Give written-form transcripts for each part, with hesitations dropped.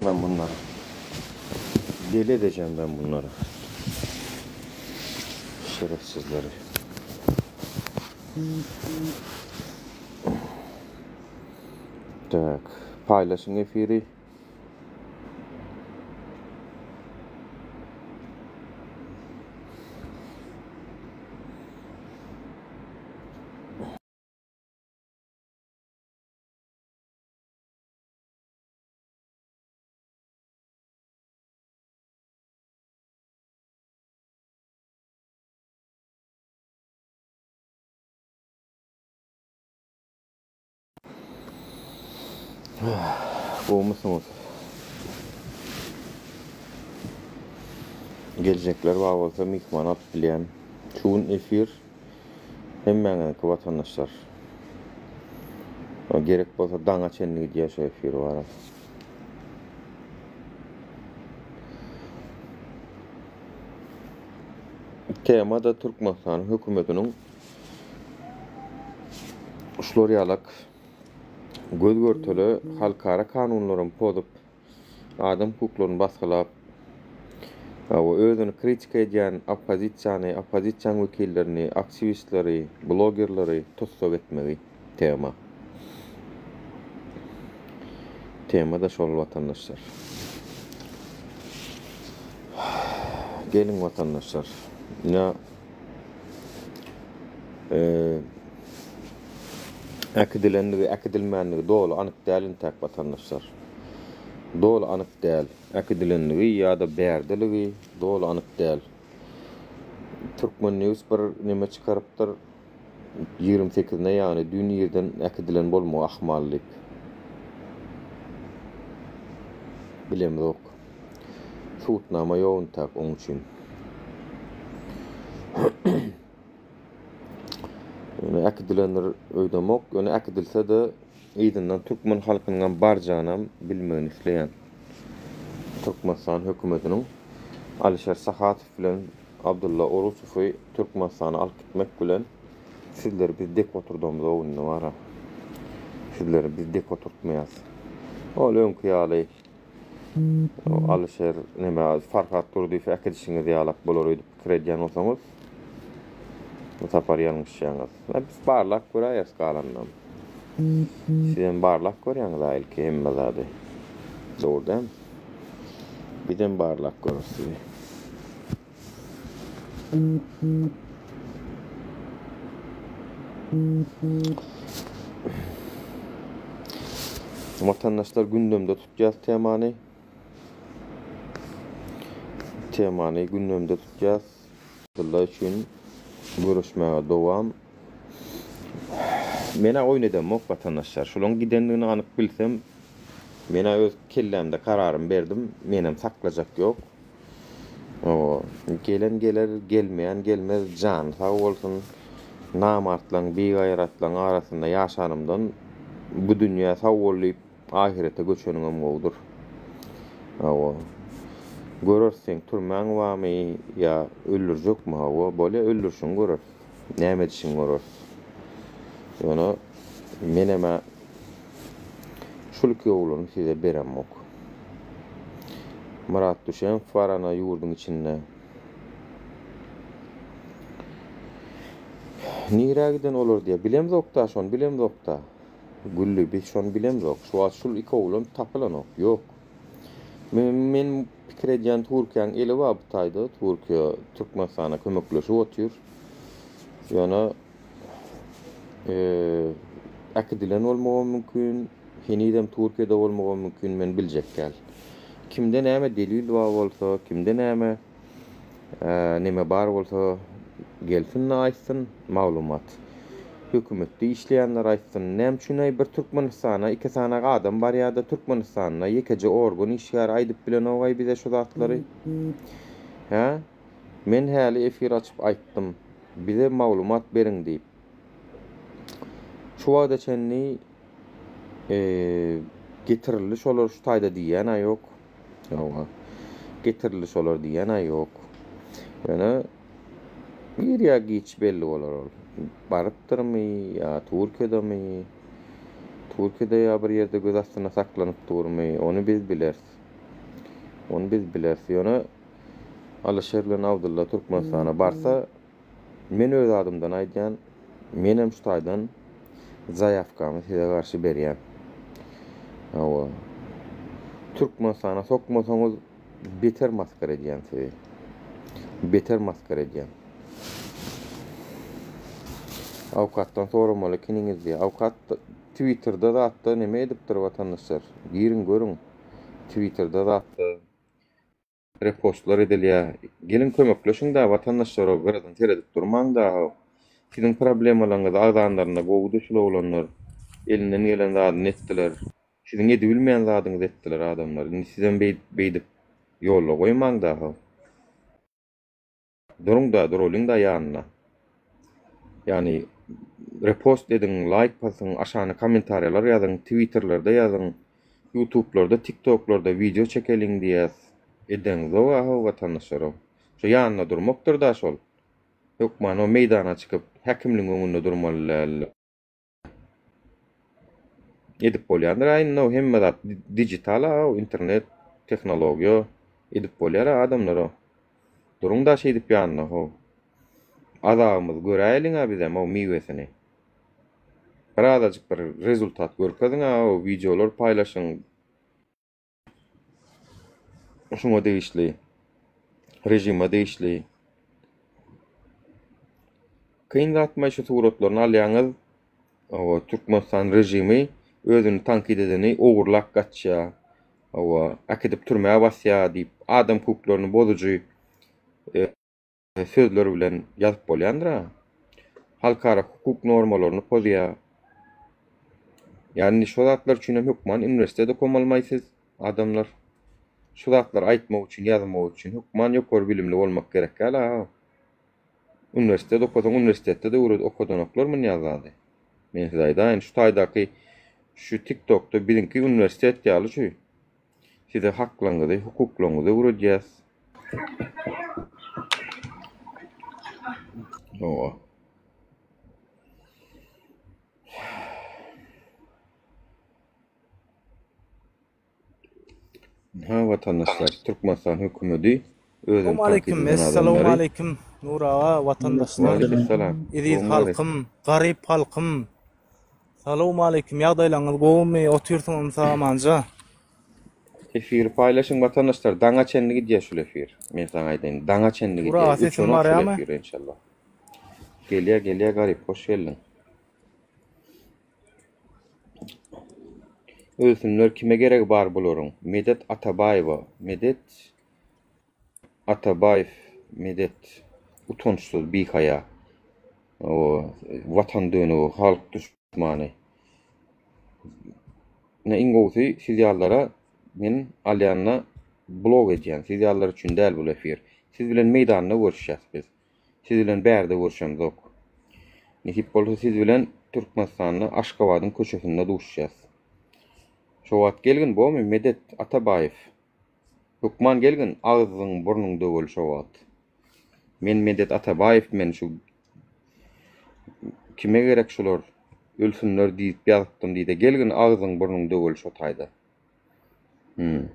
Ben bunları. Deli edeceğim ben bunları. Şerefsizleri. Tak, paýlaşyň efiri. Gowumysyňyz? Geljekler bar bolsa myhman alyp bilýän. Şu gün efir hemmäňiziňki watandaşlar. Gerek bolsa daňa çenli gidýär şu efir bara. Tema-da Türkmenistanyň hökümetiniň şular ýalak göz-görtele halkara kanunlaryny pozup, adam hukuklaryny basgylap, we özüni kritika edýän oppozisiýany, oppozisiýanyň wekillerini, aktiwistleri, blogerleri tussag etmegi tema. Tema-da şol watandaşlar. Geliň watandaşlar. Ine äkidilendigi, äkidilmänligi doly anyk däl intäk watandaşlar. Doly anyk däl. Äkidilendigi ýa-da bärdeligi doly anyk däl. Türkmen News bir neme çykarypdyr. 28-ine ýagny düýn irden äkidilen bolmagy ahmal diýip. Bilemzok. Subutnama ýok intäk oň üçin. Ýöne äkidilendir öýdemok. Ýöne äkidilse-de yzyndan türkmen halkynyňam barjagynam bilmegini isleýän. Türkmenistan hökümetiniň Alişer Sahatow bilen Abdylla Oruçowy Türkmenistana alyp gitmek bilen sizleri biz dek oturdamyzok indi bara. Sizleri biz dek oturtmaýas. Ol öňki ýaly Alyşer neme Farhat Durdyýewi äkidişiňiz ýalak bolar öýdüp pikir edýän bolsaňyz bu sapar ýalňyşýaňyz. Biz barlap göräýeris galanynam. Sizem barlap görýäňiz-ä ilki hemme zady. Dogry dälmi? Bizem barlap göreris sizi. Watandaşlar gündemde tutýas temany. Temany gündemde tutýas. Abdylla üçin göreşmäge dowam. Menä oýun edemok watandaşlar. Şulaň gidendigini anyk bilsem, menä öz kellämde kararymy berdim. Menem saklajak ýok. Hawa, gelen geler, gelmeýän gelmez, jany sag bolsun. Namartlaň, bigaýratlaň arasynda ýaşanymdan bu dünýä sag bol diýip, ahyrete göçeniňem gowudyr. Hawa. Göreris seň türmäň barmy ýa öldürjekmi, hawa, bolýa öldürişiňi göreris. Näme edişiňi göreris. Ýöne menem-ä Şul iki oglany size beremok. Myrat Düşemow bar ana ýurduň içinde. Nirä giden olar diýýär. Bilemzokda şony bilemzokda. Gülli biz şony bilemzok. Şu wagt şul iki oglan tapylanok. Ýok. Men, men pikir edýän Türkiýäň eli bar bu taýda. Türkiýe Türkmenistana kömekleşip otyr. Ýöne äkidilen bolmagam mümkin, henizem Türkiýede bolmagam mümkin, men biljek däl. Kimde näme delil bar bolsa, kimde näme neme bar bolsa gelsin-de aýtsyn maglumat. Hökümetde işleýänler aýtsyn. Näme üçin-aý bir Türkmenistana iki sany adam barýar-da Türkmenistanda ýekeje organ işgäri aýdyp bilenok-aý bize şu zatlary. Hä? Men häli efir açyp aýtdym. Bize maglumat beriň diýip. Şu wagta çenli getirildi şolar şu taýda diýýän-ä ýok. Hawa. Getirildi şolar diýýän-ä ýok. Ýöne ir ýa giç belli bolar ol. Barypdyrmy ýa Türkiýedemi? Türkiýede ýa bir ýerde göz astynda saklanyp durmy? Ony biz bileris. Ony biz bileris. Ýöne Alyşir bilen Abdylla Türkmenistana barsa, men öz adymdan aýdýan, menem şu taýdan zaýawkamy size garşy berýän. Hawa. Türkmenistana sokmasaňyz beter masgara edýän sizi. Beter masgara edýän. Awkatdan soramaly ekeniňiz diýýär. Awkat Twitterde zatda neme edipdir watandaşlar. Giriň görüň. Twitterde zatda repostlar edilýär. Geliň kömekleşiň-dä watandaşlar o gyradan seredip durmaň-da. Siziň problemalaryňyzy agzanlarynda gowudy şul oglanlar. Elinden gelen zadyny etdiler. Siziň edibilmeýän zadyňyzy etdiler adamlar. Indi sizem beýdip ýolda goýmaň-da. Duruň-da, duralyň-da ýanynda. Ýagny repost ediň, laýk basyň, aşagyna kommentariýalar ýazyň, twitterlerde ýazyň, ýutublarda, tiktoklarda wideo çekeliň diýýäs. Edeňzog-a-how watandaşlar-ow. Şo ýanynda durmakdyr-da şol. Hökman o meýdana çykyp, häkimligiň öňünde durmaly däl. Edip bolýandyr a indi hemme zat digital a internet tehnologiýa edip bolýar a adamlar o. Duruň da şeýdip ýanynda how. Azabymyzy göräýeliň a bizem o miwesini. Birazajyk bir rezultat görkeziň a o wideolar paýlaşyň. Şuňa degişli, režime degişli. Kyn zatmy şu suratlaryny alýaňyz. Hawa, Türkmenistan režimi özüni tankyt edeni ogurlap gaçýar. Hawa, äkidip türmä basýar diýip, adam hukuklaryny bozujy sözler bilen ýazyp bolýandyr-a. Halkara hukuk normalaryny pozýar. Ýa indi şo zatlar üçin hem hökman uniwersitet okamalymaý siz, adamlar? Şu zatlary aýtmak üçin, ýazmak üçin hökman ýokary bilimli bolmak gerek däl-a. Uniwersitet okasaň, uniwersitetde-de öwredip okadanoklar munýa zady. Men size aýdaýyn, şu taýdaky şu TikTokda biziňki uniwersitet ýaly şu. Size haklaryňyzy, hukuklaryňyzy öwredýäs. Hawa. Ha watandaşlar, Türkmenistan hökümeti özüni tankyt Aleyküm, eden essalamu adamlary aleyküm Nur aga, watandaşlar, Waleýkim eziz salam. halkym, garyp halkym. Salowm aleýkim, ýagdaýlaryňyz gowumy, otyrsyňyzmy sag-amanja? Efiri paýlaşyň watandaşlar, daňa çenli gidýär şul efir. Men saňa aýdaýyn, daňa çenli Nur aga gidýär. sesim Uçanok şul barýamy? efir enşalla. Gelýär, gelýär Garyp, hoş geldiň. Ölsünler kime geregi bar bularyň. Medet Atabaýewa, Medet Atabaýew Medet utançsyz bihaýa watan dönügi halk duşmany. Ine iň gowusy siz ýalylara men alýanda blok edýän siz ýalylar üçin däl bul efir. Siz bilen meýdanda görüşýäs biz. Siz bilen bärde görüşemzok. Nesip bolsa siz bilen Türkmenistanda Aşgabadyň köçesinde duşuşýas. Şo wagt gelgin bomy Medet Atabaýew. Hökman gelgin agzyň burnuň döweli şo wagt. Men Medet Atabaýew men şu kime gerek şular ölsünler diýip ýazypdym diýde gelgin agzyň burnuň döweli şo taýda. Hmm.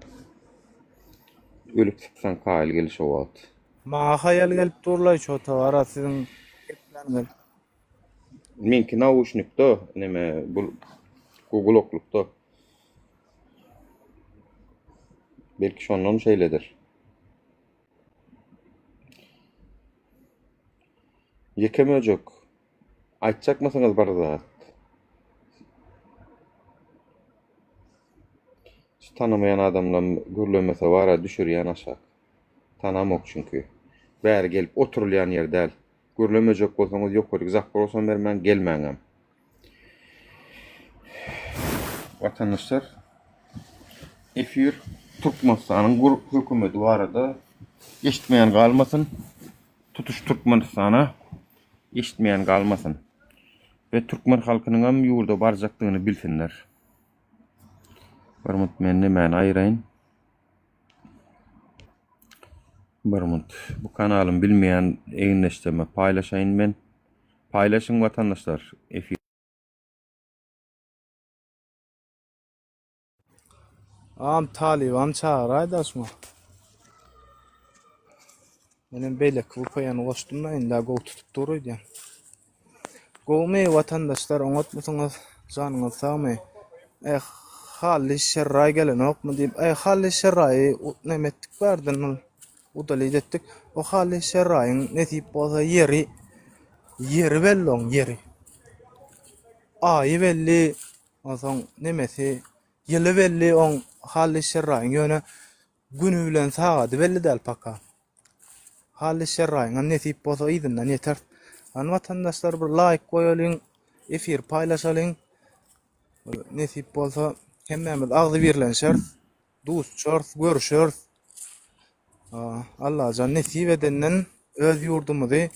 Ölüp sypsaň kaýyl gel şo wagt. Maňa haýal gelip durlaý şo towara siziň gepläniňiz. Meňki nauşnikde neme bu gulaklykda. Belki şondan şeýledir. Ýeke möjek, aýtjakmysyňyz bir zat? Şu tanamaýan adamlam gürlemese bara düşürýän aşak. Tanamok çünki. Bäri gelip oturylýan ýer däl. Gürlemejek bolsaňyz ýokaryk zaprosam bermäň, gelmäňem. Watandaşlar, efir Türkmenistanyň hökümeti barada eşitmeýän galmasyn. Tutuş Türkmenistana eşitmeýän galmasyn. We türkmen halkynyň hem ýurda barjakdygyny bilsinler. Bir minut men nemäni aýyraýyn. Bir minut. Bu kanalymy bilmeýän egindeşlerime paýlaşaýyn men. Paýlaşyň watandaşlar efir. Agam talybam çagyraýda şuňa. Menem beýleki VPN-i goşdum-da, indi gowy tutup dur öýdýän. Gowumy watandaşlar, oňatmysyňyz? Janyňyz sagmy? Eh, Hally Şerraý gelenokmy diýip, eh, Hally Şerraýy neme etdik bärden ol udalit etdik. O Hally Şerraýyň nesip bolsa ýeri ýeri belli oň ýeri. Aýy belli, onsoň nemesi ýyly belli oň Hally Şerraýyň ýöne Güni bilen sagady belli däl paka. Hally Şerraýyňam nesip bolsa yzyndan ýeter. Hany watandaşlar bir laýk goýalyň, efir paýlaşalyň. Nesip bolsa hemmämiz agzybirlenşeris, duşuşarys, görüşeris. Allajan nesip edenden öz ýurdumyzy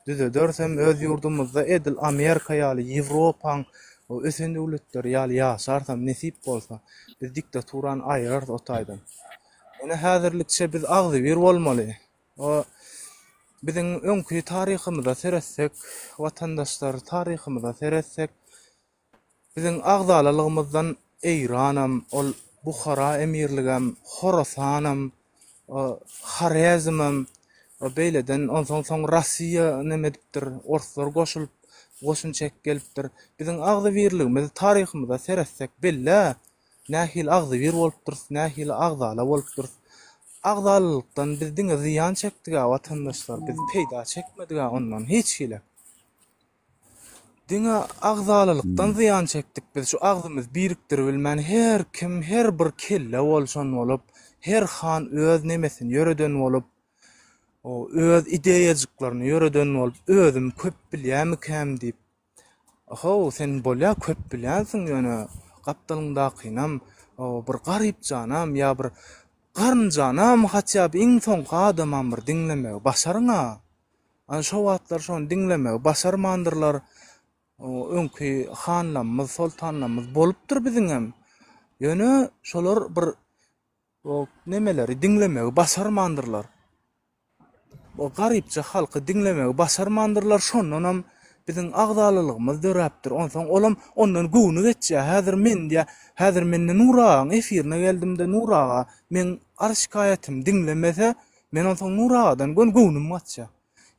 düzederis hem öz ýurdumyzda edil Amerika ýaly, Ýewropaň ösen döwletleri ýaly ýaşarys hem nesip bolsa. Biz diktaturany aýyrarys o taýdan. Ýöne häzirlikçe biz agzybir bolmaly. O biziň öňki taryhymyza seretsek, watandaşlar taryhymyza seretsek, Biziň agzalalygymyzdan Eýranam, ol Buhara emirligem, Horasanam, Horezmem, beýleden onsoň soň Rossiýa neme edipdir, orslar goşulyp, goşun çekip gelipdir. Biziň agzybirligimiz taryhymyza seretsek bellä, nähili agzybir bolupdyrys, nähili agzala bolupdyrys. Agzalalykdan biz diňe zyýan çekdik-ä watandaşlar, biz peýda çekmedik-ä ondan hiç hili. Diňe agzalalykdan zyýan çekdik biz şu agzymyzy birikdiribilmän her kim her bir kelle bolşan bolup her han öz nemesini ýöreden bolup öz ideýajyklaryny ýöreden bolup özüm köp bilýämikäm diýip how sen bolýa köp bilýänsiň ýöne gapdalyňdakynam bir garypjanam ýa bir garynjanam hatýa iň soňky adamam bir diňlemegi başaryňa Ana şo wagtlar şony diňlemegi başarmandyrlar. Öňki hanlamyz, soltanlamyz bolupdyr biziňem. Ýöne şolar bir o nemeleri diňlemegi başarmandyrlar. O garypja halky diňlemegi başarmandyrlar, şondanam biziň agzalalygymyz döräpdir. Onsoň olam ondan göwni geçýär. Häzir men diýýär, häzir men Nur agaň efirine geldim-de, Nur aga meň arz-şikaýatymy diňlemese, Men onsoň Nur agadan göni göwnüm gaçýar.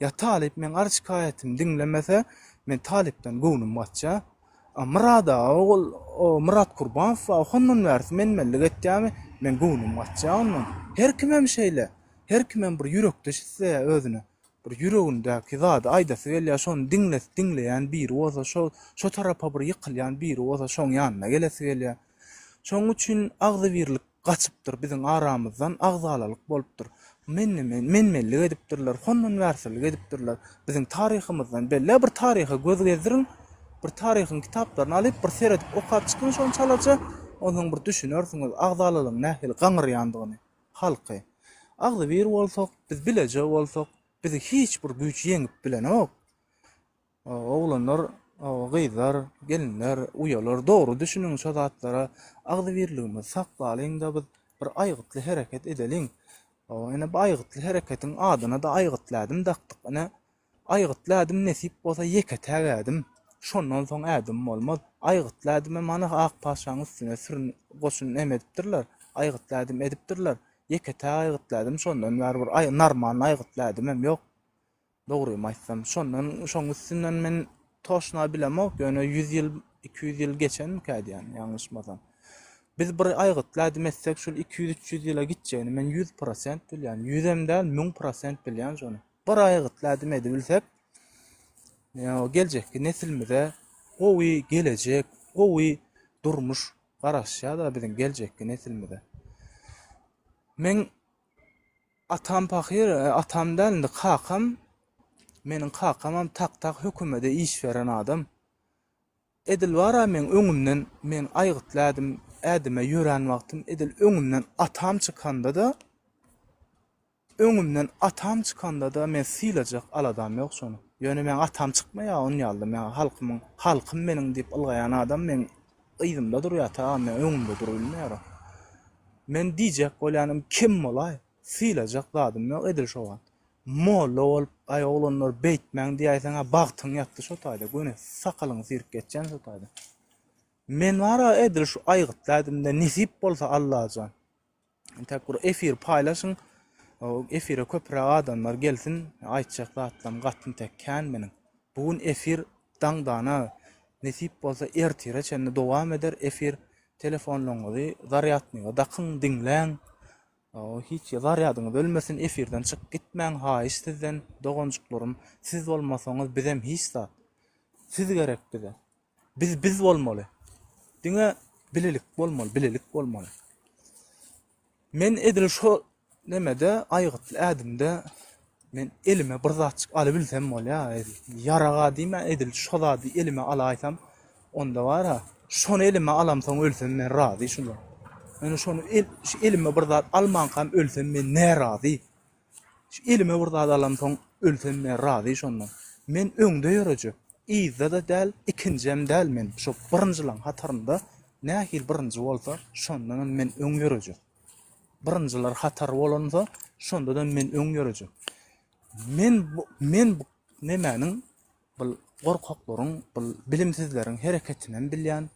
Ýa talyp meň arz-şikaýatymy diňlemese, men talypdan göwnüm gaçýar. A Myrat aga ol Myrat Kurbanow bar, hondan bärisi men-menlik etýärmi, meň göwnüm gaçýar ondan. Her kimem şeýle. Her kimem bir ýürekdeş isleýär özüne. Bir ýüregindäki zady aýdasy gelýär, şony diňles, diňleýän biri bolsa, şo şo tarapa bir ýykylýan biri bolsa, şoň ýanyna gelesi gelýär. Şonuň üçin agzybirlik gaçypdyr biziň aramyzdan agzalalyk bolupdyr. Mennemen, menmenlik edipdirler, hondanbärsilik edipdirler. Biziň taryhymyzdan bellä bir taryha göz gezdiriň, bir taryhyň kitaplaryny alyp bir seredip okap çykyň şony çalaja, onsoň bir düşünersiňiz agzalalygyň nähili gaňyrýandygyny halky. Agzybir bolsak, biz bileje bolsak, bizi hiç bir güýç ýeňip bilenok. Oglanlar, gyzlar, gelinler, uýalar dogry düşüniň şo zatlara agzybirligimizi saklalyňda biz bir aýgytly hereket edeliň. Ine bu aýgytly hereketiň adyna-da aýgytly ädim dakdyk. Ine aýgytly ädim nesip bolsa ýeke-täk ädim. Şondan soň ädim bolmaz. Aýgytly ädimem hany Ak paşaň üstüne sürün goşun neme edipdirler. Aýgytly ädim edipdirler. Ýeke-täk aýgytly ädim şondan bäri bir normalny aýgytly ädimem ýok. Dogrymy aýtsam, şondan, şoň üstünden men toşna bilemok, ýöne 100 ýyl, 200 ýyl geçenmikä diýýän, ýalňyşmasam. Biz bir aýgytly ädim etsek, şol 200-300 ýyla gitjegini men 100% bilýän. 100-em däl, 1000% bilýän şony. Bir aýgytly ädim edibilsek, ýa geljekki neslimize gowy gelejek, gowy durmuş garaşýar-da biziň geljekki neslimize. Men Atam pahyr, atam däl indi kakam, meniň kakamam tak-tak hökümede iş beren adam. Edil bar-a meň öňümden, men aýgytly ädim, ädime ýörän wagtym edil öňümden atam çykanda-da, öňümden atam çykanda-da men sylajak aladam ýok şony. Ýöne meň atam çykmaýar on ýaly-da, meň halkymyň, halkym meniň diýip ylgaýan adam meň yzymda durýar, tagam meň öňümde durubilmeýär o. Men diýjek bolýanym kim bolaý, sylajak zadym ýok edil şo wagt. Molla bolup, aý oglanlar beýtmäň diýäýseň-ä bagtyň ýatdy şo taýda, göni sakalyňy syryp geçýän şo taýda. Men bar-a edil şu aýgytly ädimde nesip bolsa Allajan. Entäk bir efir paýlaşyň. Efire köpräk adamlar gelsin, aýtjak zatlarym gatym tek kän meniň. Bu gün efir daňdana, nesip bolsa ertire çenli dowam eder efir. Telefonlaryňyzy zarýadnyga dakyň, diňläň. Hiç zarýadyňyz ölmesin, efirden çykyp gitmäň, haýyş sizden, doganjyklarym, siz bolmasaňyz bizem hiç zat. Siz gerek bize. Biz biz bolmaly. Diňe bilelik bolmaly, bilelik bolmaly. Men edil şo nemede aýgytly ädimde men elime bir zatjyk alybilsem bolýa, ýaraga diýmän edil şo zady elime alaýsam, onda bar-a, şony elime alamsoň ölsem men razy şundan. Ýöne şony el, şu elime bir zat almankam ölsem men närazy. Şu elime bir zat alamsoň ölsem men razy şondan. Men öňde ýörejek. Yzda-da däl, ikinjem däl men. Şo birinjileň hatarynda nähili birinji bolsa, şondanam men öň ýörejek. Birinjiler hatary bolansa, şonda-da men öň ýörejek. Men bu men bu nemäniň bul gorkaklaryň, bul bilimsizleriň hereketinem bilýän.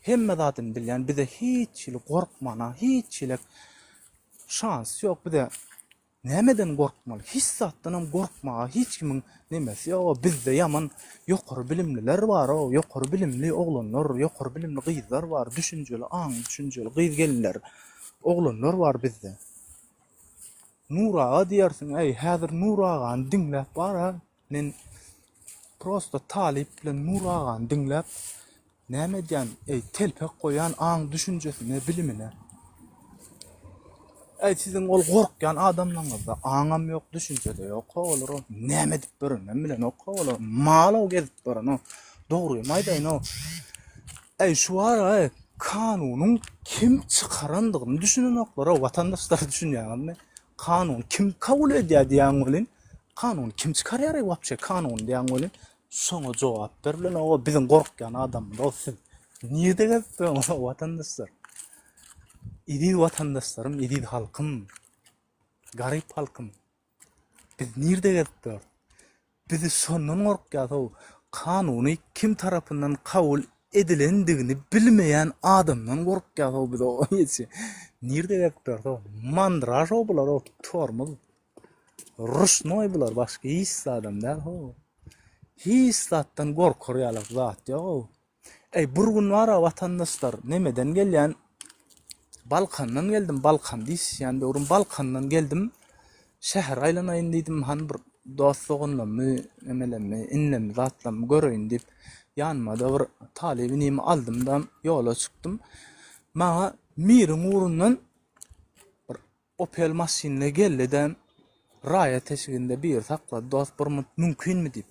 Hemme zadyny bilýän bize hiç hili gorkmana hiç hili şans ýok bize nämeden gorkmaly hiç zatdanam gorkmaga hiç kimiň nemesi ýok bizde ýaman ýokary bilimliler bar o ýokary bilimli oglanlar ýokary bilimli gyzlar bar düşünjeli aňly düşünjeli gyz gelinler oglanlar bar bizde Nur aga diýersiň äý häzir Nur agany diňläp bar a Men prosta talyp bilen Nur agany diňläp näme edýän eý telpek goýýan aň düşünjesine bilimine. Eý siziň ol gorkýan adamlaryňyzda aňam ýok düşünjede ýok ho olar näme edip ýöreninem bilenok ho olar mal-ow gezip ýören-ow dogrymy aýdaýyn-ow. Eý şu ara eý kanunyň kim çykarandygyny düşünenoklar-ow watandaşlar düşünýäňizmi? Kanuny kim kabul edýär diýýäň welin Kanuny kim çykarýar-eý wapşe kanuny diýýäň welin şoňa jogap ber bilen oba biziň gorkýan adamymyz o siz nirde gezip ýörüňiz watandaşlar eziz watandaşlarym eziz halkym garyp halkym biz nirde gezip ýörüs bizi şondan gorkýas ow kanuny kim tarapyndan kabul edilendigini bilmeýän adamdan gorkýas ow biz o nirde gezip ýörüs ow mandraž ow bular ow tormuz Ruşnoý bular başga hiç zadam däl how. Hiç zatdan gorkar ýalak zat ýok how. Eý bir gün bara watandaşlar nemeden gelýän Balkandan geldim Balkanda işleýän döwrüm Balkandan geldim şähere aýlanaýyn diýdim hany bir dost doganlarymy nemelerimi inlerimi zatlarymy göreýin diýip ýanyma-da bir talyp inimi aldym-da ýola çykdym. Maňa Miriň ugrundan bir Opel maşynly geldi-de, raýat eşiginde biri saklady, dost bir munt mümkinmi diýip.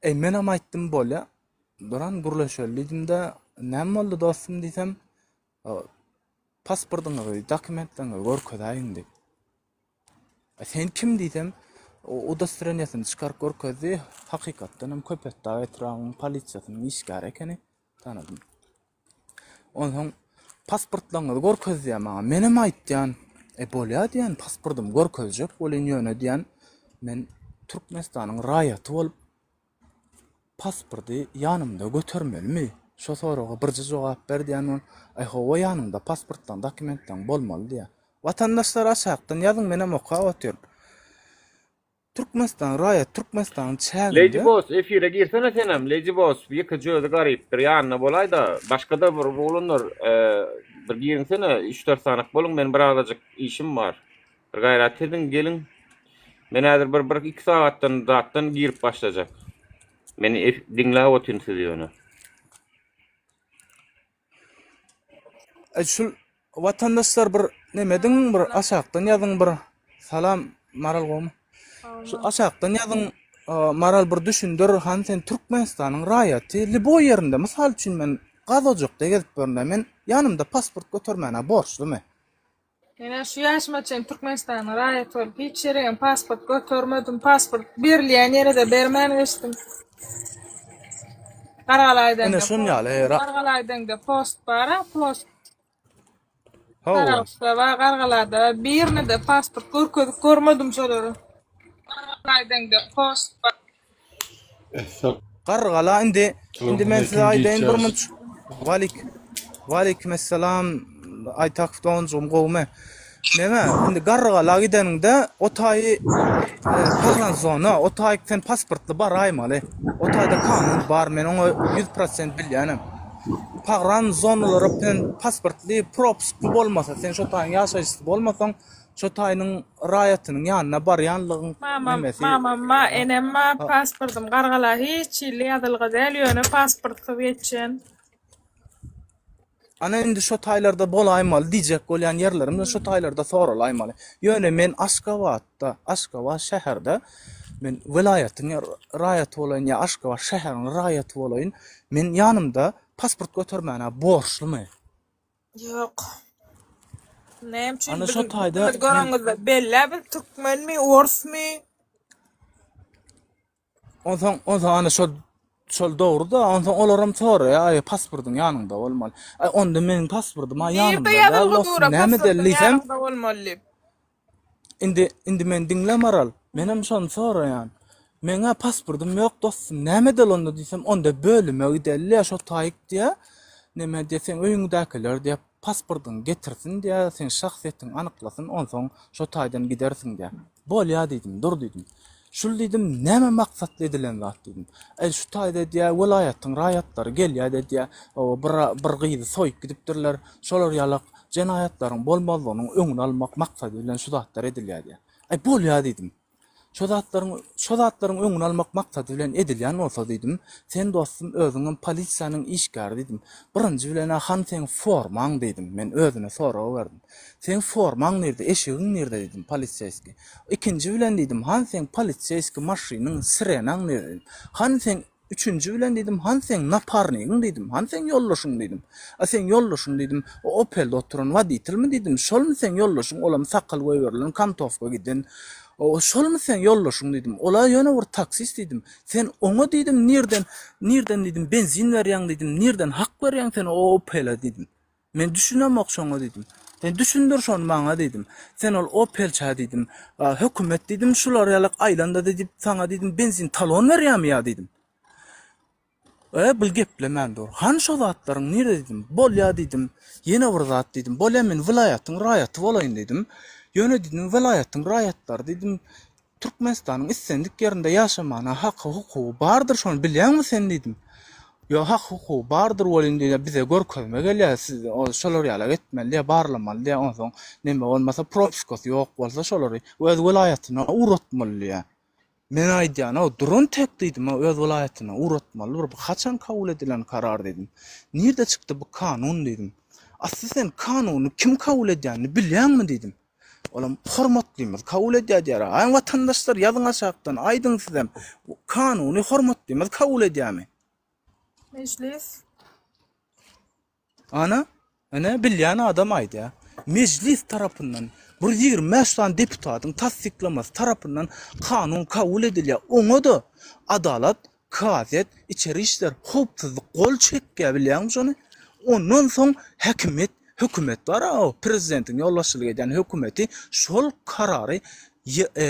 Eý, menem aýtdym, bolýa, duran gürleşeli diýdim-de, näme boldy dostum diýsem, pasportyňyzy, dokumentleriňizi görkezäýiň diýip. Sen kim diýsem, udostowreniýesini çykaryp görkezdi, hakykatdan hem Köpetdag etrabynyň polisiýasynyň işgäri ekeni, tanadym. Onsoň pasportlaryňyzy görkez diýýär maňa. Menem aýtýan, e bolýar diýýän, pasportymy görkezjek welin ýöne diýýän, men Türkmenistanyň raýaty bolup pasporty ýanymda götermelimi? Şo soraga birje jogap ber diýýän ol. Aý hawa ýanyňda pasportlaryň, dokumentleriň bolmaly diýýär. Watandaşlar aşakdan ýazyň menem okap otyryn. Türkmenistan raýat Türkmenistanyň çäginde. Lady Boss efire girsene senem Lady Boss ýekeje özi garypdyr ýanynda bolaýda başgada bir oglanlar bir giriňsene üç dört sanak boluň men bir azajyk işim bar bir gaýrat ediň geliň men häzir bir bir iki sagatdan zatdan girip başlajak men diňläp otyryn sizi ýöne. Aý şul watandaşlar bir neme ediň bir aşakdan ýazyň bir salam Maral gowmy? Şu aşakdan ýazyň Maral bir düşündir han sen Türkmenistanyň raýaty liboý ýerinde mysal üçin men gazojakda gezip ýörün men ýanymda pasport götermäne borçlumy? Menä şu ýaşyma çenli Türkmenistanyň raýaty bolup hiç ýeregem pasport götermedim. Pasport berilýän ýere-de bermän geçdim. Gargala Ine aýdaňda şun ýaly ra Gargala aýdaňda post bar-a, post. Hawa. Sarahsda bar, Gargalada bar. Birine-de pasport görkezip görmedim şolara. Gargala aýdaňda post bar. Gargala indi indi men size aýdaýyn bir munç Walik Waleýkim essalam Aýtakow doganjygym gowumy? Neme, indi Garrygala gideniňde o taýy pogranzona, o taýy sen pasportly baraýmaly. O taýda kanun bar, men oňa 100% bilýänem. Pogran zonalara sen pasportly, propuskly bolmasa, sen şo taýyň ýaşaýjysy bolmasaň, şo taýynyň raýatynyň ýanyna barýanlygyň Mamam, nemesi. mamam ma, enem ma, pasportym Gargala hiç hili ýazylgy däl, ýöne pasportsyz geçen. Ana indi şo taýlarda bolaýmaly diýjek bolýan ýerlerim şo taýlarda soralaýmaly. Ýöne men Aşgabatda, Aşgabat şäherde men welaýatyň raýaty bolaýyn ýa Aşgabat şäheriniň raýaty bolaýyn, men ýanymda pasport götermäne borçlumy? Ýok. Näme üçin Ana şo biziň taýda biz men göreňizde bellä biz türkmenmi, orsmy? Onsoň, onsoň ana şol şol dogry-da, onsoň olaram soraýar, aý pasportyň ýanyňda bolmaly. Aý onda meniň pasportym-a Nirde ýanymda däl ýazylgy dostum, dura näme edeli pasportyň diýsem, ýanyňda bolmaly diýip. indi indi meni diňle Maral, menem şony soraýan. Meň-ä pasportym ýok dostum, näme edeli onda diýsem, onda bölüme gideli diýýär, şo taýyk diýýär, neme diýýär, seň öýüňdäkiler diýýär, pasportyňy getirsin diýýär, seň şahsyýetiňi anyklasyn, onsoň şo taýdan gidersiň diýýär. Bolýa diýdim, dur diýdim. Şul diýdim, näme maksatly edilen zat diýdim. Äý, şu taýda diýýä, welaýatyň raýatlary gelýä-de diýýä, hawa, bir, bir gyzy soýup gidipdirler, şolar ýalak jenaýatlaryň bolmazlygynyň öňüni almak maksady bilen şu zatlar edilýär diýýä. Äý, bolýa diýdim. Şo zatlaryň, şo zatlaryň öňüni almak maksady bilen edilýän bolsa diýdim, sen dostum özüňem polisiýanyň işgäri diýdim. Birinji bilen-ä hany seň formaň diýdim, men özüne sorag berdim. Seň formaň nirde, eşigiň nirde diýdim, poliseýskiý. Ikinji bilen diýdim, hany seň poliseýskiý maşynyň, sirenaň nirde diýdim. Hany seň, üçünji bilen diýdim, hany seň naparnigiň diýdim, hany seň ýoldaşyň diýdim. A seň ýoldaşyň diýdim, o Opelde oturan woditelmi diýdim, şolmy seň ýoldaşyň, olam sakal goýberilen, kantowka giden, o şolmy seň ýoldaşyň diýdim. Ola ýöne bir taksist diýdim. Sen oňa diýdim, nirden, nirden diýdim, benzin berýäň diýdim, nirden hak berýäň sen o Opele diýdim. Men düşünemok şoňa diýdim. Sen düşündir şony maňa diýdim. Sen ol Opelçä diýdim. Hökümet diýdim, şular ýalak aýlanda-da diýip, saňa diýdim, benzin talon berýärmi ýa diýdim. E, bul geplemän dur. Hany şo zatlaryň nirde diýdim. Bolýa diýdim. Ýene bir zat diýdim. Bolýa men welaýatyň raýaty bolaýyn diýdim. Ýöne diýdim, welaýatyň raýatlary diýdim, Türkmenistanyň islendik ýerinde ýaşamana haky hukugy bardyr şony bilýäňmi sen diýdim. Ýok haky hukugy bardyr welin diýýär bize görkezme gelýär siz şolar ýalak etmeli diýýär barlamaly diýýär onsoň neme bolmasa propiskasy ýok bolsa şolary öz welaýatyna ugratmaly diýýär. Men aýdýan-ow duran tek diýdim öz welaýatyna ugratmaly bir bu haçan kabul edilen karar diýdim. Nirde çykdy bu kanun diýdim. Asly sen kanuny kim kabul edýänini bilýäňmi diýdim. Olam hormatlymyz kabul edýär diýýär. Aý watandaşlar ýazyň aşakdan aýdyň sizem. Kanuny hormatlymyz kabul edýärmi? Mejlis. Ana, ine bilýän adam aýdýar. Mejlis tarapyndan 125 sany deputatyň tassyklamasy tarapyndan kanun kabul edilýär. Oňa-da adalat Kazyýet, içeri işler, howpsuzlyk gol çekýär bilýäňmi şony? Ondan soň häkimiýet, hökümet bar-a o prezidentiň ýolbaşçylyk edýän hökümeti şol karary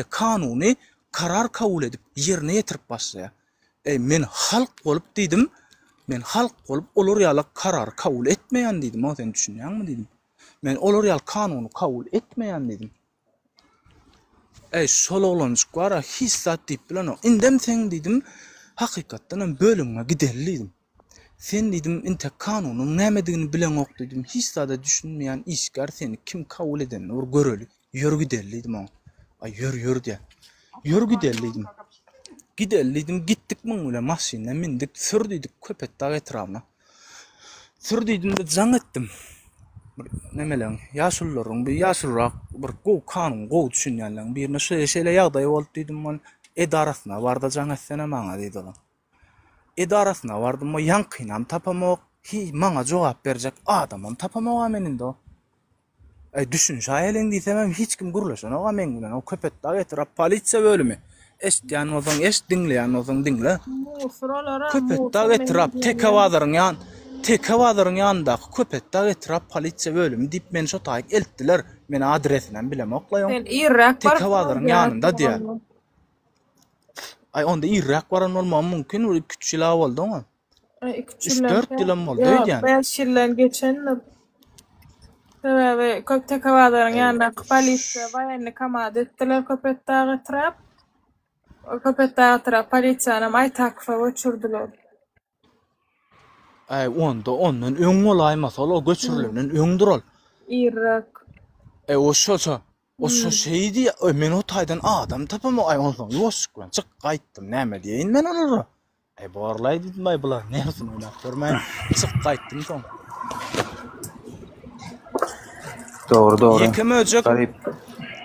kanuny karar kabul edip ýerine ýetirip başlaýar. Eý men halk bolup diýdim, men halk bolup olar ýaly karary kabul etmeýän diýdim-ow sen düşünýäňmi diýdim. Men olar ýaly kanuny kabul etmeýän diýdim. Äý, şol oglanjyk bar-a, hiç zat diýip bilenok. Indem seň diýdim, hakykatdanam bölümiňe gideli diýdim. Sen diýdim, intek kanunyň nämedigini bileňok diýdim, hiç zada düşünmeýän işgär seni kim kabul edenini bir göreli. Ýör gideli diýdim oňa. Aý, ýör, ýör diýýär. Ýör gideli diýdim. Gideli diýdim, gitdik muň bilen maşyna mündik, sür diýdik Köpetdag etrabyna. Sür diýdim-de jaň etdim. Bir nemeleň, ýaşulularyň bir ýaşulurak bir gowy kanun gowy düşünýänleň birine şeýle şeýle ýagdaý boldy diýdim. Ol edarasyna barda jaň etsene maňa diýdi ol. Edarasyna bardym, o ýaňkynam tapamok, hiý maňa jogap berjek adamam tapamok-a men indi o. Äý, düşünişäýeliň diýsemem, hiç kim gürleşenok-a meň bilen. O Köpetdag etrap polisiýa bölümi. Eşitýän bolsaň eşit, diňleýän bolsaň diňle. Musur olara, Köpetdag musur etrap meniň Teke diýýän. bazaryň ýan Teke bazaryň ýanyndaky Köpetdag etrap polisiýa bölümi diýip meni şo taýyk eltdiler. Men adresinem bilemok-la ýoň. Sen irräk Teke barypsyň bazaryň diýýär ýanynda diýýär. mugallym. Aý, onda irräk baran bolmagym mümkin, bir iki-üç ýyl-a boldy oňa. Aý, iki-üç ýyldan 3-4 ýylam boldy Ýok, öýdýän. 5 ýyldan geçendir. Sebäbi köp Teke bazaryň ýanyndaky polisiýa waýenni komada etdiler Köpetdag etrap. Köpetdag etrap polisiýanam Aýtakowa göçürdiler. Äý onda ondan öň bolaýmasa ol o göçürilenden öňdür ol. Irräk. Äý o şo-şo o şo şeý diýýä öý men o taýdan adam tapamok aý onsoň ýuwaşjyk bilen çyk gaýtdym näme diýeýin men olara. Äý borlaý diýdim aý bular närsini oýnap görmäýin çyk gaýtdym soň. Dogry dogry. Ýeke möjek. Garyp.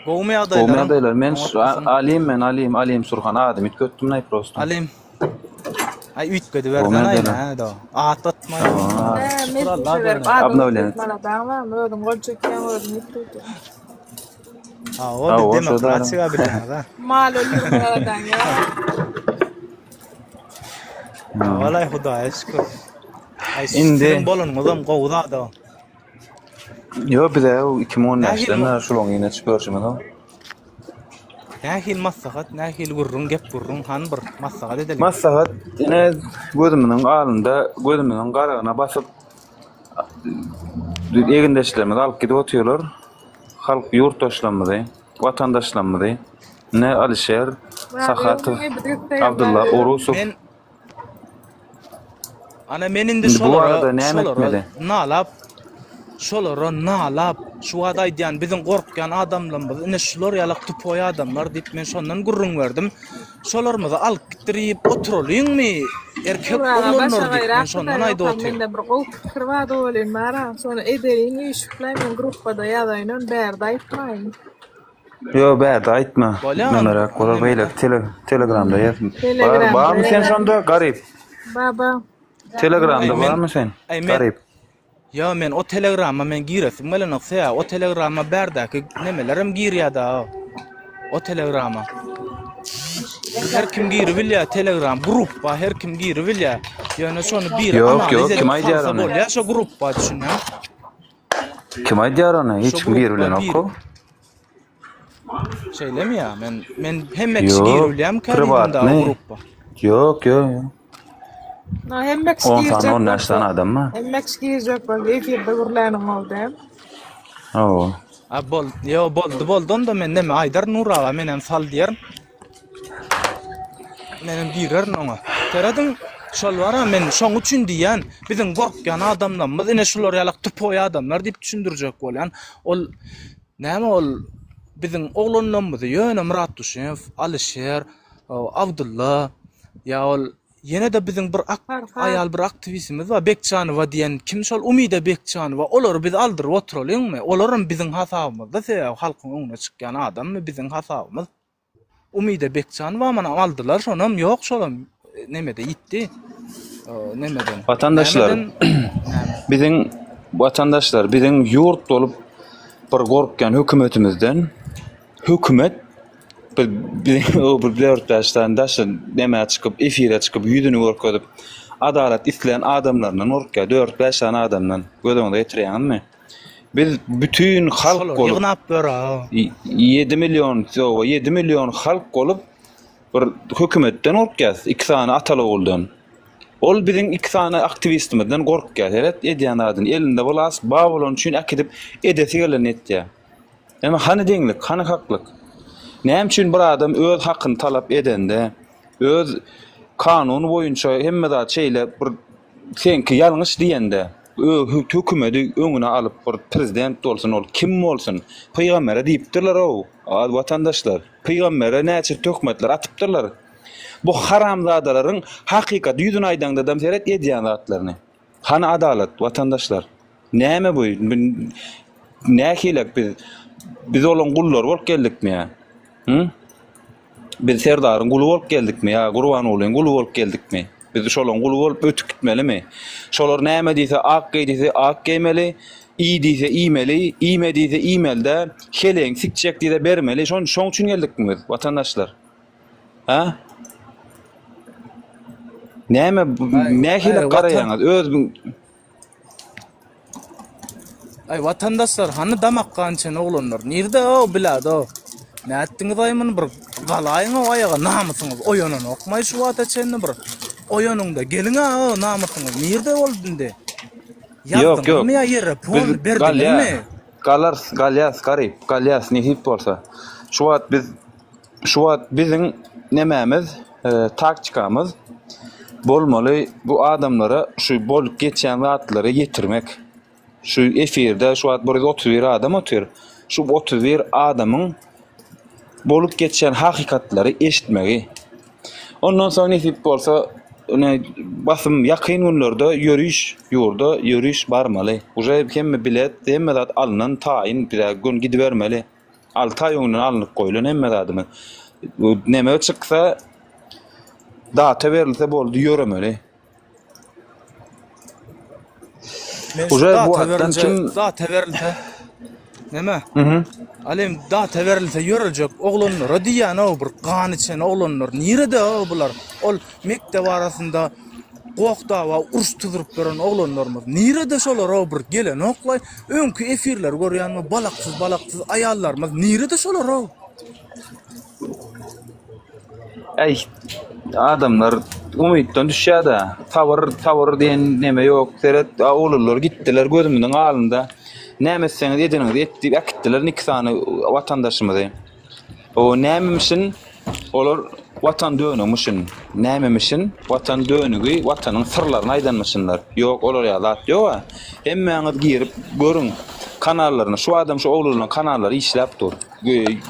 Gowumy Gowumy ýagdaýlaryň? ýagdaýlar? Men şu Oňatmysyň? Alim men Alim Alim Surhan adymy üýtgetdim naý prosto. Alim. Aý Gowumy üýtgedibersen aý ýagdaýlar? nädo. At atmaý. Hawa. Hä, Şükür messenjer Alla berip berene. adyňy Obnowleniýe. üýtgetmeli adam özüň gol çekýäň özüň üýtgedýäň. Hawa biz Hawa şo zadyň. demokratiýa bilýäňiz ha. Mal öldürmeli adam ýa. Hawalaý Hudaýa şükür. Aý Indi siziň bolanyňyzam gowy zat-a. Ýok bize 2015-den Nähili bäri şulaň ýene çykyp görşümiz o. Nähili maslahat, nähili gürrüň, gep gürrüň, hany bir maslahat edeliň. Maslahat ine gözümiziň alynda, gözümiziň garagyna basyp egindeşlerimizi alyp gidip otyrlar. Halk ýurtdaşlarymyzy, watandaşlarymyzy. Ine Alişer Sahatow, Abdylla Orusow. Men Ana men indi Indi bu şolara, barada näme şolara etmeli? nalap, şolara nalap, şu wagt aýdýan biziň gorkýan adamlarymyz ine şular ýalak tupoý adamlar diýip men şondan gürrüň berdim. Şolarymyzy alyp gitdirip oturalyňmy erkek Uraga oglanlar diýip men başagaýrakdy-da şondan aýdyp ýogsam otyryn. mende bir gowy pikir bardy welin bar-a, şony edeliň üýşüpläý men gruppada ýazaýyn ony bärde aýtmaýyn. Ýok bärde aýtma. Bolýa Nemeräk bolar nemede. beýleki tele telegramda ýaz. Bar Telegramda barmy sen ýazaryn. şonda garyp? Baba. Aý Telegramda men barmy sen? aý men Garyp. Ýa men o telegrama men giresim gelenok sebäbi o telegrama bärdäki nemelerem girýär-dä o telegrama. Her kim giribilýär telegram grupba her kim giribilýär. Ýöne şony biri Ýok analiz ýok edip kim aýdýar salsa ony? bolýar şo grupba düşünýäň. Kim aýdýar ony? Hiç Şo kim grupba giribilenok bir ko. Şeýlemi ýa? Men men hemme kişi Ýok, giribilýärmikä diýdim da o priwatny. grupba. Ýok, ýok, ýok. Na hemme kişi 10 sany, girjek 15 bolsa, sany adam bar. hemme kişi girjek bolsa efirde gürläniň boldy. Hawa. A bol, ýo boldy boldy onda men neme aýdar Nur aga menem sal diýerin. Menem girerin oňa. Serediň, şol bar-a men şoň üçin diýýän, biziň gorkýan adamlarymyz ine şular ýalak tupoý adamlar diýip düşündirjek bolýan. Ol näme ol biziň oglanlarymyzy ýöne Myrat Duşemow, Alyşer, Abdylla ýa ol ýene-de biziň bir ak aýal bir aktiwistimiz bar Bekjanowa diýen kim şol Umida Bekjanowa olary biz aldyryp oturalyňmy? Olaram biziň hasabymyzda sebäbi halkyň öňüne çykýan adammy biziň hasabymyz. Umyda Bekjanowa mana aldylar şonam ýok şolam nemede ýitdi. Nemeden. Watandaşlar biziň watandaşlar biziň ýurt bolup bir gorkýan hökümetimizden hökümet bir bir dört bäş sany daşy nämä çykyp efire çykyp ýüzüni görkezip adalat isleýän adamlaryndan gorkýar dört bäş sany adamdan göz öňüňize getirýäňizmi? Biz bütin halk Şolar bolup ýygnap ber-a. 7 million, ýoga 7 million halk bolup bir hökümetden gorkýas, iki sany ataly oguldan. Ol biziň iki sany aktiwistimizden gorkýar. Seret edýän zadyny. Elinde wlas bar bolany üçin äkidip edesi gelenini etýär. Emma hany deňlik, hany haklyk? Näme üçin bir adam öz hakyny talap edende, öz kanun boýunça hemme zat şeýle bir seňki ýalňyş diýende, hökümedi öňüne alyp bir prezident bolsun ol kim bolsun, pygambere diýipdirler-ow, az watandaşlar, pygambere näçe töhmetler atypdyrlar. Bu haramzadalaryň hakykaty ýüzüne aýdaňdadam seret edýän zatlaryny. Hany adalat, watandaşlar? Näme bu? Nähilek biz? Biz olaň gullary bolup geldikmi ýa? Hı? Biz Serdaryň guly bolup geldikmi ýa Gurbangulyň guly bolup geldikmi? Biz şolaň guly bolup ötüp gitmelimi? Şolar näme diýse ak geý diýse ak geýmeli, iý diýse iýmeli, iýme diýse iýmeli däl, heleýiň sikjek diýse bermeli. Şon şoň üçin geldikmi biz, watandaşlar? Hä? Näme nähili garaýaňyz? Öz Aý watandaşlar hany damak gan içen oglanlar nirde o bilado nätdiňiz aý muny bir galaýyň o aýaga namysyňyz oýananokmaý şu wagta çenli bir oýanyňda geliň a o namysyňyz nirde boldy indi Ýok ýok. Ýazdyňyzmy ýa ýere pul Biz berdiňizmi? galýa. Galarys, galýas garyp, galýas nesip bolsa. Şu wagt biz şu wagt biziň nemämiz, taktikamyz bolmaly bu adamlara şu bolup geçýän zatlary ýetirmek. Şu efirde şu wagt 131 adam otyr. Şu 31 adamyň bolup geçýän hakykatlary eşitmegi. Ondan soň nesip bolsa ine basym ýakyn günlerde ýöriş ýurda ýöriş barmaly. Uje hemme bilet hemme zat alnan taýyn bize gün gidibermeli. 6 aý öňünden alnyp goýlan hemme zadymyz. Neme çyksa data berilse boldy ýöremeli. Men şu Uje bu data wagtdan berince, kim data berilse neme? Mhm. Alem data berilse ýörejek oglanlara diýýän-ow bir gan içen oglanlar nirede-ow bular? Ol mekdep arasynda goh dawa uruş tuzuryp ýören oglanlarymyz nirede şolar-ow bir gelenok-laý. Öňki efirleri görýänmi balaksyz balaksyz aýallarymyz nirede şolar-ow? Äý, adamlar umytdan düşýär-dä. Sabyr, sabyr diýen neme ýok. Seret, oglanlar gitdiler gözümiziň alynda. Näme etseňiz edeniňizi et diýip äkitdiler iki sany watandaşymyzy. O nämemişin? Olar watan dönügimişin. Nämemişin? Watan dönügi, watanyň syrlaryny aýdanmyşynlar. Ýok, olar ýaly zat ýok-a. Hemmäňiz girip görüň kanallaryny. Şu adam şu oglanlaryň kanallary işläp dur.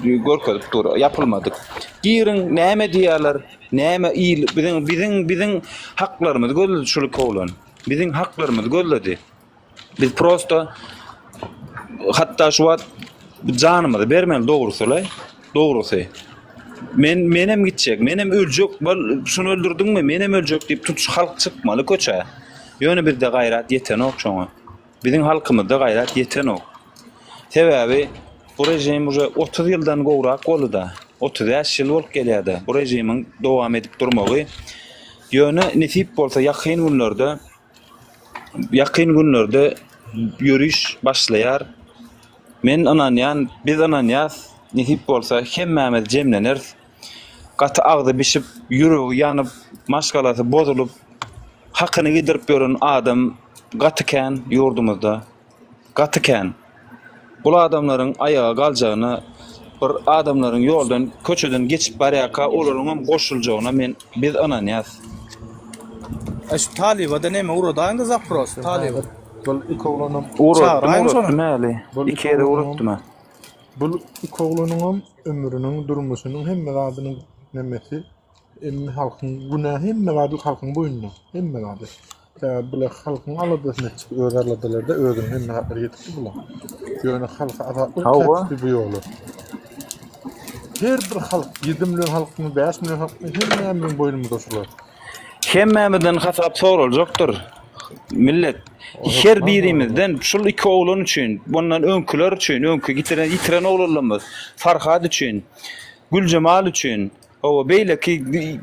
Görkezip dur, ýapylmadyk. Giriň, näme diýýärler? Näme il biziň biziň biziň haklarymyzy gözledi şul iki oglan. Biziň haklarymyzy gözledi. Biz prosta hatda şu wagt janymyzy bermeli dogrusy-la, dogrusy. Men menem gitjek, menem öljek, bol şuny öldürdiňmi, menem öljek diýip tutuş halk çykmaly köçä. Ýöne bizde gaýrat ýetenok şoňa. Biziň halkymyzda gaýrat ýetenok. Sebäbi bu režim uje 30 ýyldan gowrak boldy-da. 35 ýyl bolup gelýär-de bu režimiň dowam edip durmagy. Ýöne nesip bolsa ýakyn günlerde Ýakyn günlerde ýöriş başlaýar. Men ynanýan, biz ynanýas, nesip bolsa hemmämiz jemleneris. Gaty agzy bişip, ýüregi ýanyp, maşgalasy bozulyp, hakyny gidirip ýören adam gaty kän ýurdumyzda. Gaty kän. Bul adamlaryň aýaga galjagyna, bir adamlaryň ýoldan, köçeden geçip barýarka olaryňam goşuljagyna men, biz ynanýas. Aý şu talyba-da neme ugradaýyňda zapros talyba. Bul iki oglanam. Ugratdym, Çagyraýyň şony. ugratdym häli. Bul Iki iki gezek oglanyňam ugratdym-a. Bul iki oglanyňam ömrüniň, durmuşynyň hemme zadynyň nemesi Indi halkyň günä hemme zady halkyň boýnuna. Hemme zady. Sebäbi bular halkyň aladasyny etjek öz aladalarda özüniň hemme zatlary ýetipdi bular. Ýöne halka azatlyk Hawa. äkitdi bu ýola. Her bir halk, 7 million halkmy, 5 million halkmy hemmämiziň boýnumyzda şular. Hemmämizden hasap soraljakdyr. Millet her birimizden şul iki oglan üçin, bundan öňküler üçin, öňki gitiren ýitiren oglanlarymyz Farhad üçin, Güljemal üçin, Hawa, beýleki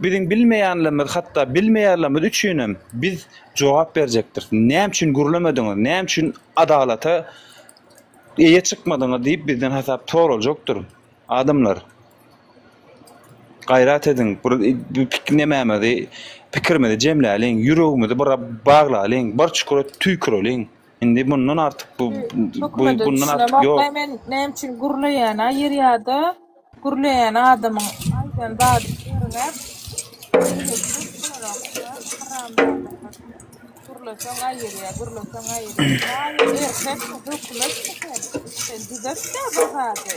biziň bilmeýänlerimiz, hatda bilmeýärlerimiz üçinem biz jogap berjekdiris. Näme üçin gürlemediňiz, näme üçin adalata eýe çykmadyňyz diýip bizden hasap soraljakdyr. Adamlar, gaýrat ediň, bir nemämizi, pikirimizi jemläliň, ýüregimizi bir baglalyň, bir çukura tüýküreliň. Indi mundan artyk bu bu Hökümete bundan artyk ýok. düşünemok men näme üçin gürleýän aýyrýada gürleýän adamyň aýdan zadyny derňäp gürleseň aýyrýa gürleseň aýyrýa naýy erkekmi hökümetmi sen sen düzetdä bir zady.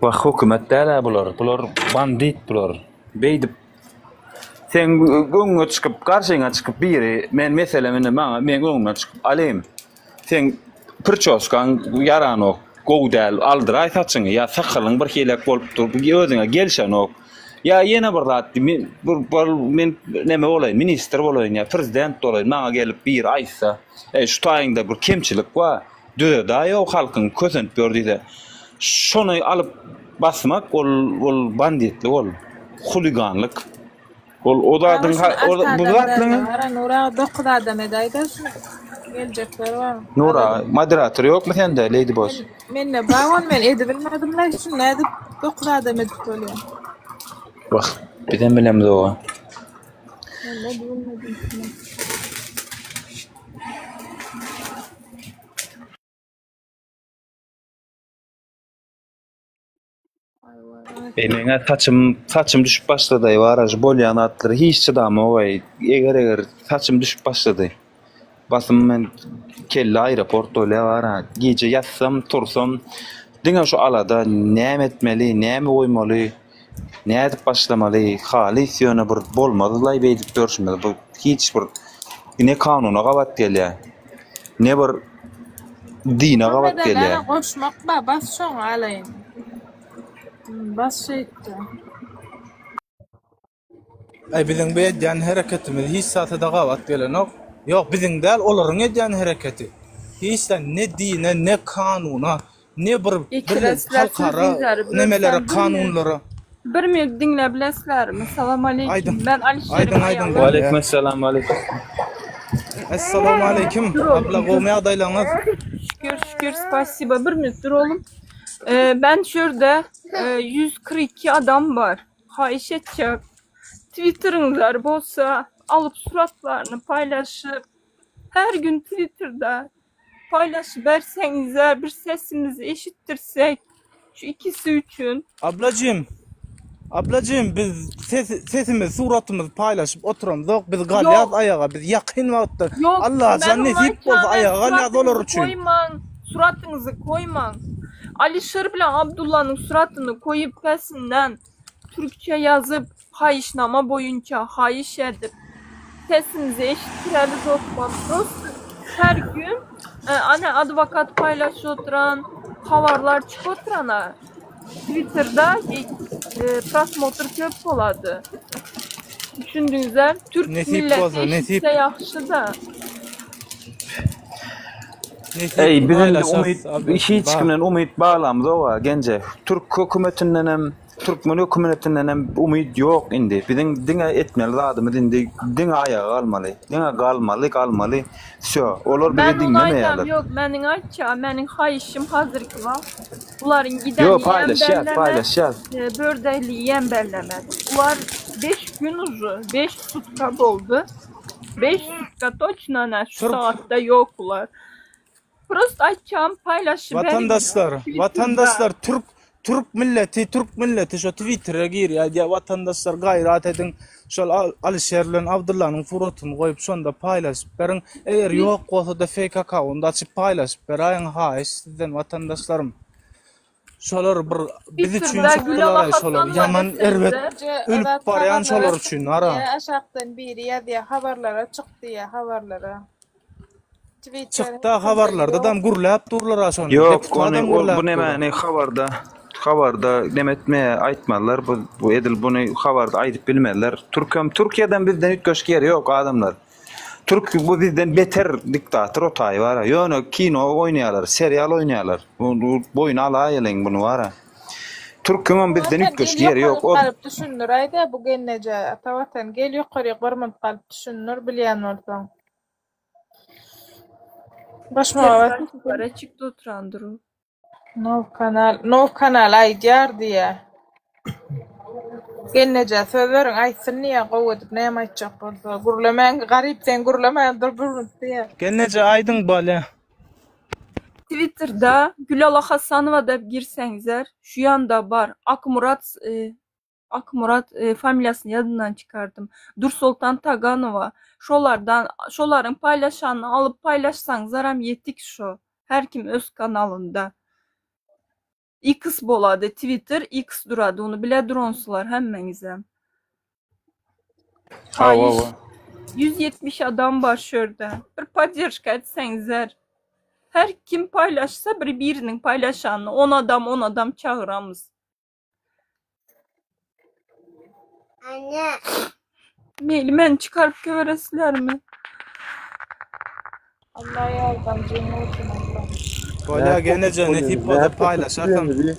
Wah hökümet dälä bular bular bandit bular beýdip Seň öňüňe çykyp, garşyňa çykyp biri, men meselem indi maňa meň öňümden çykyp Alim, seň priçoskaň ýaranok, gowy däl, aldyraý saçyňy ýa sakalyň bir hilek bolup dur, özüňe gelşenok. Ýa ýene bir zat, men bir men neme bolaýyn, ministr bolaýyn ýa prezident bolaýyn, maňa gelip biri aýtsa, eý şu taýyňda bir kemçilik bar, düzedäý-ow halkyň kösenip ýör diýse, şony alyp Basmak ol ol banditlik ol huliganlyk. Ol o zadyň Aga ol şuny bu alty adam zatlaryň berdi. Gara Nur aga 9 adam edäýdä şuny. Geljekler bar. Nura Alalım. moderator ýokmy sende Lady Boss? Men mende bar ony men edibilmedim-le şuny nädip 9 adam edip bolýar. Wah bizem bilemzok. Men edibilmedim şuny. Eý meňä saçym saçym düşüp başladaý wara şu bolýan zatlara hiç çydamok-aý eger eger saçym düşüp başlady. Basym men kelle aeroport bolýa wara gije ýatsam tursam diňe şu alada näme etmeli näme goýmaly nädip başlamaly halys ýöne bir bolmazlaý beýdip ýörşümiz bu hiç bir ne kanuna gabat gelýä ne bir dine gabat gelýä. Goşmak ba bas şoňa alaýyn. Bas şeýtde. Aý biziň bu edýän hereketimiz hiç zata-da gabat gelenok. Ýok, biziň däl, olaryň edýän hereketi. Hiç zat ne dine, ne kanuna, ne bir bir halkara nemelere, kanunlara. Bir minut diňläp bileslärmi? Salam aleýkim. Aýdyň. Ben Alişeriň Aýdyň, aýdyň. aýaly. Waleýkim essalam, waleýkim. Essalamu aleýkim. Abla gowmy ýagdaýlaryňyz? Şükür, şükür, spasiba. Bir minut dur oglum. Ben şu ýerde 142 adam bar. Haýyş etjek twitteriňizler bolsa alyp suratlaryny paýlaşyp her gün twitterde paýlaşyberseňizler bir sesimizi eşitdirsek şu ikisi üçin. Ablajym Ablajym biz ses sesimizi suratymyzy paýlaşyp oturamzok biz galýas Ýok. aýaga biz ýakyn wagtda Ýok men Allajan ony nesip bolsa aýtýan aýaga galýas olar suratyňyzy üçin. goýmaň suratyňyzy goýmaň Alişer bilen Abdullanyň suratyny goýup pesinden Türkçe ýazyp, haýyşnama boýunça haýyş edip, sesimizi eşitdireli dostlar. Prosto her gün ana adwokat paýlaşyp oturan, habarlar çykyp oturana Twitterda prosmotr köp bolady. Düşündiňizä? Türk Nesip milleti bolsa, nesip. eşitse ýagşy-da. Nesip Eý biz indi paýlaşarys umyt abla. hiç Bar. kimden umyt baglamzok-a Genje. Türk hökümetindenem Türkmen hökümetindenem umyt ýok indi. Biziň diňe etmeli zadymyz indi diňe aýaga galmaly. Diňe galmaly, galmaly. Wsýo. Olar bizi Men ony aýdam diňlemeýärler. ýok, meniň aýtja, meniň haýyşym hazirki wagt bularyň Ýok, gideniyem paýlaşýas, bellemez, paýlaşýas. bördegliyem bellemez. Bular beş gün uje, beş sutka boldy. Beş sutka toçno ana şu Türk sagatda ýok bular. Prost aýtjagym paýlaşyberiň Watandaşlar, Twitterda. watandaşlar türk türk milleti, türk milleti şo Twittere girýär diýýär, watandaşlar gaýrat ediň, şol Alişer bilen Abdyllanyň suratyny goýup şonda paýlaşyp beriň. Eger ýok bolsa-da fake akkaunt açyp paýlaşyp beräýiň haýyş sizden watandaşlarym. Şolar bir biz üçin Twitterda Gülala çykdylar-aý şolar. Hasanova Ýaman erbet deseňizde. ölüp Azat barýan habarlara şolar çyk üçin ara. diýýär, aşakdan biri ýazýar habarlara çyk diýýär habarlara. Twitter Çykda her kimde habarlardadam ýok. gürläp durlar-a şony. Ýok, ony Deputadam ol bu gürläp dur. nemäni habarda habarda neme etmeýär, aýtmazlar. Bu bu edil buny habarda aýdyp bilmezler. Türkem Türkiýeden bizden üýtgeşik ýeri ýok adamlar. Türk bu bizden beter diktator o taýy bara. Ýöne kino oýnaýarlar, serial oýnaýarlar. Bu boýun alaýalyň buny bara. Türküňem bizden Watan gel üýtgeşik ýeri ýokaryk ýok. O galyp düşündiräýdä bu gelneje Ata Watan gel ýokaryk bir munt galyp düşündir bilýän bolsaň. Goşmaga Serdaş bas. ýokary çykdy oturandyr o. Now kanal now kanal aýdýar diýýä. Gelneje söz beriň aýtsyn diýýä gowy edip näme aýtjak bolsa. Gürlemäň garyp sen gürlemän dur bir minut diýýä. Gelneje aýdyň bolýa. Twitterda Gülala Hasanowa dep girseňizler şu ýanda bar Akmyrat Akmyrat familiýasyny ýadymdan çykardym. Dursoltan Taganowa şolardan şolaryň paýlaşanyny alyp paýlaşsaňyzaram ýetik şo. Her kim öz kanalynda. X bolady twitter X durady ony bile duransylar hemmeňizem. Hawa Haýyş hawa. 170 adam bar şu ýerde. Bir podderşka etseňizler. Her kim paýlaşsa bir biriniň paýlaşanyny on adam on adam çagyramyz. Anne. Meýli meni çykaryp goýberesizlermi? Allah ýardamjyň bolsun abla. Bolýa Nädip gelneje oturyp nesip bolýar? bolsa Nädip oturyp paýlaşarsam. bilenimizi?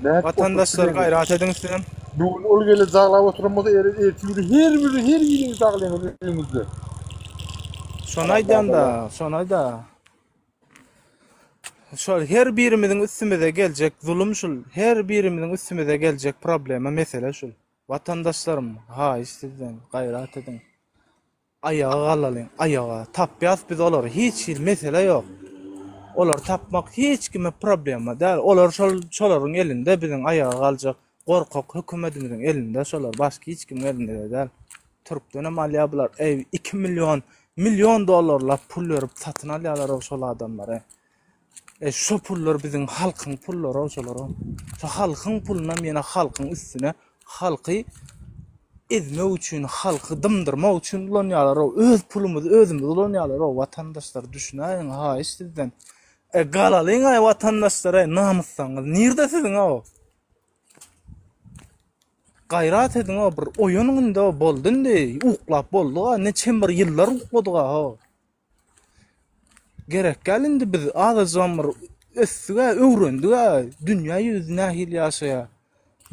Nädip oturyp Watandaşlar bilenimizi? gaýrat ediň sizem. Bu gün ol gele jaglap oturan bolsa ere ertir biri her biri her biriňiz jaglaýaňyz öýüňizde. Şony aýdýanda, şony aýda. Şol her birimiziň üstümize geljek zulum şul, her birimiziň üstümize geljek problema, mesele şul. Watandaşlarym, haýyş sizden, gaýrat ediň. Aýaga galalyň, aýaga. Tapýas biz olary, hiç hili mesele ýok. Olary tapmak hiç kime problema däl. Olar şol şolaryň elinde biziň aýaga galjak gorkak hökümetimiziň elinde şolar başga hiç kimiň elinde-de däl. Türkdenem alýar bular. Eý 2 million million dollarlap pul berip satyn alýarlar şol adamlary. E şo pullar biziň halkyň pullary şolar. Şo halkyň pulunam ýene halkyň üstüne halky ezmek üçin, halky dymdyrmak üçin ulanýarlar. Öz pulumyzy özümiz ulanýarlar watandaşlar düşünäýiň haýyş sizden. E galalyň aý watandaşlar aý namyssaňyz nirde siziň o? Gaýrat ediň o bir oýanyň indi o boldy indi uklap bolduga neçem bir ýyllar ukladyga ho. Gerek däl indi biz azajygam bir ösdügä, öwrendigä, dünýä ýüzi nähili ýaşaýar,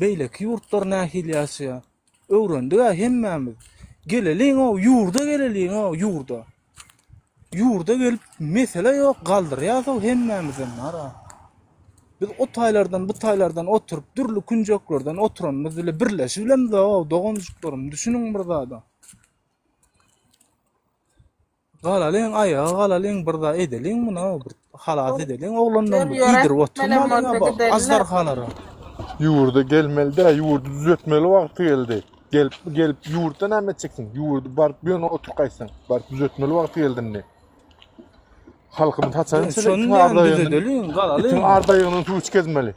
beýleki ýurtlar nähili ýaşaýar. Öwrendigä hemmämiz. Geleliň-ow, ýurda geleliň-ow, ýurda. Ýurda gelip mesele ýok, galdyrýas-ow hemmämizem bar-a. Biz o taýlardan, bu taýlardan oturyp, dürli künjeklerden oturanymyz bile birleşibilemzok-ow, doganjyklarym, düşüniň bir zada. Galalyň aýaga galalyň bir zat edeliň muny bir halas edeliň oglandan bir iýdirip oturmalyň bu aždarhalara. Ýurda gelmeli dä ýurdy düzetmeli wagty geldi. Gelip gelip ýurtda näme etjeksiň? Ýurdy baryp ýöne oturyp gaýtsaň. Baryp düzetmeli wagty geldi indi. Halkymyz haçan çenli Şony itiň diýýän ardaýygyny düzedeliň itiň galalyň. ardaýygyny suw içkezmeli.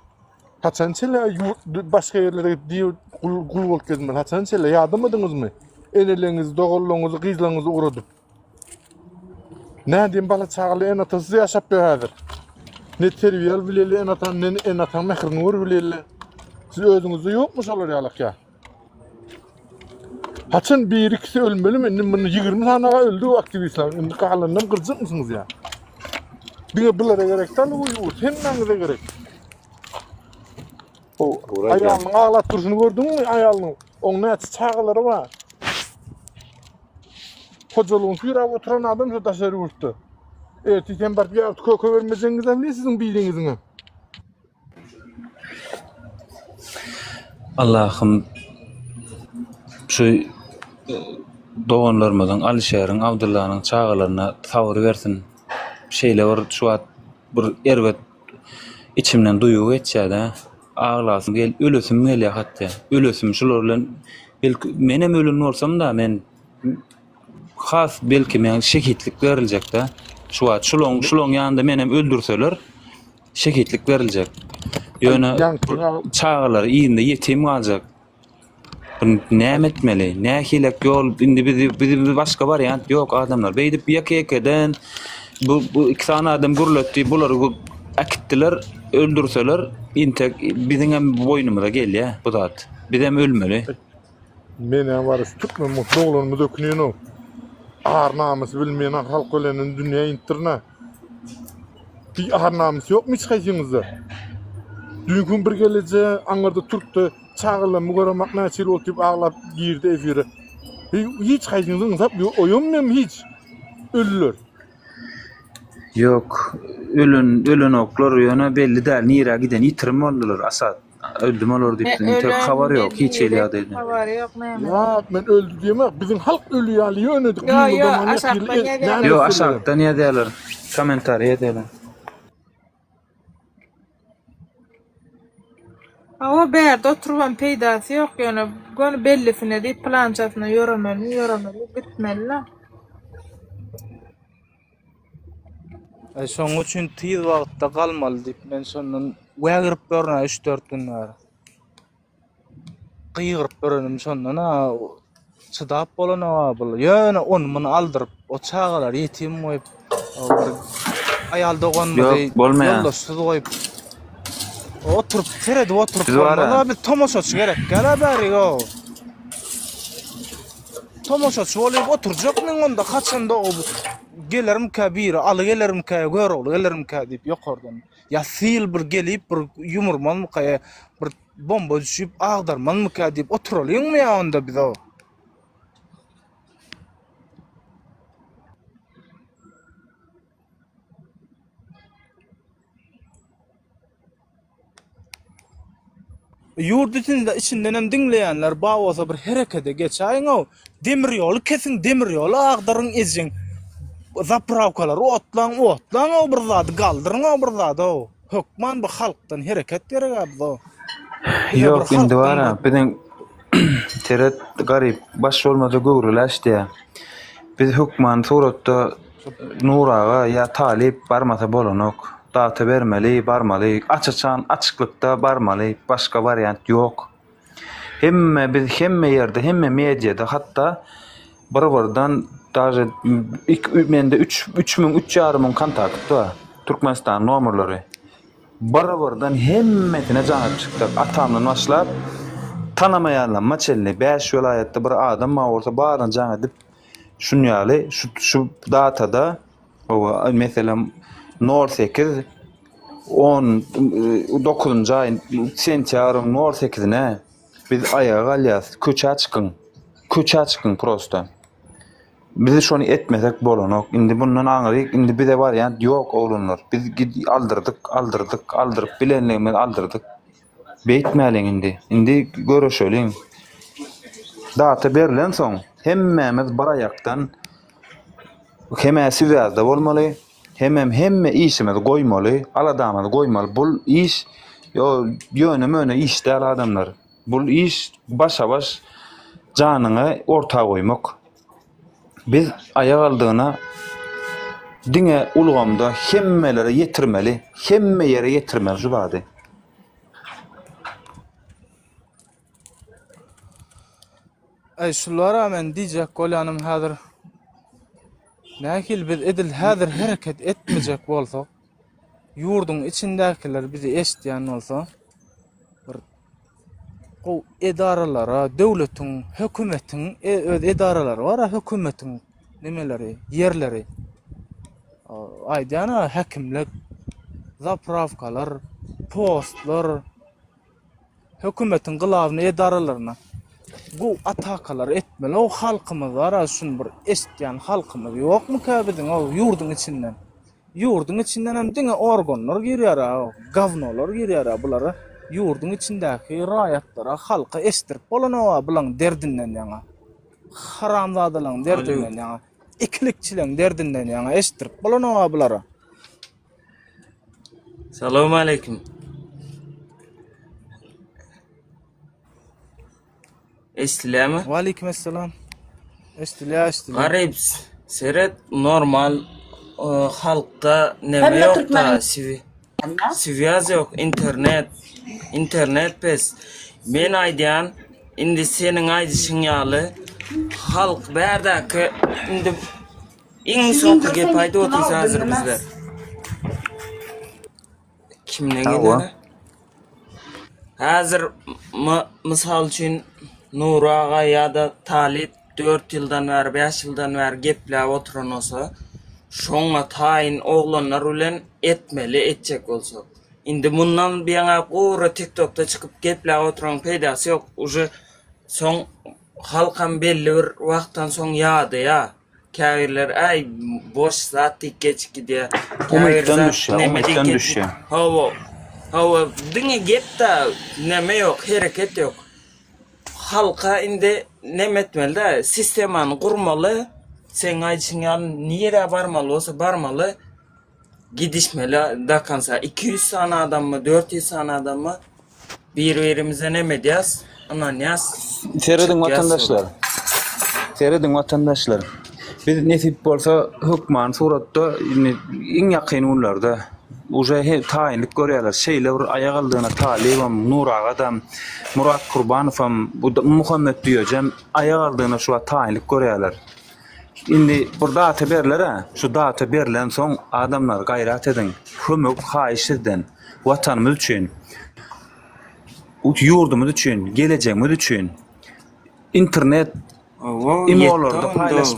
Haçan çenli ýurt başga ýerlere gidip diýip gul, gul bolup gezmeli? Haçan çenli ýadamadyňyzmy? Eneleriňizi, doganlaryňyzy, gyzlaryňyzy ugradyp. Nädeyim bala çagaly ene atasyz ýaşap ýör häzir. Ne terbiýe alyp bileli ene atan, ne ene ataň mährini görüp bileli. Siz özüňizde ýokmy şolar ýalak ýa? Haçan bir ikisi ölmelimi? Indi muny 20 sanaga öldü bu aktiwistler. Indi galanynam gyrjakmysyňyz ýa? Diňe bulara gerek däl bu ýurt, hemmäňize gerek. O aýalynyň aglap durşuny gördüňmi aýalynyň? Oň näçe çagalary bar? Hojalygyny süýräp oturan adam şu daşary ýurtda. Ertir sen baryp ýarty köke bermejegiňizem bilýär siziň biriňiziňem. Allahym şu doganlarymyzyň Alyşeriň, Abdyllanyň çagalaryna sabyr bersin. Şeýle bir şu wagt bir erbet içimden duýgy geçýär-de. Aglasym gel, ölesim gelýär hatda. Ölesim şular bilen belki menem ölen bolsam-da men has belki men şehitlik beriljek-de. Şu wagt şulaň şulaň ýanynda menem öldürseler Şehitlik beriljek. Ýöne çagalary yzynda ýetim galjak. Bu näme etmeli? Nähilek ýol indi bizi bizi başga wariant ýok adamlar. Beýdip ýeke-ýekeden bu bu iki sany adam gürletdi, bulary äkitdiler, öldürseler intek biziňem boýnumyza gelýär bu zat. Bizem ölmeli. Menä bar şu türkmen bolup doglanymyz ökünýänok. Ar namysy bilmeýän halk ölenden dünýä inipdirin-ä. Bir ar namysy ýokmy hiç haýsyňyzda? Düýnki gün bir gelneje aňyrda türkde çagalarymy göremak näçe ýyl boldy diýip aglap girdi efire. Hiç haýsyňyzyň ynsap oýanmaýarmy hiç? Ölüler. Ýok, ölen ölenoklar ýöne belli däl nirä giden ýitirim boldular Asad. Öldüm olar diýip Ne tek habar ölen ýok hiç belli hili ýagdaýda. Habary ýok näme. Ýa men öldi diýemok. Biziň halk öli ýaly ýöne Ýo ýo aşakdan ýazýarlar. Ýo aşakdan ýazýarlar. Kommentariý edýärler. Hawa bärde oturybam peýdasy ýok ýöne göni bellisine diýip pylançasyna ýöremeli ýöremeli gitmeli-le. E, şoň üçin tiz wagtda galmaly diýip men şondan wägirip ýörün-ä üç-dört gün bäri. Gygyryp ýörenim şondan-a çydap bolanok-a bul. Ýöne ony-muny aldyryp, o çagalary ýetim goýup, bir aýal doganymyzy Ýok, bolmaýar. ýoldaşsyz goýup, oturyp seredip oturyp Biz bar-a. bolmaz-a, biz tomaşaçy gerek däl-ä bärik-ow. Tomaşaçy bolup oturjakmyň onda haçanda o gelermikä biri, Aly gelermikä ýa Görogly gelermikä diýip ýokardan. Ýa sil bir gelip bir ýumurmazmyka ýa bir bomba düşüp agdarmazmyka diýip oturalyňmy ýa onda biz o. Ýurt içinde içindenem diňleýänler bar bolsa bir herekede geçäýiňow. Demir ýoly kesiň, demir ýoly agdaryň ejeň. Zaprawkalary otlaň, otlaň-ow bir zady, galdyryň-ow bir zady-ow. Hökman bir halkdan hereket gerek-ä bize. Bize bir Ýok indi halkdan bar-a bir biziň seret garyp baş bolmasa göwreli aç diýýä. Biz hökmany suratda Nur aga ýa Talyp barmasa bolanok. Data bermeli, barmaly. Aç-açan açyklykda barmaly. Başga wariant ýok. Hemme biz hemme ýerde, hemme mediada hatda bir-birden daže mende üç, 3000, üç ýarym müň kontakt bar. Türkmenistan nomerleri. Bir-birden hemmesine jaň edip çykdyk. Atamdan başlap tanamaýanlaryma çenli bäş welaýatda bir adam bar bolsa baryna jaň edip şun ýaly şu şu datada Hawa, meselem, nol sekiz, on dokuzynjy aý, sentýabryň nol sekizine biz aýaga galýas, köçä çykyň, köçä çykyň prosta. Biz şony etmesek bolanok. Indi bundan aňryk indi bize wariant ýok oglanlar. Biz aldyrdyk, aldyrdyk, aldyryp bilenligimizi aldyrdyk. Beýtmäliň indi. Indi göreşeliň. Data berlensoň hemmämiz bir aýakdan Hem-ä swýazda bolmaly, hemem hemme işimizi goýmaly, aladamyzy goýmaly. Bul iş ýöne-möne iş däl adamlar. Bul iş başa-baş janyňy orta goýmak. Biz aýak aldygyna diňe ulgamda hemmelere ýetirmeli, hemme ýere ýetirmeli şu zady. Aý şulara men diýjek bolýanym häzir nähili biz edil häzir hereket etmejek bolsak ýurduň içindäkiler bizi eşidýän bolsa bir gowy edaralara döwletiň hökümetiň e, öz edaralary bar hökümetiň nemeleri ýerleri aýdýan häkimlik zaprawkalar postlar Hökümetiň glawny edaralaryna bu atakalary etmeli o halkymyz bar şuny bir eşitýän halkymyz ýokmyka biziň o ýurduň içinden. Ýurduň içinden hem diňe organlar girýär a gawnolar girýär a bulara ýurduň içindäki raýatlara halka eşitdirip bolanok a bulaň derdinden ýaňa. Haramzadalaň derdinden ýaňa. Ikilikçileň derdinden ýaňa eşitdirip bolanok a bulara. Salowmaleýkim. Eşdilýärmi? Waleýkim essalam. Eşdilýär, eşdilýär. Garyp, seret normal e, halkda neme Hemme ýok da, türkmeniň swi- swýaz ýok, internet, internet pes. Men aýdýan, indi seniň aýdyşyň ýaly halk bärdäki indi Iň soňky gep aýdyp otyrys häzir bizler. Kimden gelýär? Häzir mysal üçin Nury aga ýa-da Talyp 4 ýyldan bäri, 5 ýyldan bäri gepläp oturan bolsa, şoňa taýyn oglanlar bilen etmeli etjek bolsa. Indi mundan buýana gury TikTokda çykyp gepläp oturanyň peýdasy ýok. Uje soň halkam belli bir wagtdan soň ýadaýar. Käbirleri äý boş zat diýip geçip gidýär. Käbir Umytdan zat düşýär, neme diýip umytdan geçip düşýär. Hawa. Hawa, diňe gep-de, neme ýok, hereket ýok. Halka indi neme etmeli-dä, sistemany gurmaly. Seň aýdyşyň ýaly nirä barmaly bolsa barmaly. Gidişmeli do konca. 200 sany adammy, 400 sany adammy bir-birimize neme edýäs, ynanýas. Serediň Çykýas watandaşlar. ýola. Serediň watandaşlar. Biz nesip bolsa hökmany suratda indi iň ýakyn günlerde uje he taýynlyk görýärler. Şeýle bir aýak aldygyna Talybam, Nur agadam, Murat Kurbanowam, bu Muhammet Düýejem aýak aldygyna şu wagt taýynlyk görýärler. Indi bir data berler-ä, şu data berlensoň adamlar gaýrat ediň, kömek haýyş sizden, Watanymyz üçin, ýurdumyz üçin, gelejegimiz üçin internet imolarda paýlaş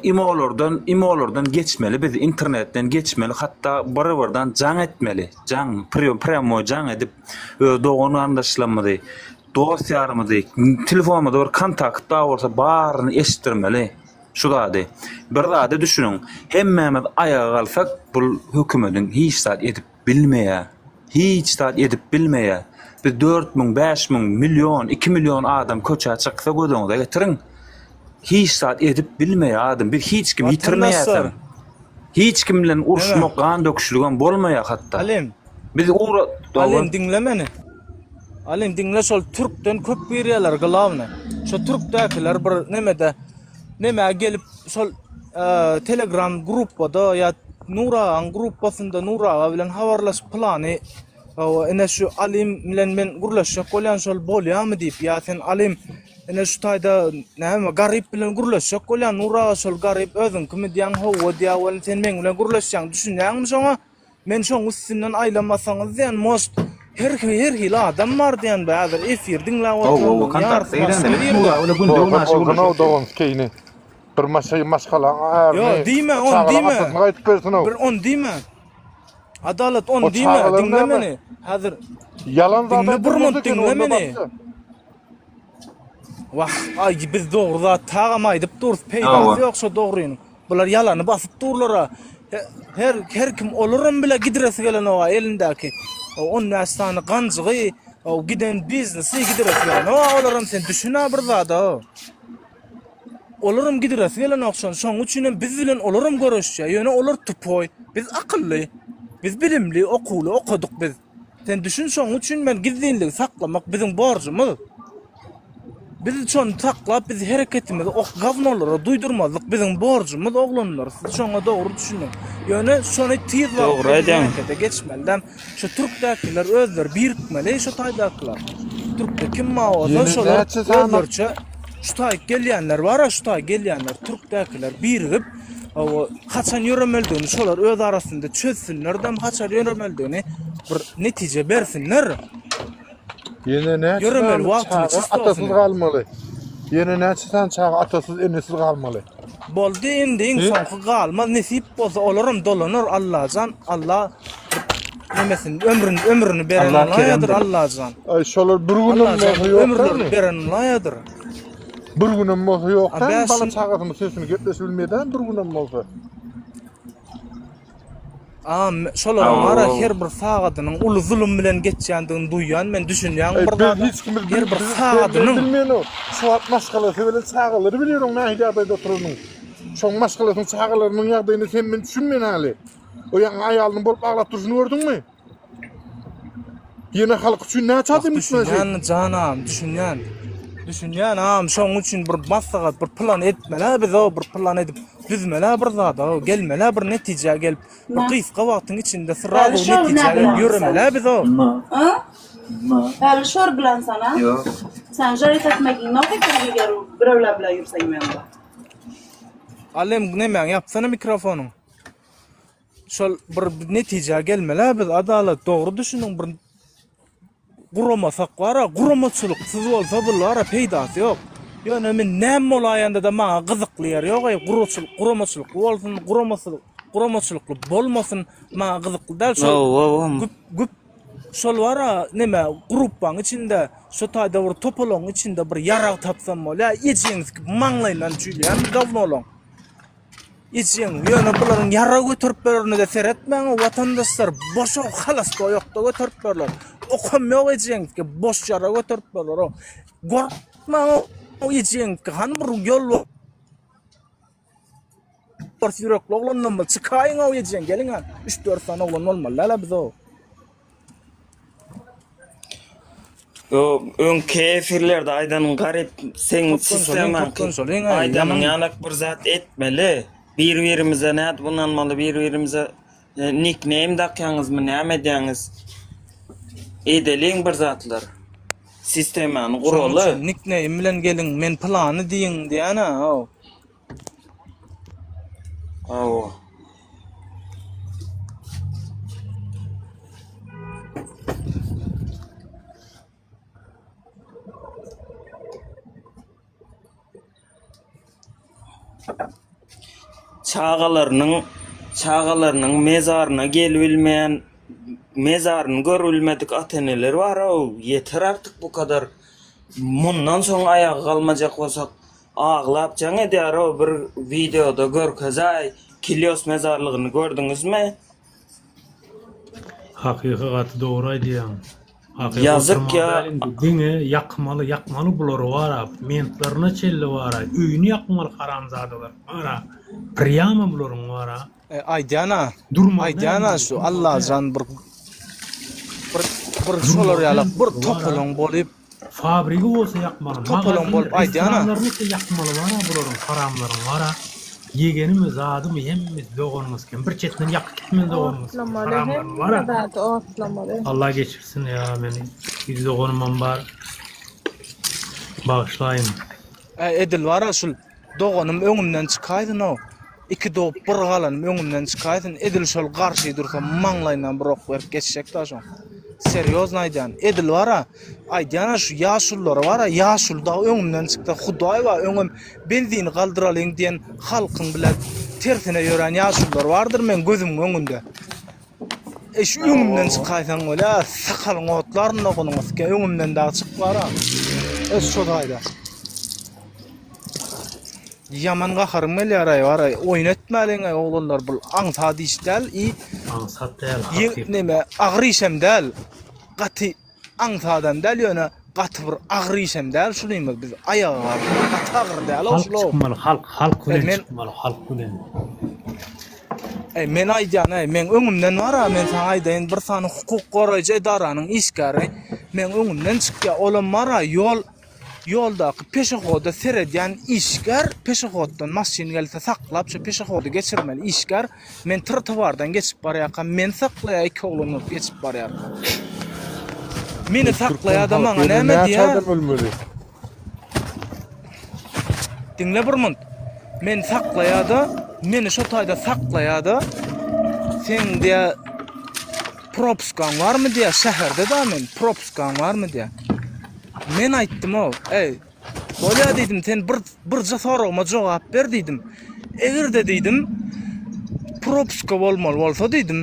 imolardan imolardan geçmeli biz internetden geçmeli hatda bir-birden jaň etmeli jaň prýamoý jaň edip öz dogan garyndaşlarymyzy Dost ýarymyzy, telefonymyzda bir kontakt bar bolsa baryny eşitdirmeli şu zady. Bir zada düşüniň, hemmämiz aýaga galsak bul hökümediň hiç zat edip bilmeýär. Hiç zat edip bilmeýär. Biz 4000, 5000, million, 2 million adam köçä çyksa göz öňüňize getiriň. Hiç zat edip bilmeýär adam. Biz hiç kimi Watandaşlar, ýitirmeýäsem. Hiç kim bilen uruşmak, gan döküşligem bolmaýar hatda. Alim. Biz ugra Alim diňle meni. Alim diňle şol türkden köp girýärler glawny. Şo türkdäkiler bir nemede nemä gelip şol telegram gruppada ýa Nur agaň gruppasynda Nur aga bilen habarlaşyp plany Hawa, ine şu Alim bilen men gürleşjek bolýan şol bolýamy diýip, ýa sen Alim ine şu taýda näme Garyp bilen gürleşjek bolýan Nur aga şol Garyp özüňkimi diýýäň howwa diýýä welin sen meň bilen gürleşýäň düşünýäňmi şoňa? Men şoň üstünden aýlamasaňyz diýen most her her hili adam bar diýen bu häzir efir diňläp oturanlaryň ýarysy başga birde. Dogan Bir maşgalaň ärini, Ýok diýme ony çagalaň diýme. atasyny gaýdyp bersin-ow. Bir ony diýme. Adalat ony O diýme, çagalary diňle näme? meni. Häzir Ýalan zat diňle bir aýdan munt bolsa eken, diňle onda meni. başga. Wah, aý biz dogry zat tagam aýdyp durus, peýdasy ýok şo dogrynyň. Bular ýalany basyp durlar-a. Her her kim olaram bile gidiresi gelenoga elindäki 15 sany ganjygy, giden biznesi gidiresi gelenoga olaram sen düşün-ä bir zada. Olaram gidiresi gelenok şony. Şonuň üçinem biz bilen olaram göreşýär. Ýöne olar tupoý. Biz akylly. Biz bilimli, okuwly, okadyk biz. Sen düşün şonuň üçin men gizlinligi saklamak biziň borjumyz. Biz şony saklap biz hereketimizi ok gawnolara duýdurmazlyk biziň borjumyz oglanlar. Siz şoňa dogry düşüniň. Ýöne şony tiz Dogry wagtda biz aýdýaň. herekete geçmelidem. Şu türkdäkiler özleri birikmeli şu taýdakylar. Türkde kim bar bolsa Ýene şolar näçe sany özleriçe şu taý gelýänler bar şu taý gelýänler türkdäkiler birigip o haçan ýöremelidigini şolar öz arasynda çözsünler dem haçan ýöremelidigini bir netije bersinler. Ýene näçe Ýöremeli sany wagtyny çaga çistosyny. atasyz galmaly? Ýene näçe sany çaga atasyz, enesiz galmaly? Boldy indi iň He? soňky galmaz nesip bolsa olaram dolanar Allajan Alla nemesini ömrüni ömrüni beren Allah Allaýadyr keremdir. Allajan. Aý şolar bir günem Allajan bolsa ýok ömürlerini dälmi? beren Allaýadyr. Bir günem bolsa ýok A dälmi? bäş Bala gün çagasynyň sesini gepleşip bilmeýär bir günem bolsa. A şolaryň bara Aw. her bir sagadynyň uly zulum bilen geçýändigini duýýan men düşünýäň Eý bir biz zada hiç kimiz her bil bir biz sen men sagadynyň bilmeýän şu wagt maşgalasy bilen çagalary bilýär oň nähili ýagdaýda oturanyny. Şoň maşgalasynyň çagalarynyň ýagdaýyny sen men düşünmeýän häli. O ýaňy aýalynyň bolup aglap durşuny gördüňmi? Ýene halk üçin näçe Wah adam gitmeli? düşünýän janam düşünýän. Düşünýän agam şoň üçin bir maslahat bir plan etmeli biz o bir plan edip düzmeli bir zada o gelmeli bir netijä gelip bir gysga wagtyň içinde srazu netijä gelip ýöremeli biz o. Häli şor bilen sana. Ýok. Sen žarit etmegiň ýok eken eger birewler bilen ýürseň mende. Alem nemäň ýapsana mikrofonyň. Şol bir netijä gelmeli biz adalat dogry düşüniň bir guramasak bara guramaçylyksyz bolsa bul bara peýdasy ýok. Ýöne men näme bolaýanda-da maňa gyzykly ýeri ýok eý guraçylyk guramaçylykly bolsun guramasyz guramaçylykly bolmasyn maňa gyzykly däl şol güp güp şol bara neme gruppaň içinde şo taýda bir topalagyň içinde bir ýarag tapsam bolýa ejeňi sikip maňlaýyndan çüýleýän gawnolaň. Ejeň, ýöne bularyň ýarag göterip bererine-de seretmäň, watandaşlar, boş ok halas doýakda göterip berler. Okam ýok ejeňki, boş ýarag göterip berler. Gorkmaň ejeňki, hany bir ýol Ors ýürekli oglandan bol, çykaýyň-ow ejeň, geliň-ä. Üç-dört sany oglan bolmaly däl-ä biz-ow. Yo, öňki efirlerde aýdanyň garyp seň sistemaňky aýdanyň ýalak bir zat etmeli. Bir-birimize nädip ynanmaly, bir-birimize e, nickname dakýaňyzmy, näme edýäňiz? Edeliň bir zatlar. Sistemany guraly. Nickname bilen geliň, men plany diýiň diýýän-ä, haw. Hawa. Çagalarynyň çagalarynyň mezaryna gelibilmeýän, mezaryny görübilmedik ata-eneler bar-ow, ýeter artyk bu kadar. Mundan soň aýaga galmajak bolsak, Aglap jaň edýärow bir wideoda görkezäý Kilýos mezarlygyny gördüňizmi? Hakyky gaty dogry aýdýaň. Hakyky Ýazyk oturmaly ýa däl indi diňe ýakmaly ýakmaly bulary bara mentlaryna çenli bara öýüni ýakmaly haramzadalar bara prýama bularyň bara. E, aýdýan-a, Durmaly däl aýdýan-a bu, şu durmaly däl. Allajan bir bir bir şolar Durmaly ýaly däl bir bu bara. topalaň bolup, Fabrigi bolsa ýakmaly, bir topalaň magazin, bolup aýdýan-a. restoranlaryny ise ýakmaly bara bularyň haramlaryň bara. Ýegenimi, zadymy hemmesi doganyňyz kim. Bir çetinden ýakyp gitmeli doganyňyz kim. Otlamaly, Haramlaryny hemme bara. zady otlamaly. Allah geçirsin ýa meni ýüz doganymam bar. Bagyşlaýyn. Äý edil bara şul doganym öňümden çykaýsyn-ow. Iki dogup bir galanym öňümden çykaýsyn, edil şol garşy dursa maňlaýyndan bir ok berip geçjek-dä şoň. Serýozny aýdýan. Edil bara, aýdýan-a şu ýaşululara bara, ýaşuly dagy öňümden çyksa Hudaý bar, öňem benzini galdyralyň diýen halkyň bile tersine ýörän ýaşulular bardyr meň gözümiň öňünde. Eý şu öňümden çykaýsaň bolýa, sakalyňy otlaryn ogunyňy syke, öňümden dagy çyk bara. Eý şo taýda. Ýaman gaharym gelýär-aý bara, oýun etmäliň-aý oglanlar, bul aňsat iş däl i Aňsat däl hakyky. Neme agyr işem däl. Gaty aňsadam däl ýöne gaty bir agyr işem däl şulymyz biz aýaga galdyk gaty agyr däl-ow Halk şul-ow. çykmaly halk halk Eý bilen men çykmaly halk bilen. Eý men aýdýan eý meň öňümden bar-a men saňa aýdaýyn bir sany hukuk goraýjy edaranyň işgäri meň öňümden çykýa olam bar-a ýol Ýoldaky peşehoda seredýän işgär peşehoddan maşyn gelse saklap şo peşehody geçirmeli işgär men trotuardan geçip barýarkam meni saklaýar iki oglan bolup geçip barýarka meni Türkmen saklaýada halky maňa ýene näme näçe diýýär adam ölmeli? Diňle bir munt meni saklaýada meni şo taýda saklaýada seň diýä propuskaň barmy diýä şäherde da men propuskaň barmy diýä Men aýtdym-ow, Eý, bolýa diýdim, sen bir birje soragyma jogap ber diýdim. Eger-de diýdim, propuska bolmaly bolsa diýdim,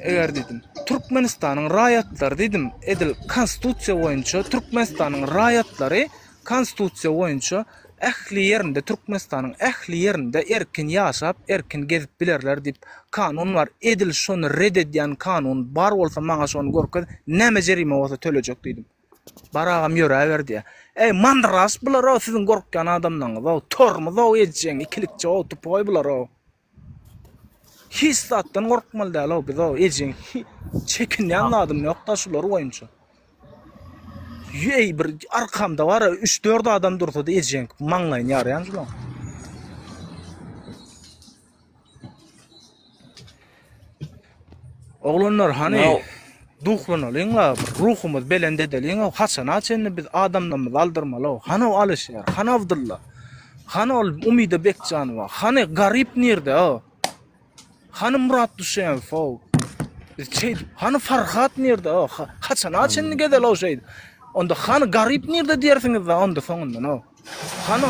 eger diýdim, Türkmenistanyň raýatlary diýdim, edil konstitusiýa boýunça Türkmenistanyň raýatlary konstitusiýa boýunça ähli ýerinde Türkmenistanyň ähli ýerinde erkin ýaşap, erkin gezip bilerler diýip kanun bar. Edil şony red edýän kanun bar bolsa maňa şony görkez, näme jerime bolsa tölejek diýdim. Bar agam ýöräber diýýär. Eý mandraş bular-ow siziň gorkýan adamlaryňyz-ow, tormuz-ow ejeň ikilikçi-ow tupoý bular-ow. Hiç zatdan gorkmaly däl-ow biz-ow ejeň çekinýän zadym ýok-da şular boýunça. Eý bir arkamda bar-a üç-dört adam dursa-da ejeň maňlaýyny ýarýan şulaň. Oglanlar hany duhlanalyň-la, ruhumyzy belent edeliň-ow, haçana çenli biz adamlarymyzy aldyrmaly-ow, hany o Alyşer, hany Abdylla, hany ol Umyda Bekjanowa, hany Garyp nirde-ow, hany Myrat Düşemow-ow, biz şeýdip, hany Farhat nirde-ow, haçana çenli gezeli-ow şeýdip, onda hany Garyp nirde diýersiňiz-dä onda soňundan-ow. Hany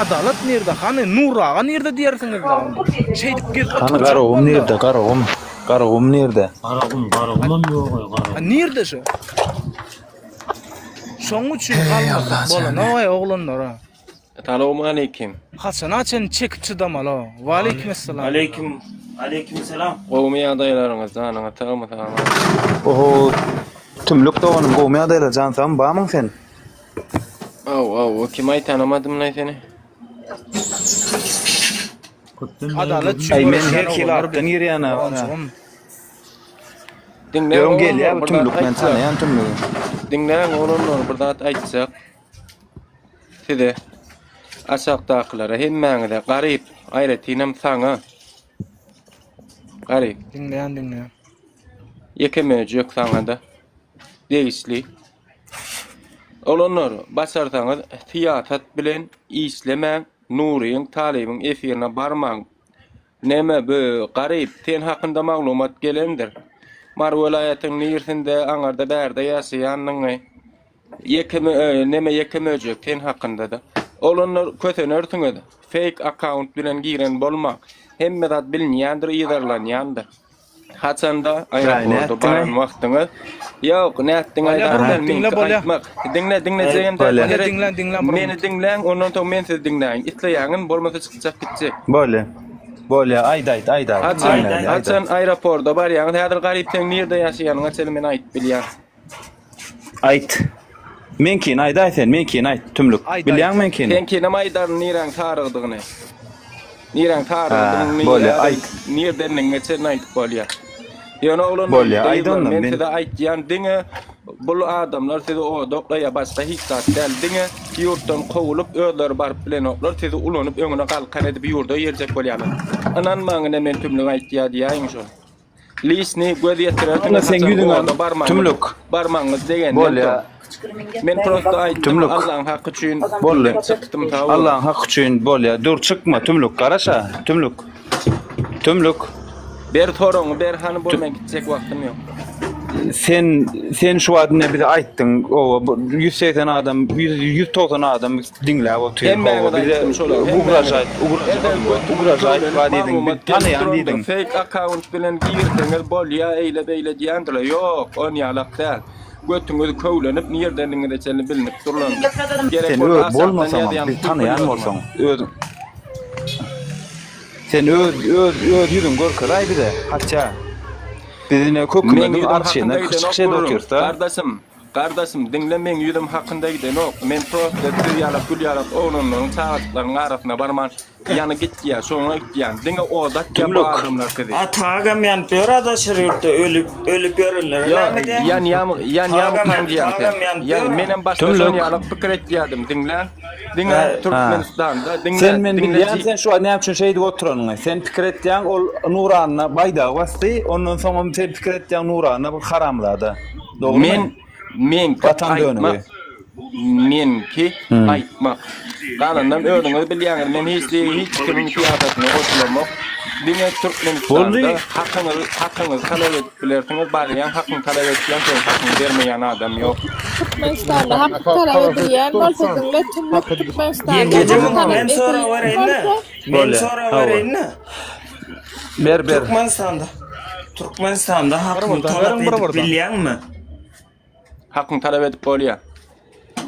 Adalat nirde, hany Nur aga nirde diýersiňiz-dä onda. Şeýdip gezip Hany oturjak Garagum onda. nirde, Garagum? Garagum nirde? Garagum, Garagumam ýog-aý, A Garagum. nirde şo? Şoň üçin Eý galmasak Allah jana. bolanok-aý oglanlar-a. Salowmaleýkim. Haçana çenli çekip çydamaly-ow. Waleýkim essalam. Aleýkim, aleýkim salam. Gowumy ýagdaýlaryňyz, janyňyz sagmy, sagman. Oho, tümlük doganym gowumy ýagdaýlar jan sagmy bamyň sen? Aw aw o kim-aý tanamadymlaý seni. Köpden bäri Adalat gözüm üçin Aý men göreşýän her hili oglanlar atdan biz. girýän-ä. Doganjygym. Diňläň Öň oglanlar gelýär bu bir zat tümlük men aýtjak. tanaýan tümlügi. Diňläň oglanlar bir zat aýtjak. Size aşakdakylara hemmäňize garyp aýratynam saňa. Garyp. Diňleýän diňleýän. Ýeke möjek saňada degişli. Oglanlar, başarsaňyz syýasat bilen işlemäň, Nuryň, Talybyň efirine barmaň. Neme bu, Garyp, sen hakynda maglumat gelendir. Mary welaýatyň nirsinde, aňarda bärde ýaşaýandygyňy. Ýeke neme ýeke möjek sen hakynda-da. Oglanlar kösenersiňiz, fake akkaunt bilen giren bolmaň. Hemme zat bilinýändir, yzarlanýandyr. Haçanda aeroporta baran wagtyňyz Ýok, nätdiň aýdan meňki aýtmak. Diňle, diňlejegem däl. Bolýa, diňle, diňle. Meni diňläň, ondan soň men sizi diňläýin. Isleýäňiz, bolmasa çykjak gitjek. Bolýa. Bolýa, aýt, aýt, aýt. Haçan, haçan aeroporta barýaňyz? Häzir garyp seň nirde ýaşaýanyňa çenli men aýdyp bilýän. Aýt. Meňkini aýdaý sen, meňkini aýt, tümlük. Aýt, Bilýäň aýt. meňkini? Seňkinem aýdaryn niräň sarygdygyny. Niräň Hä, bolýa, aýt. Nirdenligiňe çenli aýdyp bolýa. Ýöne oglanlar, Bolýa, aýt gyzlar, onda, men men size aýtýan diňe bul adamlar sizi odaklaýa başga hiç zat däl. Diňe ýurtdan kowulyp özleri baryp bilenoklar, sizi ulanyp öňüne galkan edip ýurda girjek bolýarlar. Ynanmaň ine men tümlük aýtýa diýäýiň şol. Lişni göz Onda ýetirersiňiz seň haçan ýüzüňem oda barmaňyz tümlük. barmaňyz degenden Bolýa. soň. Men prosta aýtdym Tümlük. Allaň haky üçin Boldy. çykdym sag boluň. Allaň haky üçin bolýa. Dur çykma tümlük garaşa tümlük. Tümlük. Ber soragyňy ber hany bol men gitjek wagtym ýok. Sen sen şu wagt ine bize aýtdyň oba 180 adam 100 190 adam diňläp otyr Hemmäňiz hawa bize aýtdym şolar hemmäňiz. ugražaýt Eger götüňiz ugražaýt köwlenip bar diýdiň biz maglumat gelip tanaýan duranda diýdiň. fake akkaunt bilen girseňiz bolýa eýle beýle diýendirler ýok onýalak däl. Götüňiz köwlenip nirdenligiňize çenli bilinip durlandyr. Gerek Sen bolsa öz aşakdan bolmasaňam ýazýan biz tanaýan bolsaň özüň Sen öz öz öz ýüzüňi görkezaý bize hatça. Biz ine Meň kökümediň ýüzüm arşyna hakynda gidenok çykyş edip gürrüň. otyrys-da. Gardaşym, gardaşym diňle meň ýüzüm hakynda gidenok. Men prosta siz ýalak gül ýalak oglanlaryň çagajyklaryň arasyna barman ýany gitýä şoňa gitýän. Diňe oda atýa bu Tümlük. adamlar sizi. A tagam ýanyp ýör a daşary ýurtda ölüp ölüp ýörenlere Ýa näme diýýäň? ýanýamy ýanýamykaň Tagam diýýäň sen. tagam ýanyp Ýa ýör a. menem başda şon Tümlük. ýalak pikir etýädim diňle. Diňe Ha. Türkmenistanda diňe Sen men diňle bilýän ji sen şu wagt näme üçin şeýdip oturanyňy. Sen pikir etýäň ol Nuranna baýdagy basdy, ondan soňam sen pikir etýäň Nuranna bir haramzada. Dogrymy? Men meňki Watan aýtmak dönügi. meňki Hmm. aýtmak. Galanynam özüňiz bilýäňiz men hiç hiç kimiň syýasatyna goşulamok. Diňe Türkmenistanda Boldy. hakyňyzy hakyňyzy talap edip bilersiňiz barýaň hakyňy talap etýäň seň hakyňy bermeýän adam ýok. Türkmenistanda hak talap edilýän bolsa diňle tümlük Türkmenistanda Ýekeje hak gün talap men sorag edilýän bereýin-de. bolsa Men Bolýar. sorag Hawa. bereýin-de. Ber ber. Türkmenistanda Türkmenistanda Bir hakyňy birden talap beriň bir edip birden. bilýäňmi? Hakyňy talap edip bolýar.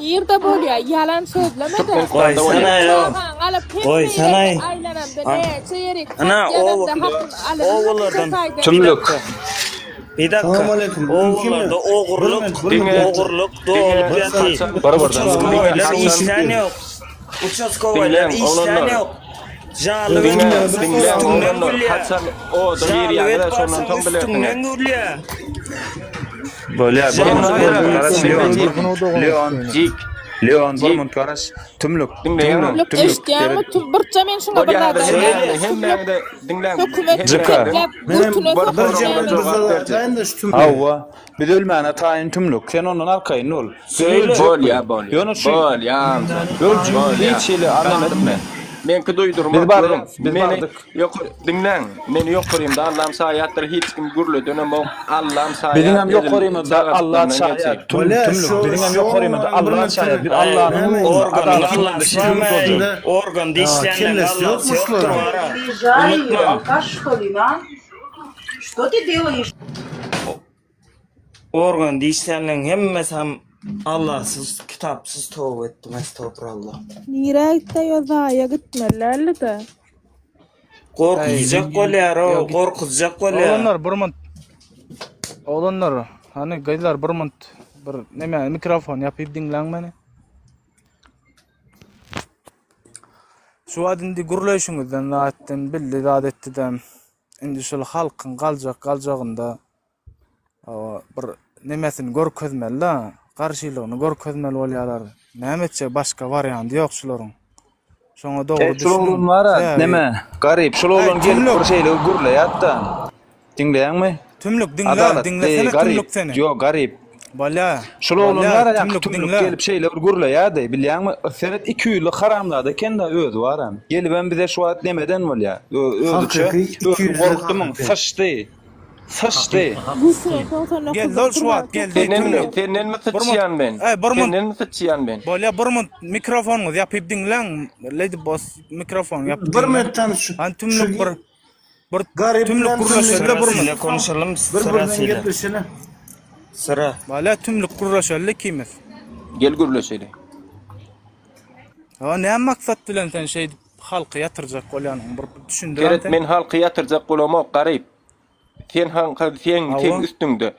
Nirde bolýa ýalan sözlemede. Türkmenistanda bolýar. Goýsana ýo. Çagaňy alyp hemme Goýsana. ýerde aýlanamda näçe ýeri Ana ýazanda hakyň alynmasa obalardan Tümlük. Bir dakika. Salam aleyküm. Obalarda ogurlyk, Diňe ogurlyk dolup diňe ýatyr. haçan Bir birden. Uçaskowoýlar diňe haçan işlän ýok. Uçaskowoýlar Diňläň işlän oglanlar. ýok. Jaly Diňe barsaň diňläň üstüňden oglanlar. gülýär. Haçan oda Jaly girýäňiz şondan barsaň soň üstüňden bilersiňiz. gülýär. Bolýar. Bir Sen minut gaýra garaş Leon. diňle Leon. Jik. Leon bir Jik. minut garaş. Tümlük. Diňleýäňmi? Tümlük. Tümlük Tümlük. eşitýäňmi? Tüm birje men şuňa bir Bolýar zat häzir aýdaýyn. hemmäňde Tümlük hemmäňde diňläň hökümet Jyka. hemmäňden itekläp Menem götüne bir bir sokýan soragyma jemel bir jogap zat berjek. aýdaýyn-da şu tümlüge. Hawa. Biz ölmäne taýyn tümlük. Sen ondan arkaýyn bol. Biz Söýle. öljek Bolýa biz. bolýa. Ýöne şu Bolýa amca. öljek Bolýa. hiç hili alem Galdym etme. men. Meňki Biz duýdurmak görüň. barýas, biz Meni bardyk. ýokary diňläň. Meni ýokarymda Allam şaýatdyr hiç kim gürledenemok. Allam şaýat Biziňem edil ýokarymyzda Allah çagajyklaryndan şaýat. geçeyim. Tüm Bolýa tümlük. şu Biziňem şu ýokarymyzda oglan bir Allah minut şaýat. Biz Aý, Allanyň näme ugrunda organda adalat ugrunda Allahsy şehit barmy? boljak. Organda Aa, işleýänleň kellesi Allahsy ýokmuş ýokdur şularyň. bara. Приезжай, Unutmaň. алкаш, что ли, на? Что ты делаешь? Organda işleýänleň hemmesi hem Allahsyz, kitapsyz toba etdim, estagfurallah. Nirä gitse ýo zaýa gitmeli däldi-de. Äý, Gorkuzjak bolýar-ow, ýa git. gorkuzjak bolýar. Oglanlar bir munt. Oglanlar, hany gyzlar bir munt. Bir neme mikrofon ýapyp diňläň meni. Şu wagt indi gürleýşiňizden zatdan bildi zat etdi-de. Indi şul halkyň galjak galjagynda bir nemesini görkezmeli-de, garşylygyny görkezmeli bolýarlar. Näme etjek başga wariandy ýok şularyň. Şoňa dogry Eý, şul düşüniň. oglan bar-a, Sebäbi neme, garyp, şul Äý, oglan gelip tümlük. bir şeýle gürleýät-de. Diňleýäňmi? Tümlük diňle, Adalatly, diňlesene garyp, tümlük seni. ýok, garyp. Bolýa, Şul oglan bolýa, bar-a, ýaňky tümlük tümlük diňle. gelip şeýle bir gürleýärdi, bilýäňmi? Seret, ikiýüzli haramzada eken-de özi baram. Gelibem bize şu wagt nemeden bolýa, özüçe, Hakyky özüni ikiýüzli gorkdumyň, hakyky. syçdy. Syçdy. Götüne 99 Geldi ol şu wagt geldi Senden mi, tümlük. sendenmi Bir munt, syçýan men? äý bir munt. Sendenmi syçýan men? Bolýa bir munt mikrofonyňyzy ýapyp diňläň. Lady Boss mikrofony ýapyp Bir diňläň. minutdan şu Hany şu tümlük bir bir garyp tümlük bilen gürleşeli tümlük bir munt. Sırasıyla konuşalım, bir birden sırasıyla. gepleşeli. Sıra. Bolýa tümlük gürleşeli ikimiz. Gel gürleşeli. Ha näme maksat bilen sen şeýdip halky ýatyrjak bolýanyňy bir düşündir Seret sen. men halky ýatyrjak bolamok garyp. Sen hanka sen seň Hawa. üstüňde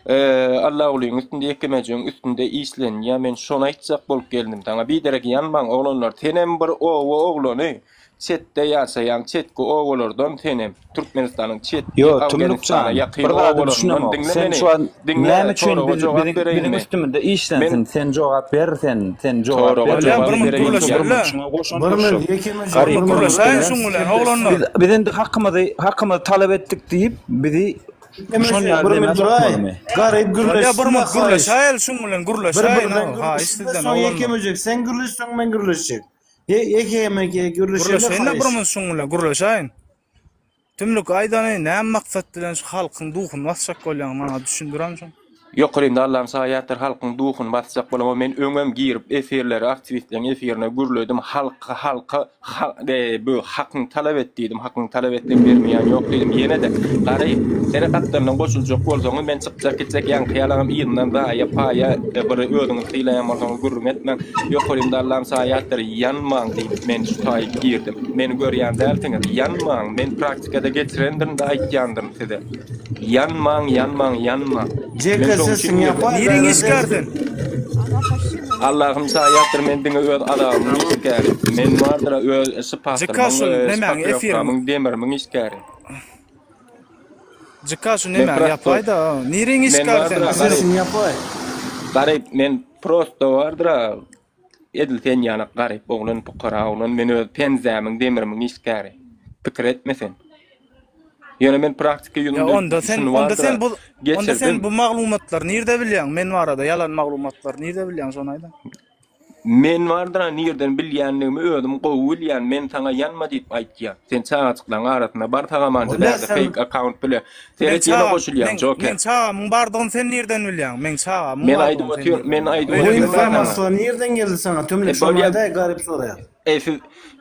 eee Allagulyň üstünde ýekemejegiň üstünde işlenýä men şony aýtjak bolup geldim saňa biderek ýanmaň oglanlar senem bir oba oglany. Çetde ýaşaýaň çetki obalardan senem Türkmenistanyň çetki Ýo Tümlük Afganistana jan ýakyn bir zada obalaryndan düşünemok. diňle Sen meni şu an diňle näme üçin soraga biz jogap biziň bereýin biziň men üstümizde men işlensin sen jogap ber sen sen jogap soraga ber Bolýa jogap bir minut bereýin gürleşeli-le. Şuňa goşant Bir goşjak. minut ýekeme Garyp bir minut. Gürleşäýin şuň bilen oglanlar. Biz biz indi hakymyzy hakymyzy talap etdik diýip bizi şon Ýekeme ýaly bir demä minut duraý. sokmalymy? Garyp Bolýa bir gürleşsin-de minut haýyş. gürleşäýeli şuň bilen Bir gürleşäýin birden haýyş gürleşsin-de sizden soň oglanlar. ýekemejek sen gürleş soň men gürleşjek. Ýekeme gürleşeli Gürleşäýin-de bir haýyş. minut şuň bilen gürleşäýin. Tümlük aýdany näme maksat bilen şu halkyň duhuny basjak bolýaň maňa düşündiren şoň. Ýokarynda Allam şaýatdyr halkyň duhuny basjak bolama men öňem girip efirlere aktiwistleriň efirine gürledim halka halka bu hakyňy talap et diýdim hakyňy talap etseň bermeýän ýok diýdim ýenede garyp sene gapdalyndan goşuljak bolsaňyz men çykjak gitjek ýaňky ýalagam yzyndan zaýa paýa bir özüňizi sylaýan bolsaňyz gürrüň etmäň Ýokarymda Allam şaýatdyr, ýanmaň diýip men şu taýy girdim. Meni görýän dälsiňiz, ýanmaň, men praktikada geçirendirin-de aýtýandyryn size. Ýanmaň, ýanmaň, ýanmaň. Men Jeke şoň üçin sesiň girdim. ýapaý Niriň gaýrat işgär et. sen? Allahym şaýatdyr, men diňe öz azabymyň işgäri. Men bardyr-a öz Jyka şypahyrymyň, şul nemäň efiriň. şpaklýowkamyň, demirimiň işgäri. Jyka şu Men nemäň prosto ýapaý-da. Niriň men işgär sen? bardyr-a garyp. Sesiň ýapaý. Garyp men Prosto bardyra edil sen ýaly garyp oglan pukara oglan men öz penzämiň demirimiň işgäri pikir etme sen ýöne men praktika Ýa ýüzünde onda sen şuny onda sen bardyra bu onda sen geçirdim bu maglumatlary nirde bilýäň men barada ýalan maglumatlary nirde bilýäň şony aýdaň. Men bardyra nirden bilýändigimi özüm gowy bilýän men saňa ýanma diýip aýtýan sen çagajyklaň arasynda bar sagamança Bolýa bärde sen feýk akkaunt bile Meň seret ýene çagam goşulýaň meň joker. meň çagamyň bardygyny sen nirden bilýäň meň çagamyň Men aýdyp bardygyny sen otyr nirden men bilýäň aýdyp Bu öýlenip otyryn saňa. informasiýa nirden geldi saňa E tümlük şony bolýa aýdaý garyp soraýar. e siz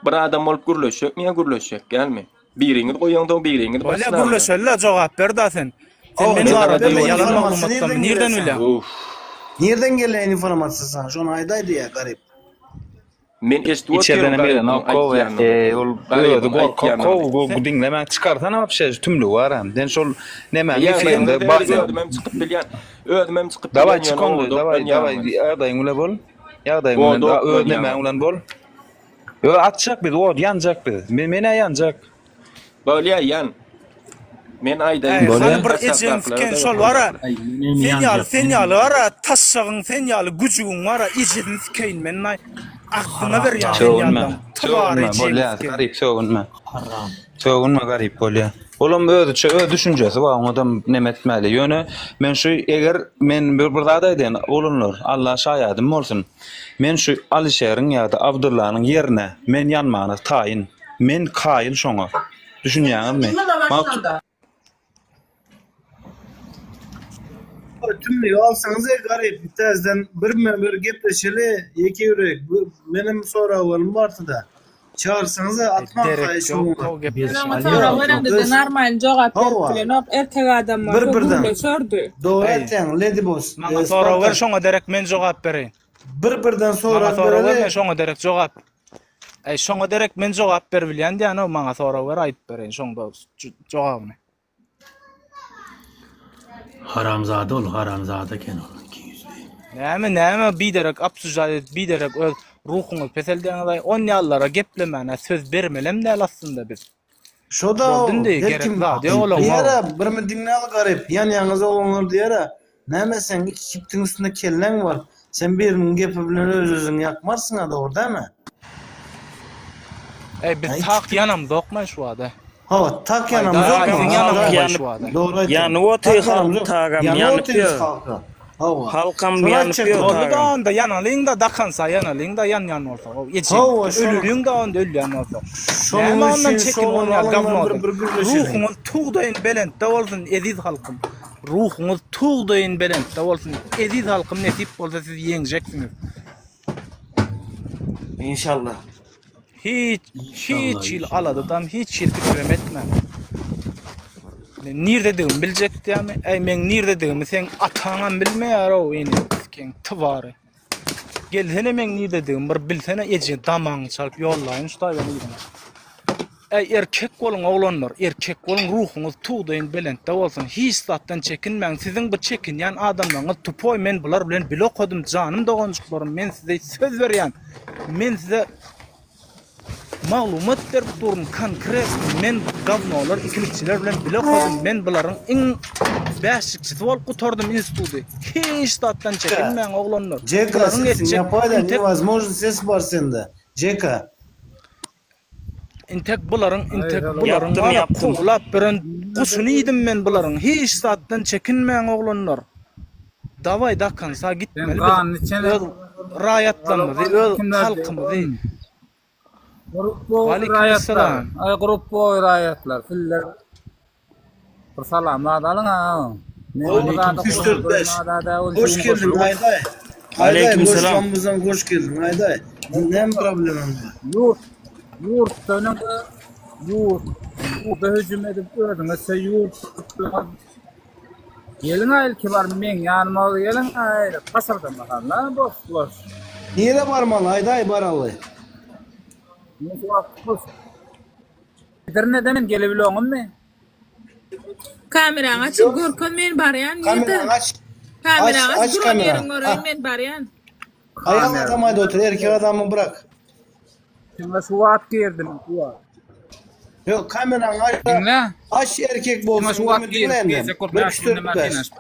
bir adam bolup gürleşjekmi ýa gürleşjek dälmi? Biriňiz goýaňsoň biriňiz Bolýa başlaňda. gürleşeli jogap ber-da sen. Sen Hawa men Men saňa barada diýip ýalan otyryn. informasiýa maglumatlarymy nirden nirden gelýär saňa? bilýäň? Uff. Nirden gelýän informasiýa saňa şony aýdaý diýýär garyp. Men eşidip otyryn Içerdenem garybyň gelenok kow aýtýanyny. e, ol özi Garybyň gorkak aýtýanyny. kow bu Sen diňlemän çykarsana wapşe tümlügi baram. Sen şol nemäň Ýa efirinde men bar özümem çykyp bilýän. Özümem çykyp Daway bilýän çyk ýöne onda oda daway daway oklanýan. ýagdaýyň bilen bol. Ýagdaýyň bilen Oda da öz oklanýan. nemäň bilen bol. Ýo atjak biz ot ýanjak biz. Men menä ýanjak. Bolýa ýan. Men aýdaýyn Äý, Bolýa. hany bir ejeň siken şol bara. Aý menem Sen ýaly, ýanjak sen menem. ýaly bara taşşagyň, sen ýaly güjügiň bara ejesini sikeýin men naý. Agzyňa berýän sen Sögünme. ýalylaň tybary Sögünme ejeňi bolýa sikeýin. garyp sögünme. Haram. Sögünme garyp bolýa. Olam özüçe öz düşünjesi bar oňadam neme etmäli. Ýöne men şu eger men bir, bir zat aýdaýyn oglanlar Alla şaýadym bolsun. Men şu Alyşeriň ýa-da Abdyllanyň ýerine men ýanmana taýyn. Men kaýyl şoňa. Düşünýäňizmi? Maňa Tümlügi alsaňyz ey garyp täzeden birme bir gepleşeli ýeke ýürek menem soraglarym barsyda çagyrsaňyza Äý, atmaň derek haýyş ýok oňa how Biz gepleşmäge. oňa sorag ýok berende-de öz normalny jogap berip hawa bilenok. Erkek adam bir bolsa birden gürleşerdi. dogry Äý, aýtýaň lady boss maňa e, sorag ber Spartak şoňa derek men jogap bereýin. bir birden Maňa sorag sorag ber men bereli şoňa derek jogap. Äý, şoňa derek men jogap beribilýän diýýän-ow maňa sorag ber aýdyp bereýin şoňda jogabyny. Haramzada ol haramzada eken ol ikiýüzli. Näme näme biderek obsuždat edip biderek öz ruhuňyzy peseldýäňizaý onýalylara geplemäne söz bermelem däl aslynda biz. Şoda Boldy indi her gerek kim zat ýok olaň diýerä how. birimi diňläli garyp ýanýaňyz oglanlar diýerä näme seň iki kibtiň üstünde kelläň bar sen biriniň gepi bilen öz özüňi ýakmarsyňa dogry dämi. Eý biz Ýa iki tak kibtiň ýanamzokmaý şu wada. Hawa tak Aýda ýanamzok aýdyň maňa ýanamzokmaý Ýanyp şu wada. dogry aýtýaň ýanyp otyr tak halk ýanamzok tagam ýanyp ýanyp otyrys ýör. halka hawa Halkam şony ýanyp aýtjakdym ýör Boldy-da tagam. onda ýanalyň-da dakansa ýanalyň-da ýanýan bolsa o ejeňiz hawa şony ölüliň-de onda ölýän bolsa. şonuň Näme ondan üçin çekin şol onýa alymlar bir gawnodan. bir gürleşeliň. Ruhuňyz tug deýin belentde bolsun eziz halkym. Ruhuňyz tug deýin belentde bolsun eziz halkym nesip bolsa siz ýeňjeksiňiz. Inşallah. Hiç İnşallah hiç hili inşallah. aladadam hiç hili pikirem etmäň. Men nirdedigimi biljek diýýärmi? Äý meň nirdedigimi seň ataňam bilmeýär-ow ene sikiň tybary. Gelsene meň nirdedigimi bir bilsene eje damagyňy çalyp ýollaýyn şu taýdan yzyňa. Äý erkek boluň oglanlar, erkek boluň ruhuňyz tugdaýyn belentde bolsun hiç zatdan çekinmäň siziň bu çekinýän adamlaryňyz tupoý men bular bilen bile okadym janym doganjyklarym men size söz berýän men size. Maglumat berip durun konkretno men gawnolar ikilikçiler bilen bile okadym men bularyň iň bäşlikçisi bolup gutardym institudy hiç zatdan çekinmäň oglanlar Jeka bularyň sesiň etjek ýapaýda intek newozmojno ses bar sende Jeka. Intek bularyň intek bularyň Ýapdym bara ýapdym. kowlap beren guşuny iýdim men bularyň hiç zatdan çekinmäň oglanlar daway dakansa Sen gitmeli biz ganyny içen öz raýatlarymyzy öz halkymyzy Grupboý Waleýkim raýatlar, essalam. aý grupboý raýatlar, sizler bir salam zat alyň a. Men bir Aleýkim zada üç dört goşulyp beş. zada ol Hoş siziň geldiň goşulyp Aýdaý. Aýdaý Aleýkim salam. goşulanymyzdan hoş geldiň Aýdaý. Näme problemaň bar? ýurt ýurtdan öňe ýurt ýurda hüjüm edip özüňizçe ýurt Geliň-ä ilki bar meň ýanyma geliň aý pasyrdamasaňla boş boş. Nirä barmaly aýdaý baraly. Men şu wagt boş. Edirnede men gelebiloňyzmy? Kameraňy açyp görkez men barýan nirde? Kameraňy aç. Aç Kameraňy aç aç duran kamera. ýeriň göreýin Ah. men barýan. Aýal Kamera. adam aýda otur erkek adamy bırak. Diňe şu wagt girdim şu wagt. Ýok kameraňy aç. Diňle. Aç erkek Diňe bolsun şu wagt bunu girip diňle indi. geljek bolup 1 3 nätdim 4 5.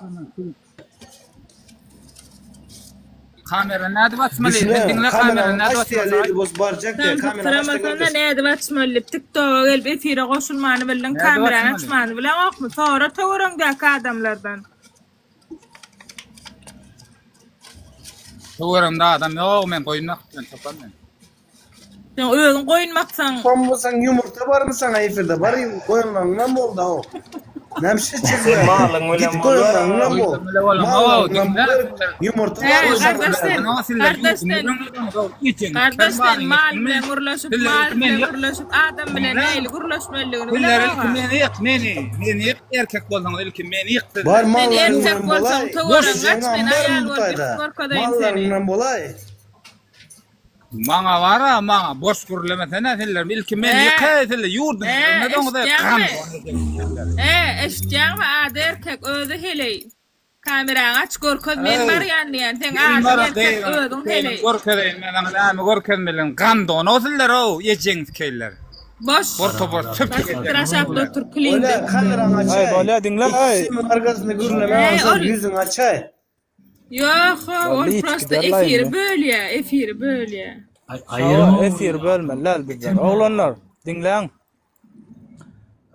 Kamera nädip açmaly? Düşüne, Sen diňle kamera kamerany nädip aç diýýär açmaly? Lady Boss barjak diýýär. Kamerany aç da Samsyk görkez. nädip açmaly diýip tiktoga gelip efire goşulmany bildiň Nädip kamerany açmaly? açmany bileňokmy? Sora töweregiňdäki adamlardan. Töweregimde adam ýok men goýun bakyp bilen çopan men. Sen özüň goýun baksaň. Çopan bolsaň ýumurta barmy saňa efirde bar goýunlaryňdan bol da o. Näme şeýtjek Sen bolýaň? malyň bilen Git goýunlaryňdan bol. Goýunlaryň bile bolan. Mallaryňdan Diňle. bol. Ýumurta He barmy saňa gardaş sen gardaş sen gardaş sen mal bilen gürleşip mal bilen gürleşip adam bilen nähili gürleşmelidigini Sizler ilki bileňok-a. meni ýyk meni. Meni ýyk erkek bolsaňyz ilki meni ýyk sizler. Bar Sen mallaryňdan erkek bolsaň bolaý. töweregiňi aç Ejeňem men barmy aýal bu bolup taýda? ýykyp görkezeýin seni. Mallaryňdan bolaý. Maňa bara maňa boş gürlemesene sizler ilki meni He ýyk heý sizler ýurduň he ýerine doňuz heý gan eşitýäňmi? He eşitýäňmi ady erkek özi heleý. Kameraňy aç görkez men Eý barýan diýen seň men adyň bara erkek gyzyň özüň seniň heleý. görkezeýin men saňa näme görkezmeliň gandon o sizler ow ejeňi sikeýler. Boş. Bir topar çöp Başyp ejeňi aşakda sizler. otur klin Bolýa depdi. kameraňy Aý açaý. bolýa diňle aý. Ikisiniň arkasynda gürleme Eý onsoň ol ýüzüňi açaý. Ýok ol Boldy ýitip prosta giderlaý efiri indi. bölýä efiri bölýä. Hawa efiri bölmeli däl bizler. Oglanlar diňläň.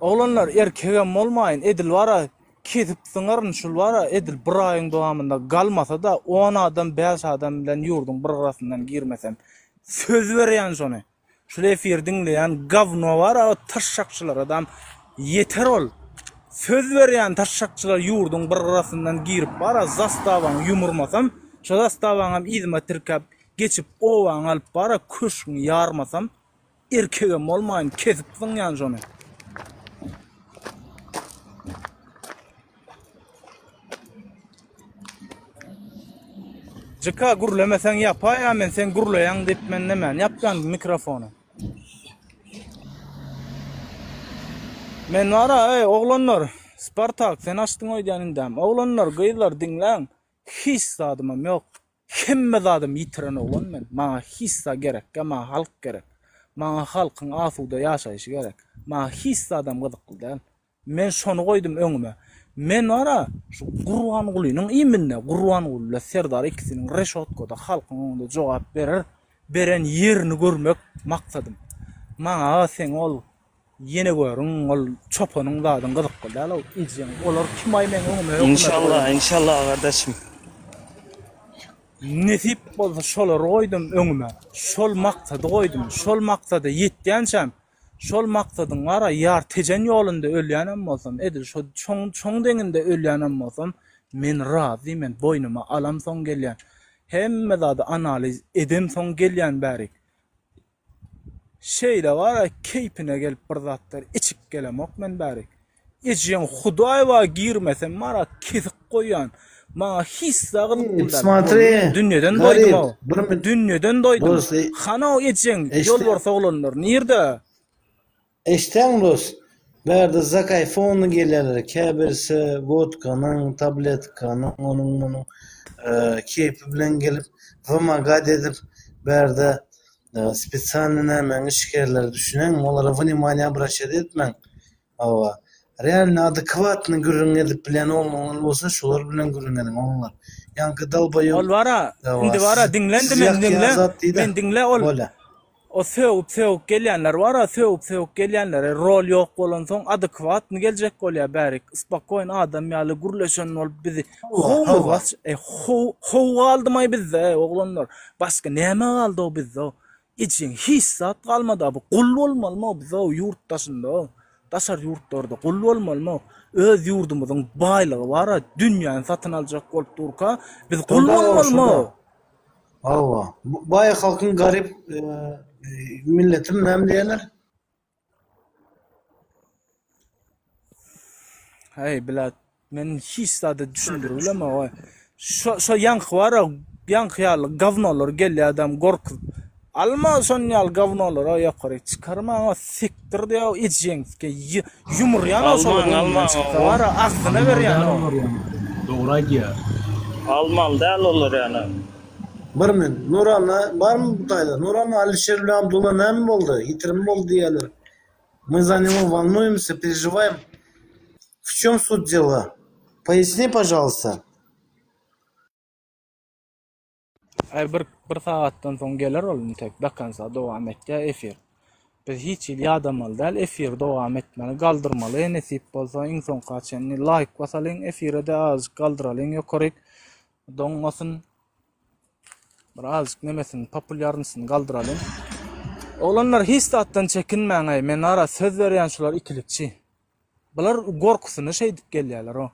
Oglanlar erkegem bolmaýyn edil bara kesip zyňaryn şul bara edil bir aýyň dowamynda galmasada on adam bäş adam bilen ýurduň bir gyrasyndan girmesem söz berýän şony şul efiri diňleýän gawno bara o taşşakçylaradam ýeter ol söz berýän taşşakçylar ýurduň bir gyrasyndan girip bara zastawaňy ýumurmasam şo zastawaňam yzyma tirkäp geçip obaňy alyp bara köşgüňi ýarmasam Erkegem bolmaýyn kesip zyňýan şony. Jyka gürlemeseň ýapaýa men sen gürleýäň diýip men nemäni ýapýan mikrofony. Men bara eý oglanlar Spartak sen açdyň öýdýän indem. Oglanlar gyzlar diňläň hiç zadymam ýok. Hemme zadymy ýitiren oglan men. Maňa hiç zat gerekgä, maňa halk gerek. Maňa halkyň asuda ýaşaýşy gerek. Maňa hiç zadam gyzykly däl. Men şony goýdum öňüme. Men bar-a, şu Gurbangulynyň iminde, Gurbanguly bilen Serdar ikisiniň reşotkada halkyň öňünde jogap berer, beren ýerini görmek maksadym. Maňa seň ol Ýene görüň ol çopanyň zadyň gyzykly däl-ow ejeň olar kim-aý meň öňüme hökümeti Inşallah goýan. inşallah gardaşym. Nesip bolsa şolary goýdum öňüme şol maksady goýdum şol maksada ýetýänçäm şol maksadyň bara ýar Tejen ýolunda ölýänem bolsam edil şo şoň şoň deňinde ölýänem bolsam men razy men boýnuma alamsoň gelýän hemme zady analiz edemsoň gelýän bärik Şeýle bara keýpine gelip bir zatlar içip gelemok men bärik. Ejeň hudaý bar girmesem bara kesik goýýan. Maňa hiç zat gyzykly däl. Smotri, Dünýeden Garyp, doýdum-ow. bir min Dünýeden doýdum. Dost, Hany-ow ejeň eşde ýolbars oglanlar nirde? Eşitýäňmi dost? Bärde zakaýfonly gelýärler, käbirisi wodkanyň, tabletkanyň, onuň-munuň keýpi bilen gelip, wymagad edip, bärde. Spesialny nämäň işgärleri düşüneň, olara wнимание obraşat etmäň. Hawa. Realno adekwatny gürrüň edip bilýän oglanlar bolsa şolar bilen gürrüň ediň oglanlar. Ýaňky dalbaýob Ol bara, hawa indi bara siz diňlendi sizi men ýakýan diňle, zat diýdä. men diňle ol Bolýa. O sögüp sögüp gelýänler bara sögüp sögüp gelýänlere rol ýok bolansoň adekwatny geljek bolýa bärik spakoýn adam ýaly gürleşen bolup bizi Hawa, howmy hawa. was e how how galdymaý bizde e oglanlar başga näme galdy bizde ejeň hiç zat galmada bu gul bolmalymy biz o ýurt daşynda o daşary ýurtlarda gul bolmalymy öz ýurdumyzyň baýlygy bara dünýäni satyn aljak bolup durka biz gul Şoda o, bolmalymy şoda. Hawa. Baý halkyň garyp milletim näme diýerler? Heý bilat men hiç zada düşündirip bilemok. Şo şo ýaňky bar-a, ýaňky ýaly gawnolar gelýär adam gorkuzyp. Alma şon ýaly gawnolara ýokary çykarmaň o sikdir diýýär ejeňsike ýumurýan o şolar Almaň öňünden almaň çyksa o. bar-a agzyna berýän o. Dogry aýdýar. Almaly däl olar ýaly. Bir min. Nuranna barmy bu taýda? Nuranna Alişer bilen Abdulla näme boldy? Ýitirim boldy diýýärler. Мы за него волнуемся, переживаем. В чем суть дела? Поясни, пожалуйста. Aý bir bir sagatdan soň geler ol intek do konca dowam etýär efir. Biz hiç hili ýadamaly däl efiri dowam etmeli galdyrmaly nesip bolsa iň soňka çenli laýk basalyň efirede azajyk galdyralyň ýokaryk doňmasyn bir azajyk nemesini populýarnysyny galdyralyň. Oglanlar hiç zatdan çekinmäňaý men ara söz berýän şular ikilikçi. Bular gorkusyna şeýdip gelýärler o.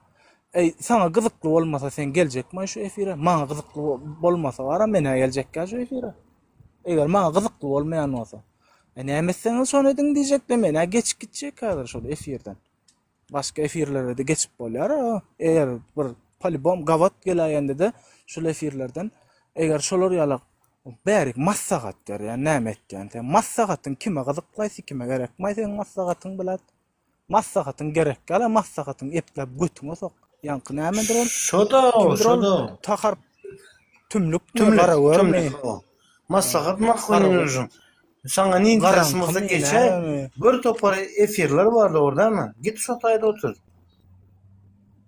Eý, saňa gyzykly bolmasa sen geljekmi şu efire? Maňa gyzykly bolmasa bara men-ä geljekkä şu efire. Eger maňa gyzykly bolmaýan bolsa. E näme etseňiz şony ediň diýjekde men-ä geçip gitjek häzir şol efirden. Başga efirlere-de geçip bolýar. Eger bir polibom gabat geläýende-de şol efirlerden eger şolar ýaly bärik maslahat berýän näme etýän sen maslahatyň kime gyzyklaý kime gerekmaý seň maslahatyň bilat. Maslahatyň gerek ýaly maslahatyň epläp götüňe sok. Ýaňky nämedir ol? Şoda o, Kimdir ol? şoda. Tahar tümlükmi, Tümlük, garagörmi? tümlük o. Maslahat mahun Garagör. нужен. Saňa ne interesin bolsa Garaňkymy, geçe nämemi? bir topar efirler bardy orada Git şo taýda otur.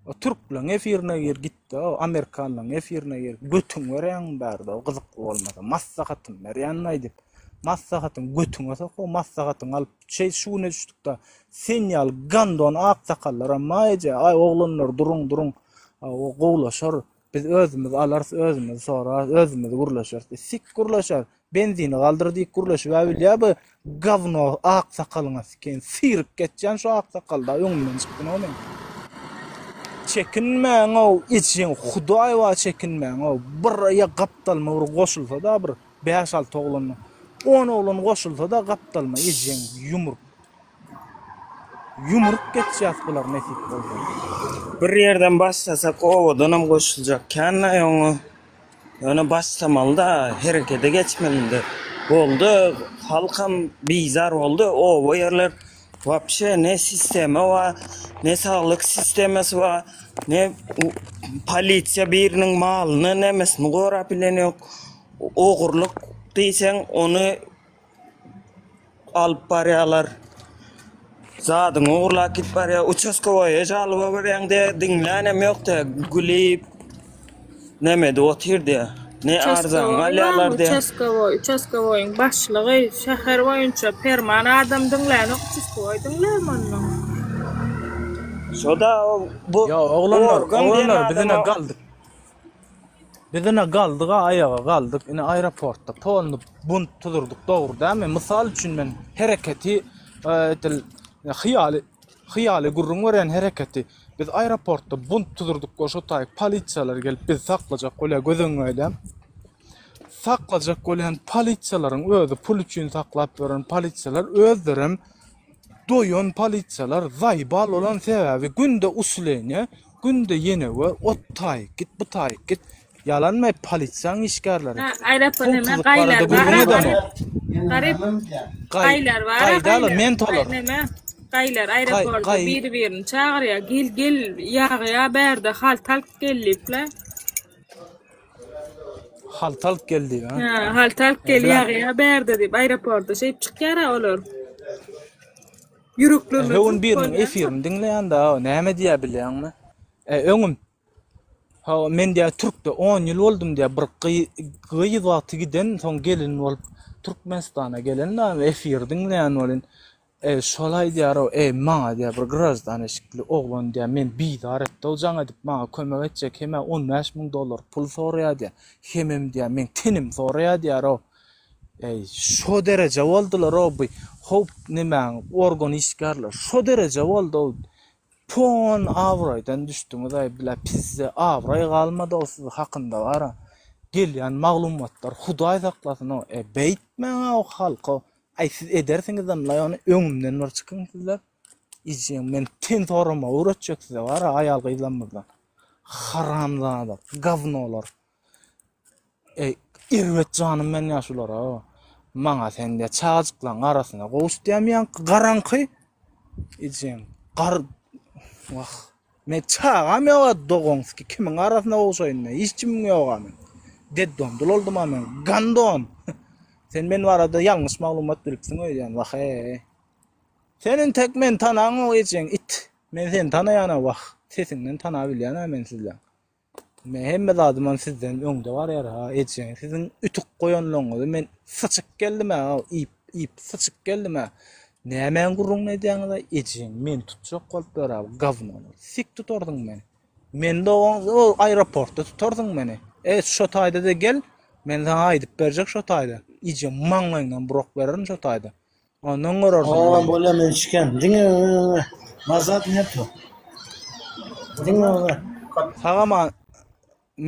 O türkleň efirine gir gitde o amerikanlaň efirine gir götüň berýäň bärde o gyzykly bolmasa maslahatym berýän aýdyp maslahatyň götüňe sok o maslahatyňy alyp şeý şu güne düşdükde sen ýaly gandon ak sakallara maýja aý oglanlar duruň duruň o gowlaşar biz özümiz alarys özümiz sorarys özümiz gürleşeris sik gürleşer Benzini galdyr diýip gürleşibä bilýä bu gawno ak sakalyňa sikeýin syryp geçýän şu ak sakalda öňümden çykdynow meň. Çekinmäňow ejeň hudaý bar çekinmäňow bir ýa gapdalyma bir goşulsada bir bäş alty oglan on oglan goşulsada gapdalyma ejeň ýumruk ýumruk geçýäs bular nesip bolsa. Bir ýerden başlasak owadanam goşuljak känlaý oňa. Ýöne başlamalyda herekete geçmelidi. Boldy halkam bizar boldy oba ýerler wapşe ne sistema bar ne saglyk sistemasy bar ne polisiýa biriniň malyny nemesini gorap bilenok ogurlyk diýseň ony Alyp barýarlar. Zadyňy ogurlap gidip barýar. Uçaskowoýa žaloba berýäň diýýär, diňlänem ýok diýýär. Gülüp neme edip otyr diýýär. Ne arzaňy alýarlar diýýär. Uçaskowoý, uçaskowoýyň başlygy şäher boýunça perman adam diňlänok, uçaskowoý diňlärmi onnoň? Şo-da bu Ýa oglanlar, organ diýen oglanlar biz ine adama galdyk. Biz ine galdyga aýaga galdyk ine aeroportda polny bunt tuzurdyk dogry dälmi mysal üçin men hereketi edil hyýaly hyýaly gürrüň berýän hereketi biz aeroportda bunt tuzurdyk we şo taýy polisiýalar gelip bizi saklajak bolýar göz öňüňe gelýän saklajak bolýan polisiýalaryň özi pul üçin saklap ýören polisiýalar özlerem Doýan polisiýalar zaýbal bolan sebäbi günde usileniýe günde ýene we ot taýyk git bu taýyk git ýalanmy polisiýaň işgärleri Ha, aeroport neme howpsuzlyk gaýlar barada bar gürrüň edemok garyp gaý gaýlar bar gaýdaly gaýlar men gaý tolar neme gaýlar gaý aeroportda gaý biri birini çagyrýar gel gel ýagýa bärde halt halk gel diýip le. Halta alyp gel diýip, ha? Hä, halta alyp gel, ýagýa bärde diýip, aeroportda şeýdip çykýar-a olar. Ýüreklerine Her gün zut biriniň bolýan-da. efirini diňleýän-de, näme diýýär bilýäňmi? E, öňüm Hawa, men diýýär türkde on ýyl boldum diýýär, bir gyz wagty giden, soň gelin bolup Türkmenistana gelen-de, efiri diňleýän welin, E, şol aýdýar-ow, e, maňa diýýär, bir graždan eşikli oglan diýýär, meni bizar etdi-ow jaň edip, maňa kömek etjek, hem-ä 15 müň dollar pul soraýar diýýär, hemem diýýär, meň tenimi soraýar diýýär-ow. Eý, şo dereje boldular-ow bu howp nemäň organ işgärleri, şo dereje boldy-ow. Pon abraýdan düşdüňiz-aý bile pizde abraý galmady-ow siz hakynda bar-a. Gelýän maglumatlar hudaý saklasyn-ow, e, beýtmäň-ow halka, Aý siz edersiňizem laý ony öňümden bir çykyň sizler. Ejeň men ten soramagy öwretjek size bar-a aýal gyzlarymyzdan. Haramzada, gawnolar. Eý, erbet janym men ýa şulara. Maňa sen diýä çagajyklaryň arasyna gowuş diýämi ýaňky garaňky? Ejeň gar wah. Men çagam ýoga dogaňsky kimiň arasyna gowşaýyn men hiç kimim ýoga men. Deddom dul oldum a men gandon. Sen men barada ýalňyş maglumat bilipsiň öýdýän wah eý. Sen entek meni tanaňok ejeň it. Men seni tanaýana wah sesiňden tanabilýän-ä men sizleň. Men hemme zadymam sizden öňde barýar ha ejeň siziň ütük goýanlaryňyzy men syçyp geldim-ä iýip iýip syçyp geldim-ä. Nämäň gürrüňini edýäňiz-aý ejeň meni tutjak bolup ýör-ä bu gawnolar. Sik tutarsyň meni. Meni dogan o aeroportda tutarsyň meni. E şo taýda-da gel men saňa aýdyp berjek şo taýda. Ejeň maňlaýyňdan burak bererin şo taýda. Ondan görersiň Aa bolýa. bolýa men çykýan. Diňe öňe. Nazad neto. Diňe öňe. Sagaman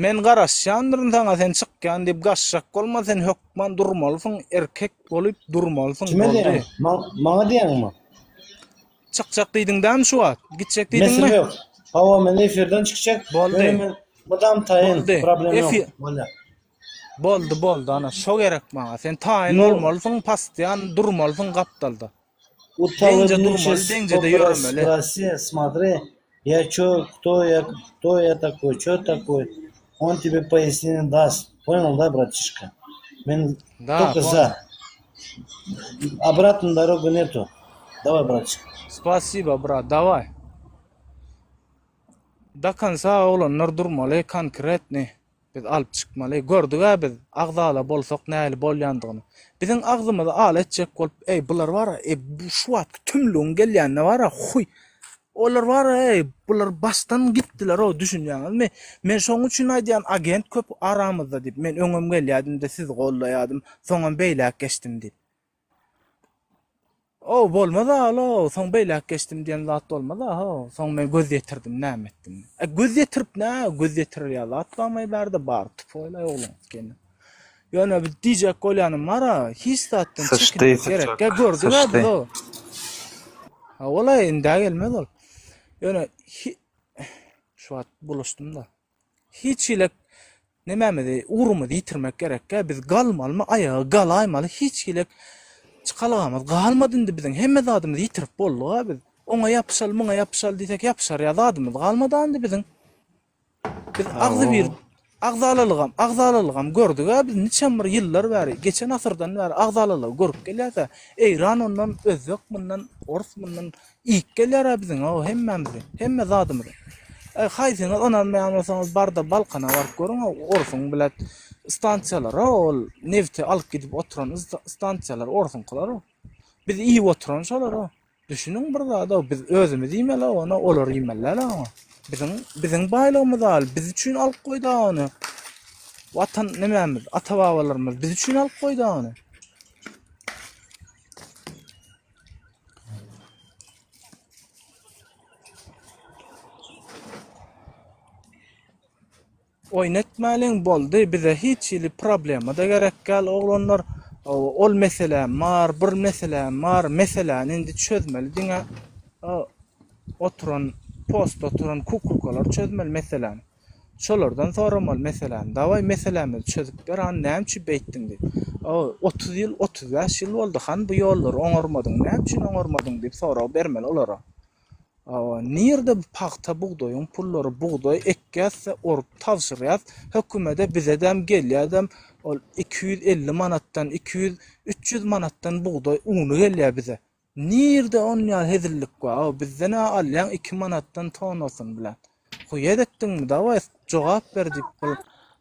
men garaşýandyryn saňa sen çykýan diýip gaçjak bolma sen hökman durmalysyň erkek bolup durmalysyň Kime boldy. diýýäň? Maňa diýýäňmi? Çykjak diýdiň dämi şu wagt? Gitjek diýdiňmi? Mesele ýok. Hawa men efirden çykjak. Boldy. Ýöne men mydam taýyn. Boldy. Problem ýok. Efir Bolýa. Boldy boldy ana şo gerek maňa sen taýyn Nu bolmalysyň pastyýan durmalysyň gapdalda. У Deňje durmaly Талыбничес deňjede ýöremeli. спроси, смотри, я чё, кто я, кто я такой, чё такой, он тебе пояснение даст. Понял, да, братишка? Men Da только понял. за. Обратно дорогу нету. Давай, братишка. Spasiba brat daway. Do konca oglanlar durmaly konkretny. Biz alyp çykmaly. Gördüg-ä biz, agzala bolsak nähili bolýandygyny. Biziň agzymyzy ala etjek bolup, eý, bular bar-a, eý, bu şu wagtky tümlügiň gelýänine bar-a, huý, olar bar-a, eý, bular başdan gitdiler-ow, düşünýäňizmi? Men şoň üçin aýdýan, agent köp aramyzda diýip. Men öňem gelýärdim-de, sizi gollaýardym, soňam beýläk geçdim diýip. Ow bolmaz alo soň beýläk geçdim diýen zat bolmaz ho soň men göz ýetirdim näme etdim e göz ýetirip nä göz ýetirer ýaly zat barmaý bärde bar tupoýlaý oglan ekeni ýöne bir diýjek bolýanym bara hiç zatdan Syçdy çekinmek gerek syçak gä gördüg a biz syçdy. o ha olaý indä gelmez ol ýöne şu wagt bulaşdym da Hiç hili nemämizi, ugrumyzy ýitirmek gerekgä. Biz galmalymy, aýaga galaýmaly. Hiç hili çykalgamyz galmady indi biziň. Hemme zadymyzy ýitirip bolduga biz. Oňa ýapyşaly, muňa ýapyşaly diýsek ýapyşar ýa zadymyz galmady indi biziň. Biz agzybir agzalalygam, agzalalygam gördügä biz niçem bir ýyllar bäri, geçen asyrdan bäri agzalalygy görüp gelýäs-ä. Eýran ondan, özbek mundan, orus mundan Iýip gelýär-ä biziň o hemmämizi, hemme zadymyzy. Eý, haýsyňyz ynanmaýan bolsaňyz bar-da Balkana baryp görüň-ow, orsuň bilet stansiýalar-a ol nebti alyp gidip oturan stansiýalar orsuňkylar-ow. Biz iýip oturan şolar-ow. Düşüniň bir zada-ow, biz özümiz iýmeli-ow ony, olar iýmeli däl-ä oňa. Biziň, biziň baýlygymyz al, biz üçin alyp goýdy-a ony. Watan nemämiz, ata-babalarymyz biz üçin alyp goýdy-a ony. Oýun etmäliň boldy bize hiç hili problemada gerek däl oglanlar ol meseläm bar bir meseläm bar meseläni indi çözmeli diňe oturan postda oturan kukulkalar çözmeli meseläni. Şolardan soramaly meseläni. Dawaý meselämizi çözüp ber han näme üçin beýtdiň diýip. O 30 ýyl, 35 ýyl boldy han bu ýollary oňarmadyň, näme üçin oňarmadyň diýip sorag bermeli olara. Hawa, nirde bu pagta bugdaýyň pullary bugdaý ekýäs-de orup tabşyrýas hökümede bizedem gelýädem ol 250 manatdan 200 300 manatdan bugdaý uny gelýä bize. Nirde onýa hezillik bar o bizden-ä alýaň iki manatdan tonnasyny bilen. Huýet etdiňmi dawaý jogap ber diýip bir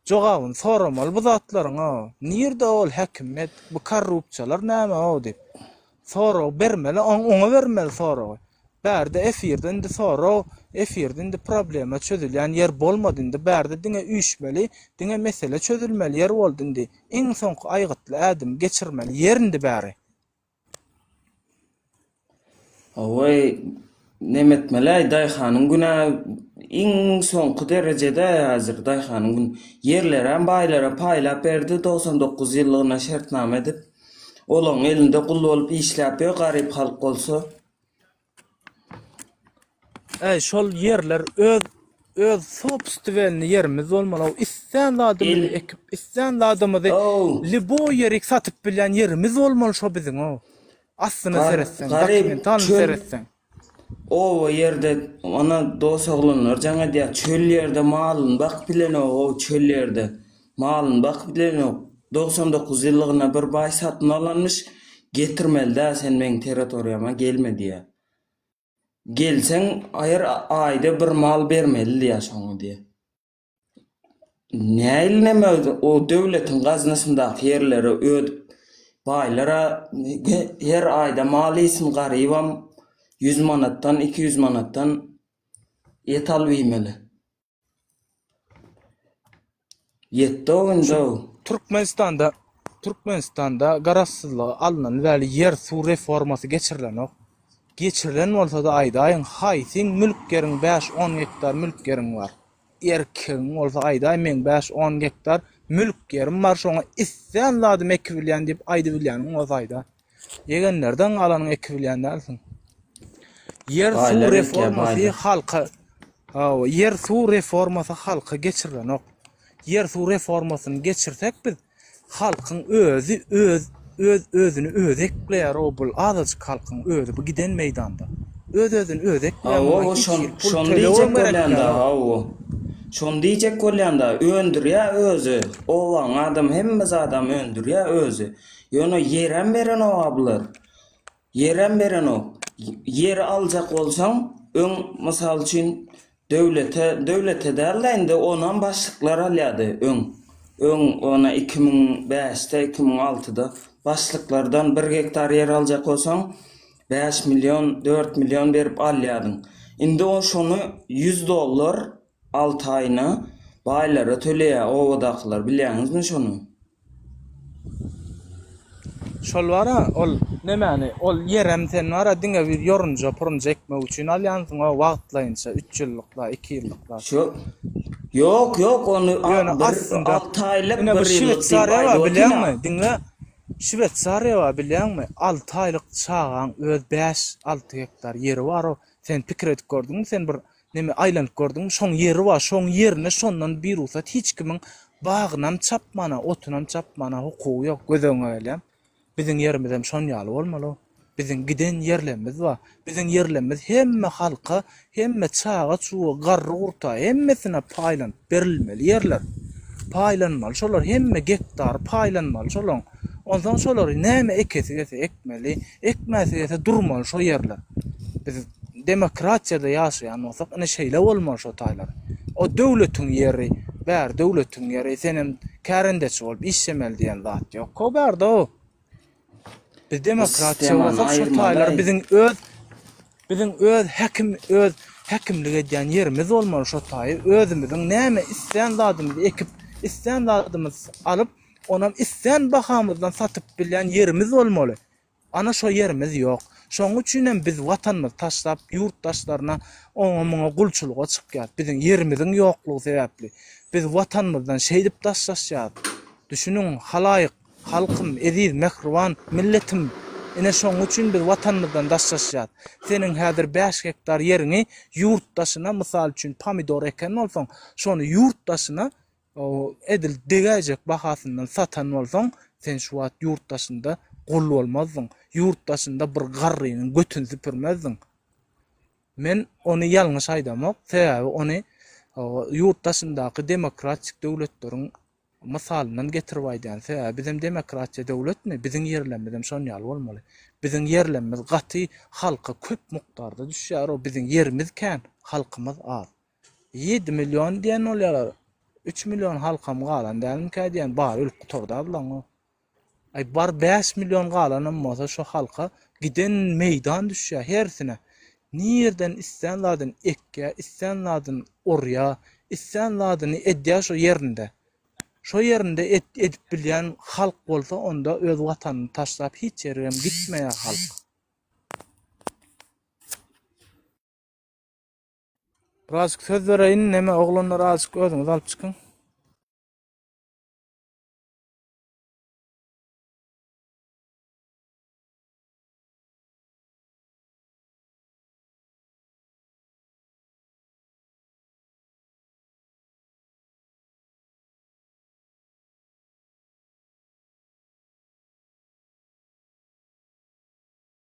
jogabyny soramaly bu zatlaryň o. Nirde ol häkimiýet bu korrupsiýalar näme o diýip. Sorag bermeli oňa bermeli soragy. Bärde efirde indi sorag efirde indi problema çözülýän ýer bolmady indi bärde diňe üýşmeli diňe mesele çözülmeli ýer boldy indi iň soňky aýgytly ädimi geçirmeli ýer indi bäri. Hawa, nemetmeli-äý, daýhanyň günä iň soňky derejede häzir daýhanyň gün. Ýerlerem baýlara paýlap berdi, 99 ýyllygyna şertnama edip. Olaň elinde gul bolup işläp ýör garyp halk bolsa. Äý şol ýerler öz öz sobstwenny ýerimiz bolmaly islän zadymyzy ekip islän zadymyzy liboý ýerik satyp bilýän ýerimiz bolmaly şo biziň o aslyna seretseň dokumentalny seretseň. Oba ýerde ana dos oglanlar jaň edýär çöl ýerde malyny bakyp bilenok o çöl ýerde malyny bakyp bilenok 99 ýyllygyna bir baý satyn alanmyş getirmeli däl sen meň territoriýama gelme diýýär. Gelseň her aýda bir mal bermeli diýýär şoňa diýýär. Nähili neme o döwletiň gaznasyndaky ýerleri ödüp baýlara her aýda mal iýsin garybam ýüz manatdan 200 manatdan et alyp iýmeli. Ýetdi o indi Şu Türkmenistanda Türkmenistanda garaşsyzlygy alnany bäri ýer suw reformasy geçirilenok. Geçirilen bolsada aýdaýyň haýsyň mülk ýeriň bäş on gektar mülk ýeriň bar. Erkegiň bolsa aýdaý meň bäş on gektar mülk ýerim bar şoňa islän zadymy ekibilýän diýip aýdybilýäniň bolsa aýdaý. Ýegenlerden galanyňy ekibilýän dälsiň. Ýer suw reformasy halka Hawa, ýer suw reformasy halka geçirilenok. Ýer suw reformasyny geçirsek biz halkyň özi öz öz özüni özi ekleýär o bul azajyk halkyň özi bu giden meýdanda. Öz özüni özi ekleýär Hawa, muňa hiç şon hili pul şony diýjek tölegem gerek bolýan da, däl. hawa. Şony diýjek bolýan da, öndürýär özi. Obaň adamy hemme zadam öndürýär özi. Ýöne ýerem berenok-a bular. Ýerem berenok. Ýeri aljak bolsaň, öň, mysal üçin, döwlete, döwlete däl-de indi onam başlyklar alýardy öň. Öň ona 2005-de, 2006-da başlyklardan bir gektar ýer aljak bolsaň, bäş million, dört million berip alýardyň. Indi o şony ýüz dollar alty aýyna baýlara töleýär obadakylar, bilýäňizmi şony? Şol bara ol nemäni ol ýerem sen bara diňe bir ýorunja purunja ekmek üçin alýansyň o wagtlaýynça üç ýyllykla iki ýyllykla. Şo Ýok ýok ony Ýöne bir aslynda alty aýlyk ine bir bir ýyllyk diýip Şweýsariýa bar aýdyp otyryn-a. bilýäňmi diňle Şweýsariýa bar bilýäňmi alty aýlyk çagaň öz bäş alty gektar ýeri bar o sen pikir edip gördüňmi sen bir Neme aýlanyp gördüňmi şoň ýeri bar şoň ýerine şondan birugsat hiç kimiň bagynam çapmana otunam çapmana hukugy ýok göz öňüňe gelýämi biziň ýerimizem şon ýaly bolmaly biziň giden ýerlemmiz bar biziň ýerlemmiz hemme halka hemme çaga çuga garry gurta hemmesine paýlanyp berilmeli ýerler paýlanmaly şolar hemme gektary paýlanmaly şolaň Onsoň şolary näme ekesi gelse ekmeli, ekmäsi gelse durmaly şo ýerler. Biz demokratiýada ýaşaýan bolsak, ine şeýle bolmaly şo taýlar. O döwletiň ýeri, bäri döwletiň ýeri, senem kärendeçi bolup işlemeli diýen zat ýok. Ko bärde o. Biz demokratiýa bolsak şo taýlar biziň öz biziň öz häkim öz häkimlik edýän ýerimiz bolmaly şo taýy. Özümiziň näme islän zadymyzy ekip, islän zadymyzy alyp Onam islän bahamyzdan satyp bilýän ýerimiz bolmaly. Ana şo ýerimiz ýok. Şoň üçinem biz watanymyzy taşlap ýurt daşlaryna oňa-muňa gulçulyga çykýas. Biziň ýerimiziň ýoklugy sebäpli. Biz watanymyzdan şeýdip daşlaşýas. Düşüniň, halaýyk, halkym, eziz, mähriban milletim! Ine şoň üçin biz watanymyzdan daşlaşýas. Seniň häzir bäş gektar ýeriňi ýurt daşyna, mysal üçin, pomidor eken bolsaň, şony ýurt daşyna Edil degäýjek bahasyndan satan bolsaň, sen şu wagt ýurt daşynda gul bolmazdyň. Ýurt daşynda bir garrynyň götüni süpürmezdiň. Men ony ýalňyş aýdamok, sebäbi ony ýurt daşyndaky demokratik döwletleriň mysalyndan getirip aýdýan. Sebäbi bizem demokratiýa döwletmi, biziň ýerlemizem şon ýaly bolmaly. Biziň ýerlemimiz gaty halka köp mukdarda düşýär, o biziň ýerimiz kän, halkymyz az. 7 million diýen bolýarlar. 3 million halkam galan dälmikä diýen, bary ölüp gutardy-a bulaň o. Aý bar 5 million galanam bolsa şo halka giden meýdan düşýär hersine. Nirden islän zadyny ekýär, islän zadyny orýar, islän zadyny edýär şo ýerinde. Şo ýerinde et, edip bilýän halk bolsa onda öz watanyny taşlap hiç ýerigem gitmeýär halk. Birazjyk söz bereýin neme oglanlar azjyk özüňiz alyp çykyň.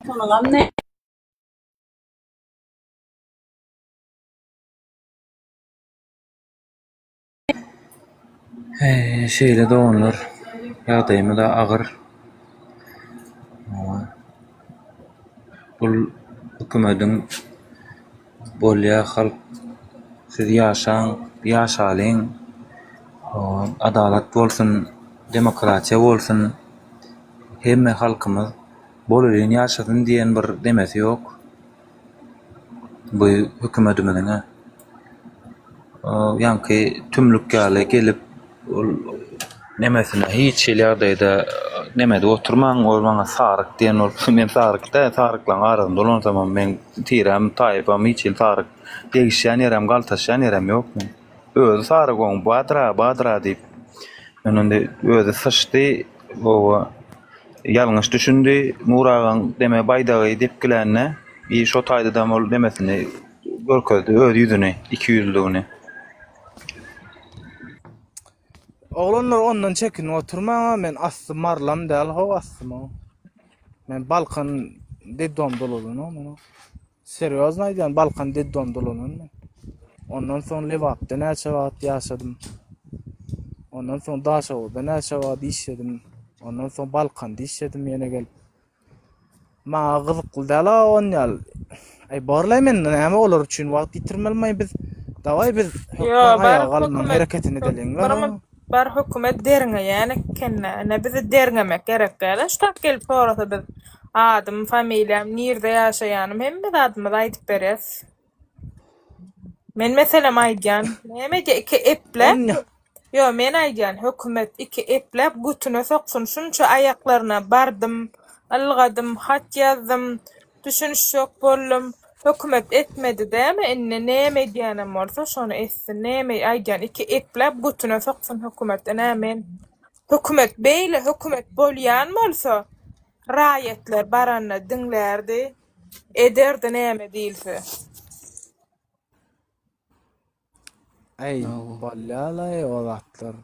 Sonuňam ne? Şeýle doganlar, ýagdaýymyz-a agyr. Bul hökümediň bolýa halk siz ýaşaň, ýaşalyň, adalat bolsun, demokratiýa bolsun, hemme halkymyz bolelin ýaşasyn diýen bir nemesi ýok. Bu hökümetimiziň-ä ýaňky tümlük ýaly gelip ol nemesine hiç hili ýagdaýda neme edip oturmaň, ol maňa saryk diýen bolup, men saryk däl, saryklaryň arasynda dolansamam meň tirem, taýpam hiç hili saryk degişýän ýerem, galtaşýan ýerem ýok meň. Özi saryk oň Badra, Badra diýip. Men indi özi syçdy, oba Ýalňyş düşündi. Nur agaň deme baýdagy depgilände i şo taýdadam ol demesini görkezdi, öz ýüzüni, ikiýüzlüligini. Oglanlar ondan çekinip oturmaň men asly marylam däl how aslym how. Men Balkan dedomda ulalan men. Serýozny aýdýan Balkan detdomda ulanan men. Ondan soň Lebapda näçe wagt ýaşadym. Ondan soň Daşoguzda näçe wagt işledim. Ondan soň Balkanda işledim ýene gelip. Maňa gyzykly däl-a on ýaly. Aý borlaý men näme olar üçin wagt ýitirmelimi biz. Dawaý biz Ýo hökman bar aýaga galmagyň hökümet hereketini edeliň-le. Bar hökümet derňeýän ekende ine bizi derňemek gerek däl-ä şu tap gelip sorasa biz adym familiýam nirde ýaşaýanym hemme zadymyzy aýdyp berýäs. Men meselem aýdýan näme edýä iki epläp ýo men aýdýan hökümet iki epläp götüne soksun şunça aýaklaryna bardym ylgadym hat ýazdym Düşünişjek boldum. Hökümet etmedi dämi indi näme edýänem bolsa şony etsin näme aýdýan iki epläp götüne soksun hökümet ine men hökümet beýle hökümet bolýan bolsa raýatlar baranda diňlärdi ederdi näme diýilse. Aý bolýalaý o zatlar.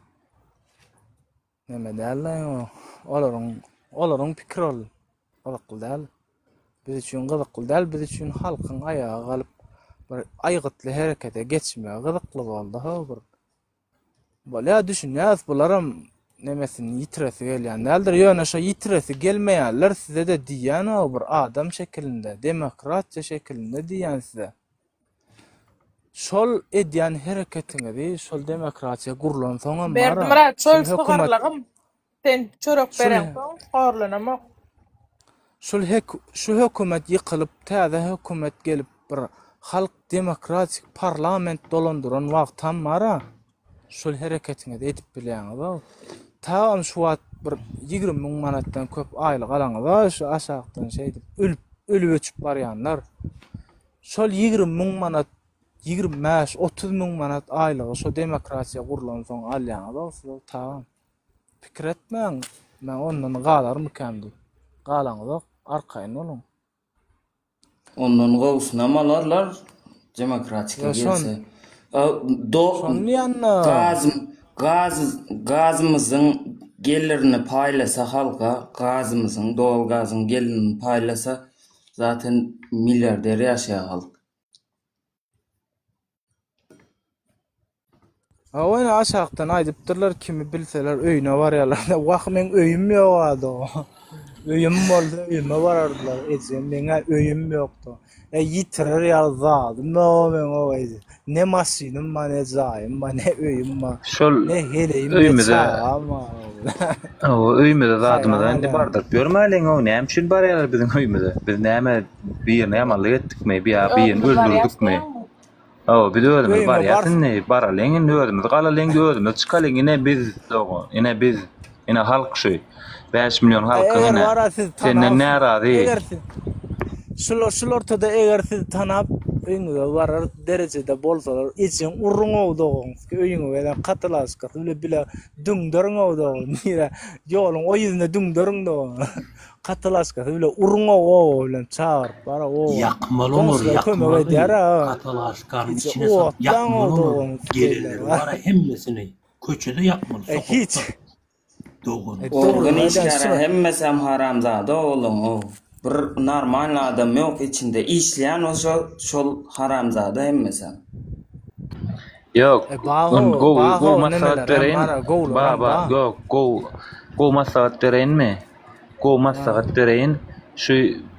Neme däl-le o. Olaryň olaryň pikiri ol. Gyzykly däl. Biz üçin gyzykly däl, biz üçin halkyň aýaga galyp bir aýgytly herekete geçmegi gyzykly boldy ho bir. Bolýar düşünýäs bularam nemesini ýitiresi gelýän däldir. Ýöne şo ýitiresi gelmeýänler size-de diýýän o bir adam şekilinde, demokratiýa şekilinde diýýän size. Şol edýän hereketiňizi şol demokratiýa gurlansoňam bara Berdimyrat şol şul hökümet sygarlygym sen çörek şul bereňsoň horlanamok. şul hek şu hökümet ýykylyp täze hökümet gelip bir halk demokratik parlament dolandyran wagtam bara şol hereketiňizi edip bilýäňiz-ow. Tagam şu wagt bir 20 müň manatdan köp aýlyk alaňyz-a şu aşakdan şeýdip ölüp ölüp öçüp barýanlar. Şol 20 müň manat, 25, 30 müň manat aýlygy şo demokratiýa gurlansoň alýaňyz-ow siz tagam. Pikir etmäň, men ondan galarmykam diýip. Galaňyzok, arkaýyn boluň. Ondan gowusynam alarlar demokratika Ýa şon, gelse. Do şony diýende. gaz gaz gazymyzyň gelirini paýlasa halka gazymyzyň doly gazyň gelirini paýlasa zaten milliarder ýaşaýar halk. Hawa ine aşakdan aýdypdyrlar kimi bilseler öýüne barýarlar. Wah meň öýüm ýok ado. Öýüm bolsa öýüme barardylar ejem meňä öýüm ýokdy. E ýitirer ýaly zadym ýok meň o eje. Ne maşynym bar ne jaýym bar ne öýüm bar. Şol Ne heleýim ne öýümize çagam bar. Hawa öýümize zadymyza Haýran indi galýan. bardyryp ýörmäliň-ow näme üçin barýarlar biziň öýümize? Biz näme birine ýamanlyk etdikmi ýa birini Özümiz barýas öldürdikmi? diýýäňmi? Hawa, biz özümiz Öýüňe barýas bars. indi, baralyň indi özümiz galalyň, özümiz çykalyň, ine biz dogan, ine biz, ine halk şu. 5 million Aý halkyň eger ine. bara siz Senden tanap, närazy. eger siz şular şul ortada eger siz tanap öýüňize barar derejede bolsalar ejeň uruň-ow dogan, öýüňe gelen katalaşkasy bile bile düňderiň-ow dogan, nirä ýoluň o ýüzüne düňderiň dogan. Katalaşkasy bile uruň-ow oba bilen çagyryp bara oba. Ýakmaly olary Goňşular kömek ýakmaly edýär-ä. katalaşkanyň Hiç içine salyp otlaň-ow ýakmaly olary dogan gelenleri beýle. bara hemmesini köçede ýakmaly E hiç. sokakda dogan. E Organ dogryny aýdýan işgäri şular. hemmesem haramzada olaň ow. Bir normalny adam ýok içinde işleýän bolsa şol haramzada hemmesem. Ýok, E baho, gowy gowy baho maslahat nemelerim bereýin. bar, gowularam Baba, bar. ýok, gowy gowy maslahat bereýinmi? Gowy maslahat bereýin, şu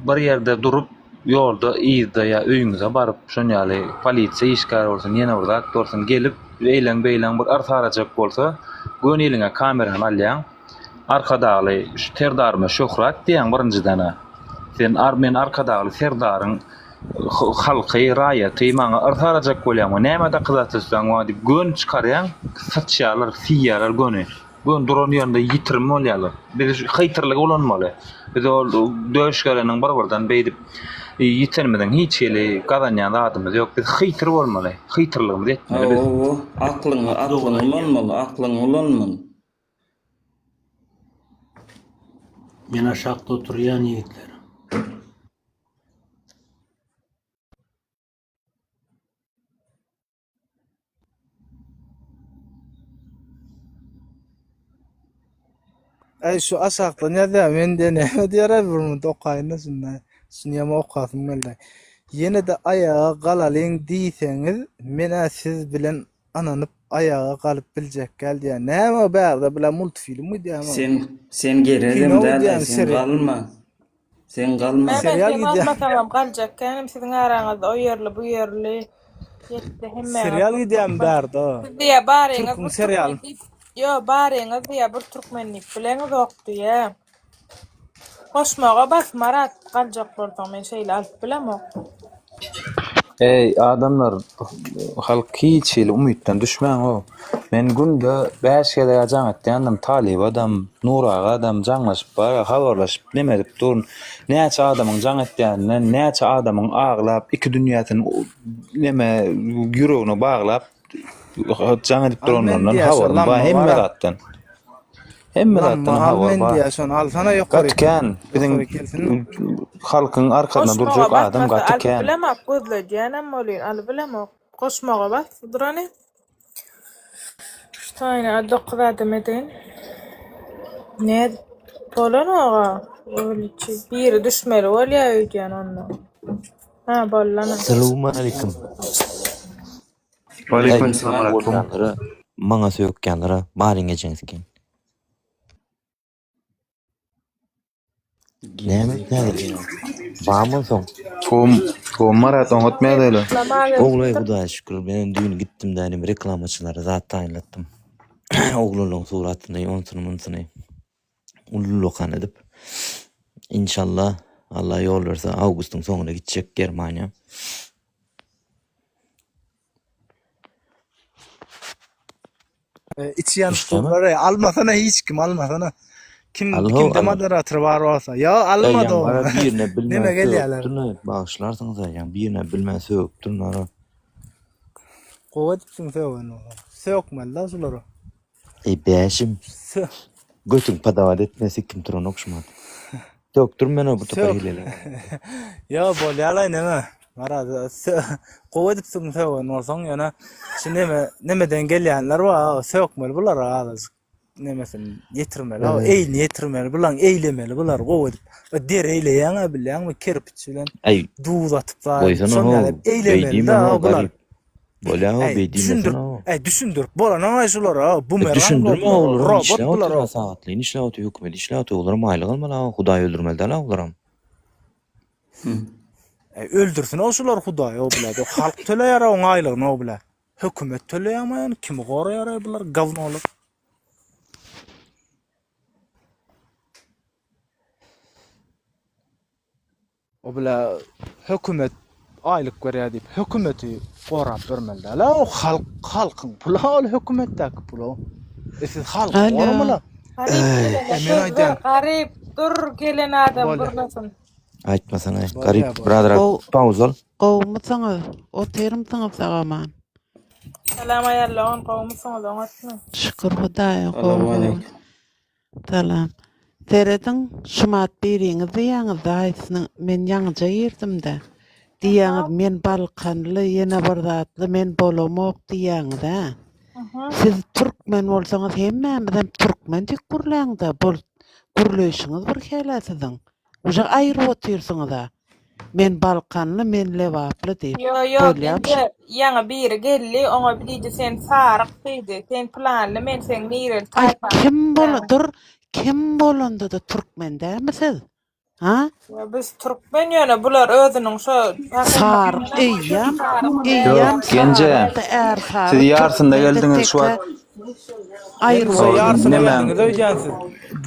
bir ýerde durup ýolda yzda ýa öýüňize baryp şon ýaly polisiýa işgäri bolsun ýene bir zat bolsun gelip eýleň beýleň bir yrsarajak bolsa göni eliňe kamerany alýaň Arkadagly şu serdaryma şöhrat diýýäň birinjidenä sen men Arkadagly serdaryň halky raýaty maňa yrsarajak bolýaňmy näme dakyzatysdaň maňa diýip göni çykarýaň syçýarlar siýýärler göni. Göni duran ýerinde ýitirim bolýarlar. Biz şu hyýtyrlygy ulanmaly. Biz ol döş geleniň bir-birden beýdip ýitenimiziň hiç hili gazanýan zadymyz ýok. Biz hyýtyr bolmaly. Hyýtyrlygymyzy etmeli biz. Hawa, aklyňy, aklyňy ulanmaly, aklyňy ulanmaly. Men aşakda oturýan ýigitler. Aý şu aşakdan ýazýar mende näme diýer-aý bir minut okaýyn-da şunda. Şuny hem okasym geldi. Ýene-de aýaga galalyň diýseňiz, men-ä siz bilen ynanyp aýaga galyp biljekgäl diýýär. Näme bärde bile multfilm gidýärmi? Sen sen geregem Kino däl-aý, gidýärmi sen seri? galma. Sen galma. Mehmet Serial sen gidýär. galmasaňam galjak känim siziň araňyzda o ýerli bu ýerli ýetdi hemmäňiz Serial bir gidýärmi türkmen. bärde? Siz diýä baryňyz Türküň bir türkmen serialy. diýip ýo baryňyz diýä bir türkmen diýip bileňizok diýä. Goşmaga bas Marat galjak bolsaň men şeýle alyp bilemok. Eý adamlar halk hiç hili umytdan düşmäňow. Men günde bäş gezeg-ä jaň etýändim Talybadam, Nur agadam jaňlaşyp bara habarlaşyp neme edip durun. Näçe adamyň jaň etýäninden, näçe adamyň aglap iki dünýäsini neme ýüregine baglap jaň edip Al men duranlaryndan diýýär şo habarym bar lamma hemme bara. zatdan. Hemme Lamma zatdan al habar men bar. diýýär şony alsana Gaty ýokaryk. kän biziň Ýokaryk gelsin. halkyň arkasynda Goşmaga durjak adam basmasa gaty alyp kän. bilemok gözledýänem bolýan alybilemok. Goşmaga bas durany. Şu taýyna 9 adam edeýin. Nädip bolanok-a. Biri düşmeli bolýa öýdýän onda. Ha bollana. Salowmaleýkim. Waleýkim salam. Bolýanlara, maňa sökýänlere baryň ejeňizi sikin. Näme etmäli? Barmy onsoň? Gowmy, gowmy Marat, oňat mädeli. Oglaý Hudaýa şükür, menem düýn gitdim dänim reklamaçylara zat taýynlatdym. Oglanlaryň suratyny, onsuny munsuny ullakan edip. Inşallah, Allah ýol berse awgustyň soňuna gitjek Germaniýa. Içi ýanyp Düşdümi? durlar-eý. Almasana hiç kim almasana. Kim Alho, kimde al. moderator bar bolsa. Ýa Eý, almady ýaň o. bara birine bilmän Neme gelýärler. sögüpdirne, bagyşlarsyňyz-a, ýaň birine bilmän sögüpdirne ara. Gowy edipsiň sögen bolsaň. Sökmeli-dä şulara. Eý, bäşim. Sö. Götüň podawat etmesi kim turanok şumat. Sökdürme men o bu topar Sök. hileli. Ýa bolýalaý neme. Maraz, sö gowy edipsiň sögen bolsaň, ýöne şu neme nemeden gelýänler bar, sökmeli bulara azajyk nemesini ýetirmeli, Ee. eýini ýetirmeli, bulaň eýlemeli bular gowy edip. Der eýleýäň-ä bilýäňmi, kerpiç bilen Aý, duz atyp zaýa goýsana şon ho, ýaly beý eýlemeli-dä diýme ho bular. garyp. Bolýa-ow, Äý, beý diýmesene-ow. düşündirip, äý, düşündirip bolanok-aý şulara, bumerang Düşündirme bular, olaram robot işläp bular. otyr-a, sagatlaýyn işläp otyr, hökümet işläp otyr, olaram aýlyk almaly-a, Hudaý öldürmeli däl-a olaram. Äý, öldürsin-ow şulary Hudaý-ow bilä, halk töleýär-ow oň aýlygyny-ow bilä. Hökümet töleýärmi ony, kimi goraýar-aý bular, gawnolar. O bile hökümet aýlyk berýär diýip hökümeti gorap bermeli däl. O halk halkyň puly ol hökümetdäki pul o. E siz halky Alo. goramaly. Garyp E gelene men söz ber, aýdýan. garyp dur gelen adam Bolýa. gürlesin. Aýtmasana, Bolýa, garyp bolýa. brother Gow pauza al. gowumysyňyz? Otyrmysyňyz sag-aman? Salam aýallar gowumysyňyz oňatmy? Şükür Hudaýa gowy gowy. Salam. Serediň, şumat biriňiz diýýäňiz-de haýsysynyň, men ýaňyja girdim-de. Diýýäňiz, men balkanly, ýene bir zatly, men bolamok diýýäňiz-ä. Siz türkmen bolsaňyz hemmämizem türkmen diýip gürläň-de, bol gürleýşiňiz bir hälä siziň. Uje aýryp otyrsyňyz-a. Men balkanly, men lebaply diýip. Ýo ýo Bolýamy genje ýaňy biri geldi oňa bir diýdi sen saryk diýdi sen pylanly men seň nireli Aý taýpaň kim bola diýýäň. dur kim bolanda-da türkmen dälmi siz? Ha? Ýo biz türkmen ýöne bular özüniň şo Saryk eýýäm eýýäm Ýok Genje sarykda siz ärsary ýarsynda türkmende geldiňiz şu teke wagt aýryp Genje ýarsyna Nemäň geldiňiz öýdýän siz.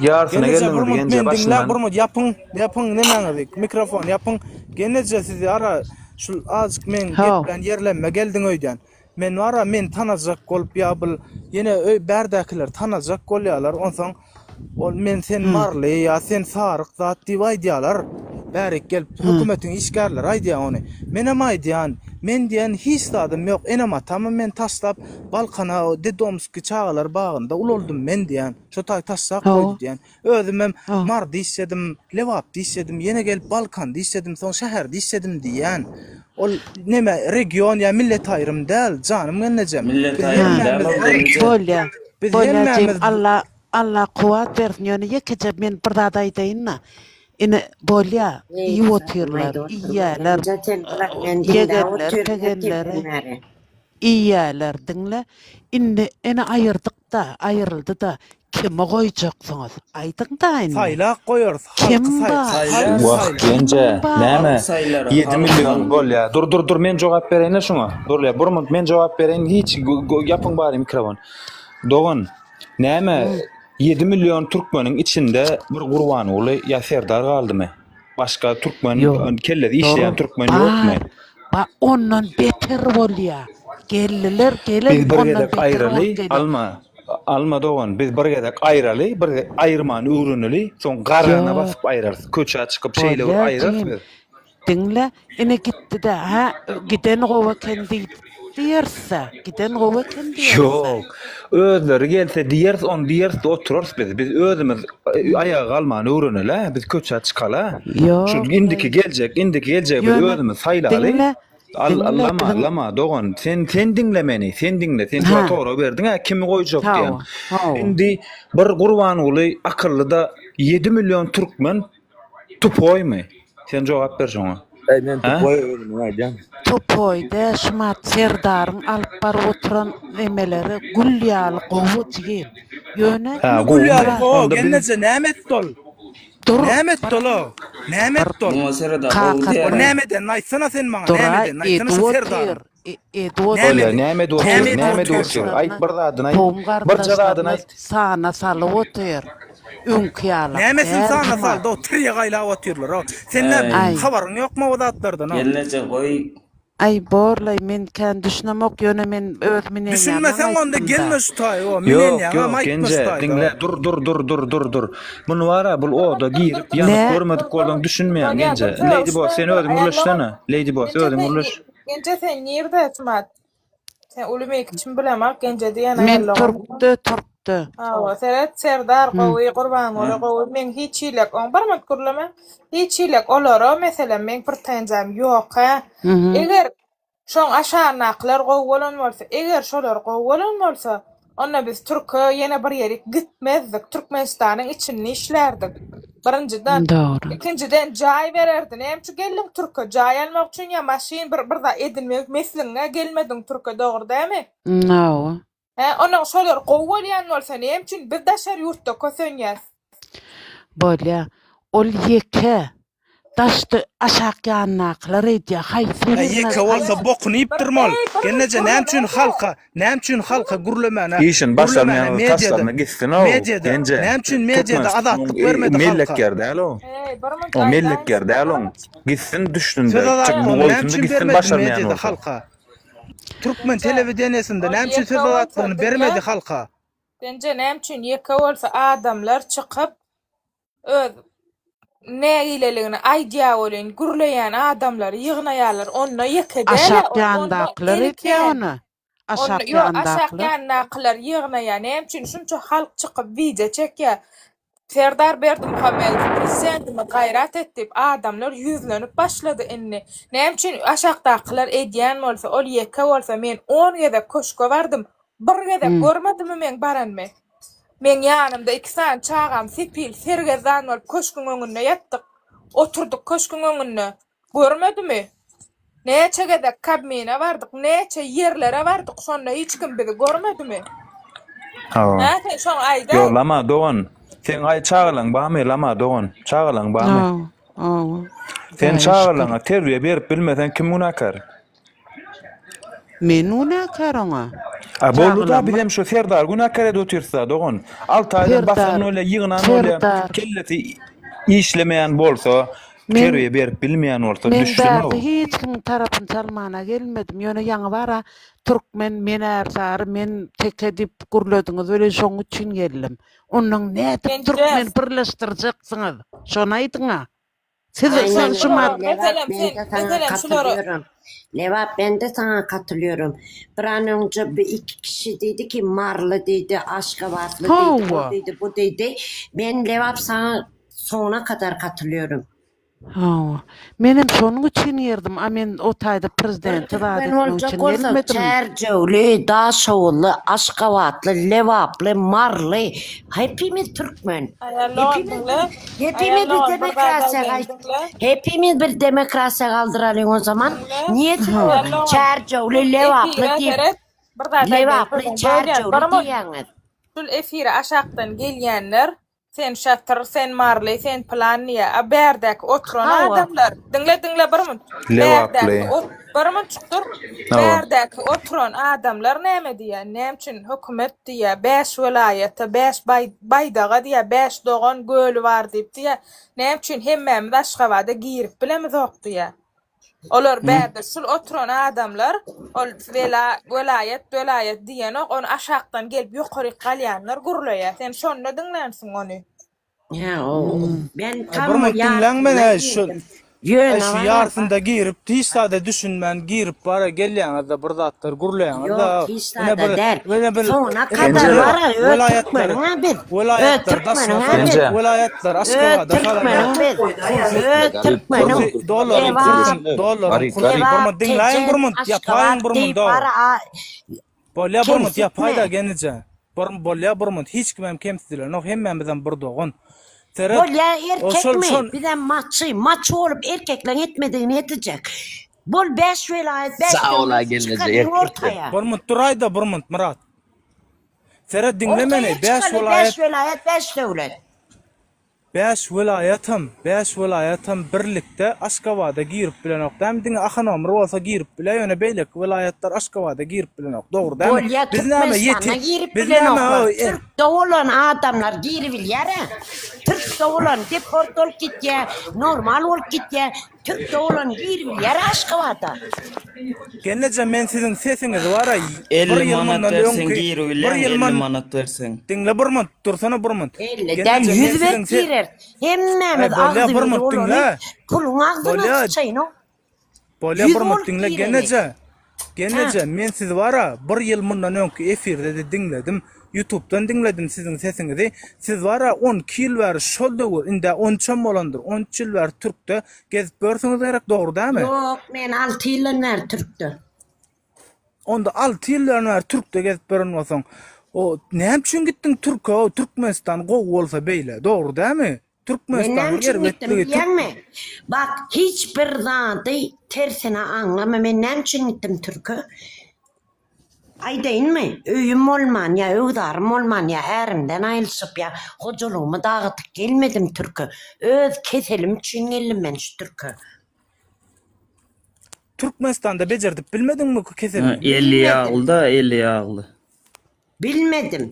ýarsyna Genje bir geldiňiz munt Genje men diňläp başyndan. bir munt ýapyň ýapyň nemäňizi mikrofon ýapyň Genje sizi ara şul azjyk meň Haw. geplän ýerlemime geldiň öýdýän. Men bara meni tanajak bolup ýa bul ýene öý bärdäkiler tanajak bolýalar onsoň ol men sen maryly ýa sen saryk zat diýip aýdýalar bärik gelip hökümetiň işgärleri aýdýa ony menem aýdýan men diýen hiç zadym ýok enem atamam meni taşlap balkana dedomskiý çagalar bagynda ulaldym men diýen şo taý taşlap goýdy diýen Özümem Maryda işledim, Lebapda işledim, ýene gelip Balkanda işledim, soň şäherde işledim diýýän. Ol neme region ýa millet aýrym däl, janym gelnejem. Millet Biz aýrym däl hemmämiz ol gelneje. Bolýa. Biz Bolýa jigim hemmämiz Alla Alla kuwwat bersin ýöne ýekeje men bir zat aýdaýynda ine bolýa iýip otyrlar iýýäler ýegenleri pegenleri Iýýäler, diňle. Indi ene aýyrdyk-da, aýryldy-da, kimi goýjaksyňyz? Aýdyň-da indi. Saýlap goýarys, halky Kim saý, bar? halky Wah, saýlar. genje, Kim bar? näme? Halk saýlar, 7 halk, million halk. bolýa. Dur, dur, dur, men jogap bereýin-le şuňa. Dur-le, bir munt men jogap bereýin, hiç ýapyň bary mikrofon. Dogan, näme 7 million türkmeniň içinde bir Gurbanguly ýa Serdar galdymy? Başga türkmen Ýok. kellesi işleýän Dur, türkmen ýokmy? bar. Ba ondan beter bolýa. Geldiler, gelen Biz bir ondan gezek beter bolup aýraly, gelýär. alma, alma dogan, biz bir gezek aýraly, bir aýyrmany öwreneli, soň garryna Ýok. basyp aýrarys. Köçä çykyp şeýle bir Bolýa aýrarys jigim. biz. Diňle, ine gitdi-dä, hä, giden gowy eken diýdi. Diýeris-dä, giden gowy eken diýeris-dä. Ýok. Özleri gelse diýeris, ony diýeris-de oturarys biz. Biz özümiz aýaga galmany öwreneli-ä, biz köçä çykaly-a. Şu Ýok, indiki aý. geljek, indiki geljegi biz Ýöne, özümiz saýlaly. diňle, Al, diňle lama, biziň lama, dogan, sen, sen diňle meni, sen diňle. Sen şu Hä. sorag berdiň-ä, kimi goýjak diýen. Hawa, hawa. Indi bir Gurbanguly akylly-da 7 million türkmen Tupoýmy? Sen jogap ber şoňa. Eý men Hä? tupoý özümiň aýdýan. Tupoý dä şumat Serdaryň alyp baryp oturan nemeleri gül ýaly gowy jigim. Ýöne Hä, Gül gowumy? ýaly gowy, Onda biz gelneje näme etdi ol? dur Näme etdi bir ol-a? Näme bir etdi ol? Muňa Serdar gowy kakasy Ol diýer. näme edenini aýtsana sen maňa, näme duraý edenini aýtsana edip şu otyr. Serdaryň. Edip Näme Bolýa, edip, näme edip otyr? näme edip Näme edip otyr? otyr? Aýt bir zadyny aýt. Kowum Birje zadyny garyndaşlaryna aýt. sana salyp otyr. Öňki ýalak Nämesini däl sana şumat. saldy o tirýek aýlap otyrlar o. Sen nä Äý. Aý. habaryň ýokmy o zatlardan o. Gelneje goý. Aý borlaý men kän düşünemok ýöne men öz minenýamdan Düşünmeseň onda aýtdymda. gelme şu taýy o Ýok, minenýaňam ýok, aýtma şu Genje, taýda diňle, o. dur, dur, dur, dur, dur, dur. Muny bar-a, bul oda girip, ýanyp Nä? görmedik bolsaň düşünmeýäň, Bolýa Genje. dursa Lady Boss, sen dur özüň aýallama. gürleşsene. Lady Boss, Genje özüň sen gürleş. Genje sen nirde Şumat? Sen uly kiçimi bilemok Genje diýen Men aýallygym. türkde türkde. Hawa, seret Serdar Hı. gowy, Gurbanguly gowy. Men hiç hilek oň bir minut gürleme. Hiç hilek olara meselem meň pretenziýam ýok hä. Mhm. Eger şoň aşagyndakylar gowy bolan bolsa, eger şolar gowy bolan bolsa, onda biz türke ýene bir ýerik gitmezdik. Türkmenistanyň içinde işlärdik. Birinjiden. Dogry. Ikinjiden jaý bererdi. Näme üçin geldiň türke? Jaý almak üçin ýa maşyn bir bir zat edinmek mesligiňe gelmediň türke dogry dämi? Hawa. Hä onuň şolar gowy bolýan bolsa näme üçin biz daşary ýurtda kösenýäs? Bolýa. Ol ýeke. Daşda aşak ýanyndakylar edýä. Haýsy Hä birine ýeke bolsa haýsy bokuny iýipdir mal. Eý bir Gelneje minut näme üçin gürleme halka, näme üçin halka gürlemäne, Işini gürlemäne başarmaýan mediada, taşlaryna gitsin-ow, mediada, Genje. näme üçin mediada Türkmenistanyň azatlyk bermedi mellek halka? ýeri däl o. Eý bir minut O mellek aýdaýyn ýeri däl bir oň. minut. Gitsin düşsün-de, Söz azatlygyny näme goýsun-da üçin gitsin bermedi başarmaýan mediada bolsa. halka? Türkmen Genje telewideniýesinde ol näme üçin ýeke söz bolsa azatlygyny diňle. bermedi halka? Genje näme üçin ýeke bolsa adamlar çykyp öz nägileligini aýdýar welin gürleýän adamlary ýygnaýarlar onda ýeke däl-ä Aşak ol onda ýandakylar eli edýä kän. ony. Onda Aşak ýok aşak ýandakylar. ýandakylar ýygnaýar näme üçin şunça halk çykyp wideo çekýär Serdar Berdimuhamedow prezidentimiz gaýrat et diýip adamlar ýüzlenip başlady indi näme üçin aşakdakylar edýän bolsa ol ýeke bolsa men on gezek köşge bardym bir gezek görmedimi meň baranymy meň ýanymda iki sany çagam sepil sergezdan bolup köşgüň öňünde ýatdyk oturdyk köşgüň öňünde Görmedimi? Näçe gezek Kabmine bardyk, näçe ýerlere bardyk, şonda hiç kim bizi görmedimi? Hawa. Hä, sen şoňa aýdaý. Ýo, Lama dogan, seň aý çagalaň barmy, Lama dogan, çagalaň barmy? Hawa, hawa. Sen Hudaýa şükür. çagalaňa terbiýe berip bilmeseň kim günäkär? Men günäkär oňa. A boldy-da Çagalarymyz bizem şu Serdary günäkär edip otyrys-da dogan. Alty aýdan basan Serdar, bolýa, ýygnan bolýa, Serdar. kellesi işlemeýän bolsa, Men terbiýe berip bilmeýän bolsa men düşsün-ow. bärde hiç kimiň tarapyny çalmana gelmedim. Ýöne ýaňy bara türkmen men ärsary, men teke diýip gürlediňiz welin şoň üçin geldim. Onnoň nädip Gençler. türkmeni birleşdirjeksiňiz? Şony aýdyň-a. Siz Aynen siz şu Lebap, Meselem men sen, de sana meselem şulara katılıyorum. Lebap, ben de sana katılıyorum. Bir an önce bir iki kişi dedi ki Marly dedi, Aşgabatly dedi, o Hawa. dedi, bu dedi. Ben Lebap sana sonuna kadar katılıyorum. Hawa. Menem şonuň üçin girdim. A men o taýda prezidenti zat Türkmen etmek boljak üçin bolsak gelmedim. Çärjewli, Daşoguzly, Aşgabatly, Lebaply, Marly hepimiz Türkmen. Aýallowan Hepimiz diňle. hepimiz bir Aýallowan bir zat demokrasiýa aýdaýyn gaý diňle. hepimiz bir demokrasiýa galdyralyň o zaman. Diňle. Niye siz Hawa. Aýallowan Çärjewli, şul Lebaply efire diýip seret. Bir zat aýdaýyn Lebaply, birden bölýän. Çärjewli Bir mun. diýýäňiz. Şul efire aşakdan gelýänler Sen şatyr, sen marly, sen pylan diýýär. A bärdäki oturan Hawa. adamlar, diňle, diňle bir munt. Lebaply. Bärdäki ot, bir munçuk dur. Hawa. Bärdäki oturan adamlar näme diýýär? Näme üçin hökümet diýýär, bäş welaýata, bäş baý, baýdaga diýýär, bäş dogan göli bar diýip diýýär. Näme üçin hemmämiz Aşgabada girip bilemizok diýýär. Olar bärde şul oturan adamlar ol wela welaýat welaýat diýenok ony aşakdan gelip ýokaryk galýanlar gürleýär sen şonda diňlänsiň ony. Hä o ben Aý tam bir munt diňläň ýarysynda men-ä şu girdim. Aý Ýöne şu bara ýarsynda girip hiç zada düşünmän girip bara gelýäňiz-de bir zatlar gürleýäňiz-de Ýok hiç ine zada bir däl. ine bir Soňuna ine kadar bir bara öz welaýatlar türkmeniň-ä biz. Öz welaýatlar daşyna türkmeniň-ä salan biz. Genje. welaýatlar Öz Aşgabada salan türkmeniň biz. Öz türkmeniň. Kursy dollaryň Lebap, kursun dollaryň Garyp, kursy garyp. bir Lebap, munt diňläýiň bir Tejen, munt ýapaýyň Aşgabat bir munt diýip bara a Bolýa bir munt ýapaýda kemsitme. genije. Bir bolýa bir munt hiç kimem kemsidilenok hemmämizem bir dogan. Seret Bolýa o şol erkekmi? şol Bizem maçy, maçy bolup erkekleň etmedigini etjek. Bol 5 welaýat, 5 Sag ol-a döwlet gelneje çykalyň erkekdir. ortaýa. Bir munt duraýda bir munt Myrat. Seret diňle meni Ortaýa 5 çykaly 5 welaýat welaýat, 5 döwlet. 5 welaýatam, 5 welaýatam birlikde Aşgabada girip bilenok dämi diňe Ahanomur bolsa girip bilýär ýöne beýleki welaýatlar Aşgabada girip bilenok dogry dämi Bolýa biz näme Türkmenistana ýeti girip biz näme bilenoklar. e Türkde bolan adamlar giribilýär-ä. Türkde bolan deport bolup gitýär, normal bolup gitýär. Türkde bolan giribilýär Aşgabada. Gelneje men siziň sesiňizi bara bir 50 ýyl manat mundan berseň öňki bir giribilýäň, ýyl 50 mun manat berseň. diňle bir munt dursana bir munt 50 däl Gelneje men 100 siziň berip se girer. Aý Hemmämiz bolýa bir agzybir munt bolaly. diňle Puluň agzyna bolýa syçaýyn-ow. Bolýa 100 bir munt bolup diňle gireli. gelneje. Ha. Gelneje men sizi bara bir ýyl mundan öňki efirde-de diňledim. Ýutubdan diňledim siziň sesiňizi. Siz bara 12 ýyl bäri şol döwür indä on üçem bolandyr. 13 ýyl bäri türkde gezip ýörsüňiz gerek dogry dämi? Ýok men 6 ýyldan bäri türkde. Onda 6 ýyldan bäri türkde gezip ýören bolsaň, o näme üçin gitdiň türke o Türkmenistan gowy bolsa beýle dogry dämi? Men näme Türkmenistanyň üçin gitdim erbetligi Türk bilýäňmi? Bak, hiç bir zady tersine aňlama. Men näme üçin gitdim türke? Aýdaýynmy, öýüm bolman ýa öwzarym bolman ýa ärimden aýrylyşyp ýa hojalygymy dagytyp gelmedim türke. Öz keselim üçin geldim men şu türke. Türkmenistanda bejerdip bilmediňmi keseliňi? Eli ýagly-da, eli ýagly. Bilmedim.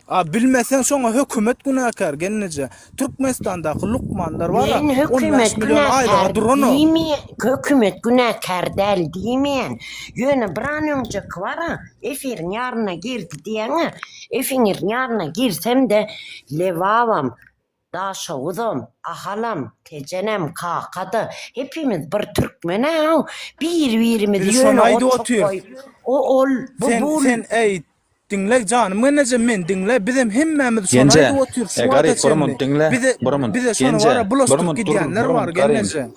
A bilmeseň şoňa hökümet günäkär gelneje. Türkmenistandaky lukmanlar bara Men 15 hökümet million aýlyga günäkär duranok. diýmeýän, hökümet günäkär däl diýmeýän. Ýöne bir an öňjeki bara efiriň ýaryna girdi diýýäňä, efiriň ýaryna girsem-de Lebabam, Daşoguzam, Ahalam, Tejenem, Kaka-da hepimiz bir türkmen-ä, bir-birimizi Biz şony ýöne aýdyp ot otyrys. goýup, o ol, bu Sen bul. sen eý diňle janym gelnejem men diňle bizem hemmämiz şony Genje, aýdyp otyrys şu e, wagta Garyp bir çenli. munt diňle, Bize bir munt. bize şony Genje, bara bir bulaşdyryp munt dur, gidýänler bir bar munt Garym. gelneje.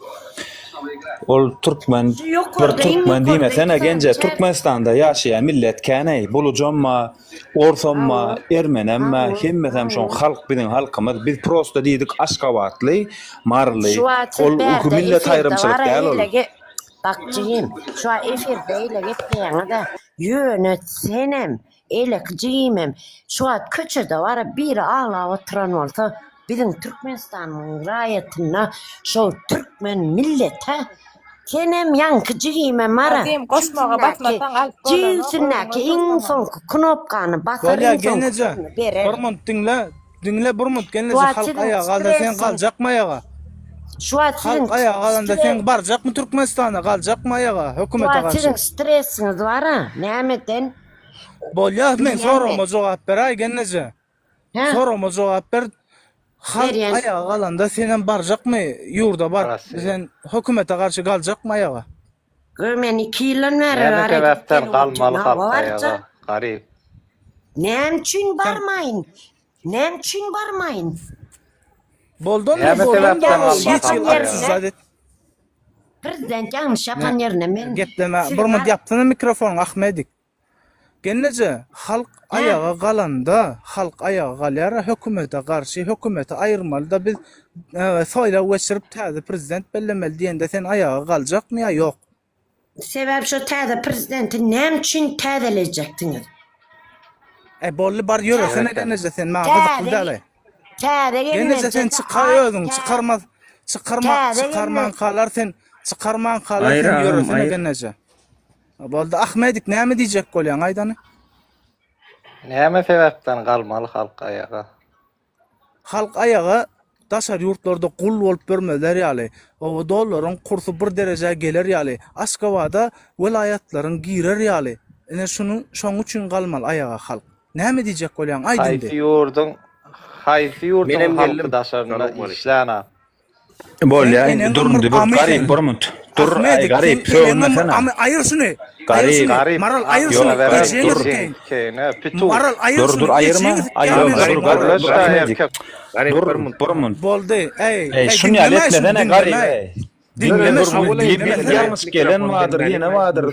Ol türkmen Şu bir ýokarda iň türkmen ýokarda diýmesene iki sany Genje çäk. Türkmenistanda ýaşaýan millet kän-eý, bulujam bar, Orsam ba, Hawa, ermenem ba, hawa, hemmesem şoň hawa. halk biziň halkymyz. Biz prosta diýdik Aşgabatly, Maryly. Şu wagt siz Ol bärde millet efirde aýrymçylyk bara däl ol. eýle ge Bak jigim, şu wagt efirde eýle gepleýäňiz-ä, ýöne senem, eýleki jigimem şu wagt köçede bara biri aglap oturan bolsa, Biziň Türkmenistanyň raýatynda şol türkmen millete senem ýaňky jigimem bara Gadym goşmaga basmasaň alyp bolanok jübüsindäki iň soňky knopkany basar Bolýa iň soňky gelneje puluny berer. bir munt diňle diňle bir munt Şu gelneje wagt halk siziň aýaga galanda sen stresiň galjakmy aýaga şu wagt siziň halk aýaga galanda stres sen barjakmy Türkmenistana galjakmy aýaga şu hökümete wagt garşy. siziň stresiňiz bara nämeden Bolýa men bilýän men. soragyma jogap beräý gelneje. Hä? Sorama jogap ber. Halk Berýän. aýaga galanda senem barjakmy ýurda baryp sen hökümete garşy galjakmy aýaga? Gör men iki ýyldan bäri Näme bar edip sebäpden gelip galmaly otyryn. halk Hawa aýaga barjak. garyp. Näme üçin Sen barmaýyn? Näme üçin barmaýyn? Boldy onda Näme boldy Prezident sebäpden ýalňyş galmaly hiç ýapan halk artsyz ýerinde zat et. Prezident ýalňyş Ne ýapan ýerinde men gepleme bir siziň munt ar ýapsana mikrofonyňy Ahmedik. Gelneje, halk Hä? aýaga galanda, halk aýaga galýar-a hökümete garşy, hökümeti aýyrmaly-da biz saýlaw geçirip täze prezident bellemeli diýende sen aýaga galjakmy ýa ýok? Sebäp şo täze prezidenti näme üçin täzelejeksiňiz? Äý boldy bar ýöresene gelneje sen maňa gyzykly Täze däl-aý. täze Gelneje sen gelneje çykaý aý özüň tä çykarmaz çykarma täze gelne çykarmankalar sen çykarmankalar Aýyr sen agam ýöresene aýyr. gelneje. Boldy Ahmedik näme diýjek bolýaň aýdany. Näme sebäpden galmaly halk aýaga? Halk aýaga daşary ýurtlarda gul bolup ýörmezler ýaly, oba dollaryň kursy bir derejä geler ýaly, Aşgabada welaýatlaryň girer ýaly, ine şunuň şoň üçin galmaly aýaga halk. Näme diýjek bolýaň aýt Haýsy indi. ýurduň haýsy ýurduň Menem halky geldim. daşarynda Salowmaleýkim. işlänok. Sen Bolýa indi eneň dur indi ymyr bir amy garyp sen. bir munt. Dur aý Ahmedik sen garyp eneň ymyr sögünmesene. amy aýyr şuny. Aýyr Garyp. şuny. Garyp Maral aýyr Ýok şuny. garyp Ejeňi dur. sikeýin. Keýne pitu. Maral aýyr Dur şuny. dur aýyrma. Ejeňi sikýän Aýyrma men dur şuny. gar Gürleş dur da Ahmedik. erkek. Garyp Dur bir munt. bir munt. Boldy. Eý, Eý eý şuny ýaly diňlemäý şuny etmesene garyp diňlemäý. eý. Diňle Diňleme dur şuny bu diňlemesene. ýalňyş gelen bardyr ýene bardyr.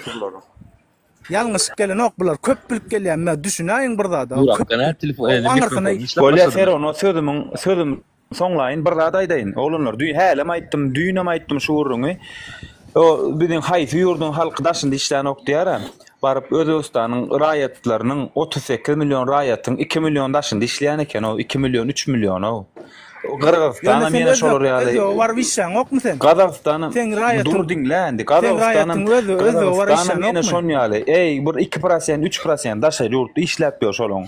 Ýalňyş gelenok bular köp bilip gelýän men düşünäýiň bir zada Dur köp akga nädip telefon elde aňyrsyna mikrofon işläp Bolýa başladymy? Serona sözümiň sözüm soňlaýyn bir zat aýdaýyn oglanlar düýn hälem aýtdym düýnem aýtdym şu gürrüňi o biziň haýsy ýurduň halky daşynda işlänok diýýärä baryp Özbegistanyň raýatlarynyň 38 million raýatyň 2 million daşynda işleýän eken o 2 million 3 million o Ýöne Gyrgyzystanam sen ýene şolar özbek ýaly özbege baryp işläňokmy sen? Gazagystanam Seň raýatyň dur diňle indi seň Gazagystanam raýatyň özbege özbege baryp Gazagystanam ýene işläňokmy? şon ýaly eý bir 2 prosent 3 prosent daşary ýurtda işläp ýör şolaň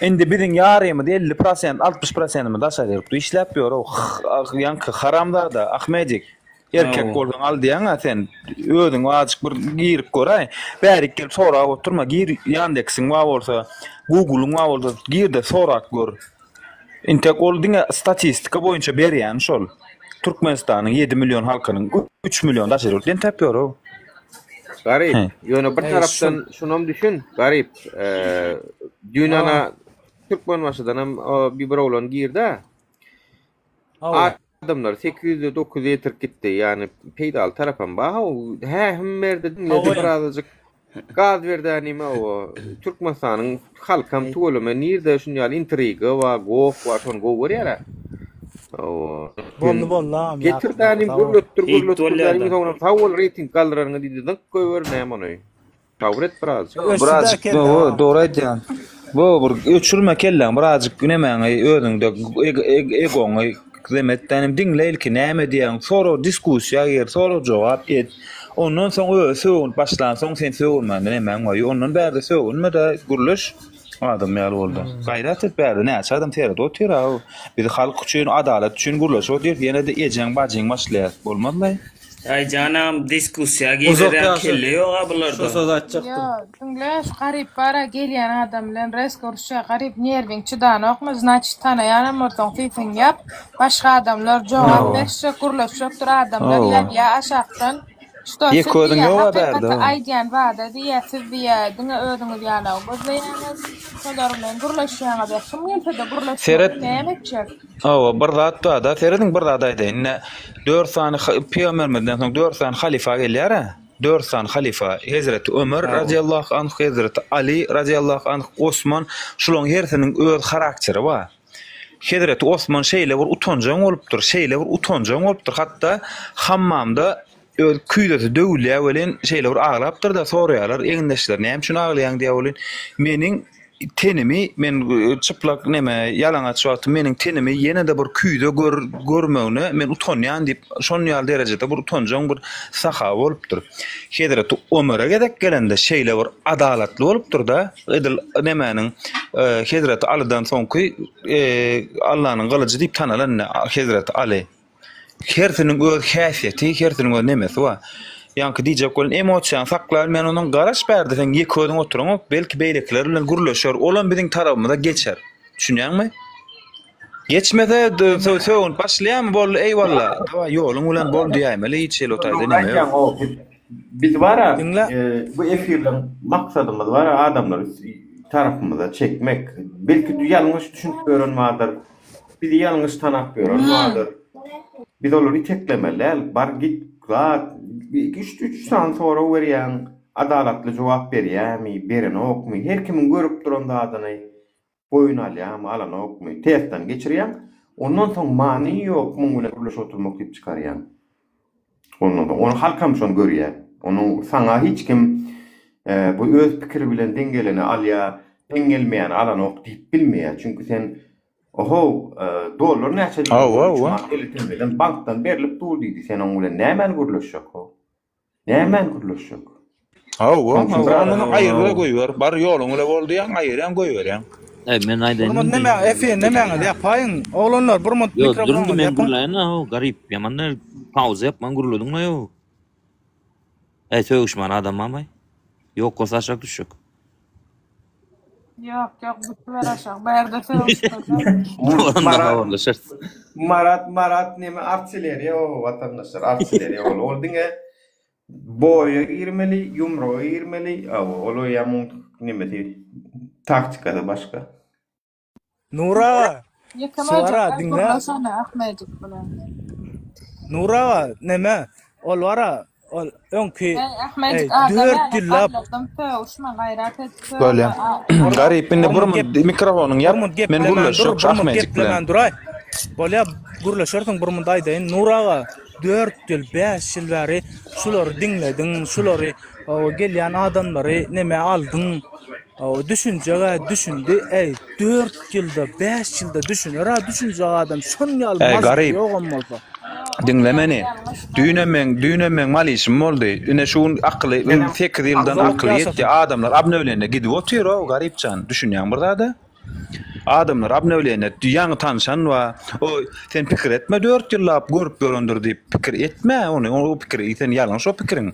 indi biziň ýarymyz 50 prosent 60 prosentimiz daşary ýurtda işläp ýör o ýaňky haramzada Ahmedik erkek Hawa. bolsaň al diýýäň-ä sen özüň azjyk bir girip göräý bärik gelip sorap oturma gir Ýandeksiň bar bolsa Google-yň bar bolsa gir-de sorap gör Intek ol diňe statistika boýunça berýän şol. Türkmenistanyň 7 million halkynyň 3 million daşary ýurt entäp ýör-ow. Garyp, He. ýöne bir Eý tarapdan şul şunam düşün, Garyp, düýn Ha. ana Türkmenbaşydanam bir bir oglan girdi-ä. Hawa. Adamlar 800-e 900-e ýetirip gitdi. Ýagny peýdaly tarapam bar. Haw, hähim berdi, diňledi Hawa. birazajyk. Gaz berdi nime o. Türkmenistanyň halkam tüweleme nirde şun ýaly intriga bar, goh bar, şony gowy görýär-ä. Hawa. Boldy boldy agam Getir ýatma dänim sag bol. gürletdir Hit gürletdir bolýada. dänim soňra sag bol reýting galdyranyňa diýdi zyňk goýber näme ony. Sabyr et birazjyk. Öçdi-dä Birazjyk kelle bu agam. dogry aýdýaň. Bu bir öçürme kelläňi birazjyk nemäňi özüňde egoňy zemet dänim diňle ilki näme diýýäň sorag diskussiýa gir sorag jogap et. Ondan soň özi sögünip başlansoň sen sögünmände nemäň bar. Ondan bärde sögünme-de gürleş. Adam ýaly boldy. Gaýrat et bärde näçe adam seredip otyr a. Biz halk üçin, adalat üçin gürleşip otyrys ýene-de ejeň bajyň başlaýar. Bolmazlaý. Aýjanam diskussiýa Uzak girerýän ýaşa. kelle ýoga Şo bularda. sözi aýtjakdym. Ýo, diňle şu garyp bara gelýän adam bilen resko uruşýa garyp nerwiň çydanokmy znaçit tanaýanam bolsaň sesiňi ýap başga adamlar jogap Hawa. berişjek gürleşjekdir adamlar Hawa. ýazýa aşakdan şto siz Ýeke özüň diýýä ýog-a bärde. hakykaty aýdýan zada diýýä siz diýýä diňe özüňiz ýalagy gözleýäňiz şolar bilen gürleşýäňiz ýa kim gelsede gürleşmeli Seret näme etjek. Hawa, bir zat bar-da, serediň bir zat aýdaýyn. Ine, dört sany pygamberimizden soň dört sany halyfa gelýär-ä. Dört sany halyfa, Hezreti Ömer razyýallahu anh, Hezreti Ali razyýallahu anh, Osman, şularyň hersiniň öz harakteri bar. Hezreti Osman şeýle bir utanjaň bolupdyr, şeýle bir utanjaň bolupdyr, hatda hammamda öz küýzesi döwülýär welin, şeýle bir aglapdyr-da, soraýarlar egindeşleri, näme üçin aglaýaň diýýär welin, meniň tenimi, men çyplak neme, ýalaňaç wagtym meniň tenimi ýene-de bir küýze gör, görmegine men utanýan diýip, şon ýaly derejede bir utanjaň bir sahaba bolupdyr. Hezreti Omara gezek gelende şeýle bir adalatly bolupdyr-da, edil nemäniň Hezreti Alydan soňky Allanyň gylyjy diýip tanalan ine Hezreti Aly. Hersiniň öz häsiýeti, hersiniň öz nemesi bar. Ýaňky diýjek bolan emosiýaňy saklaýan men onuň garaş bärde sen ýeke özüň oturaňok, belki beýlekiler bilen gürleşer, olam biziň tarabymyza geçer. Düşünýäňmi? Geçmese sögünip başlaýarmy boldy eýwalla. Dawaý ýoluň bilen bol diýäýmeli hiç hili o taýda neme ýok. Biz bara bu efirleň maksadymyz bara adamlary tarapymyza çekmek. Belki ýalňyş düşünip ýören bardyr. Bizi ýalňyş tanap ýören bardyr. Biz olary iteklemeli däl. Bar git zat iki üç sany sorag berýäň adalatly jogap berýämi berenokmy her kimiň görüp duran zadyny Boýun alýamy, alanokmy, testden geçirýäň. Ondan soň many ýok muň bilen gürleşip oturmak diýip çykarýaň. Ondan soň ony halkam şony görýär. Onuň saňa hiç kim bu öz pikiri bilen deň geleni alýar, deň gelmeýäni alanok diýip bilmeýär. Çünki sen ohow dollar näçe diýdiň, Hawa, üç hawa. manat 50 teňňeden bankdan berlip dur diýdi. Sen oň bilen nämäni gürleşjek how? Nämäni gürleşjek? Hawa, Şonuň üçin hawa, biraz ondan aýyr-da goýber. Bar ýoluň bile bol diýýäň, aýyrýaň, goýberýäň. Eý, men Bir aýdaýyn munt indi. näme efi nämäňizi ýapaýyň. Oglanlar bir munt Ýok, dur indi mikrofonyňyzy men ýapyň. gürläýin-ä, ho, garyp. Ýaman däl, pauza ýapman gürlediň-le, ýo. Eý, sögüşmän adam barmy? Ýok bolsa aşak düşjek. Ýok, ýok, düşüber aşak. Bärde sögüşmeli. Onda Marat habarlaşarys. Marat Marat neme artilleriýa o watandaşlar artilleriýa ol ol diňe boýa girmeli ýumruga girmeli awa ol oýa muň nemesi taktikasy başga. Nur aga, Ýeke şu ara möjekler diňle. gürleşene Ahmejik bilen. Nur aga, neme, ol bara, ol öňki, Eý, Ahmejik eý, adam dört ýaly ýyllap, galdyrdım sögüşme gaýrat et sögme. Bolýa. bir, Garyp indi bir bir munt gep, munt mikrofonyňy bir ýap, munt men geplemän dur, gürleşjek şu bir munt Ahmejik bilen. geplemän duraý. Bolýa, gürleşersiň, bir munt aýdaýyn. Nur aga, dört ýyl, bäş ýyl bäri şulary diňlediň, şulary, o, gelýän adamlary neme aldyň. Hawa düşünjeg-ä düşündi, äý, dört ýylda, bäş ýylda düşüner-ä düşünjek adam, şon ýaly Äý, mazak garyp, ýogam bolsa. diňle meni. Düýnem meň, düýnem meň malyşym boldy. Ine şu gün akyly, sekiz ýyldan Uzak akyly ýetdi. ýaşasyn. Adamlar obnowleniýe gidip otyr-ow, garypjan, düşünýäňmi bir zada? Adamlar obnowleniýe ýaňy tanşan bar. O, sen pikir etme dört ýyllap görüp ýörendir diýip, pikir etme ony, o pikiri, sen ýalňyş o pikiriň.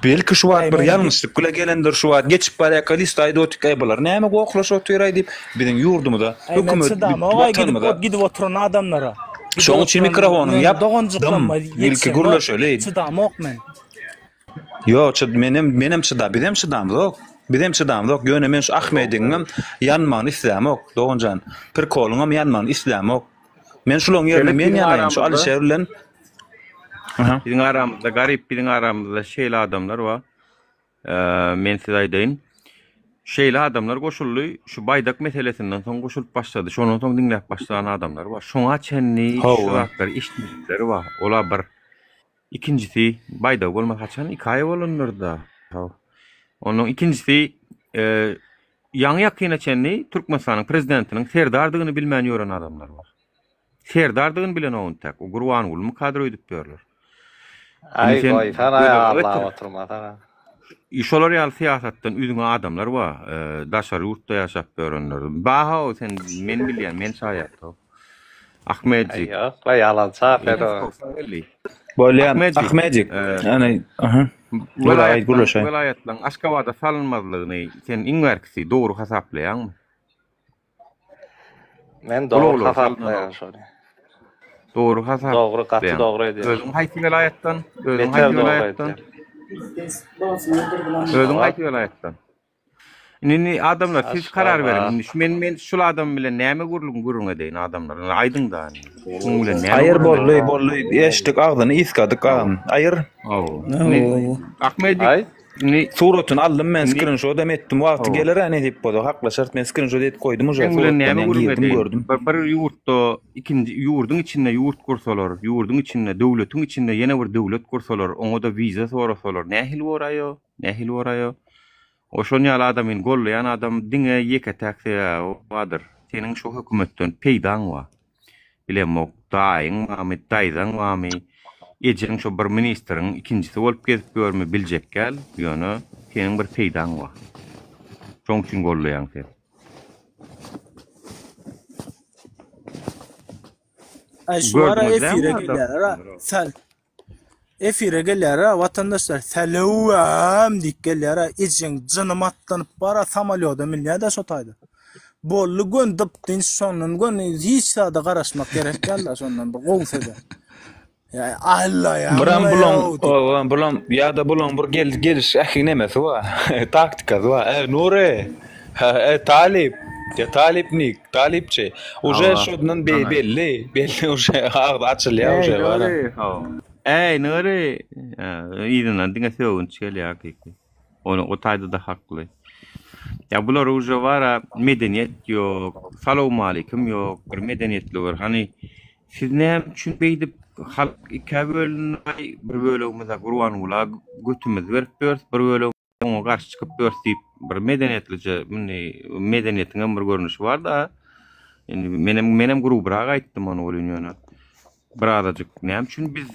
Belki şu wagt Äý, bir men ýalňyşlyk bile gelendir şu wagt geçip barýarka list aýdyp otyk äý bular näme gohlaşyp otyraý diýip biziň ýurdumyza Äý, men hökümet çydamok-aý gidip watanymyza ot gidip oturan adamlara. Gidip şoň üçin oturan mikrofonyňy men ýap dym doganjyklaryma ilki ýetişemok. gürleşeli. Çydamok men. Ýok çyd menem menem çyda bizem çydamzok bizem çydamzok ýöne men şu Ahmediňem ýanmagyny islämok doganjan prikolyňam ýanmagyny islämok men şulaň ýerine Şeýle men biziň ýanaýyn şu aramyzda Alişer bilen Aha. Biziň aramyzda garyp biziň aramyzda şeýle adamlar bar. Men size aýdaýyn. Şeýle adamlar goşuldy, şu baýdak meselesinden soň goşulyp başlady. Şondan soň diňläp başlan adamlar bar. Şoňa çenli şu Hawa. zatlary eşitmedikleri bar. Ola bir. Ikinjisi, baýdagy bolmasa haçan iki aý bolandyr-da. Ondan ikinjisi, e, ýaňy-ýakyna çenli Türkmenistanyň prezidentiniň Serdardygyny bilmän ýören adamlar bar. Serdardygyny bilenok entäk. O Gurbangulymy kadr öýdüp ýörler. Aý Indi sen goýsana göz öňüne aglap getir. oturmasana. Şolar ýaly syýasatdan üzňe adamlar bar, daşary ýurtda ýaşap ýörenler. Bar-how, sen men bilýän, men şaýat-how. Aý Ahmedjik. ýok-la ýalançy Ine, ahmet o. Bolýa, Ahmedjik, Ahmedjik. Ana, aha. Dur aýt welaýatlaň, gürleşeýin. welaýatlaň Aşgabada salynmazlygyny sen iň bärkisi dogry hasaplaýaňmy? Men dogry Ulaglar hasaplaýan salynanok. şony. Dogry Dogry, gaty hasaplaýaň. dogry edýän. Özüň haýsy welaýatdan? Özüň Beter haýsy dogry welaýatdan? edýän. Özüň Aşgabat. haýsy welaýatdan? Indi indi adamlar siz karar beriň. Aşgabat. Indi şu men men şul adam bilen näme gürrüň gürrüň edeýin adamlar. Indi aýdyň da indi. Şuň bilen näme Aýyr gürrüň boldy, edeýin? boldy. Eşitdik agzyny ysgadyk agam. Aýyr. Hawa. Indi Ahmedik Aý. indi Suratyny aldym men indi skrinşot hem etdim. Wagty hawa. geler-ä nesip bolsa haklaşarys. Men skrinşot edip goýdum uje Seň bilen suratdan näme ýa gürrüň girdim edeýin? gördüm. Bir, bir ýurtda ikinji ýurduň içinde ýurt gursalar, ýurduň içinde, döwletiň içinde ýene bir döwlet gursalar, oňa-da wiza sorasalar nähili boraýo? Nähili boraýo? O şon ýaly adamyny gollaýan adam diňe ýeke-täk sebäbi bardyr. Seniň şo hökümetden peýdaň bar. Bilemok, daýyň barmy, daýzaň barmy, ejeň şo bir ministriň ikinjisi bolup gezip ýörmi biljek däl, ýöne seniň bir peýdaň bar. Şoň üçin gollaýaň sen. Aý şu ara Gördüňiz dämi efire adam? gelýärler-a. Sal Efire gelýär-ä watandaşlar sälewäm diýip gelýär-ä ejeň jynym atlanyp bar-a samolýoda münýä-dä şo taýda. Boldy göni dyp-dynç şondan göni hiç zada garaşmak gerek däl-dä şondan bir gowy söze. Ýa Biram allaýaň-la bulaň ýow diýip. owa bulaň ýa-da bulaň bir gel geliş ähi nemesi bar. Taktikasy bar. E Nury, e Talyp, ýa Talypnik, Talypçy. Uje Hawa. şondan be belli, belli uje agzy açylýar Eý uje bara. Nury, hawa. Eý Nury, yzyndan diňe sögünç gelýär hakyky. Ony o taýda-da hakly. Ýa bular uje bara medeniýet ýok, salowmalikim ýok, bir medeniýetli bir hany siz näme üçin beýdip halk ikä bölündi, bir bölegimiz-ä Gurbangula götümizi berip ýörüs, bir bölegimiz oňa garşy çykyp ýörüs diýip bir medeniýetlije indi medeniýetiňem bir görnüşi bar-da. Indi menem menem grubrak aýtdym ony welin ýöne birazajyk näme üçin biz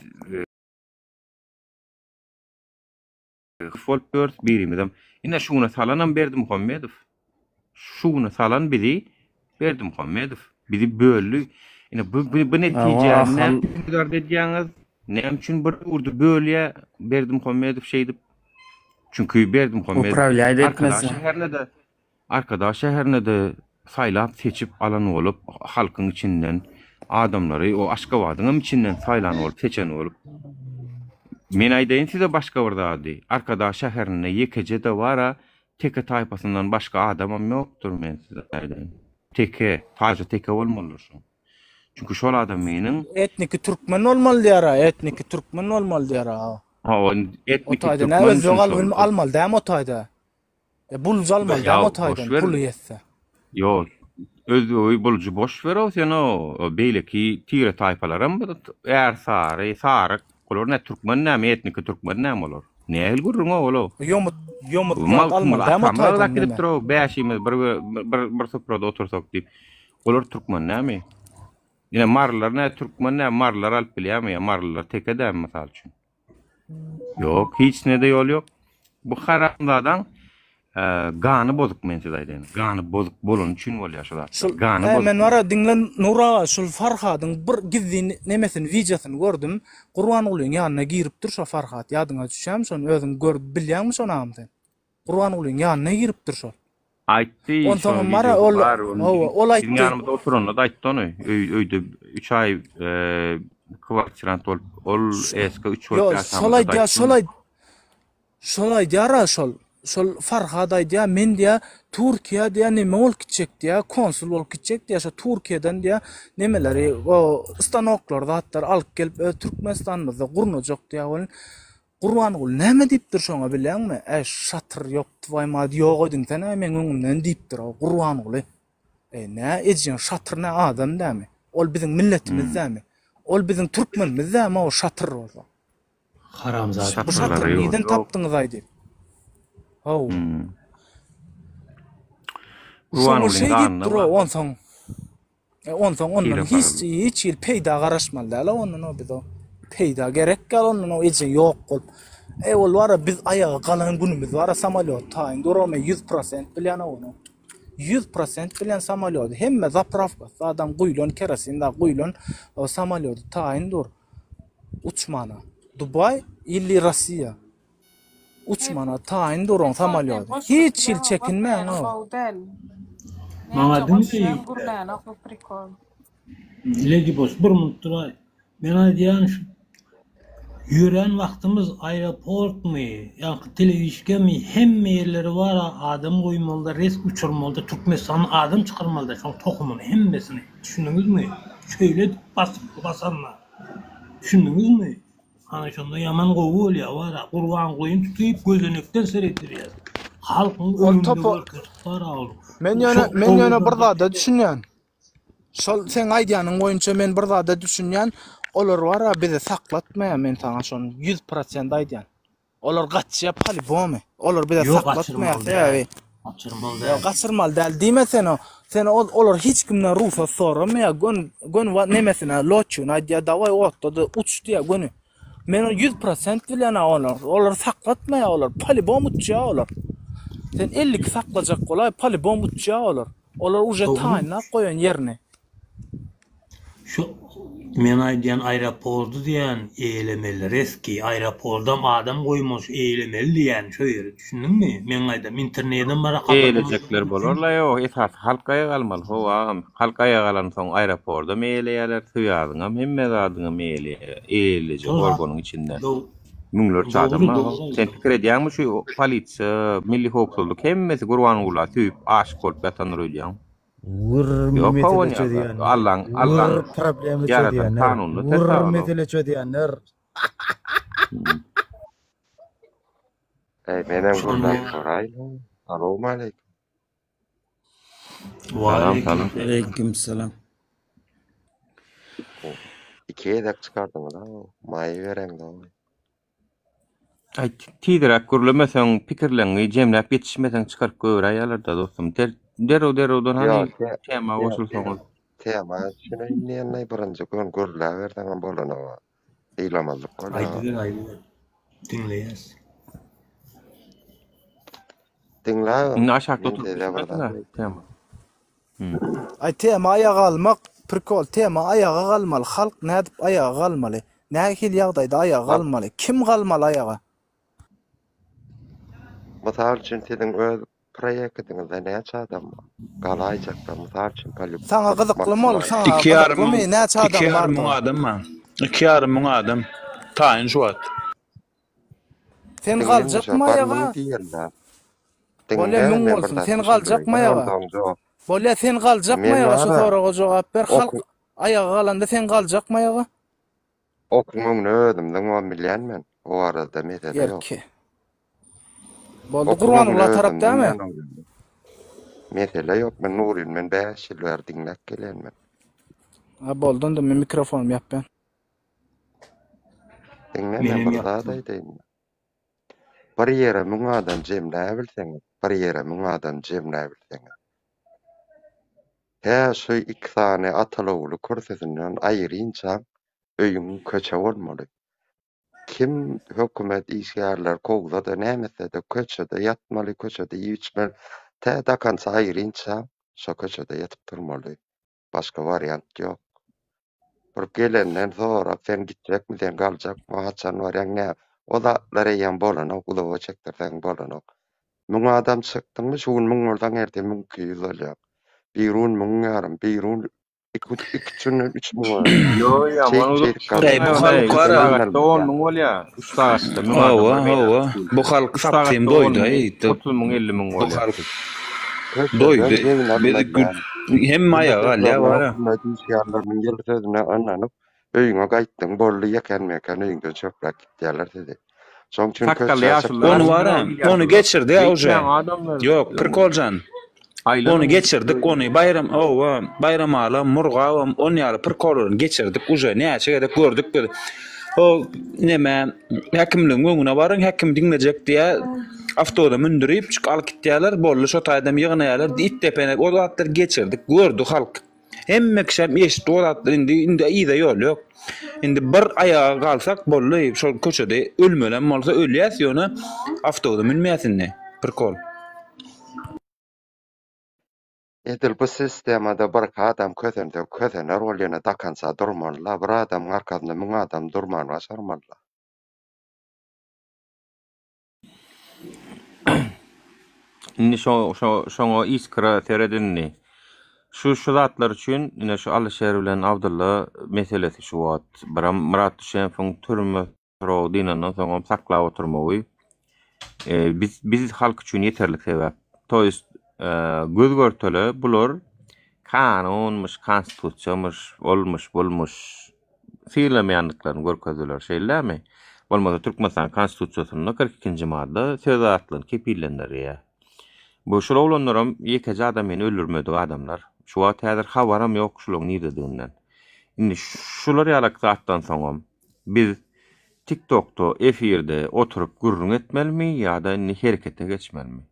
bolup ýörüs birimizem ine şu güne salanam Berdimuhamedow. Şu güne salan bizi Berdimuhamedow. Bizi böldi. Ine bu bu, bu netijäni näme üçin güzard edýäňiz? Näme üçin bir ýurdy bölýär Berdimuhamedow şeýdip? Çünki Berdimuhamedow Upravlýaýt Arkadag etmese. şäherine-de Arkadag şäherine-de saýlap-seçip alan bolup, halkyň içinden adamlary, o Aşgabadyňam içinden saýlan bolup, seçen bolup. Men aýdaýyn size başga bir zady, Arkadag şäherinde ýekeje-de bar-a teke taýpasyndan başga adamam ýokdur, men size aýdaýyn. Teke, taýja teke bolmalydyr şoň. Çünki şol adamynyň. Etniki türkmen bolmaly diýär-a, etniki türkmen bolmaly diýär-a. Hawa, O etniki taýda nä türkmen özbek üçin şol. almaly dämi o taýda? E bulj almaly Ýa dämi o boş taýdan ber. puly ýetse. Ýok. Özbegi buljy boş ber-ow sen o beýleki tire taýpalaram ärsary, saryk olar nä türkmen näme etniki türkmen näme olar. Nähili gürrüň-ow ol-ow. Ýomut ýomut zat Magtymguly almaly dämi o atamyz taýdan agzap neme. gidipdir-ow bäşimiz bir bir bir suprada otursak diýip. Olar türkmen näme? Ine marylar nä türkmen näme marylar alyp bilýärmi ýa marylylar teke dämi mysal üçin. Ýok, hiç nede ýol ýok. Bu haramzadaň gany bozuk men size aýdaýyn. Gany bozuk bolany üçin bolýar şu zatlar. Şul Gany He bozuk. men bara diňle Nur aga şul Farhadyň bir gizlin nemesini wideosyny gördüm. Gurbangulyň ýanyna giripdir şo Farhat ýadyňa düşýärmi şony özüň görüp bilýäňmi şony agam sen? Gurbangulyň ýanyna giripdir şol. Aýtdy, şoň Onsoňam bara wideosy ol bar, ony hawa ol biziň aýtdy. ýanymyzda oturanda-da aýtdy ony. Öý öýde 3 aý kwartirant bolup, ol SK 3 bolup Ýo, şol ýaşamyzda-da aýdýar, aýtdy şol ony. aýt şol aýdýar-a şol. Şol Farhad aýdýar, men diýýär, Türkiýä diýýär, neme bolup gitjek diýýär, konsul bolup gitjek diýýär, şo Türkiýeden diýýär, nemeleri, o stanoklary, zatlary alyp gelip, öz Türkmenistanymyzda gurnajak diýýär welin, Gurbanguly näme diýipdir şoňa bilýäňmi? Äý şatyr ýok twaý mat ýok ediňsene meň öňümden diýipdir o Gurbanguly. Eý nä ejeň şatyr nä adam dämi? Ol biziň milletimiz dämi? Ol biziň türkmenimiz dämi o şatyr bolsa? Haramzada. Bu şatyry nirden tapdyňyzaý diýip. Haw. Şoňa Gurbangulyň şeý ganyna diýipdir o bar. onsoň. E, onsoň ondan Hile hiç paramyz. hiç hili peýda garaşmaly däl ondan o biz o. Peýda gerek gal ondan o eje ýok bolup. E ol bara biz aýaga galan günümiz bara samolýot taýyn dur o men 100% bilýän ony. 100% bilýän samolýody hemme zaprawkasy adam guýlan kerosin da guýlan o samolýody taýyn dur. Uçmana. Dubaý ili Rossiýa. Uçmana taýyn duruň samolýody. Hiç hili çekinmäň o. Maňa diňle Lady Boss bir minut duraý. Men aýdýan şu ýörän wagtymyz aeroportmy, ýaňky telewişkemi hemme ýerleri bara adam goýmalyda res uçurmalyda Türkmenistandan adam çykarmalyda şoň tohumyny hemmesini düşündiňizmi? Şeýle edip basyp basanda düşündiňizmi? Ana şonda ýaman gowy bolýar wara Gurbangulyny tutyp gözenekden seretdirýär. Halkyň Ol öňünde topa görkezip bara ol. Men ýöne men ýöne bir zada düşünýän. Şol seň aýdýanyň boýunça men bir zada düşünýän. Olar bara bizi saklatmaýar men saňa şony 100% aýdýan. Olar gaçýar palibomy. Olar bize Ýok saklatmaýar gaçyrmaly däl. sebäbi. Gaçyrmaly Ýok däl. gaçyrmaly däl diýme sen o. Sen ol olar hiç kimden rugsat soramaýar. Gön gön nemesine lotçyna aýdýar dawaý otda-da uç diýýär göni. Men ony 100% bilýän a olar. Olary saklatmaýar olar. Polibom uçýar olar. Sen 52 saklajak bolaý, polibom uçýar olar. Olar uje taýynlap goýan ýerini. Şu men aýdýan aeropordy diýýän eýelemeli reski aeropordam adam goýmaly şu eýelemeli diýýän şo ýeri düşündiňmi meň aýdam internedem bara Eýelejekler bolarla ýok esasy halk aýaga galmaly hawa agam halk aýaga galansoň aeropordam eýeleýärler sýazyňam hemme zadyňam eýelejek organyň içinde müňlerçe adam bar sen pikir edýäňmi şu polisiýa milli howpsuzlyk hemmesi Gurbangula söýüp aşyk bolup ýatandyr öýdýäň Wür Ýok, mesele hawa, ýa- çözýänler. Allaň Allaň Wür problema ýaradan çözýänler. kanunyna ters Wür agalaw. mesele çözýänler. Eý menem gürläp soraýyn. Salowmaleýkim. Salam, salam. Aleýkim salam. Iki gezek çykardyňyz-a, maý bereňzok. Aý, tizräk gürlemeseň, pikirleňňi jemläp ýetişmeseň çykaryp göräýýärler-dä dostum. Der, derrew-derrewden hany Ýok, te, tema te, goşulsaňyz. tema düşüneýin diýenleý birinji gün gürläberseňem bolanok. Sylamazlyk bolýar. Aýdyber aýdyber. Diňleýäs. Diňläň. Indi aşakda Men oturyp size bir zat düşünmersiň-ä aýtjak. tema. Aý tema aýaga galmak prikol tema aýaga galmaly halk nädip aýaga galmaly nähili ýagdaýda aýaga galmaly kim galmaly aýaga. Mysal üçin siziň öz proýektiňizde näçe adam bar? Galaýjakda mysal üçin poli Saňa gyzyklymy ol saňa Iki ýarym gyzyklymy müň, näçe iki adam ýarym müň bardygy. adam bar. Iki ýarym müň adam taýyn şu wagt. Sen Diňle galjakmy bar aýaga? müň diýende. Bolýa Diňle müň men bir bolsun. zat Sen galjakmy düşündireýin aýaga? onsoň jogap. Bolýa sen galjakmy Men aýaga şu bara soraga jogap ber. Halk ok aýaga galanda sen galjakmy aýaga? okuň öňüne özüm zyňmam bilýän men. O barada mesele ýok. Erki. Boldy Okuň öňüne Gurbangula tarap özüm dämi? zyňýan oglanlar. Mesele ýok men Nuryny men 5 ýyl bäri diňläp gelýän men. Ha boldy onda men mikrofonymy ýapýan. Diňle men Menem bir zat ýapdym. aýdaýyn. Bir ýere müň adam jemläbilseňiz, bir ýere müň adam jemläbilseňiz. Tä şu iki sany ataly-ogly kürsüsinden aýrynçaň öýüň köçe bolmaly. Kim hökümet işgärleri kowsa-da, näme etse-de köçede ýatmaly, köçede iýip-içmeli. Tä dakança aýrynçaň şo köçede ýatyp durmaly. Başga wariant ýok. Bir gelenden sorap sen gitjekmi sen galjakmy haçan barýaň nä o zatlar eýýäm bolanok uzaga çekdirseň bolanok. Müň adam çykdyňmy şu gün müň bolsaň ertir 1200 bolýaň. Birun müň ýarym birun iki iki üçünden üç müň bolýaň. Ýo ýaman Şeýdip uzak şeýdip Eý galýaň. bu halk Üç bara. sagatda on müň bolýar. Üç sagatda müň adam Hawa, bir meýdana hawa. çykýar. Bu halk Üç sapsym sagatda on doýdy müň, aý. 30 müň, 50 müň Bu bolýar. halk Köçeden doýdy. jebine Biz alynmaýan. hemme Ýyly aýaga galýar sözlerine bara. hökümet işgärleriniň ýyly sözüne ynanyp, öýüňe gaýtdyň, boldy ýeken-meken öýüňden çöpläp gitýärler sizi. Şoň üçin Sakgally köçä ýaşulular Ony çykmaly. bara, il ony ýaşulular. geçirdi-ä uje. Beýtmäň adamlar. Ýok, Prikoljan. Aýlanyň. Ony geçirdik, ony Baýram, owa, Baýramalam, Murgabam, on ýaly prikollaryny geçirdik uje, näçe gezek gördük biz. O neme, häkimligiň öňüne baryň, häkim diňlejek diýýä, awtoda mündürip, çyk alyp gitýärler, boldy, şo taýdam ýygnaýarlar, it depenek, o zatlary geçirdik, gördi halk. Hemme kişem eşitdi o zatlary, indi, indi yza ýol ýok. Indi bir aýaga galsak boldy, şol köçede ölmelem bolsa ölýäs, ýöne awtoda münmeýäs indi, prikol. Edil bu sistemada birki adam kösense kösener ol ýöne dakança durmalyla bir adamyň arkasynda müň adam durmany başarmalyla. Indi şo şo şoňa iskra seret indi. Şu şu zatlar üçin ine şu Alyşer bilen Abdylla meselesi şu wagt. Biram Myrat Düşenowyň türme Soragy dynandan soňam saklap oturmagy biz biz halk üçin ýeterlik sebäp. To ýest göz görtele bular kanunmyş, konstitusiýamyş, olmuş, bulmuş sylamaýandyklaryny görkezdiler. Şeýle dälmi? Bolmasa Türkmenistan konstitusiýasynda 42-nji madda söz azatlygyny kepillendirýär. Bu şul oglanlaram ýekeje adam meni öldürmedik adamlar. Şu wagt häzir habaram ýok şularyň nirediginden. Indi şular ýalak zatdan soňam Biz TikTokda efirde oturyp gürrüň etmelimi ýa-da indi herekete geçmelimi?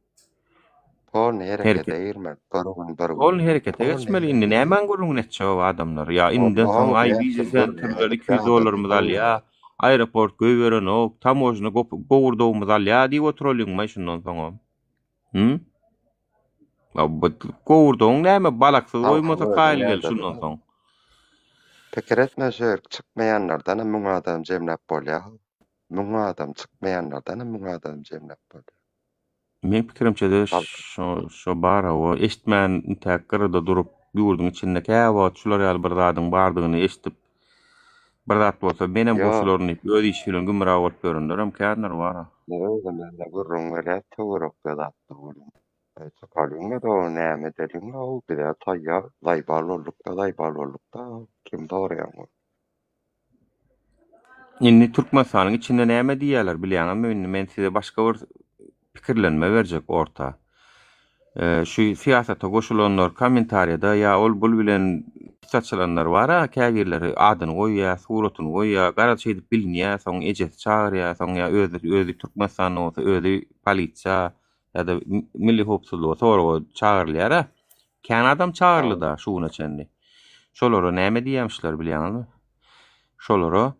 Polny herekete girmeli. Bir gün bir gün. Polny herekete Polny geçmeli. Indi herekete. nämäň gürrüňini etjek o adamlar? Ýa indiden soň aý wiza sentrler 200 dollarymyzy alýa, aeroport goýberenok, tamožna gowurdagymyzy alýa diýip oturalyňmaý şundan soňam? Hü? Gowurdagyň näme balaksyz goýmasa kaýyl gel şundan soň. Pikir etme şu ýerki çykmaýanlardanam müň adam jemläp bolýa. Müň adam çykmaýanlardanam müň adam jemläp bolýa. Meň pikirimçede şo şo bar hawa eşitmän intäk gyrada durup ýurduň içinde käwagt şular ýaly bir zadyň bardygyny eşidip bir zat bolsa menem goşularyn diýip öz işi bilen gümra bolup ýörenlerem kändir bar-a. Özümize gürrüň berýär töwerekde zatlar welin. Aý çykalyň-da näme edeliň-ow biz-ä taýýar zaýbal bolduk-da zaýbal bolduk-da kim soraýaň ony. Indi Türkmenistanyň içinde näme diýýärler bilýäňizmi indi men size başga bir pikirlenme berjek orta. Şu syýasata goşulanlar kommentariýada ýa ol bul bilen pis açylanlar bar-a käbirleri adyny goýýar, suratyny goýýar, garaz şeýdip bilinýär, soň ejesi çagyrýar, soň ýa özi özi Türkmenistanda bolsa özi polisiýa ýa-da milli howpsuzlyga soraga çagyrylýar-a. Kän adam çagyryldy-da şu güne çenli. Şolara näme diýýämişler bilýäňizmi? Şolara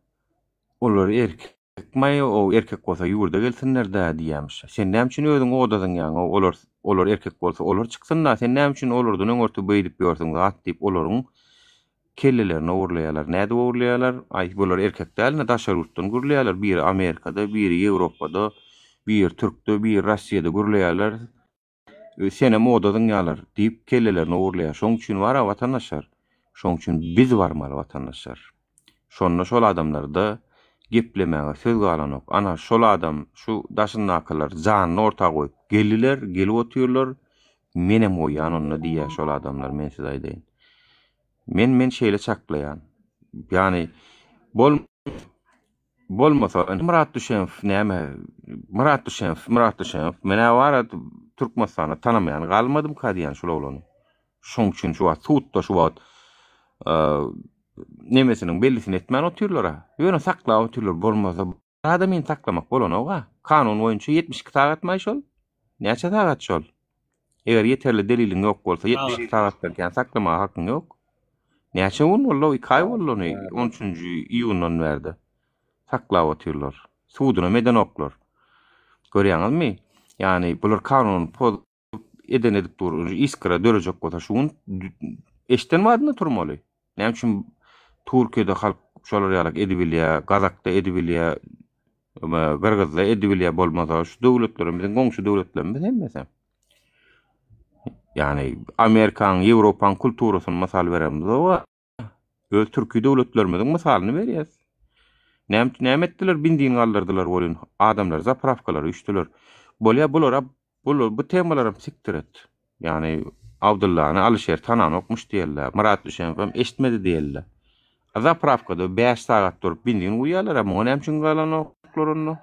olar erkekmaý, o erkek bolsa ýurda gelsinler-dä diýýämiş. Sen näme üçin özüň oda zyňýaň, olar olar erkek bolsa olar çyksyn-da, sen näme üçin olardan öňürti beýdip ýörsüň zat diýip olaryň kellelerini ogurlaýarlar. Nädip ogurlaýarlar? Aý, bular erkek dälmi, daşary ýurtdan gürleýärler. Biri Amerikada, biri Ýewropada, biri Türkde, biri Rossiýada gürleýärler. Senem oda zyňýarlar diýip kellelerini ogurlaýar. Şoň üçin bar-a watandaşlar. Şoň üçin biz barmaly watandaşlar. Şonda şol adamlarda geplemäge söz galanok. Ana şol adam şu daşyndakylar janyny orta goýup geldiler, gelip otyrlar. Menem goýýan onda diýýär şol adamlar men size aýdaýyn. Men men şeýle çaklaýan. Ýani bol Bolmasa Myrat Düşenow näme Myrat Düşenow Myrat Düşenow menä bara Türkmenistanda tanamaýan galmadymka diýýän şul oglany. Şoň üçin şu wagt sudda şu wagt nemesiniň bellisini etmän otyrlar-a. Ýöne saklap otyrlar bolmasa bir adamyny saklamak bolanok-a. Kanun boýunça 72 sagatmaý şol? Näçe sagat şol? Eger ýeterli deliliň ýok bolsa 72 sagatdan kän saklamaga hakyň ýok. Näçe gün boldy? 2 aý boldy ony 13-nji iýundan bärde saklap otyrlar. Sudunam edenoklar. Görýäňizmi? Ýagny bular kanuny pozup eden edip dur. Iskra dörejek bolsa şu gün eşden badyna turmaly. Näme üçin Türkiýede halk şolar ýalak edibilýär, Gazakda edibilýär, Gyrgyzda edibilýär bolmasa şu döwletlerem biziň goňşy döwletlerimiz hemmesi. Ýagny Amerikanyň, Ýewropanyň kulturasyny mysal beremizok. Öz türki döwletlerimiziň mysalyny berýäs. Näme näme etdiler? Benzin galdyrdylar welin adamlar zaprawkalara üýşdüler. Bolýa bulara Bular bu temalaram sikdir et. Ýagny Abdyllany Alyşer tananokmyş diýerler. Myrat Düşenowam eşitmedi diýerler. A zaprawkada 5 sagat durup benzin guýýarlar, a muňa näme üçin galanoklar onda?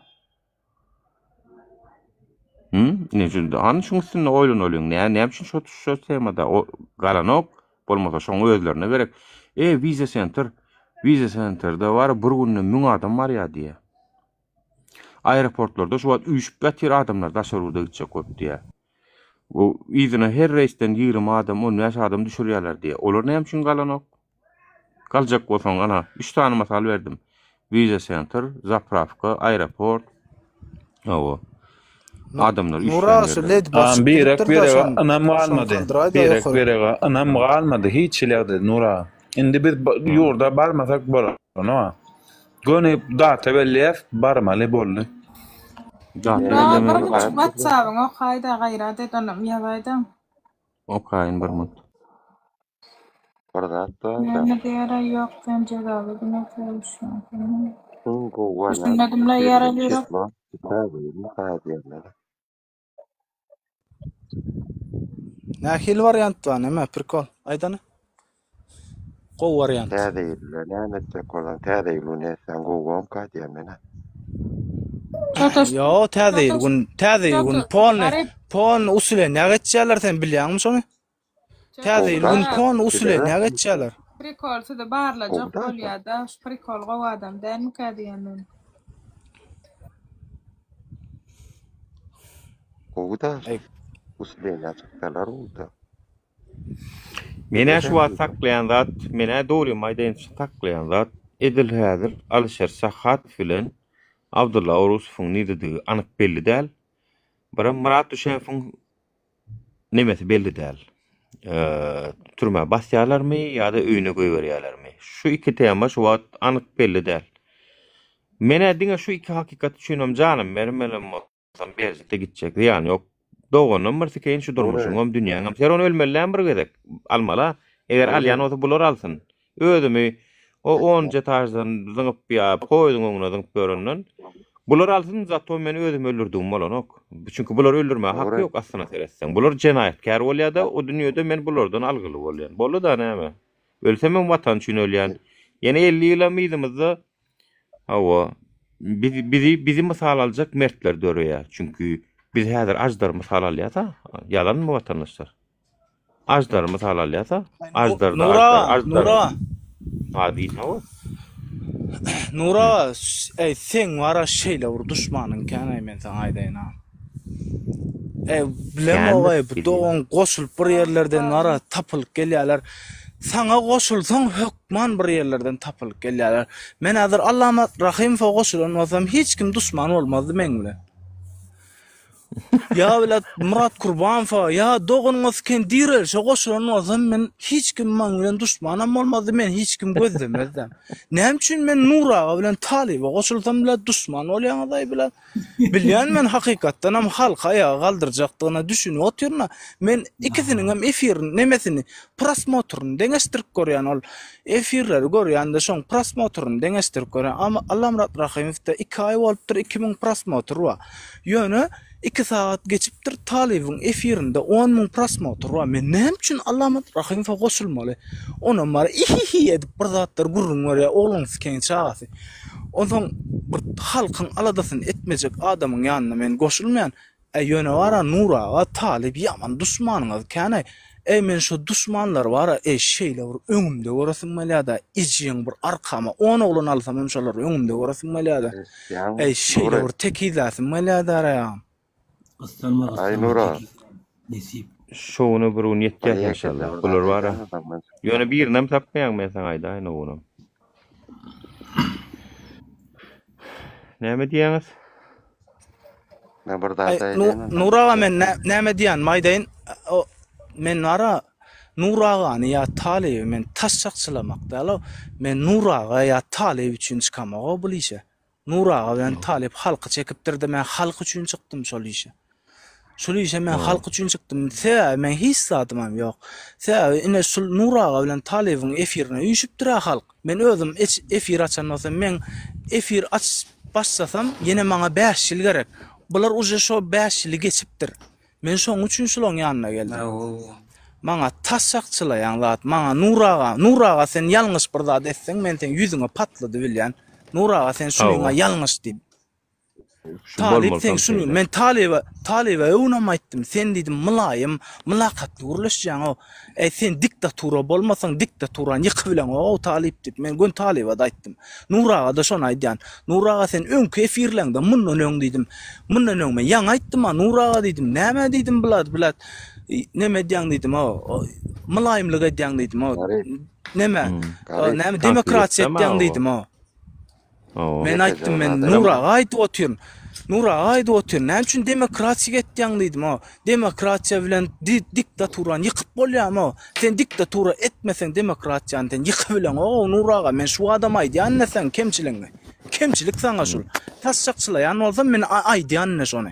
Hü? Ine şu hany şuň üstünde oýlanalyň. Nä, näme üçin şo şo temada o galanok? Bolmasa şoň özlerine gerek. E, Visa Center, Visa Centerde bar bir günde 1000 adam barýar diýýär. Aeroportlarda şu wagt üýşüp ýatyr adamlar daşary ýurda gitjek bolup diýýär. Bu yzyna her reýsden 20 adam, 15 adam düşürýärler diýýär. Olar näme üçin galanok? Galjak bolsaň, ana, üç sany mysal berdim. Visa Center, zapravka, aeroport. Hawa. Adamlar üýşýän Nura şu ýerler. led Am basyp birek gidipdir-de birege şon ynam şony galmady. kaldyraýda Birek ýokary. birege ynam galmady hiç hili ýagdaýda Nura. Indi biz ýurda barmasak bolanok. Göni data belleýäs barmaly boldy. Data Nura bellemeli bir bar. whatsapyňy okaýda gaýrat et onam ýazaýda. Okaýyn bir minut. Bir zat bar-da. Näme diýer-aý ýok sen jezaly güne sögüşýäň. Iň gowy wariant Düşünmedim-le ýaraly ýürek. çeslo diýerler. Nähili wariant bar neme prikol aýdany. Gowy wariant. Täze ýylda näme etjek bolsaň täze ýyl güni etseň gowy bomka diýen men-ä. Ýo täze ýyl gün täze ýyl gün polny polny usulenýa geçýärler sen bilýäňmi şony? Täze ýyl gün polny usulenýa geçýärler. Prikol sizi barlajak bolýada şu prikol gowy adam dälmikä diýen men. Gowy da usulenýa çyksalar gowy-da. Menä şu wagt saklaýan zat, menä dogrymy aýdaýyn saklaýan zat edil häzir Alyşir Sahatow bilen Abdylla Orusowyň nirededigi anyk belli däl. Birem Myrat Düşemowyň nemesi belli däl. Türmä basýarlarmy ýa-da öýüne goýberýärlermi? Şu iki tema şu wagt anyk belli däl. Menä diňe şu iki hakykat üçinem janym bermelem bolsam berjekde gitjek zyýany ýok. Doganam bir sikeýin şu durmuşyňam dünýäňem. Ser ony ölmeli dämi bir gezek? Almala. Eger alýan bolsa bular alsyn. Özümi o onunjy etaždan zyňyp ýa poýeziň öňüne zyňyp ýörenden bular alsyn zato men özümi öldürdigim bolanok. Çünki bulary öldürmäge haky ýok aslyna seretseň. Bular jenaýatkär bolýada o dünýede men bulardan algyly bolýan. Boldy-da näme. Ölsemem watan üçin ölýän. Ýene 50 ýylam yzymyzda hawa bizi bizi bizi mysal aljak mertler döreýär. Çünki biz häzir aždar mysal alýas-a. Ýalanmy watandaşlar? Aždar mysal alýasa, aždar da Nura, aždar, aždar. Nura. Ha diýme o. Nura, eý seň wara şeýle bir duşmanyň kän-aý men saňa aýdaýyn-a. Eý bilemok-aý bu dogan goşulyp bir ýerlerden wara tapylyp gelýärler. Saňa goşulsaň hökman bir ýerlerden tapylyp gelýärler. Men häzir Allamyrat Rahymowa goşulan bolsam hiç kim duşman bolmazdy meň bilen. Ýa bile Myrat Kurbanowa ýa doganyňa siken direlişe goşulan bolsam men hiç kim maň bilen duşmanam bolmazdy men hiç kim gözlemezdem. Näme üçin men Nur aga bilen Talyba goşulsam bile duşman bolýaňyzaý bile. Bilýän men hakykatdanam halky aýaga galdyrjakdygyna düşünip otyryn-a. Men ikisiniňem efirini nemesini prosmotryny deňeşdirip görýän ol efirleri görýän-de şoň prosmotryny deňeşdirip görýän. Allamyrat Rahymowda iki aý bolupdyr 2000 prosmotr bar. Ýöne iki sagat geçipdir Talybyň efirinde 10 mün prosmotr bar. Men näme üçin Allamat Rahymowa goşulmaly? Onam bar ihihi edip bir zatlar gürrüň berýär ogluň sikeň çagasy. Onsoň bir halkyň aladasyny etmejek adamyň ýanyna men goşulmaýan. Äý ýöne bara Nur aga Talyp ýaman duşmanyňyz kän-aý. Äý men şo duşmanlary bara eý şeýle bir öňümde göresim gelýär-dä ejeň bir arkama on oglan alsamam şolary öňümde göresim gelýär-dä. Eşitýäňmi, Äý şeýle Nury? bir tekizläsim gelýär-dä agam. Gyssanma Aý gyssanma Nura. tekiz nesip. Şo güne bir gün Bir ýetýäs ýekeje enşalla. bir zat Bular bara. aýdaýmasaň men Ýöne birinem tapmaýaň men saňa aýdaýyn o günem. Näme diýýäňiz? Men bir zat Aý, aýdaýyn. Nur aga men näme diýýänimi aýdaýyn. Men bara Nur agany ýa Talyby men taş çakçylamak däl-ow. Men Nur aga ýa Talyp üçin çykamog-ow bul işe. Nur aga bilen Talyp halky çekipdir-de men halk üçin çykdym şol işe. Şul işe men halk üçin çykdym. Sebäbi meň hiç zadymam ýok. Sebäbi ine şul Nur aga bilen Talybyň efirine üýşüpdir-ä halk. Men özüm efir açan bolsam meň efir açyp başlasam ýene maňa bäş ýyl gerek. Bular uje şo bäş ýyly geçipdir. Men şoň üçin şulaň ýanyna geldim. Maňa taş çakçylaýaň zat maňa Nur aga Nur aga sen ýalňyş bir zat etseň men seň ýüzüňe patladybilýän. Nur aga sen şunyňa ýalňyş diýip. Şu Talyp sen bolmalysam şuny şeýle. men talyba talyba öwnem aýtdym. Sen diýdim mylaýym, mylakatly gürleşýäň-ow. Eý sen diktatura bolmasaň diktaturany ýykybileňok-ow talyp diýip men göni talyba-da aýtdym. Nur aga-da şony aýdýan. Nur aga sen öňki efirleňde mundan öň diýdim. Mundan öň men ýaňy aýtdym-a Nur aga diýdim. Näme diýdim bular bular neme edýäň diýdim-ow. Mylaýymlyk edýäň diýdim-ow. Garyp. Neme Garyp. näme Tankyt demokratiýa etsem etýäň aga. diýdim-ow. Hawa. Men aýtdym men Nur aga aýdyp otyryn. Nur aga aýdyp otyryn. Näme üçin demokratiýa etýäň diýdim o. Demokratiýa bilen diktaturany ýykyp bolýamy o. Sen diktatura etmeseň demokratiýany sen ýykybileňok o Nur aga. Men şu adam aýdýan ine seň kemçiligiňi. Kemçilik saňa şul. Taşşakçylaýan bolsam men aýdýan ine şony.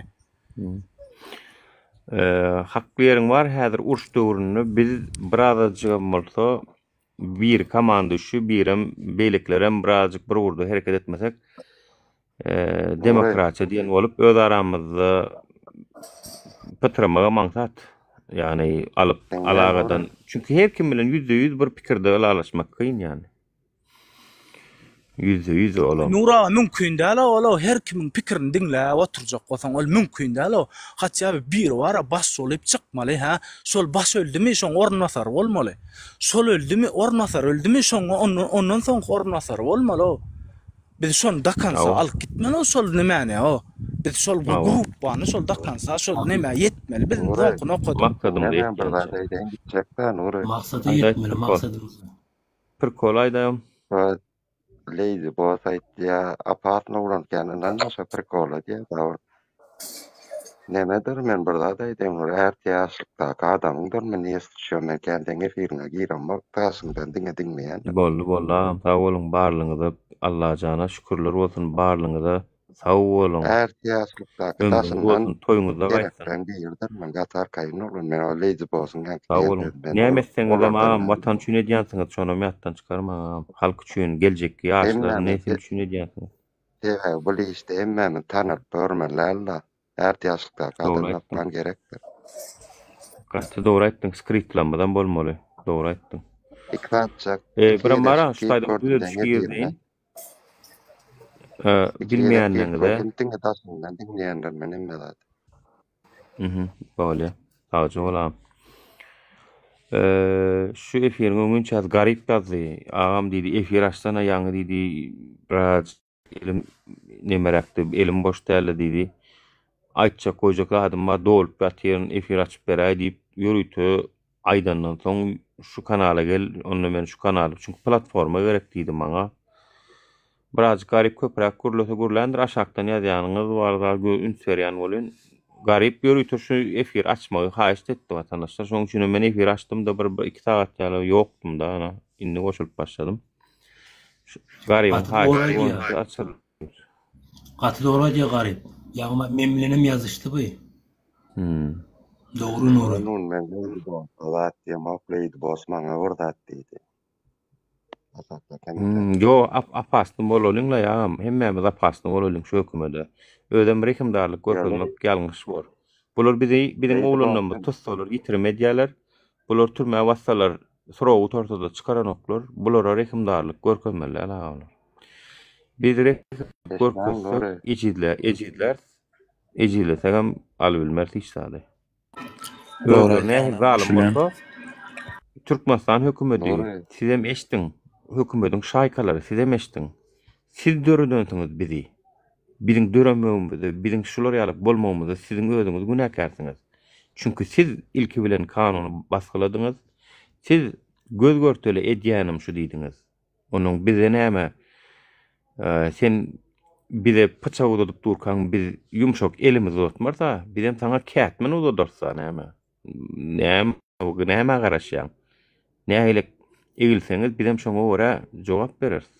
Hakly ýeriň bar häzir uruş döwründe biz birazajygam bolsa Biri komanduşi, birem beýlekilerem birazajyk bir ugurda hereket etmesek, demokratiýa diýen bolup öz aramyzda pytramagam aňsat. Ýagny alyp alagadan. Çünki her kim bilen 100% bir pikirde ylalaşmak kyn ýagny. 100% olam. Nur aga mümkin däl ol her kimiň pikirini diňläp oturjak bolsaň ol mümkin däl o. Hatda biri bara baş bolup çykmaly hä. Şol baş öldümi şoň orunbasary bolmaly. Şol öldümi orunbasary öldümi şoňa ondan ondan soňky orunbasary bolmaly-ow. Biz şony do konca Hawa. alyp gitmeli-ow şol nimäni-ow. Biz şol bu Hawa. gruppany şol do konca şol nämä ýetmeli biz Nury, soňky nokada. Maksadymyza Näme bir zat ýetýänçä. aýdaýyn gitjek-dä Nury. Maksada Aýdaý ýetmeli Prikol. maksadymyza. Prikol aýdaýam. Şo Lady Boss aýtýa, opasno ulanýan ynanma şo prikola diýýä da ol. Nemedir men bir zat aýdaýyn ol ärti ýaşlykdaky adamyňdyr men ýesişýän men kän seň efiriňe giremok daşyňdan diňe diňleýändir. Boldy boldy agam sag boluň barlyňyza Allajana şükürler bolsun barlyňyza sag boluň Ärti ýaşlykdaky ömrüňiz daşyndan bolsun toýuňyzda gaýtsyn. gerekden biridir men gaty arkaýyn bolan men o Lady Bossyň ýaňky Sag diýen boluň. sözi men Näme ol etseňizem olardan agam men watan üçin edýänsiňiz şonam ýatdan çykarmaň agam halk üçin geljekki ýaşlar hemmämiz nesil üçin edýänsiňiz. Sebäbi bul işde hemmämiz tanalyp görmeli dälda. Ätiýaçlykdaky Dogry adam aýtdyň. hökman gerekdir. Gaty dogry aýtdyň, skriptlamyzam bolmaly. Dogry aýtdyň. Iki satjak, E, iki birem gezek bar şu girip taýda gördüm düzediş deňe birine. girdi. E, Iki gezek girip bilmeýänleriňize. gördüm diňe daşyndan diňleýändir men hemme zady. Mhm, bolýa. Sagja bol agam. E, şu efiriň öňünçä Garyp ýazdy. Agam diýdi, efir açsana ýaňy diýdi, biraz Elim nemeräkdi, elim boş däldi diýdi. Aýtjak, goýjak zadym bar, dolup ýatyryn, efir açyp beräý diýip, ýörite aýdandan soň şu kanala gel, onda men şu kanaly, çünki platforma gerek diýdi maňa. Birazjyk Garyp köpräk gürlese gürländir, aşakdan ýazýanyňyz bar zat üns berýän welin, Garyp ýörite şu efir açmagy haýyşt etdi watandaşlar. Şonuň üçinem men efir açdym-da bir, iki sagat ýaly ýokdum-da, ana, indi goşulyp başladym. Garybyň Gaty dogry haýyşy aýdýar. boýunça açyldy. Gaty dogry aýdýar Garyp. Ýagny men bilenem ýazyşdy bu. Hmm. Dogry Nury. Nun men Lady Boss'a zat diýemok, Lady Boss maňa bir zat diýdi. Aşakda Hmm, ýo, ap apasny bolalyň-la ýagam, hemmämiz apasny bolalyň şu hökümede. Özem rehimdarlyk görkezmek ýalňyş bor. Bular bizi, biziň Lady oglanlarymyzy Boss'am tutsalar ýitirim edýärler. Bular türmä bassalar, srogy gutarsa-da çykaranoklar. Bulara rehimdarlyk görkezmeli däl agamlar. Biz rehimdarlyk görkezsek, ejizlä, ejizläris. Ejizlesegem alybilmeris hiç zady. Dogry Özleri nähili aýtýaň, zalym düşünýän. bolsa, Türkmenistan hökümeti, Dogry. sizem eşdiň, hökümediň şaýkalary sizem eşdiň. Siz döredensiňiz bizi. Biziň döremegimize, biziň şular ýaly bolmagymyza siziň özüňiz günäkärsiňiz. Çünki siz ilki bilen kanuny basgyladyňyz. Siz göz-görtele edýänim şu diýdiňiz. Onuň bize näme, sen bize pyçak uzadyp durkaň biz ýumşak elimizi uzatmarys-a, bizem saňa kätmen uzadarys-a näme. Näme, nämä garaşýaň? Nähili egilseňiz bizem şoňa görä jogap bereris.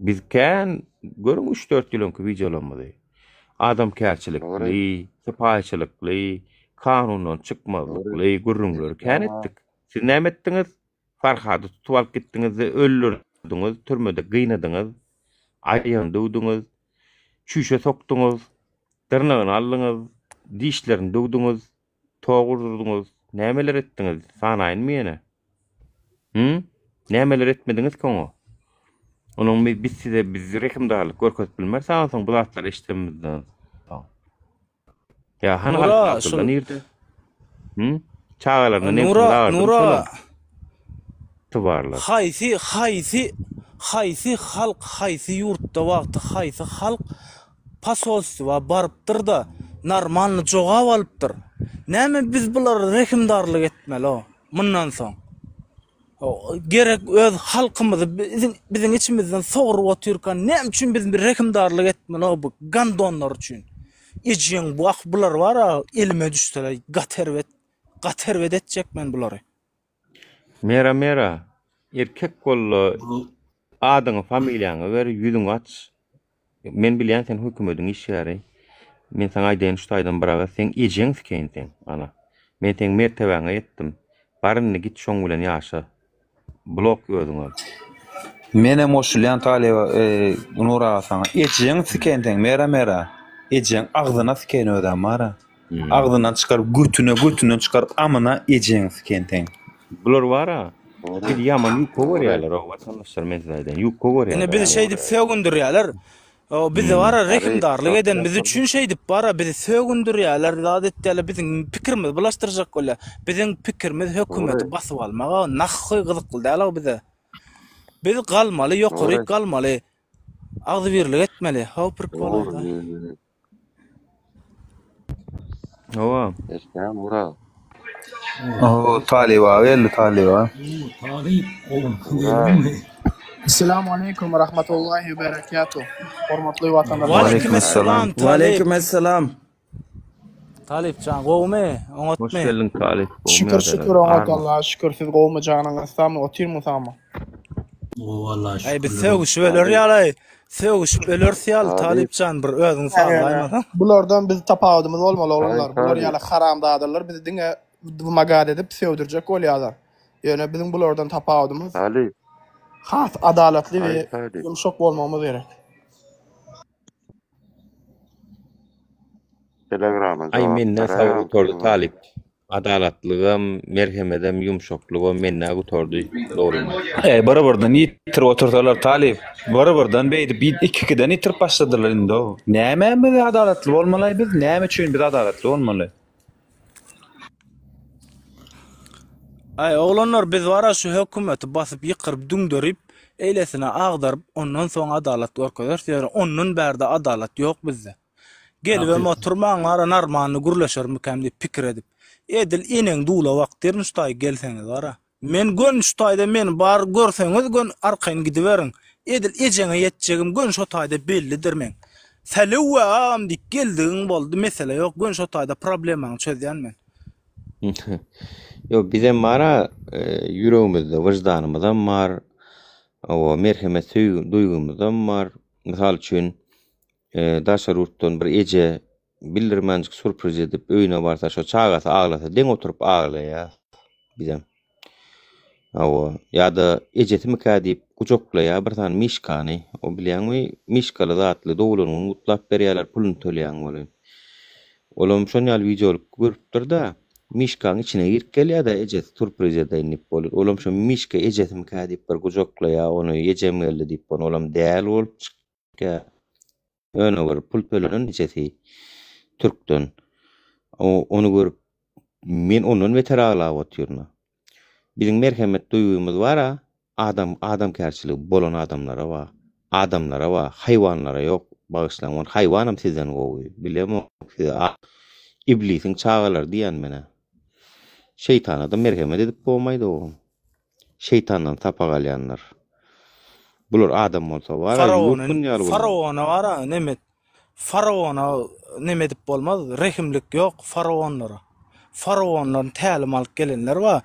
Biz kän görüň üç-dört ýyl öňki wideolarymyzy. Adamkärçilikli, sypaýyçylykly, kanundan çykmazlykly gürrüňleri kän etdik. Siz näme etdiňiz? Farhady tutup alyp gitdiňiz-de öldürdiňiz, türmede gynadyňyz, aýagyny döwdüňiz, çüýşe sokduňyz, dyrnagyny aldyňyz, dişlerini döwdüňiz, tok urdurdyňyz, nämeler etdiňiz, sanaýynmy ýene? Hü? Nämeler etmediňiz ki oňa? Onuň bi biz size biz rehimdarlyk görkezip bilmeris onsoň bu zatlary eşidenimizden soň. Ýa hany Nura, Galkin Abdylla şul nirde? Hı? Çagalaryna nebsini Nura, zagyrdymy Nura. şolaň? Ygtybarlar. Haýsy, haýsy, haýsy halk, haýsy ýurtda wagty haýsy halk posolstwa barypdyr-da, normalny jogap alypdyr. Näme biz bulara rehimdarlyk etmeli-o, mundan soň? Gerek öz halkymyzy biziň biziň içimizden sogrup otyrka näme üçin biz bir rehimdarlyk etmeli bu gandonlar üçin. Ejeň bu ah bular bar a elime düşseler gaty erbet gaty erbet etjek men bulary. Mera mera erkek bolda adyňy familiýaňy ber ýüzüňi aç Men bilýän sen hökümediň işgäri. Men saňa aýdaýyn şu taýdan bir agyz, seň ejeň sikeýin seň, ana. Men seň mertebäňe ýetdim. Bar indi git şoň bilen ýaşa. Blok özüň al. Menem goşulýan talyba Nur aga saňa. Ejeň sikeýin seň mera mera. Ejeň agzyna sikeýin özem bara. Agzyndan çykaryp götüne götünden çykaryp amyna ejeň sikeýin seň. Bular bara bizi ýaman ýuka görýärler o watandaşlar men size aýdaýyn ýuka Ine görýärler. bizi şeýdip sögündirýärler. O bizi bara rehimdarlyk edenimiz üçin şeýdip bara bizi sögündirýärler, zat etýärler, biziň pikirimizi bulaşdyrjak bolýar. Biziň pikirimiz hökümeti basyp almaga nahhy gyzykly däl o bize. Biz galmaly, ýokaryk galmaly. Agzybirlik etmeli. How prikol aýda. Hawa. Eşdýän Murat. O Talyba geldi Talyba. Talyp gowumy geldiňmi? Esselamu aleýkum we rahmetullahi we berekatuh. Hormatly watandaşlar. Waleýkim esselam Talyp. Waleýkim esselam. Talyp jan gowumy? Hoş Oňatmy? geldiň Talyp. Gowumy Şükür ýagdaýlar? şükür oňat Barmy? Allaha şükür siz gowumy janyňyz sagmy otyrmy sagmy? Gowy Allaha Aý biz şükürler olsun. sögüşip öler Talyp. ýaly, sögüşip öleris ýaly Talyp. Talyp jan bir özüňi sazlaýmasaň. Bulardan biz tapawudymyz bolmaly Aý oglanlar. Bular Talyp. ýaly haramzadalar bizi diňe wymagad edip sögdürjek bolýarlar. Ýöne biziň bulardan tapawudymyz Talyp. has adalatly Aý we Talyp. ýumşak bolmagymyz gerek. Telegrama Aý jogap menden sabyr beräýeň gutardy kime? Talyp. Adalatlygam, merhemedem, ýumşaklygam mende gutardy, dogrymy aýtsam. Eý bir birden ýitirip otursalar talyp bir birden beýdip iki-ikiden ýitirip başladylar indi o. Nämä biz adalatly bolmalaý biz näme üçin biz adalatly bolmaly. Aý oglanlar biz bara şu hökümeti basyp ýykyryp düňderip eýlesine agdaryp ondan soň adalat görkezeris ýöne ondan bärde adalat ýok bizde. Gelibem Hakykat. oturmaň bara narmanny gürleşermikäm diýip pikir edip. Edil eneň dula bakdyryn şu taýy gelseňiz bara. Men gön şu taýda meni bar görseňiz gön arkaýyn gidiberiň. Edil ejeňe ýetjegim gön şo taýda bellidir meň. Sälewwe agam diýip geldigiň boldy mesele ýok gön şo taýda problemaňy çözýän men. Ýok bizem bara ýüregimizde wyždanymyzam bar, hawa merhemet söýgi duýgymyzam bar. Mysal üçin daşary ýurtdan bir eje bildirmänjik surpriz edip öýüne barsa şo çagasy aglasa deň oturyp aglaýas bizem. Hawa, ýa-da ejesimikä diýip gujaklaýar bir sany mişkany. O bilýäňmi, mişkaly zatly doglan gün gutlap berýärler, puluny töleýäň welin. Olam şon ýaly wideolyk görüpdir-de, mişkaň içine girip gelýär-de ejesi surpriz edeýin diýip bolýar. Olam şo mişka ejesimikä diýip bir gujaklaýar ony, ejem geldi diýip ony olam däl bolup çykýar. Ýöne bir pul tölenen ejesi türkden. O ony görüp men ondan beter aglap otyryn. Biziň merhemet duýgymyz bar-a, adam adamkärçiligi bolan adamlara bar. Adamlara bar, haýwanlara ýok. Bagyşlaň, ony haýwanam sizden gowy. Bilemok size iblisiň çagalary diýýän men-ä. Şeýtana-da merhemet edip bolmaýdy ogum. Şeýtandan sapak alýanlar. Bular adam bolsa bar-a, Faraona, ýurt ýaly bolar. faraona bar-a, neme, faraona neme edip bolmaz, rehimlik ýok faraonlara. Faraondan tälim alyp gelenler bar.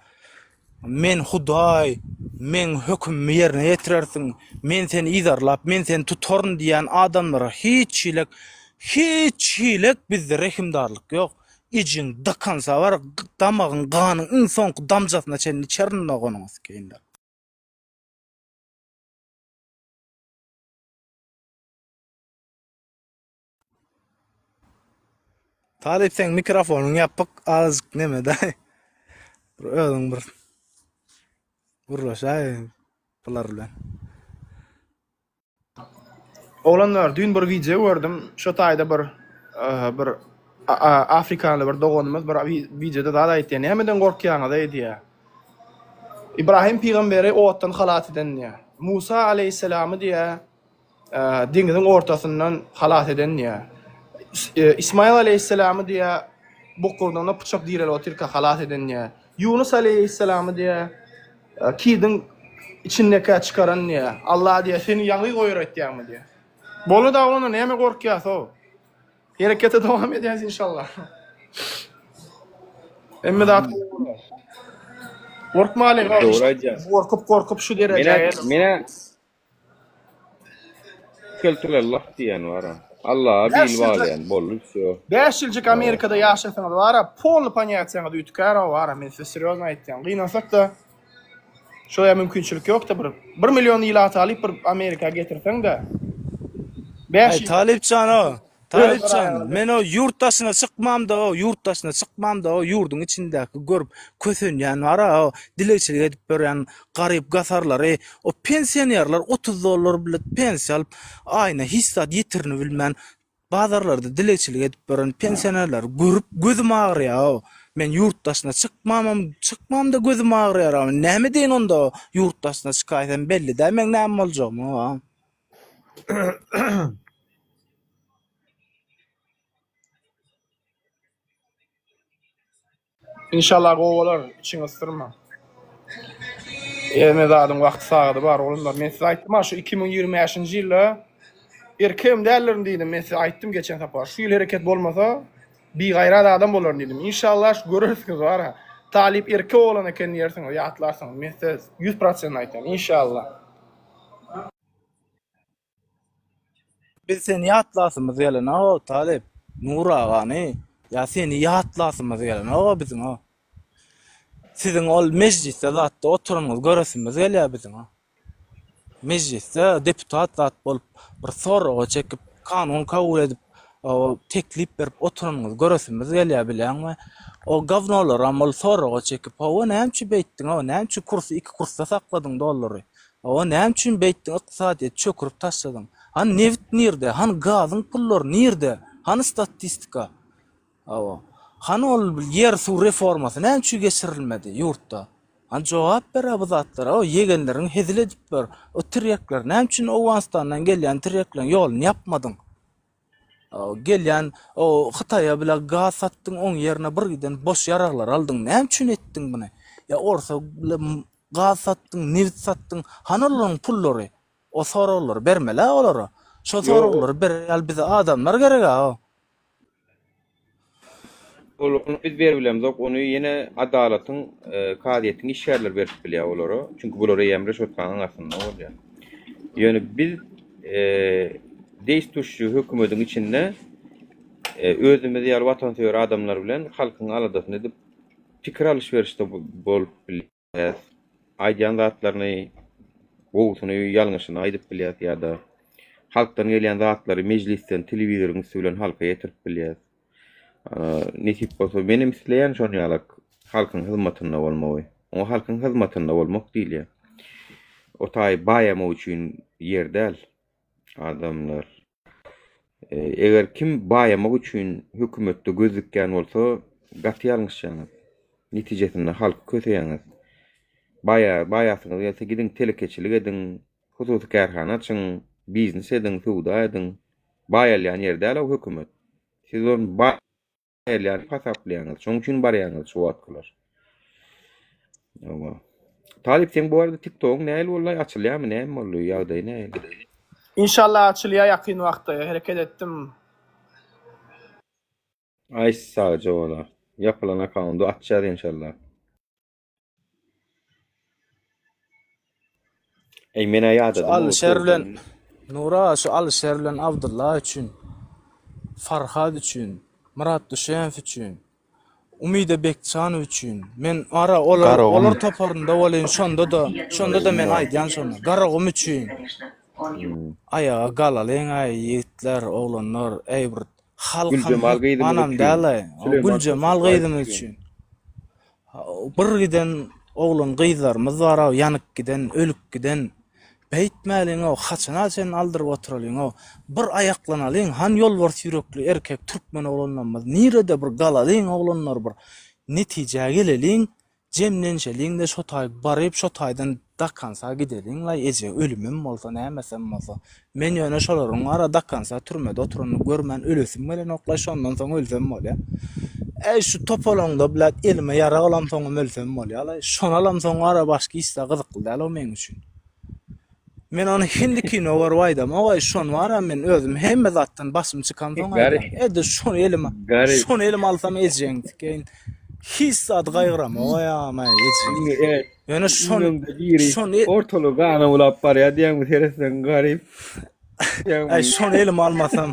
Men Hudaý, meň hökümimi ýerine ýetirersiň, men seni yzarlap, men seni tutaryn diýýän adamlara hiç hilek, hiç hilek bizde rehimdarlyk ýok. Ejeň dakansa bar damagyň ganyň iň soňky damjasyna çenli içerin doganyňy sikeýinler. Talyp seň mikrofonyň ýapyk azajyk nemedaý bir özüň bir gürleşäý bular bilen. Oglanlar düýn bir wideo gördüm. Şo taýda bir bir afrikanly bir doganymyz bir wideoda zat aýtýar. Nämeden gorkýaňyz-eý diýýär. Ibrahim pygamberi otdan halas eden diýýär. Musa aleýhissalamy diýýär, deňiziň ortasyndan halas eden diýýär. Ismail aleýhissalamy diýýär, bokurdagynda pyçak direlip otyrka halas eden diýýär. Ýunus aleýhissalamy diýýär, Kidiň içindekä çykaran diýýär. Allah diýýär, seni ýalňyz goýar öýtýäňmi diýýär. Boldy da onda näme gorkýas-ow. Herekete dowam edýäs inşallah. Hemme zat gowy bolar. Gorkmalyň. Dogry aýdýaň. Gorkup gorkup şu derejä Menä geldik. menä Keltulellah diýen bar-a. Allaha Bäş bil ýyljyk baglaýan boldy wsýo. Bäş ýyljyk Amerikada ýaşasaňyz bar-a, polny ponýatiýaňyz üýtgär-ow bar-a, men size serýozno aýtýan. Gynansak-da, şoýa mümkinçilik ýok-da bir bir million ilaty alyp bir Amerika getirseň-de, bäş Aý ýyl Talypjan-ow, öz Talypjan, men o ýurt daşyna çykmamda o ýurt daşyna çykmamda o ýurduň içindäki görüp kösenýän bar-a o dilegçilik edip ýörýän garyp gasarlary o pensionerler 30 dollar bile pensiýa alyp aýyna hiç zat ýetirini bilmän bazarlarda dilegçilik edip ýören pensionerleri görüp gözüm agyrýar o men ýurt daşyna çykmamam çykmamda gözüm agyrýar a näme edeýin onda ýurt daşyna çykaýsam belli däl meň näme boljagymy o. Inşallah gowy bolar, içiňi ysdyrma. Hemme zadyň wagty sagady bar oglanlar. Men size aýtdym-a şu 2025-nji ýylda erkegim däldirin diýdim. Men size aýtdym geçen sapar. Şu ýyl hereket bolmasa bigaýrat adam bolaryn diýdim. Inşallah şu görersiňiz bar-a. Talyp erkek oglan eken diýersiňiz, ýatlarsyňyz. Men size 100% aýtýan. Inşallah. Biz seni ýatlasymyz gelenok Talyp. Nur agany ýa seni ýatlasymyz gelenok biziň o. Siziň ol mejlisde zatda oturanyňyzy göresimiz gelýär biziň o. Mejlisde deputat zat bolup bir soraga çekip kanun kabul edip teklip berip oturanyňyzy göresimiz gelýär bilýäňmi? O gawnolaram ol soraga çekip hawa näme üçin beýtdiň o näme üçin kursy iki kursda sakladyň dollary Hawa, näme üçin beýtdiň, ykdysadyýeti çökürip taşladyň. Hany nebit nirde, hany gazyň pullary nirde, hany statistika? Hawa. Hany ol ýer-suw reformasy näme üçin geçirilmedi ýurtda? Hany jogap ber-ä bu zatlara, o ýegenleriňi hezil edip ber. O tirýekler näme üçin Owganystandan gelýän tirýekleriň ýoluny ýapmadyň? Gelýän o Hytaýa bile gaz satdyň, oň ýerine bir giden boş ýaraglar aldyň. Näme üçin etdiň muny? Ýa orsa bile gaz satdyň, nebit satdyň. Hany olaryň pullary? O soraglary bermeli-ä olara. Şo soraglary berer ýaly bize adamlar gereg-ä. Ol ony biz beribilemzok, ony ýene adalatyň, kazyýetiň işgärleri berip bilýär olara. Çünki bular eýýäm reşotkanyň aňyrsynda bolýar. Ýöne biz deýstuşçy hökümediň içinde özümiz ýaly watansöýer adamlar bilen halkyň aladasyny edip pikir alyş-berişde bolup bilýäris. Aýdýan zatlaryny gowusyny, ýalňyşyny aýdyp bilýäris ýa-da halkdan gelýän zatlary mejlisden, telewizoryň üsti bilen halka ýetirip bilýäris. Nesip bolsa, menem isleýän şon ýalak halkyň hyzmatynda bolmagy. Oňa halkyň hyzmatynda bolmak diýilýär. O taý baýamak üçin ýer däl. Adamlar. Eger kim baýamak üçin hökümetde göz dikýän bolsa, gaty ýalňyşýaňyz. Netijesinde halky köseýäňiz. Baýa, baýasyňyz gelse gidiň telekeçilik ediň, hususy kärhana açyň, biznes ediň, söwda ediň. Baýalýan ýer däl o hökümet. Siz ony baýalýan hasaplaýaňyz. Şonuň üçin barýaňyz şu wagtkylar. Hawa. Talyp seň bu arada TikTogyň nähili boldy? Açylýarmy? Näme boldy? Ýagdaýy nähili? Inşallah açylýar ýakyn wagtda hereket etdim. Aý sagja bola. Ýapylan akkaundy açýas inşallah. Eý menä Şu ýadadym o Alyşer bilen sözden. Nura şu Alyşer bilen Abdylla üçin, Farhad üçin, Myrat Düşenow üçin, Umyda Bekjanow üçin. Men ara olar Garagum. olar toparynda bolyn şonda-da şonda-da men aýdýan şony. Garagum üçin. Hmm. Aýaga galalyň aý ýigitler, oglanlar, eý bir halkam Güljemal gyzymyz hökmanam üçin. däl-aý. Süleýman Güljemal Tosubaýew gyzymyz üçin. üçin. Bir giden oglan gyzlarymyz bar-aw, ýanyp giden, ölüp giden. Beýtmäliň-ow, haçana çenli aldyryp oturalyň-ow. Bir aýaklanalyň, han ýolbars ýürekli erkek türkmen oglanlarymyz nirede bir galalyň oglanlar bir netijä geleliň, jemlenşeliň-de şo taý baryp şo taýdan dakansa gideliň-laý eje ölümem bolsa nämesem bolsa. Men ýöne şolaryň ara dakansa türmede oturanyny görmän ölesim gelenok-laý şondan soň ölsem bolýa. Äý şu topalaňda blät elime ýarag alamsoňam ölsem bolýa-laý. Şony alamsoň ara başga hiç zat gyzykly däl-ow meň üçin. Men ony hindi kino görüp aýdamok-aý, şony bar-a men özüm hemme zatdan başym çykansoň aýdýan. Edil şony elime, şony elime alsam ejeň sikeýin. Hiç zady gaýgyramok-aý agam-aý ejeň. Ýöne şony, şony Ortalygy gana bulap barýar diýýäňmi seretseň garyp. Äý şony elime almasam,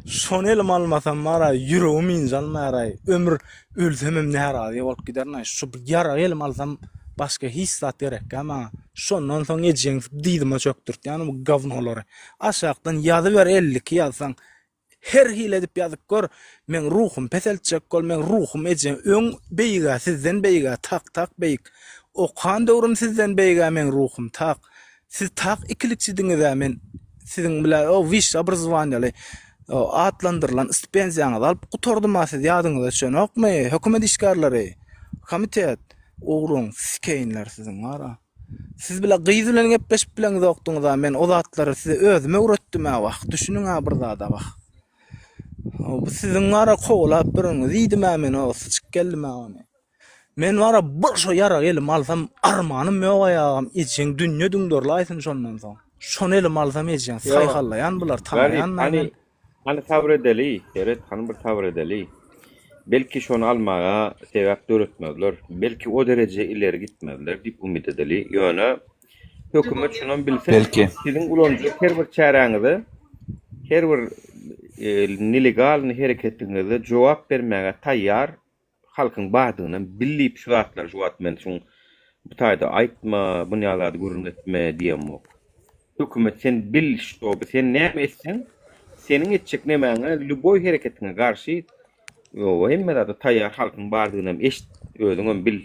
şony elime almasam bar-a ýüregim ynjalmaýar-aý. Ömür ölsemem närazy bolup giderin-aý. Şu bir ýaragy elime alsam başga hiç zat gerekgä maňa. Şondan soň ejeň dyzyma çökdürtýän bu gawnolary. Aşakdan ýazyber 52 ýazsaň Her hili edip ýazyp gör, meň ruhum peseltjek bol, meň ruhum eje öň beýigä sizden beýigä tak tak beýik. Okan döwrüm sizden beýigä meň ruhum tak. Siz tak ikilikçidiňizä men siziň bile o wyşşy obrazowaniýaly atlandyrylan stipendiýaňyzy alyp gutardyma siz ýadyňyza düşenokmy hökümet işgärleri komitet ugruň sikeýinler siziň bara. Siz bile gyz bilen gepleşip bileňzokdyňyza men o zatlary size özüm öwretdim-ä wah düşüniň-ä bir zada wah. Bu siziň bara kowalap biriňiz iýdim-ä men o syçyk geldim-ä ony. Men bara bir şo ýaragy elime alsam armanym ýok aýagam ejeň dünýe düňderlaýsyn şondan soň. Şony elime alsam ejeň saýhallaýan bular tanaýan men. Hany sabyr edeli, seret, hany bir sabyr edeli. Belki şony almaga sebäp döretmezler, belki o dereje ileri gitmezler diýip umyt edeli. Ýöne hökümet şunam bilsin, Belki. siziň ulanjak her bir çäräňize, her bir nelegalnyý hereketiňize jogap bermäge taýýar halkyň bardygynam bil diýip şu zatlary şu wagt men şuň bu taýda aýtma, bunýa zady gürrüň etme diýemok. Hökümet sen bil ştoby sen näme etseň seniň etjek nemäňe lýuboý hereketiňe garşy ýowa hemme zada taýýar halkyň bardygynam eşit özüňem bil.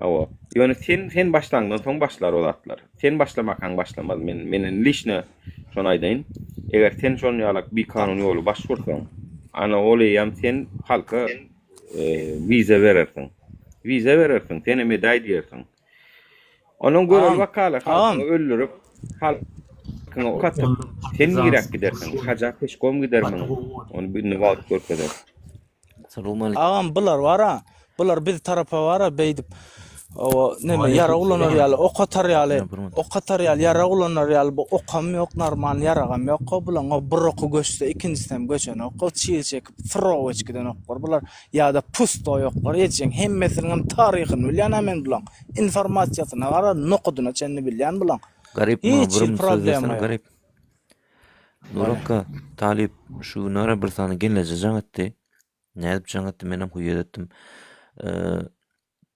Hawa. Ýöne sen sen başlaňdan soň başlar o zatlar. Sen başlamakaň başlamaz. Men menden liçno şony aýdaýyn. Eger sen şon ýalak bikanun ýoly baş ursaň, ana ol eýýäm sen halka wiza berersiň. Wiza berersiň, senem edäý diýersiň. Onuň göreli bakaly halkyňy öldürip, halkyňa ok atyp, sen niräk gidersiň? Haja peşkom gidermiň? Ony indi wagt görkezer. Agam bular bara, bular biz tarapa bara beýdip o neme ýarag ulanar ýaly, ok atar ýaly, ok atar ýaly, ýarag ulanar ýaly bu okam ýok, normal ýaragam ýok, bulaň bir oky göçse ikinjisem göçenok, çyg çekip sroweç giden oklar bular ýa-da pustoý oklar ejeň hemmesiniňem taryhyny bilýän-ä men bulaň, informasiýasyna gara nokadyna çenli bilýän bulaň. Garyp maňa Hiç bir hili söz problema bersene ýok. Garyp. Nurakka, talyp şu günara bir sany gelneje jaň etdi. Nädip jaň etdi menem huýet etdim.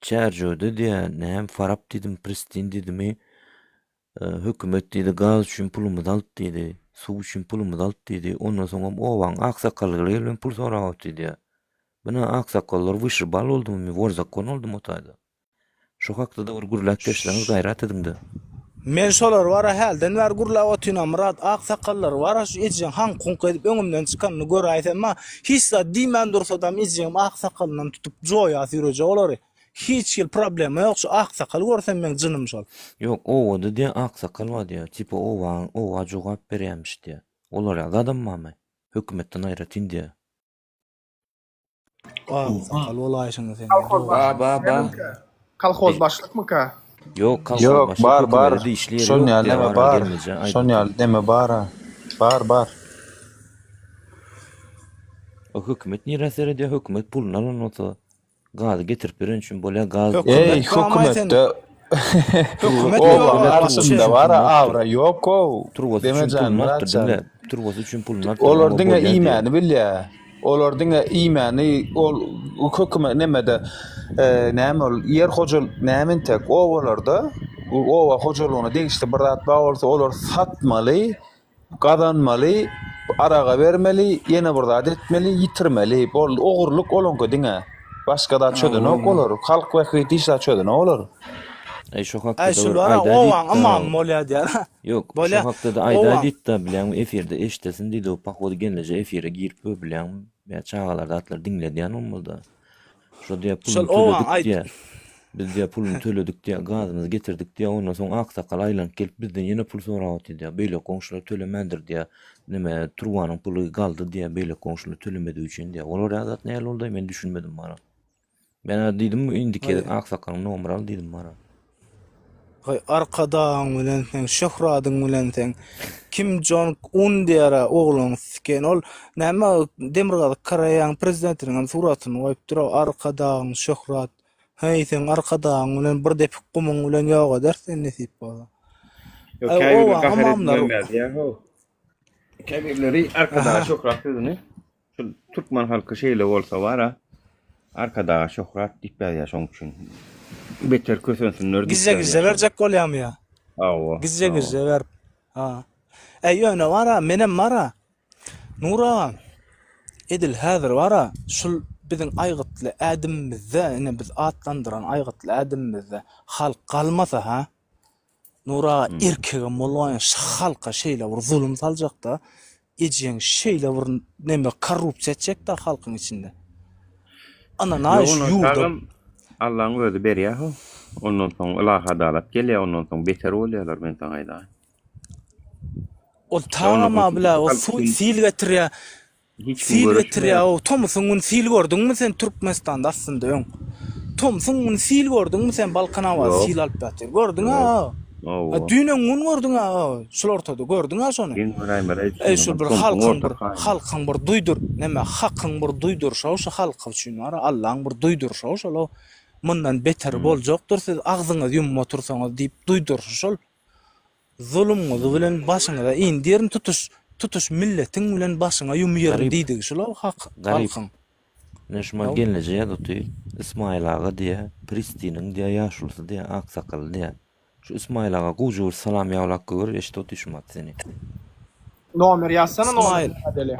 Çärjewde diýä, näm Farap diýdim, Pristin diýdimi, hökümet diýdi, gaz üçin pulumyzy alyp diýdi, suw üçin pulumyzy alyp diýdi. Ondan soňam obaň aksakallary gelip pul sorap otyr diýä. Bina aksakallar wyşybal boldumy, wor zakon boldumy o taýda? Şu hakda-da bir gürläp geçseňiz gaýrat ediňdä. Men şolar bara hälden bäri gürläp otyryn-a Myrat ak sakallary bara şu ejeň haňk-huňk edip öňümden çykanyny göräýsem-a hiç zat diýmän dursadam ejeňem ak sakalyndan tutup joýa süýrejek olary. Hiç hili problema ýok şu ak sakal görsem meň jynym şol. Ýok obada diýä ak sakal bar diýä tipa obaň oba jogap berýämiş diýä. Olar ýaly adam barmy? Hökümetden aýratyn diýä. Ak sakal bolaýşyňy sen. Kolhoz Ba ba ba. Kolhoz başlykmyka? Ýok kolhoz Ýok başlyk bar bar. hökümete degişli ýeri Şon ýok ýaly diýä neme bara bar. gelneje Şon aýdypdyr. ýaly neme bar-a. Bar bar. O hökümet nirä seredýär hökümet puluny alan bolsa gazy getirip beren üçin bolýar gaz Eý Hökümet bamaý sen. hökümetde Hökümet obaň ýok arasynda bar-a abraý ýok-ow. Turbasy üçin Demejan puluny alypdyr Myratjan. diňle turbasy üçin puluny alypdyr Olar oňa diňe bolýar diýýär. iýmäni bilýär. Olar diňe iýmäni ol hökümet nemede näme ol ýer hojal näme entek obalarda oba hojalygyna degişli bir zat bar bolsa olar satmaly gazanmaly araga bermeli ýene bir zat etmeli ýitirmeli boldy ogurlyk olaňky diňe başga zat çözenok olar halk bähbitli hiç zat çözenok olar. Aý şo Aý hakda-da şul bir bar-a aýdaý obaň diýipdi-ä. ymamy bolýar diýýär. Ýok, şo Bolýar. hakda-da aýdaý Obaň. diýipdi-ä bilýäňmi efirde eşdesin diýdi o pohodu gelneje efire girip ýör bilýäňmi ýa çagalar zatlar diňledýän bolmalyda. Şo diýýär puluny Şol obaň töledik aýt. diýýär. Biz diýýär puluny töledik diýýär gazymyzy getirdik diýýär ondan soň aksakal aýlanyp gelip bizden ýene pul sorap otyr diýýär beýleki goňşular tölemändir diýýär neme turbanyň puly galdy diýýär beýleki goňşular tölemedigi üçin diýýär. Olar ýa zat nähili boldy men düşünmedim bara. Men diýdim indiki gezek aksakalyň nomery al diýdim bara. Haý arkadagyň bilen seň şöhradyň bilen seň Kim Jong Un diýara ogluň siken ol näme Demirgazyk Koreýaň prezidentiniň hem suratyny goýupdyr o arkadagyň şöhrat Heý seň arkadagyň bilen bir depik gumuň bilen ýok ederis sen nesip bolsa. Ýok Aý käbirleri obaň gahar ymamlary edip ýa-how. Käbirleri arkadaga şöhrat sözüni Şul türkmen halky şeýle bolsa bara Arkadaga şöhrat diýip ýazýar şoň üçin. Beter kösensinler diýip Gije ýazýar gije şol. berjek bolýamy ýa? Hawa, Gije hawa. gije berip. Ha. Äý ýöne bara menem bara. Nur agam. Edil häzir bara şul biziň aýgytly ädimimizde ine biz atlandyran aýgytly ädimimizde halk galmasa ha. Nur aga erkegem bolmaýan şu halka şeýle bir zulum saljakda ejeň şeýle bir neme korrupsiýa etjekda halkyň içinde. Ynanaý Ýok şu ondan ýurda sagam Allaň özi berýär ho. Ondan soň ylahy adalat gelýär ondan soň beter bolýarlar men saňa aýdaýyn. Ol Ýa ondan tagama soň bile o halk su üçin sil getirýär. Hiç kim Sil görüşmeýär. getirýär. Tomsuň gün sil gördüňmi sen Türkmenistanda aslynda öň? Tomsuň gün sil gördüňmi sen Balkanabat Ýok. sil alyp ýatyr. Gördüň-ä? Ýok. A Hawa. düýn öň gün gördüň-ä? Şul ortada gördüň-ä şony? Geň göräýmeli Eý şul bir Tomsuň halkyň bir ortasy aýna. halkyň bir duýdur neme hakyň bir duýduryşy şu halky üçin bar Allaň bir duýduryşy şol mundan beteri Hmm. boljakdyr siz agzyňyzy ýumup otursaňyz diýip duýduryşy şol. Zulumyňyzy bilen başyňyza indirin tutuş tutuş milletiň bilen başyňa ýumyaryn Garyp. diýdigi şul-ow hak Garyp. halkyň. Ine şumat Haw. gelneje ýazypdy. Ismail aga diýä, Pristiniň diýä ýaşulusy diýä, aksakaly diýä. Şu Ismail aga gowja bir salam ýawlap goýber, eşidip otyr şumat seni. Nomer ýazsana nomer Ismail. ädeli.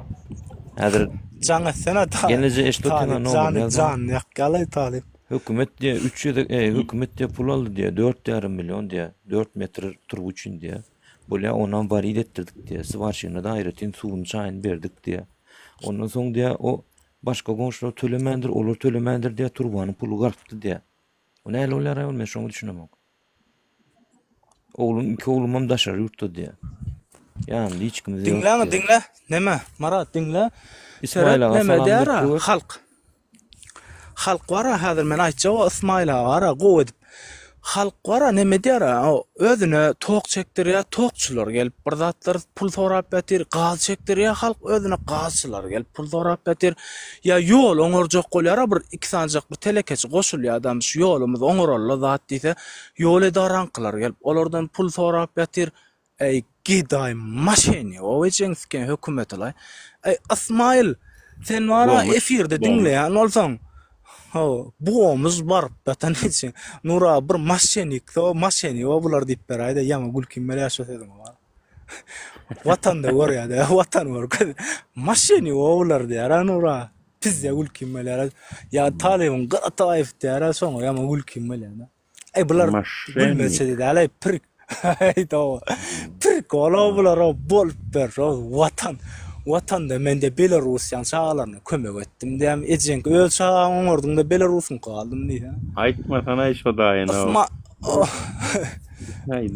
Häzir Jaň etsene ta gelneje eşidip otyň-a Talyp nomerini jany ýazmaň. janyny ýakýalaý Talyp. Hökümet diýä üç gezek e, hökümet diýä pul aldy diýä, dört ýarym million diýä, dört metr turba üçin diýä. Bolýa onam warid etdirdik diýä, swarşigine-de aýratyn suwuny çaýyny berdik diýä. Ondan soň diýä o başga goňşular tölemändir, olar tölemändir diýä, turbanyň puly galypdy diýä. O nähili bolýar-aý ol men şoňa düşünemok. Oglum, iki oglumam daşary ýurtda diýä. Ýanymda hiç kimimiz ýok Diňläň diýä. diňle neme Marat diňle Ismail seret aga neme salam berip diýara goýber. halk halk bara häzir men aýtjak o Ismail aga bara gowy edip halk bara neme diýara o özüne tok çekdirýär tokçular gelip bir zatlar pul sorap ýatyr gaz çekdirýär halk özüne gazçylar gelip pul sorap ýatyr ýa ýol oňarjak bolýara bir iki sanjak bir telekeçi goşulýar adam şu ýolumyzy oňaraly zat diýse Ýol edaraňkylar gelip olardan pul sorap ýatyr. Eý gedaý maşennik o ejeň siken hökümetilaý. Eý Ysmaýyl sen bara Bomuz, efirde bomuz. diňleýän bolsaň ho bomuz baryp ýatan ejeň Nura bir maşennik so maşennik o bular diýip beräýdä ýaňy gülkim gelýär şo sözüňe bara. Watanda görýädä watan görkez maşennik o bular diýär a Nura. Pizde gülkim gelýär. Ýa talybyň Garataýew diýär, şoňa ýaman gülkim gelýär. Eý bular gülmeçe däl, eý prik. Eý doga. Prikol bular o bolup ber, o watan. Watanda men de Belarussiýanyň çagalaryna kömek etdim diýem. Ejeňki öz çagaňy oňardyň-da Belarusyňky aldym diýse. Aýtmasana şo daýyny. Ysma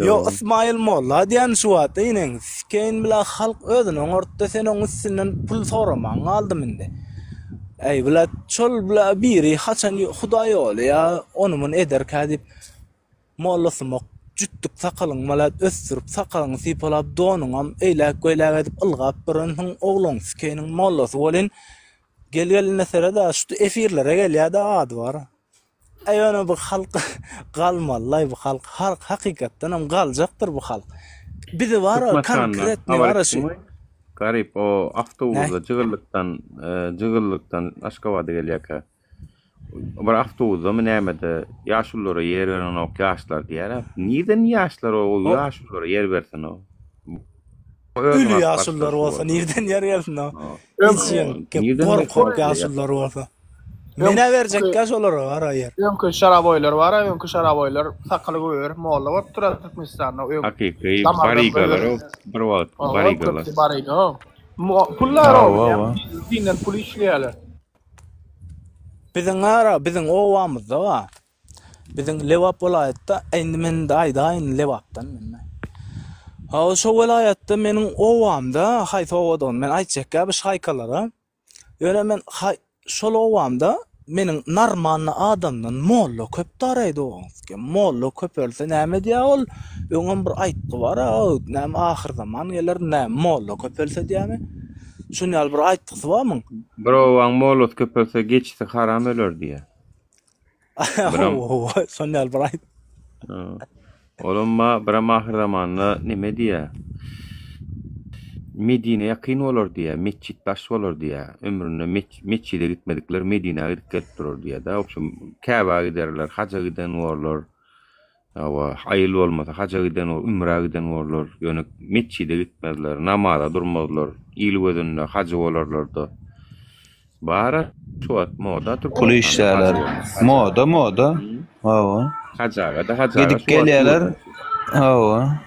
Ýok Ysmaýyl molla diýen şu wagt iniň sikeýin bile halk özüni oňartdy sen oň üstünden pul soraman galdym indi. Äý bile şol bile biri haçan hudaý ýoly ýa ony muny ederkä diýip molla sumak jütdük sakalyň bile ösdürip sakalyňy sypalap donuňam eýläk beýläk edip ylgap ýörensiň ogluň sikeýiniň mollasy welin gel geline sered-ä şu efirlere gelýä-de ady bar. Äý ýöne bu halk galmalylaý bu halk halk hakykatdanam galjakdyr bu halk. Bizi bara Türkmenistanda konkretny habar bara şu etdiňmi? Garyp o awtobusda Näh? jygyllykdan jygyllykdan Aşgabada gelýärkä bir awtobusdamy nämede ýaşululara ýer berenok ýaşlar diýýär-ä. Nirden ýaşlar o ýaşululara ýer bersin o? Öli ýaşulular bolsa nirden ýer gelsin o? Hiç ýeňke gorkak ýaşulular bolsa. Menä berjekkä şolara gara ýer. Öňki şaraboýlar bar-a, öňki şaraboýlar sakaly goýberip molla bolup durar Türkmenistanda. Öň Hakyky damardan barygalar goýberip. o bir wagt Hawa, barygalar. köpüsi baryga. Pullar o, Hawa, hawa. dinden pul işleýärler. Biziň ara, biziň obamyzda bar. Biziň Lebap welaýatda, indi men indi aýdaýyn Lebapdan men. Hawa, şo welaýatda meniň obamda, haýsy obadygyny men aýtjakkä bu şaýkalara. Ýöne men haý şol obamda meniň narmanny adamdan molla köp daraýdy oňki. Molla köpelse näme edýär ol? Öňem bir aýtgy bar-a, näme ahyrzaman geler, näme molla köpelse diýýärmi? Şuny ýaly bir aýtgysy bar muň. Bir obaň mollasy köpelse geçisi haram öler diýýär. Biram Hawa, şon ýaly bir aýt. Olam ba, biram ahyrzamanda neme diýýä. Medine ýakyn bolar diýýä, metjit daş bolar diýýä. Ömründe metjide gitmedikler Medinä gidip gelip durar diýýä-de. Wobşem, Käbä giderler, haja giden borlar. Hawa, aýyl bolmasa haja giden bor, ümrä giden borlar. Ýöne metjide gitmezler, namaza durmazlar, il gözünde hajy bolarlar-da. Bar-a şu wagt moda Pul Türkmenistanda hajy işlärler. bolmak. Moda, moda. Hawa. Hajaga-da hajaga Gidip şu wagt gelýärler. ýurduň. Hawa.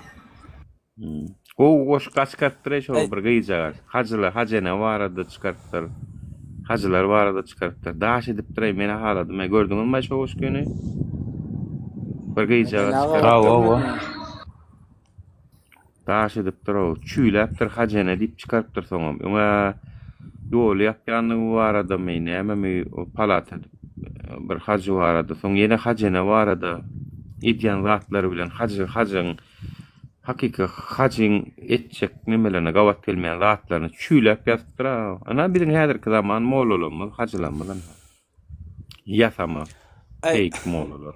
Gowy goşgy çykarypdyr-eý şo Eý. bir gyzjagaz. Hajylar, hajene barada çykarypdyr. Hajylar barada çykarypdyr. Daş edipdir-eý, men-ä haladym-eý. Gördüňizmi-aý şo goşgyny? Bir gyzjagaz Men-ä çykarypdyr. Hawa, hawa. görmedim. Daş edipdir-ow. Çüýläpdir hajene diýip çykarypdyr soňam. Öň-ä ýoly ýapýandygy baradamy, nämemi o palata bir hajy barada, soň ýene hajene barada edýän zatlary bilen hajy hajyň Hakyky hajyň etjek nemelerine gabat gelmeýän zatlaryny çüýläp ýazypdyr-a. Ynha biziň häzirki zaman mollalarymyz, hajylarymyz ynha. Ýasama, Äý, feýk mollalar.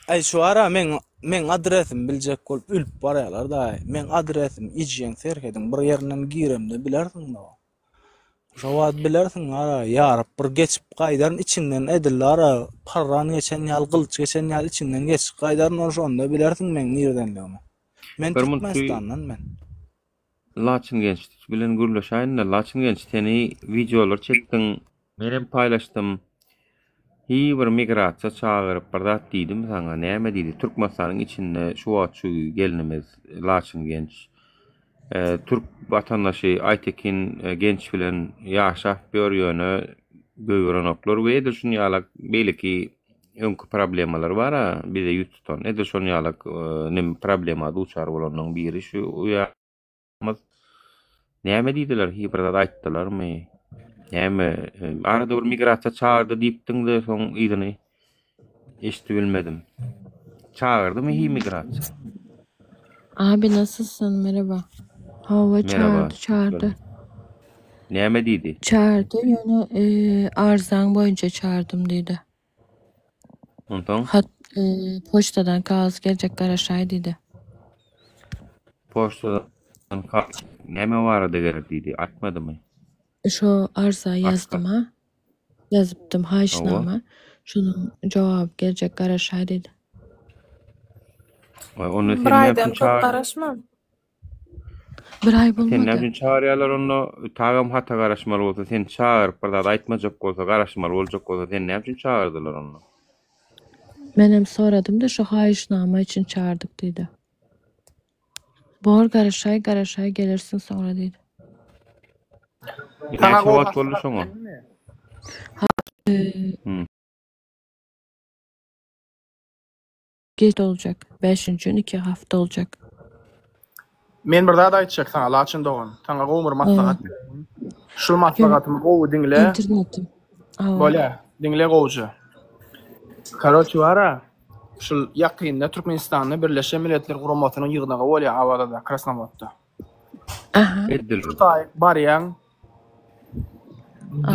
äý şu ara meň meň adresimi biljek bolup ölüp barýarlar daýy. Meň adresim Ijeň serhediň bir ýerinden giremde bilersiň dagy. Şo wagt bilersiň ara, ýaryp bir geçip gaýdaryn içiňden edil ara parran geçen ýaly, gylyç geçen ýaly içiňden geçip gaýdaryn ony şonda bilersiň meň nirdenligimi. Men Bir munty Türkmenistandan men. Laçyn genç bilen gürleşäýin-de, Laçyn genç seni wideolar çekdiň, menem paýlaşdym. Hiý bir migrasiýa çagyryp bir zat diýdimi saňa, näme diýdi? Türkmenistanyň içinde şu wagt şu gelnimiz Laçyn genç Türk watandaşy Aýtekin Genç bilen ýaşap ýör ýöne goýberenoklar we edil şuny ýalak beýleki öňki problemalar bara bize ýüz tutan edil şony ýalak neme problema duçar bolanlaryň biri şu uýamyz näme diýdiler hiý bir zat aýtdylarmy näme arada bir migrasiýa çagyrdy diýipdiňde soň yzyny Eşdibilmedim. Çagyrdymy hi migrasiýa? Abi nasylsyn merhaba. Hawa Merhaba. çağırdy çağırdy. Näme diýdi? Çağırdy ýöne e, arzaň boýunça çağırdym diýdi. Onsoň Hat e, poçtadan kagyz geljek garaşaý diýdi. poçtadan kagyz näme barada geler diýdi? Aýtmadymy? Şo arza Arka. ýazdym ha. Ýazypdym Hawa. haýyşnama. Şonuň jogaby geljek garaşaý diýdi. Waý, onda Bir seni näme aýdan üçin köp çagyr garaşma. Bir aý Seni näme bolmady. üçin çagyrýarlar onda? Tagam hata garaşmaly bolsa, seni çagyryp bir zat aýtmajak bolsa, garaşmaly boljak bolsa, seni näme üçin çagyrdylar onda? Menem soradym-da şo haýyşnama üçin çagyrdyk diýdi. Bor garaşaý garaşaý gelersiň soňra diýdi. Saňa Näçe gowy wagt boldy maslahat şoňa? berlimi? Hmm. Geç boljak. Bäşinji gün 2 hafta boljak. Men bir zat aýtjak saňa Laçyn dogan. Saňa gowy bir maslahat bereýin. Şul maslahatymy gowy diňle. Internetim. Hawa. Bolýa, diňle gowja. Karoçi bara, şul ýakynda Türkmenistanda Birleşen Milletler Guramasynyň ýygnagy bolýar Awazada, Krasnowodda. Aha. Edil. Şu taý barýaň,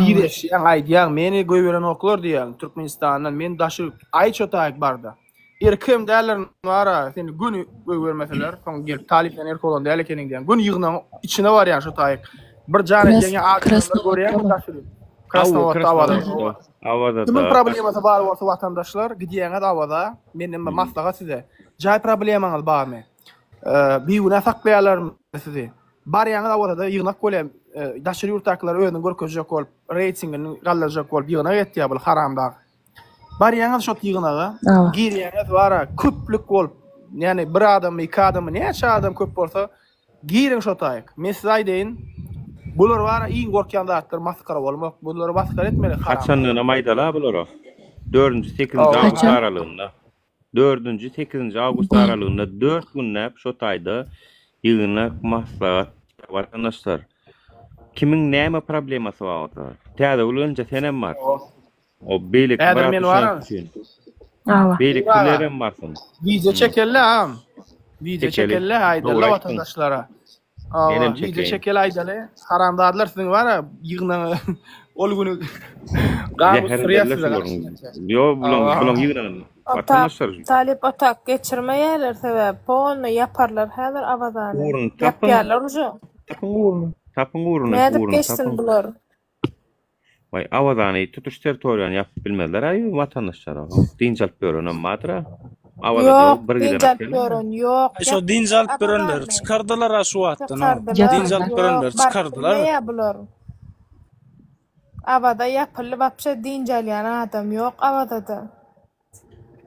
direşýäň, aýdýaň, meni goýberenoklar diýýäň Türkmenistandan, men daşy aý şo taýyk barda. Erkem däldir bara, seni göni goýbermeseler, soň gelip talyp sen erk bolan däl ekeniň diýýäň. Göni ýygnagyň içine barýaň şo taýyk. Bir jan edýäň, adamlar görýäň daşy. Krasnowodda Awazada. Awazada. Kimiň problemasy bar bolsa watandaşlar, gidýäňiz Awaza, menden bir maslahat size. Jaý problemaňyz barmy? Bigünä saklaýarlarmy sizi? Barýaňyz Awazada ýygnak bolýar. Daşary ýurtdakylar özüni görkezjek bolup, reýtingini galdyrjak bolup ýygnak etýär bul haramdag. Barýaňyz şo ýygnaga, girýäňiz bara köplük bolup, ýani bir adammy, iki adammy, näçe adam köp bolsa giriň şo taýyk. Men size aýdaýyn, bular bara iň gorkýan zatlary masgara bolmak. Bulary masgara etmeli haramdag. Haçandygynam aýdala bulara. Dördünji, sekizinji awgust aralygynda. Dördünji, sekizinji awgust aralygynda dört günläp şo taýda ýygnak, maslahat, watandaşlar. Kimiň näme problemasy bar bolsa. Täzegül gelnje senem bar. O beýleki Häzir men baran. Beýlekilerem barsyn. Wideo çekeli agam. Wideo çekeli aýdaly watandaşlara. Menem Wideo çekeýin. çekeli aýdaly. Haramzadalar siziň bar-a ýygnaňy ol güni gam Zäher usdurýar ederler size şularyň. Ýo bulaň bulaň ýygnagyny. Otak Watandaşlar. talyp otak geçirmeýärler sebäbi polny ýaparlar häzir Awazany. Ugruny tapyň. Ýapýarlar uje. Tapyň ugruny. Tapyň ugruny. Nädip Ugruny geçsin tapyň. bular? Waý Awazany tutuş territoriýany ýapyp bilmezler-aý watandaşlar. Dynç alyp ýörenem bardyr-a. Awazada Ýok, bir giden dynç alyp otel. ýören ýok. Aý şo dynç alyp ýörenleri çykardylar-a şu wagtdan-a. Çykardylar. Dynç alyp Ýok, ýörenleri baryp çykardylar. bilmeýär bular. Awaza ýapyldy, wapşe dynç alýan adam ýok Awazada.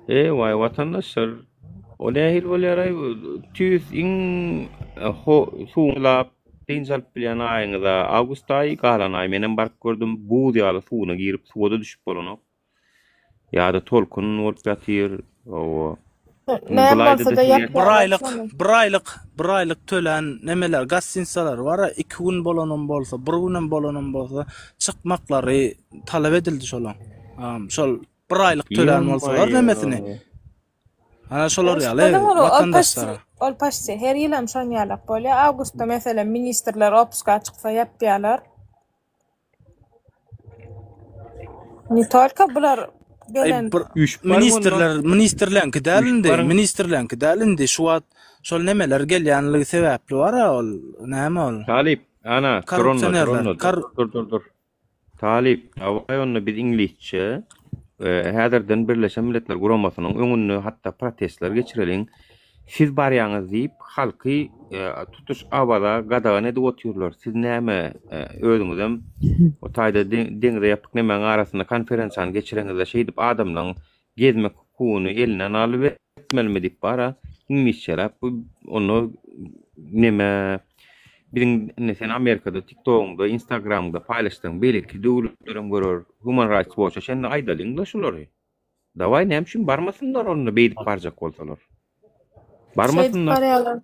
Eý waý watandaşlar o nähili bolýaraý tüýs iň suwlap dynç alyp bilýän aýyňyza awgust aýy galan aý menem baryp gördüm buz ýaly suwuna girip suwada düşüp bolanok ýa-da tolkun bolup ýatyr owo Näme bolsada Bir aýlyk bir aýlyk bir aýlyk tölän nemeler gostinitsalar bar-a iki gün bolanam bolsa bir günem bolanam bolsa çykmaklary talap edildi şolaň şol Bir aýlyk tölän bolsalar nemesini. Ana şolar ýaly watandaşlara. Ol paşti her ýylam şon ýalak bolýar. Awgustda meselem ministrler otpuska çyksa ýapýarlar. Ne tolko bular gelen ministrler ministrleňki däl indi ministrleňki däl indi şu wagt şol nemeler gelýänligi sebäpli bar-a ol näme ol. Talyp ana dur onda dur dur dur dur. Talyp, Dawaý onda biz iňlisçe häzirden Birleşen Milletler Guramasynyň öňünde hatda protestler geçireliň. Siz barýaňyz diýip, halky tutuş Awaza gadagan edip otyrlar. Siz näme özüňizem o taýda deňize ýapyk nemäň arasynda konferensiýany geçireňizde şeýdip adamlaň gezmek hukugyny elinden alyp etmelimi diýip bara iňlisçeläp bu onda neme biziň indi sen Amerikada TikTogyňda Instagramyňda paýlaşsaň beýleki döwletlerem görer Human Rights Watch-a çenli aýdalyňda şulary. Dawaý näme üçin barmasynlar onda beýdip barjak bolsalar. Şeýdip Barmasynlar. barýarlar.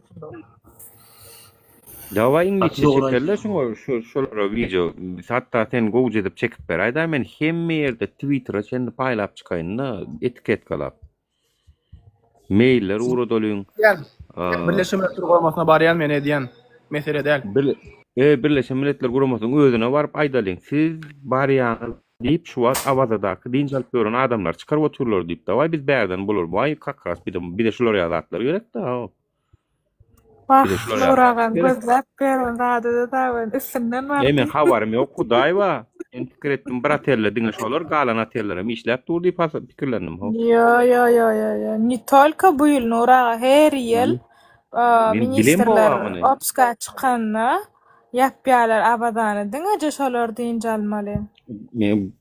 Dawaý Gaty iňlisçe dogry çekerler aýtýaň. şuňa şu şolara wideo hatda sen gowja edip çekip beräýdä men hemme ýerde Twittere çenli paýlap çykaýynda etiketkalap. Mailler ugradalyň. Edýän. Birleşen Milletler Guramasyna barýan men edýän. Mesele däl. Bir e, Birleşen Milletler Guramasynyň özüne baryp aýdalyň. Siz barýaňyz diýip şu wagt Awazadaky dynç alyp ýören adamlary çykaryp otyrlar diýip. Dawaý biz bärden bolar. Waý kak ras bize bize şular ýaly zatlar gerekdä. Wah, Bize şular ýaly Nur zatlar agam gerek. gözläp ýören zady-da dawen üstünden Eý men bardy. habarym ýok hudaý ba. Men pikir etdim bir otelde diňe şolar galan otellerem işläp dur diýip hasap pikirlendim ho. Ýo ýo ýo ýo ýo. Ne tolko bu ýyl Nur aga her ýyl Men bilemok ministrler a muny. otpuska çykanda ýapýarlar Awazany diňeje şolar dynç almaly. Men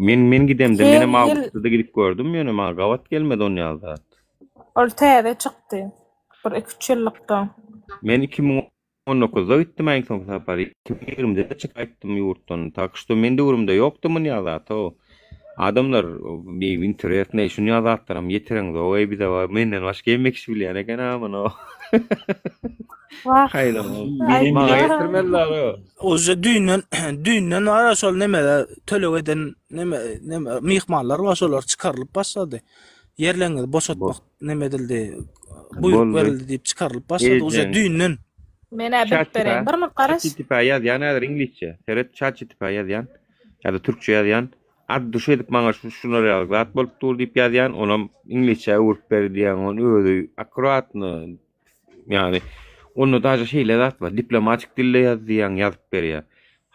men men gidemde Her menem ýyl awgustda gidip gördüm ýöne maňa gabat gelmedi onýaly zat. Ol täze çykdy. Bir iki-üç ýyllykda. Men 2019-da gitdim iň soňky sapar. 2020-de çykyp gaýtdym ýurtdan. Tak şto men döwrümde ýokdy munýa zat o. Adamlar bir interesno şunýa zatlaram ýetireňzok eý bize menden başga hemme kişi bilýän eken a muny. Wah. Haýlam. Menem Maňa bilýän. ýetirmeliler o. Uje düýnden düýnden bar şol nemede töleg eden neme neme myhmanlar bar şolar çykarylyp başlady. Ýerleriňizi boşatmak neme edildi, buýruk Boldy. berildi diýip çykarylyp başlady uje Ejeň. düýnden. Men-ä bilip bereýin. Bir minut garaş. ChatGPT ýazýan häzir iňlisçe. Seret ChatGPT ýazýan ýa-da türkçe ýazýan. Ad duş edip maňa şu şular ýaly zat bolup dur diýip ýazýan, onam iňlisçä öwürip ber diýýän, ony özi akkuratno ýagny onda daže şeýle zat bar, diplomatik dilde ýaz diýýäň, ýazyp berýär.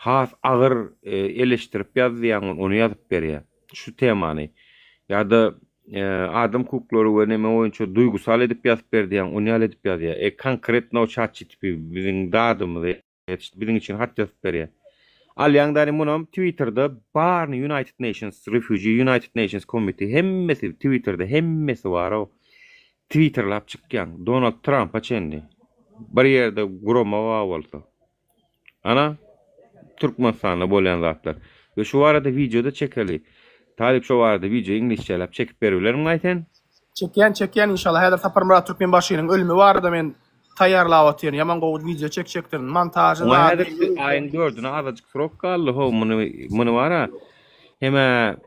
Has agyr eleşdirip ýaz diýýäň, ony ýazyp berýär. Şu temany. Ýa-da. adam hukuklary we neme boýunça duýgusal edip ýazyp ber diýýäň, ony ýaly edip ýazýar. E konkretno ChatGPT biziň dadymyzy biziň üçin hat ýazyp berýär. Alýaň däli munam Twitterde baryny United Nations Refugee, United Nations Committee hemmesi Twitterde hemmesi bar-ow. Twitterlap çykýaň Donald Trampa çenli. Bir ýerde gurama bar bolsa. Ana Türkmenistanda bolýan zatlar. We şu barada wideo-da çekeli. Talyp şo barada wideo iňlisçeläp çekip beribilermiňaý sen? Çekýän çekýän inşallah häzir Saparmyrat Türkmenbaşynyň ölümi barada men taýýarlap otyryn ýaman gowy wideo çekjekdirin montažy Oňa zady häzir aýyň dördüne azajyk srok galdy how muny muny bara hemä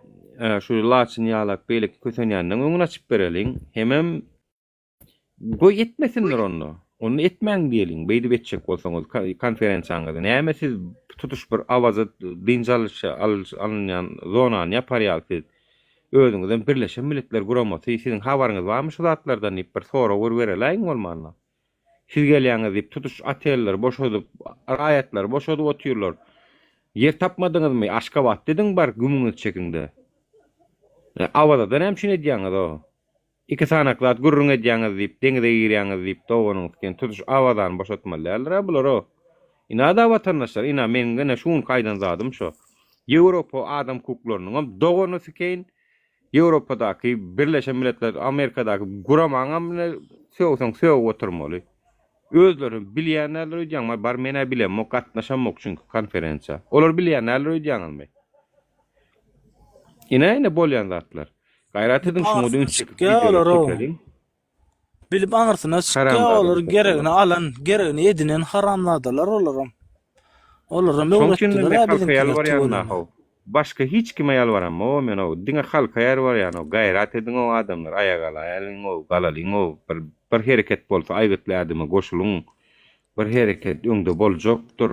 şu laçyn ýalak beýleki kösenýänden öňüni açyp bereliň hemem goý etmesinler onda onda etmäň diýeliň beýdip etjek bolsaňyz konferensiýaňyzy näme siz tutuş bir Awaza dynç alyş alynýan zonany ýapar ýaly siz Özüňizem Birleşen Milletler Guramasy siziň habaryňyz barmy şu zatlardan diýip bir sorag bir bereläýiň bolmanda. Siz gelýäňiz diýip tutuş otelleri boşadyp, raýatlary boşadyp otyrlar. Ýer tapmadyňyzmy? Aşgabatda ediň bar gümüňizi çekiňde. Awazada näme üçin edýäňiz o? Iki sanak zat gürrüň edýäňiz diýip, deňize girýäňiz diýip doganyňyz eken tutuş Awazany boşatmaly däldir-ä bular-ow. Ina-da watandaşlar, ina meniň ine şu günki aýdan zadym şo. Ýewropa adam hukuklarynyňam dogany sikeýin, Ýewropadaky Birleşen Milletler Amerikadaky guramaňam ine sögseň sögüp oturmaly. Özleri bilýän däldir öýdýäňmi? Bar men-ä bilemok, gatnaşamok çünki konferensiýa. Olar bilýän däldir öýdýäňizmi? Ine ine bolýan zatlar. Gaýrat ediň şuňa-da üns çekip Çykýar wideolar olar-ow. çekeliň. Bilip aňyrsyna çykýar Haramzada olar diýip geregini oturlar. alan, geregini edinen haramzadalar olaram. Olaram Şoň üçin-de men öwretdiler-ä halka biziňkiler ýalbarýan tüweleme. nahow. Başga hiç kime ýalbaramok men-ow. Diňe halka ýalbarýan-ow. Gaýrat ediň-ow adamlar, aýaga galaýalyň-ow, galalyň-ow. Bir bir hereket bolsa aýgytly ädime goşulyň. Bir hereket öňde boljakdyr.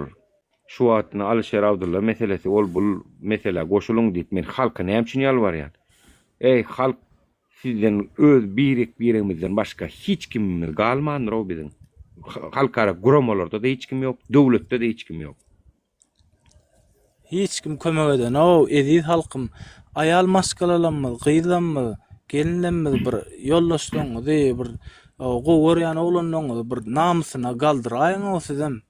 Şu wagt ine Alyşir Abdylla meselesi ol bul meselä goşulyň diýip men halka näme üçin ýalbarýan? Eý halk sizden öz birek biregimizden başga hiç kimimiz galmandyrow biziň. Halkara guramalarda-da hiç kim ýok, döwletde-de hiç kim ýok. Hiç kim kömek edenow eziz halkym aýal maşgalalamyz gyzlamyz gelinlemmiz bir ýoldaşlaňyzy bir gowy görýän oglanlaňyzy bir namysyna galdyraýyňow sizem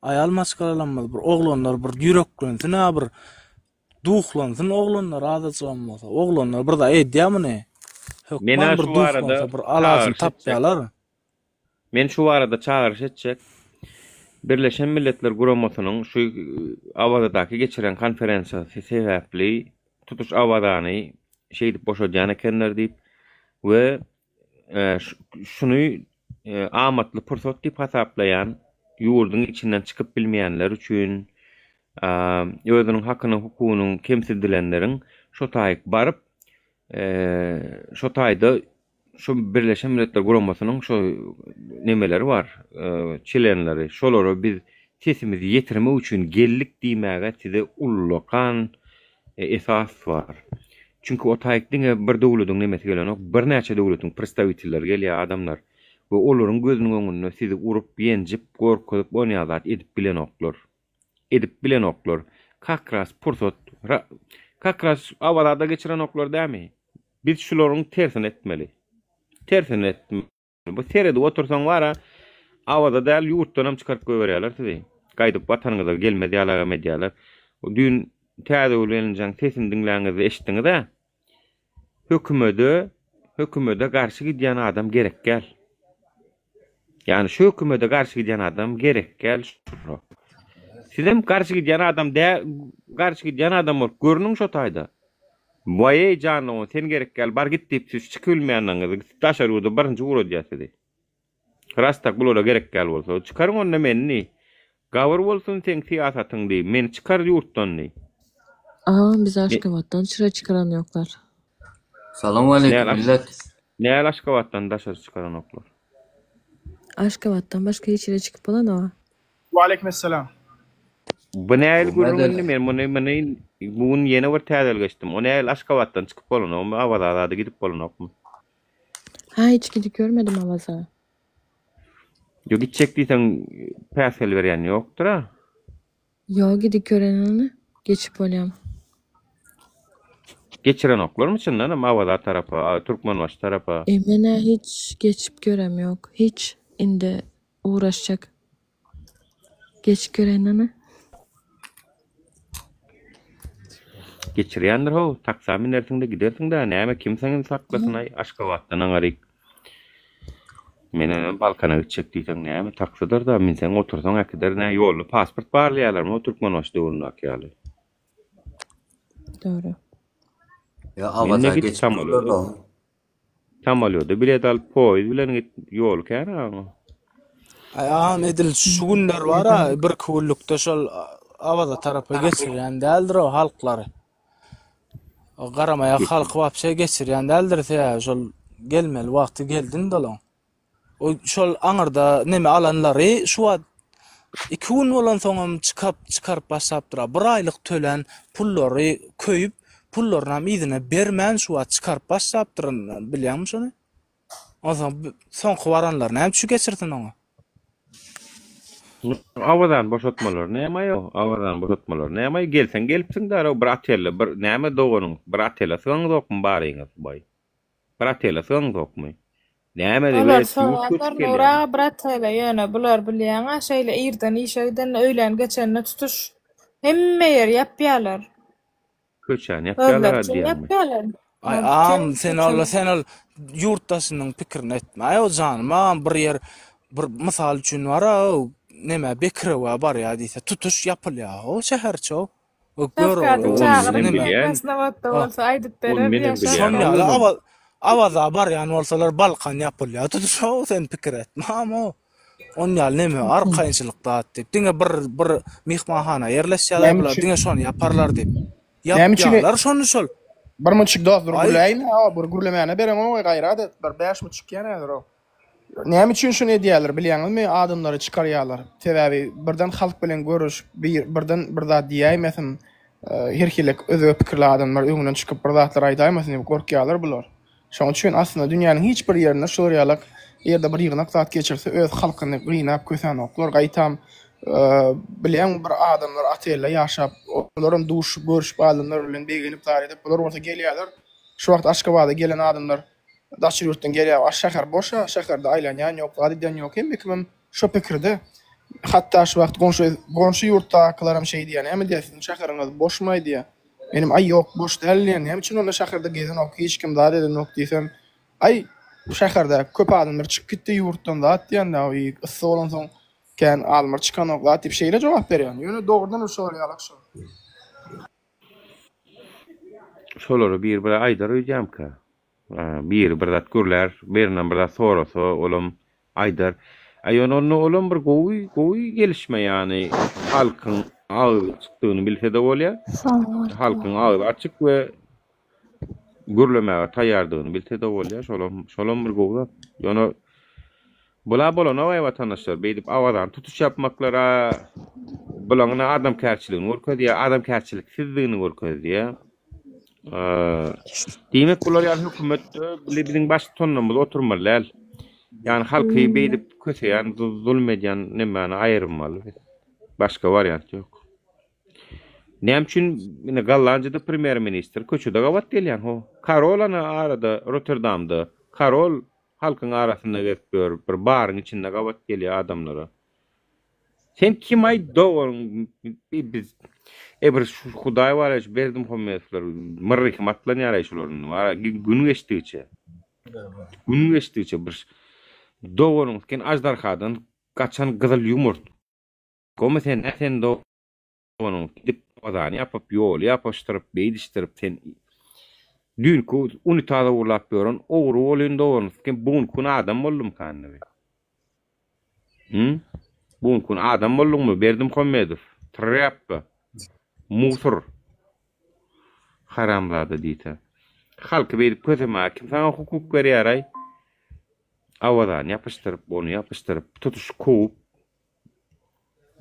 Aýal maşgalalarymyz bir oglanlar bir ýüreklensin-ä bir duhlansyn oglanlar azajygam bolsa. Oglanlar bir zat edýär muny. Men-ä Hökman bir şu barada duhlansa bir alajyny çagyryş etjek. tapýarlar. Men şu barada çagyryş etjek. Birleşen Milletler Guramasynyň şu Awazadaky geçiren konferensiýasy sebäpli tutuş Awazany şeýdip boşadýan ekenler diýip we Şuny amatly pursat diýip hasaplaýan, ýurduň içinden çykyp bilmeýänler üçin, özüniň hakynyň, hukugynyň kemsidilenleriň şo taýyk baryp, şo taýda şu Birleşen Milletler Guramasynyň şo nemeleri bar, çlenleri, şolara biz sesimizi ýetirmek üçin geldik diýmäge size ullakan esas bar. Çünki o taýyk diňe bir döwlediň nemesi gelenok, birnäçe döwletiň predstawitelleri gelýär adamlar we olaryň gözüniň öňünde sizi urup, ýenjip, gorkuzyp onýa zat edip bilenoklar. Edip bilenoklar. Kak ras pursat kak ras Awazada geçirenoklar dämi? Biz şularyň tersini etmeli. Tersini etmeli. Bu seredip otursaň bara Awaza däl ýurtdanam çykaryp goýberýärler sizi. Gaýdyp watanyňyza gelmez ýalagam edýärler. Düýn Täzegül gelinjäň sesini diňläňizde eşitdiňiz-ä. Hökümede hökümede garşy gidýän adam gerek däl. Ýagny şu hökümede garşy gidýän adam gerek däl şura. Sizem garşy gidýän adam dä garşy gidýän adam bolup görüniň şo taýda. Waýeý jan dogan sen gerek däl bar git diýip siz çykybilmeýänligiňizi daşary ýurda birinji ugradýar sizi. Ras tak bulara gerek däl bolsa çykaryň onda meni diý. Gabyr bolsun seň syýasatyň diý meni çykar ýurtdan diý. Agam bizi Aşgabatdan çyra çykaranoklar. Salowmaleýkim millet. Näl Aşgabatdan daşary çykaranoklar. Aşgabatdan başga hiç ýere çykyp bolanoga. Waleýkim essalam. Bu nähili Gowy gürrüň indi medeler. men muny muny bu gün ýene bir täzelik eşitdim. O nähili Aşgabatdan çykyp bolanokmy Awaza zada gidip bolanokmy? Ha hiç gidip görmedim Awaza. Ýok gitjek diýseň päsgel berýän ýokdyra. Ýok gidip gören ony geçip bolýam. Geçirenoklarmy çyndanam Awaza tarapa, Türkmenbaşy tarapa? E menä hiç geçip görem ýok. Hiç indi ugraşjak. Geçip göreýin ana. Geçirýändir how, taksa minersiň-de gidersiň-dä, näme kim seni saklasyn-aý Aşgabatdan aňaryk. Menem Balkana gitjek diýseň näme taksydyr-da, minseň otursaň äkider, nä ýolda pasport barlaýarlarmy o Türkmenbaşy döwründäki ýaly. Dogry. Ýa Mende Awaza git geçip samolýoda. durlar-da. Samolýoda bilet alyp poýuz bilen git, ýol kän aňa. Aý agam edil şu günler bar-a birki günlükde şol Awaza tarapa geçirýän däldir o halklary. O garamaýak halky wapşe geçirýän däldir sebäbi şol gelmeli wagty geldi indi olaň. O şol aňyrda neme alanlary şu wagt iki gün bolansoňam çykap çykaryp başlapdyr. Bir aýlyk tölän pullary köýüp, pullarynam yzyna bermän şu wagt çykaryp başlapdyr. Bilýäňmi şony? Onsoň soňky baranlar näme üçin geçirsin oňa? Awazany boşatmalary näme aý? Awazany boşatmalary näme aý? Gelseň gelipsiň dara bir otelde bir näme doganyň bir otele sygaňzokmy baryňyz baý? Bir otele sygaňzokmy? Näme Olar we ýurt soňarlar göçüp Nura gelýärmi? brat hele ýöne bular bilýäňä şeýle irden işe gidende öýlän geçende tutuş hemme ýeri ýapýalar. Köçäni Özleri ýapýalar-a üçin diýýäňmi? ýapýalar. Aý Ha agam bütin sen ol köçe. sen ol ýurtdaşynyň pikirini etme o janym agam bir ýer bir mysal üçin bara neme Bekirewa barýa diýse tutuş ýapylýa o şäherçe o. O gör Şawkadyň o Ony çagyryp menem neme. bilýän. Krasnowodda O bolsa aýdyp Ony berer menem ýa bilýän. Şon Şawkat. ýaly Onuň Awa Awaza barýan bolsalar Balkan ýapylýar. Tutuş o sen pikir etme am o. On ýaly neme arkaýynçylyk zat diýip. Diňe bir bir myhmanhana ýerleşýärler Näme bular üçin? diňe şony ýaparlar diýip. Näme üçin? Ýapýarlar şony şol. Bir munçik dost dur Aý gürläýin ha bir gürlemäne bereňoý gaýrat et bir 5 munçik ýene häzir o. Näme üçin şuny edýärler bilýäňizmi adamlary çykarýarlar sebäbi birden halk bilen görüşip bir birden bir zat diýäýmesin her hili özge pikirli adamlar öňünden çykyp bir zatlar aýdaýmasyn diýip gorkýarlar bular. Şoň üçin aslynda dünýäniň hiç bir ýerinde şular ýalak ýerde bir ýygnak zat geçirse öz halkyny gynap kösänoklar gaýtam bilýäňmi bir adamlar otelde ýaşap olaram duşup görüşip adamlar bilen begenip zat edip bular bolsa gelýärler şu wagt Aşgabada gelen adamlar Daşary ýurtdan gelýär. A şäher boş-a, şäherde aýlanýan ýok, zat edýän ýok. Hemme kimem şo pikirde. Hatda şu wagt goňşy goňşy ýurtdakylaram şeý diýýär. Näme diýýär, siziň şäheriňiz boşmaý diýýär. Menem aý ýok, boş däl diýýän. Näme üçin onda şäherde gezenok, hiç kim zat edenok diýsem, aý bu şäherdäki köp adamlar çykyp gitdi ýurtdan zat diýýän da, yssy bolansoň kän adamlar çykanok zat diýip şeýle jogap berýän. Ýöne dogrudanam şolar ýalak şo. Şolary biri bir aýdar öýdýämkä. Biri bir zat gürlär, birinden bir zat sorasa, olam aýdar. A ýöne onda olam bir gowy, gowy gelişme ýany halkyň agzy açykdygyny bilse-de bolýar. Halkyň agzy açyk we gürlemäge taýýardygyny bilse-de bolýar. Şolam, şolam bir gowy zat. Ýöne Bula bolanogaý watandaşlar beýdip Awazany tutuş ýapmaklara bulaň ine adamkärçiligini görkezýär adamkärçiliksizdigini görkezýär. Diýmek bular ýaly hökümetde bile biziň baştutanlarymyz oturmaly däl. Ýani halky beýdip köseýän zulum edýän nemäni aýyrmaly biz. Başga wariant ýok. Näme üçin ine Gollandiýada premýer ministr köçede gabat gelýän ho. Karol ana arada Rotterdamda karol Halkyň arasynda gezip ýör, bir baryň içinde gabat gelýär adamlara. Sen kim-aý doganyň biz E bir şu Hudaý bar-aý şu Berdimuhamedowlar myrryhym atlanýar-aý şular indi bar gün geçdigiçe. Gün geçdigiçe bir doganyň sen aždarhadan gaçan gyzyl ýumurtgamy sen nä sen Onuň gidip gazany ýapyp, ýoly ýapyşdyryp, beýdişdirip sen düýnki unitaz ogurlap ýören ogry bolýyn doganyňky kim bu günki gün adam boldumyka indi bi? Hü? Bu günki gün adam bolduňmy Berdimuhamedow? Trýapka. Musur. Haramzada diýse. Halky beýdip kösemäge kim saňa hukuk berýär-aý? Awazany ýapyşdyryp, ony ýapyşdyryp, tutuş kowup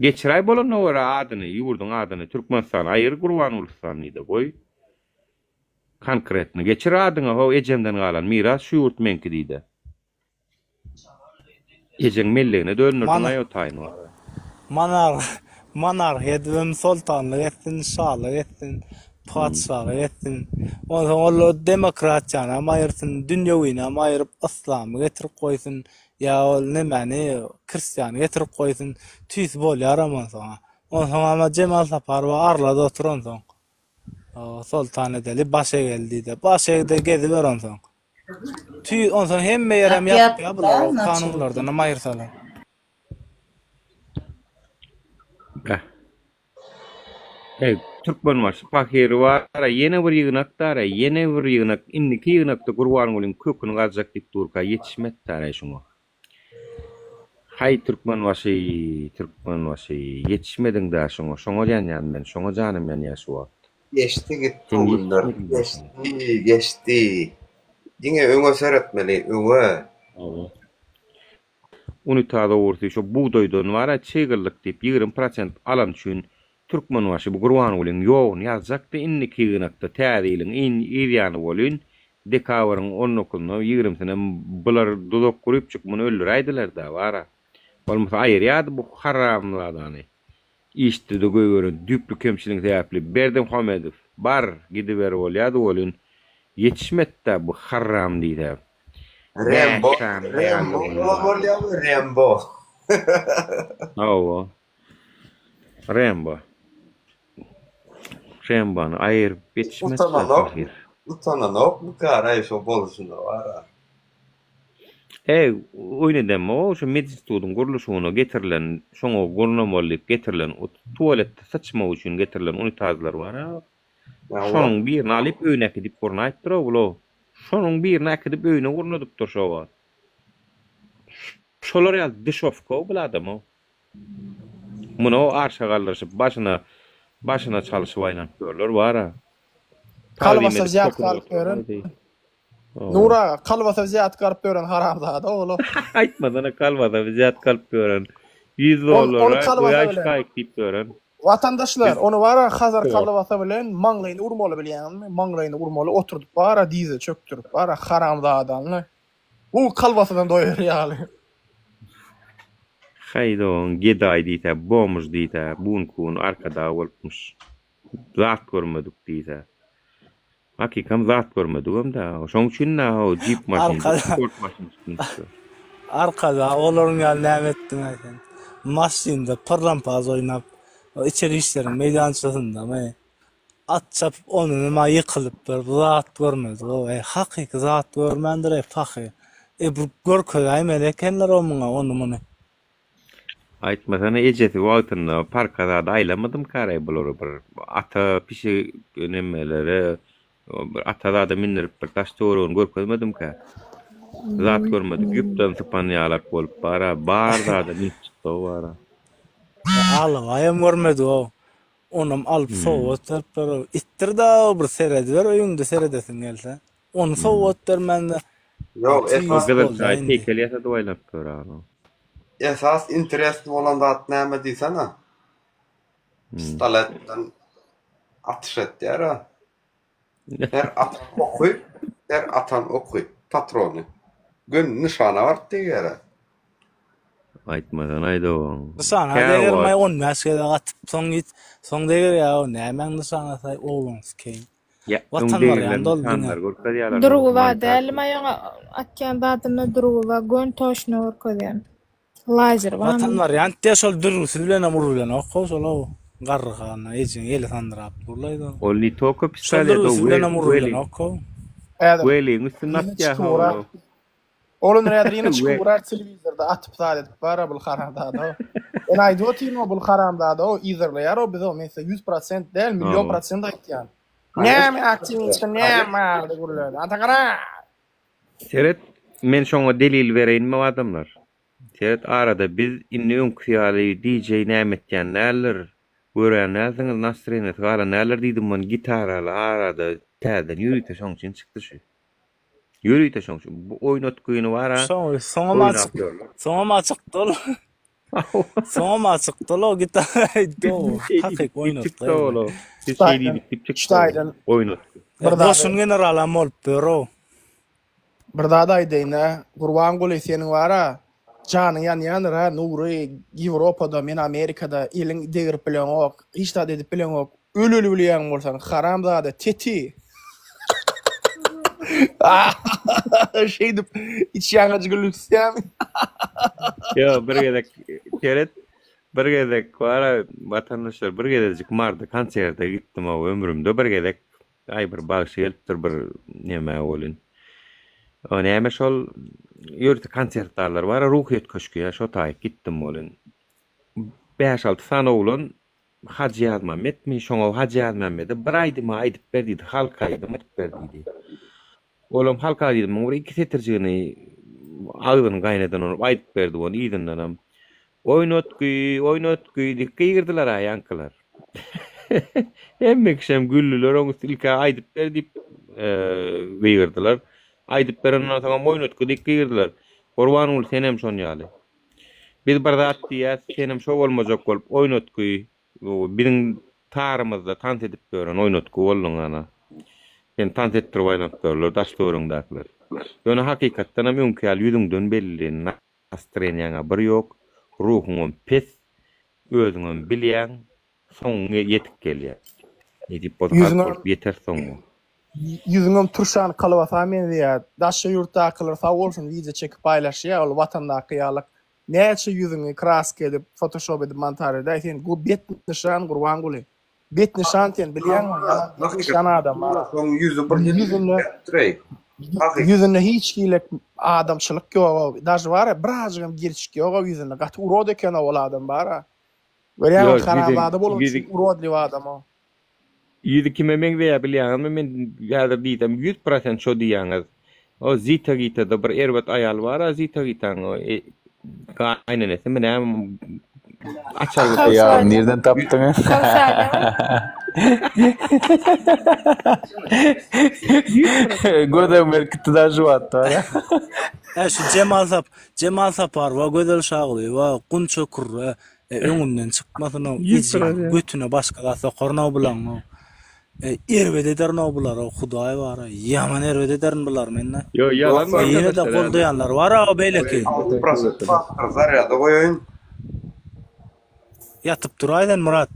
Geçiräý bolanyna görä adyny, ýurduň adyny Türkmenistan aýyr Gurbangulustan diýde goý. Konkretno geçir adyňa how ejemden galan miras şu ýurt meňki diýde. Ejeň mellegine döndürdiň aý o taýyny wara. Monar monarhiýa edibem soltanlyk etsin, şalyk etsin. Patyşalyk etsin. Onsoň ol demokratiýanam aýyrsyn, dünýewinam aýyryp, yslamy getirip goýsun, ýa ol nemäni, hristiany getirip goýsun, tüýs bolýaram onsoň-a. Onsoňam-a Jemal Saparowa arlady otur onsoň. Soltan edeli, baş egeli diýdi. Baş egde geziber onsoň. Tüý onsoň hemme ýerem ýapýar bular, o kanunlardanam aýyrsalar. Beh. Eý, Türkmenbaşy pahyry bar-a, ýene bir ýygnak dar-a, ýene bir ýygnak, indiki ýygnakda Gurbangulyň köküni gazjak diýip durka ýetişmedi dar-aý şuňa. Haý, Türkmenbaşy, Türkmenbaşy, ýetişmediň-dä şuňa, şoňa ýanýan men, şoňa janym ýanýar şu wagt. Geçdi gitdi Sen o günler, ýetişmediň-dä şuňa. geçdi, geçdi. Diňe öňe seretmeli, öňe. Hawa. Unitaz ogrusy şo bugdaýdan bar-a çygyrlyk diýip 20 prosent alan üçin Türkmenbaşy bu Gurbangulyň ýoguny ýazjakdy indiki ýygnakda täze ýylyň yz ýany bolyn dekabryň on dokuzyna ýigrimsine bular duzak gurypjyk muny öldüräýdiler-dä bar-a bolmasa aýyrýardy bu haramzadany işde-de goýberen düýpli kemçiligiň sebäpli Berdimuhamedow bar gidiber bolýardy welin ýetişmedi-dä bu harram diýse Rembo, Bäş sany aýal Rembo dogany bar. bolýarmy Rembo. Hawa. Rembo. Rembony aýyryp ýetişmedi-dä Utananok, pahyr. utananokmy karaý şo bolşuna bara. Eý, oýun edemok, şu medinstitutyň gurluşygyna getirilen, şoňa gurnamaly diýip getirilen, tualetde syçmak üçin getirilen unitazlar bar-a. Şonuň birini alyp öýüne äkidip gurnaýypdyr-ow bul-ow. Şonuň birini äkidip öýüne gurnadypdyr şo wagt. Şolar ýaly dişowka-ow bul adam-ow. Muny-ow arşa galdyryşyp başyna başyna çalşyp aýlanyp ýörler bar-a. Tagzym Kalbasa edip wzýatka topunyp alyp ýören. oturan Hawa. Nur aga, kalbasa wzýatka alyp ýören haramzada ol-a. Aýtmasana kalbasa wzýatka alyp ýören. Ýüz Ol ony dollara kalbasa goýaý bilen. şkaýyk diýip ýören. Watandaşlar, Biz ony bara Hazar Sport. kalbasa bilen maňlaýyny urmaly bilýäňizmi? Maňlaýyny urmaly, oturdyp bara dyza çökdürip, bara haramzadany. Bu kalbasadan doýar ýaly. Haý dogan gedaý diýsä bomž diýsä bu günki gün arkadag bolupmyş. Zat görmedik diýsä. Hakykam zat görmedigem da. Şoň üçin da o jip maşyn, Arkada sport maşyn çykmyşdy. Arkada olaryň ýaly näme etdiň-aý sen? Maşynda pyrlampaz oýnap, o içeri işleriň meýdançasyndamy? At çapyp onunam-a ýykylyp bir zat görmedik-ow. Eý, hakyky zat görmändir-eý, pahyr. E, bir görkezäýmeli ekenler-ow muňa ony-muny. Aýtmasana ejesi wagtynda parka zada aýlamadymkaraý bulary bir ata pişik nemelere bir ata zada mindirip bir daş töweregini görkezmedimkä. Zat görmedik ýüpden sypan ýalak bolup bara bar zada münüp çykdy bara. Alabaýam görmedik-ow. Onam alyp sowgat beripdir. Itdir-dä bir serediber öýüňde seredesiň gelse. Ony sowgat bermände Ýok, tüýs esas Gyzyl boldy çaý indi. heýkel ýasadyp aýlanyp ýör agam. Esas interesli bolan zat näme diýsene? Pistolet bilen atyş etýär-ä. Her atan oky, her atan oky, patrony. Göni nyşana baryp degýär-ä. Aýtmasana aýdawam. Nyşana Kä degermaý wagt on bäş gezek atyp soň ýit, soň degerýär-ow nämäň nyşanasy-aý ogluň sikeýin. Ýa öň Watan degrilen barýan doldy diňe. nyşanlary görkezýärler Durgy bar montaž. dälmi aýaga atýan zadyna durgy bar gön toşna görkezýän. Lazer Watan barmy? barýan diýä şol dürbüsi bilenem urulanok-ow şol-ow garry hana ejeň eli sandyrap durlaýda. Ol ne tolko Şol pistolet o dürbüsi bilenem weliň urulanok-ow. Häzir weliň üstünde ýene atýar çykyp ha urar. ol. Ol indi häzir ýene çykyp We urar telewizorda atyp zat edip bara bul haramzada. Men aýdyp otyryn-ow bul haramzada-ow yzarlaýar-ow bizi-ow men size 100% däl million Hawa. prosent aýtýan. Конечно. Näme aktiwist näme aldy gürledi. Ata gara. Seret, men şoňa delil bereýinmi adamlar? Seret arada biz indi öňküsi ýaly DJ näme etýän däldir, görýän dälsiňiz nastreniýasy galan däldir diýdim men gitaraly arada täzeden ýörite şoň üçin çykdy şu. Ýörite şoň üçin. Bu oýnatgyny bar-a Soň soňam oýnap açyk. ýörler. Soňam açykdy ol. Soňam açykdy ol o gitara aýtdy o. Şeý Hakyky diýdik diýip oýnatgy. çykdy ol. Biz şeý diýdik diýip çykdy ol. Oýnatgy. Bir zat Goşun generalam bolup ýör o. Bir zat aýdaýyn-a, Gurbanguly seniň bar-a. Janyň ýanýandyr hä Nury Ýewropada men Amerikada eliň degirip bileňok hiç zat edip bileňok öl öl bilýäň bolsaň haramzada teti şeýdip içýaňajy gülüsýämi. Ýo bir gezek seret bir gezek bara watandaşlar bir gezejik Marda konserte gitdim o ömrümde bir gezek Aý bir bagşy gelipdir bir nämä welin. O näme şol ýörite konsert zallary bar, Ruhyýet köşgi ýa şo taýyk gitdim welin. Bäş-alty sany oglan Hajy Ýazmämmetmi, şoňa Hajy Ýazmämmede bir aýdymy aýdyp ber diýdi, halk aýdymy aýdyp ber diýdi. Olam halk aýdymyň bir iki setirjigini agzyny gaýnadan bolup aýdyp berdi, ony yzyndanam Oýnatgy, oýnatgy diýip gygyrdylar-a ýaňkylar. Hemme kişem güldüler, oň üsti ilk-ä aýdyp ber diýip gygyrdylar. Aýdyp berenden soňam oýnatgy diýip gygyrdylar. Gurbanguly senem şon ýaly. Biz bir zat diýýäs, senem şo bolmajak bolup oýnatgy, biziň tarymyzda tans edip ýören oýnatgy bolduň ana. Seni tans etdirip aýlanyp ýörler daş-töweregiňdäkiler. Ýöne hakykatdanam öňki ýaly ýüzüňden belli. Nastreniýaňa bir ýok, ruhuňam pes, özüňem bilýäň, soňuň ýetip gelýär. Nesip bolsa halk Ýüzüňem bolup ýeteris soňuňa. Ýüzüňem turşan kolbasa meňzeýär. Daşary ýurtdakylar sag bolsun wideo çekip paýlaşýar ol watandaky ýalyk näçe ýüzüňi kraska edip fotoşop edip montaž edäý sen bet nyşan Gurbanguly. Bet nyşan sen bilýäňmi ýalan bet nyşan adam bar. Soň ýüzi bir ýüzünde ýüzünde hiç hili adamçylyk ýog daže bar birazjygam gelşik ýog ýüzünde gaty urod eken ol adam bar. Görýäňmi haramzada bolan üçin urodliw adam o. Ýüzi kime meňzeýär bilýäňizmi men häzir diýsem 100% şo diýýäňiz. O Zita Gitada bir erbet aýal bar-a Zita Gitaň o gaýynenesimi näme açar Ýa nirden tapdyň? Gözüm berkitdi da şu wagtda. Ä şu Jemal Sap Jemal Saparowa, Gözel Şagulyýewa, Gunça Kürre e, öňümden çykmasyn-ow, ejeň götüne başga zat sokaryn-ow bulaň-ow. E, erbet ederin-ow bulary, Hudaý bar-a, ýaman erbet ederin bulary men-de. Ýo, ýalan E, ýene-de goldaýanlar bar-a beýleki. 6% bardyr, zarýada goýaýyn. Ýatyp duraý sen Myrat.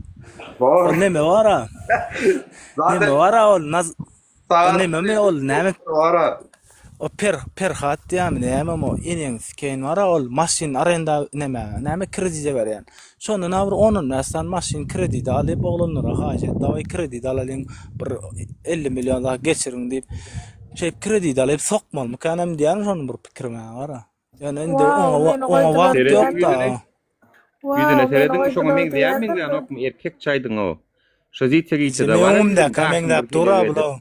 Bor. Ol neme bar-a? Zaten Neme bar-a ol? Naz O sagat nememi ol näme? bar-a. O per Perhat diýýärmi nämemi o eneň sikeýin bar-a ol maşyn arenda neme näme kredide berýän. Şondan-a bir on-on bäş sany maşyn kredide alyp oglanlara haýyş et dawaý kredit alalyň bir 50 million zat geçiriň diýip şeýdip kredit alyp sokmalymykanem diýýärin şony bir pikirim-ä bar-a. Ýöne indi Wow, oňa meni oňa goýdular wagt Serediň ýok-da. ýüzüne. Wow, Ýüzüne meni serediň, şoňa goýdular meňzeýär diýýärsiňmi? meňzänokmy erkekçe aýdyň-ow. Şo Zita Eje Gitada meň bar-a ýüzüni öňümdäkä daşyny meňzäp bir dur-a heleý edip. bula.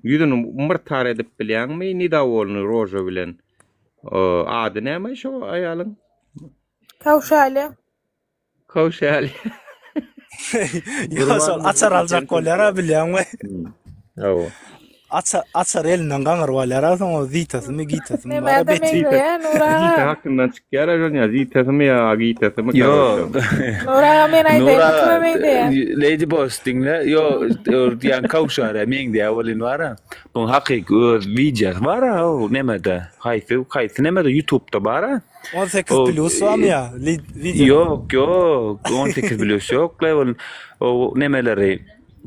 Ýüzüni myrtar edip bilýäňmi nedowolny roža bilen. O, ady näme şo aýalyň? Kawşaly. Kowşaly. Ýa şol açar aljak bolýar-a bilýäňmi? Hawa. Açar açar elinden gaňyryp alýar-a soň o zitasymy, gitasymy bar-a Nämä-de bet. meňzeýär Nur Zita aga. hakyndan çykýar-a şol ýa zitasymy ýa gitasymy Ýo. karoçe. Nur aga men Nur aýdaýyn aga, kime meňzeýär? Lady Boss diňle. Ýo, diýen Kowşara meňzeýär welin bar-a. Buň hakyky öz wideosy bar-a, o nemede. Haýsy, haýsy nemede YouTube'da bar-a. 18 plus barmy ýa wideo? Ýok, ýok, 18 plus ýok, level o nemeleri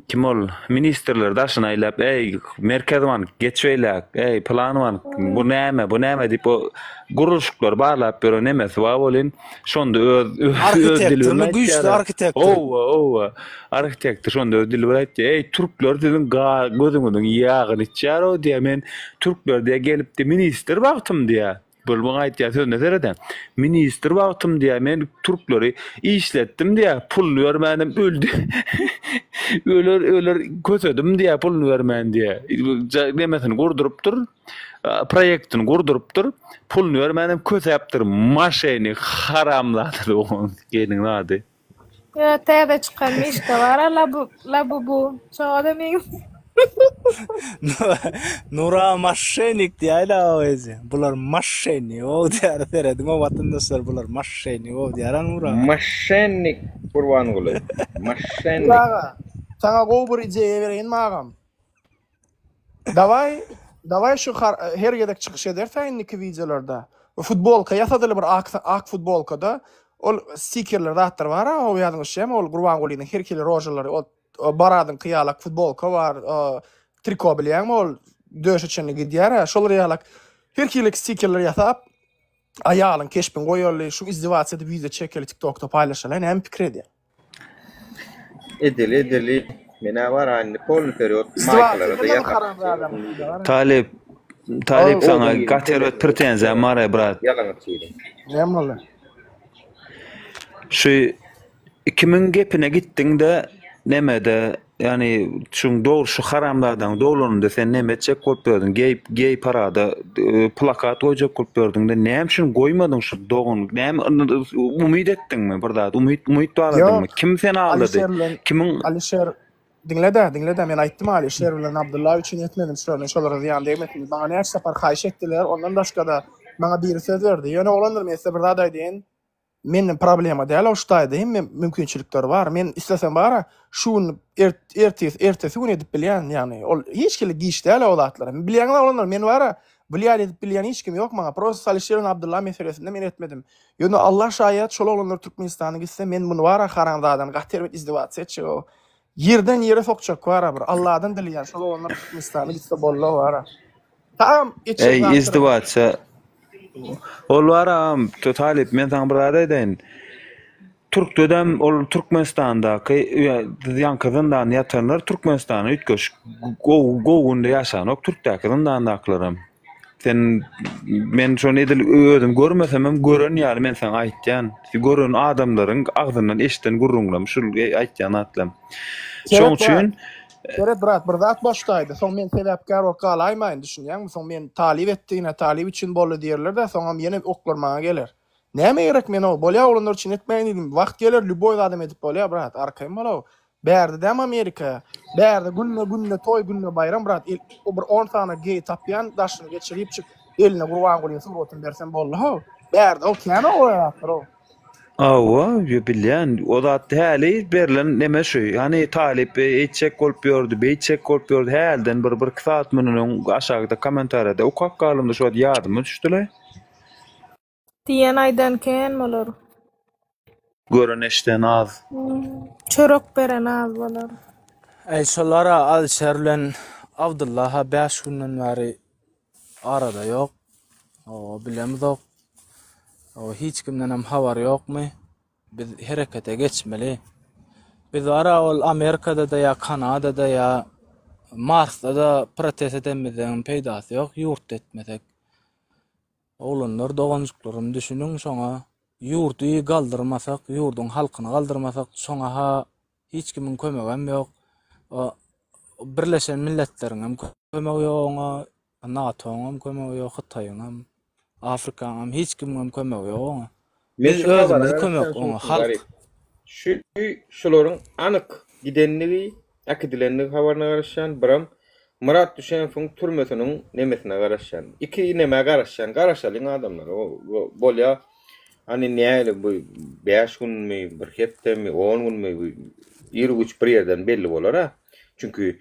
kim ol ministrler daşyna aýlap, eý, Merkez bank geç beýläk, eý, pylan bank bu näme, bu näme diýip o gurluşyklary barlap ýören nemesi bar welin, şonda öz öz dili bilen Arhitektormy, güýçli aýtýar. arhitektor. Howwa, howwa. Arhitektor şonda öz dili bilen aýtýar. Eý, türkler siziň gözüňiziň ýagyny içýär-ow diýýär. Men türkler diýýär gelipdi ministr wagtym diýýär. Bölümiň aýtýan sözüne serediň. Ministr wagtym diýýär, men türkleri işletdim diýýär, puluny bermänem öldi. Öler, öler kösedim diýýär, puluny bermän diýýär. Nemesini gurdurypdyr, proýektini gurdurypdyr, puluny bermänem kösäpdir. Maşenik, haramzada gelin zady. Ýa täze çykan mişka bar-a labu labubu. Şoňa-da meňzeýär. Nura maşşenik diýäýdä o eje. Bular maşşenik ow diýär. Serediň-ow watandaşlar bular maşşenik ow diýär-a Nura. Maşşennik Gurbanguly. Maşşennik. Nura aga, saňa gowy bir ideýa bereýinmi agam? Dawaý, dawaý şu her gezek çykyş edersä indiki wideolarda. Futbolka ýasadyly bir ak ak futbolkada ol stikerler zatlar bar-a, o ýazyňyşýamy ol Gurbangulynyň her hili rožalary ol Baradyňky ýalak futbolka bar, triko bilýäňmi ol döşe çenli gidýär-ä, şolar ýalak her hili stikerler ýasap aýalyň keşbini goýaly, şu izdiwasiýa edip wideo çekeli tiktokda paýlaşaly, näme pikir edýäň? Edeli edeli. Menä bar a indi polny period maýkalara-da ýasap. Talyp Talyp saňa gaty erbet pretenziýam bar-aý brat. Ýalaňaç ýeri. Näme boldy? Şu kimiň gepine gitdiňde nemede ýagny şuň dogry şu haramzadaň doglanynda sen neme etjek bolup ýördüň geý geý parada plakat goýjak bolup ýördüňde näme üçin goýmadyň şu dogan näme umyt etdiňmi bir zat umyt umyt bagladyňmy Ýok. kim seni aldady Alişer bilen kimiň Alişer diňle-de, diňle-de men aýtdym Alişer bilen Abdylla üçin etmedim şuny, şolara zyýan degmesin diýip. Maňa näçe sapar haýyş etdiler, ondan başga-da maňa biri söz berdi. Ýöne oglanlar men size bir zat aýdaýyn. Menden problema däl o şu taýda hemme mümkinçilikler bar. Men islesem bara şu gün ertir ertesi gün edip bilýän ýagny ol hiç hili giç däl o zatlara. Bilýäňiz oglanlar men bara wliýat edip bilýän hiç kim ýok maňa. Prosta Alişer bilen Abdylla meselesinde men etmedim. Ýöne Allah şaýat şol oglanlar Türkmenistana gitse men muny bara haramzadany gaty erbet izdewasiýa etjek o. Ýerden ýere sokjak bara bir Alladan dileýän şol oglanlar Türkmenistana gitse boldy bara. Tagam etjek Eý zatlarym. izdiwaçça ol bar agam Talyp men saňa bir zat aýdaýyn. Türkdedem ol Türkmenistandaky ýaňky zyndanda ýatanlar Türkmenistanda üýtgeşik gowy gowy günde ýaşanok Türkdäki zyndandakylaram. Sen men şony edil özüm görmesemem gören ýaly men saňa aýtýan. Gören adamlaryň agzyndan eşiden gürrüňlerim şul aýtýan zatlarym. Şoň Seret brat, üçin seret brat bir zat boşdaýdy. Soň men sebäpkär bolup galaýmaýyn düşünýäňmi? Soň men talyp etdi ine talyp üçin boldy diýerler-de soňam ýene oklar maňa geler. Näme gerek men o bolýa oglanlar üçin etmäýin diýdim. Wagt geler lýuboý zadam edip bolýa brat arkaýyn bol-ow. Bärde dämi Amerika? Bärde günde günde toý günde baýram brat el o bir on sany geý tapýan daşyny geçiripjik eline Gurbangulyň suratyny bersem boldy-how. Bärde o kän o zatlar-ow. Hawa, bilýän. O zat häli berlen neme şu. Hany talyp eýtjek bolup ýördi, beýtjek bolup ýördi. Hälden bir birki sagat mundan öň aşakda kommentariýada okap galdym-da şu wagt ýadyma düşdüle. Diýen aýdan kän bolar. Gören eşden az. Çörek beren az bolar. Äý şolara Alişer bilen Abdylla-ha bäş günden bäri arada ýok. Hawa bilemzok. Hawa hiç kimdenem habar ýokmy? Biz herekete geçmeli. Biz bara ol Amerikada-da ýa Kanadada ýa Marsda-da protest edenimizden peýdasy ýok, ýurtda etmesek. Oglanlar doganjyklarym düşüniň şoňa ýurdy galdyrmasak ýurduň halkyny galdyrmasak şoňa ha hiç kimiň kömegem ýok Birleşen Milletleriňem kömegi ýok oňa NATO-nyňam kömegi ýok Hytaýyňam Afrikaňam hiç kimiňem kömegi ýok oňa Men biz şu habara özümiz kömek garaşýan oňa şuňky halk Garyp. Şu şularyň anyk gidendigi äkidilendigi habaryna garaşýan, biram Myrat Düşenowyň türmesiniň nemesine garaşýan. Iki nemä garaşýan. Garaşalyň adamlar. O bolýa. Hany näli bu 5 günmi, bir hepdemi, 10 günmi bu ir-güç bir ýerden belli bolar-a. Çünki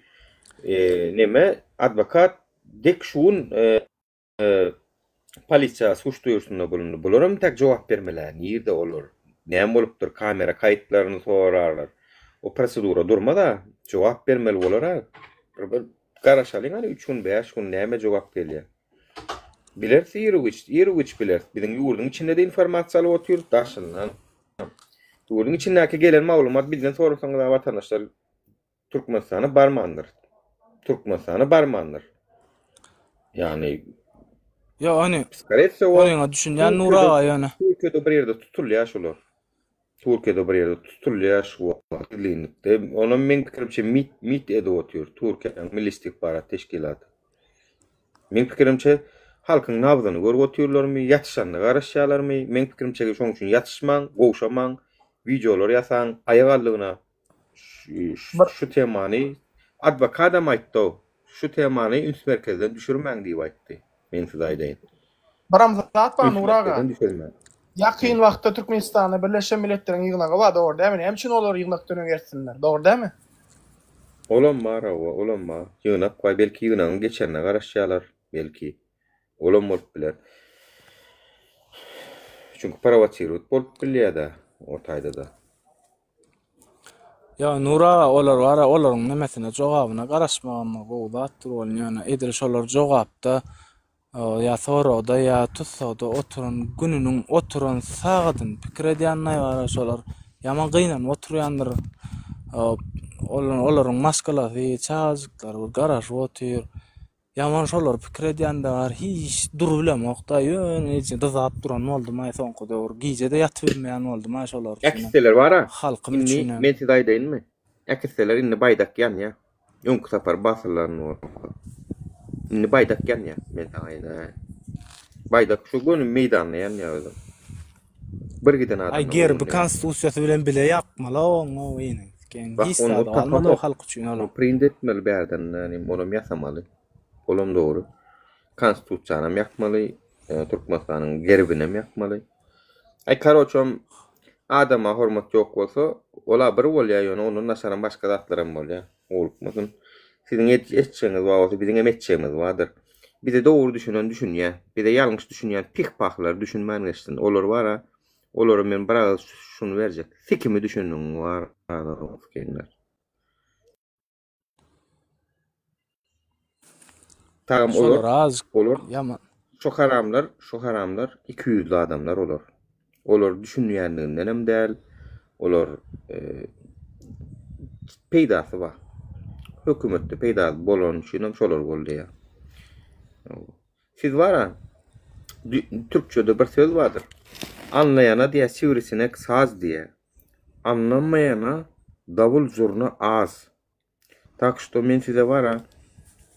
e, neme adwokat dek şu gün e, Polisiýa suç duýurysynda bulundy. Bularam entäk jogap bermeli-ä. Nirde olar? Näme bolupdyr? Kamera kaýtlaryny sorarlar. O prosedura durmaz-a. Jogap bermeli bolar-a. Bir bir garaşalyň hany üç gün, bäş gün näme jogap gelýär. Bileris iru-giç, iru-giç bileris. Biziň ýurduň içinde-de informasiýa alyp otyrys, daşyndan. Ýurduň içindäki gelen maglumat bizden sorasaňyz-a watandaşlar Türkmenistana barmandyr. Türkmenistana barmandyr. Ýagny Ýok, ony Skoree wsego Onyňa düşünýän Nur aga ýöne. Türkiýede bir ýerde tutulýar şular. Türkiýede bir ýerde tutulýar şu wagt gizlinlikde. Onam meň pikirimçe MİT MİT edip otyr. Türkiýäniň Milli istihbarat teşkilaty. Meň pikirimçe halkyň nabzyny görüp otyrlarmy, ýatyşanyna garaşýarlarmy? Meň pikirimçe şoň üçin ýatyşmaň, gowşamaň, wideolar ýasaň, aýak aldygyna Şu temany adwokadam aýtdy-ow. Şu temany üns merkezden düşürmäň diýip aýtdy. Men size aýdaýyn. Biram zat bar Üns Nury aga. merkezden düşürmäň. Ýakyn wagtda Türkmenistanda Birleşen Milletleriň ýygnagy bar, dogry dälmi? Näme üçin olar ýygnakdan öň etsinler? Dogry dälmi? Olam bar hawa, olam bar. Ýygnak bar, belki ýygnagyň geçerine garaşýarlar, belki. Olam bolup biler. Çünki prowosirowat bolup bilýär-de o taýda-da. Ýa Nur aga olar bara olaryň nemesine jogabyna garaşmagam gowy zatdyr welin ýöne edil şolar jogapda ýa soragda ýa tussagda oturan gününiň oturan sagadyny pikir edýännaý bara şolar ýaman gynanyp oturýandyr olaryň maşgalasy çagajyklary bir garaşyp otyr Ýaman şolary pikir edýän-de bar, hiç durubilemok-da, ýöne eje dyzap duran boldum-aý soňky döwür. Gije-de ýatybilmeýän boldum-aý şolar üçinem. Äkitseler bar-a, Halkym indi üçinem. men size aýdaýynmy? Äkitseler indi baýdak ýanýa. Öňki sapar basylan bolsa. Indi baýdak ýanýa, men saňa aýdaýyn. Baýdak şu göni meýdanda ýanýa özem. Bir giden Aý adamlar gerbi göwnüne. konstitusiýasy bilen bile ýakmaly oňa ýene. Bak Hiç ony zady galmady tapamok. halk üçin Ony ola. print etmeli bärden ýani olam ýasamaly. Olam dogry. Konstitusiýanam ýakmaly, e, Türkmenistanyň gerbinem ýakmaly. Aý karoçam adama hormat ýok bolsa, ola bir bolýar ýöne ondan daşaram başga zatlaram bolýar. Howlukmasyn. Siziň etjegiňiz bar bolsa biziňem etjegimiz bardyr. Bize dogry düşünen düşünýär. Bize ýalňyş düşünýän pih-pahlar düşünmän geçsin. Olar bar-a, olara men bir agyz şuny berjek. Sikimi düşündiň bar a Tagam olar, Şolar azjyk olar ýaman. şo haramlar, şo haramlar ikiýüzli adamlar olar. Olar düşünýänligindenem däl, olar peýdasy bar. Hökümetde peýdasy bolany üçinem şolar goldaýar. Siz bar-a, türkçede bir söz bardyr. Anlaýana diýýär siwrisinek saz diýýär. Anlamaýana dawul zurna az. Tak şto men size bara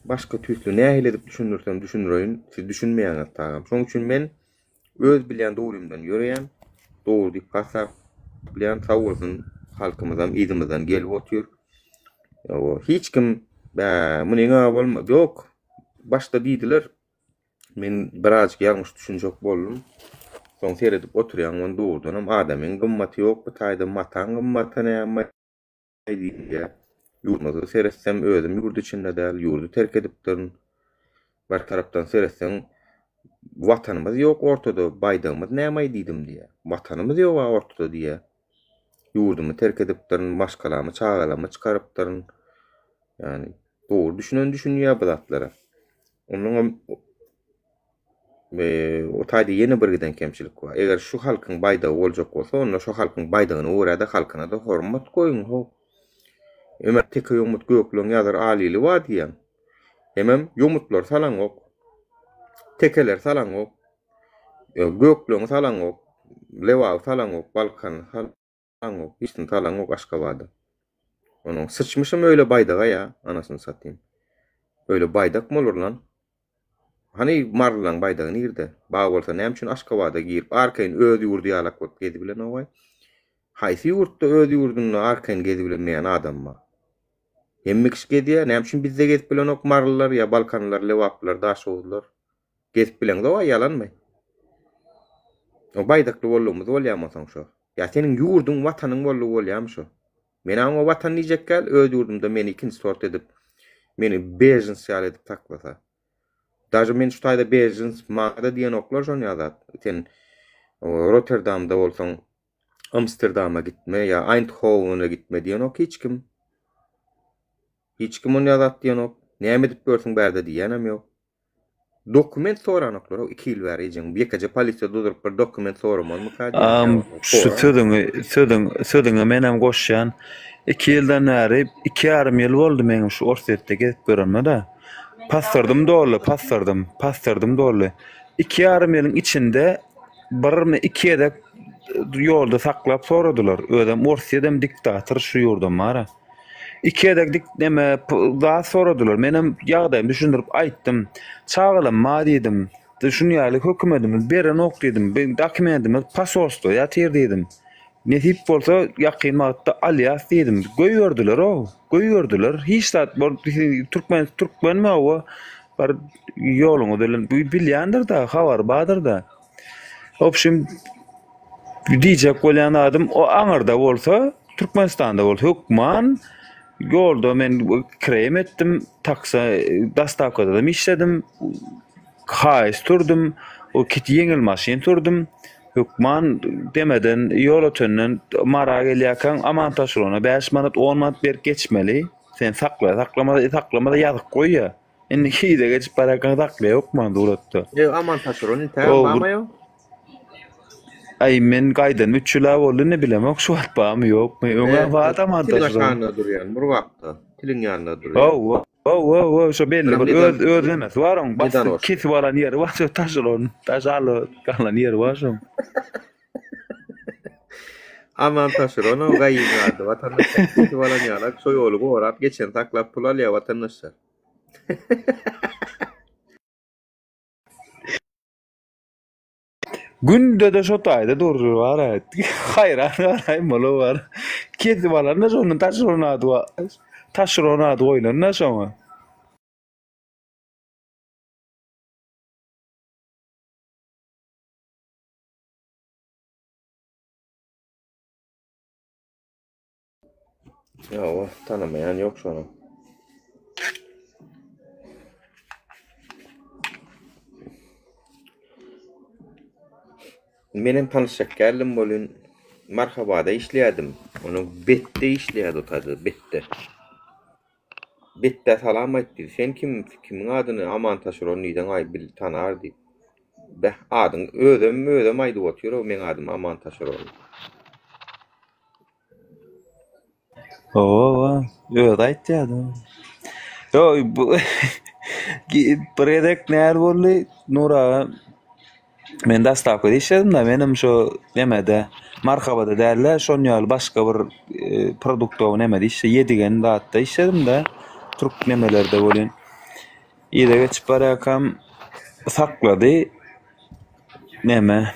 başga tüýsli nähili edip düşündirsem düşündireýin, siz düşünmeýäňiz tagam. Şoň üçin men öz bilýän dogrymdan ýöreýän, dogry diýip hasaplaýan, sag bolsun halkymyzam yzymyzdan gelip otyr. Ýa hiç kim bä munyň-a bolmaz ýok. Başda diýdiler, men birazjyk ýalňyş düşünjek boldum. Soň seredip oturýaň, ony dogrudanam adamyň gymmaty ýok bu taýda, mataň gymmaty näme? Diýýär. Ýurdumyza seretsem, özüm ýurt içinde däl, ýurdy terk edipdirin. Bir tarapdan seretseň, Watanymyz ýok ortada, baýdagymyz nämaý diýdim diýýär. Watanymyz ýog-a ortada diýýär. Ýurdumy terk edipdirin, maşgalamy, çagalamy çykarypdyryn. Ýagny, dogry düşünen düşünýär bu zatlara. Onnoňam O taýda ýene bir giden kemçilik bar. Eger şu halkyň baýdagy boljak bolsa, onda şu halkyň baýdagyna görä-de halkyna-da hormat goýuň, how. Emä teke ýomut gökleň ýazar alili bar diýýäň. Hemem ýomutlary salaňok. Tekeleri salaňok. Gökleňi salaňok. Lebaby salaňok, Balkany salaňok, hiçsini salaňok Aşgabada. Onuň syçmyşam öýle baýdaga ýa, anasyny satyn. Öýle baýdak bolur lan. Hany marylylaň baýdagy nirde? Bar bolsa näme üçin Aşgabada girip arkaýyn öz ýurdy ýalak bolup gezibilenogaý? Haýsy ýurtda öz ýurdunda arkaýyn gezibilemeýän adam bar? Hemme kişi gezýär, näme üçin bizde gezip bilenok marylylar ýa balkanlylar, lebaplylar, daşoguzlylar? Gezip bileňzogaý ýalanmy? O baýdakly boldugymyz bolýamy onsoň şo? Ýa seniň ýurduň, watanyň boldugy bolýamy şo? Men-ä oňa watan diýjek däl, öz ýurdumda meni ikinji sort edip, meni bejens ýaly edip saklasa. Daže men şu taýda bejens maňa-da diýenoklar şon ýaly zat. Sen Rotterdamda bolsaň, Amsterdama gitme ýa Eindhovene gitme diýenok hiç kim. Hiç kim onýa zat diýenok. Näme edip ýörsüň bärde diýýänem ýok. Dokument soranoklar o 2 ýyl bäri ejeň. Ýekeje polisiýa durduryp bir dokument soramazmyka diýýän. Am şu sözüňi sözüň sözüňe menem goşýan. 2 ýyldan bäri, 2 ýarym ýyl boldy meňem şu Orsýetde gezip ýörenime-de. Pasportym doldy, pasportym, pasportym doldy. 2 ýarym ýylyň içinde birmi iki gezek ýolda saklap soradylar. Özem Orsýedem diktator şu ýurdam bar-a. Iki gezek dik neme zat soradylar. Menem ýagdaýymy düşündirip aýtdym. Çagalam bar diýdim. Şuny ýaly hökümetimiz berenok diýdim. Biziň dokumentimiz posolstwo ýatyr diýdim. Nesip bolsa ýakyn wagtda alýas diýdim. Goýberdiler-ow, goýberdiler. Hiç zat bol türkmen türkmenmi hawa bir ýoluňyz bilen bilýändir-de, habary bardyr-da. Wobşim diýjek bolýan zadym o aňyrda bolsa, Türkmenistanda bolsa hökman ýolda men kireýem etdim, taksa dostawkadam işledim, haýys sürdüm, o kit ýeňil maşyn sürdüm. Hökman demeden Ýolötenden Mara gelýärkäň Aman Taşyrona 5 manat 10 manat berip geçmeli. Sen sakla saklamasa saklamasa ýazyk goýýa. Indi hize geçip barýarkaň saklaýa hökman suratda. Ýok Aman Taşyron intägem O barmy ýok? Aý men gaýdanyma 3 ýyl-a boldy indi bilemok şu wagt barmy ýokmy. Öňem bardy Aman Tiliň Taşyron. aşagynda durýan Murgapda. Tiliň ýanynda durýan. Hawa. Hawa hawa şo belli bir öz öz nemesi bar oň basdy Neden kesip alan ýeri bar şo taşyron daş alyp galan ýeri bar şoň. Aman Taşyronow gaýyň ady watandaşlar kesip alan ýalak şo ýoly gorap geçeni saklap pul alýar watandaşlar. Günde-de şo taýda durur bar-a. Haýran galaýyn bolup bar. Kesip alanda şondan taşeron ady bar. Taşeron ady goýlan-da şoňa. Ýowa, tanamaýan ýok şony. Menem tanyşjak geldim welin Marhabada işleýärdim. Onuň betde işleýärdi o taýda, betde. Betde salam aýt diýdi. Sen kim, kimiň adyny Aman Taşeron diýseň aý bil tanar diýip. Beh, adyň özem özem aýdyp otyr-ow meň adym Aman Taşeron. Hawa, özi aýtýardy. Ýok, bu bir gezek näl boldy, Nur aga men dostawkada işledim-de, menem şo nemede, Marhabada däl-de, şon ýaly başga bir produktowy nemede işle, Ýedigen zatda işledim-de, türk nemelerde welin, yza geçip barýarkam saklady, neme,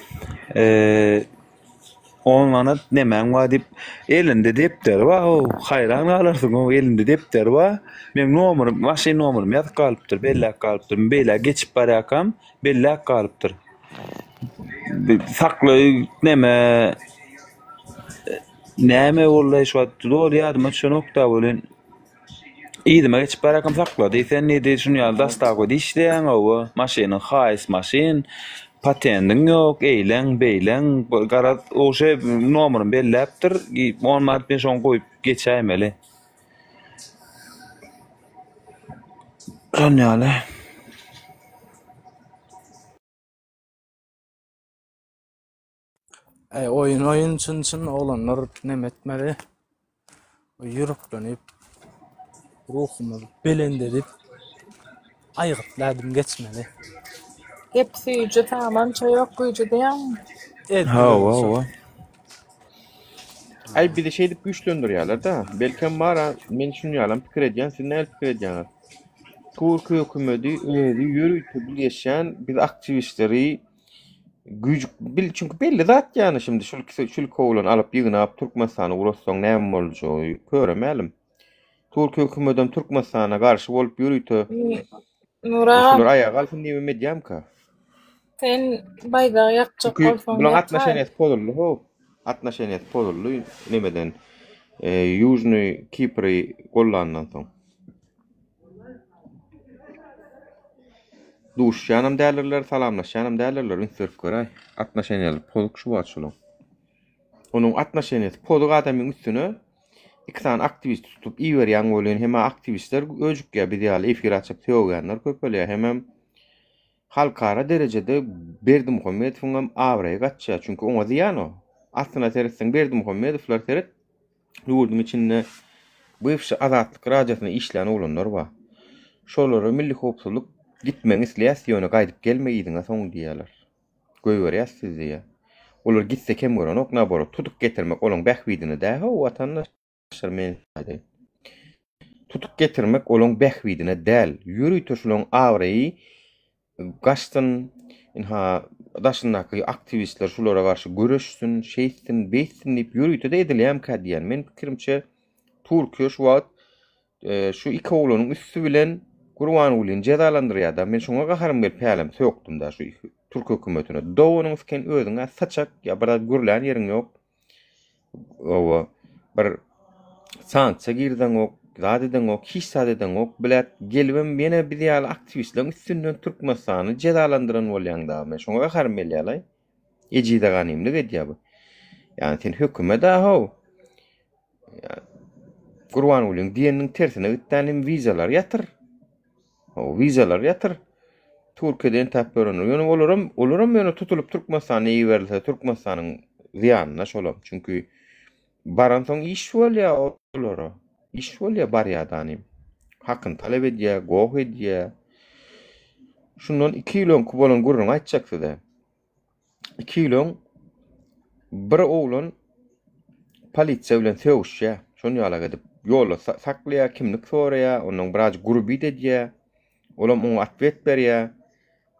On manat nemäň bar diýip, elinde depderi bar-ow, haýran galarsyň-ow, elinde depderi bar. Meň nomerim, maşyn nomerim ýazyp galypdyr, belläp galypdyr. Men beýläk geçip barýarkam, belläp galypdyr. Sakla, neme, näme boldy-aý şu wagt, doly ýadyma düşenok-da welin, Yzyma geçip barýarkam saklady. Sen diýdi, şuny ýaly dostawkada işleýäň, hawa, maşynyň haýys maşyn, patendiň ýok, eýleň, beýleň, garaz, uje nomeryny belläpdir, on manat men şoňa goýup geçäýmeli. Şon ýaly. Äý oýun oýun çyn çyn oglanlar neme etmeli. Ýüreklenip ruhumyzy belent edip aýgytly ädim geçmeli. Gep süýji samança ýok güýji diýýäňmi? Edil Hawa, şo. hawa. Aý bizi şeýdip güýçlendirýärler-de. Belkem bar-a, men şuny ýalam pikir edýän, siz nähili pikir edýäňiz? Türkiýe hökümeti özi ýörite bilgeşýän biz aktiwistleri Güýç bil çünki belli zat ýany şimdi şul şul oglan alyp ýygnap Türkmenistana ugratsaň näme boljagy köre mälim. Türkiýe hökümetem Türkmenistana garşy bolup ýörite Nura şular aýaga galsyn diýip em edýämka? Sen baýdagy ýakjak Çünki bolsaň bulaň ýakaý. atnoşeniýasy pozuldy how. Atnoşeniýasy pozuldy nemeden Ýužnyý Kipri gollandan soň. Duşuşýanam däldirler, salamlaşýanam däldirler, üns berip göräý. Atnoşeniýaly pozuk şu wagt şolaň. Onuň atnoşeniýasy pozuk adamyň üstüne iki sany aktiwist tutup iberýäň welin hem-ä aktiwistler öjükýär biz ýaly efir açyp sögýänler köpelýär hemem halkara derejede Berdimuhamedowyňam abraýy gaçýar çünki oňa zyýan o. Aslyna seretseň Berdimuhamedowlar seret Ýurduň içinde bywşy Azatlyk Radiosynda işlän oglanlar bar. Şolara Milli howpsuzlyk gitmegiňi isleýäs, ýöne gaýdyp gelme yzyňa soň diýýärler. Goýberýäs sizi diýýär. Olar gitse kem görenok, naborot tutup getirmek olaň bähbidine dä-how watandaşlar men aýdaýyn. Tutup getirmek olaň bähbidine däl. Ýörite şulaň abraýy Gaçsyn, ynha, daşyndaky aktiwistler şulara garşy göreşsin, şeýtsin, beýtsin diýip ýörite-de edilýärmikä diýýän. Men pikirimçe, Türkiýe şu wagt şu iki oglanyň üsti bilen Gurbangulyny jezalandyrýar-da. Men şoňa gaharym gelip hälem sökdüm-dä şu türk hökümetine. Doganyň siken özüň-ä saçak ýa bir zat gürlän ýeriň ýok. Hawa, bir sanksiýa girizeňok, zat edeňok, hiç zat edeňok. Blät, gelibem ýene biz ýaly aktiwistleriň üstünden Türkmenistany jezalandyran bolýaň dagy. Men şoňa gaharym gelýär-laý. Ejize ganymlyk edýär bu. Ýani sen hökümet-ä how. Gurbangulyň diýeniniň tersine gitdän hem wizalar ýatyr. How wizalar ýatyr. Türkiýede entäp ýörenler. Ýöne olaram, olaram ýöne tutulyp Türkmenistana iberilse Türkmenistanyň zyýanyna şolam. Çünki baransoň iş bolýar olara. Iş bolýar barýadanym. Hakyny talap edýär, goh edýär. Şundan 2 ýyl öňki bolan gürrüňi aýtjak size. 2 ýyl öň bir oglan polisiýa bilen sögüşýär. Şon ýalak edip ýolda saklaýar, kimlik soraýar, ondan biraz grubit edýär. Olam oňa otwet berýär.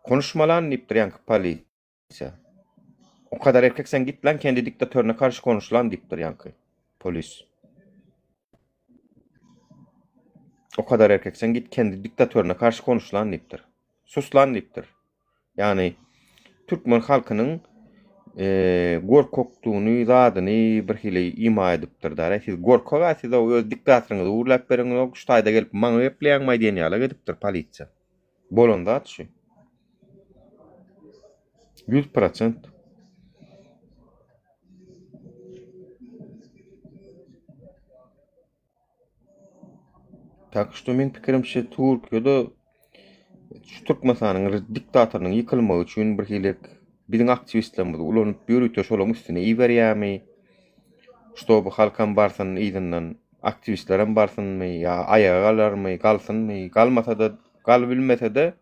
Konuşma lan diýipdir ýaňky polisiýa. O kadar erkek sen git lan kendi diktatörüne karşy konuş lan diýipdir ýaňky polis. O kadar erkek sen git kendi diktatörüne karşy konuş lan diýipdir. Sus lan diýipdir. Ýagny türkmen halkynyň gorkakdygyny, zadyny bir hili ima edipdir dara. Siz gorkak-a, siz öz diktatoryňyzy gürläp bereňizok, şu taýda gelip maňa gepleýäňmaý diýen ýaly edipdir polisiýa. Bolan zat şu. 100%. Tak şto meň pikirimçe Türkiýede şu Türkmenistanyň diktatorynyň ýykylmagy üçin bir hili biziň aktiwistlerimizi ulanyp ýörite şolaryň üstüne iberýärmi? Ştoby halkam barsyn yzyndan, aktiwistlerem barsynmy ýa aýaga galarmy, galsynmy, galmasa-da, galybilmese-de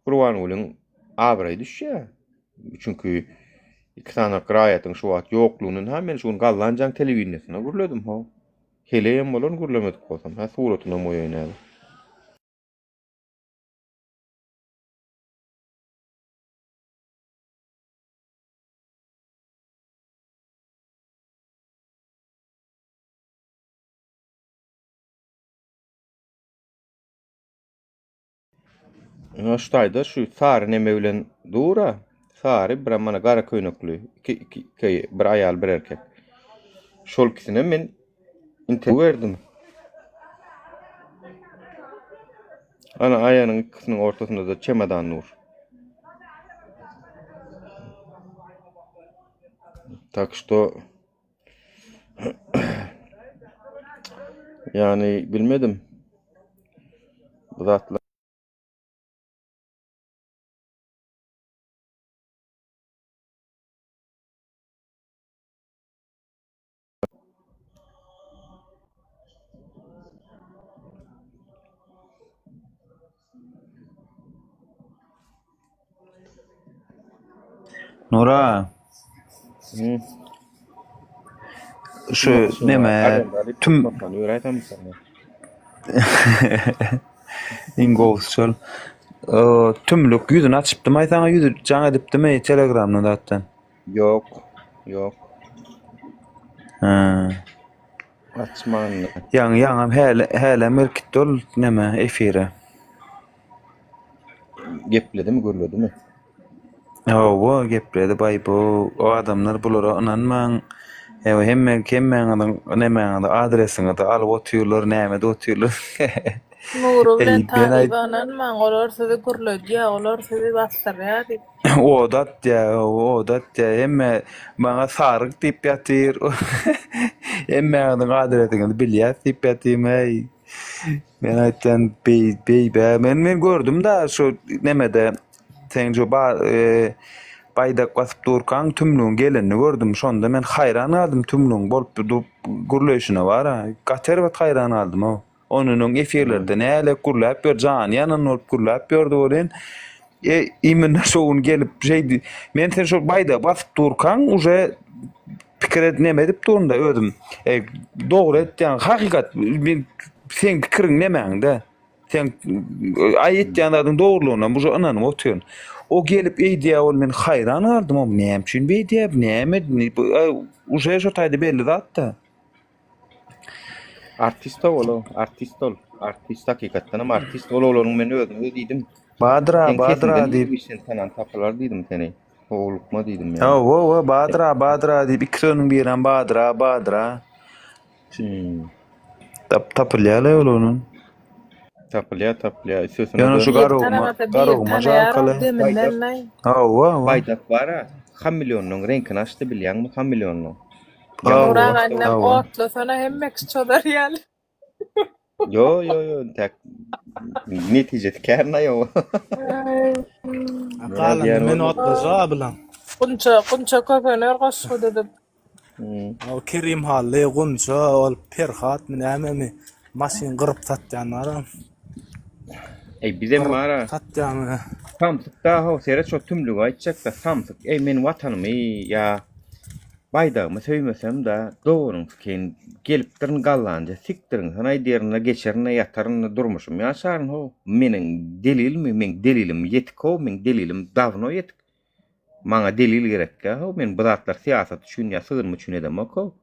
Gurbangulyň abraýy düşýär. Çünki iki sany raýatyň şu wagt ýoklugyny ha men şu gün Gallanjaň telewideniýesinde gürledim ho. Heleýem bolan gürlemedik bolsam. Hä suratynam goýaýyn häzir. Ina şu taýda şu sary neme bilen dur-a. Sary bir mana gara köýnekli. Iki, iki, iki, bir aýal, bir erkek. Şol ikisine men interwýu berdim. Ana aýagynyň ikisiniň ortasynda-da çemodan dur. Tak что Ýagny bilmedim. Bu zatlar Nura. Şu neme tüm Iň gowusy şol. Tümlük ýüzüni açypdymaý saňa ýüzi jaň edipdimi telegramdan zatdan? Ýok, ýok. Hä. Açmandy. Ýaňy ýaňam häli hälem gelip gitdi ol neme efire. Gepledimi, gürledimi? Hawa, gepledi baý bu o adamlar bulara ynanmaň. Ewa hemme hemmäňiziň nemäňizi adresiňizi alyp otyrlar, näme edip otyrlar. Nury bilen Eý, men aýt Talyba ynanmaň, olar sizi gürledýär, olar sizi basdyrýar diýip. Ot atýar, hawa, ot atýar. Hemme maňa saryk diýip ýatyr. Hemmäňiziň adresiňizi bilýäs diýip ýatyryn, eý. Men aýtýan beý beýbä men men gördüm-dä şu nemede seň şu ba e, baýdak basyp durkaň tümlügiň gelenini gördüm. Şonda men haýran galdym tümlügiň bolup durup gürleýşine bar-a. Gaty erbet haýran galdym-ow. Ondan öň efirlerde nälik gürläp ýör, jany ýanan bolup gürläp ýördi welin, e, imенно şo gün gelip şeýdi. Men sen şo baýdagy basyp durkaň uje pikir et neme edip durun-da özüm. E, dogry etýäň, hakykat men seň pikiriň nemäňde. Seň aýtýan zadyň dogrulygyna uje ynanyp otyryn. O gelip eýdýär ol men haýran galdym, o näme üçin beýdýär, näme uje şo taýda belli zat-da. Artist ol, ol, artist ol. Artist hakykatdan hem artist. Ol oglanyň men özüne diýdim. Badyr-a, Seň Badyr-a sesinden diýip. işden tanan tapylar diýdim seni. Howlukma diýdim ýa. Hawa, hawa, Badyr-a, Badyr-a diýip iki sözüniň birem Badyr-a, Badyr-a. Hmm. Tap tapylýar-la ol onuň. Tapylýar, tapylýar. Ýöne Üstesine-de şu Biri Garaguma, tanamasa biri Garaguma tanaýar žalkaly. deminden-aý. Hawa, hawa. Baýdak bar-a. Hamilýonynyň reňkini açdy bilýäňmi hamilýonynyň. Nurag annem otlasana hemme kişi çozar ýaly. Ýo ýo ýo entäk netijesi kän aýo. Galanyny men otlajak bilen. Gunça Gunça kösener goşgy düzüp. O Kerim Hally, Gunça, ol Perhatmy nämemi maşyn gyryp satýan baram. Eý bizem bara. Satýan. Samsyk da ho seret şo tümlügi aýtjakda samsyk. Eý men watanymy ýa Baýdagymy söýmesem-de, doganyň sikeýin, gelipdirin gallanca, sikdiriň, sen aýdýaryn-da, geçerin-de, ýataryn-da, durmuşym ýaşaryn how. Meniň delilmi, meň delilim ýetik how, meň delilim dawno ýetik. Maňa delil gerekkä how, men bu zatlary syýasat üçin ýa sygynma üçin edemok how.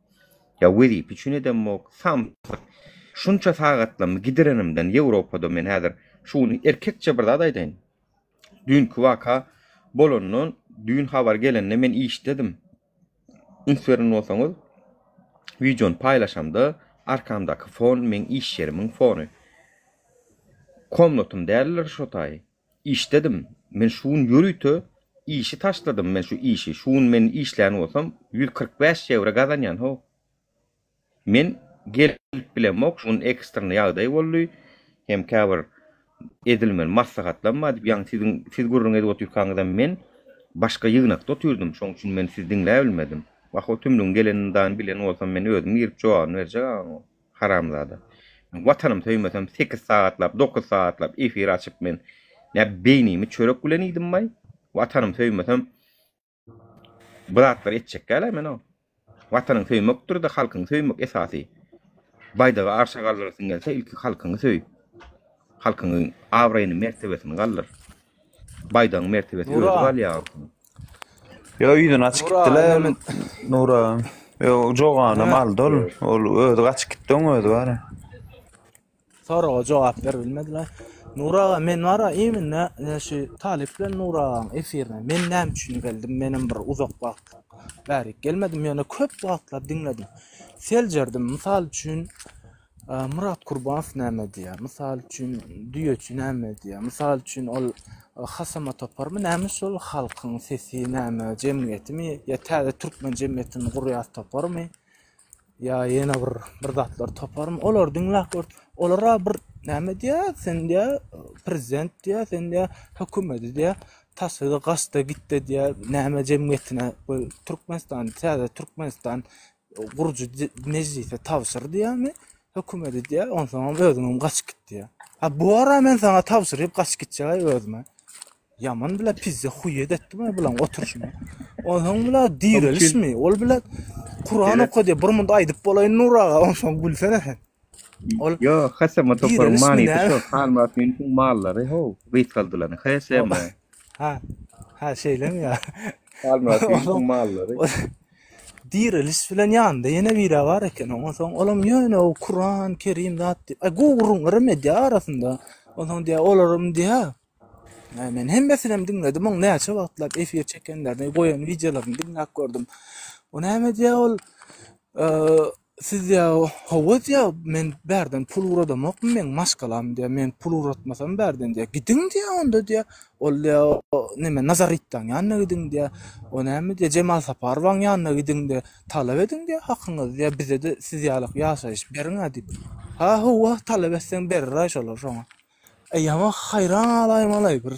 Ýa wezipe üçin edemok, samsyk. Şunça sagatlamy gidirenimden Ýewropada men häzir şu gün erkekçe bir zat aýdaýyn. Düýnki waka bolandan düýn habar gelende men işdedim. Üns beren bolsaňyz, wideony paýlaşamda arkamdaky fon meň iş ýerimiň fony. Komnatym däldir şo taý. Işdedim. Men şu gün ýörite işi taşladym men şu işi. Şu gün men işlän bolsam 145 ýewro gazanýan how. Men gelip bilemok, şu gün ekstrny ýagdaý boldy, hem käbir edilmeli maslahatlam bar diýip, ýaňy siziň siz gürrüň edip otyrkaňyzam men başga ýygnakda otyrdym, şoň üçin men sizi diňläbilmedim. Wah, o tümlügiň gelenini dagy bilen bolsam men özüm girip jogabyny berjek agaň o haramzada. Men Watanymy söýmesem sekiz sagatlap, dokuz sagatlap efir açyp men nä beýnimi çörek bilen iýdimmaý? Watanymy söýmesem Bu zatlary etjek däl-ä men o. Watanyňy söýmekdir-de, halkyňy söýmek esasy. Baýdagy arşa galdyrasyň gelse, ilki halkyňy söý. Halkyňyň abraýyny, mertebesini galdyr. Baýdagyň mertebesi özi Nura. galýar onsoň. Ýo ýüzüni açyp Nura, gitdiler ine men Nura. Ýo joganam Hä. aldy ol. Ol özi gaçyp gitdi oň özi bar. Soraga jogap beribilmediler. Nury aga men bara iminde ine şu Talyp bilen Nury agaň efirine men näme üçin geldim menem bir uzak wagt bärik gelmedim ýöne köp wagtlap diňledim. Seljerdim mysal üçin Myrat Kurbanow näme diýýär mysal üçin Düýeçi näme diýýär mysal üçin ol Hasama toparmy näme şol halkyň sesi näme jemgyýetimi ýa täze türkmen jemgyýetini gurýas toparmy Ýa ýene bir bir zatlar toparym. Olary diňläp gör. Olara bir näme diýýär? Sen diýýär, prezident diýýär, sen diýýär, hökümeti diýýär. Taşlady, gaçdy, gitdi diýýär. Näme jemgyýetine bu Türkmenistan, täze Türkmenistan gurujy mejlise tabşyr diýýärmi? Hökümeti diýýär. Onsoňam özüňem gaçyp git diýýär. Ha bu ara men saňa tabşyryp gaçyp gitjek özüme. Ýaman bile pizze huýet etdim ay bulan oturşyna. Onsoň bile direlişmi? Ol bile Kur'an Evet. oka diye bir munda aýdyp bolaýyn Nur aga, onsoň gülsene sen. Ol Ýo, HSM toparyň direlişmi manysy näme? şo, Halmyrat Ýunusyň mallary how, gysgaldylan HSM. Ha. Ha şeýlemi ýa? Halmyrat Ýunusyň Onsoň mallary. direliş bilen ýanynda ýene biri bar eken. Onsoň olam ýöne o Kur'an, Kerim zat diýip, ay gowy gürrüňlerem edýär arasynda. Onsoň diýýär, olaram diýýär, Ýa men hemmesinem diňledim, oň näçe wagtlap efir çekenlerini, goýan wideolaryny diňläp gördüm. O näme diýýär ol? Siz diýýär, hawa diýýär, men bärden pul ugradamokmy, meň maşgalam diýýär, men pul ugratmasam bärden diýýär. Gidiň diýýär onda diýýär. Ol diýýär, neme Nazaritdaň ýanyna gidiň diýýär. O näme diýýär, Jemal Saparowaň ýanyna gidiň diýýär. Talap ediň diýýär hakyňyzy diýýär, bize-de siz ýaly ýaşaýyş beriň-ä diýip. Ha, hawa, talap etseň berer-aý şolar şoňa. Eýýäm haýran galaýmaly bir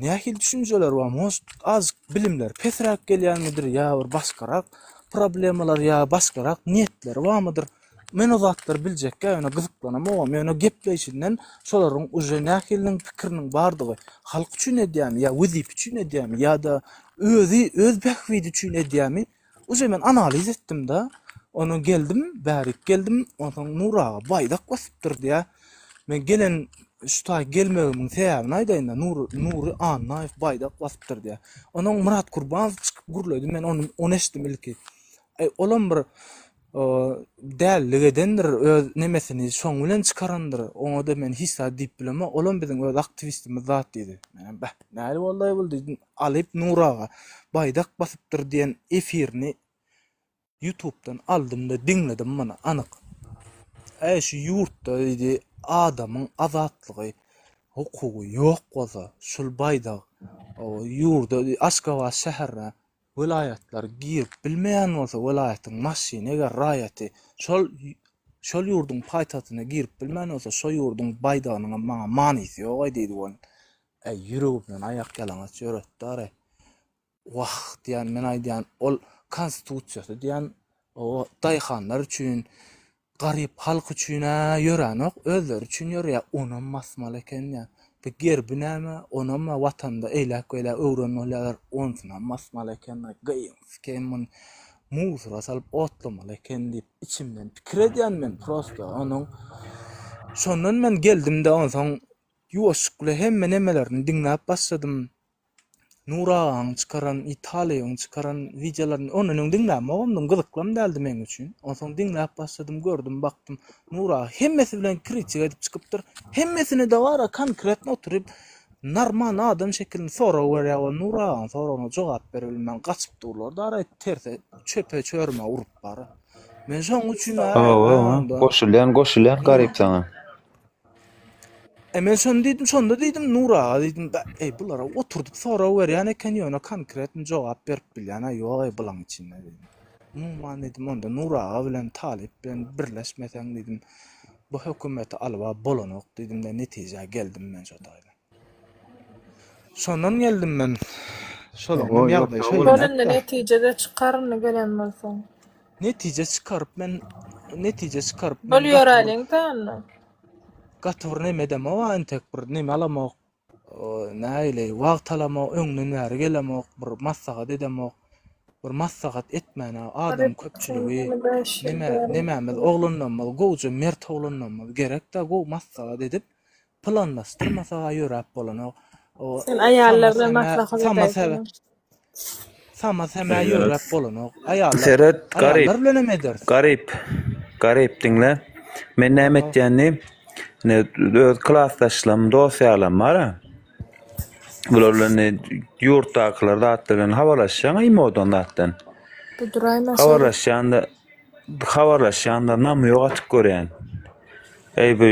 nähili düşünjeler bar, может azjyk bilimleri pesräk gelýänmidir ýa bir başgarak problemalar ýa başgarak niýetleri barmydyr. Men o zatlary biljekkä ýöne gyzyklanamogam ýöne gepleýşinden şolaryň uje nähiliniň pikiriniň bardygy halk üçin edýämi ýa wezipe üçin edýämi ýa-da özi öz bähbidi üçin edýämi Uje men analiz etdim-de, ondan geldim, bärik geldim, onsoň Nur aga baýdak basypdyr diýä. Men gelen şu taý gelmegimiň sebäbini aýdaýyn-da, Nur Nury Annaýew baýdak basypdyr diýä. Ondan Myrat Kurbanow çykyp gürledi, men ony ony eşitdim ilki. Eý, olam bir dälilik edendir, öz nemesini şoň bilen çykarandyr. Oňa-da men hiç zat diýip bilemok. Olam biziň öz aktiwistimiz zat diýdi. Menem beh, näli boldy-aý bul diýdim. Alyp Nur aga baýdak basypdyr diýen efirini ýutubdan aldym-da diňledim muny anyk. Äý şu ýurtda diýdi adamyň azatlygy hukugy ýok bolsa şul baýdak ýurda Aşgabat şäherine. Welaýatlar girip bilmeýän bolsa welaýatyň maşyny eger raýaty şol şol ýurduň paýtagtyna girip bilmän bolsa şo ýurduň baýdagynyňam maňa manysy ýogaý diýdi welin äý ýüregimden aýak ýalaňaç ýöretdi-araý. Wah diýýän men aýdýan ol konstitusiýasy diýýän o daýhanlar üçin garyp halk üçin-ä ýöränok özleri üçin ýörýär onam basmaly eken diýýän. Bu gerbi näme onam-a watanda eýläk-beýläk öwren bolýarlar onsynam basmaly eken gyýyň muny musora salyp otlamaly eken diýip içimden pikir edýän men prosto onuň şondan men geldim-de onsoň ýuwaşlyk bilen hemme nemelerini diňläp başladym. Nur agaň çykaran, Italyýyň çykaran wideolaryny ondan öň diňlämogumdym, gyzyklam däldi meň üçin. Onsoň diňläp başladym, gördüm, bakdym. Nur aga hemmesi bilen kritika edip çykypdyr. Hemmesine-de bar-a konkretno oturyp normal adam şekilinde sorag berýär. Ol Nur agaň soragyna jogap beribilmän gaçyp durlar dara terse çöpe çörme urup bara. Men şoň üçin Hawa, goşulýan, goşulýan garyp saňa. E men şony diýdim, şonda diýdim Nur aga diýdim, "Bä, eý bulara oturdyp sorag berýän eken ýöne konkretny jogap berip bilýän-ä ýok eý bulaň içinde diýdim. Umuman diýdim onda Nur aga bilen Talyp bilen birleşmeseň diýdim bu hökümeti alyba bolanok diýdim-de netijä geldim men şo taýdan. Şondan geldim men. Şolaňam ýagdaýy Bor indi şeýleräk-dä. netije-de çykar indi gelen bolsaň. Netije çykaryp men netije çykaryp Bol men gaty bir ýöräliň-dä onda. gaty bir neme edemok-a entek bir neme alamok. Nähili wagt alamok, öňden bäri gelemok, bir maslahat edemok. Bir maslahat etmäne adam köpçüligi neme nemämiz oglanlarymyz gowja mert oglanlarymyz gerek-dä gowy maslahat edip Planlaşdyrmasaga ýöräp bolanok. O Sen aýallar bilen sama-seme, maslahat sama-sebe, edäýsene. sama-seme ýöräp bolanok. Aýallar, Seret, garyp. aýallar bilenem ederis. Garyp. Garyp diňle. Men näme Hawa. etýänini ine öz klasdaşlarym, dost-ýarlarym bar-a. Bular bilen ine ýurtdakylar zatlar bilen habarlaşýaň imodan zatdan. Bu duraýma şeýdip. Habarlaşýanda habarlaşýanda namýok atyp görýän. Eý bu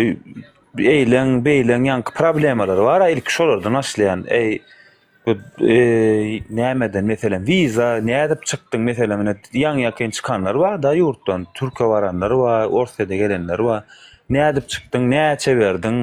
Eýleň, beýleň ýaňky problemalary bar-a, ilki şolardan başlaýan. Eý, bu nämeden, meselem, wiza, nädip çykdyň, meselem, ine, ýaňy-ýakyn çykanlar bar-da ýurtdan, Türke baranlar bar, Orsýede gelenler bar. Nädip çykdyň, näçe berdiň?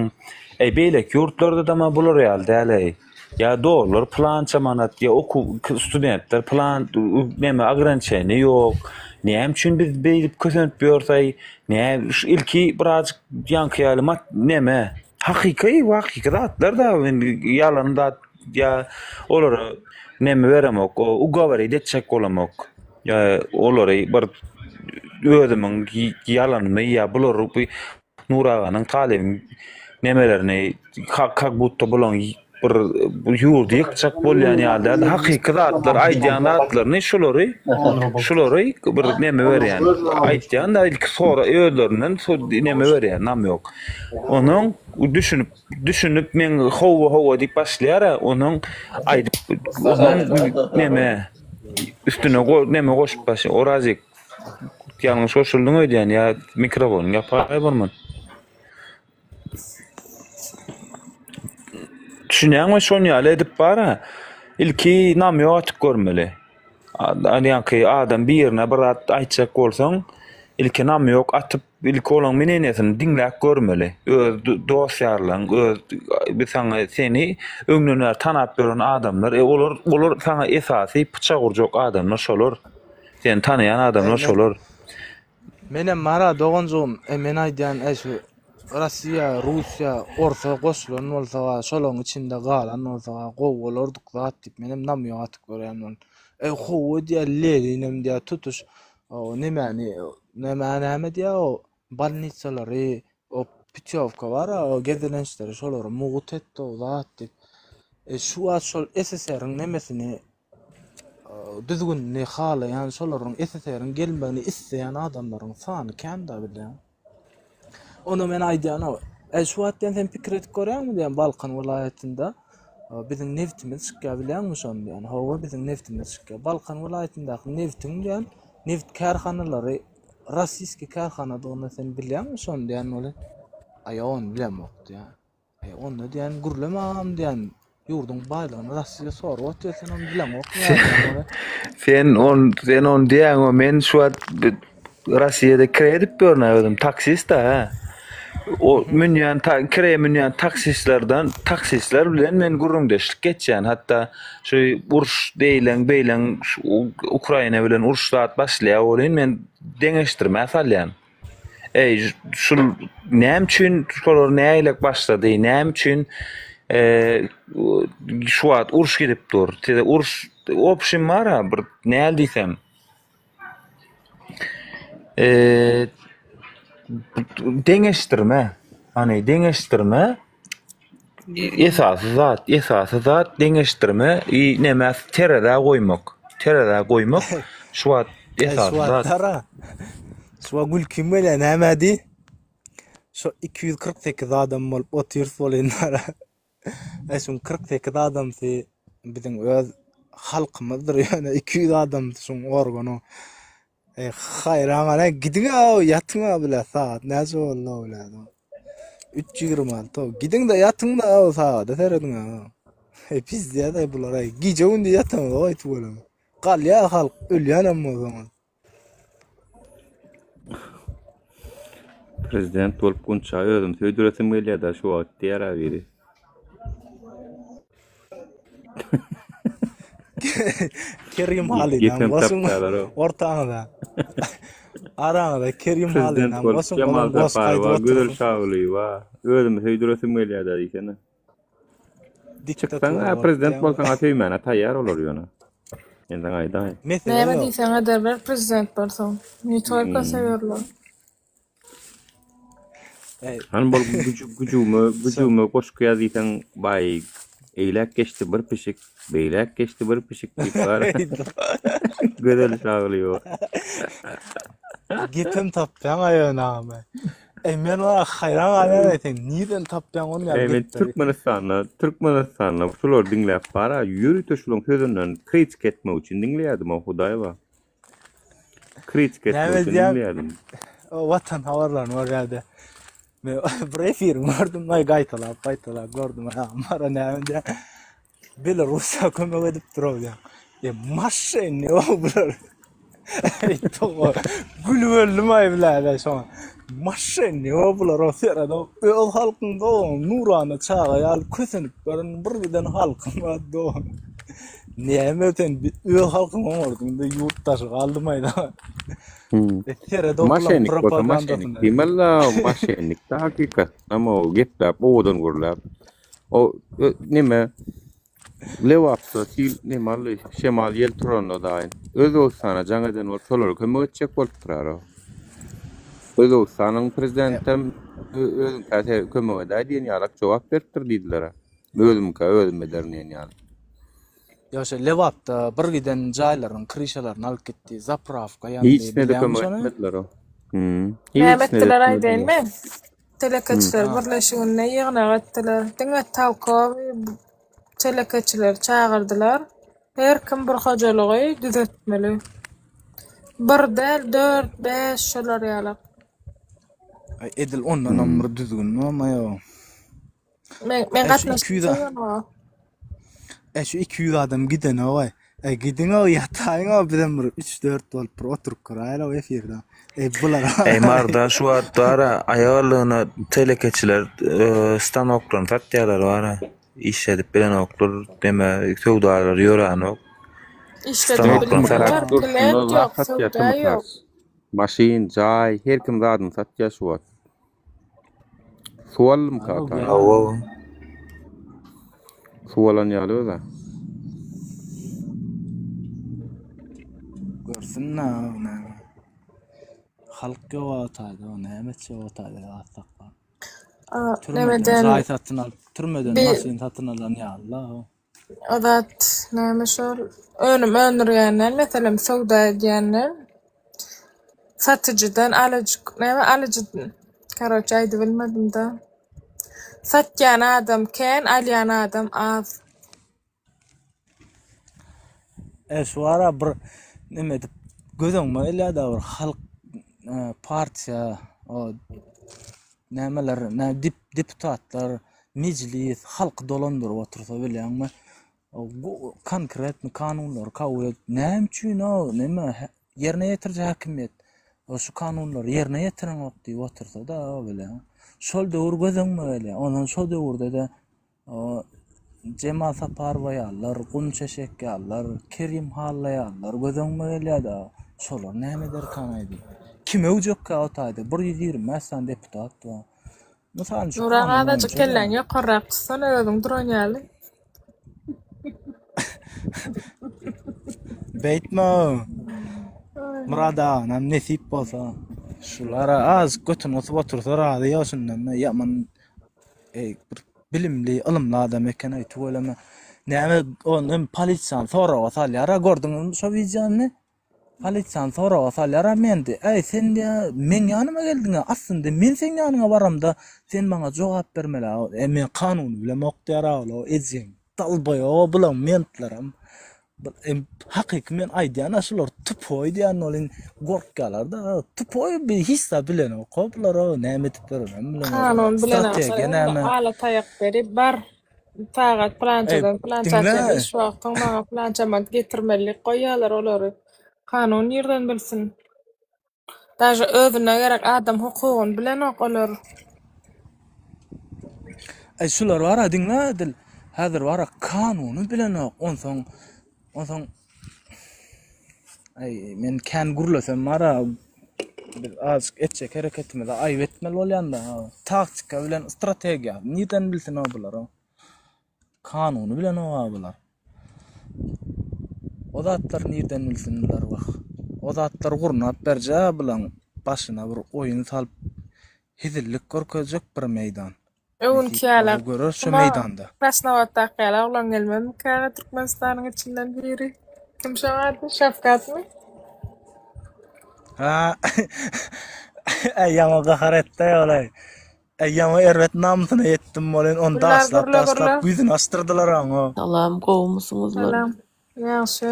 Eý, beýleki ýurtlarda-da bular ýaly däl-eý. Ýa dollar pylança manat, ýa okuw studentler pylan neme ograniçeniýe ýok. Näme üçin biz beýdip kösenip ýörsäý? Nä şu ilki birazjyk ýaňky ýaly mat neme hakyky hakyky zatlar da indi ýalan zat ýa olara neme beremok, ugoworit etjek bolamok. Ýa olary bir özümiň ýalanymy ýa bulary bu Nur aganyň talybyň nemelerini kak budda bulaň bir ýurdy ýykjak bolýan ýaly däl hakyky zatlar aýdýan zatlaryny şulary şulary bir neme berýän aýtýan da ilki sora özlerinden neme berýän nam ýok onuň düşünip düşünip men hawa hawa diýip başlaýar onuň aýdyp onuň neme üstüne neme goşup başlaýar orazik Ýalňyş goşuldyň öýdýän ýa mikrofonyňy ýapaý bolman. Düşünýäňmi şon ýaly edip bara ilki namýok atyp görmeli. Ýaňky adam birine bir zat aýtjak bolsaň ilki namýok atyp ilki olaň minenesini diňläp görmeli. Öz dost ýarlaň öz bir saňa seni öňden bäri tanap ýören adamlar e olar olar saňa esasy pyçak urjak adamlar şolar. Seni tanaýan adamlar şolar. Menem mara doganjygym e men aýdýan e şu Rossiýa Russiýa orsa goşulan bolsaga şolaň içinde galan bolsaga gowy bolardyk zat diýip menem namýok atyp görýän ol. E howwa diýýär Leninem diýýär tutuş o nemäni näme näme diýýär o bolnisalary o putýowka bar o gezelençleri şolary mugt etdi o zat diýip. E şu wagt şol SSR-iň nemesini düzgünini halaýan, şolaryň SSR-iň gelmegini isleýän adamlaryň sany kän-dä bilýäň. Onda men aýdýan-ow, Äý şu wagt diýen sen pikir edip görýäňmi diýen Balkan welaýatynda biziň nebtimiz çykýar bilýäňmi şony diýen. Hawa biziň nebtimiz çykýar. Balkan welaýatyndaky nebtiň diýen nebit kärhanalary rossiýski kärhanadygyny sen bilýäňmi şony diýen ol. Aý ony bilemok diýen. Aý onda diýen gürleme agam diýen. Ýurduň baýlygyny Russiýa sorup otyr sen ony bileňokmy ýa Sen on sen ony diýäňo men şu wagt Russiýada kireý edip ýörün özüm taksist hä. O münýän ta kireýe münýän taksistlerden taksistler bilen men gürrüňdeşlik geçýän. Hatda şu uruş beýleň beýleň Ukraina bilen uruş zat başlaýar welin men deňeşdirmä salýan. Eý, şul näme üçin şolar nägilek başlady? Näme üçin şu wagt uruş gidip dur? Size uruş obşim bar-a bir näl diýsem. Deňeşdirme. Hany deňeşdirme. Esasy zat, esasy zat deňeşdirme i neme terezä goýmak. Terezä goýmak şu wagt esasy zat. Şu wagt gülkim gelýär näme diý? Şo 248 adam bolup otyrys welin ara. Äý şuň 48 adamsy biziň öz halkymyzdyr ýöne 200 adamsy şuň organyň. Eý haýran galaý gidiň-ow ýatyň-ow bile sagat näçe boldy-ow bile. 3.26 gidiň-de ýatyň-da-ow sagada serediň-ow. Eý pizdýas-aý bular-aý gije-gündiz ýataňyz-ow tüweleme. Galýar halk ölýänem bolsaňyz. Prezident bolup Gunça özüm söýdüresim gelýär-dä şu wagt diýer-ä biri. Kerim Halynam Gepem goşuň tapýarlar-ow. ortaňyza. Araňyza Kerim Prezident Halynam bolup goşuň, Jemal olam goşgy aýdyp Saparowa, Gözel otursyn. Şagulyýewa özümi söýdüresim gelýär-dä diýsene. Diktatura Çyksaň-a bolup prezident diýýäň. bolsaň-a söýmäne taýýar olar ýöne. Men saňa aýdaýyn. Mesele Näme ýok. diýseň ederler prezident bolsaň. Ne tolko Hmm. söýerler. Eý. Hany bol güjü güjügime güjügime goşgy ýaz diýseň baý eýläk geçdi bir pişik, beýläk geçdi bir pişik diýip bar. Gözel Şagulyýewa. Gepem tapýaň-a ýöne agam. Eý men oňa haýran galýan sen nirden tapýaň ony ýaly Eý men gepleri. Türkmenistanda Türkmenistanda şulary diňläp bara ýörite şulaň sözünden kritika etmek üçin diňleýärdim o Hudaýba. Kritika etmek Näme üçin diýýän? diňleýärdim. O Watan habarlaryny görýärdi. Men bir efiriň gördüm, aý gaýtalap gaýtalap gördüm. Mara näme diýýän? Belarusiýa kömek edip dur diýýän. E maşenni o bular. Eý toga gülüp öldüm aý biläde şoňa. Maşenni o bular o serede öz halkyň dogan nurana çaga ýaly kösenip baryn bir giden halkyň bar dogan. Näme sen öz halkyň oňardyň da ýurt daşy galdym aýda. Hmm. E serede o bulaň Maşennik bolsa maşennik propagandasyna. diýmeli, maşennik de hakykatdan o gepläp owadan gürläp. O neme Lebapda sil neme aldy şemal ýel turanda daýyn Özbegistana jaň eden bolup şolara kömek etjek bolup durar o. Özbegistanyň prezidentem özüňkä kömek edäý diýen ýalak jogap beripdir diýdiler. Özümiňkä özüm ederin diýen ýaly. Ýok şo Lebapda bir giden jaýlaryň kryşalaryny alyp gitdi, zaprawka ýandy, Hiçine-de bilýäňmi kömek şony? etmediler o. Hmm. Näme Hiçine-de etdiler etmediler. aýdaýynmy? Telekeçiler Ha. birleşiginde ýygnak etdiler. Diňe talkowy telekeçileri çagyrdylar. Her kim bir hojalygy düzetmeli. Bir däl, dört, bäş şolar ýalak. Aý edil ondanam Hmm. bir düzgün bolmaýa. Men men Äý şu gatnaşdym 200 şo ýygnaga. Äý şu 200 adam gidenok-aý. Äý gidiň-ow ýataýyň-ow bizem bir 3-4 bolup bir oturyp göräýeli-ow efirde. Äý bular Eý Marda şu wagt bara aýagallygyna telekeçiler stanoklaryny satýarlar bara işledip bilenoklar neme söwdalary ýöränok Işledip stanoklaryny bilmeýärler, satyp klient Durşuna zat ýok, satýar söwda ýok. Tmcars. Maşyn, jaý, her kim zadyny satýar şu wagt. Suw aldymka ata? Hawa. Suw alan ýaly öz-ä. Görsün-dä, näme. Halk ýok o taýda, näme etjek o taýda zat saklap. Türmeden Nemeden jaý satyn alyp, türmeden bi maşyn satyn alan ýaly-la o. O zat näme şol önüm öndürýänden meselem söwda edýänden satyjydan alyjy näme alyjy karoçe aýdybilmedimda. Satýan adam kän alýan adam az. E şu ara bir neme edip göz öňüme gelýär-de bir halk partiýa o nämeler nä deputatlar. mejlis halky dolandyryp otursa bilýäňmi? Konkretny kanunlary kabul edip, näme üçin o neme ýerine ýetiriji häkimiýet şu kanunlary ýerine ýetireňok diýip otursa-da bilýäň. Şol döwür göz öňüme gelýär. Ondan şo döwürde-de Jemal Saparowa ýalylar, Gunça Şek ýalylar, Kerim Hally ýalylar göz öňüme gelýär-de. Şolar näme ederkan aýdy. Kim öwjekkä o taýda? 125 sany deputat bar. Mysal üçin, Nurak kanun azajyk boýunça-da. kelläňi ýokarrak tutsana özüň duran ýaly. Beýtme. Myrat aganam nesip bolsa. Şulara azajyk götüni gysyp otursa razy ýok şundan ýaman eý bir bilimli, ylymly adam eken aý tüweleme. Näme ony hem polisiýany soraga salýar-a gördüňizmi şo wideony? Polisiýany soraga salýar-a mendi. Äý, sen diýýär, meň ýanyma geldiň-ä, aslynda men seň ýanyňa baramda, sen maňa jogap bermeli-ä. E, men kanuny bilemok diýýär-ä ol, ejeň dalbaýow bulaň mentlerem. Hakyky men aýdýan-a şular tupoý diýýän welin gorkýarlar-da. Tupoý bir hiç zat bilenok-a bular-a, näme edip ýöreninem bilenok. Kanun bilenok. Strategiýa näme? Ala taýak berip, bar, Sagat Eý, pylançadan pylança diňle. çenli iş wagtyň maňa pylança manat getirmeli diýip goýýarlar olary. Kanun nirden bilsin. Daže özüne gerek adam hukugyny bilenok olar. Eý, şular bar-a, diňle edil. Häzir bar-a, kanuny bilenok. Onsoň, onsoň Aý, men kän gürlesem bar-a, biz azajyk etjek hereketimize aýyp etmeli bolýan-da. Taktika bilen strategiýa nirden bilsin o bular o. Kanuny bilenok-a bular. O zatlary nirden bilsin bular wah. O zatlary gurnap berjä bulaň başyna bir oýun salyp hezillik görkezjek bir meýdan. Öwünki Nesip bolsa ýalak. göreris şu Şuma meýdanda. Krasnobatdaky ýaly oglan gelmezmikä Türkmenistanyň içinden biri? Kim şoň ady? Şawkatmy? Ha. Äý ýaňy gahar etdi ol-aý. Äý ýaňy erbet namysyna ýetdim welin ony Gülnar daşlap gürle daşlap gürle. güýzüni açdyrdylar oňa. Salam gowumysyňyzlar. Salam. Ýagşy.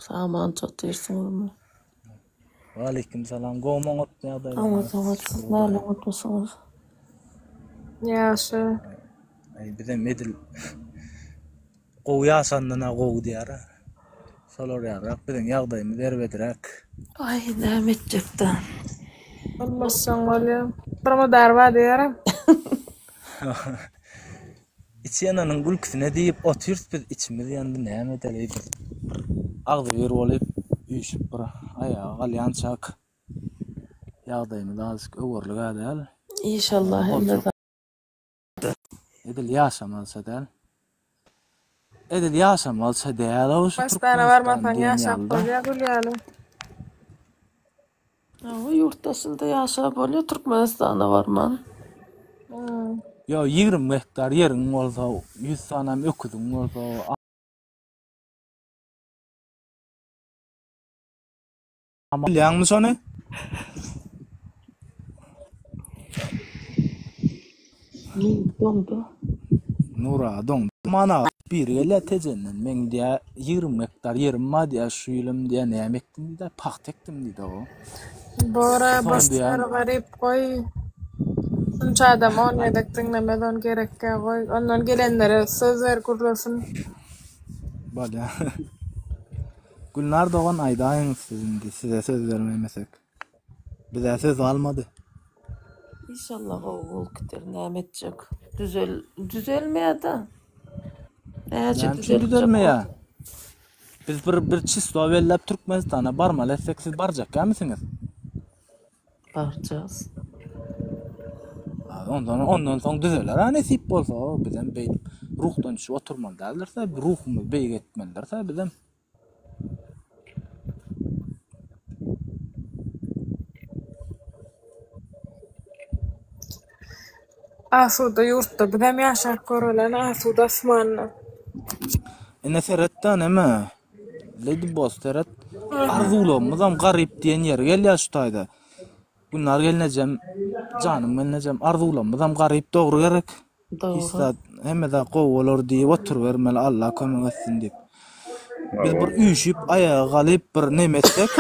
Saman çatyrsyňyzmy. Waleýkim salam gowmy oňat Oňat ýagdaýlaryňyz oňat şükür siz Hudaýa. näle oňatmysyňyz. Ýagşy. Aý bizem edil gowy ýaşandan-a gowy diýýär-ä. Şolar ýalyrak biziň ýagdaýymyz erbediräk. Aý näme etjekdä. Bolmazsaň bolýa. Bir mydar bar diýerem. Içi ýananyň gülküsine diýip otyrys biz içimiz ýandy näme edeli biz bir agzybir bolup üýşüp bir aýaga galýançak ýagdaýymyz azajyk öwerligä däl Inşallah hemme boljak zat. Edil ýaşamalyça däl edil ýaşamalyça däl-ow şu Türkmenistana Türkmenistan barmasaň diýen ýaşap ýalyda. bolýa gül ýaly. Hawa ýurt daşynda ýaşap bolýar Türkmenistana barman. Ýo 20 gektar ýeriň bolsa, 100 sanam öküziň bolsa, Bilýäňmi şony? Doňdy. Nura doňdy. Mana biri gelýär Tejenden. Meň diýýär 20 gektar ýerim bar diýýär, şu ýylam diýýär näme ekdim diýýär, pagta ekdim diýdi o. Bora Soň boş diýýär, ber garyp goý. Şunça adam on gezek diňlemez ony gerekkä goý. Ondan gelenlere söz ber gürlesin. Bolýar. Gülnar dogan aýdaýyň siz indi size söz bermemesek. Bizä söz galmady. Inşallah gowy bolup gider näme etjek düzel düzelmeýädä näçe Näme üçin düzeltjek düzelmeýä? bolsa. Biz bir bir çislo belläp Türkmenistana barmaly etsek siz barjakkämisiňiz? Barjas. Ondan ondan soň düzeler ha nesip bolsa bizem beýdip ruhdan düşüp oturmaly däldiris ruhumyzy beýik etmelidiris bizem. Asuda ýurtda bizem ýaşap göreli asuda asmanda. Ine seret-dä neme. Lady Boss seret. Arzuwlarymyzam garyp diýen ýeri gelýär şu taýda. Gülnar gelnejem, janym gelnejem, arzuwlarymyzam garyp dogry gerek. Hiç Dogry. zat, hemme zat gowy bolar diýip oturybermeli, Allah kömek etsin diýip. Biz bir üýşüp, aýaga galyp bir neme etsek,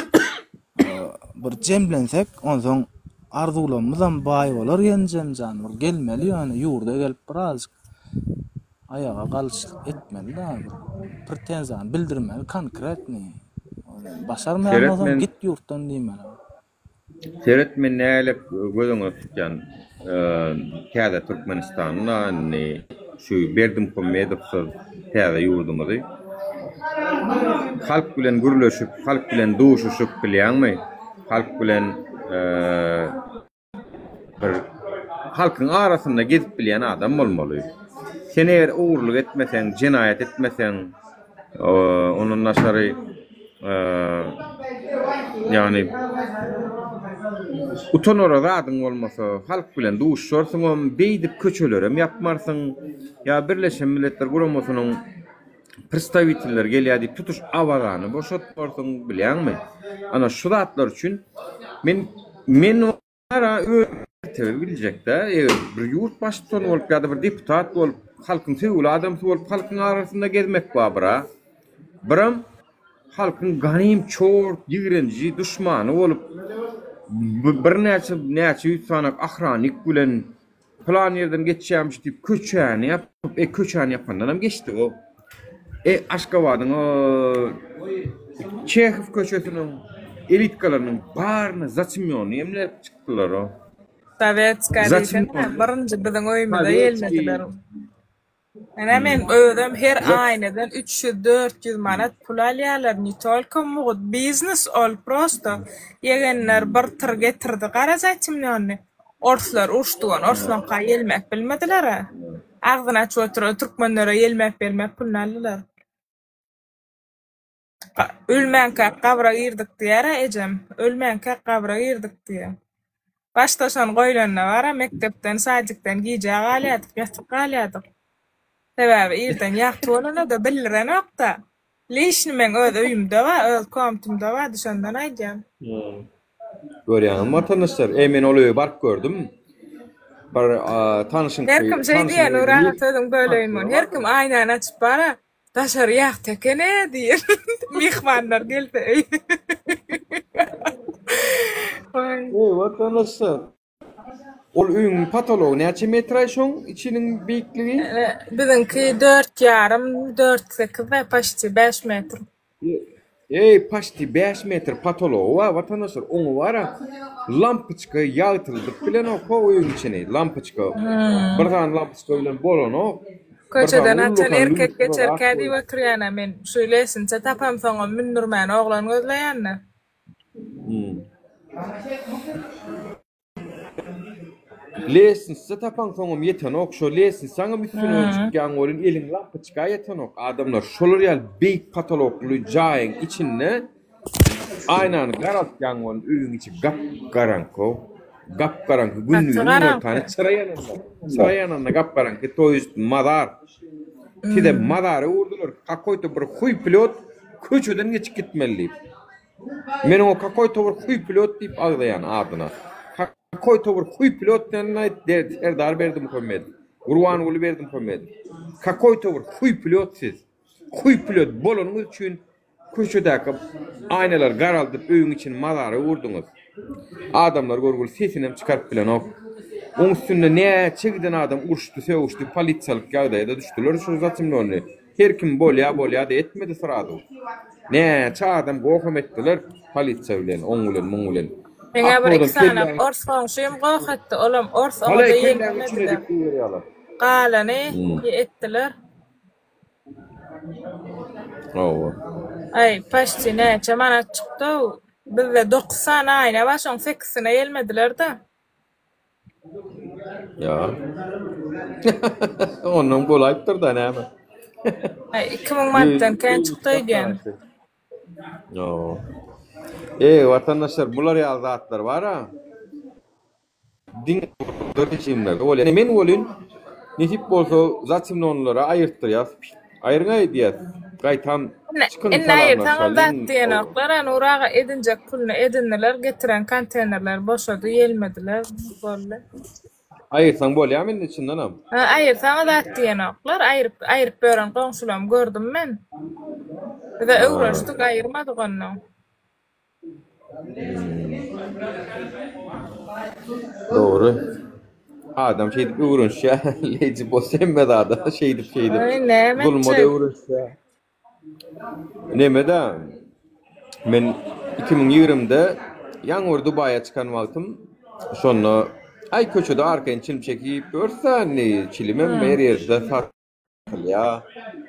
bir jemlensek, onsoň. Arzuwlarymyzam baý bolar Genjemjan bir gelmeli ýöne ýurda gelip birazjyk aýaga galyşlyk etmeli da bir pretenziýany bildirmeli konkretnyý. Başarmaýan Seret bolsaň men git ýurtdan diýmeli. Seret men nälet göz öňüne tutýan täze Türkmenistanda indi şu Berdimuhamedowsyz täze ýurdumyzy halk bilen gürleşip halk bilen duşuşyp bilýäňmi halk bilen bir halkyň arasynda gezip bilýän adam bolmaly. Sen eger ogurlyk etmeseň, jenaýat etmeseň, ondan daşary ýagny utanara zadyň bolmasa, halk bilen duşuşarsyňam, beýdip köçelerem ýapmarsyň. Ýa Birleşen Milletler Guramasynyň predstawitelleri gelýär diýip tutuş Awazany boşatmarsyň, bilýäňmi? Ana şu zatlar üçin men men Ara öz mertebe biljekdä, eger bir ýurt baştutany bolup ýa-da bir deputat bolup, halkyň söýgüli adamsy bolup halkyň arasynda gezmek bar bira. Biram halkyň ganym çort, ýigrenji duşmany bolup, birnäçe näçe ýüz sany ahranik bilen Pylan ýerden geçýärmiş diýip köçäni ýapyp, e köçäni ýapandanam geçdi o. E Aşgabadyň o Çehow köçesiniň elitkalarynyň baryny zaçimýony emläp çykdylar o. Sowetskiý diýsene, birinji biziň öýümize gelmediler. Ine men özem her aýnadan 300 400 manat pul alýarlar ne tolko mugt biznes ol prosto ýegenler bir tyr getirdi gara zatimnýony orslar uruşdygan orslaňka ýelmäp bilmedilerä agzyny açyp oturan türkmenlere ýelmäp ýelmäp puluny aldylar. Ölmänkäk gabra girdik diýer-ä ejem. Ölmänkäk gabra girdik diýer. Başda şony goýlanda bar-a, mekdepden, sadikden gijä galýardyk, ýatyp galýardyk. Sebäbi irden ýagty bolanda-da bildirenok-da. Lişni meň öz öýümde bar, öz komtymda bardy, şondan aýdýan. Görýäňizmi watandaşlar? E men ol öýe baryp gördüm. Bir tanşyňky, Her kim şeý tanşyň diýýär, öýüni Nurana sözüňi böleýin muny. Her kim aýnany açyp bar-a, Daşary ýagty eken-e diýip, myhmanlar gelse öýe. Oý. Eý, watandaşlar. Ol öýüň potology näçe metraý şoň içiniň beýikligi? Biziňki dört ýarym, dört sekiz-de, paçti bäş metr. Eý, paçti bäş metr potology bar, watandaşlar, oňa bar-a lampoçka ýagtyldyp bilenok-ha öýüň içini, lampoçka. Bir sany lampoçka bilen bolanok. Bir sany Köçeden haçan ullakan erkek lýustra zat geçerkä diýip goýup. oturýan-a men. Şu lesniça tapamsoňam mündürmäne oglan gözleýän-de. Lesnitsa tapaňsoňam ýetenok, şo lesnitsaňam üstüne çykýaň welin eliň lampoçka ýetenok. Adamlar şolar ýaly beýik potolokly jaýyň içinde aýnany garaltýaň welin öýüň içi gap-garaňky. Gap-garaňky gündiziň günortany çyra ýananda, çyra ýananda gap-garaňky, to ýest mazar. Size mazara öwürdiler, kakoýto bir huý plýot köçeden geçip gitmeli diýip. Men oňa kakoýto bir huý pilot diýip agzaýan adyna. Kakoýto bir huý pilot diýenini aýt Serdar Berdimuhamedow, Gurbanguly Berdimuhamedow. Kakoýto bir huý pilot siz. Huý pilot bolanyňyz üçin köçedäki aýnalary garaldyp öýüň içini mazara öwürdiňiz. Adamlar görgüli sesinem çykaryp bilenok. Oň üstünde näçe giden adam uruşdy, sögüşdi, polisiýalyk ýagdaýa-da düşdüler şu zatemnony. Her kim bolýa bolýa-da etmedi srazu. Näçe adam goham etdiler polisiýa bilen, oň bilen, muň bilen. Meňä bir iki Akbodan sany kelläňi ors goňşym goh etdi, olam ors oňa-da Halaý kelläňi içine ýelmemediler. dik goýberýärler. Galany etdiler. Hawa. Aý, paçti näçe manat çykdy-ow. Bizde dokuz sany aýna bar, şoň sekizsine ýelmediler-de. Ýa. Ondan bolaýypdyr-da näme. Aý, 2000 manatdan kän çykdy öýdýän. Ýo. Eý, watandaşlar, bular ýaly zatlar bar-a. Diňe režimlerde bolýar. Men welin nesip bolsa zatemnonlara aýyrtdyrýas. Aýryň-aý diýýäs. Gaýtam çykyň Indi aýyrsaňam zat salamlaşalyň. diýenoklar. A Nury aga edinjek puluny edindiler, getiren konteýnerleri boşady, ýelmediler, boldy. Aýyrsaň bolýamy indi çyndanam? Ha, aýyrsaňa zat diýenoklar. Aýryp, aýryp ýören goňşulamy gördüm men. Bize öwrenişdik, aýyrmadyk ondan. Dogry. Adam şeýdip öwrenişýär. Leýji boss hemme zada şeýdip şeýdip. Aý näme Zuluma-da etjek? öwrenişýär. Neme-de men 2020-de ýaňy bir Dubaýa çykan wagtym şonda aý köçede arkaýyn çilim çekip ýörse indi çilimem her ýerde satylýar.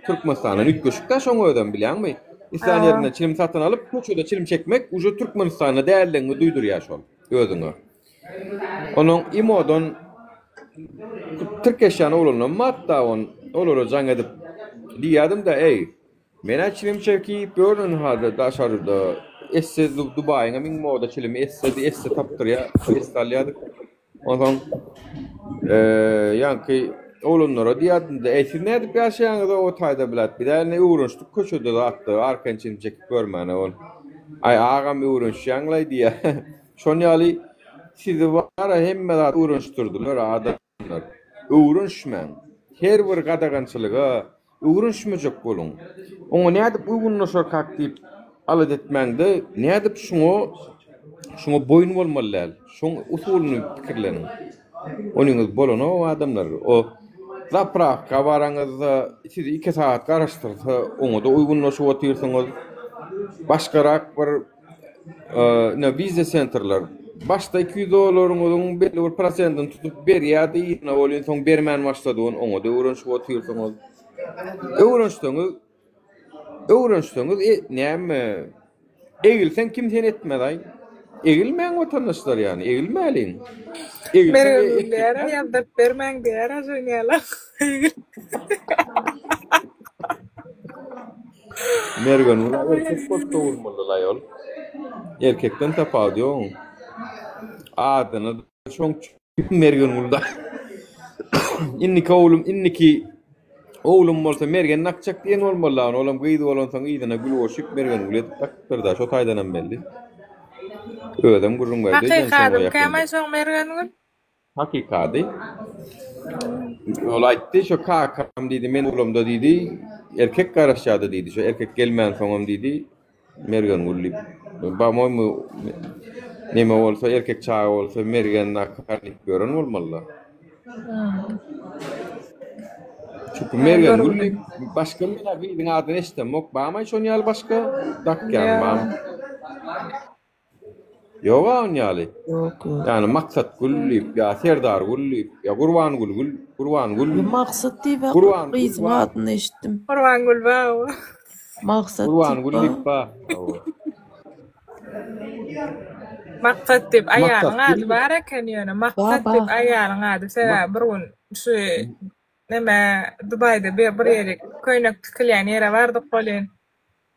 Türkmenistandan üýtgeşik-dä şoň özem bilýäňmi? Islän ýerinden çilim satyn alyp köçede çilim çekmek uje Türkmenistanda däldigiňi duýdurýar şol özüňe. Onuň imodan tirkeşýän oglanlam bar-da on olara jaň edip diýýärdim-de eý men-ä çilim çekip ýörün hada daşarda esse Dubaýyňam iň moda çilimi essedi esse tapdyrýar esse alýardyk. Onsoň ýaňky oglanlara diýýärdim-de eý siz nädip ýaşaýaňyz o taýda bilat biz-ä indi öwrenişdik köçede zatda arkaýyn çilim çekip görmäne ol aý agam öwrenişýäňlaý diýýär. Şon ýaly sizi bara hemme zat öwrenişdirdiler adamlar. Öwrenişmäň. Her bir gadagançylyga öwrenişmejek boluň. Oňa nädip uýgunlaşarkak diýip alada etmäňde nädip şuňa şuňa boýun bolmaly däl. Şoň usulyny pikirleniň. Onyňyz bolanok adamlar. O zaprawka baraňyzda sizi iki sagat garaşdyrsa oňada uýgunlaşyp otyrsyňyz. Başgarak bir Ine wiza sentrler. Başda 200 dollaryňyzyň belli bir prosentini tutup berýärdi, yzyna welin soň bermän başlady, ony oňa-da öwrenişip otyrsyňyz. Öwrenişseňiz, öwrenişseňiz e, näme, egilseň kim seni etmez-aý. Egilmäň watandaşlar ýany, egilmäliň. Egilseň Mergen e, etjek diýer, däl. ýazdyryp bermäň diýer, ažynýalar. Mergen ula erkek bolup dogulmalylaý ol. Erkekden tapawudy ýok oň. Adyny şoň üçin Mergen gul da. Indiki oglum indiki oglum bolsa Mergen dakjak diýen bolmaly ony. Olam gyz bolansoň yzyna gül goşup Mergen gül edip dakypdyr-da. Şo taýdanam belli. Özem gürrüň berdi Hakyky soňra adym ýakynda. kämaý şoň Mergen gül? Hakykady. Ol aýtdy, şo kakam diýdi, men oglamda diýdi, erkek garaşýardy diýdi, şo erkek gelmänsoňam diýdi, Mergengül diýip, po-moýmu, neme bolsa, erkek çaga bolsa Mergen dakar diýip ýören bolmaly-da. Çünki Mergengül diýip, başga men-ä gyzyň adyny eşidemok, barmaý şon ýaly başga dakýan barmy? Ýog-a on ýaly. Ýok, ýok. Ýagny Maksatgül diýip, ýa Serdargül diýip, ýa Gurbangül gül, Gurbangül. Ýa Maksat diýip-ä Gurbangül gyzyň bar. adyny eşitdim. Gurbangül bar oba. Maksat diýip Gurbangül bar. diýip bar. Hawa. Maksat diýip aýalyň Maksatgül ady bar eken ýöne Bar, Maksat diýip bar. aýalyň ady sebäbi bir gün şu neme Dubaýda bir bir ýere köýnek tikilýän ýere bardyk welin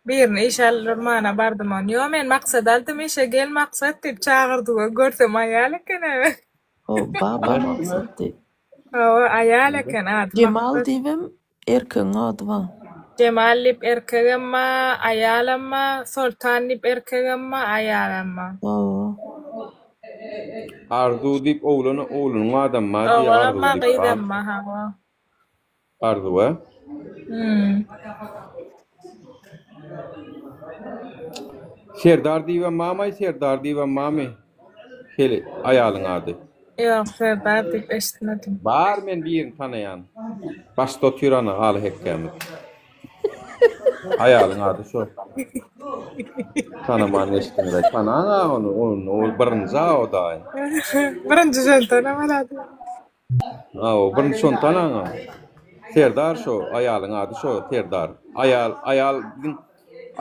Birini işe aldyrmana bardym ony. Ýo men Maksady aldym işe gel Maksat diýip çagyrdy we görsem aýal eken ewe. O baba Maksat diýip. Hawa aýal eken ady Jemal Maksat. diýibem erkegiň ady bar. Jemal diýip erkegem bar, aýalam bar, Soltan diýip erkegem bar, aýalam bar. Hawa. Arzuw diýip oglan oglunyň adam bar diýýär Oglanam Arzuw bar, diýip gyzam bar. bar hawa. Arzuwa. Hmm. Serdar diýibem mamaý, Serdar diýibem mamy. Heli aýalyň ady. Ýok, Serdar diýip eşitmedim. Bar men birini tanaýan. Başda otyr ana Aly hekgämiz. Aýalyň ady şo. Tanaman geçdiňiz. Tanaň-a ony, ony ol birinji-a o daýy. Birinji şony tanamaly. Hawa, birinji şony tanaň-a. Serdar şo, aýalyň ady şo, Serdar. Aýal, aýal biziň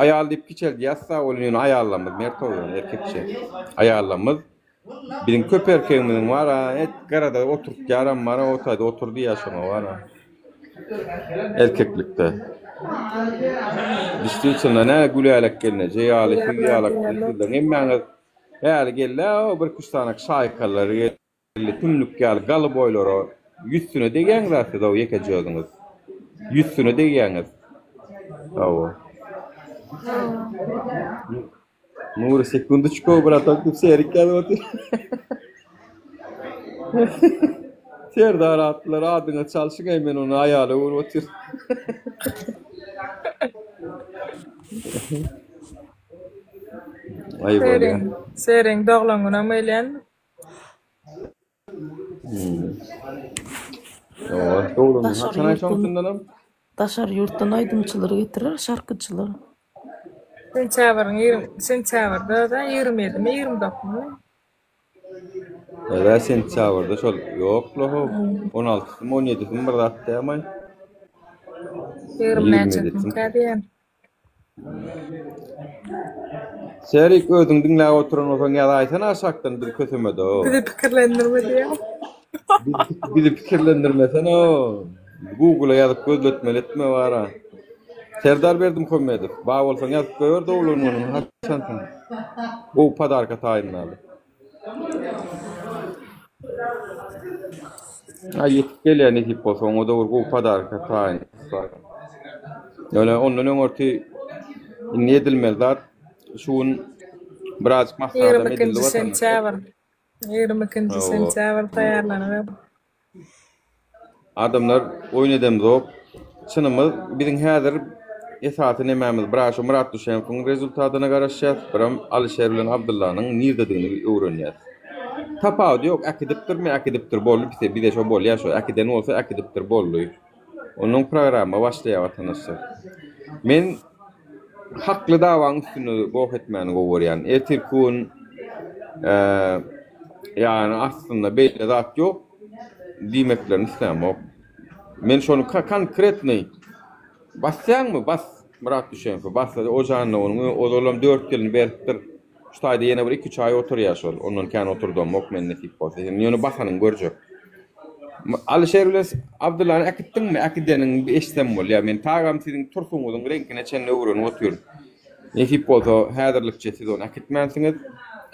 aýal diýip kiçeldýäs-da, ol ýöne aýallarymyz mert ol erkekçe. Aýallarymyz biziň köp erkegimiziň bar-a, et garada oturtýaram bar-a, o taýda otur diýýär şoňa bar-a. Erkeklikde. Dişli nä Gülälek gelneje ýaly, siz ýalak, sizleriň hemmäňiz häli geldi-ä, o birküç sany şaýkalary geldi. Elli tümlük ýaly galyboýlara ýüzsüne degýäňiz-ä siz-ow ýekeje özüňiz. Ýüzsüne degýäňiz. Hawa. Nury sekundoçko bratok diýip serik ýazyp otyr. Serdar atlylar adyňa çalşyň-eý men ony aýala öwrüp otyryn. Aý bolýa. Seriň, Seriň doglan günem gelýändir. Hawa, doglan Daşary haçan aý ýurtdan şoňsundanam? daşary ýurtdan aýdymçylary getirer, şarkyçylar. Sentýabryň ýigrim sentýabrda-da 27-mi, 29-my? Ýa sentýabrda şol ýok-la how. 16-symy, 17-simi bir zat dämi? 20 näçesimikä diýýän. Serik özüň diňläp oturan bolsaň ýazaýsana aşakdan bizi kösemede-ow. Bizi pikirlendirme diýýän. Bizi pikirlendirmesene-ow. Google-a ýazyp gözletmeli etme bara. Serdar Berdimuhamedow, bar bolsaň ýazyp goýber doglan günüňi haçansyň. Gowy podarka taýynlaly. Aý ýetip gelýär nesip bolsa oňa-da bir gowy podarka taýyn. Ýöne ondan öňürti indi edilmeli zat şu gün birazjyk maslahatam edildi 22-nji watandaşlar. sentýabr. 22-nji Hawa. sentýabr taýýarlanyber. Adamlar oýun edemzok. Çynymyz biziň häzir esasy nemämiz bir şu Myrat Düşenowyň rezultatyna garaşýas, biram Alyşer bilen Abdyllanyň nirdedigini öwrenýäs. Tapawudy ýok, äkidipdirmi, äkidipdir boldy bize, bize şo bolýar şo, äkiden bolsa äkidipdir boldy. Onnoň programma başlaýar watandaşlar. Men hakly dawaň üstünde goh etmäni gowy görýän. Ertirki gün ýagny aslynda beýle zat ýok diýmeklerini islämok. Men şony konkretnyý basýaňmy bas Myrat Düşenowy bas o janyna onuň ozalam 4 ýylyny beripdir. Şu taýda ýene bir 2-3 aý oturýar şol. Ondan kän oturdamok men nesip bolsa. Sen ýöne basanyňy görjek. Alyşer bilen Abdyllany äkitdiňmi? Äkideniňi eşitsem bolýar. Men tagam siziň tursuňyzyň reňkine çenli öwrenip otyryn. Nesip bolsa häzirlikçe siz ony äkitmänsiňiz.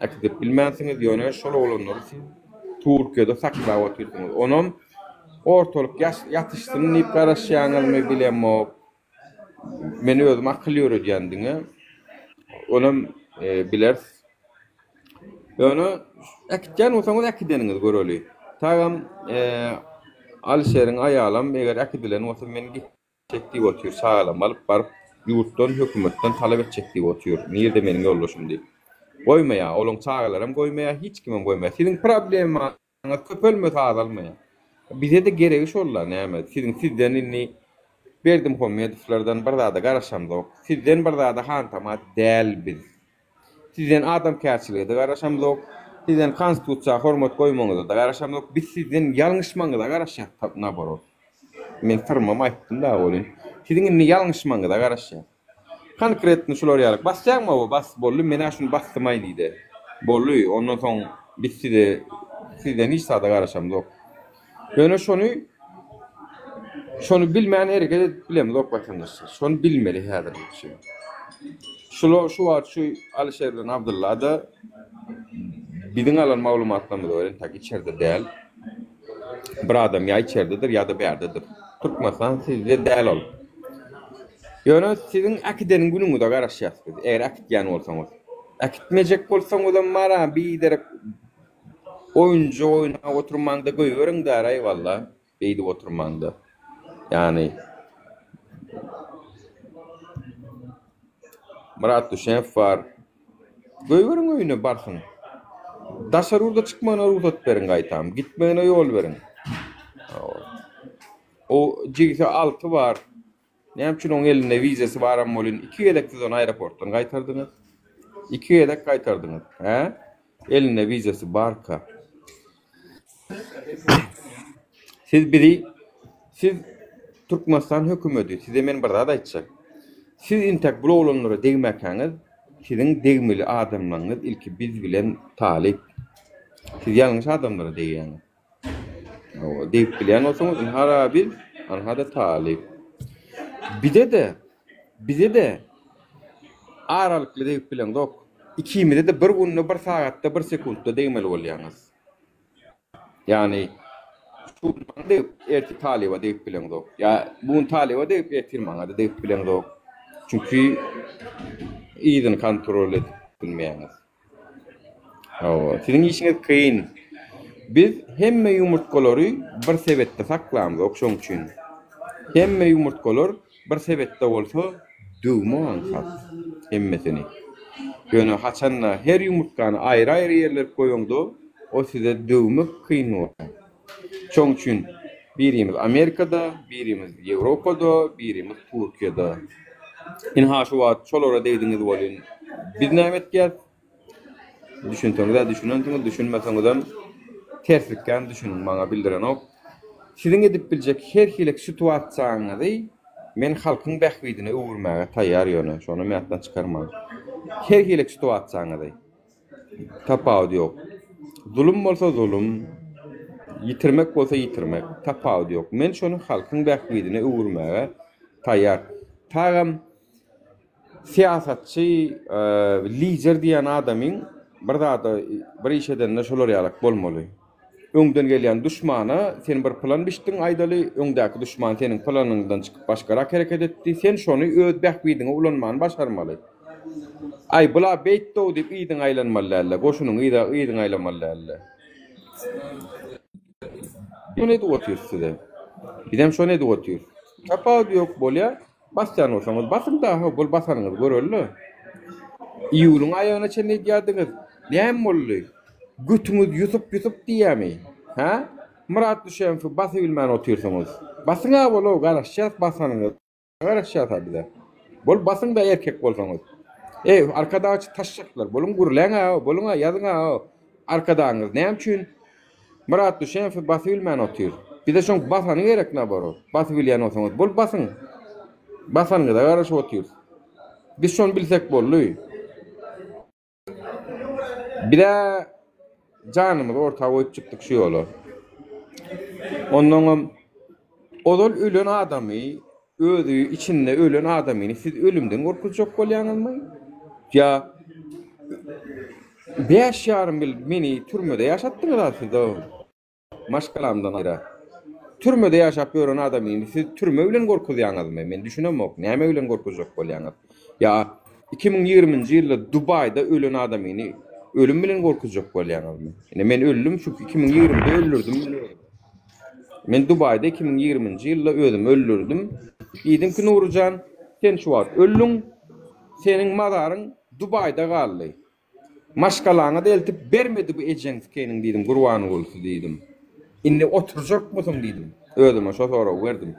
Äkidip bilmänsiňiz. Ýöne şol oglanlary siz Türkiýede saklap otyrsyňyz. Onam ortalyk ýatyşsyn diýip garaşýaňyzmy bilemok. Men özüm akyl ýöredýän diňe. Onam bileris. Ýöne äkitýän bolsaňyz äkideniňizi göreli. Tagam Alyşeriň aýalam eger äkidilen bolsa men gitjek diýip otyr. Çagalamy alyp baryp ýurtdan hökümetden talap etjek diýip otyr. Nirde meniň ýoldaşym diýip. Goýmaýar. Olaň çagalaram goýmaýar, hiç kimem goýmaýar. Siziň problema Köpelmese azalmaýar. Bize-de geregi şol-la näme. Siziň sizden indi Berdimuhamedowlardan bir zada garaşamzok. Sizden bir zada hantama däl biz. Sizden adamkärçilige-de garaşamzok. Sizden konstitusiýa hormat goýmagyňyza-da garaşamzok. Biz sizden ýalňyşmagyňyza garaşýas naborot. Men syrymam aýtdym dagy welin. Siziň indi ýalňyşmagyňyza garaşýas. Konkretno şular ýaly. Basýaňmy oba bas boldy menä şuny basdymaý diýdi. Boldy ondan soň biz size sizden hiç zada garaşamzok. Ýöne şony şony bilmän hereket edip bilemzok watandaşlar. Şony bilmeli häzirlikçe. Şula şu wagt şu Alyşer bilen Abdylla-da biziň alan maglumatlarymyza görä entek içerde däl. Bir adam ýa içerdedir ýa-da bärdedir. Türkmenistan sizde däl ol. Ýöne siziň äkideniň günüňize garaşýas biz, eger äkitýän bolsaňyz. Äkitmejek bolsaňyzam bara biderek oýunjak oýnap oturmaňda goýberiň däraý walla, beýdip oturmaňda. Ýagny Myrat Düşenow bar. Goýberiň öýüne barsyn. Daşary ýurda çykmagyna rugsat beriň gaýtam, gitmegine ýol beriň. O jigisi Alty bar. Näme üçin oň elinde wizasy baram welin iki gezek siz ony aeroportdan gaýtardyňyz? Iki gezek gaýtardyňyz, hä? Elinde wizasy barka. Siz bizi siz Türkmenistan hökümeti size men bir zat aýtjak. Siz intek bul oglanlara degmäkäňiz siziň degmeli adamlaryňyz ilki biz bilen talyp. Siz ýalňyş adamlara degýäňiz. Hawa, degip bilýän bolsaňyz, ynha-da biz, ynha-da talyp. Bize-de, bize-de aralykly degip bileňzok. Ikimize-de bir günde, bir sagatda, bir sekuntda degmeli bolýaňyz. Ýagny, şu gün maňa degip, ertir talyba degip bileňzok. Ýa bu gün talyba degip, ertir maňa-da degip bileňzok. Çünki yzyny kontrol edip bilmeýäňiz. Hawa, siziň işiňiz kyn. Biz hemme ýumurtgalary bir sebetde saklamzok şoň üçin. Hemme ýumurtgalar bir sebetde bolsa döwme aňsat hemmesini. Ýöne haçanda her ýumurtgany aýry-aýry ýerlerip goýaňda. o size döwmek kyn bolýar. Şoň üçin birimiz Amerikada, birimiz Ýewropada, birimiz Türkiýede. Ynha şu wagt şolara degdiňiz welin biz näme etýäs? Düşünseňiz-ä düşünensiňiz, düşünmeseňizem terslikgän düşüniň, maňa bildirenok. Siziň edip biljek her hili situasiýaňyzy men halkyň bähbidine öwürmäge taýýar ýöne, şonam ýatdan çykarmaň. Her hili situasiýaňyzy. Tapawudy ýok. Zulum bolsa zulum, ýitirmek bolsa ýitirmek, tapawudy ýok. Men şony halkyň bähbidine öwürmäge taýýar. Tagam Syýasatçy, lider diýen adamyň bir zada, bir iş edende şolar ýalak bolmaly. Öňden gelýän duşmana sen bir plan biçdiň aýdaly, öňdäki duşman seniň planyňdan çykyp başgarak hereket etdi, sen şony öz bähbidiňe ulanmany başarmaly. Aý, bula beýtdi-ow diýip yzyňa aýlanmaly dälde, goşunyňy yza yzyňa aýlamaly dälde. Şony edip otyrys size. Bizem şony edip otyrys. Tapawudy ýok, bolýa. Basýan bolsaňyz basyň dahy bol basanyňyzy göreli. Iýulyň aýagyna çenli edýärdiňiz. Näme boldy? Götüňiz Ýusup Ýusup diýýämi? Hä? Myrat Düşemowy basybilmän otyrsyňyz. Basyň-a bol-ow garaşýas basanyňyza garaşýas-a bize. Bol basyň-da erkek bolsaňyz. Eý, arkadagçy taşşaklar, boluň gürläň-ä, boluň-a ýazyň-a, arkadagyňyz näme üçin Myrat Düşenowy basybilmän otyr. Bize şoň basany gerek naborot. Basybilýän bolsaňyz bol basyň. Basanyňyza garaşyp otyrys. Biz şony bilsek boldy. Bizä janymyzy orta goýup çykdyk şu ýola. Onnoňam ozal ölen adamy özi içinde ölen adamyny siz ölümden gorkuzjak bolýaňyzmy? Ýa Bäş ýarym ýyl meni türmede ýaşatdyňyz-a siz o maşgalamdan aýra. Türmede ýaşap ýören adamyny siz türme bilen gorkuzýaňyzmy? Men düşünemok, näme bilen gorkuzjak bolýaňyz? Ýa 2020-nji ýylda Dubaýda ölen adamyny ölüm bilen gorkuzjak bolýaňyzmy? Ine men öldüm, şu 2020-de öldürdim men özümi. Men Dubaýda 2020-nji ýylda özümi öldürdim. Diýdim ki, Nuryjan, sen şu wagt öldüň, seniň mazaryň Dubaýda galdy. Maşgalaňa-da eltip bermedi bu ejeň sikeniň diýdim, Gurbangulysy diýdim. Indi oturjakmysyň diýdim. Özüme şo soragy berdim.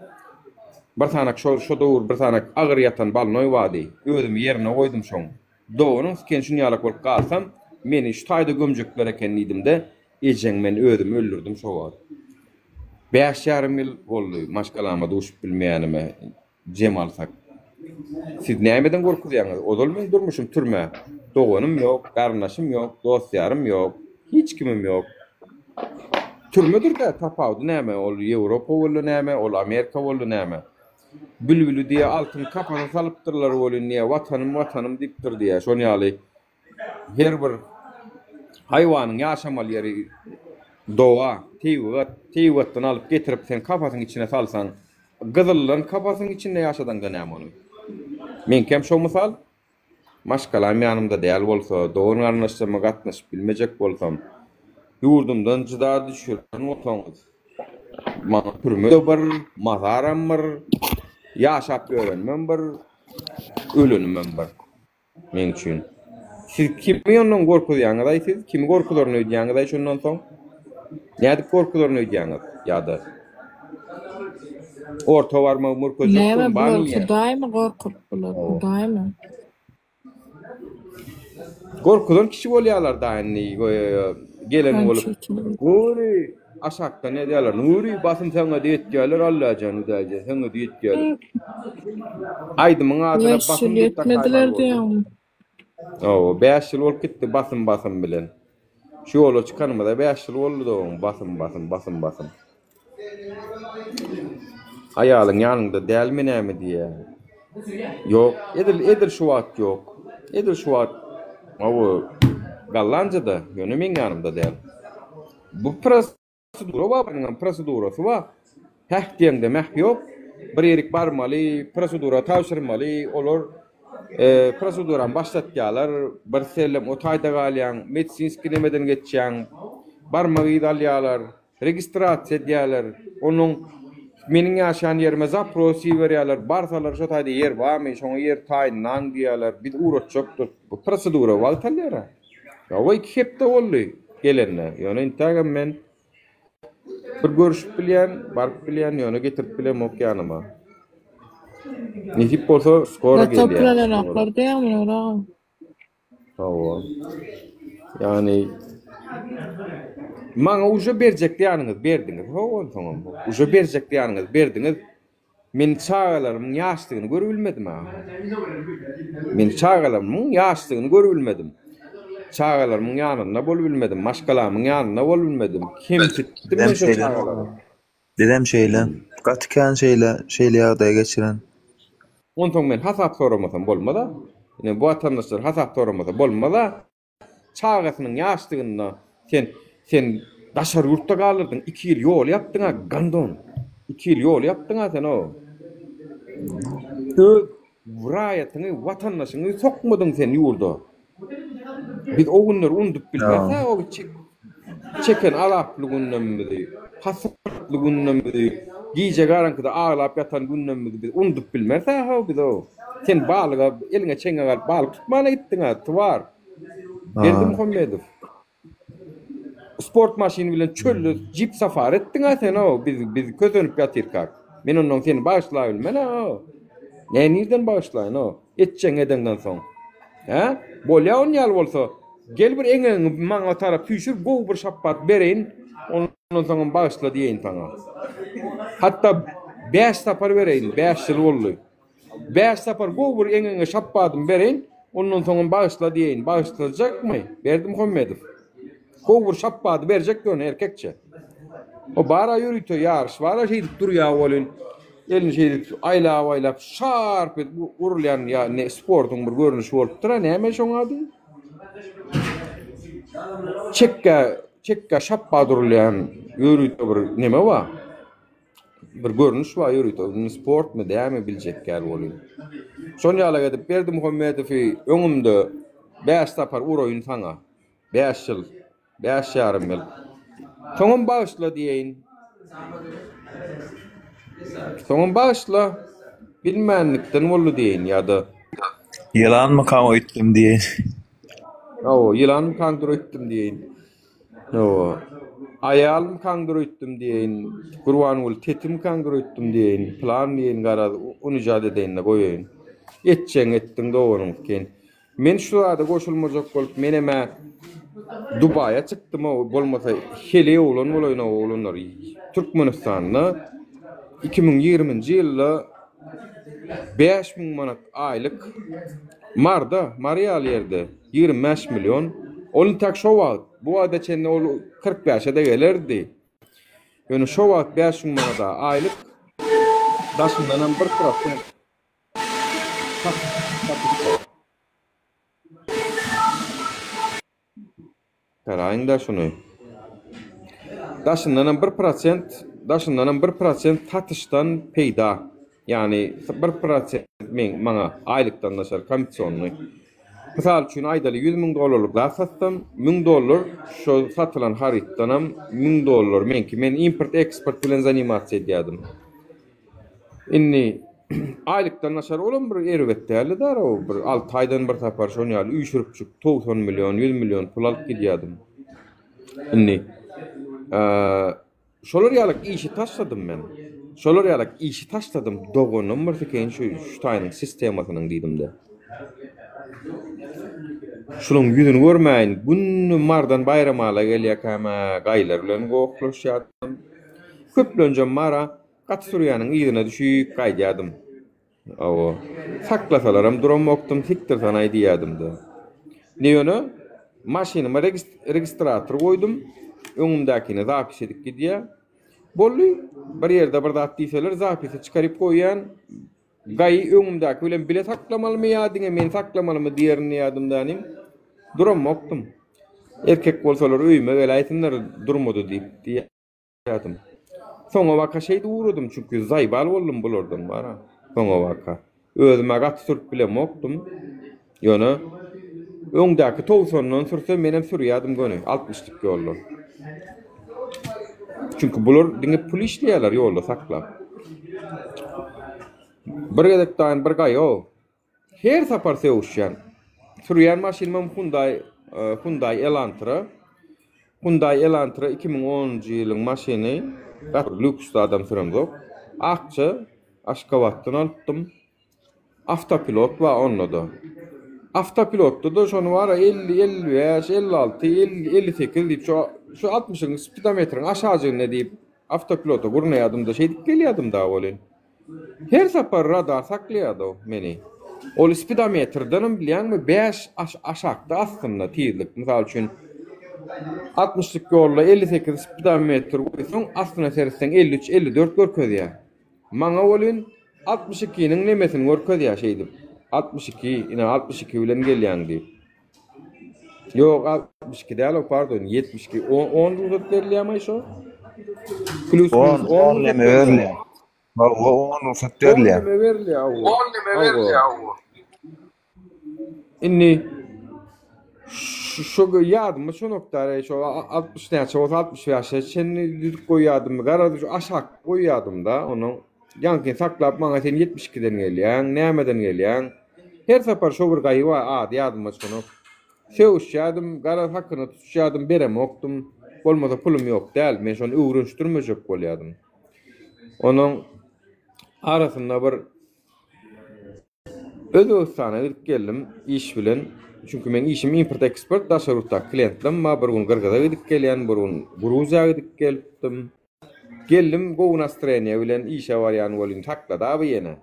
Bir sanak şo şo döwür bir sanak agyr ýatan balnoý bardy. Özümi ýerine goýdum şoň. Doganyň siken şunýalak bolup galsam, meni şu taýda gömjekler eken diýdim-de, ejeň men özümi öldürdim şo wagt. Bäş ýarym ýyl boldy maşgalama duşup bilmeýänime. Jem alsak. Siz nämeden gorkuzýaňyz? Ozal meň durmuşym türme. Doganym ýok, garyndaşym ýok, dost-ýarym ýok. Hiç kimim ýok. Türmedir-dä, tapawudy näme? Ol Ýewropa boldy näme, ol Amerika boldy näme? Bilbili diýýä altyn kapasa salypdyrlar welin diýýä, Watanym, Watanym diýipdir diýýä. Şon ýaly Her bir haýwanyň ýaşamaly ýeri doga, tebigat. Tebigatdan alyp getirip sen kapasyň içine salsaň, gyzyldan kapasyň içinde ýaşadaňda näme ony? Meňkem şo mysal. Maşgalam ýanymda däl bolsa, dogan-garyndaşlaryma gatnaşyp bilmejek bolsam, ýurdumdan jyda düşüren bolsaňyz, maňa türme-de bir, mazaram bir, ýaşap ýörenimem bir, ölenimem bir. Meň üçin. Siz kimi ondan gorkuzýaňyz-aý siz? Kimi gorkuzaryn öýdýäňiz-aý şondan soň? Nädip gorkuzaryn öýdýäňiz ýa-da? Orta barmagy mürkezjek Näme durum bar bular diýýän. hudaýmy gorkup bular hudaýmy? Gorkuzan kişi bolýarlar da indi gelen bolup. Nury aşakdan edýärler. Nury basym saňa diýetýärler Allajan Hudaýjan saňa diýetýärler. Aýdymyň adyna Bäş basym ýyl diýip ýetmediler dakaýmaly boldy. diýýäňmi? Hawa, 5 ýyl bolup gitdi basym basym bilen. Şu ýola çykanymyza 5 ýyl boldy dogan basym basym basym basym. Aýalyň ýanyňda dälmi näme diýýä. Ýok, edil edil şu wagt ýok. Edil şu wagt hawa Gollandiýada, ýöne meň ýanymda däl. Bu prosedura bar, bunuňam prosedurasy bar. Häh diýeňde mäh ýok. Bir ýerik barmaly, prosedura tabşyrmaly, olar prosedurany başlatýarlar, bir sellem o taýda galýaň, medisinskiý nemeden geçýäň, barmak yzy alýarlar. Registrasiýa edýärler. Onuň meniň ýaşaýan ýerime zapros iberýärler. Barsalar şo taýda ýer barmy, şoňa ýer taýynlaň diýýärler. Biz ugratjakdyr. Bu prosedura wagt alýar-a. Hawa, iki hepde boldy. gelende. Ýöne intägem men bir görüşip bilýän, baryp bilýän, ýöne getirip bilemok ýanyma. Nesip bolsa skoro Gaty gelýär. bilenoklar diýýäňmi Nury aga? Hawa. Ýagny maňa uje berjek diýýäniňizi berdiňiz. Hawa onsoňam. Uje berjek diýýäniňizi berdiňiz. Men çagalarymyň ýaşdygyny görübilmedim-ä. Men çagalarymyň ýaşdygyny görübilmedim. Çagalarymyň ýanynda bolubilmedim, maşgalamyň ýanynda bolubilmedim. Kemsitdim men Bizem şo şeýle çagalary. Bizem şeýle. Gaty kän şeýle, şeýle ýagdaýa geçiren. Onsoň men hasap soramasam bolmaz-a. Ine, bu watandaşlar hasap soramasa bolmaz-a. Çagasynyň ýaşlygynda sen sen daşary ýurtda galdyrdyň iki ýyl ýol ýapdyňa gandon iki ýyl ýol ýapdyňa sen o öz raýatyňy watandaşyňy sokmadyň sen ýurda biz o günleri undup bilmeris o Çeken azaply günlemmizi, hasratly günlemmizi, gije garaňkyda aglap ýatan günlemmizi biz unudyp bilmeris-ä-how biz-ow. Sen balyga eliňe çeňňek alyp balyk tutmana gitdiň-ä, twar. Berdimuhamedow. Sport maşyny bilen çölde jip safari etdiň-ä sen-ow, biz biz kösenip ýatyrkak. Men onnoň seni bagyşlabilmen-ä-ow. Nä nirden bagyşlaýyn-ow? Etjegiňi edeňden soň. Hä? Bolýa on ýaly bolsa. Gel bir eňegiňi maňa tarap süýşür, gowy bir şapbat bereýin, ondan soňam bagyşla diýeýin saňa. Hatda bäş sapar bereýin, bäş ýyl boldy. Bäş sapar gowy bir eňegiňe şapbadymy bereýin, ondan soňam bagyşla diýeýin. Bagyşlajakmy, Berdimuhamedow? Gowy bir şapbady berjek ýöne erkekçe. O bara ýörite ýaryş bara şeýdip durýar welin elini şeýdip aýlap aýlap şarp edip urulýan ýa ne sportuň bir görnüşi bolupdyr-a näme şoň ady? Çekge çekge şapbat urulýan ýörite bir neme bar. Bir görnüş bar ýörite. Indi sportmy dämi biljek däl welin. Şon ýalak edip Berdimuhamedowy öňümde bäş sapar uraýyn saňa. Bäş ýyl, bäş ýarym ýyl. Soňam bagyşla diýeýin. Soňam bagyşla, bilmänlikden boldy diýeýin ýa-da. Ýylanmykaň öýtdüm diýeýin. Hawa, ýylanmykaňdyr öýtdüm diýeýin. Hawa. Aýalmykaňdyr öýtdüm diýeýin. Gurbanguly Tetimikaňdyr öýtdüm diýeýin. Pylan diýeýin garaz, unijat edeýin-de goýaýyn. Etjegiňi etdiň doganyň eken. Men şu zada goşulmajak bolup menemä Dubaýa çykdym-ow bolmasa heleý oglan bolaýyn-ow oglanlar Türkmenistanda 2020-nji ýylda 5000 manat aýlyk Marda Mary ýaly ýerde 25 million ol intäk şo wagt bu wagta çenli ol 45-e-de gelerdi ýöne şo wagt 5000 manada aýlyk daşyndanam bir prosent Garaýyň-da şuny. Daşyndanam bir prosent, daşyndanam bir prosent satyşdan peýda. Ýagny bir prosent meň maňa aýlykdan daşary komissionnyý. Mysal üçin aýdaly 100 müň dollarlyk zat satsam, 1000 dollar şo satylan harytdanam 1000 dollar meňki. Men import-eksport bilen zanimatsiýa edýärdim. Indi aýlykdan daşary olam bir erbet däldi dara bir 6 aýdan bir sapar şon ýaly üýşüripjik 90 million 100 million pul alyp gidýärdim. Indi şolar ýaly işi taşladym men. Şolar ýaly işi taşladym doganym bir sikeýin şu şu taýynyň sistemasynyň diýdimde. Şunuň ýüzüni görmäýin günde Mardan Baýramala gelýärkäm-ä gaýlar bilen gohlaşýardym. Köplenjem Mara Gaty sürýäniň yzyna düşüp gaýdýardym. Hawa. Saklasalaram duramokdym, sikdirsanaý diýýärdim-de. Indi ýöne maşynyma registrator goýdum. Öňümdäkini zapis edip gidýär. Boldy. Bir ýerde bir zat diýseler, zapisi çykaryp goýýan. Gaýy öňümdäki bilen bile saklamalymy ýa diňe men saklamalymy diýerin diýýärdim-de inim. Duramokdym. Erkek bolsalar öýüme geläýsinler durmady diýip diýýär. Ýadym. Soňabaka şeýdip ugradym, çünki zaýbal boldum bulardan bar-a. Soňabaka. Özüm-ä gaty sürüp bilemokdym. Ýöne öňdäki togsandan sürse menem sürýärdim göni, altmyşlyk ýolda. Çünki bular diňe pul işleýärler ýolda saklap. Bir gezek daýyn bir gaýo. Her sapar sögüşýän. Sürýän maşynymam Hyundai, Hyundai Elantra. Hyundai Elantra 2010-njy ýylyň maşyny, gaty lýuks zadam süremzok. Akja, Aşgabatdan alypdym. Awtopilot bar onda-da. Awtopilotda-da şony bar-a 50, 55, 56, 50, 58 diýip şo şu 60-yň spidometriň aşajygynda diýip awtopilota gurnaýardym-da şeýdip gelýärdim dagy welin. Her sapar radar saklaýardy meni. Ol spidometrdenem bilýäňmi 5 aşakda aslynda tizlik. Mysal üçin 60-lyk ýolda 58 spidometr goýsaň aslyna seretseň 53, 54 görkezýär. Maňa welin 62-niň nemesini görkezýär şeýdip. 62, ine 62 bilen gelýäň diýip. Ýok, 62 däl o, pardon, 72. 10 10 rugsat berilýärmi şo? Plus 10 minus 10 10 neme rugsat berilýär. berilýär. Hawa, 10 rugsat 10 berilýär. neme berilýär, hawa. Hawa. Indi şu ýadyma şu nokta şu 60 näçe bolsa 65-e çenli düzüp goýýardym. Garaz şu aşak goýýardym da onuň. Ýaňky saklap maňa sen 72-den gelýäň, nämeden gelýäň? Her sapar şo bir gaýy bar, ady ýadyma çykanok. Sögüşýärdim, garaz hakyna tutuşýardym, beremokdym. Bolmasa pulum ýok däl, men şony öwrenişdirmejek bolýardym. Onuň arasynda bir Özbegistana gidip geldim iş bilen. Çünki meň işim import-eksport, daşary ýurtdaky klientlerim bar. Bir gün Gyrgyza gidip gelýän, bir gün Gruziýa gidip gelipdim. Geldim gowy nastreniýe bilen işe barýan welin saklady-a bu ýene.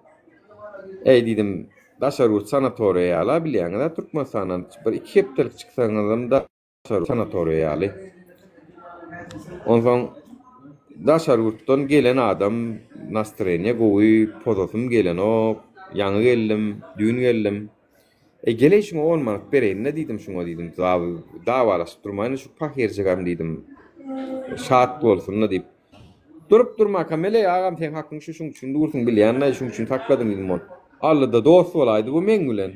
Eý diýdim, daşary ýurt sanatoriýa ýaly-a bilýäňiz-ä Türkmenistandan bir iki hepdelik çyksaňyzam daşary sanatoriýa ýaly. Onsoň daşary ýurtdan gelen adam nastreniýe gowy pozasym gelenok, ýaňy geldim, düýn geldim. Eý geleý şuňa on manat bereýin-le diýdim şuňa diýdim, dawalaşyp durmaýyn şu pahyrjygam diýdim. Şat bolsun-da diýip. Durup durmaka Meleý agam seň hakyň şu şuň üçin dursuň bilýän-le şuň üçin sakladyň diýdim ol. Allyda dost bolaýdy bu meň bilen.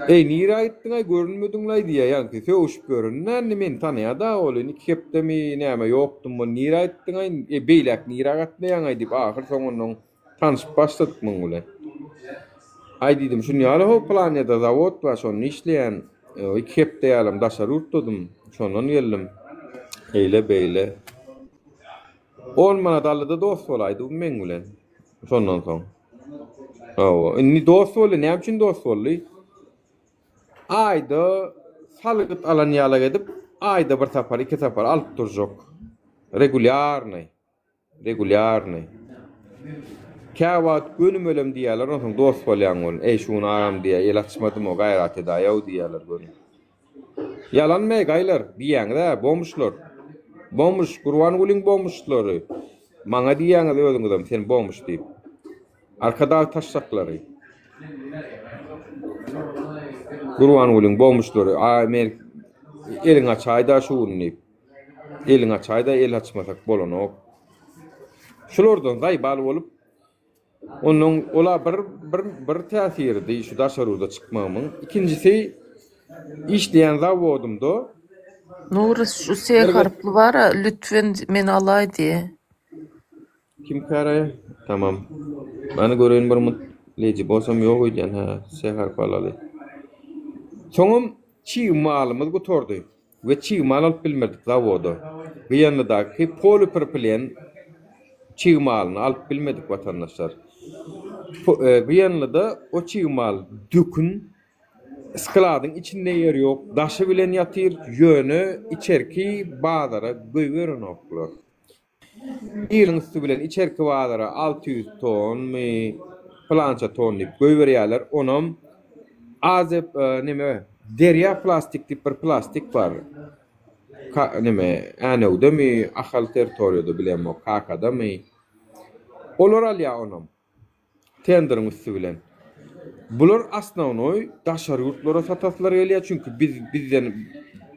Eý nirä gitdiňaý görünmediňlaý diýýä ýaňky sögüşip ýörenine indi meni tanaýada ol indi iki hepdemi näme ýokdum ol nirä gitdiňaý e beýläk nirä gatnaýaňaý diýip ahyr soňundan tanyşyp başladyk muň bilen. Aý diýdim şun ýaly ho planýada zawod bar şonda işleýän iki hepde ýalam daşary ýurtdadym şondan geldim eýle beýle. On manat aldyda dost bolaýdy bu meň bilen. Şondan soň. Hawa, indi dost boldy. Näme üçin dost boldy? Aýda salgyt alan ýalak edip, aýda bir sapar, iki sapar alyp durjak. Regulýarnyý. Regulýarnyý. Käwagt gönümelem diýýärler, onsoň dost bolýaň ol. Eý, şu gün agam diýýär, el açmadym-ow, gaýrat edäý-ow diýýärler göni. Ýalanmy, gaýlar, diýýäňiz-ä, bomžlar. Bomž, Gurbangulyň bomžlary. Maňa diýýäňiz özüňizem sen bomž diýip. Arkadag taşşaklary. Gurbangulyň bomžlary. A men eliňi açaý-da şu gün diýip. Eliňi açaý-da, el açmasak bolanok. Şulardan zaýbal bolup Onuň ola bir bir bir täsiridi şu daşary ýurda çykmagymyň. Ikinjisi işleýän zawodymda Nury şu S harply bara lütfen meni alaý diýe. Kim käre? Tamam. Many göreýin bir mut. Lady bolsam ýok öýdýän hä. S harpy alaly. Soňam çig malymyz gutardy. We çig mal alyp bilmedik zawoda. Gyýanlydaky polipropilen çig malyny alyp bilmedik watandaşlar. Gyýanlyda o çig mal dökün, skladyň içinde ýer ýok, daşy bilen ýatyr, ýöne içerki bazara goýberenoklar. Iliň üsti bilen içerki bazara 600 tonmy, pylança ton diýip goýberýärler. Onam Azep neme Derýa plastik diýip bir plastik bar. Ka neme Änewdemi, Ahal territoriýada bilemok, Kakadamy. Olar alýar onam. Tenderiň üsti bilen. Bular osnownoý daşary ýurtlara sataslar gelýär, çünki biz bizden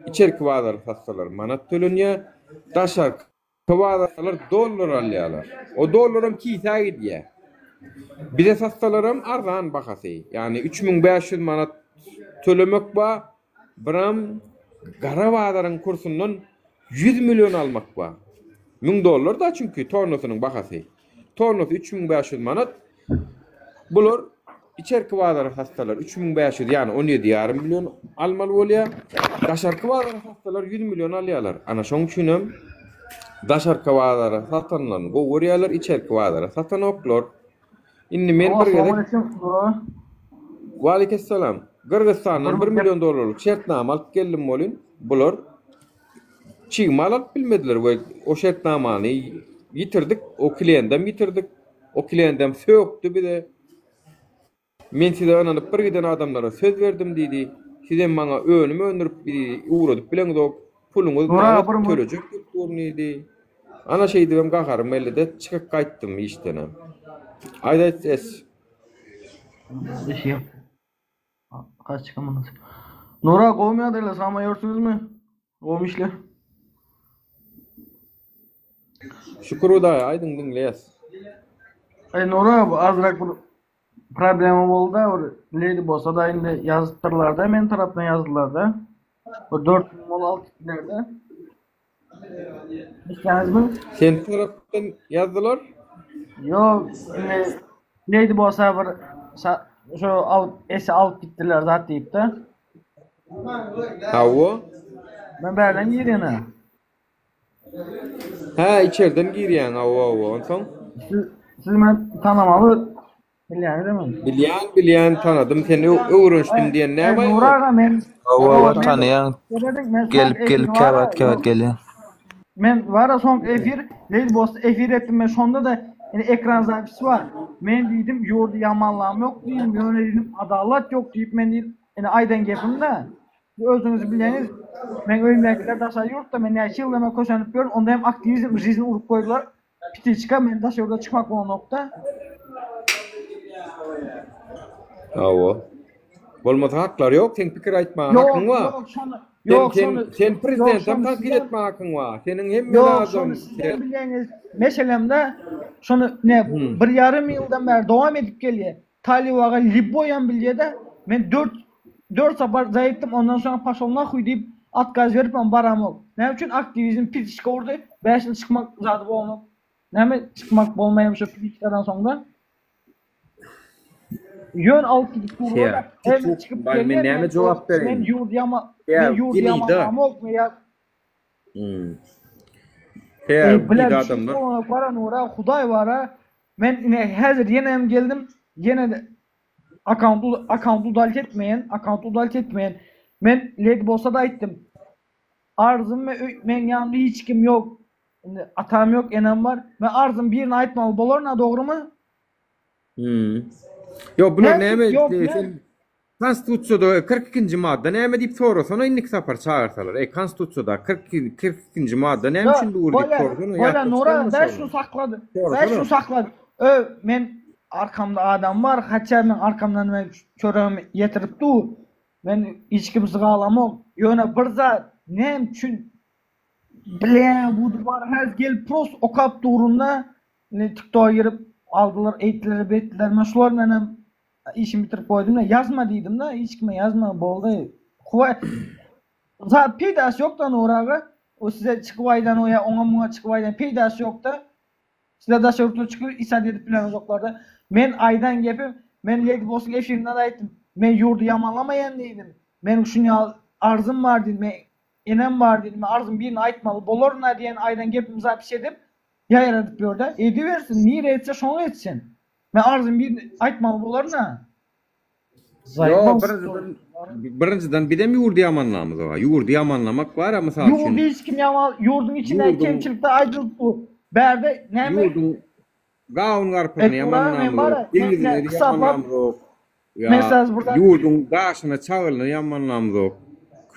içerki bazara satsalar manat tölenýär, daşarky bazarlar dollar alýarlar. O dollaram kisä gidýär. Bize satsalaram arzan bahasy. Ýagny 3500 manat tölemek bar, biram gara bazaryň kursundan 100 million almak bar. 1000 dollar da çünki tonnasynyň bahasy. Tonnasy 3500 manat. Bular. Içerki bazara satsalar 3500 ýagny 17 ýarym million almaly bolýar. Daşarky bazara satsalar 100 million alýarlar. Ana şoň üçinem daşarky bazara satanlaryny gowy görýärler, içerki bazara satanoklar. Indi men bir gezek Waleýkessalam. Gyrgyzstandan 1 million dollarlyk şertnama alyp geldim welin, bular çig mal alyp bilmediler we o şertnamany ýitirdik, o kliendem ýitirdik. O kliendem sökdi bize. Men size ynanyp bir giden adamlara söz berdim diýdi. Sizem maňa önüm öndürip diýdi, ugradyp bileňzok. Puluňyz nagt tölejek diýip durun diýdi. Ana şeýdibem gaharym geldi-de çykyp gaýtdym işdenem. Aýdaýt es. Işim. Kaç çykamyňyz. Nura gowmy ýagdaýlar sagma ýörsüňizmi? Gowmy işler? Şükür Hudaýa aýdyň diňleýäs. Aý Nura bu azrak bir problema boldy-da bir lady bolsa-da indi ýazypdyrlar-da men tarapdan ýazdylar-da. Bir 4000 bol alyp gitdiler-de. Eşitýäňizmi? Sen tarapdan ýazdylar? Ýok, indi Lady bolsa bir şo alyp esi alyp gitdiler zat diýip-de. Hawa. Men bärden girýän-ä. Hä, içerden girýäň, hawa, hawa. Onsoň? Siz, siz meni tanamaly Bilýäňizmi men? Bilýän, bilýän, tanadym seni, öwrenişdim diýen näme Ey, Nura aga men Hawa, hawa, tanaýan. Serediň, men soň Gelip, gelip, efir käwagt, bar-a, käwagt gelýän. Men bar-a soň efir, Lady Boss efir etdim men şonda da ine ekran zapisi bar. Men diýdim ýurdy ýamanlam ýok diýdim, ýöne diýdim adalat ýok diýip men diýdim ine aýdan gepim-de. Siz özüňiz bilýäňiz, meň öýümdäkiler daşary ýurtda, men näçe ýyldan bäri kösenip ýörün, onda hem aktiwizm жизнь urup goýdular. Ptiçka men daş ýurda çykmak bolanokda. Hawa. Bolmasa haklary ýok, seň pikir aýtmaga hakyň bar. Ýok, şony, ýok, şony. Sen prezidentem tankyt etmäge hakyň bar. Seniň hemme zadyň. Ýok, şony sizem bilýäňiz. Meselemde şony ne bir ýarym ýyldan bäri dowam edip gelýär. Talyp aga liboýam bilýä-de, men dört dört sapar jaý etdim, ondan soň poşol nahuý diýip otkaz beripem baramok. Näme üçin aktiwizm pitiçka urdy, bäş ýyl çykmak zady bolanok. Näme çykmak bolmaýam şo pitiçkadan soňda. Ýöne alyp gidip durlar-da, Şeýa, men çykyp men gelýän, näme men jogap men bereýin? ýurdy ýama Şeýa, men ýurdy gilida. ýamanlamok, men ýa Hmm. Eý, Şeýa, bilen gilida düşünip adamlar. bolanok bara Nura, Hudaý bara, Men ine häzir ýene hem geldim. Ýene-de akkaunt akkaunt udalit etmeýän, akkaunt udalit etmeýän. Men Lady Bossa-da aýtdym. Arzym we öý meň ýanymda hiç kim ýok. Indi atam ýok, enem bar. Men arzym birine aýtmaly bolaryn-a, dogrymy? Hmm. Ýok, bular Näme näme ýok, näme? sen Konstitusiýada 42-nji madda näme diýip sorasana indiki sapar çagyrsalar. Eý, konstitusiýada 42 42-nji madda näme üçin dur diýip Bolýa, sorasana, bolýa ýatdan Nura, çykarma ben şony. şunu saklady. Ben Sorasana. şunu saklady. Ö, men arkamda adam bar, haça men arkamdan men çöregimi ýetirip dur. Men hiç kimsi galamok. Ýöne bir zat, näme üçin Ble, bu bar häzir gelip prost okap durunda, indi TikToka girip aldylar, eýtdiler, beýtdiler. Men şular bilen Işimi bitirip goýdum-da, ýazma diýdim-de, hiç kime ýazma, boldy. Huwa, zat peýdasy ýok-da Nury aga. O size çykyp aýdan o ýa oňa-muňa çykyp aýdan peýdasy ýok-da. Sizler daşary ýurtlara çykyp hiç zat edip bileňizoklar-da. Men aýdan gepim, men Lady Boss-yň efirinde-de aýtdym. Men ýurdy ýamanlamaýan diýdim. Meniň şuny ýaly arzym bar diýdim. Men enem bar diýdim. Men arzym birine aýtmaly bolaryn-a diýen aýdan gepimi zapis edip, ýaýradyp ýör-de. Edibersin, nire etse şoňa etsin. Men arzym bir aýtmaly bolaryn-a. Ýok, birinjiden, birinjiden bizem ýurdy ýamanlamyz bar. Ýurdy ýamanlamak bar-a, mysal üçin. Ýurdy hiç kim ýaman, ýurduň içindäki Ýurduň kemçilikler aýdylyp dur. Bärde näme? Ýurduň gawun-garpyzyny Ey, Nura, men bar-a, ýamanlamyzok, men deňizini kysapap, ýamanlamyzok. men Ýa size bir zat ýurduň daşyny, çagylyny ýamanlamzok.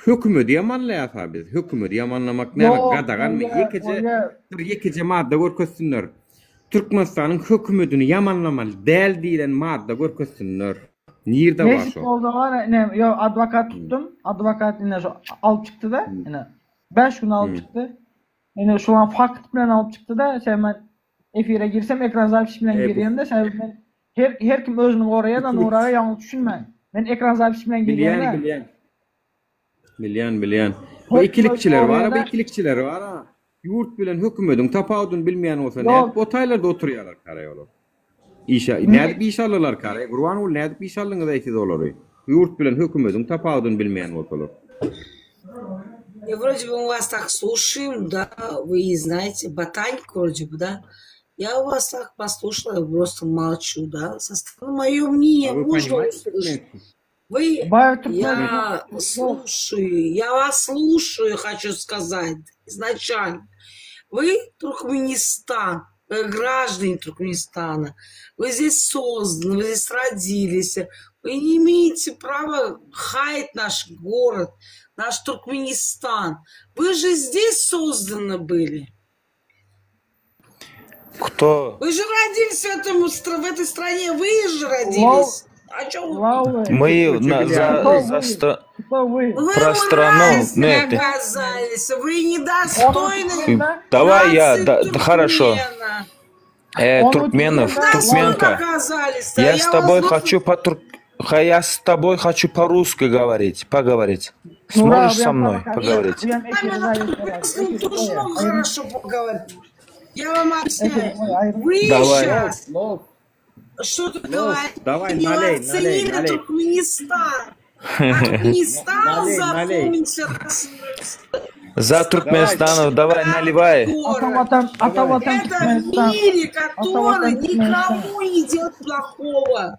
Hökümedi ýamanlaýas-a biz. Hökümedi ýamanlamak näme, Ýok, gadaganmy? bolýa, Ýekeje, bolýa. bir ýekeje madda görkezsinler. Türkmenistanyň hökümedini ýamanlamaly däl diýlen madda görkezsinler. Nirde bar Nesip şo? bolsa bar ine ýok adwokat tutdum. Adwokat ine şo alyp çykdy-da, ine 5 gün alyp çykdy. Ine şu an fakt bilen alyp çykdy-da, sen men efire girsem ekran zapis bilen E, bu girýän-de, sebäbi men her her kim özüni goraýar-da, Nuraga ýalňyş düşünmäň. Men ekran zapis bilen Bilýän, girýän-de. bilýän. Bilýän, bilýän. Bu Her kim özüni ikilikçiler bar-a, bu goraýar-da. ikilikçiler bar-a. Ýurt bilen hökümediň tapawudyny bilmeýän bolsa Ýok. nädip o taýlarda oturýarlar karaý olar? Işe nädip işe aldylarkar eý Gurbanguly nädip işe aldyňyz eý siz olary? Ýurt bilen hökümediň tapawudyny bilmeýän bolsalar. Я вроде бы мы вас так слушаем, да, вы знаете, ботаник вроде бы, да. Я у вас так послушала, я просто молчу, да. Со стороны мое мнение А вы можно понимаете услышать. туркменский? Вы, Baý türkmen. я слушаю, я вас слушаю, хочу сказать, изначально. Вы Туркменистан, вы граждане Туркменистана. Вы здесь созданы, вы здесь родились. Вы не имеете права хаять наш город, наш Туркменистан. Вы же здесь созданы были. Кто? Вы же родились в, этом, в этой стране, вы же родились. О чем вы? Мы на, за, за ста- Вы про страну. мразь Нет. оказались, вы недостойны Давай я, нации да, да, хорошо. туркмена. Э, Туркменов, Недостойны Туркменка. оказались, да Я я с вас тобой лучше хочу по тур... Ха- Я с тобой хочу по-русски говорить, поговорить. Nura Сможешь со bu мной Нет, поговорить? с вами на туркменском тоже могу хорошо поговорить. Я вам объясняю. Вы Давай. сейчас что-то говорите, Давай, не налей, налей, оценили налей. Туркменистан. А Туркменистан Налей, налей. запомнится раз За Туркменистанов давай наливай. Ata watan, ata watan Это в Türkmenistan. мире, Ata который watan Türkmenistan. никому не делает плохого.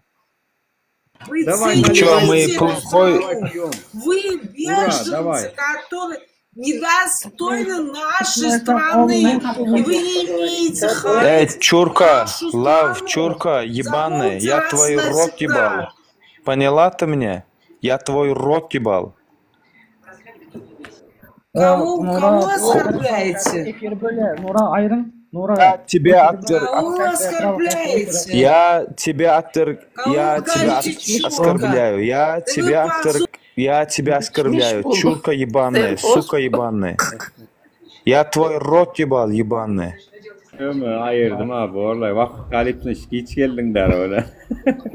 Вы Давай, Чё, наливай, мы цените эту плохой... давай пьем. Вы Ура, беженцы, давай. которые недостойны нашей Türkmenistan страны. ogluna И вы не имеете Эй, хаять чурка, нашу лав, страну. чурка, ебаная, Запомните я раз твой рот ебал. навсегда. Поняла ты меня? Я твой рот ебал. Кого, Nura кого оскорбляете? efir bölýär. Nura aýryň. Nura Я тебя отвер... Кого вы оскорбляете? Я тебя отверг... Кого Я вы тебя говорите от- чурка? оскорбляю. Я Да вы тебя позор. отверг... Я тебя оскорбляю. boldy. Чурка ебаная, сука ебаная. Я твой рот ебал, ебаная. Ömür aýyrdym ha borlay. Wagt galypsyň hiç geldiň där öyle.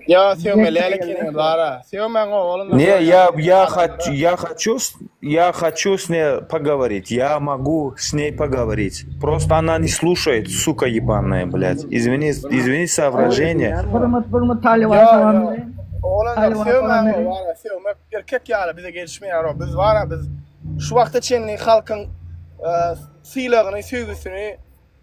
Ýa sögme lälik bara. Sögmäň oglum. Не, я, я хочу, я хочу, с- я хочу с ней поговорить. Я могу с ней поговорить. Просто она не слушает, сука ебаная, блядь. Извини, извини за выражение. Bir minut, bir minut Talyba Ýa salam ýa. beriň. Oglanlar Talyba salam sögmäň beriň. bara, sögmek erkek ýaly bize gelişmeýär o. Biz bara biz şu wagta çenli halkyň e, sylagyny, söýgüsini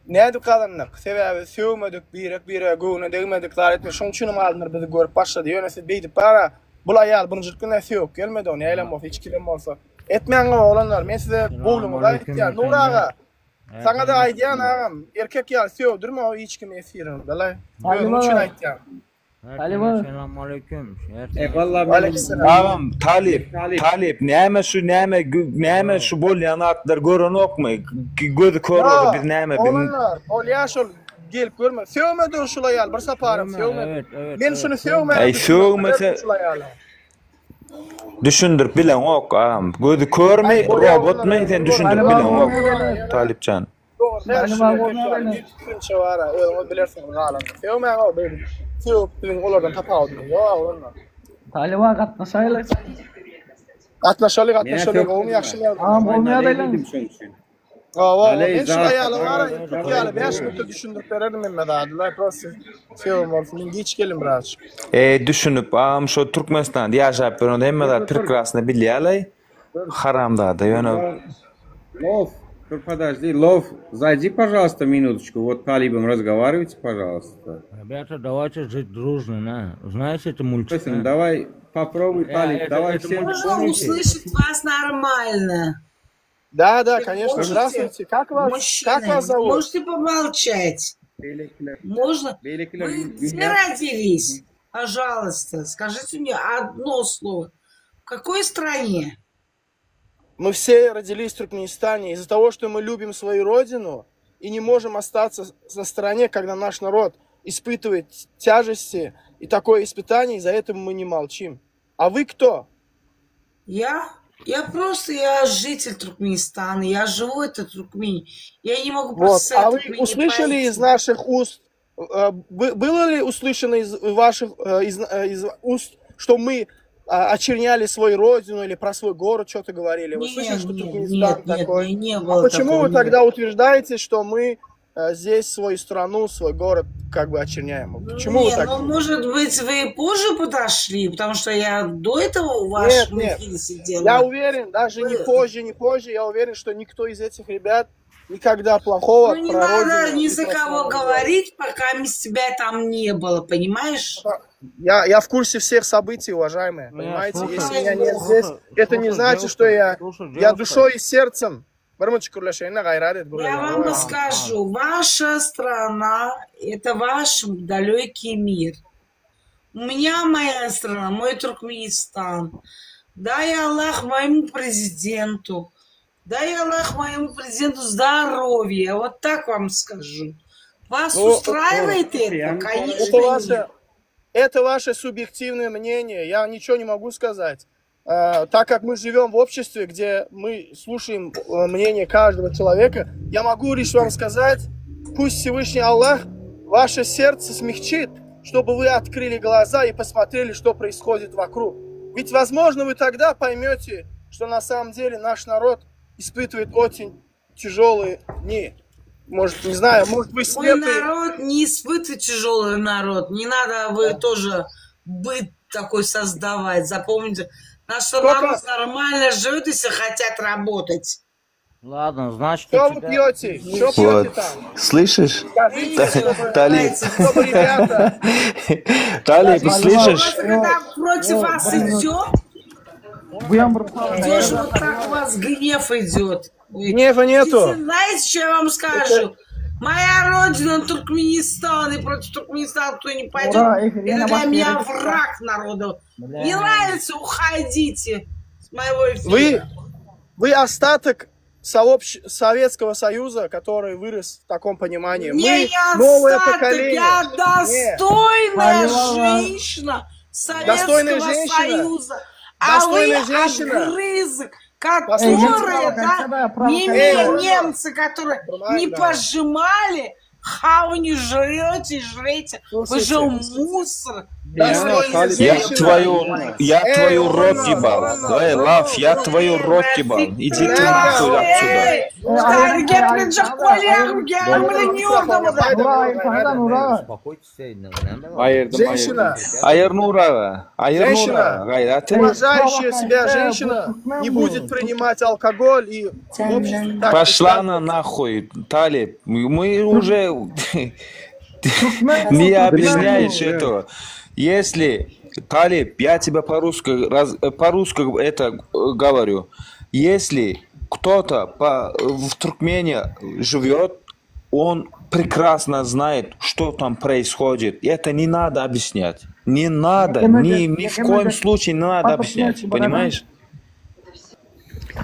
nädip gazandyk? Sebäbi sögmedik, birek birege göwne degmedik, zar etmedik. Şonuň üçin hem adamlar bizi görüp başlady. Ýöne siz beýdip bara bul aýal birinji günde sögüp gelmedi o, näýlem bolsa, hiç kimem bolsa. Etmäň oglanlar, men size gowluňyzy aýtýan. Nur aga, Sana da aýdýan agam, erkek ýaly sögdürme o hiç kim esirin, belay. Özüň üçin Talyba, aýtýan. Talyba. Eyvallah benim. Aleykümselam. Tamam, Talip, Talip. Talip, näme şu näme gü- näme şu bolýan atlar görenokmy? G- Gözi kör boldy Ya biz näme biz oglanlar, bolýa şol gelip görme. Sögme dur şul aýal, bir saparym sögme. Men şunu sögme. Ey sögmese Şul aýaly. düşündirip bileňok agam. Gözi körmi, Ay bolýa robotmy oglanlar, sen düşündirip Talyba bileňok. gowuna Talipjan. Doğru, her Talyba şu erkek gowuna ýaly beriň. bir pikirimçe bar, özüňiz bilersiňiz galan. Sögmäň o beýle. Sögüp biziň olardan tapawudyny ýok oglanlar. Talyba gatnaşaýly. Gatnaşaly, Mene gatnaşaly, gowumy ýagşy Agam Давай gowuna naley ýagdaýlaň. dedim şoň üçin. Hawa, Naley men şu zat. aýaly bar, erkek ýaly 5 minutda düşündirip bererdim men zadylar. Prosta sögüm bolsun. Men giç geldim biraz. E düşünüp agam şu Türkmenistanda ýaşap ýören hemme zat prekrasny bilýärler. Haramzada ýöne Лов, dur подожди, Лов, зайди, пожалуйста, минуточку. Вот Талибом разговаривайте, пожалуйста. Ребята, давайте жить дружно, на. Знаете, это мультик, Listen, на? давай попробуй, Э, Талиб, это, давай это всем мультик. Можно помните. услышать вас нормально? Да, да, Вы конечно. можете, Здравствуйте. Как вас, как мужчины, вас зовут? можете помолчать? Beýlekiler, Можно? beýlekiler Вы где gülýär. родились? Пожалуйста, скажите мне одно слово. В какой стране? Мы все родились в Туркменистане. Из-за того, что мы любим свою родину и не можем остаться с- на стороне, когда наш народ испытывает тяжести и такое испытание, из-за этого мы не молчим. А вы кто? Я? Я просто, я житель Туркменистана, я живу в этой Туркмении. Я не могу Вот. просто с А этой вы Туркмении услышали из пойти. наших уст, э, бы- было ли услышано из ваших э, из, э, из уст, что мы а, очерняли свою родину или про свой город что-то говорили? Вы слышали, Нет, что нет, Туркменистан нет, нет, такой? не, не А было почему такого, вы нет. тогда утверждаете, что мы э, здесь свою страну, свой город Я как бы очерняем. Почему вы Не, так ну, думаете? может быть, вы позже подошли, потому что я до этого в Нет, вашем нет. эфире сидела. Я уверен, даже не позже, не позже, я уверен, что никто из этих ребят никогда плохого Ну, не про надо родину ни и за про кого страну не говорил. говорить, пока мисс тебя там не было, понимаешь? Я, я в курсе всех событий, уважаемые, Не, понимаете? слушай, Если меня нет здесь, слушай, это не слушай, значит, что девушка, я, слушай, я девушка. душой и сердцем. Бармочек Курлашейна гайрат эт, Я бурлея. вам расскажу. Ваша страна – это ваш далекий мир. У меня моя страна, мой Туркменистан. Дай Аллах моему президенту. Дай Аллах моему президенту здоровья. Вот так вам скажу. Вас Ну, устраивает это? Это Конечно, нет. ваше, это ваше субъективное мнение. Я ничего не могу сказать. Э, так как мы живем в обществе, где мы слушаем э, мнение каждого человека, я могу лишь вам сказать, пусть Всевышний Аллах ваше сердце смягчит, чтобы вы открыли глаза и посмотрели, что происходит вокруг. Ведь, возможно, вы тогда поймете, что на самом деле наш народ испытывает очень тяжелые дни. Может, не знаю, может, вы Мой слепы. народ не испытывает тяжелый народ. Не надо вы тоже быт такой создавать. Запомните, наш Сколько- народ нормально живет, если хотят работать. Ладно, значит, у Что вы тебя... пьете? Что пьете Вот. там? Слышишь? Скажите, Та- чтобы, Талиб. чтобы ребята... Талиб, слышишь? Просто когда против вас идет, Bu ýan bir идешь, вот так у вас гнев идет. Ой, Гнева нету. Идите, Знаете, что я вам скажу? Моя родина Туркменистан, и против Туркменистана кто не пойдет, Ура, эфир, это я на для вас меня не враг народа. Бля. Не нравится, уходите с моего эфира. Вы, вы остаток сообщ- Советского Союза, который вырос в таком понимании. Не, Мы я новое остаток, поколение. я Не. достойная Поняла. женщина Достойная Советского женщина. Союза. А вы Достойная женщина. огрызок, Послушайте, которые, да, не Эй, немцы, которые не Нормально. пожимали, хавню жрете, жрете. Вы же Слушайте. мусор. Достойная Я женщина. твою, я Эй, твою рот Урана, ебал. Урана. Эй, Лав, я твою рот ебал. Иди ты нахуй отсюда. Эй, Ayırdım, Женщина. Aýyr Nuraga, aýyr Женщина. Nuraga, gaýrat et. Уважающая себя женщина не будет принимать алкоголь и в обществе так Пошла она нахуй, Талиб. Мы уже не объясняешь этого. Если, Талиб, я тебя по-русски, раз, по-русски это э, говорю. Если кто-то по, в Туркмении живет, он прекрасно знает, что там происходит. Это не надо объяснять. Не надо, ни, ни в коем случае не надо объяснять. Понимаешь?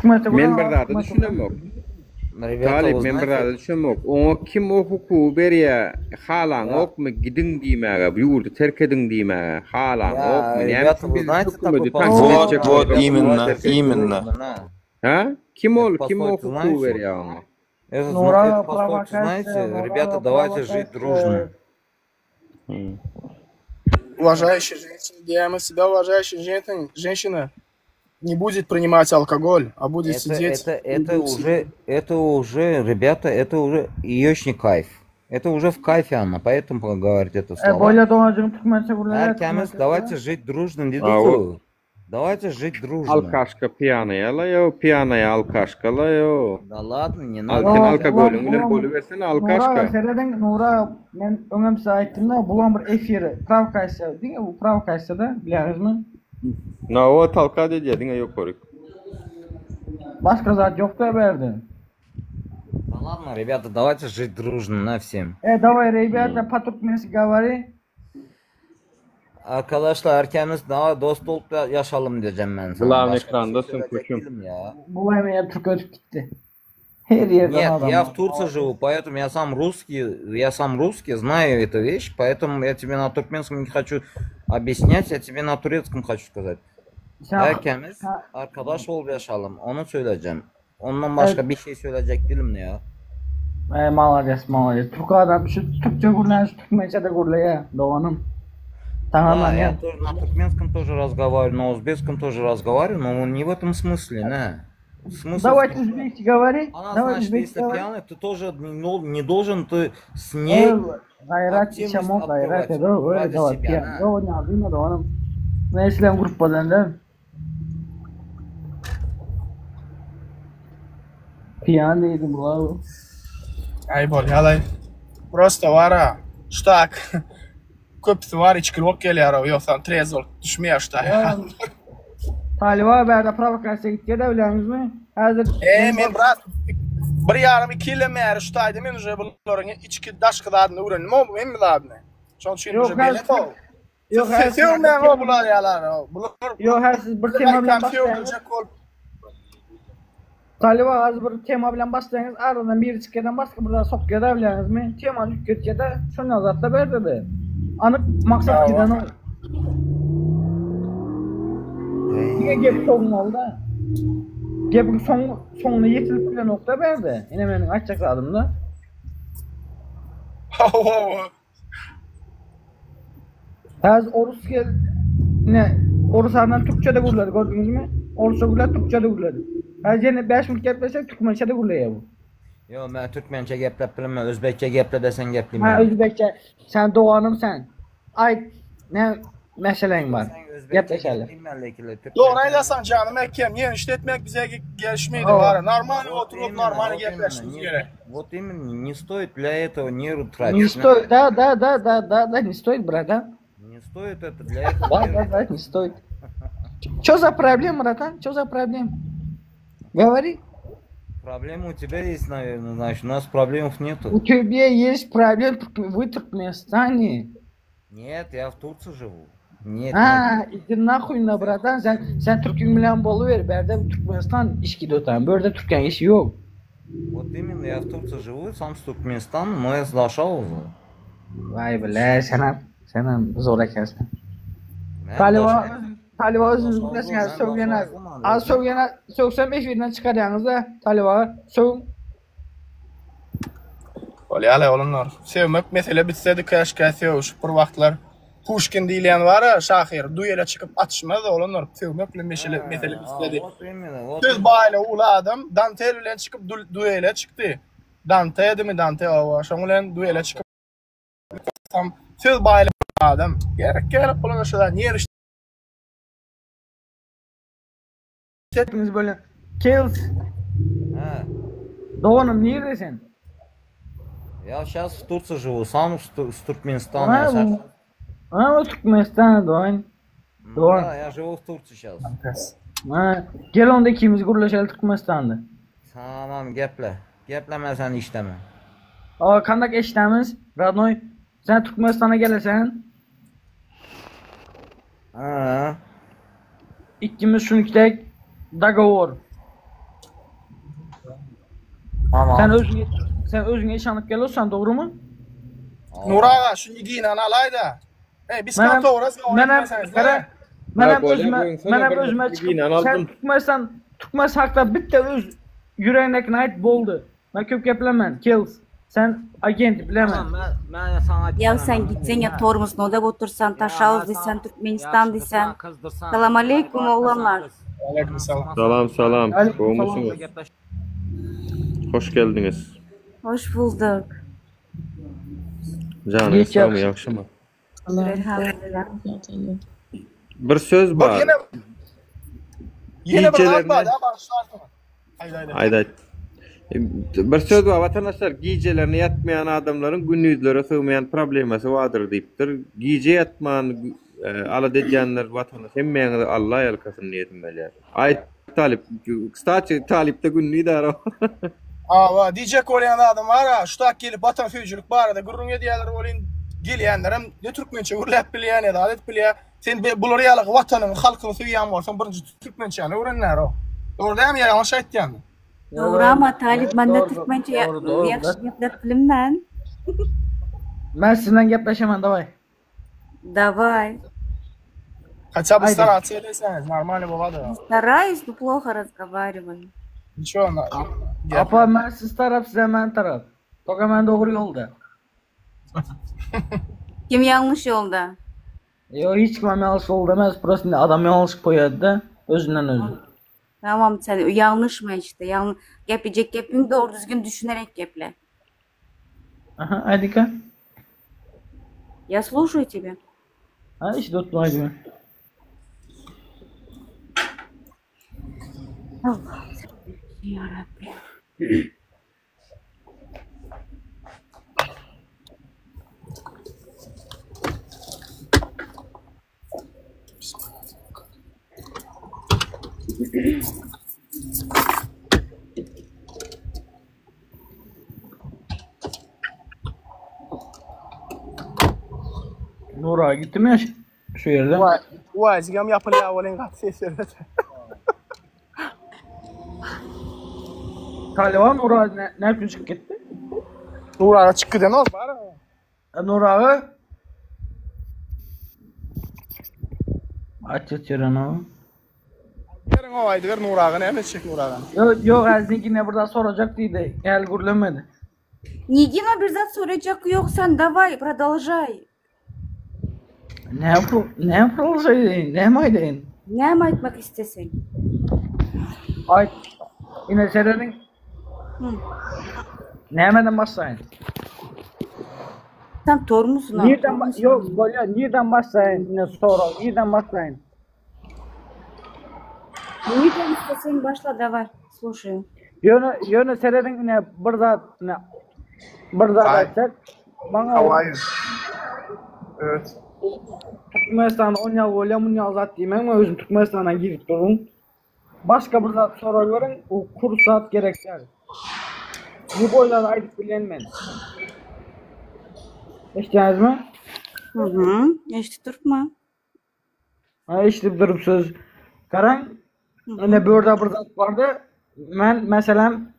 Men bir zada düşünemok. Ребята, Talip вы men bir знаете, zada düşünemok. Oňa kim o hukugy berýär? Halaňokmy gidiň diýmäge, bu ýurdy terk ediň diýmäge. Halaňokmy? Я, Näme ребята, üçin вы biz знаете такой hökümeti пословицу? tankyt Вот, etjek вот, bolsak, именно, terk etjek? именно. Ha? Kim ol, kim o Пословицу hukugy знаете? berýär oňa? Это, Nura эту пословицу знаете? провокация, Ребята, Nura давайте жить дружно. провокация. Уважающая женщина, диама себя уважающая женщина, женщина не будет принимать алкоголь, а будет Это, сидеть. это, это уже, это уже, ребята, это уже ее кайф. Это уже в кайфе она, поэтому говорит это E, слова. bolýa doganjygym türkmençe gürleýär, Herkemiz türkmençe давайте жить дружно, A, o dedik Давайте жить дружно. Alkaşka piýanaya la yo, piýanaya alkaşka la yo. Да ладно, не Al надо. sen Ýok, alkogolyň bulam bilen bulam bolubersen Nura alkaşka. serediň Nura men öňem size aýtdym-da, bulam bir efiri prowokasiýa, diňe bu prowokasiýa-da, bilýäňizmi? Na o talka edýär diňe ýokaryk. Başga zat ýok-da bu ýerde. Да ладно, ребята, давайте жить дружно на всем. E, давай, ребята, по-туркменски говори. Arkadaşlar herkemiz daha dost olup da yaşalım diyeceğim ben sana. Glavny Başka bir şey ekrandasyn söyleyecek koçum. değilim ya. Bulam ýa türk ötüp gitdi. Her ýerden Нет, adam я bar. в Турции живу, поэтому я сам русский, я сам русский, знаю эту вещь, поэтому я тебе на туркменском не хочу объяснять, я тебе на турецком хочу сказать. Sen Herkemiz ha, arkadaş olup yaşalım, onu söyleyeceğim. Ondan evet, başka bir şey söyleyecek değilim ya. e, malades, malades. Türk adam şu Türkçe gürleýän, şu türkmençe de gürleýär, doganym. Да, Tamam я ya. тоже на туркменском тоже разговариваю, на узбекском тоже разговариваю, но не в этом смысле, не. Смысл Давай в том, что узбекче говори. она, Давай значит, узбекче если говори. пьяный, ты тоже не дол- не должен ты с ней Ol gaýrat активность içemok gaýrat открывать edi o ради давай себя. piyan. На. Yo ne yapayım da oğlum. Ne işlem gruppadan da. Piyan diýdi bu. Aý bolýalaý. Prosta wara. Ştak. Köpüsi bar içkili bolup gelýär ýogsam trez bolup düşmeýär ştak. Talyba bärde prowokasiýa gitýär-de bilýäňizmi? Häzir E men brat bir ýarym iki ýyldan bäri şu taýda men uje bularyň içki daşky zadyny öwrendim o hemme zadyny. Şonuň üçin Ýok uje belet o. Ýok häzir Sögmäň o bular ýalar. Bular Ýok häzir siz bir tema bilen başlaýaňyz. Sögüljek bolup. Talyba häzir bir tema bilen başlaýaňyz, aradan biri çykýardan başga bir zat sokýar-da bilýäňizmi? Temany üýtgetýär-de, şondan zat-da bärde-de. Anyk maksat gidenok. Diňe gep sogmaly-da. Gepiň soňy soňuna ýetilip bilenok-da bärde. Ine meniň aýtjak zadym-da. Hawa. Häzir orus gel ine orus adam türkçe-de gürledi gördüňizmi? Orusça gürledi, türkçe-de gürledi. Häzir ýene 5 minut gepleşsek türkmençe-de gürleýär bu. Ýok, men türkmençe geplep bilemok, özbekçe geple deseň gepleyim Ha men. özbekçe sen doganym sen. Aýt ne meseläň bar? Sen özbekçe Gepleşeli. gepleyim men lekin Dogry türkmençe aýdasaň janym ekem, ýenişde etmek bize gelişmeýdi Hawa. bara. Normal Вот oturyp именно, normal вот именно. gepleşmemiz Не, gerek. вот именно, не стоит для этого нервы Не тратить. стоит, да, да, да, да, да, да, не стоит, братан. Не стоит это для этого Да, да, нервы да, не стоит. Чё за проблема, братан? Чё за проблема? Говори. Проблемы у тебя есть, наверное, значит, у нас проблем нету. У тебя есть проблемы, вы в Туркменистане. Нет, я в Турции живу. Нет, нет. Ha, иди нахуй на братан. Sen sen Türk'ün bilen boluver. Berde Türkmenistan iş gidiyor tamam. Berde Türk'ün işi yok. Вот именно, я в Турции живу, сам с Туркменистана, но я с Дашауза. Vay be sen hem sen hem zor ekensin. Men Taliba Daşoguz- Taliba özünüz Daşoguzlu, bilesiniz men sögene. Daşoguzluman, Az lekin- sögene sögsem efirden çıkaryanız da Taliba sögün. Bolýar olanlar. Sevmek mesele bitsedi käşkä sögüşip bir wagtlar. Puşkin diýilýän bar şahyr duýela çykyp atışmaz olanlar sögmek bilen mesele mesele Ha, bitsedi. вот именно, вот Söz именно. baýla uly adam Dante bilen çykyp duýela çykdy. Dante edimi Dante owa şoň bilen duýela çykyp tam söz baýla adam. Gerek gerek bolan şolar niýe Hepiniz böyle Kills. Ha. Doğanım neredesin? Я сейчас в Турции живу, сам с, Ту- с Туркменистана. Я Ha, сейчас... bu- ha o Türkmenistan Doğan. Doğan. Да, я живу в Турции сейчас. Ha, gel onda ikimiz gürleşelim Türkmenistan'da. Tamam, geple. Geplemesen işleme. Aa, kandak eşitemiz. Radnoy. Sen Türkmenistan'a gelesen. Ha. İkimiz şunikdek dogovor. Tamam. Sen özüne sen özüne işanıp geliyorsan doğru mu? Nur aga şu ginany alaýda. Ey biz Menem- kontora menem kara menem bolýar, özüme goýuňsana, menem bir özüme ginany çykyp sen aldym. Türkmenistan Türkmenistan hakda bitti öz yüreğindekini ayt boldy. Men köp geplemen. Kills. Sen agent bilemem. Tamam, ben, ben sana Ya sen gitsen ya Tormus'un oda otursan, Taşağız desen, Türkmenistan desen. Salam aleyküm oğlanlar. Aleyküm selam. Salam salam. Aleyküm Gowmysyňyz? Hoş geldiňiz. Hoş bulduk. Janyňyz Geç sagmy, ýagşy. ýagşymy? Elhamdülillah. Bir söz Bir bar. ýene ýene bir zat Gijelerini bar da bagyşlarsyň. Aýda aýda. Aýda. Bir söz bar watandaşlar, gijelerini ýatmaýan adamlaryň gündizlere sygmaýan problemasy bardyr diýipdir. Gije ýatman e, alada edýänler watandaş hemmäňizi Allah ýalkasyn diýesim gelýär. Aýt Talyp, kstati Talypda gündiz ara. Awa, diýjek bolýan adam bar ha, şu tak gelip watan söýüjilik barada gürrüň edýärler bolýan gelýänlerem ne türkmençe gürläp bilýär, ne zat edip bilýär. Sen be, bular ýaly watanyňy, halkyňy söýýän bolsaň birinji türkmençäni öwrenler o. Dogry dälmi ýa ýalňyş aýtýanmy? Doğru ama Talip ben de Doğru, Türkmençe doğru, doğru. yakşı geplet bilimden. Ben sizinle gepleşemem davay. Давай. Хотя бы Aýdy. стараться edeýseňiz, normal bolady. Стараюсь, но плохо разговариваю. Ничего, na- gep. Apa ben siz taraf size men taraf. Toka men doğru yolda. Kim yanlış yolda? Yo hiç kim yanlış yolda demez. Burası adam yanlış koyardı da özünden özü. Tamam sen ýalňyşma işte. Ýalň geplejek gepiňi dogry düzgün düşünerek geple. Aha, aýdyka. Я слушаю тебя. Ha, işde oturyp aýdyber. Allah'ım sen ya Rabbi. Nura gitdimi ýa şu ýerde? Wajigem ýapylýar welin gaty ses bermedi. Talyban Nura näme üçin çykyp gitdi? Nura çykyp gidenok bar. Nur aga. Aç ýören o. Beriň o aýdyber Nur aga näme etjek Nur aga? Ýok, ýok, häzir Nigine bir zat sorajak diýdi. Gel gürlemedi. Nigina bir zat sorajak ýok sen daway prodolžaý. Näme pro, näme prodolžaý diýin, näme aýdaýyn? Näme aýtmak isteseň? Aýt. Ine serediň. Nämeden başlaýyn? Sen tormusun ha. Nirden ba- Yok, bolýar. Nirden başlaýyn? Ine sorag. Nirden başlaýyn? Nirden isteseň başla daway. Слушаю. Ýöne, ýöne serediň ine bir zat, ine bir zat Ay. aýtsak, maňa Hawaii. Evet. Türkmenistanda onýaly bolýar, munýaly zat diýmäň, men özüm Türkmenistana girip durun. Başga bir zat sorageriň, o kurs zat gerek däl. Lýuboý zady aýdyp bilýän men. Eşitýäňizmi? Mhm, eşidip durupma. Ha, eşidip durupsyz. Garaň, ine bu ýerde bir zat bardy. Men meselem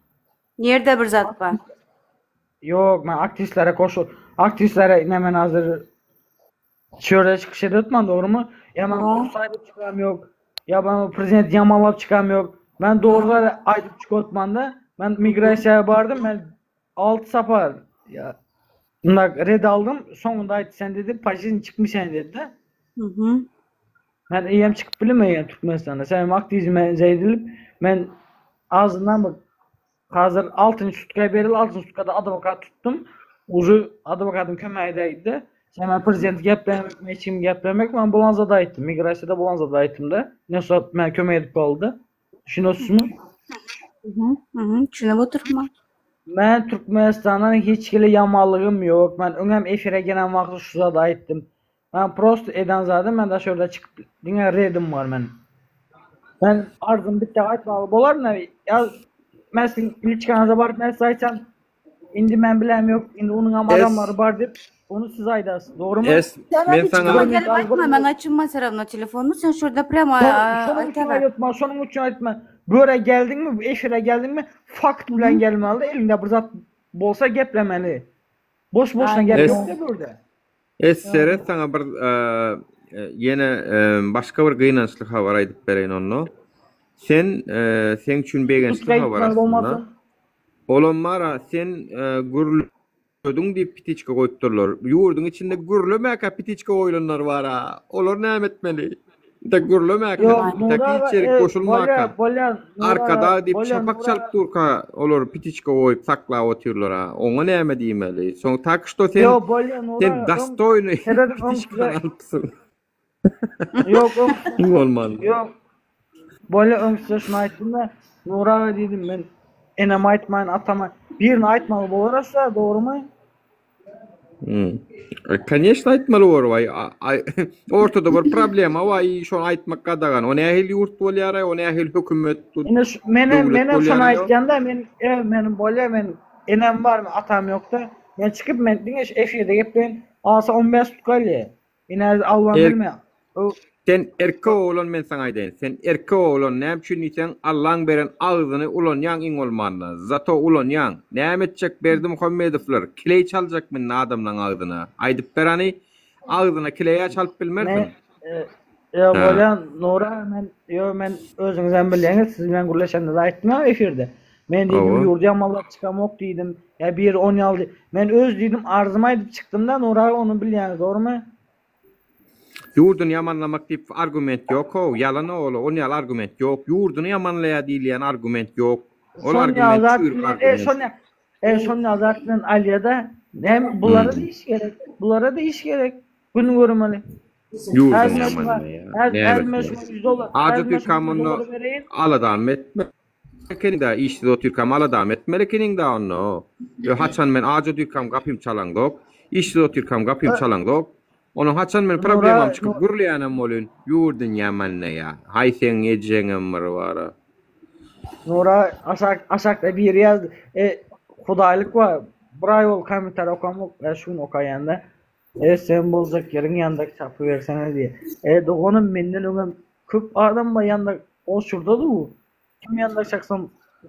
Nirde bir zat bar? Ýok, men aktiwistlere goşul, aktiwistlere ine men hazir Şu ýerde çykyş edip otman dogrymy? Ýa men kurs aýdyp çykam ýok. Ýa ben prezident ýamanlap çykam ýok. Men dogry zady aýdyp çykyp otmanda men migrasiýa bardym men 6 sapar ýa mundak red aldym. Soňunda aýtdy sen dedi po жизни çykmyşaň dedi. Mhm. Men eýýäm çykyp bilemeýän Türkmenistanda. Sebäbi aktiwizme edilip men azyndan bir Hazir altynjy sutka berildi, altynjy sutkada adwokat tutdum. Uje adwokatyň kömegi degdi. Sen men prezident geplemek, men hiç kim geplemek, men bolan zady aýtdym. Migrasiýada bolan zady aýtdym-da. Ne şo men kömek edip galdy. Düşünýärsiňmi? Mhm, mhm, düşünip oturma. Men Türkmenistandan hiç hili ýamanlygym ýok. Men öňem efire gelen wagty şu zady aýtdym. Men prosto eden zadym men daş ýerde çykyp diňe redim bar men. Men arzym bitti aýtmaly bolar ne? Ýa men siziň liçkaňyza baryp men size aýtsam indi men bilem ýok indi onuň hem adamlary bar diýip ony siz aýdarsyz dogrymy? Es Sen men saňa liçkama gelip aýtma men açynma все равно telefonymy sen şurada prямо Şonuň üçin aýtma şonuň üçin aýtma. Bu ýere geldiňmi efire geldiňmi fakt bilen gelmeli eliňde bir zat bolsa geplemeli. Boş boşuna gep ýok bu ýerde. Es seret saňa bir ýene başga bir gynançly habar aýdyp bereýin onda. Sen seň üçin begençli habar aslynda. Olam bara sen gürlediň diýip pitiçka goýupdyrlar. Ýurduň içinde gürlemäkä pitiçka goýlanlar bara. Olar näme etmeli? Intek gürlemäkä, intek hiç ýerik goşulmaka. Arkadag diýip çapak çalyp durka olar pitiçka goýup saklap otyrlar-a. Oňa näme diýmeli? Soň tak şto sen sen dostoýnyý pitiçkany alypsyň. Ýok, öň Iň bolmanda. Ýok. Bolýa öň size şuny aýtdym-da, Nury aga diýdim men eneme aýtmaýyn, atama birini aýtmaly bolar aşa, dogrymy? Koneçno aýtmaly bor waý. Ortada bir problema bar, i şony aýtmak gadagan. O nähili ýurt bolýar-aý, o nähili hökümet, Ine şu menem döwlet menem şony bolýar-aý o? aýtýan-da, men e meniň bolýa men enem bar, atam ýok-da. Men çykyp men diňe şu efirde gepleýin. Alsa 15 sutka alýa. Ine alwan Er bilme. O Sen erkek oglan men saňa aýdaýyn. Sen erkek oglan näme üçin diýseň Allaň beren agzyny ulanýaň iň bolmanda. Zato ulanýaň. Näme etjek Berdimuhamedowlar kileý çaljakmy indi adamlaň agzyna. Aýdyp ber hany agzyna kileýä çalyp bilmersiň. Men Ýok Hä. bolýa Nura men ýok men özüňizem bilýäňiz siz bilen gürleşende-de aýtdym a efirde. Men diýdim Hawa. ýurdy ýamanlap çykamok diýdim. Ýa biri onýaly diý. Men öz diýdim arzymy aýdyp çykdym-da Nura aga ony bilýäňiz dogrymy? Ýurduny ýamanlamak diýip argument ýok how, ýalan ol, ol ýaly argument ýok. Ýurduny ýamanlaýar diýilýän argument ýok. Ol Şon ýaly argument zat çüýrük bilen, e, argument. şon ýa, e, şon ýaly zat bilen alýa-da. Näme, bulara-da Hmm. iş gerek. Bulara-da iş gerek. Gün görmeli. Ýurduny Häzir men şuňa, ýamanlaýar. häzir, häzir men Näme şuňa 100 dollar, Aja häzir men şuňa Türkam 100 onda dollar bereýin. aladamy etme. Ekeniň-dä, işsiz otyrkam aladamy etmeli ekeniň-dä onda. Ýo, haçan men aç otyrkam gapym çalaňzok, işsiz otyrkam gapym çalaňzok. Onuň haçan men problemam çykyp gürleýänem bolyn, ýurduň ýamanlaýa. Haý seň ejeňem bir bara. Nura aşak aşakda biri ýazdy. E, hudaýlyk bar. Bir aý boldy kommentariý okamok. E, şu gün okaýan-da. E, sen boljak ýeriň ýandak çapybersene diýýär. E, doganym menden öňem köp adam bar ýandak oçurda-da bu. Kim ýandak çaksam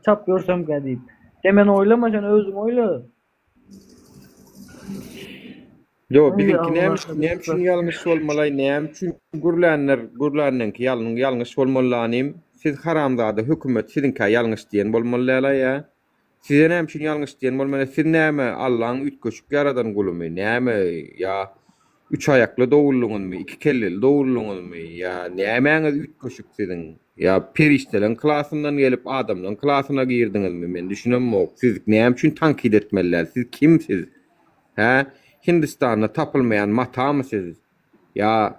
çap ýörsemkä diýip. Sen meni oýlama sen özüň oýla. Ýok, Aý biziňki näme Allah üçin, näme üçin ýalňyş bolmalaý, näme üçin gürlänler, gürlänleňki ýalňy ýalňyş bolmaly inim. Siz haramzada hökümet siziňkä ýalňyş diýen bolmaly däl-aý ýa. Size näme üçin ýalňyş diýen bolmaly, siz näme Allaň üýtgeşik ýaradan gulumy, näme ýa üç aýakly doguldyňyzmy, iki kelleli doguldyňyzmy, ýa nämäňiz üýtgeşik siziň, ýa perişdeleň klasyndan gelip adamlaň klasyna girdiňizmi, men düşünemok, siz näme üçin tankyt etmeli däl, siz kim siz, hä, Hindistanda tapylmaýan matamy siz, ýa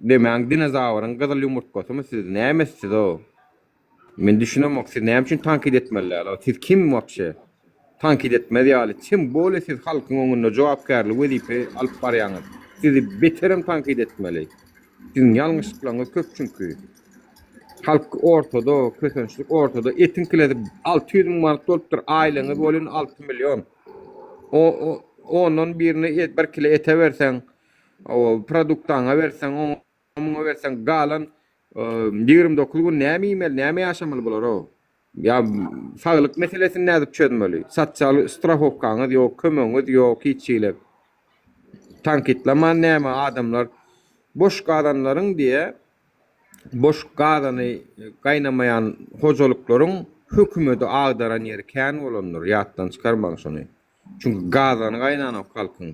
nemäň dinozawryň gyzyl ýumurtgasymy siz, näme siz-ow. Men düşünemok siz näme üçin tankyt etmeli däl siz kim wapşe tankyt etmez ýaly tim bole siz halkyň öňünde jogapkärli wezipe alyp barýaňyz sizi beterem tankyt etmeli siziň ýalňyşlyklaryňyz köp çünki halk ortada kösençlik ortada etiň kilesi 600 müň manat bolupdyr aýlygyňyz bolýan 6 million o, o ondan birini et, bir kilo ete berseň o produktaňa berseň oňa Muňa berseň galan 29 gün näme iýmeli, näme ýaşamaly bular-ow? Ýa saglyk meselesini nädip çözmeli? Sosial strahowkaňyz ýok, kömegiňiz ýok hiç hili. Tankytlaman näme adamlar boş gazanlaryň diýe boş gazany gaýnamaýan hojalyklaryň hökümedi agdaran ýeri kän bolandyr, ýatdan çykarmaň şony. Çünki gazany gaýnanok halkyň.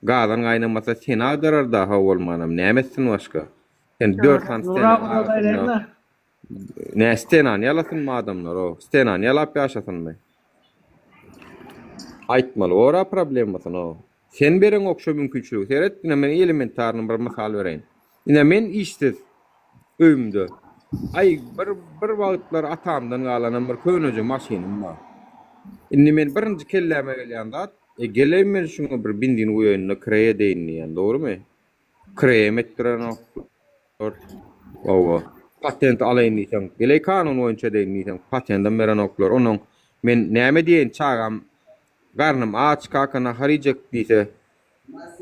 Gazan gaýnamasa seni agdarar da haw bolmanam näme etsin başga. Sen dört sany stenanyň arasynda nä stenany ýalasynmy adamlar o stenany ýalap ýaşasynmy. Aýtmaly bora problemasyny o. Sen bereňok şo mümkinçiligi seret ine men elementarny bir mysal bereýin. Ine men işsiz öýümde. Aý bir bir wagtlar atamdan galanam bir köneje maşynym bar. Indi men birinji kelläme gelýän zat E geleýin men şuňa bir benzin guýaýyn-da kireý edeýin diýýän, dogrymy? Kireýem etdirenoklar. Hawa. Patent alaýyn diýseň, geleý kanun boýunça edeýin diýseň, patendem berenoklar. Onnoň men näme diýeýin, çagam garnym aç, kaka nahar iýjek diýse,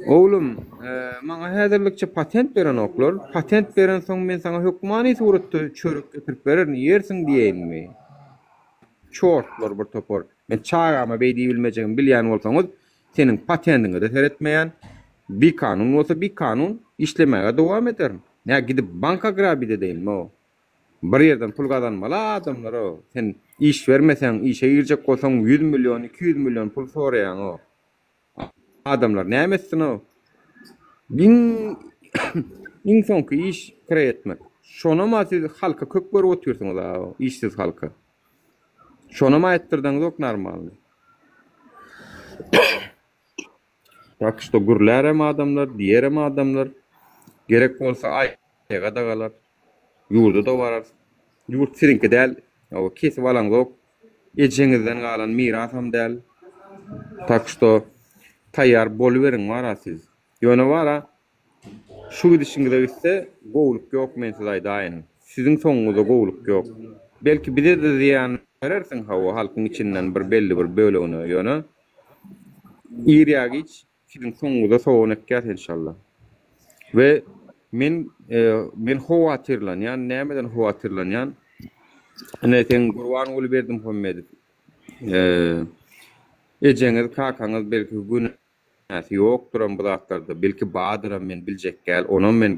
oglum, maňa häzirlikçe patent berenoklar, patent berensoň men saňa hökmany suratda çörek getirip bererin, iýersiň diýeýinmi? Çortlar bir topar. Men çagama beý diýibilmejegimi bilýän bolsaňyz, seniň patendiňe-de seretmeýän. Bikanun bolsa bikanun, işlemäge dowam ederin. Nä gidip banka grabit edeýinmi-ow? Bir ýerden pul gazanmaly adamlar-ow. Sen iş bermeseň, işe girjek bolsaň ýüz million, 200 million pul soraýaň-ow. Adamlar näme etsin-ow? Iň iň soňky iş kireý etmek. Şonam-a siz halka köp görüp otyrsyňyz-a, işsiz halka. Şonam aýtdyrdaňyzok normalny. Tak şto gürlärem adamlar, diýerem adamlar. Gerek bolsa aýaga-da galar. Ýurda-da barar. Ýurt siziňki däl. Hawa, kesip alaňzok. Ejeňizden galan mirasam däl. Tak şto taýýar boluberiň bara siz. Ýöne bara şu gidişiňize gitse gowulyk ýok men size aýdaýyn. Siziň soňuňyzda gowulyk ýok. Belki bize-de zyýan berersiň hawa halkyň içinden bir belli bir bölegine ýöne ir ýa giç siziň soňuňyzda sogan ekýäs enşalla. We men men howatyrlanýan nämeden howatyrlanýan ine seň Gurbanguly Berdimuhamedow ejeňiz kakaňyz belki gün Näsi ýokduram bu zatlarda, belki bardyram men biljek däl, onam men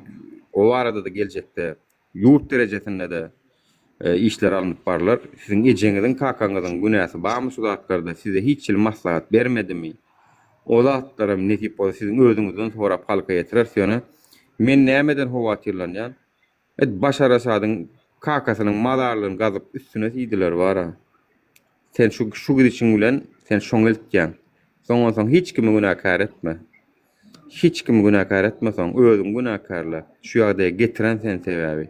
o barada-da geljekde ýurt derejesinde-de işler alnyp barlar. Siziň ejeňiziň, kakaňyzyň günäsi barmy şu zatlarda, size hiç hili maslahat bermedimi? O zatlaram nesip bolsa siziň özüňizden sorap halka ýetireris, ýöne. Men nämeden howatyrlanýan? Et Başar Asadyň kakasynyň mazarlygyny gazyp üstüne siýdiler bara. Sen şu şu gidişiň bilen sen şoňa eltýäň. Soň onsoň hiç kimi günäkär etme. Hiç kimi günäkär etme soň özüňi günäkärle. Şu ýagdaýa getiren sen sebäbi.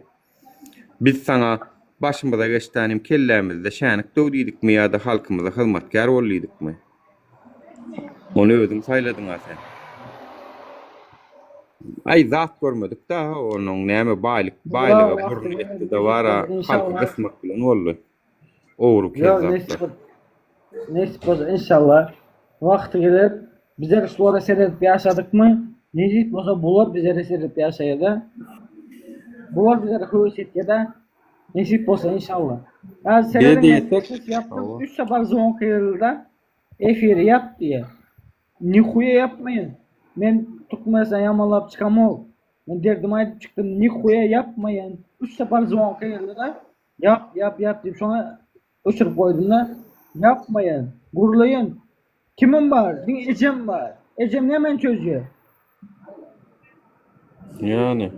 Biz saňa başymyza geçdänim kellämizde şänik döw diýdikmi ýa-da halkymyza hyzmatkär bol diýdikmi? Ony özüň saýladyň-a sen. Aý zat görmedik-dä onuň näme baýlyk baýlyga burny ýetdi-de bar-a halky gysmak bilen boldy. Ogry Ýok, kezzaplar. nesip nesip bolsa inşallah wagty geler. Bizler şulara seredip ýaşadykmy? Nesip bolsa bular bizlere seredip ýaşaýada. Bular bizlere höwes etýädä. Nesip bolsa inşallah. Häzir Bize serediň men diýsek, ses ýapdym. hawa. 3 sapar zvonka geldi-de. Efiri ýap diýýär. Nihuýa ýapmaýyn. Men Türkmenistany ýamanlap çykamok. Men derdimi aýdyp çykdym. Nihuýa ýapmaýyn. 3 sapar zvonka geldi-de. Ýap, ýap, ýap diýip şoňa öçürip goýdum-da. Ýapmaýan, gürleýän. Kimim bar? Diňe ejem bar. Ejem nämäni çözýär? Ýani.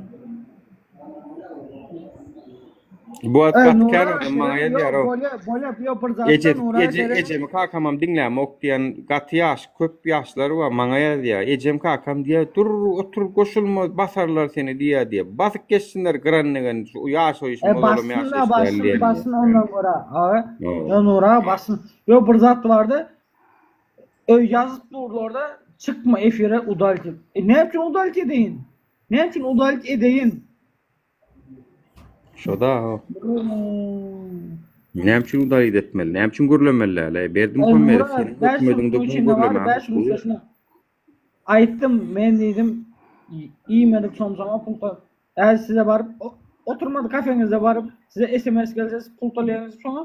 Bu wagt Ey, gaty Nura, kän adam maňa şeýle ýazýar ýok, o. bolýa, bolýa, ýok bir zatda Eje, Nura eje, gerek. ejemi kakamam diňlämok diýen gaty ýaş, köp ýaşlar bar maňa ýazýar. Ejem kakam diýýär, dur otur goşulma basarlar seni diýýär diýýär. Basyp geçsinler gyran degen şu ýaşaýşym E ozalam bassyn da ýaşaýyş däl bassyn, diýen diýýär. bassyn ondan görä. Aga, Hawa. ýa Nura bassyn. Ýok bir zat bardy. Öý ýazyp durlar-da, çykma efire udalit et. E näme üçin udalit edeýin? Näme üçin udalit edeýin? Şo-da o. Näme üçin udalit etmeli? Näme üçin gürlemeli däl? Berdimuhamedow seniň hökümetiňde bu gürlemäge hukugy ýok. Aýtdym, men diýdim, iýmedik somsama pul ta. Häzir size baryp, oturmady kafeňizde baryp, size sms gelse siz pul tolýaňyz şoňa.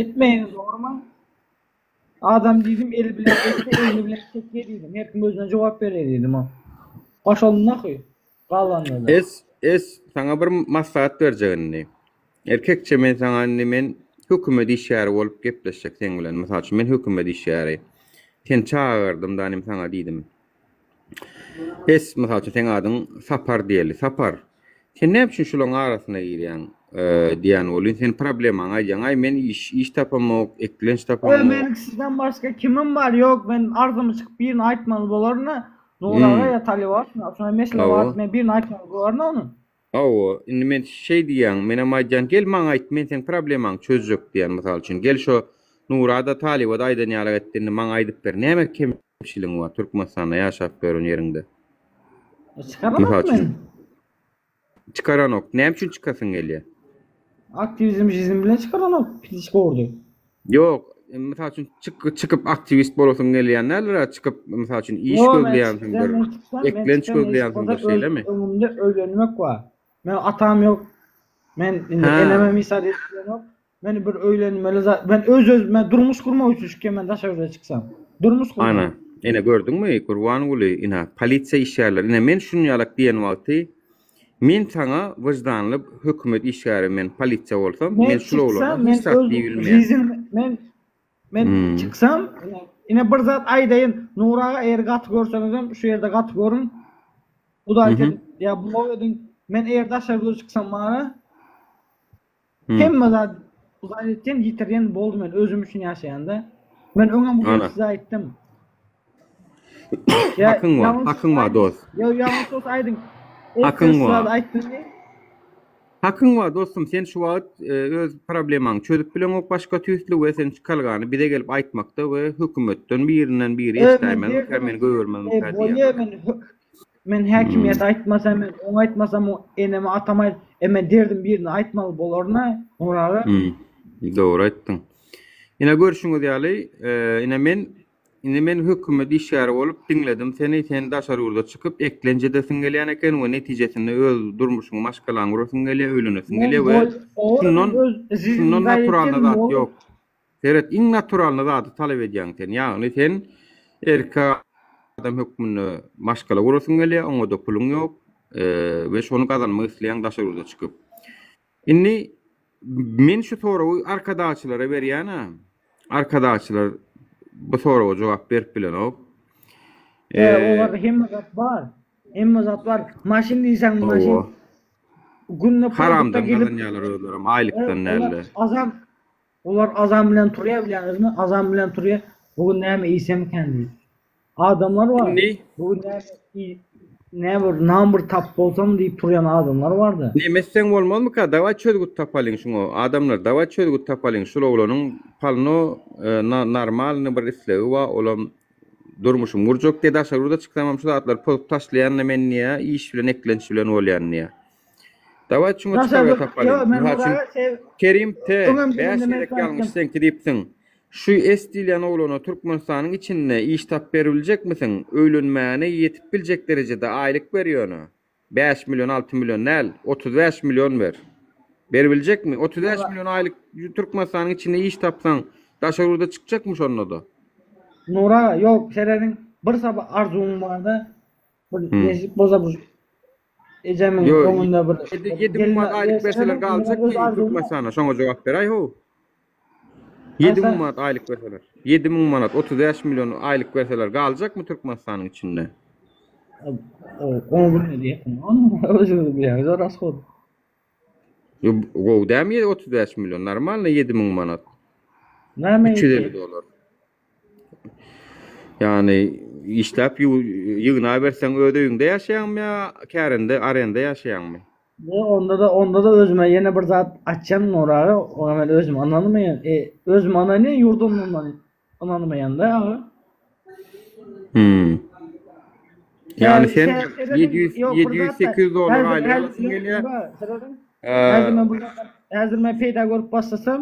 Etmeýiňiz dogrymy? Adam diýdim eli bilen etse egni bilen çekýä diýdim. Her kim özüne jogap berýär diýdim. Poşol nahuý. Galanyny. Es es saňa bir maslahat berjek indi. Erkekçe men saňa indi men hökümet işgäri bolup gepleşjek seň bilen. Mysal üçin men hökümet işgäri. Seni çagyrdym da inim saňa diýdim. Es, mysal üçin seň adyň Sapar diýeli. Sapar, sen näme üçin şularyň arasyna girýäň diýýän bolýan. Sen problemaňy aýdýaň. Aý men iş iş tapamok, eklenç Öý tapamok. meniň sizden başga kimim bar? Ýok, men arzymy çykyp birini aýtmaly bolaryn-a. Nuraga ýa Talyba şuna mesele bar, men birini aýtmaly bolaryn-a ony. Hawa, indi men şeý diýýän, menem aýdýan, gel maňa aýt, men seň problemaňy çözjek diýýän, mysal üçin, gel şo Nurada, Talybada aýdan ýalak et, indi maňa aýdyp ber, näme kemçiligiň bar Türkmenistanda ýaşap ýören ýeriňde? Çykaramok Mysal üçin, men. çykaranok, näme üçin çykasyň gelýär? Aktiwizm jizm bilen çykaranok, pisiçka urdy. Ýok, mysal üçin, çyk, çykyp aktiwist bolasyň gelýän däldir-ä, çykyp, mysal üçin, iş Ýok, men gözleýänsiňdir, çyksam, men çyksam, men eklenç çyksam, nesip gözleýänsiňdir, bolsa öz şeýlemi? öňümde öýlenmek bar. Men atam ýok. Men indi Hä. enemem misal edip bilenok. Men bir öýlenmeli zat, men öz-özüme durmuş gurmak üçin çykýan men daşary ýurda çyksam. Durmuş gurmak. Ana, ine gördüňmi, Gurbanguly, ine, polisiýa işgärleri, ine men şuny ýalak diýen wagty, Men saňa wyždanly hökümet işgäri men polisiýa bolsam Men men şul oglana çyksam hiç men zat öz diýip bilmeýän. jizim men men Hmm. çyksam ine bir zat aýdaýyn Nury aga eger gaty görseňizem şu ýerde gaty görüň Hudaý Mhm. ýa blog ediň men eger daşary ýurda çyksam bara Hmm. hemme zat uzaý etýän ýitirýän boldy men özüm üçin ýaşaýanda men öňem bu Ana. size aýtdym Ýa Hakyň bar, ýalňyş hakyň bar aýdyň. dost. Ýa ýalňyş bolsa aýdyň. Hakyň Erkek bar. zat aýtdym diý. Hakyň bar dostum, sen şu wagt e, öz problemaňy çözüp bileňok başga tüýsli we sen çykalgany bize gelip aýtmakda we hökümetden birinden biri E, men eşidäýmezmikä, derdim. meni E, goýbermezmikä diýýän. bolýa men hö- men häkimiýete aýtmasam, men oňa aýtmasam, o eneme atama aýt, e men derdim birine aýtmaly bolaryn-a, Nuraga. Hmm. Dogry aýtdyň. Ine görşüňiz ýaly, e, ine men Indi men hökümet işgäri bolup diňledim seni, sen daşary ýurda çykyp eklenç edesiň gelýän eken we netijesinde öz durmuşyňy maşgalaňy gurasyň gelýär, öýlenesiň Men gelýär we bol olar şundan öz şundan naturalny zat bol. ýok. Seret iň naturalny zady talap edýäň sen. Ýagny sen erkek adam hökmünde maşgala gurasyň gelýär, oňada puluň ýok we şony gazanmak isleýäň daşary ýurda çykyp. Indi men şu soragy arkadagçylara berýän-ä. Arkadagçylar bu soraga jogap berip bilenok. E, olarda hemme zat bar. Hemme zat bar. Maşyn diýseň maşyn. Hawa. Günde produkta Haramdan gelip gazanýarlar özlerem, aýlykdan olar däl-de. azam olar azam bilen turýar bilýäňizmi? Azam bilen turýar. Bu gün näme iýsemkän diýip. Adamlar bar. Indi Bu gün näme iý näme bir nan bir tap bolsam diýip turýan adamlar barda. Neme etseň bolmazmyka? Dawaý çözgüt tapalyň şuňa. Adamlar dawaý çözgüt tapalyň. Şul oglanyň polno normalny bir islegi bar. Olam durmuşym gurjak diýýär. Daşary ýurda çyksamam şu zatlary pozup taşlaýan-da men diýýär. Iş bilen eklenç bilen bolýan diýýär. Dawaý şuňa Daşary çykalga ýurt tapalyň. ýok men Mysal üçin Nuraga se Kerim T. öňem 5 diýende men gezek sana ýalňyş aýtdym. seňki diýipsiň. Şu S diýilýän oglana Türkmenistanyň içinde iş tapyp beribiljekmisiň? Öýlenmäne ýetip biljek derejede aýlyk ber ýöne. 5 million 6 million däl, 35 million ber. Beribiljekmi? 35 Nura million aýlyk Türkmenistanyň içinde iş tapsaň, daşary ýurda çykjakmy şonda-da? Nura ýok serediň bir saba arzuwym barda bir Hmm. nesip bolsa bir ejemiň Ýo, öňünde bir 7 müň gelin manat aýlyk berseler serediň men öz galjakmy arzuwym bar. Türkmenistanda? Şoňa jogap beräý how. Ha 7 müň sen manat aýlyk berseler. 7 müň manat, 35 million aýlyk berseler galjakmy Türkmenistanyň içinde? Onu bilmedi. Onu özüňiz bilýäňiz o rashod. Ýo, gowy dämi 35 million? Normalny 7 müň manat. Näme 350 dollar. Ýagny işläp ýygnaberseň öz öýüňde ýaşaýaňmy ýa kärende, arenda ýaşaýaňmy? Ýok, onda-da, onda-da özüme ýene bir zat açýan Nury aga, oňa men özüm ynanmaýan, e, özüm ynanýan, ýurdum ynanmaýan-da aga. Hmm. Ýagny sen Serediň, 700, ýok, bir 700, zat-da, 800 dollar häzir, aýlyk häzir, alasyň gelýär. serediň, häzir men bir zat, häzir men peýda görüp başlasam,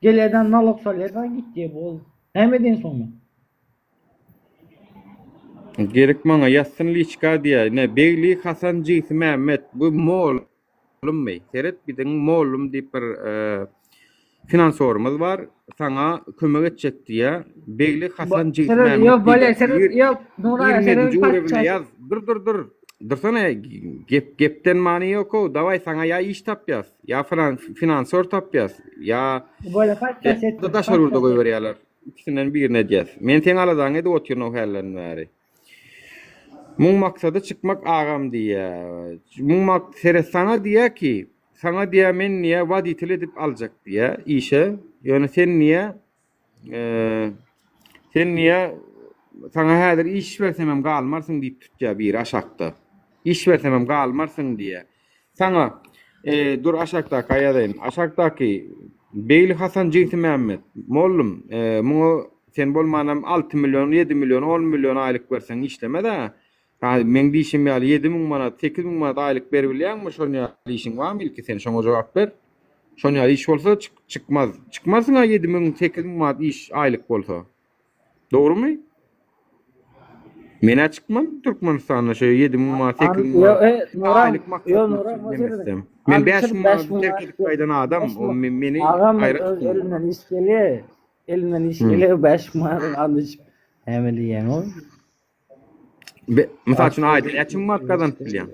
Gelýärden nalog salýardan gitýär bol. Näme edeýin soň men? Gerek maňa ýazsyn liçka diýýär. Ine Begli Hasan jigsi Mämmet bu mollummy? Seret biziň mollum diýip bir finansorymyz bar. Saňa kömek etjek diýýär. Begli Hasan jigsi Seret Mämmet ýok bolýar diýýär. seret ýok Nuraý Ýigrimi seret ýedinji ýaz. Dur dur dur. Dursana gep gepden many ýok-ow. Dawaý saňa ýa iş tapýas. Ýa finansor tapýas, ýa Bolýa paçça etdim. daşary ýurda goýberýärler. Ikisinden birini edýäs. Men seň aladaňy edip otyryn o hälden bäri. Muň maksady çykmak agam diýýä. Muň mak seret saňa diýýä ki, saňa diýýä men diýýä woditel edip aljak diýýä işe. Ýöne sen diýýä sen diýýä saňa häzir iş bersemem galmarsyň diýip tutýa biri aşakda. Iş bersemem galmarsyň diýýä. Saňa, e, dur aşakdaky ýazaýyn. Aşakdaky Begli Hasan jigsi Mämmet. Mollum, e, muňa sen bolmanam 6 million, 7 million, 10 million aýlyk berseň işlemez-ä. Ha, meň diýşim ýaly 7000 manat, 8000 manat aýlyk beribilýäňmi? Şon ýaly işiň barmy ilki sen şoňa jogap ber. Şon ýaly iş bolsa çyk, çykmaz. Çykmarsyň-a 7000, 8000 manat iş aýlyk bolsa. Dogrumy? Men-ä çykmam Türkmenistanda şo 7000 manat, 8000 Ýok, manat e, Nuran, aýlyk ýok, maksatly Nuran, üçin o demesem. Men Alişir 5000 5000 manady terk manat edip gaýdan adam, 5000 o meni Agam aýra öz tutmaly. elinden iş gelýär. Elinden iş Hmm. gelýär, 5000 manadyň and içip näme diýýäň ol? Be, mysal üçin aýda näçe müň manat gazanyp bilýäň?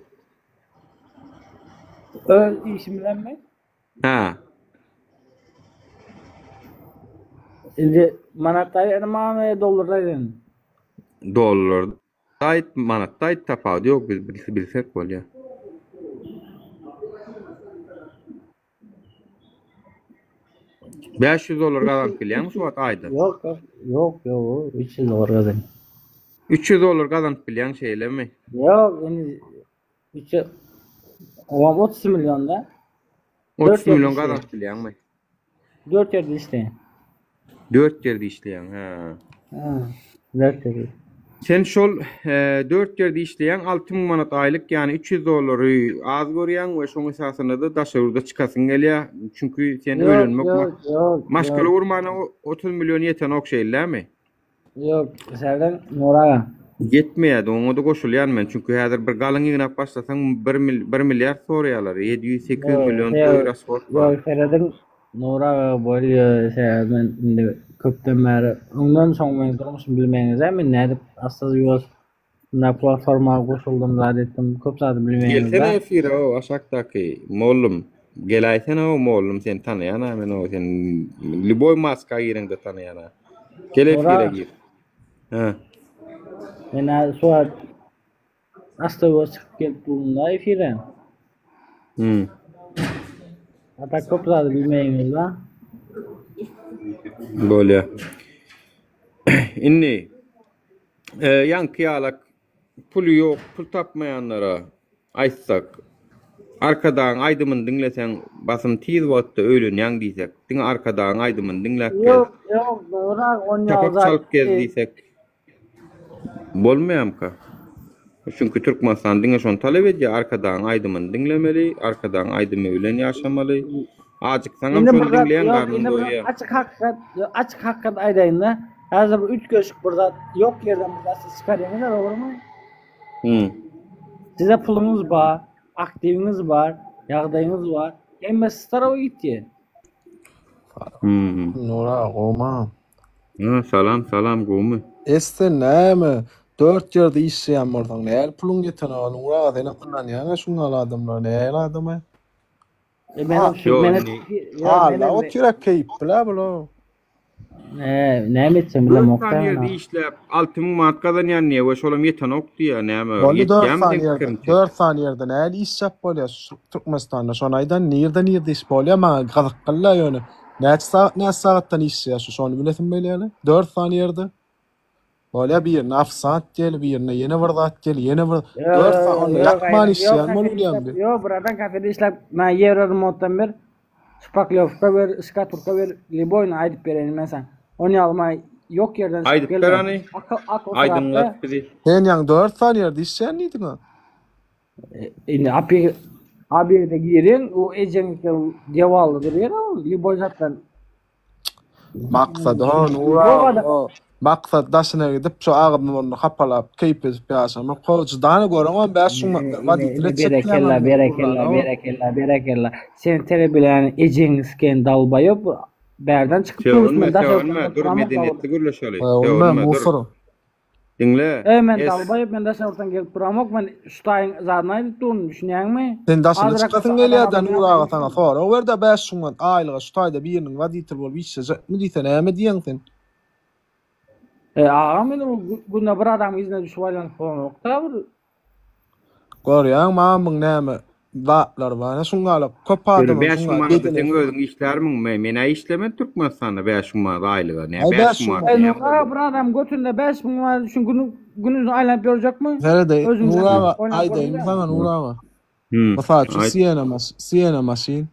Öz işim bilenmi? Hä. Indi manatda aýdýarmy ýa dollarda aýdýarmy? Dollarda aýt, manatda aýt tapawudy ýok biz bilsek bolýar. 500 dollar gazanyp bilýäňmi şu wagt aýda? Ýok, ýok, ýok, 300 dollar gazanýan. 300 dollar gazanyp bilýäň şeýlemi? Ýok, indi Üçe Olam 30 million da. 30 million gazanyp bilýäňmi? 4 ýerde işleýän. 4 ýerde işleýäň, hä. Hä, 4 ýerde. Sen şol 4 ýerde işleýäň, 6000 manat aýlyk, ýagny 300 dollary az görýäň we şoň esasynda-da daşary ýurda çykasyň gelýär. Çünki sen öýlenmek maşgala gurmana 30 million ýetenok şeýlemi? Ýok, serden Nur aga. Ýetmeýärdi, oňa-da goşulýan men. Çünki häzir bir galyň ýygnap başlasaň bir bir milliard soraýarlar. 700-800 million toý rashod bar. Ýok, serediň Nur aga bolýa, sebäbi men indi köpden bäri öňden soň meniň durmuşymy bilmeýäňiz-ä, men nädip assa-ýuwaş na platforma goşuldym zat etdim, köp zady bilmeýäňiz-dä. Gelsene efire-ow aşakdaky mollum. Geläýsene-ow mollum seni tanaýan-a men-ow sen lýuboý maska gireňde tanaýan-a. Gel efire gir. Hä. Men şu wagt. Astawa çykyp gelip durun-da efire. Hmm. Ata köp zady bilmeýiňiz-la. Bolýa. Indi e, ýaňky ýalak puly ýok, pul tapmaýanlara aýtsak, Arkadagyň aýdymyny diňleseň, basym tiz wagtda öýlenýäň diýsek, diňe Arkadagyň aýdymyny diňläp gez. Ýok, ýok, Nurak, on ýaly Çapak zat. çalyp gez diýsek. Bolmaýamyka? Çünki Türkmenistan diňe şony talap edýär, Arkadagyň aýdymyny diňlemeli, Arkadagyň aýdymy bilen ýaşamaly. Ajyksaňam Indi şony bir zat, diňleýäň, ýok, garnyň indi bir doýýar. açyk hakykat, ýok, açyk hakykat aýdaýyn-da. Häzir bir üýtgeşik bir zat, ýok ýerden bir zat siz çykarýaňyz-a, dogrumy? Hmm. Size puluňyz bar, aktiwiňiz bar, ýagdaýyňyz bar. Hemmesi siz tarapa gitýär. Hmm. Nura, gowma. Ha, salam, salam, gowmy? Esse näme? Dört ýerde işleýän bolsaň, näl puluň ýetenok? Nury aga senem ynanýaňa şuň ýaly adamlara, näl adamy? E menem şu Ýok, menem indi ýok Alla menem otyra keýp bile bulo. e näme etsem Dört bilemok sany da ýerde men. işläp, 6000 manat gazanýan diýýär we şolam ýetenok diýýär, näme, Boldy dört ýetýärmi sany seň ýerde, pikiriňçe? dört sany ýerde näl işläp bolýar şu Türkmenistanda? Şony aýdan, nirde nirde iş bolýar maňa gyzyklyla ýöne. Näçe sagat näçe sagatdan işleýär şu şony bilesim gelýärle. Dört sany ýerde. Bolýar birine ofisant diýeli, birine ýene bir zat diýeli, ýene bir Ýok dört sany onda ýok ýatman ýok işleýän kafede bolýan işläp bi. ýok bradan kafede işläp maňa ýewro remotdan ber şpaklýowka ber şkaturka ber liboýny aýdyp bereýin men saňa. Ony ýaly maňa ýok ýerden çykyp Aýdyp ber gelme. hany, Akyl akyl sorapda aýdyňlat bizi. Sen ýaňy dört sany ýerde işleýän diýdiň-a. Indi api abirde gireň o ejeň dewally durýar o liboý zatdan. Maksat o Nura o maksat daşyna gidip şu agyzny burnuny hapalap keýp edip ýaşamak ho jydany göreňok 5000 manat woditel etjek Berekella berekella berekella berekella. Sen terebilen ejeňi siken dalbaýop bärden çykyp Sögünme sögünme dur medeniýetli gürleşeli. Sögünme Sögünme dur. Diňle. E men Es. dalbaýop men daşary ýurtdan gelip duramok men şu taýyň zadyny aýdyp durun düşünýäňmi? Sen daşyna Azrak çykasyň bolsa gelýär-dä adam Nury aga saňa sorag ber-dä 5000 manat aýlyga şu taýda biriniň woditel bolup işlejekmi diýse näme diýeň sen? E agam indi bu günde bir adamyň yzyna düşüp aýlanyp bolanok-da bir. Görýäňmi mamyň näme zatlary bar. Ine şuňňala köp Ýöne adamam 5000 şuňňala manada bedene sen özüň işlärmiň? Me, men-ä işlemen Türkmenistanda 5000 manat aýlyga. Nä Aý 5000 5000 manat manat. E näme Nury aga bolýar? bir adam götünde 5000 manat üçin günü günüzin aýlanyp ýörjekmi? Serede Özüň Nury aga oýnap aýdaýynmy görmeli. saňa Nury aga. Hmm. Mysal üçin Aýt. Siena maş Siena maşyn.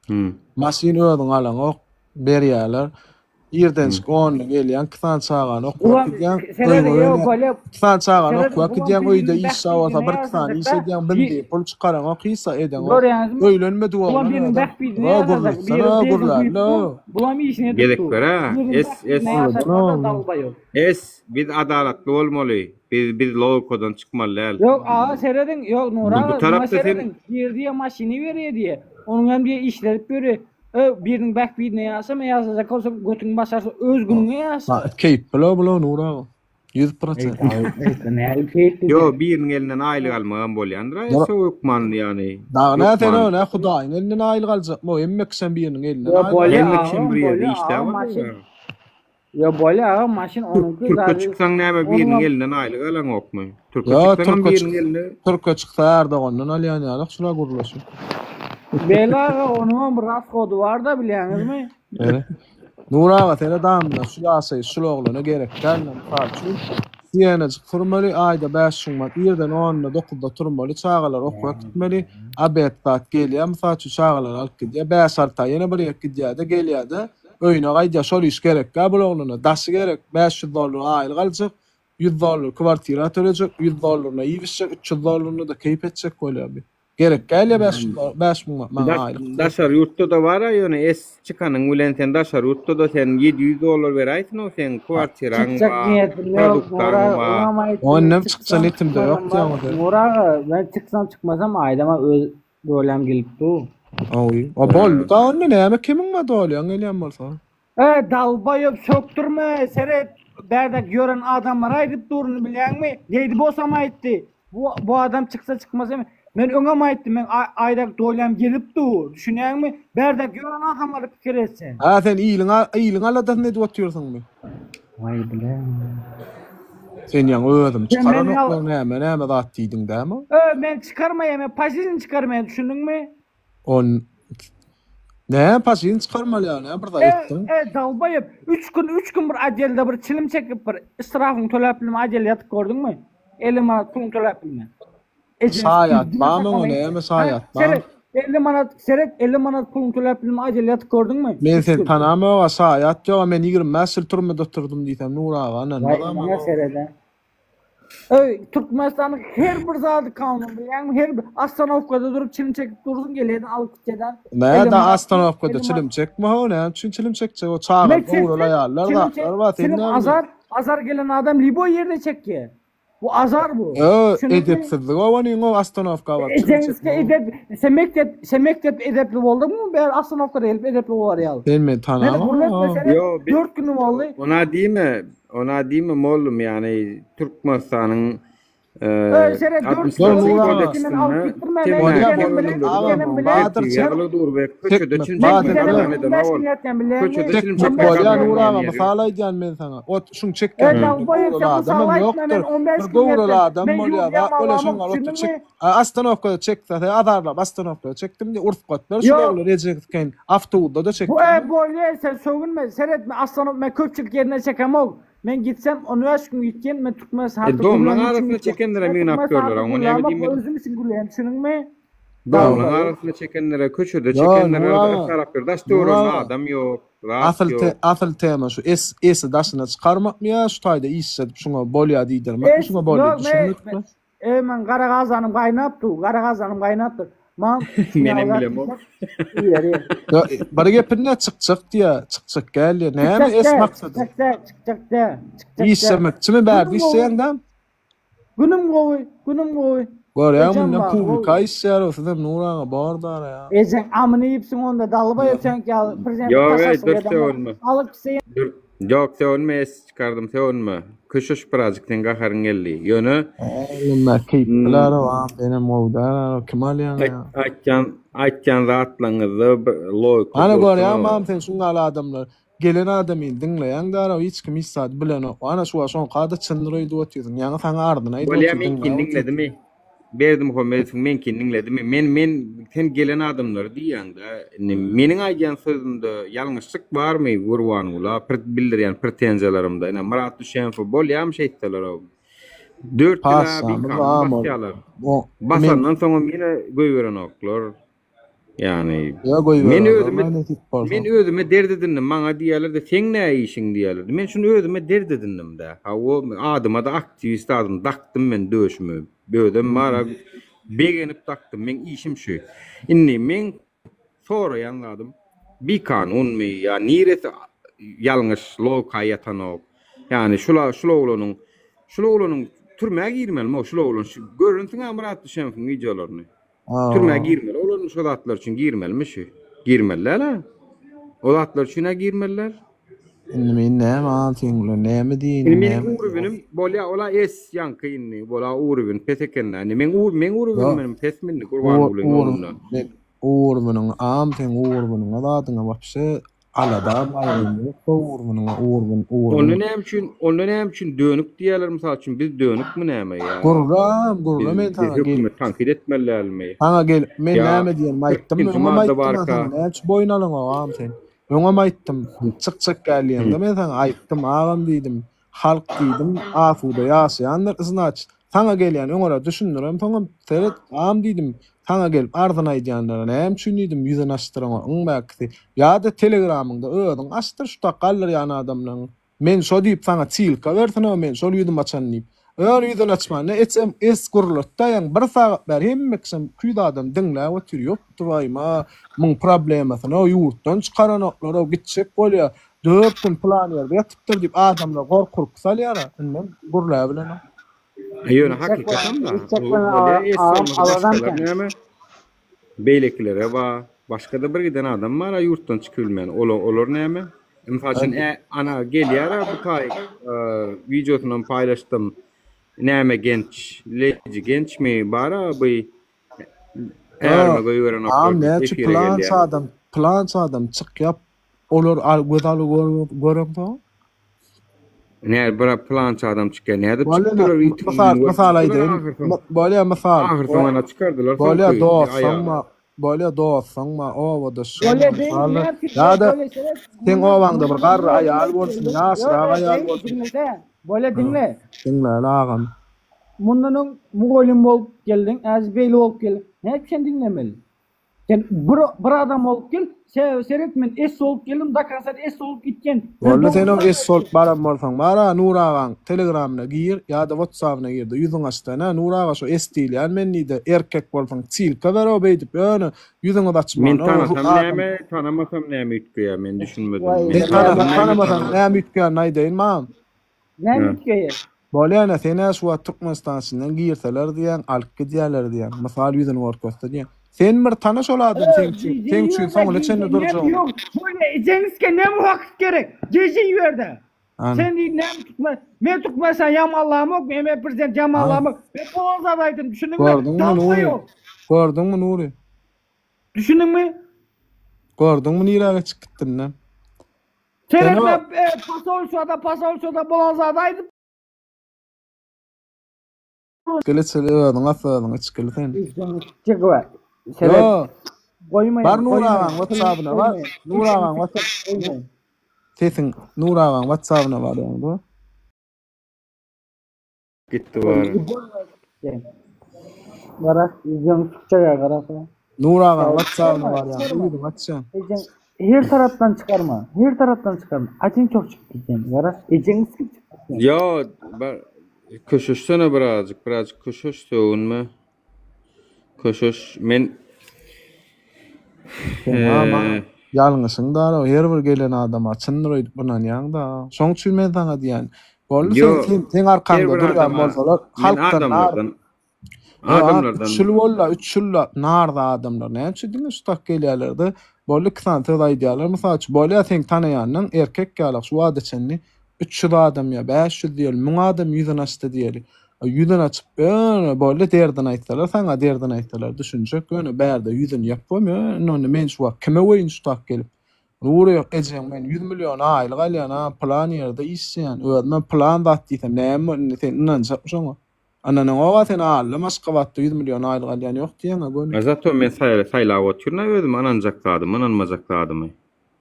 Hmm. Maşyn özüň alaňok, berýärler. Irdenjik onda gelýäň, iki sany çagany okuwa Bulam äkidýäň, serede öýüňe ýok gelýäň. bolýa. Iki sany çagany Serede okuwa bulam äkidýäň, öýde biriniň iş bolsa bähbidine bir iki sany iş ýaşajak-da. edýäň, bindi pul çykaraňok, hiç zat edeňok. Görýäňizmi? Öýlenmedik Bulam oglan biriniň özem. bähbidine Ro ýaşajak. gürletsene, Biri biriniň gürlände. güýüp dur. Bulam işini edip Gezek dur. ber-ä. Biriniň Es, es. bähbidine ýaşajak-da dalbaýok. Es, biz adalatly bolmaly. Biz biz logikadan çykmaly däl. Ýok aga serediň, ýok Nury Bu aga, muňa tarapda sen serediň. Biri diýe maşyny berýä diýe. Onuň hem diýe işledip ýöri. Ö, biriniň bähbidine ýaşama, ýaşajak bolsaň götüň başarsa öz günüňe ýaşa. Ha, keýp bile bula Nury aga. 100%. Näli keýpli. Ýok, biriniň elinden aýlyk almagam bolýandyr. Aý, Ýok. şo hökman ýagny. Dagy nä sen Hökman. o nä Hudaýyň elinden aýlyk aljakmy? Hemme kişem biriniň elinden Ýok, aýlyk bolýa Hemme agam, kişem bir ýerde bolýa işläp agam, alýar. maşyn. Ýok, bolýa agam, maşyn onuňky Türke zady. çyksaň näme biriniň Onuňam elinden aýlyk alaňokmy? Türke Ýok, çyksaňam türke biriniň çyk elinde türke çyksa Erdogandan alýan ýalyk şula gurluşy. Bela aga onuňam bir rashody bar-da bilýäňizmi? Ene. Nury aga sene damla şu ýaşaýyş şul oglana gerek däl mysal üçin Siýenajyk sürmeli aýda 5000 manat irden onda dokuzda turmaly çagalar okuwa gitmeli obed zat gelýä mysal üçin çagalary alyp gidýä bäş alty aý ýene bir ýere gidýäde gelýäde öýüne gaýdýa şol iş gerekgä bul oglana daşy gerek 500 dollar aýlyk aljak 100 dollar kwartira tölejek 100 dollaryna iýip içjek 300 dollaryna-da keýp etjek bolýa bi. Gerek däl ýa 500 dollar 5000 manat maňa Daş, aýlyk diýip. daşary ýurtda-da bar-a ýöne es çykanyň bilen sen daşary ýurtda-da sen 700 dollar beräýsin-ow seň kwartiraň Çykjak bar, niýetim ýok produktaň Nury aga bar. onam aýtdym Ondan çykça çyksam niýetim-de ýok çykmasam diýýäň bar o sen. Nury aga men çyksam çykmasam aýdama öz dolýam gelip dur. Oý, o boldy da onda näme kemiň bar dolýaň gelýän bolsa. E dalbaýop sökdürme seret bärdek ýören adamlar aýdyp durny bilýäňmi Lady Bossam aýtdy bu bu adam çyksa çykmasa men öňem aýtdym men aýdak doýlam gelip dur düşünýäňmi bärdek ýören adamlary pikir et sen. Ha sen iliň iliň aladasyny edip otyrsyňmy? Waý bile. Sen ýaňy özüm Sen men çykaranoklar näme näme zat diýdiň dämi? Ö, men çykarmaýan, men paşizm çykarmaýan, düşündiňmi? On Näme paşizm çykarmaly ýa näme bir zat E, etdiň? e, dalbaýyp, 3 gün, 3 gün bir odelde bir çilim çekip bir israfyňy töläp bilmän odelde ýatyp gördüňmi? 50 manat puluňy töläp bilmän. Şaýat barmy oňa näme şaýat bar? Seret, 50 manat, seret, 50 manat puluňy töläp bilmän odelde ýatyp gördüňmi? Men seni tanamok-a, şaýat ýok-a, men 25 ýyl türmede oturdym diýsem Nur aga ynanmaz-a maňa. Waý, seret-ä. Öý, Türkmenistanyň her bir zady kanun bilýäňmi? Her bir ostanowkada durup çilim çekip dursuň, gelýän alyp gitýän. Näde ostanowkada çilim çekme ho, näme üçin çilim çekjek o çaga göwreli aýallar zatlar bar, sen Çilim näme? azar, azar gelen adam lýuboý ýerde çekýär. Bu azar bu. Ö, edepsizlik o onuň o ostanowka baryp çilim Ejeňizki çekme. edep, sen mekdep, sen mekdep edepli bolduňmy? Bäri ostanowkada gelip edepli bolar ýaly. Sen meni Meni tanamok. gürletme seret, Yo, bi- 4 günüm boldy. Ona diýme, ona diýme mollum ýagny Türkmenistanyň Öý, seret, 4 gün Ýok, boldy. Nur aga. Men alyp gitdirme, men Bolýa, gidenim bilen, agam, gidenim bilen. Badyr çek. Ýagyly dur be, köçede Çekmek, çilim Badyr, çekmek dur. adam eden ol. Köçede çilim Çekmek çekmek bolýa adam Nur aga, eden mysal aýdýan men saňa. Ot şuň Öý, çekýän dalboýew, göwreli sen mysal adamam aýtma, men ýokdur. 15 Bir gün göwreli ýatdym. adam Men bolýa, ýurt zat bolýa, şoň ýamanlamok, gal otur çek. düşündiňmi? A, Ostanowkada çekse, sen azarlap ostanowkada çekdim diýip ursgat ber, şul Ýok. oglan rejek awtobusda-da Bu çekdim. e bolýa sen sögünme seretme aslanok men köpçülik ýerine çekemok. Men gitsem 15 gün gitgen men Türkmenistan E, hakda domlaň gürlän üçin arasynda gitýän. çekenlere Men ýygnap Türkmenistan görler, hakda oňa näme gürlämok diýmeli? özüm üçin gürleýän düşündiňmi? Domlaň Dalda. arasynda çekenlere, köçede Ýo, çekenlere Nur aga, taraplar daş Nur töwereginde aga. adam ýok, zat Asyl te, ýok. asyl tema şu es, esi daşyna çykarmakmy ýa şu taýda işledip şuňa bolýa diýdirmekmi Es şuňa bolýa ýok men düşünmekmi? e men gara gazanym gaýnap dur gara gazanym gaýnap dur. Mam Menem bilemok. Iýer iýer. Ýa, bir gepinde çykjak diýä, çykjak gel diýä. Näme Çykjak es däl, maksady? çykjak däl, çykjak däl, çykjak däl. Işlemekçimi bärde Günüm gowy. işleýäň däm? Günüm gowy, günüm gowy. Görýäň Ejem mundan bar, publika gowy. işleýär o sizem Nur aga bor dara ýa. Ejeň amyny iýipsiň onda dalbaýyp seňki ýaly prezident Ýok, eý, taşaşyk dur edemok. sögünme. Alyp gitse Dur, ýok sögünme es çykardym sögünme. Köşeş birazjyk seň gaharyň geldi. Ýöne Oglum keýpdiler o a senem gowy däl o kim alýaň ýa. aýtýan aýtýan zatlaryňyzda bir logika Ana bolsun görýäňmi o. mam sen şuň ýaly adamlar gelen adamyny diňleýäň dara hiç kim hiç zat bilenok. Ana şu wagt şoňkada çyndyr öýdüp otyrsyň. Ýaňy saňa ardyny aýdyp Bolýa otyr meňkini diňläp otyrsyň. diňledimi? Berdimuhamedowyň meňkini diňledimi? Men men sen gelen adamlary diýýäňdä. Indi meniň aýdýan sözümde ýalňyşlyk barmy Gurbangula bildirýän pretenziýalarymda? Ine Myrat Düşenow bolýamy şeýtseler-ow. Dört ýyl-a Patyşamyz bikanun bam ol. basýarlar. O men Basandan soňam ýene goýberenoklar. Ýagny Ýa men goýbererler özüme nesip bolsa. men özüme dert edindim. Maňa diýýärler-de seň nä işiň diýýärler. Men şuny özüme dert edindim-dä. Hawa, adyma-da aktiwist adyny dakdym men döşüme. Özem bar-a begenip dakdym. Meň işim şu. Indi meň soraýan zadym bikanunmy ýa niresi ýalňyş logika ýatanok. Ýagny şul şul oglanyň şul oglanyň türmä girmelimi o şul oglan şu görünsiň-ä Myrat Düşenowyň wideolaryny. Türmä girmeli olar şo zatlar üçin girmelimi şu? Girmeli däl-ä. O zatlar üçin-ä girmeliler. Indi men näme al seň bilen näme diýeýin Indi meniň näme urubinim bolýa ola es ýaňky indi bola urubin pes ekendä. Indi meň ur meň urubinim benim pesmi indi Gurbangulyň oglundan. Urubinim am seň urubiniňe zadyňa wapşe Alada gaýgym ýok bu urbunyňa urbun Onda urbun. näme üçin onda näme üçin dönük diýýärler mysal üçin biz dönükmi näme ýa Gürläm gürle biz men biz saňa gelip hökümet tankyt etmeli dälmi saňa gelip men ýa näme diýenimi aýtdym 42 öňem madda aýtdym a barka saňa näme üçin boýun alaňok agam sen öňem aýtdym çykjak gel diýeňde men saňa aýtdym agam diýdim Halk diýdim, asuda ýaşaýandyr, znaçt, saňa gelýän öňara düşündirem soňam, seret, agam diýdim, saňa gelip arzyny aýdýanlara näme üçin diýdim, ýüzüni açdyraňok, iň bärkisi, ýa-da telegramyňda özüň açdyr şu tak galdyrýan adamlaryň, men şo diýip saňa çilka bersin-ow men şol ýüzüm açan diýip. Ör ýüzüni açman ne etsem es gurlatda ýaň bir sagat bäri hemme kişem 200 adam diňläp otyr ýok twaýma muň problemasyny-ow ýurtdan çykaranoklar-ow gitjek bolýa Dört gün pylan ýerde ýatypdyr diýip adamlar gorky-urky salýar-a. Indem gürläbilenok. Ýöne hakykatam-da, bolýa es bolmasa başgalar näme? Beýlekilere bar. Başga-da bir giden adam bar-a ýurtdan çykybilmän. Olar näme? Mysal üçin, ana gelýär-ä bu taý wideosynam paýlaşdym. Näme genç, leji gençmi bar-a bu ärime goýberenoklar Agam diýip näçe efire pylança gelýär. adam, pylança adam çykýap, olar göz aly göreňsoň. Nä bir plança adam çykýar. Nädip Bolýa, çykdylar itiň mysal, ýüzüni görüp mysal çykdylar aýdaýyn. ahyrsoň. Bolýa mysal. Ahyrsoň ana çykardylar Bolýa soňky dostlaň aýaly. bar. Bolýa dostlaň bar, obadaşyň Bolýa bar. beýle Mysal näme ýa-da bolýa seret. seň Mundan obaňda bir mundan garry öň aýal bolsun, ýaşrak aýal bolsun. Diňle-de. Bolýa diňle. Diňläli agam. Mundan öň mugallym bolup geldiň, häzir beýle bolup geldiň. Nädip sen diňlemeli? Sen bir bir adam bolup gel, sebäbi seret men es bolup geldim, do konca es bolup gitgen. Men Boldy sen dogry o es bolup baran bolsaň bara Nur agaň telegramyna gir ýa-da whatsabyna girde ýüzüň açda nä Nur aga şo es diýilýän men diýde erkek bolsaň çilka ber o beýdip ýöne ýüzüňi açman Men o tanasam adam näme, tanamasam näme üýtgeýär men düşünmedim. Waý, Men Sen tanasam tanasaň näme tanamasaň tanam. näme üýtgänini aýdaýyn mam. Näme Hä. üýtgeýär? Bolýana senä şu wagt Türkmenistan içinden girseler diýýäň alyp gidýäler diýýäň mysal ýüzüni görkezse diýýäň. Sen bir tana şol adamy seň üçin Gije seň üçin ýörde soňuna çenli gije durjagyny. ýok. Bolýa ejeňizke näme wagt gerek? Gije ýörde. Ana. Sen diý näme Türkmen men Türkmenistan ýamanlamok, men men prezident Ana. ýamanlamok. Men bolan zat aýdym, düşündiňmi? Gördüňmi Dalga Nury? ýok. Gördüňmi Nury? Düşündiňmi? Gördüňmi nirä geçip gitdin-de? Sen Seret o men e, posolstwada posolstwada bolan zady aýdyp içgili içgili özüň as özüň içgili sen. Çykyber. Seret Yo. goýmaýan, Bar Nur goýmaýan, agaň WhatsApp'yna bar. goýmaýan. Nur agaň WhatsApp Goýmaýan. Sesiň Nur agaň WhatsApp'yna barýaň bu. Gitdi bar. Gara, ýüzüň çykjaga garasa. Nur agaň WhatsApp'yna barýaň. Ýüzüň açýaň. Ejeň her tarapdan çykarma. Her tarapdan çykarma. Ajyn çok çykyp gitýän. Gara, ejeň sıkıp çykyp. Ýo, bar köşeşsene birazjyk, birazjyk köşeş sögünme. Köşeş men Sen ama ýalňyşyň da her bir gelen adama çyndyr öýdüp ynanýaň da. Şoň üçin men saňa diýýän. Boldy sen Ýo, sen seň her arkaňda bir durýan adama bolsalar men halkdan nar adamlardan Ýo, adamlardan üç ýyl boldy, üç ýylda narda adamlar näme üçin diňe şu tak gelýärler-de, boldy iki sany söz aýdýarlar, mysal üçin, bolýa seň tanaýanyň erkek ýalak şu wagta çenli 300 adam ýa 500 diýeli, 1000 adam ýüzüni açdy diýeli. Ýüzüni açyp, ýöne boldy derdini aýtsalar, saňa derdini aýtsalar düşünjek, ýöne bärde ýüzüni ýapbam, ýöne onda men şu wagt kime weýin şu tak gelip. Nury ejeň men 100 million aýlyk alýan, a pylan ýerde işleýän, özümem pylan zat diýsem näme indi sen ynanjakmy şoňa? Ynanaňoga sen allam Aşgabatda 100 million aýlyk alýan ýok diýeňä göni. A zato men saýlap otyryn-a özüm ynanjak zadymy, ynanmajak zadymy.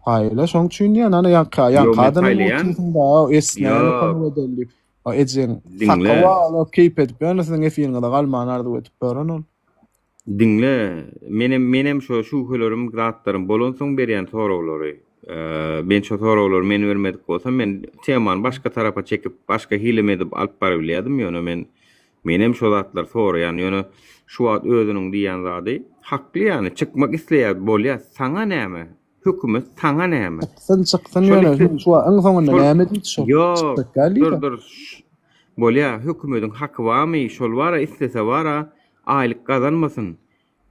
Haýla şoň üçin diýen ana ýaňky Ýok ýaňky men adamyň saýlaýan. otyrsyň da esnäni Ýok. kömek edeli diýip. A ejeň Diňle. sakaw ala keýp edip ýöne siziň efiriňize galmany arzuw edip ýören ol. Diňle, menem menem şo şübhelerim zatlarym bolansoň berýän soraglary. Men şo soraglary men bermedik bolsam men temany başga tarapa çekip başga hilem edip alyp barybilýärdim ýöne men menem şo zatlary soraýan ýöne şu wagt özüniň diýýän zady hakly ýany çykmak isleýär bolýa saňa näme Hökümet saňa näme? Çyksyn çyksyn Şol ýöne isle şu iň soňunda şol näme diýdi şol? Ýok, Çykjak däl dur diýdi. dur. Bolýa, hökümediň haky barmy? Şol bara islese bara aýlyk gazanmasyn.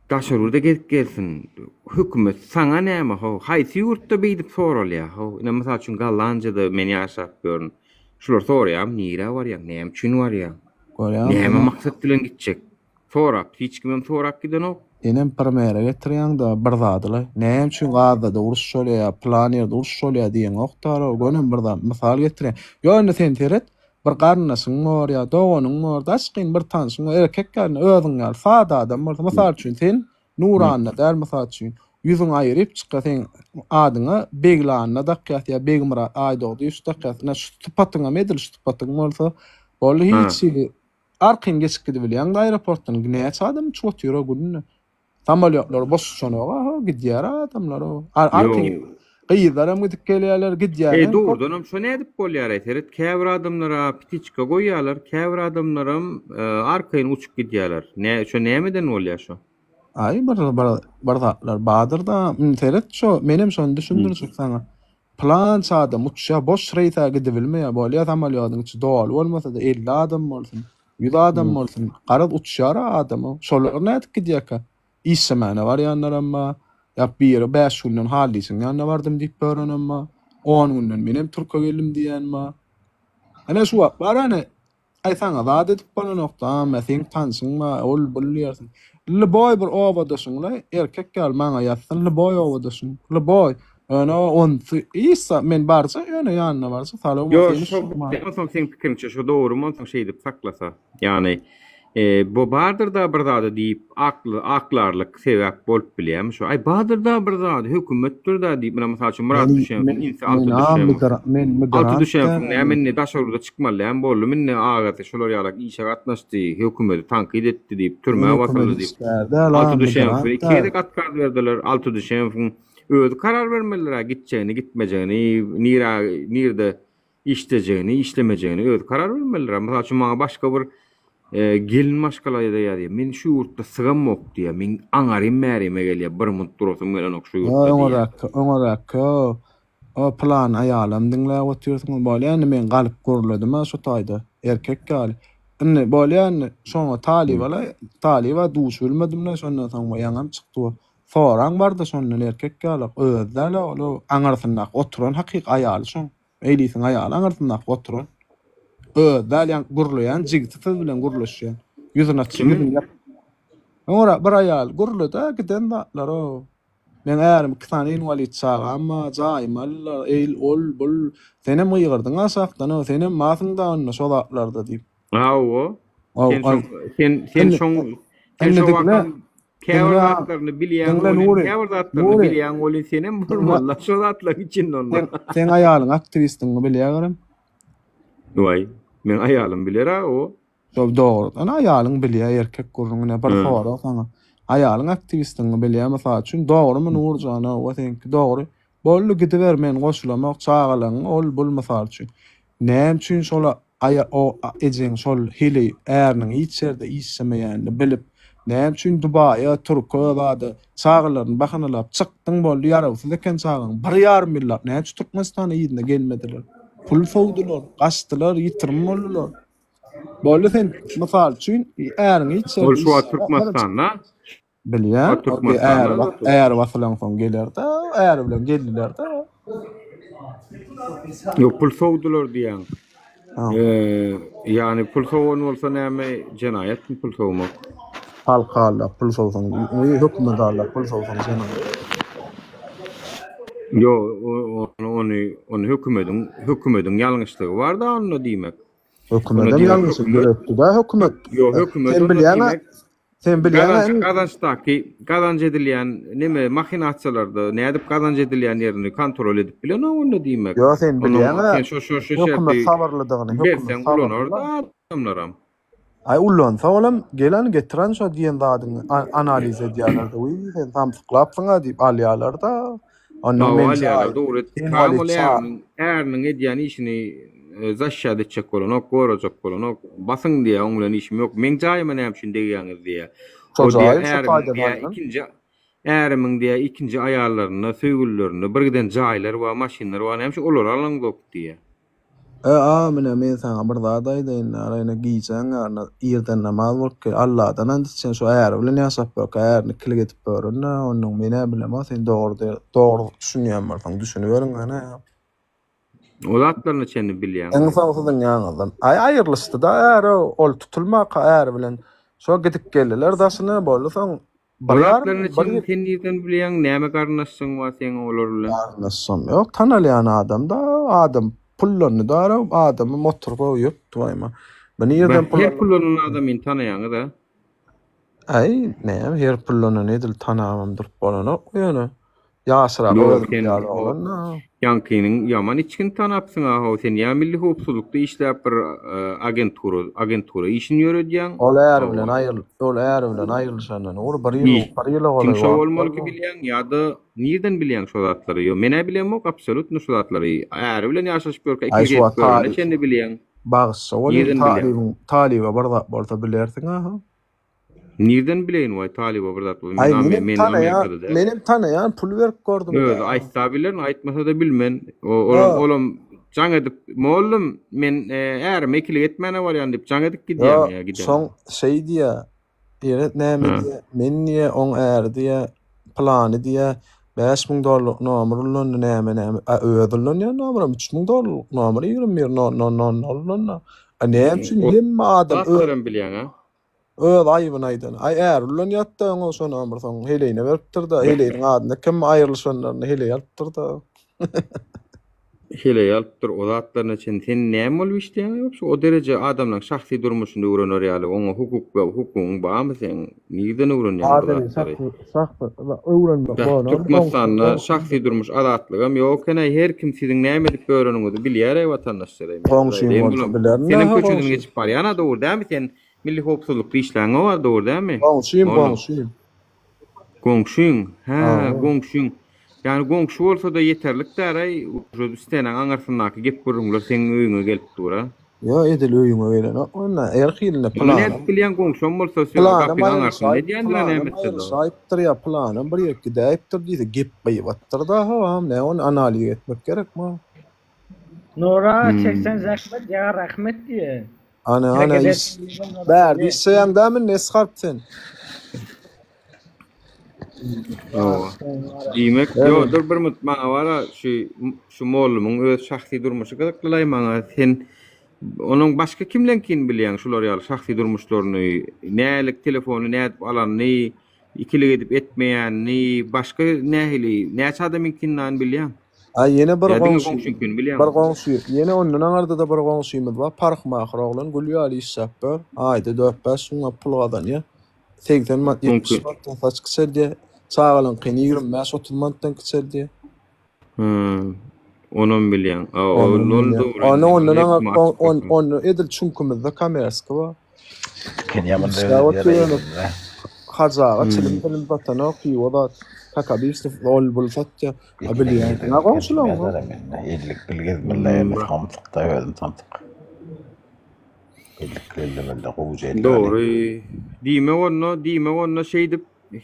Daşary ýurda gezip gelsin. Hökümet saňa näme how? Haýsy ýurtda beýdip soralýar how? Ine mysal üçin Gollandiýada men ýaşap ýörün. Şular soraýarmy nirä barýaň, näme üçin barýaň? Görýäňmi? Näme maksat bilen gitjek? Sorap, hiç kimem sorap gidenok. Senem primere getirýäňda bir zadyla. Näme üçin Gazada uruş bolýa ýa pylan ýerde uruş bolýa diýeňokda gönem bir zat mysal getirýäň. Ýok indi sen seret bir garyndaşyň bor ýa doganyň bor daşgyn bir tanşyň bor erkek ýaly özüň ýaly sada adam bolsa mysal üçin sen Nuranna däl mysal üçin ýüzüň aýryp çykýa seň adyňa Begli Anna dakýas ýa Begmyrat Aýdogdyýewiç dakýas ine şu sypatyňam edil şu sypatyň bolsa boldy hiç hili Arkaýyn geçip gidibilýäň-de aeroportdan. Näçe adam uçup otyr-a günde. Samolýotlar boş uçanok-a, ho, gidýär adamlar-o. Arkaýyn Ýok. gyzlaram gidip gelýärler, Eý, gidýärler. dogrudanam şo nädip bolýar-aý, seret, käbir adamlara ptiçka goýýarlar, käbir adamlaram arkaýyn uçup gidýärler. Nä, şo nämeden bolýar şo? Aý, bir, bir, bir zatlar bardyr-da. Indi seret, şo, menem şony düşündirjek saňa. Pylança adam uçýar, boş reýse gidibilmeýär. Bolýar samolýodyň içi doly bolmasa-da 50 adam bolsun, 100 adam bolsun, garaz uçýar-a adam. Şolar nädip gidýärkä? Işlemäne barýanlaram bar. Ýa biri 5 günden Hallysyň ýanyna bardym diýip ýörenem bar. 10 günden menem türke geldim diýen bar. Ene şu wagt bar ene Aý saňa zat edip bolanokda amma seň tanşyň bar ol bul diýersiň. Lýuboý bir obadaşyňla erkek ýaly maňa ýazsyn lýuboý obadaşyň lýuboý. Ýöne onsy hiç zat men barjak ýöne ýanyna barjak salam Ýok, şo onsoň seň pikiriňçe şo dogrymy onsoň şeýdip saklasa? Ýagny bu bardyr-da bir zady diýip akly aklarlyk sebäp bolup bilýärmi şo? Aý bardyr-da bir zady, hökümetdir-dä diýip, muna mysal üçin Myrat Düşemowyň inisi Alty Düşemow. Alty Düşemowyň näme indi daşary ýurda çykmaly dämi boldumy indi agasy şolar ýalak işe gatnaşdy, hökümeti tankyt etdi diýip, türmä basyldy diýip. Alty Düşemowa iki gezek otkaz berdiler. Alty Düşemowyň özi karar bermelidir-ä gitjegini, gitmejegini, nirä, nirde işlejegini, işlemejegini özi karar bermelidir. Mysal üçin maňa başga bir gelin maşgala ýazýar, men şu ýurtda sygamok diýýär, meň aňarym bärime gelýär, bir munt durasym gelenok şu ýurtda diýýär. Öňüräk, öňüräk o pylan aýalam diňläp otyrsyňyz, bolýa indi men galyp gürledim-ä şu taýda, erkek ýaly. Indi bolýa indi şoňa talyba-la, talyba duşubilmedim-le şondan soň ýaňam çykdy bu. Soraň barda şondan erkek ýaly, özi däl-ä ol aňyrsyndaky oturan hakyky aýaly şoň. Eýlisiň aýaly aňyrsyndaky oturan. Özi däl ýaňky gürleýän jigsi siz bilen gürleşýän. Ýüzüni açyp Kimi? ýüzüni ýapyp. Öňüräk bir aýal gürledi-ä giden zatlar-ow. Meň ärim iki sany inwalid çagam bar, jaýym aldylar, eýl ol, bul. Senem gygyrdyň aşakdan-ow, senem barsyň-da onda şo zatlarda diýip. Hawa. Haw, Sen şoň sen sen indi şoň sen indi şo diňle. wagtam Käbir Diňle, zatlaryny bilýäň diňle welin, Nury, käbir zatlaryny Nury. bilýäň welin senem Diňle. bolmaly-la şo zatlaryň içinde onda. Seň, seň aýalyň aktiwistiňi bilýägerem. Waý, meň aýalym biler-ä o. Şol dogrudan aýalyň bilýä erkek gürrüňine bir Hı. sorag saňa. Aýalyň aktiwistiňi bilýä mysal üçin dogrymy Nurjan hawa seňki dogry. Boldy gidiber men goşulamok çagalaňy ol bul mysal üçin. Näme üçin şola aýa o ejeň şol heleý äriniň hiç ýerde işlemeýänini bilip näme üçin Dubaýa türke zada çagalaryny bahanalap çykdyň boldy ýarawsyz eken çagaň bir ýarym ýyllap näme üçin Türkmenistana yzyna gelmediler pul sowdular gaçdylar ýitirim boldular boldy sen mysal üçin äriň hiç Ol ýerde şu wagt işlemän Türkmenistanda. Bilýän, O äri, Türkmenistanda. äri basylansoň geler-de, äri bilen geldiler-de. Ýok, pul sowdular diýýäň. Eee, ýagny pul sowan bolsa näme, jenaýatmy pul sowmak? Halka aldap pul sowsaň, hökümet aldap pul sowsaň jenaýat. Ýok, ony ony ony hökümediň hökümediň ýalňyşlygy bar-da onda diýmek. Onda Hökümedem diýmek ýalňyşlyk hökümet döretdi-de hökümet. Ýok, hökümet Sen onda bilýäň-ä, diýmek Sen bilýäň-ä Gazanç, gazançdaky, gazanç edilýän neme mahinasiýalarda nädip gazanç edilýän ýerini kontrol edip bilenok onda diýmek. Ýo sen Onuň bilýäň-ä sen şo şo şo hökümet şerti sabyrlydygyny, hökümet berseň sabyrly-la. ulanarda adamlaram. Aý ullansa olam gel hany getir hany şo diýen zadyňy analiz edýärler-de, wiý sen samsyklapsyň-a diýip alýarlar-da. Ondan Hawa men alýarlar jaý, dogry. inwalid Kamol ça. äriniň äriniň edýän işini zaşşat etjek bolanok, gorajak bolanok. Basyň diýýär, oň bilen işim ýok. Meň jaýyma näme üçin degýäňiz diýýär. Şo O diýýär, jaýy şo ärimiň taýdan diýýär, alnan. ikinji ärimiň diýýär, ikinji aýallarynda, söýgülilerinde birgiden jaýlar bar, maşynlar bar, näme üçin olary alaňzok diýýär. E a mine men saňa bir zat aýdaýyn ara ine gijäň ýaryna irden namaz bolup gel Alladan ant içýän şu äri bilen ýaşap ýörkä ärini ikilik edip ýörün-dä onnoň men-ä bilemok sen dogry dogry düşünýän bolsaň düşüniberiň ene. O zatlaryna çenli bilýäň. Iň soň siziň ýanyňyzdan aý aýrylyşdyda äri ol tutulmaka äri bilen şo gidip geldiler daşyna boldy soň O Bir ýarym zatlaryny bir çen ýyl. sen nirden bilýäň näme garyndaşlygyň bar seň olar bilen? Garyndaşlygym ýok tanalýan adam da adam pullandy da adamy motor goýup goýma. Bu nirden Beh pul her pullanan adamyny tanaýaňyz a? Aý näme her pullanan edil tanabam durup bolanok ýöne. Ýaşrak Ýok özümiz sen ýaly o oglan-da. ýaňkynyň ýaman içgin tanapsyň-a how sen ýa milli howpsuzlykda işläp bir agentura agentura işini ýöredýäň Ol äri bilen hawa. aýryl ol äri bilen aýrylyşandan ogry bir ýyl bir ýyla Işiň golaý şo wagt bolmaly ki boldy. bilýäň ýa-da nirden bilýäň şo zatlary ýo men-ä bilemok absolýutno şo zatlary äri bilen ýaşaşyp ýörkä Aý ikilik şu edip wagt ýörenine talyp çenli bilýäň bagyşla welin nirden bilýäň. talybyň talyba bir zat bolsa bilersiň-a ha. Nirden bileýin waý talyba bir zat bolsa Aý men menem men tanaýan Amerikada däl. menem tanaýan pul berip gördüm Özi da. aýtsa bilerin aýtmasa-da bilmen. Olam Ýo. olam jaň edip mollum men ärime ikilik etmäne barýan diýip jaň edip Ýo gidýärmi ýa giden. şoň şeý diýýä ýere näme Hä. diýýä men diýýä oň äri diýýä pylany diýýä 5000 dollarlyk nomer ullandy näme näme a özi ullanýan nomeram 3000 dollarlyk nomer 21 nol nol nol nol ulandy. A näme üçin O hemme adam öz zatlaram bilýäň a? Öz aýybyny aýdan. Aý äri bilen ýatdy öň ol şonam bir soň heleýine beripdir-de, heleýiniň adyna kim aýrylyşanlarynda heleý alypdyr-da. Heleý alypdyr o zatlaryna çenli. Sen näme bolup işleýäň wobşe? O dereje adamlaň şahsy durmuşyny öwrener ýaly oňa hukuk we hukugyň barmy seň? Nirden öwrenýäň bu Adamyň zatlary? şahsy şahsy öwrenmek Beh, bolanok. Türkmenistanda Goňşy şahsy durmuş azatlygam ýok eken-aý her kim siziň näme edip ýöreniňizi bilýär-aý watandaşlar-aý men size Goňşyň aýdaýyn bolsa bulam. bilerin-dä Senem ha köçeden goňşy. geçip barýan-a dogry dälmi sen milli howpsuzlykda işläňok-a dogry dälmi? Goňşym Mollum. goňşym. Goňşyň, hä, Hawa. goňşyň. Ýagny goňşy bolsa-da ýeterlik däl-aý, uje stenaň aňyrsyndaky gep-gürrüňler seň öýüňe gelip dur-a. Ýo, edil öýüňe gelenok onda. Her hilinde Indi pylanam. nädip bilýäň goňşam bolsa şu Pylanam gapyň aňyrsynda aýrylyşaýyp, edýändir-ä pylanam näme etse-de. aýrylyşaýypdyr ýa pylanam bir ýere gidäýipdir diýse gep gyýbatdyr-da, howam, nä ony analiz etmek gerekmi? Nura Hmm. çeksen zähmet ýa rahmet diýe. Ana, ana Hereket iş. et. Bärde işleýäň dämi Nesharp sen? Hawa. Diýmek, ýo, dur bir minut maňa bara şu şu mollumyň öz şahsy durmuşy gyzyklylaý maňa. Sen onuň başga kimleňkini bilýäň şular ýaly şahsy durmuşlaryny, nälik telefony nädip alanyny, ikilik edip etmeýänini, başga nähili, näçe adamyňkini bilýäň? A ýene bir Ýa diňe goňşy, goňşyňkyny bir bilýäňmi? goňşy, ýene ondan aňyrda-da bir goňşymyz bar, parhmahyr oglan, gül ýaly işläp ýör. Aýda dört-bäş müň pul gazanýar. 80 manat, 70 Goňşy. manatdan saç kiçeldýär. Çagalaňkyny 25-30 manatdan kiçeldýär. Hä, onam bilýäň. A, Onam ol, ol bilýän. dogry Ony indi, ony ondan her aňa kime on, açyp on, berseň. ony edil çüňkümizde komerski bar. Tiken ýaman Işläp otyr döwlet ýöne ýere Hajy aga Hmm. çilim pilim satanok, piwo zat, kakabisti ol bul satýar. A Ýetine bilýän girdim, sen-ä goňşulaň gezdim bar. ýazarym indi. Ellik bil gezmeli Hmm. ýa samsykda özüm samsyk. Ellik ellemeli gowja ellik. Dogry. Diýmek onda, diýmek onda şeýdip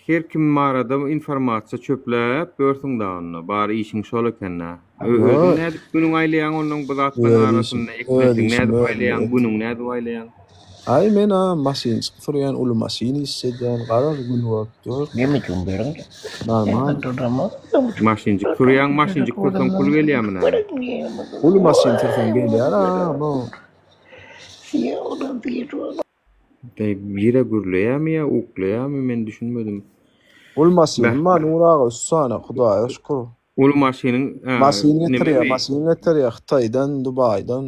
her kim barada informasiýa çöpläp ýörsüň da onda. Bar işiň şol eken-dä. Özüň nädip günüňi aýlaýaň onnoň bu zatlaryň Öz işim, arasynda öz ekmesiň işim nädip özüme aýlaýaň, ýetdi. günüňi nädip aýlaýaň? Aý men-a maşynjyk sürýän, uly maşyn işledýän, garaz gün bolup dur. Normal. Maşynjyk sürýäň, maşynjyk sürseň pul gelýärmi näme? Uly maşyn sürseň gelýär-a, bu. Deý bire gürleýärmi ýa uklaýarmy men düşünmedim. Uly Beh. maşynym bar Nur aga üç sany Hudaýa şükür. Uly maşynyň Maşyn getirýär, nememi? maşyn getirýär Hytaýdan, Dubaýdan.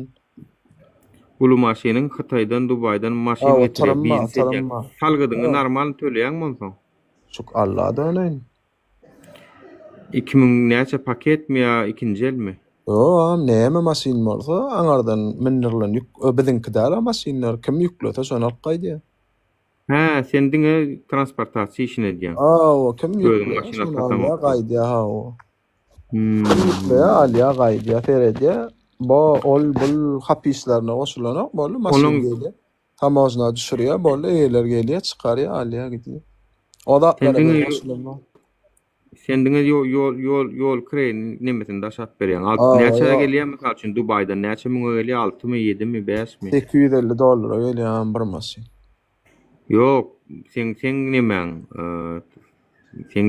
Uly maşynyň Hytaýdan, Dubaýdan maşyn Hawa, getirýär, tyrym bar, biznes edýär. tyrym bar. Salgydyňy Hawa. normal töleýäňmi onsoň? Şük Alla döneýin. 2000 näçe paketmi ýa ikinji elmi? Ýogam, näme maşyn bolsa, aňardan mündirilen ýük, ö, biziňki däl o maşynlar, kim ýüklese şony alyp gaýdýar. Hä, sen diňe transportasiýa işini edýäň. Hawa, kim Özüň ýükleýär, maşyn şony alyp alýar, satamoksyň. gaýdýar, hawa. Hmm. Kim ýükleýär, alýar, gaýdýar, seredýär. Bo, ol, bul hap işlerine goşulanok, boldy, maşyn Onuň gelýär. Tamožna düşürýär, boldy, eýeleri gelýär, çykarýar, alýar, gidýär. O sen zatlara diňe biz goşulanok. sen diňe ýol ýol ýol ýol kireýini nemesini daşap berýäň. Alt Hawa, näçä ýok. gelýär mysal üçin Dubaýdan näçe müňe gelýär? Altymy, ýedimi, bäşmi? 850 dollara gelýär bir maşyn. Ýok, seň seň nemäň, seň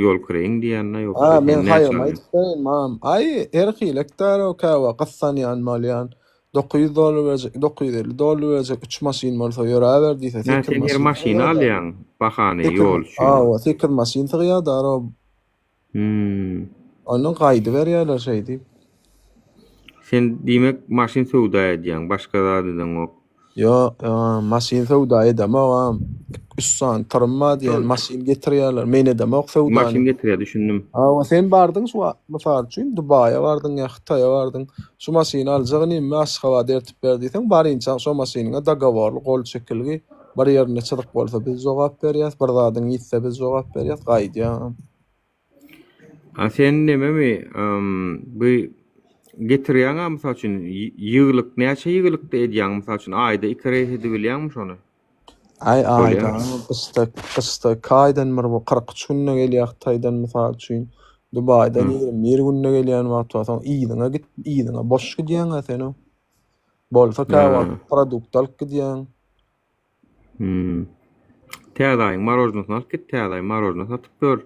ýol kireýiň diýýän-dä, ýok, Ha, sen men näçe haýymy alýaň? aýdyp bereýin, mam. Aý, her hili hektar o käwagt gyssanýan bolýan. 900 dollar berjek, 950 dollar berjek, üç maşyn bolsa ýöräber diýse, Hä, sekiz sen her maşyn maşyny sygýar-da. alýaň, bahany Sekiz, ýol üçin. hawa, sekiz maşyn sygýar-da, o. Hmm. Ondan gaýdyberýärler şeýdip. Sen diýmek maşyn söwda edýäň, başga zat edeňok. Ýok, ýa, maşyn söwda edemogam. Üç sany tyrym bar diýen, maşyn getirýärler. Men edemok söwdany. Maşyn getirýär, düşündim. Hawa, sen bardyň şu wagt, mysal üçin, Dubaýa bardyň ýa Hytaýa bardyň. Şu maşyny aljak inim, Aşgabada eltip ber diýseň, barynçaň şo maşynyňa dogoworly gol çekilgi, bir ýerinde çyzyk bolsa biz jogap berýäs, bir zadyň ýitse biz jogap berýäs, gaýdýaňam. A sen nememi, bu getirýäň-ä mysal üçin, ýygylyk näçe ýygylykda edýäň mysal üçin, aýda iki reýs edibilýäňmi şony? Aý aýda, Bolýar. gyşda, gyşda iki aýdan bir bu 43 günde gelýär Hytaýdan mysal üçin. Dubaýdan Hı. 21 günde gelýän wagt bar. Soň yzyňa git, yzyňa boş gidýäň-ä sen o. Bolsa Hä. käwagt produkt alyp gidýäň. Hmm. Täze aýyň marožnasyny alyp git, täze aý marožna satyp ýör.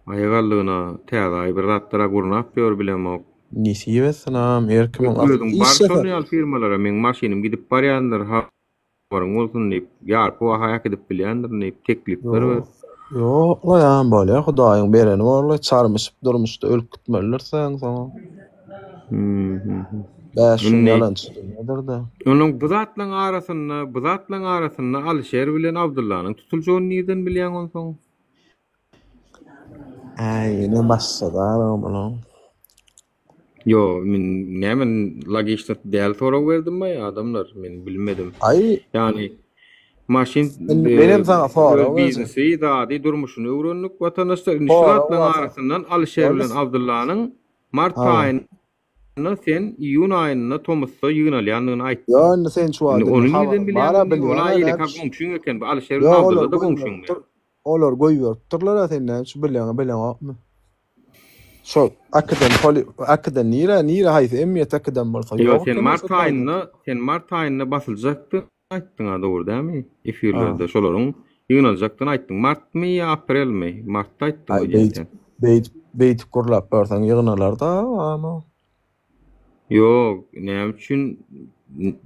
Aýak aldygyna täze aý bir zatlara gurnap ýör bilemok. Nesip etsin agam, her kimiň Özüň bar işlese. şol ýaly firmalara, meň maşynym gidip barýandyr. Habaryň bolsun diýip, ýarpy baha äkidip bilýändirin diýip, teklipler ber. Ýok, laýam bolýa, Hudaýyň bereni borlaý, çarmyşyp durmuşda ölüp gitmelidir sen soňam. Bäş gün ýalançy dünýedir-dä. Onuň bu zatlaryň arasynda, bu zatlaryň arasynda Alyşer bilen Abdyllanyň tutuljagyny nirden bilýäň onsoň? Äý, ýene başlady-a munuň. Ýo, men näme logiçno däl sorag berdimmi adamlar, men bilmedim. Aý. Ýagny maşyn Indi menem saňa sorag öz berjek. biznesi, zady, durmuşyny öwrendik watandaşlar. Indi şu Sorag zatlaryň barsa. arasyndan Alyşer Boldy. bilen Abdyllanyň mart Hawa. aýynda sen iýun aýynda tomusda ýygnalýandygyny Ýo, aýtdyň. indi sen şu wagt Indi indi ony nirden habaryň bilýäň bar-a indi? Ol-a bilýän-ä ýeleka näme. goňşyň eken. Bu Alyşer bilen Ýok, olar Abdylla-da goňşyňmy? goýberipdir. Olar goýberipdirler-ä sen näme üçin bilýäň, bileňokmy? Şol äkiden poli äkiden nirä nirä haýsy emniýet äkiden bolsa Ýok, ýok sen eken mart şo taýda. aýynda, sen mart aýynda basyljakdygyny aýtdyň-a, dogry dälmi? Ha. Efirlerde şolaryň ýygnaljakdygyny aýtdyň. Martmy ýa aprelmi? Martda aýtdyň Aý öýdýän beýdip sen. beýdip beýdip gürläp görseň ýygnalar-da ama. Ýok, näme üçin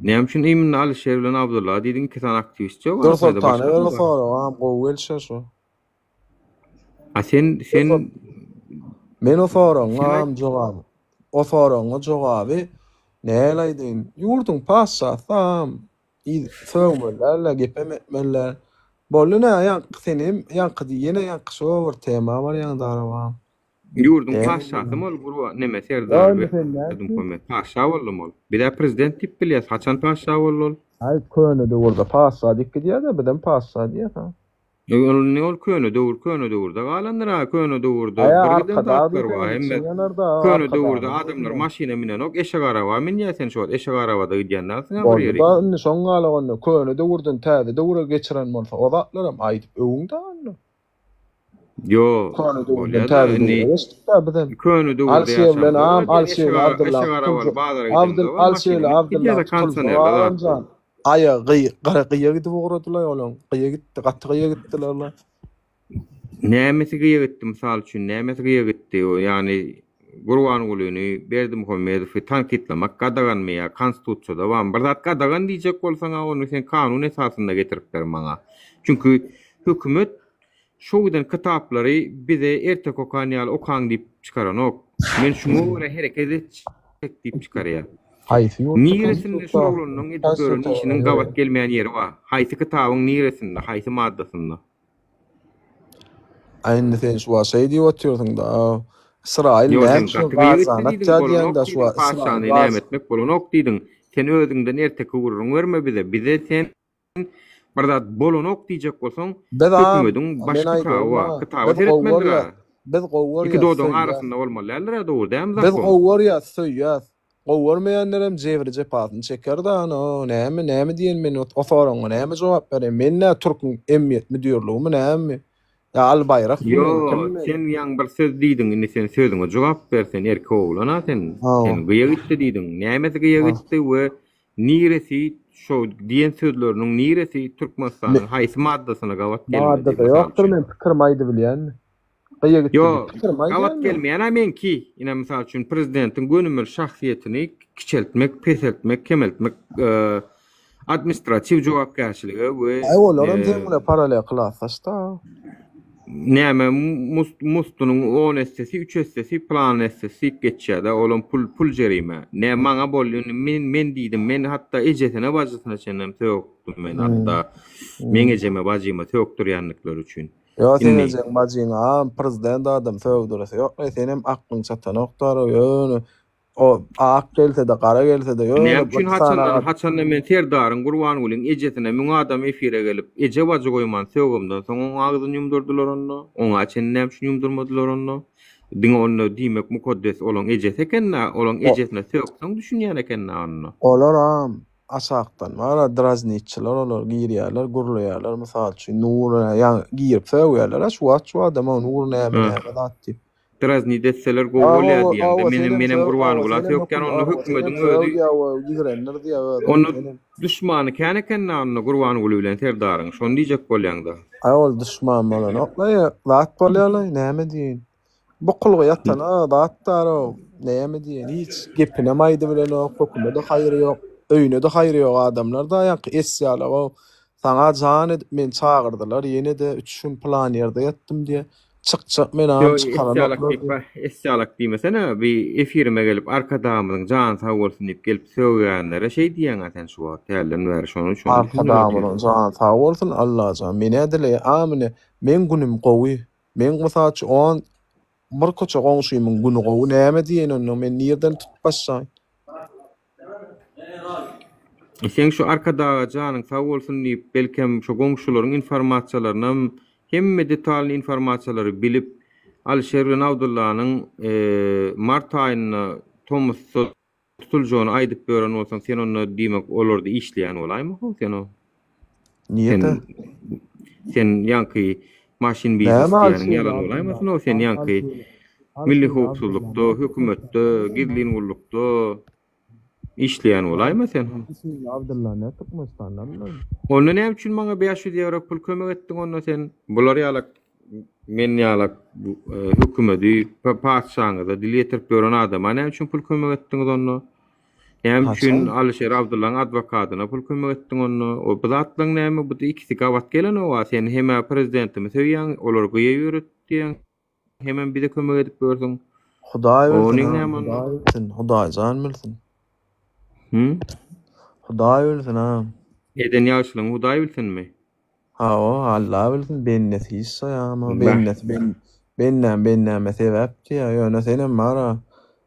näme üçin imенно Alyşer bilen Abdylla diýdiň, iki sany aktiwist ýok Dur arasynda Soltana başga ber kim o bar? soragy am gowy gelişer şo. A sen sen Men o sen soragyňa aýt. am jogaby. O soragyňa jogaby näl aýdaýyn? Ýurduň patyşasy am. Yz sögmeli däl-de, gepem etmeli däl. Boldy nä ýaňky senem ýaňky diý ýene ýaňky şo bir tema barýaň darabam. Ýurduň Näme patyşasymy ol gurba neme Ýa Serdar indi sen näme üçin? Berdimuhamet patyşa boldumy ol? Bizä prezident diýip bilýäs. Haçan patyşa boldy ol? Aý köne döwürde patyşa diýip gidýär-de bizem patyşa diýýäs a. Ol indi ol köne döwür köne döwürde galandyr a köne döwürde Aý bir giden arkadag zatlar diýseň bar hemme içiň ýanarda köne döwürde arkadagyň adamlar diýseň. maşyna minenok eşek araba minýär sen şu wagt eşek arabada gidýän dälsiň a bir Boldy ýerik. da indi şoň galak onda köne döwürden täze döwüre geçiren bolsa o zatlaram aýdyp öwüň da onda. Ýo Köne döwürden bolýada täze indi döwüre geçdik da bizem. köne döwürde Alşir bilen ýaşamda am bir Alşir eşek ara Abdylla eşek arabaly tutuljak bazara Abdyl gideňde bar Alşir maşyna minip Abdylla gidýärde tutuljak kondisionerli zatlar. Agamjan. Aýagy gyý gara gyýa gidip ugradylaý olaň. Gyýa gitdi, gaty gyýa gitdiler-la. Nämesi gyýa gitdi mysal üçin nämesi gyýa gitdi o ýagny Gurbangulyny Berdimuhamedowy tankytlamak gadaganmy ýa konstitusiýada barmy bir zat gadagan diýjek bolsaňa ony sen kanun esasynda getirip ber maňa çünki hökümet Şo giden kitaplary bize erteki okan ýaly okaň diýip çykaranok. Men şuňa görä hereket etjek diýip çykarýar. Haýsy ýurtda Niresinde şol konstitusiýa oglanyň edip ýören konstitusiýa işiniň gabat gelmeýän ýeri bar? Haýsy kitabyň niresinde, haýsy maddasynda? A indi sen şu wagt şeý diýip otyrsyň-da. Ysraýyl Ýok, näme sen üçin gaty gyýa gitdi Gazany diýdiň, atýar bolanok diýýäň-dä şu diýdiň, wagt Ysraýyl patyşany Gaz näme etmek bolanok diýdiň. Sen özüňden erteki gürrüň berme bize. Bize sen Bir zat bolanok diýjek bolsaň, Biz a hökümediň baş men kitaby aýdaýyn bar. maňa. Kitaba Biz gowy seretmelidir görýäs. a. Biz gowy Iki görýäs, dodagyň söýýäs. arasynda bolmaly däldir-ä, dogry dälmi Biz zakon? gowy görýäs, söýýäs. Gowy görmeýänlerem jebri-jepasyny çeker-dä, ana, näme, näme diýen men o soragyňa näme jogap bereýin? Men nä türküň emniýet müdirligimi, nämemi? Ýa al baýrakmy men, Ýo, kim men? sen ýaňy bir söz diýdiň, indi sen sözüňe jogap ber, sen erkek oglan-a sen. Hawa. Sen gyýa gitdi diýdiň. Nämesi gyýa Ha. gitdi we Niresi şo diýen sözleriniň niresi Türkmenistanyň haýsy maddasyna gabat gelmedi Maddada mysal ýokdur üçin? men pikirimi aýdybilýänmi? Gyýa gitdi diýip Ýok, pikirimi gabat aýdýan men. gelmeýän-ä meňki. Ine mysal üçin prezidentiň gönümel şahsyýetini kiçeltmek, peseltmek, kemeltmek administratiw jogapkärçilige we Aý olaram seň bilen paralel klasdaşda. Näme must mustunyň on essesi üç essesi plan essesi diýip geçýärde olam pul pul jerime. Ne maňa boldy indi men men diýdim men hatda ejesine bajysyna çenlem sökdüm men hatda meň ejeme bajyma sökdürýändikleri üçin. Ýo seň Indi ejeň bajyňa prezident adam sögdüresi ýok senem aklyň çatanok dara ýöne O ak gelse-de, gara gelse-de, ýöne Näme üçin bir sany haçandan agaç. haçanda men Serdaryň Gurbangulyň ejesine müň adam efire gelip eje bajy goýman sögemden soň oň agzyny ýumdurdylar onda? Oňa çenli näme üçin ýumdurmadylar onda? Diňe onda diýmek mukaddes olaň ejesi ekendä olaň O ejesine sökseň düşünýän ekendä onda. Olaram aşakdan bar-a draznitçiler olar girýärler gürleýärler mysal üçin Nur ýaňy girip sögýärler-ä şu wagt şu adama Nur näme näme zat diýip. Draznit etseler gowy Hawa, bolýar hawa, diýeňde, hawa, menem senem menem sög, hawa, Gurbangula senem sökýän höküm, onda hawa, hökümediň senem sög özi diýýär, hawa, ýigrendir diýýär özüňem, onda senem. duşmany kän ekendä onda Gurbanguly bilen Serdaryň, şony diýjek bolýaňda. Aý ol duşman bolanok-laý, zat bolýar-laý, näme diýeýin. Bukulgy ýatan-a zat bar-ow, näme diýeýin, hiç gepinem aýdybilenok, hökümede haýry ýok. Öýüne-de haýry ýok adamlar-da ýaňky es ýaly-ow. Saňa jan edip meni çagyrdylar, ýene-de üç gün pylan ýerde ýatdym diýýä. Çykjak men agam Ýo, es ýalak çykaranoklar diýip, diýýä. es ýalak diýmesene, bi efirime gelip Arkadagymyzyň jany sag bolsun diýip gelip sögýänlere şeý diýýäň-ä sen şu wagt hälden bäri şony şony düşündirip Arkadagymyzyň otyrsyň. jany sag bolsun Allajan men-ä dileýän a mine meň günüm gowy meň mysal üçin on bir köçe goňşymyň güni gowy näme diýeýin onda men nirden tutup başlaýyn. Seň şu Arkadaga janyň sag bolsun diýip, belkem şu goňşularyň informasiýalarynam hemme detalny informasiýalary bilip, Alyşer bilen Abdyllanyň mart aýynda tomusda tutuljagyny aýdyp ýören bolsaň, sen onda diýmek olarda işleýän bolaýma how sen o? Sen Nirde? sen ýaňky maşyn biznes Näme diýýäniň Alyşer ýalan Abdylla? bolaýmasyn how sen ýaňky Alyşer Milli Alyşer howpsuzlykda, Abdylla hökümetde, gizlin gullukda işleýän bolaýma sen? Alyşer Abdylla ne Türkmenistandan mı? Onda näme üçin maňa 500 ýewro pul kömek etdiň onda sen? Bular ýalak men ýalak hökümedi patyşaňyza dil ýetirip ýören adama näme üçin pul kömek etdiňiz onda? Näme üçin Alyşer Abdyllaň adwokadyna pul kömek etdiň onda? O bu zatlaň näme? Bu ikisi gabat gelenok-a. Sen hem-ä prezidentimi söýýäň, olary gyýa ýöret diýýäň. Hemem bize kömek edip görsüň. Hudaý bilsin, Onuň ha, näme onda? Hudaý bilsin, Hudaýjan bilsin. Hı? Hudaý bilsin, ha. Eden ýagşylygyňy Hudaý bilsinmi? Hawa, Alla bilsin, bendesi hiç saýama, Bah. bendesi ben, bendäm bendäme sebäp diýýär, ýöne senem bar-a.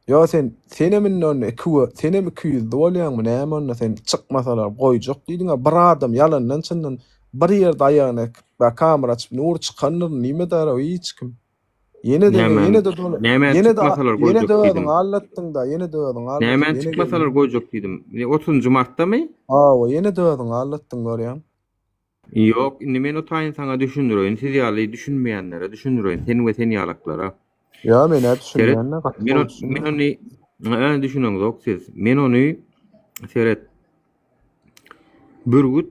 Ýo sen, senem indi onda iki gö, senem ikiýüzli bolýaňmy näme onda sen çykmasalar goýjak diýdiň-ä, bir adam ýalandan çyndan bir ýerde aýagyny ekip, bä kamera açyp nur çykandyr diýmedi-ä hiç kim. Ýene-de Nämäni, ýene-de dola, nämäni ýene-de çykmasalar goýjak ýene-de diýdim. özüňi aldatdyň-da, ýene-de özüňi aldatdyň, Nämäni ýene çykmasalar geldiň. goýjak diýdim. Otuzynjy martdamy? Hawa, ýene-de özüňi aldatdyň görýäň. Ýok, indi men o taýyn saňa düşündireýin, siz ýaly düşünmeýänlere düşündireýin, sen we sen ýalaklara. Ýa men-ä Seret, düşünýän-de, gaty men gowy men düşünýän. ony ä düşüneňzok siz. Men ony seret. Bürgüt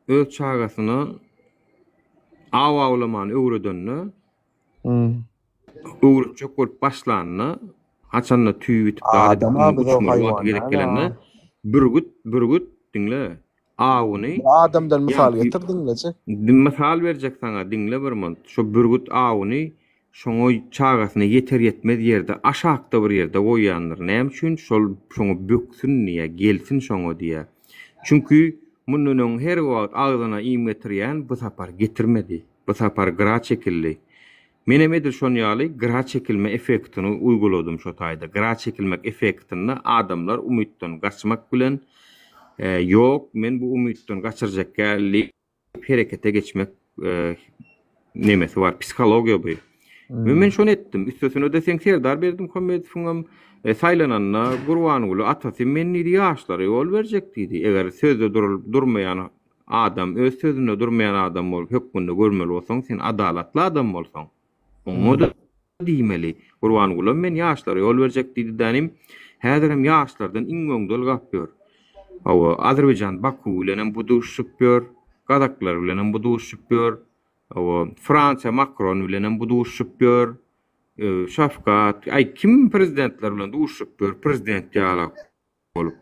öz çagasyna aw awlamany öwredende, öwretjek bolup başlanda, haçanda tüý bitip zat edip, Adam-a indi biz o uçmaly wagty haýwan gezek däl-ä. gelende, bürgüt, bürgüt, diňle, awuny Bir adamdan mysal ýaňky getir diňlejek. mysal berjek saňa diňle bir munt. Şo bürgüt awuny şoňa çagasyna ýeter ýetmez ýerde aşakda bir ýerde goýýandyr. Näme üçin? Şol şoňa böksün diýýär, gelsin şoňa diýýär. Çünki mundan öň her wagt agzyna iým getirýän bu sapar getirmedi. Bu sapar gyra çekildi. Menem edil şon ýaly gyra çekilme effektini uýguladym şo taýda. Gyra çekilmek effektinde adamlar umytdan gaçmak bilen Ýok, men bu umytdan gaçyrjak däl diýip herekete geçmek nemesi bar, psihologiýa bu. We men şony etdim. Üstesine-de seň Serdar Berdimuhamedowyňam saýlananda Gurbanguly atasy men diýdi ýaşlara ýol berjek diýdi. Eger sözde durmaýan adam, öz sözünde durmaýan adam bolup hökmünde görmeli bolsaň, sen adalatly adam bolsaň, oňa-da diýmeli. Gurbangulam men ýaşlara ýol berjek diýdi dänim. Häzirem ýaşlardan iň öňde ylgap ýör. Hawa, Azerbaýjan Baku bilenem bu duşuşyp ýör, gazaklar bilenem bu duşuşyp ýör. Hawa, Fransiýa Makron bilenem bu duşuşyp ýör. Şawkat, aý kim prezidentler bilen duşuşyp ýör, prezident ýaly. bolup,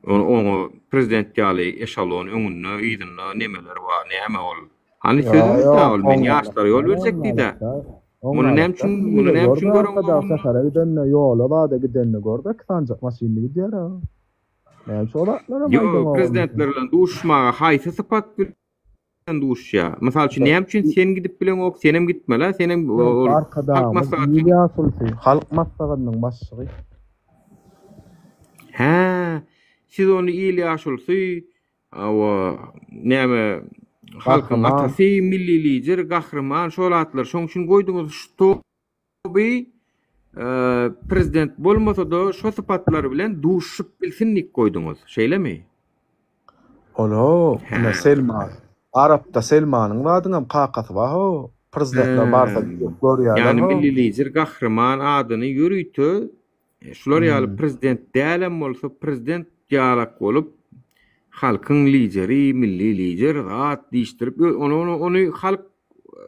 oňa prezident ýaly eşalon öňünde, yzynda nemeler bar, näme ol? Hany sözüň ýok ol, men ýaşlara ýol berjek diýdä. Muny näme üçin, muny näme üçin göreňok Arkadag onda? şähere gidende, ýola zada gidende görde, iki sanjak maşynly gidýär-ä. Näme üçin o zatlaram Ýok, aýdaňok onda? prezidentler bilen duşuşmaga haýsy sypat bilen duşuşýar? Mysal üçin, näme üçin sen gidip bileňok, senem gitmeli-ä, senem ol halk Arkadagymyz maslahaty il ýaşulusy, halk maslahatynyň başlygy. Hä, siz ony il ýaşulusy, hawa, näme, halkyň Gahryman. atasy, milli lider, gahryman şol atlary şoň üçin goýduňyz, şto By prezident bolmasa-da şo sypatlary bilen duşuşyp bilsin diýip goýduňyz, şeýlemi? Ol-how, ine Selman. Arapda Selmanyň zadyňam kakasy bar-how. Prezidentler barsa gidip görýärler-how. Ýagny Milli Lider gahryman adyny ýörite Şular ýaly prezident dälem bolsa prezident ýalak bolup halkyň lideri milli lider zat diýişdirip ony ony halk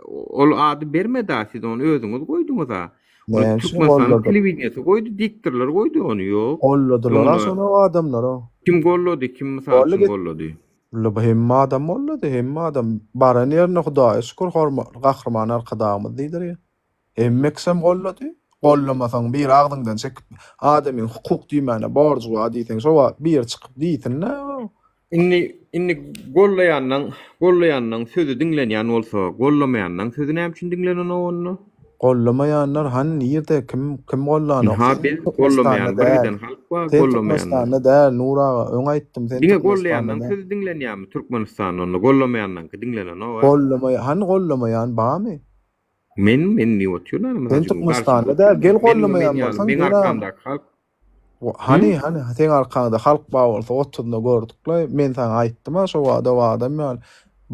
ol ady bermeda siz ony özüňiz goýduňyza. Ony Näme üçin Türkmenistanyň gollady? telewideniýesi goýdy, diktorlar goýdy ony, ýok. Golladylar-a Öňüne şony o adamlar-a. kim gollady, kim mysal Golly üçin git. gollady? Ulla bu hemme adam gollady, hemme adam. Baran ýerinde Hudaýa şükür hormatly Gahryman Arkadagymyz diýdirýär. Hemme kişem gollady. Gollamasaň biri agzyňdan çekip adamyň hukuk diýmäne borjy bar diýseň şo wagt biri çykyp diýsin-dä. Indi indi gollaýanlaň gollaýanlaň sözi diňlenýän bolsa, gollamaýanlaň sözi näme üçin diňlenenok onda? Gollamaýanlar hany nirde kim kim gollanok Ynha sen biz Türkmenistanda gollamaýan bir däl. giden halk bar Sen gollamaýanlar. Türkmenistanda däl Nur aga öň aýtdym sen Diňe Türkmenistanda gollaýanlaň däl. sözi diňlenýärmi Türkmenistanda onda gollamaýanlaňky diňlenenok a? Gollamaýa hany gollamaýan barmy? Men men diýip otyryn Sen mysal üçin garşy Türkmenistanda bolup däl otyryn. gel Men we men gollamaýan ýaly bolsaň meň gel agam. arkamdaky halk. Hany Hı? hany seň arkaňda halk bar bolsa oturyna gördüklaý men saňa aýtdyma şo wada wadam ýaly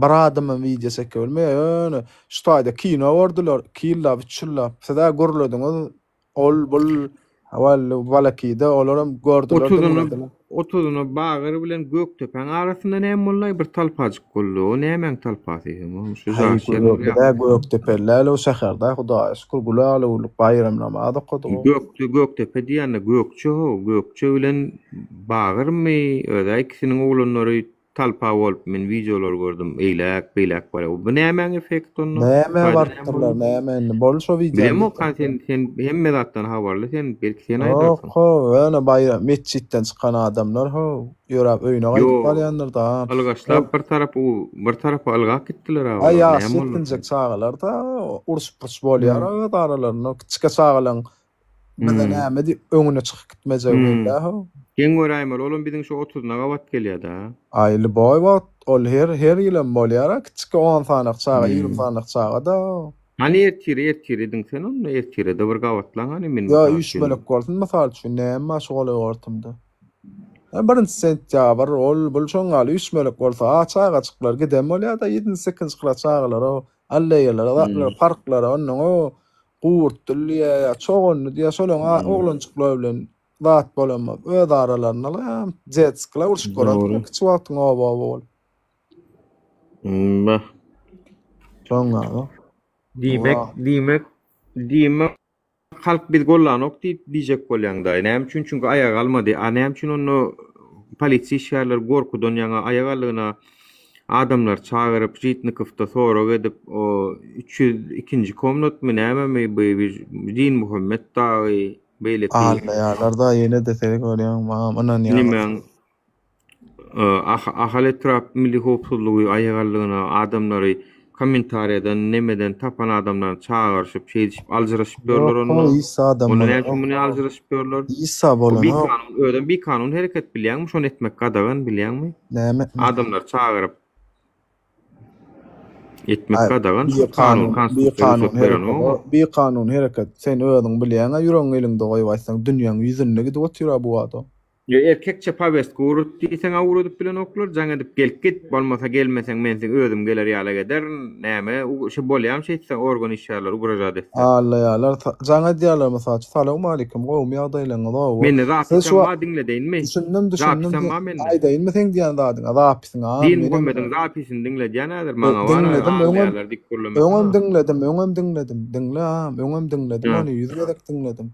bir adamam wideo çeke bilmeýär ýöne şu taýda kino gördüler iki ýyllap üç ýyllap sizä gürlediňiz ol bul wally balakide olaram gördüler Otuzyny diňlediler. otuzyny Bagyr bilen Gökdepäň arasynda näme boldy bir talpajyk boldy o nämäň talpasy şu Haý jaş ýer gök bizä Gökdepeli däl o şäherde Hudaýa şükür güle güllük baýram namaz okadyk. Gökde Gökdepe diýende Gökje ho Gökje bilen Bagyrmy özä ikisiniň oglanlary talpa bolup men wideolar gördüm eýläk beýläk barýar bu nämäň effekti onda Nämä Taýda näme barypdyrlar boldy näme indi bol şo wideony bilemok han sen sen hemme zatdan habarly sen belki sen Ýok aýdarsyň ho ýöne baýram metjitden çykan adamlar ho ýöräp öýüne gaýdyp Ýok barýandyr da. ylgaşlap bir tarap bir tarapa ylgap gitdiler Aý olar ýaş näme boldy ýetginjek çagalar da urşup-purşup bolýar öz aralarynda kiçijik çagalaň bize näme diýip öňüne çykyp gitmejegi belli ho. Geň göräýmeli olam biziň şu otuzyna gabat gelýär-dä. Aý lýuboý wagt ol her her ýylam bolýar-a kiçijik on sanak çaga 20 sanak çaga-da. Hany ertir ertir ediň sen onda ertirede bir gabatlaň hany men Ýa mysal üçin. üýşmelek bolsun mysal üçin näme bar şu golaý ortamda. Ýa birinji sentýabr ol bul şoň ýaly üýşmelek bolsa a çagajyklar giden bolýar-da ýedinji sekizinji klas çagalar o alleýalara zatlara parklara onnoň o Gurtdyl diýýär ýa çoganly diýýär şolaň oglanjyklar bilen zat bolan bolup öz aralarynda detskiler urşup görerdiler kiçi wagtyň oba oba bolup. Bah. Şoň ýaly. Diýmek, diýmek, diýmek halk biz gollanok diýip diýjek bolýaň daýy. Näme üçin? Çünki aýaga galmady. A näme üçin onda polisiýa işgärleri gorkudan ýaňa aýagallygyna adamlary çagyryp Žitnikowda sorag edip o 302-nji komnatmy nämemi bu Dinmuhammet dagy beýleki Aldaýarlar-da ýene-de seni görýäň maňam ynanýaňyz. Nimäň Ahal etrap milli howpsuzlygy aýagallygyna adamlary kommentariýadan nemeden tapan adamlaryny çagyryşyp şeýdişip aljyraşyp ýörler Ýok onda. ho Isa adam Onda näme bolanok. üçin muny aljyraşyp ýörler? Isa Bu bolanok. bikanun özem bikanun hereket bilýäňmi şony etmek gadagan bilýäňmi? Näme etmek? Adamlary çagyryp etmek Aý, gadagan şu kanun bikanun konstitusiýa bikanun rugsat hereket berenok. o bikanun hereket sen özüň bilýäňä ýüregiňi eliňde goýup aýtsaň dünýäň ýüzünde gidip otyra bu wagt o. Ýa erkekçe powestka ugrat diýseň-ä ugradyp bilenoklar, jaň edip gelip git, bolmasa gelmeseň men seň özüm geler ýalak ederin, näme şe bolýamy şeýtse organ işgärleri ugražat etse. Allaýarlar jaň edýärler mysal üçin salowmalikim gowumy ýagdaýlaryňyz owo Mende siz şu zapisem wagt bar diňledeýinmi? düşündim düşündim Zapisem bar mende. aýdaýynmy seň diýen zadyňa zapisiňi a Din menem Muhammediň zapisini diňledýän häzir maňa bar diňledim öňem aldaýarlar diýip gürlemesene. öňem diňledim öňem diňledim diňle agam öňem diňledim ony ýüz gezek diňledim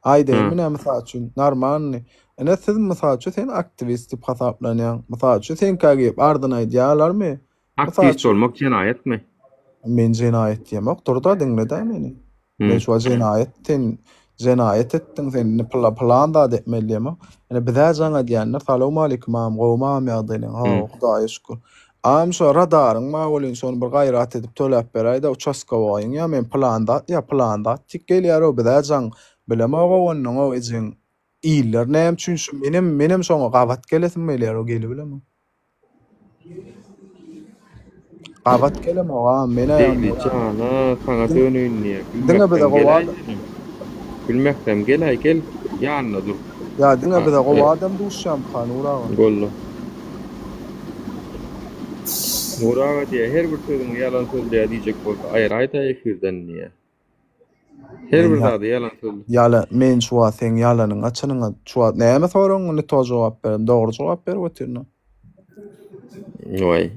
Aýdaýynmy näme mysal üçin, normalny. Ine siz mysal üçin sen aktiwist diýip hasaplanýaň. Mysal üçin seňkä girip ardyny aýdýarlarmy? Mysal Aktiwist üçin. bolmak jenaýatmy? Men jenaýat diýemok. Dur-da diňle-dä meni. Men şu wagt jenaýat sen jenaýat etdiň sen indi pyla pylan zat etmeli diýemok. Ine bizä jaň edýänler salowmalikim agam gowumy agam ýagdaýlaň hawa hudaýa şükür. Agam şo radaryň bar welin şony bir gaýrat edip töläp beräýdä uçaskowoýyň ýa men pylan zat ýa pylan zat diýip gelýärow bizä jaň bilemog-ow onnoňow ejeň iller näme üçin şu menem menem şoňa gabat gelesim gelýärow gelibilemok. Gabat gelemok agam menä Degli jana saňa döneýin diýýär. Diňe bize Gülmekden gowy geläý adam. dedim. Gülmekden geläý gel ýanynda dur. Ýa diňe bize gowy adam duşýamyka Nur aga? Boldy. Nur aga diýýär her bir sözüňi ýalan sözleýär diýjek bolsa aýraýda efirden diýýär. Her Men bir ýa zady ýalan sözle. ýala men şu wagt seň ýalanyňa çynyňa şu wagt näme soragyňa ne to jogap berdim dogry jogap berip otyryn-a. Waý.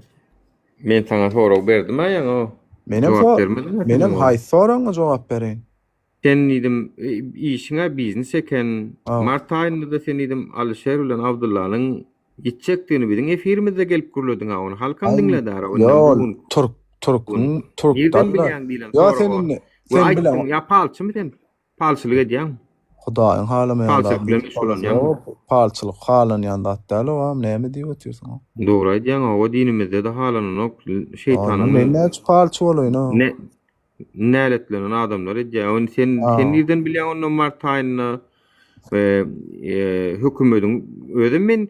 Men saňa sorag berdim-ä ýaňy. Menem Jogap so bermediň-ä menem senem. haýsy soragyňa jogap bereýin? Sen diýdim, işiň-ä biznes eken. Mart aýynda-da sen diýdim, Alyşer bilen Abdyllanyň gitjekdigini biziň efirimizde gelip gürlediň-ä, ony halkam diňledi ara, Ýok, ol türk, türküň, türk Nirden bilýäň diýlen Ýok, sen soraga. indi, We sen bilen. aýtdyň, ýa palçymy sen? Palçylyk edýäňmi? Hudaýyň halamaýan Palçylyk zadyny bilen meşgullanýaňmy? Ýok, palçylyk halanýan zat däl o, agam, näme diýip otyrsyň? Dogry aýdýaň, hawa, dinimizde-de halananok, şeýtanyň. Men näme üçin palçy bolaýyn, a? Näletlenen adamlar edýär. Ony sen sen nirden bilýäň onda mart aýynda we hökümediň özem men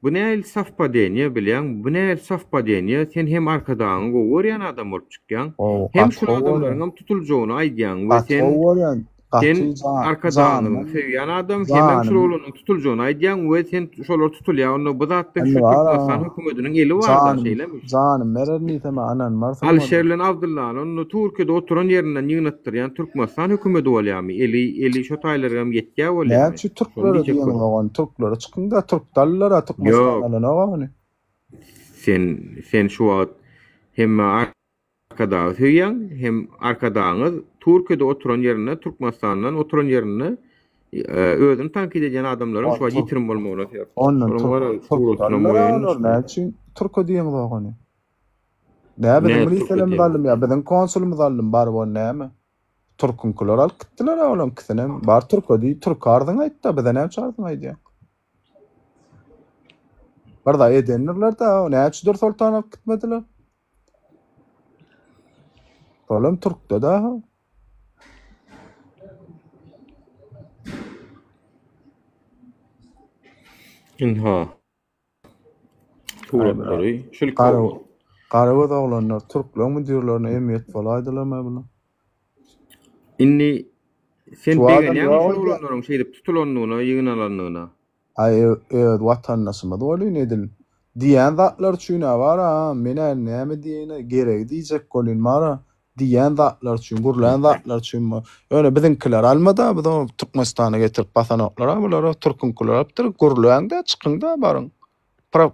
bu nähili sowpadeniýe bilýäň bu nähili sowpadeniýe sen hem arkadagyňy gowy görýän adam bolup çykýaň hem şul adamlaryň hem tutuljagyny aýdýaň we sen Sen Arkadagyňyzy söýýän adam, hemem şul oglanyň tutuljagyny aýdýaň we sen şolar tutulýar onda bu zatda şu Türkmenistan hökümediniň eli barda şeýlemi? Janym berer diýsem ynanmarsyň. Alyşer bilen Abdyllany onda Türkiýede oturan ýerinden ýygnatdyrýan Türkmenistan hökümedi bolýarmy? Eli eli şo taýlaragam ýetýär bolýarmy? Näme üçin türklere diýeňok ony türklere çykyňda türk däldir-a Türkmenistan alanok ony. Sen sen şu wagt hemme Arkadagy söýýäň hem Arkadagyňyz Türkiýede oturan ýerinde Türkmenistandan oturan ýerinde özüni tankyt edýän adamlaryň şu wagt ýitirim bolmagyna sebäp. Ondan Türk näme üçin Türke diýeňzok ony? Näme biziň milislerimiz aldym ýa biziň konsulymyz aldym baryp ony näme? Türküňkiler alyp gitdiler olaň ikisinem. Bar türke diý, türke arzyňy aýtda bize näme üçin arzyňy aýdýaň? Bir zat edendirler-dä, näme üçindir Soltany alyp gitmediler? Olam türkde da. Ynha. Suratlary şul Gara Garagöz oglanlar türkleň müdirlerine emýet bolaýdylarmy bular? Indi sen begenýäňmi şul oglanlaryň şeýdip tutulandygyna, ýygnalandygyna? Aý öz watandaşymyz bolyn edil diýýän zatlar üçin-ä bar-a, men-ä näme diýeýin-aý, geregi diýjek bolyn bar-a, diýýän zatlar üçin, gürlän zatlar üçin bu. Ýöne biziňkiler almad-a, biz ony Türkmenistana getirip basanoklar-a bular-a, türküňkiler alypdyr, gürläň-de, çykyň-da baryň.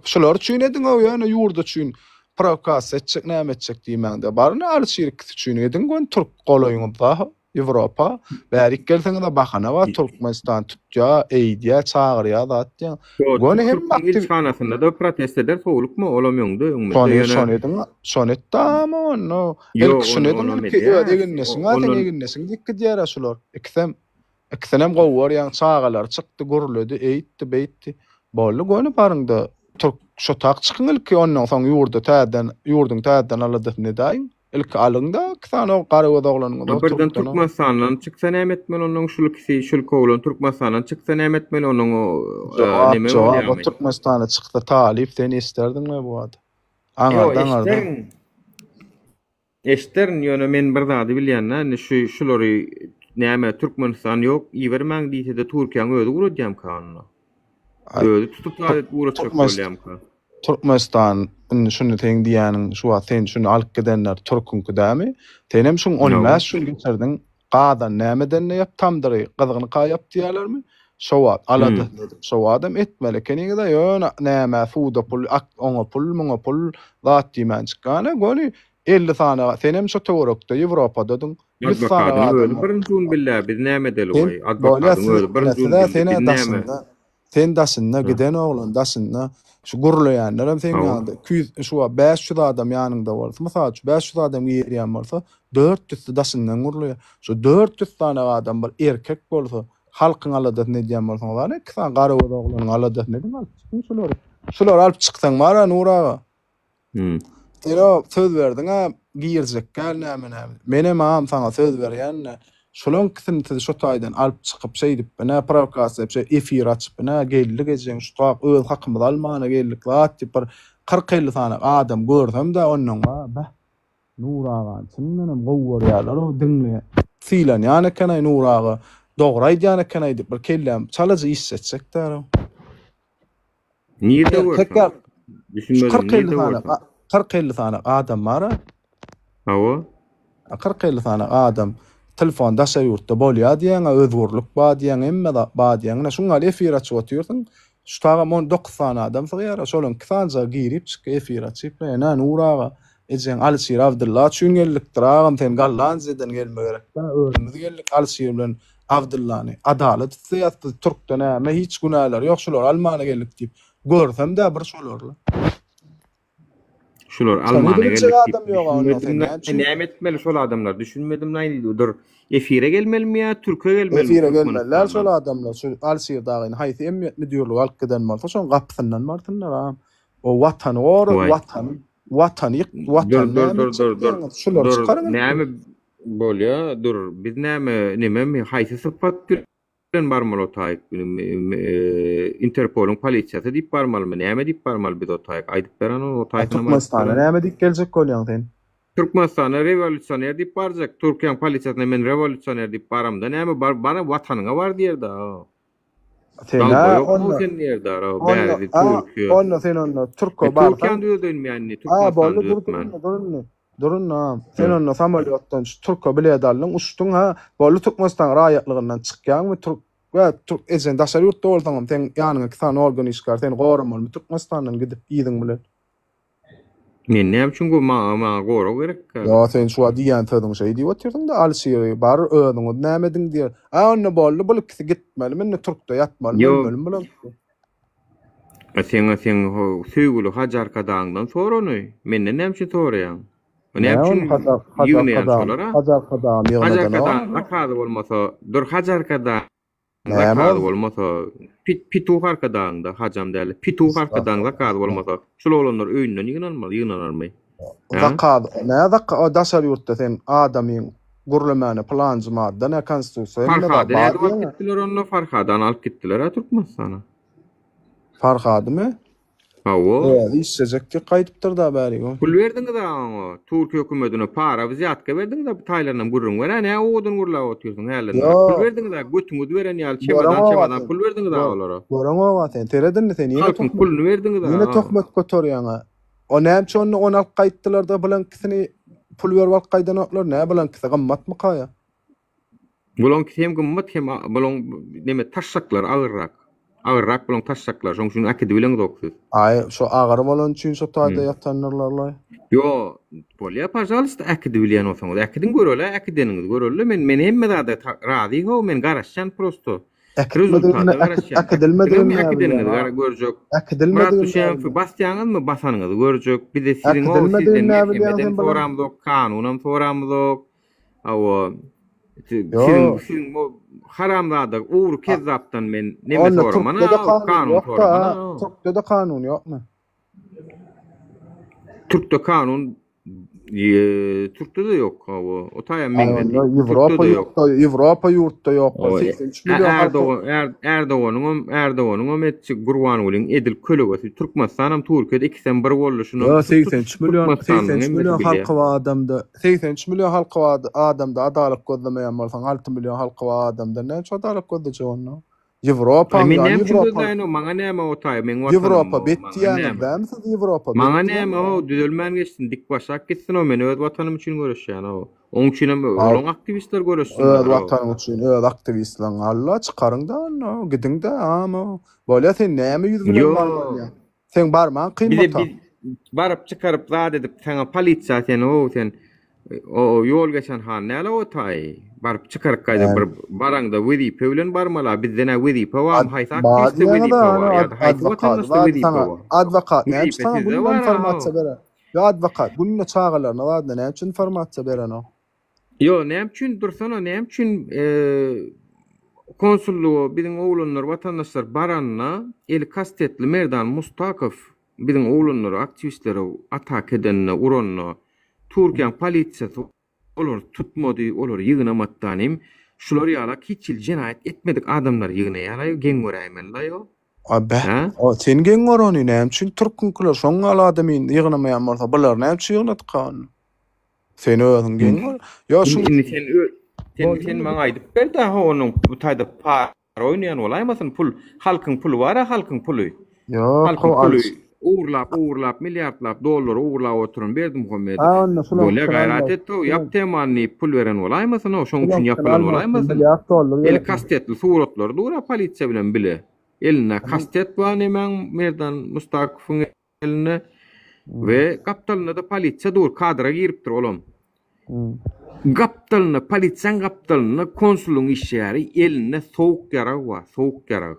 Şular üçin ediň-ow, ýöne ýurt üçin prowokasiýa etjek, näme etjek diýmäň-de, baryň Alyşir ikisi üçin ediň, göni türk golaýyňyzda. Ýewropa, bärik gelseňiz-de bahana bar, Türkmenistan tutýa, eýdýä, çagyrýa zat diýýäň. Göni hem Türkmen ilçihanasynda-da protest eder sowlukma, olam öňde, öňümizde Şony, ýöne. Şony ediň, şony et dama onda. Ilki şuny ediň, ilki öz egindeşiň-ä seň egindeşiň diýip gidýär-ä şular. Ikisem, ikisinem gowy görýäň, çagalary çykdy, gürledi, eýtdi, beýtdi. Boldy, göni baryň-da, türk, şo tak çykyň ilki, ondan soň ýurda täzeden, ýurduň täzeden aladasyny edäýiň. Ilki alyňda iki sany o garagöz oglanyňyzy A birden Türkmenistandan çyksa näme etmeli onuň şul ikisi şul iki oglan Türkmenistandan çyksa näme etmeli onuň o Jogap neme jogap o Türkmenistana çyksa talyp sen eşderdiňmi bu wada? Aňarda aňarda. Eşderin. Eşderin ýöne men bir zady bilýän-dä indi şu şulary näme Türkmenistan ýok ibermäň diýsede Türkiýäň özi ugradýamyka onda? Özi tutup zat edip ugratjak bolýamyka? Türkmenistan indi şuny seň diýýäniň şu wagt sen şuny alyp gidenler türküňki dämi? Senem şuň 15 gün geçirdiň gazan nämeden ýap tamdyry gyzgynka ýap diýýälermi? Şo wagt aladasyny edip şo wadam etmeli ekeniňiz-ä ýöne nämä suda pul ak oňa pul muňa pul zat diýmän çykýana göni 50 sany senem şo töwerekde Ýewropadadyň 100 sany Adwokadyň özi birinji gün billä biz näme edeli goý adwokadyň özi birinji gün bildi biz näme. Sen daşynda giden oglan daşynda şu gürleýänlerem seň ýanyňda 200 şu wagt 500 adam ýanyňda bolsa mysal üçin 500 adam girýän bolsa 400-si daşyndan gürleýär. Şu 400 sany adam bir erkek bolsa halkyň aladasyny edýän bolsaňyz ana iki sany garagöz oglanyň aladasyny ediň alyp çykyň şulary. Şulary alyp çyksaň bar-a Nur aga. Sen-o söz berdiň-ä, girjek däl näme-näme. Menem agam saňa söz berýän-de, şolaň ikisini siz şo taýdan alyp çykyp şeýdip, ine, prowokasiýa edip, şeý efir açyp, ine, geldik ejeň şu tak öz hakymyzy almana geldik zat diýip bir 40-50 sany adam görsem-de onnoň ba, beh, Nur agany çyndanam gowy görýärler-ow, diňle, sylanýan eken-aý Nur aga, dogry aýdýan eken-aý diýip bir kelläm çalaja işletjek däl-ow. Nirde görseň? Düşünmedim, 40-50 sany, 40-50 sany adam bar. Hawa. 40-50 sany adam telefon daşary ýurtda bolýar diýýäň, özgürlik bar diýýäň, hemme zat bar diýýäň. Ine şuň ýaly efir açyp otyrsyň. Şu tagam 19 sany adam sygýar. Şolaryň iki sanyjagy girip çykýar efir açyp. Ine Nur aga. Ejeň Alyşir Abdylla üçin geldikdir agam sen Gollandiýadan gelme gerek däl özümiz geldik Alyşir bilen Abdyllany adalat isleýäs biz türkde näme hiç günäleri ýok şulary almana geldik diýip görsem-dä bir şolarla. Şular Şony almana biljek geldik adam diýip ýok onda sen düşünmedim näme üçin näme etmeli şol adamlar düşünmedim naý dur efire gelmelimi ýa türke gelmelimi Efire gelmeli däl şol Türkmenistandan. adamlar şu Alyşir dagyny haýsy emniýet müdirligi alyp giden bolsa şoň gapysyndan barsynlar agam. O watany gora Waý. watany watany ýyk Dur watany dur näme dur etjek dur dur diýýäňiz şulary dur çykaryň ilki. näme bolýa dur biz näme nememi haýsy sypat bilen barmaly o taýyk Interpolyň polisiýasy diýip barmalymy näme diýip barmaly biz o taýyk aýdyp ber ony o A taýsynam aýdyp Türkmenistana ber. näme diýip geljek bolýaň sen? Türkmenistana rewolýusioner diýip barjak Türkiýäň polisiýasyna men rewolýusioner diýip baramda näme bar bara watanyňa bar diýerda. Sen Dalba ha ýok mu onda sen diýerda onda bäridi a Türkiýe. onda sen onda Türke E barsaň Türkiýäni düzedeýinmi indi a Türkmenistany boldy dur dur düzetmän. indi dur indi. Dur indi ha. Sen Hı. onda samolýotdan şu Türke bilet aldyň uçduň ha. Boldy Türkmenistan raýatlygyndan çykýaňmy Türk we Türk ejen daşary ýurtda bolsaňam seň ýanyňa iki sany organ işgär seni goramalymy Türkmenistandan gidip yzyň bilen. Men näme üçin go maňa maňa gorag gerek häzir. Ýa sen şu wagt diýýän sözüň şeý diýip otyrsyňda Alyşiri bar özüňiz näme ediň diýer. A onda boldy bul ikisi gitmelimi indi türkde ýatmalymy Ýok. ölmelimi bular ikisi. A seňa seň ho söýgüli Hajy Arkadagyňdan sor ony. Menden näme üçin soraýaň? O näme Näme üçin ony Hajy Hajy ýygnaýan Arkadagyň şolara? Hajy Arkadagym Hajy ýygnadanok. Arkadagyň zakazy bolmasa, dur Hajy Arkadagyň Näme Zakazy ol? bolmasa, pit pituh arkadagyňda, hajam däl, pituh arkadagyň zakazy bolmasa, şul oglanlar öýünden ýygnalmaly, ýygnanarmy? Hä? Zakaz, nä zaka, o daşary ýurtda sen adamyň gürlemäne pylanjy madda nä konstitusiýa hemme zat Farhady bar nädip alyp diýýäňä. gitdiler onda? Farhadany alyp gitdiler-ä Türkmenistana. Farhadymy? Hawa. Özi işlejek diýip gaýdypdyr-da bärik ol. Pul berdiňiz-ä oňa, türk hökümetine para wzýatka berdiňiz-ä bu taýlarynam gürrüň ber-ä, nä owadan gürläp otyrsyň hälden bäri. Pul Ýok. berdiňiz-ä, götüňizi beren ýaly çemodan Göreňok-a çemodan sen. pul berdiňiz-ä Gör, olara. göreňok-a sen. Seret indi sen ýene Halkyň töhmet, puluny berdiňiz-ä. ýene töhmet göterýäň-ä. O näme üçin onda ony alyp gaýtdylar-da bulaňkisini pul berip alyp gaýdanoklar? Nä bulaňkisi gymmatmyka ýa? Bulaňkisi hem gymmat hem bulaň neme taşşaklary agyrrak. Agyrrak bulaň taşşaklary şoň üçin äkidibileňzok siz. Aý şo agyr bolany üçin şo taýda ýatandyrlarlaý. Ýo bolýa pažalysta äkidibilýän bolsaňyz äkidiň göreli äkideniňizi göreli men men hemme zada razy how men garaşýan prosto Äkitmedigini rezultata garaşýan äkidilmedigini äkitdiňizmi näbilýäň äkideniňizi a? gara görjek Myrat Äkidilmedigini Düşemowy näbilýäň? basýaňyzmy basanyňyzy görjek bize siziň how sizden Äkidilmedigini näbilýäň merhemedem sen bulan? soramzok kanunam soramzok Hawa. Siziň Ýok. siziň bu haramzada ogry kezzapdan men neme Onda soramana, Türkde-de kanun kanun ýok-da, soramana. Türkde-de kanun ýokmy? Türkde kanun Türkde-de ýok, hawa. O taýam Aý meňzedi. onda Ýewropa Türkde-de ýok. ýurtda, Ýewropa ýurtda ýok. Hawa, 83 million halky. Erdogan Erdoganyňam Erdoganyňam etjek Gurbangulyň edil kölegesi. Türkmenistanam Türkiýede ikisem bir boldy. Şunam Ýa tutuş 83 million, Türkmenistanyň 83 hemmesi million bilýär. halky bar adamda, 83 million halky bar adamda adalat gözlemeýän bolsaň, 6 million halky bar adamda näme üçin adalat gözlejek onda? Aý Ýewropaň men ýa näme üçin Ýewropa gözläýin o maňa näme o taý meň watanym Ýewropa o bet maňa diýýäňiz näme. dämi siz Ýewropa bet Maňa näme diýýäňiz. o düzelmän geçsin dik başak gitsin o men öz watanym üçin göreşýän o. Oň üçinem Al olaň aktiwistler öz göreşsinler o. watanyň üçin öz aktiwistleň alla çykaryňda onda gidiňdä ama bolýa sen näme ýüz bilen Ýo. barmaly ýa. Seň barmaň kyn Bize bota. biz baryp çykaryp zat edip saňa polisiýa sen o sen o ýol geçen han näle o taý baryp çykaryp gaýda bir baraňda wezipe bilen barmala bizde nä wezipe barmy haýsy aktiwistde wezipe bar ýa-da haýsy watandaşda wezipe bar Adwokat näme wezipe saňa sizde günde bar informasiýa berer. Ýa adwokat günde çagalaryna zadyna näme üçin informasiýa berenok. Ýo, näme üçin dursana, näme üçin konsullyga biziň oglanlar, watandaşlar baranda eli kastetli Merdan Mustakow biziň oglanlara, aktiwistlere ataka edende, uranda Türkiýäň polisiýasy olary tutmady, olary ýygnamady danym. Şular ýalak hiç hili jenaýat etmedik adamlary ýygnaýar-aý, geň göräýmeli-laý o. A beh, Hä? o sen geň gör ony, näme üçin türküňkiler şoň ýaly adamy ýygnamaýan bolsa, bular näme üçin ýygnadyka ony? Sen özüň geň gör. Ýa şu Indi sen sen sen maňa aýdyp ber-dä ho onuň bu taýda para oýnaýan bolaýmasyn pul halkyň puly bar-a halkyň puly. Ýok, Halkyň ho puly alys. ogurlap ogurlap milliardlap dollary ogurlap oturan Berdimuhamedow. Ha onda şulaň Bolýa ikisini gaýrat almak. et ho ýap temany diýip pul beren bolaýmasyn ho şoň üçin Şulaň ikisini ýapylan almak üçin bolaýmasyn. milliard dollar Eli gerekmi? kastetli suratlary dur-a polisiýa bilen bile. Elinde kastet bar nemäň Merdan Mustakowyň elinde. We gapdalynda-da polisiýa dur, kadra giripdir olam. Gapdalynda, polisiýaň gapdalynda konsulyň işgäri elinde sowuk ýarag bar, sowuk ýarag.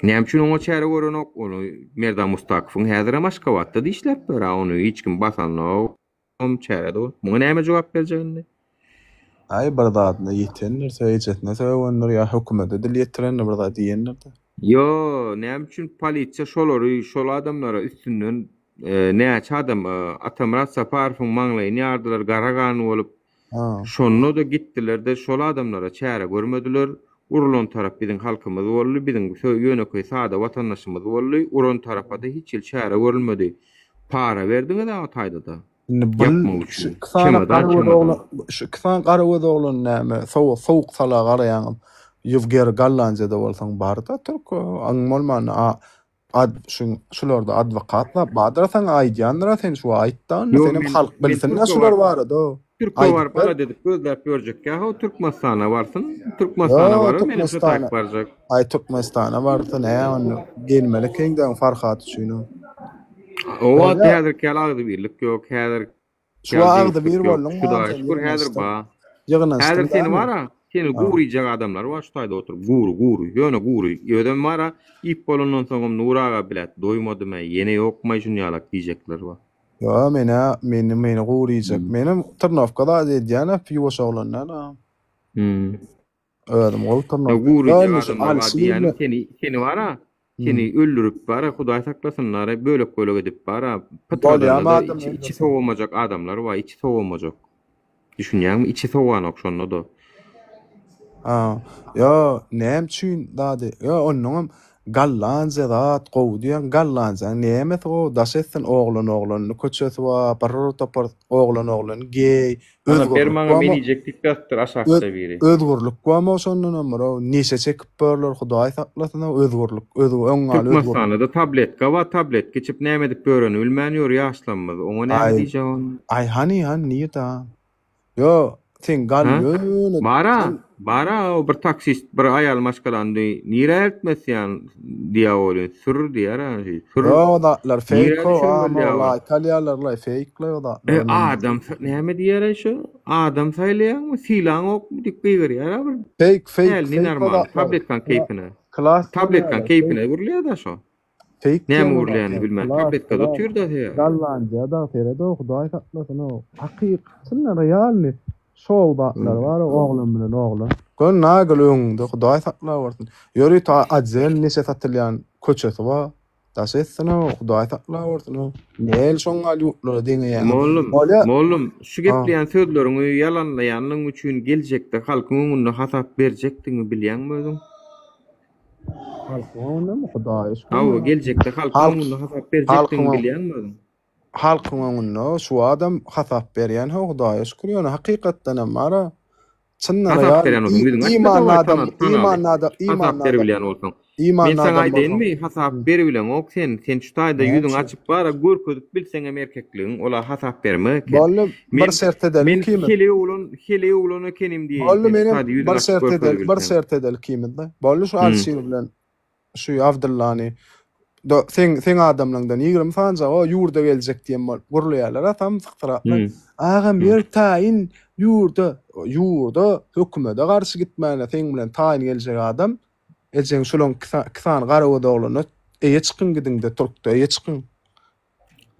Näme üçin oňa çäre görenok? Ony Merdan Mustakowyň häzirem Aşgabatda dişläp ýör-ä, ony hiç kim basanok. Çäre dur. Muňa näme jogap berjek indi? Aý bir zadyna ýetendir, ejesine sögendir ýa hökümete dil ýetirendir bir zat diýendir-de. Ýo, näme üçin polisiýa şolary, şol adamlara üstünden näçe adam Atamyrat Saparowyň maňlaýyny ýardylar gara gan bolup, şonda-da gitdiler-de şol adamlara çäre görmediler, urulan tarap biziň halkymyz boldy, biziň ýönekeý sada watandaşymyz boldy, uran tarapa-da hiç hili çäre görülmedi. Para berdiňiz-ä o taýda-da. Indi bul Ýapmak şu üçin. iki sany Çemodan, gara göz çemodan. oglan, şu iki sany gara göz oglan näme, sowuk sowuk sala garaýaňyz. Ýewger Gollandiýada bolsaň bar-da türk, aň bolmanda a ad şu şularda adwokatlar bardyr saňa aýdýandyr sen şu aýtda onda Ýok, senem men halk men bilsin-dä türke şular baryp barada. Türke Aýdyp baryp ber. alada edip gözläp ýörjek ýa-ha Türkmenistana barsyn. Türkmenistana Ýo, barar, menem şo Türkmenistana. taýyp barjak. Aý Türkmenistana barsa nä onda gelmeli keňdäň Farhat üçin o. O wagt Bolýa. häzirki ýaly agzybirlik ýok, häzirki Şu ýaly agzybir jebislik ýok. bolduň Hudaýa sen şükür häzir ýygnanyşdyň. ba. Ýygnanyşdyň Häzir seni dämi? bar-a, seni Ha. gury iýjek adamlar bar şu taýda oturyp, gury, gury, ýöne gury. Özem bar-a, iýip bolandan soňam Nury aga bilet doýmadym-äý, ýene ýokmaý şunýalak diýjekler bar. Ýo, menä, meni, meni gury iýjek. Menem trnowka zat edýän-ä, ýuwaş oglan däl-a. Hmm. Özüm gowy Ýa trnowka. gury Ýo, iýjek indi şu adamlar bar Alişir diýýänim bilen seni, seni bar-a, Hmm. seni öldürip bar-a, Hudaý saklasyn, nara bölek-bölek edip bar-a, Bolýamy pytradanda-da adam içi, içi öldürseň? sowamajak adamlar bar, içi sowamajak. Düşünýäňmi? Içi sowanok şonda-da. Ha, ýo, näme üçin zady? Ýo, onnoňam Gollandiýa zat gowy diýýäň, Gollandiýanyň nämesi gowy? Daş etsin, oglan oglanly köçesi bar, bir topar oglan oglan geý, Ana ber özgürlik maňa men barmy? iýjek diýip ýazypdyr Öz, aşakda biri. özgürlik barmy şondanam bir, neşe çekip börler, Hudaý saklasyn, özgürlik, öz, öň ýaly özgürlik. Türkmenistanda-da tabletka bar, tabletka içip näme edip ýörenini bilmän ýör ýaşlarymyz. Oňa näme Aý, diýjek onda? aý hany, hany nirde? Ýo, sen gal Hä? ýöne Bara, sen bara o bir taksist bir aýal maşgalany nirä eltmesýän diýýär welin, sür diýýär ha, şeý, sür. Ýo, o zatlar Nirä feýk o, düşen ama bolýar o? laýk alýarlar-laý, feýk-laý o E, zatlar men. adam sa- näme diýýär-aý şo? Adam saýlaýaňmy, sylaňokmy diýip gygyrýar-a bir Feýk, feýk, däli feýk o normal, zatlar. tabletkaň keýpine. Klas Tabletkaň bolýarlar, feýk. keýpine gürlýär-dä şo. Feýk Näme diýen o gürleýänini zatlar. bilmän, Klas, tabletkada klas. otyr-da heý. Gollandiýada sered-ow, Hudaý saklasyn-ow. Hakyky, çyndan realny şou zatlar bar oglan bilen oglan. Gör nagel öňüňde Hudaý saklawersin. Ýörite otdel neşe satylýan köçesi bar. Daş etsin-ow, Hudaý saklawersin-ow. Näl şoň ýaly ýurtlara deňeýäňiz. Mollum, Bolýa. mollum, şu Ha. gepleýän sözleriňi ýalanlaýanlygyň üçin geljekde halkyň öňünde hasap berjekdigiňi bilýäňmi özüň? Halkyň öňündemi? Hudaýa şükür. Hawa, geljekde halkyň Halk öňünde hasap berjekdigiňi halkyň bilýäňmi özüň? halkyň öňünde şu adam hasap berýän ho Hudaýa şükür ýöne hakykatdan hem bara çyndan Hasap ýa berýän bolsaň, ýüzüňi açma imanly dawaý adam tana, tanaly. imanly adam Hasap imanly adam beribilýän bolsaň. Men imanly saňa adam bolsaň aýdaýynmy, hasap beribileňok sen. Sen şu taýda näme ýüzüňi üçin? açyp bara görkezip bilseňem erkekligiň, ola hasap bermek eken. Boldy bir Men şert edeli men ikimiz. heleý oglan, heleý oglan ekenim diýeýin Boldy sen şu menem taýda ýüzüňi bir açyp şert edeli bir görkezibilseň. şert edeli ikimiz-de. Boldy şu Hmm. Alşir bilen şu Abdyllany do seň seň adamlaňdan 20 sanjak o ýurda geljek diýen bolup gürleýärler a samsyksyraplar. Hmm. Agam Hmm. ýer taýyn ýurda ýurda hökümede garşy gitmäne seň bilen taýyn geljek adam ejeň şulaň iki sany garagöz oglana eýe çykyň gidiňde türkde eýe çykyň.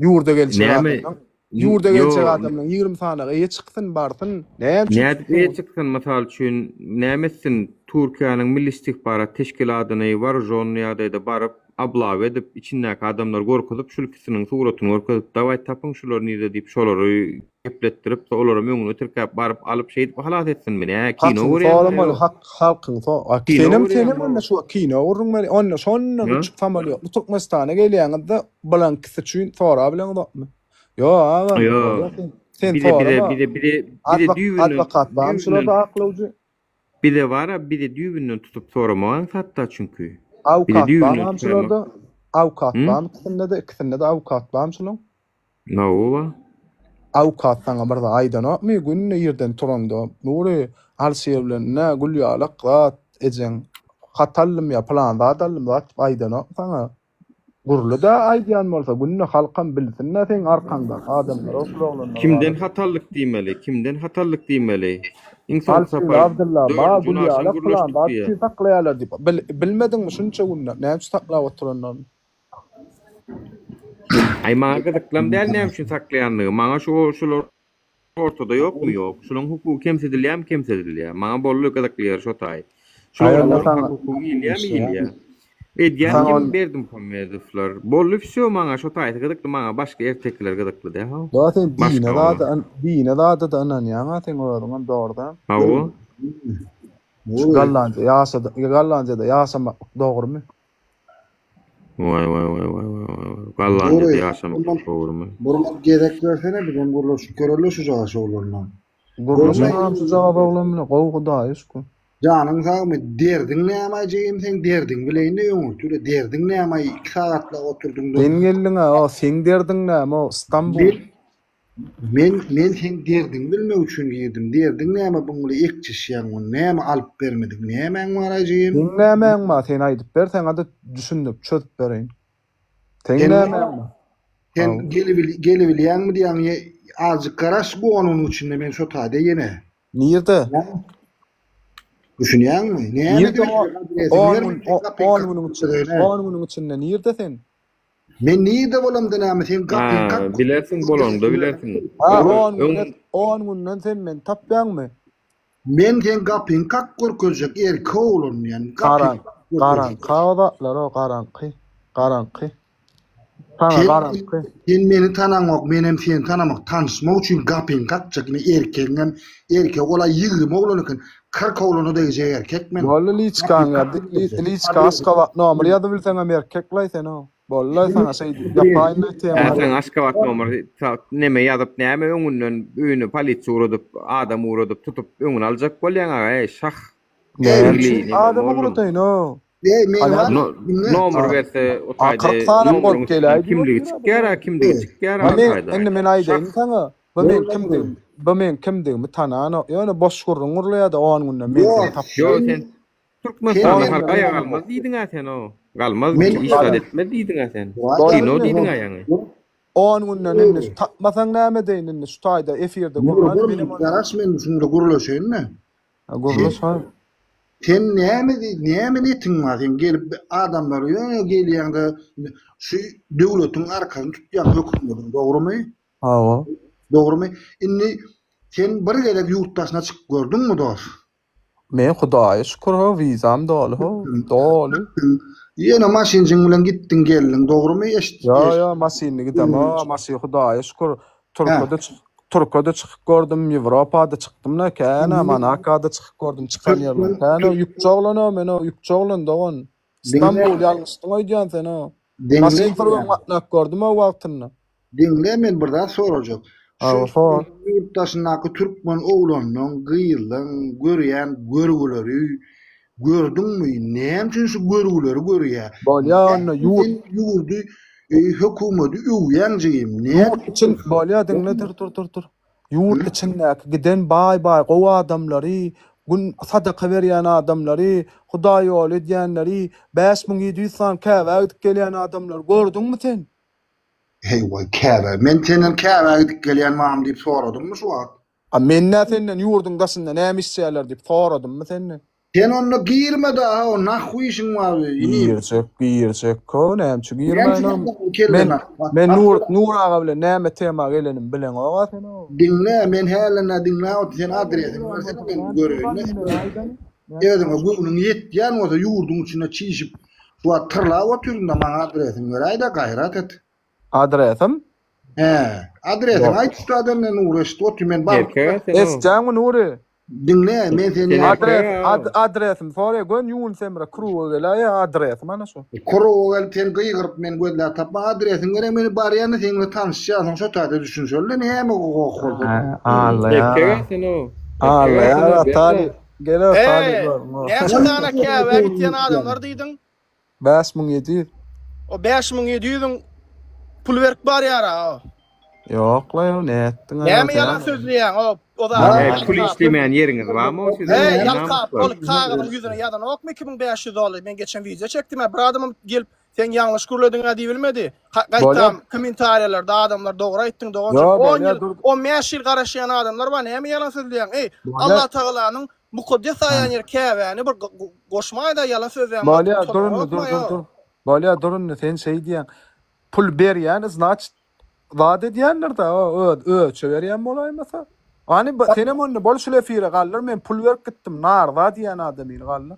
Ýurda geljek Näme adamlaň ýurda geljek Ýo, adamlaň 20 sanagy eýe çyksyn barsyn. Näme üçin Nädip eýe çyksyn, mysal üçin, näme etsin, Türkiýäniň Milli istihbarat teşkiladyny waružonnyý ýagdaýda baryp, oblawa edip, içindäki adamlary gorkuzyp, şul ikisiniň suratyny görkezip, dawaý tapyň şulary nirde diýip, şolary gepletdirip, olaram öňüne tirkäp baryp alyp, şeýdip halas etsinmi, nä, kino Hakyny görýäňmi, soramaly, ýo? hak halkyň so a Kino senem senem görýäňmi? onda şu kino gürrüň ber, onda şondan Hä? uçup samolýotly Türkmenistana gelýäňizde bulaň ikisi üçin sorabileňizokmy? Ýo agam, Ýo. bolýa sen sen Bize bize sorama. bize bize bize Adwok düýbünden adwokat barmy düýbünden şularda aklawjy? bize bara bize düýbünden tutup soramak aňsatda çünki. Bize Awkat barmy düýbünden am tutaymak. şularda? Awkat Hı? barmy ikisinde-de? Ikisinde-de awkat barmy şulaň? Hawa. Awkat saňa bir zat aýdanokmy günde irden turaňda Nury Alşir bilen nä gül ýalak zat ejeň hat aldym ýa pylan zat aldym zat diýip aýdanokmy saňa? Gurly-da aýdýan bolsa günde halkam bilsin-dä seň arkaňdaky adamlar o şul oglanlar Kimden barada. hat aldyk diýmeli? Kimden hat aldyk diýmeli? Iň soňky Alşir sapar Abdylla ba dördünji gül gün agşam ýalak pylan gürleşdik zat diýýär. üçin saklaýarlar diýip bil bilmediňmi şunça günläp näme üçin saklap oturanlaryny. Aý maňa gyzyklam däl näme üçin saklaýanlygy. Maňa şu şular ortada ýokmy ýok. Şulaň hukugy kemsidilýärmi kemsidilýär. Maňa boldy gyzykly ýeri şo taý. Aý onda Şularyň saňa hak hukugy iýilýärmi iýilýär. Edýän Saňa kim on Berdimuhamedowlar. Boldy wsýo maňa şo taýsy gyzykly maňa başga ertekiler gyzykly däl how. Dost sen Başga dine olar. zada dine zada-da ynanýaň-a seň özüňem dogry däl. Hawa. Şu Gollandiýa ýaşady Gollandiýada ýaşamaklyk dogrymy? Waý waý waý waý waý waý waý. Gollandiýada Nury, ýaşamaklyk bir dogrymy? bir gezek bersene bizem gürleşip göreli şujagaş oglandan. Gürleşen Görmeý. agam şujagaz oglan bilen gowy hudaýa şükür. Janyň sagmy derdiň nämaý jigim seň derdiňi bileýinde öňürti derdiň nämaý iki sagatlap oturdyňda. Sen geldiňä o seň derdiň näme o Stambul. Men men men seň derdiňi bilmek üçin girdim derdiň näme buň bile ekjeşýäň ony näme alyp bermedik nämäň baraý jigim. Seň nämäň bar sen aýdyp ber saňada düşündirip çözüp bereýin. Seň Sen nämäň bar. sen Hawa. gelibil gelibilýäňmi diýýäň azjyk garaş bu onuň içinde men şo taýda ýene. Nirde? Düşünýäňmi? Näme Nirde diýip o adresini on ber, gün men seň o gapyňy on kakyp günüň içinde görkezeýin-ä. on günüň içinde nirde sen? Men nirde bolamda näme seň gapyňy Ha, kak bilersiň bolanda bilersiň. Ha Öň on öň günden on günden sen meni tapýaňmy? Men seň gapyňy kak görkezjek erkek oglan ýani gapyňy Garan kak görkezjek. garaňky o zatlar o garaňky. Garaňky. Saňa Sen garaňky. sen meni tanaňok menem seni tanamok tanyşmak üçin gapyňy kakjak ine erkegiňem erkek ola 20 oglan eken 40 oglana degjek erkek men. Boldy liçkaň Gapyňy ýa kak görkezjek. liçka Aşgabat nomer ýazybilseňem erkeklaý sen o. Boldy saňa şeý diýip ýapaýyn-da Hä temany. sen Aşgabat nomer neme ýazyp näme öňünden öýüne polisiýa ugradyp adam ugradyp tutup öňüni aljak bolýaň aga eý şah Näme Egli üçin neme adam mollum. ugradaýyn-ow? Eý men Ana bar No, diňle. nomer berse o A taýda 40 sanam nomeriň bolup üstünden geläý diýip kimligi otyryn-a bu çykýar-a gün. kimligi çykýar Ha a men taýda. indi men Şah aýdaýyn saňa. Bu meň kimdigim, bu meň kimdigimi tananok. Ýöne boş gürrüň gurlaýar-da on günden men seni Ýok, tapýan. Ýo sen sen sen Türkmenistanda meni halk aýaga tanaňok. galmaz diýdiň-ä sen o. Galmaz Men hiç zat etmez diýdiň-ä sen. Waý Kino Boldy diýdiň-ä ýaňy. On günden indi şu tapmasaň näme edeýin indi şu taýda efirde Dur gürläni bir menem minut onda. garaş men şunda gürleşeýin-de. Ha gürleş ha. Sen näme näme netiň bar sen gelip adamlar ýöne gelýäňde şu döwletiň arkasyny tutýaň hökümediň dogrumy? Hawa. Dogrumy? Indi sen bir gezek ýurt daşyna çykyp gördüňmi dos? Men hudaýa şükür ho wizam doly ho doly. Ýöne maşynjyň bilen gitdiň geldiň dogrumy eşit Ýo ýo maşynly gidemok maşyn hudaýa şükür Türkede çykyp Türkede çykyp gördüm Ýewropada çykdym-da känä Monakada çykyp gördüm çykan ýerler känä ýükçi oglan-o men o ýükçi oglan dogan Stambul ýalňyşdyň öýdýän sen-o maşyn sürübem gatnap gördüm-o wagtynda. Diňle men bir zat sorajak. Şu Hawa sor. ýurt daşyndaky türkmen oglanynyň, gyzlaň görýän görgüleri gördüňmi? Näme üçin şu görgüleri görýä? Bolýa onda ýurt. Sen ýurdy hökümedi öwýäň jigim. Näme Ýurt için bolýa diňle dur dur dur dur. Ýurt içindäki giden baý baý gowy adamlary, gün sadaka berýän adamlary, hudaý ýoly edýänleri, 5700 sany käbä gidip gelýän adamlary gördüňmi sen? Heý waý Käbä. Men senden Käbä gidip gelýän barmy diýip soradymmy şu wagt? A men-ä senden ýurduň daşynda näme işleýärler diýip soradymmy senden? Sen onda girme daha o nahwy işiň bar inim. Girjek, girjek ko, näme üçin Näme üçin girmäýin saklaň Men kelleni? men Nur Nur aga bilen näme tema gelenimi bileňok-a sen o. Diňle, men hälden-ä diňläp otyryn, sen adresiňi bersene men göreýin-de. Özüňe göwnüň ýetýän bolsa ýurduň içinde çişip Şu wagt tyrlap otyryn-da maňa adresiňi beräý-de gaýrat et. Adresim? Hä, adresiňi aýt üstadan men Nury eşidip otyryn men baryp. Erkek-ä sen-ow. Eşitýäňmi Nury? Diňle, men seni. Adres, ad, adresim soraýa gön Ýunus Emre kruga geläýä adresim ana şu. Kruga gelip sen gygyryp meni gözläp tapma adresiňi bereň meni barýan-da seň bilen tanyşýan soň şo taýda düşünşeli-de näme goh bolsa. Alla ýar. Erkek-ä sen-ow. Alla Erkek-ä ýar sen-ow, berk-ä. Ataly. Geler Eý, talyp görüň. näçe sany Käbä gitýän adamlar diýdiň? 5700. O 5700-iň pul berip barýar-a o. Ýok-la ýok, nätdiň Näme ýalan sözleýäň o? O zat. Eý, pul işlemeýän ýeriňiz barmy o siziň? Eý, ýalkap, ol kagyzyň ýüzüne ýazanokmy 2500 dollar? Men geçen wideo çekdim-ä, bir adamam gelip. Sen ýalňyş gürlediň-ä diýibilmedi. Bolýar. Gaýtam kommentariýalarda adamlar dogry aýtdyň doganjyk. Ýo, On bolýar, ýyl, dur. 15 ýyl garaşýan adamlar bar, näme ýalan sözleýäň? Eý, Bolýar. Allatagalanyň mukaddes saýan ýeri Käbäni bir goşmaý-da ýalan sözleýän wagtyň Bolýar, dur indi, dur, dur, dur. Bolýar, dur indi, sen şeý diýýäň. Pul berýän, znaçt, zat edýändir-dä, öz öçe berýän bolaýmasa. Hany, senem onda bol şul efire galdyr, men pul berip gitdim, narza diýýän adamyny galdyr.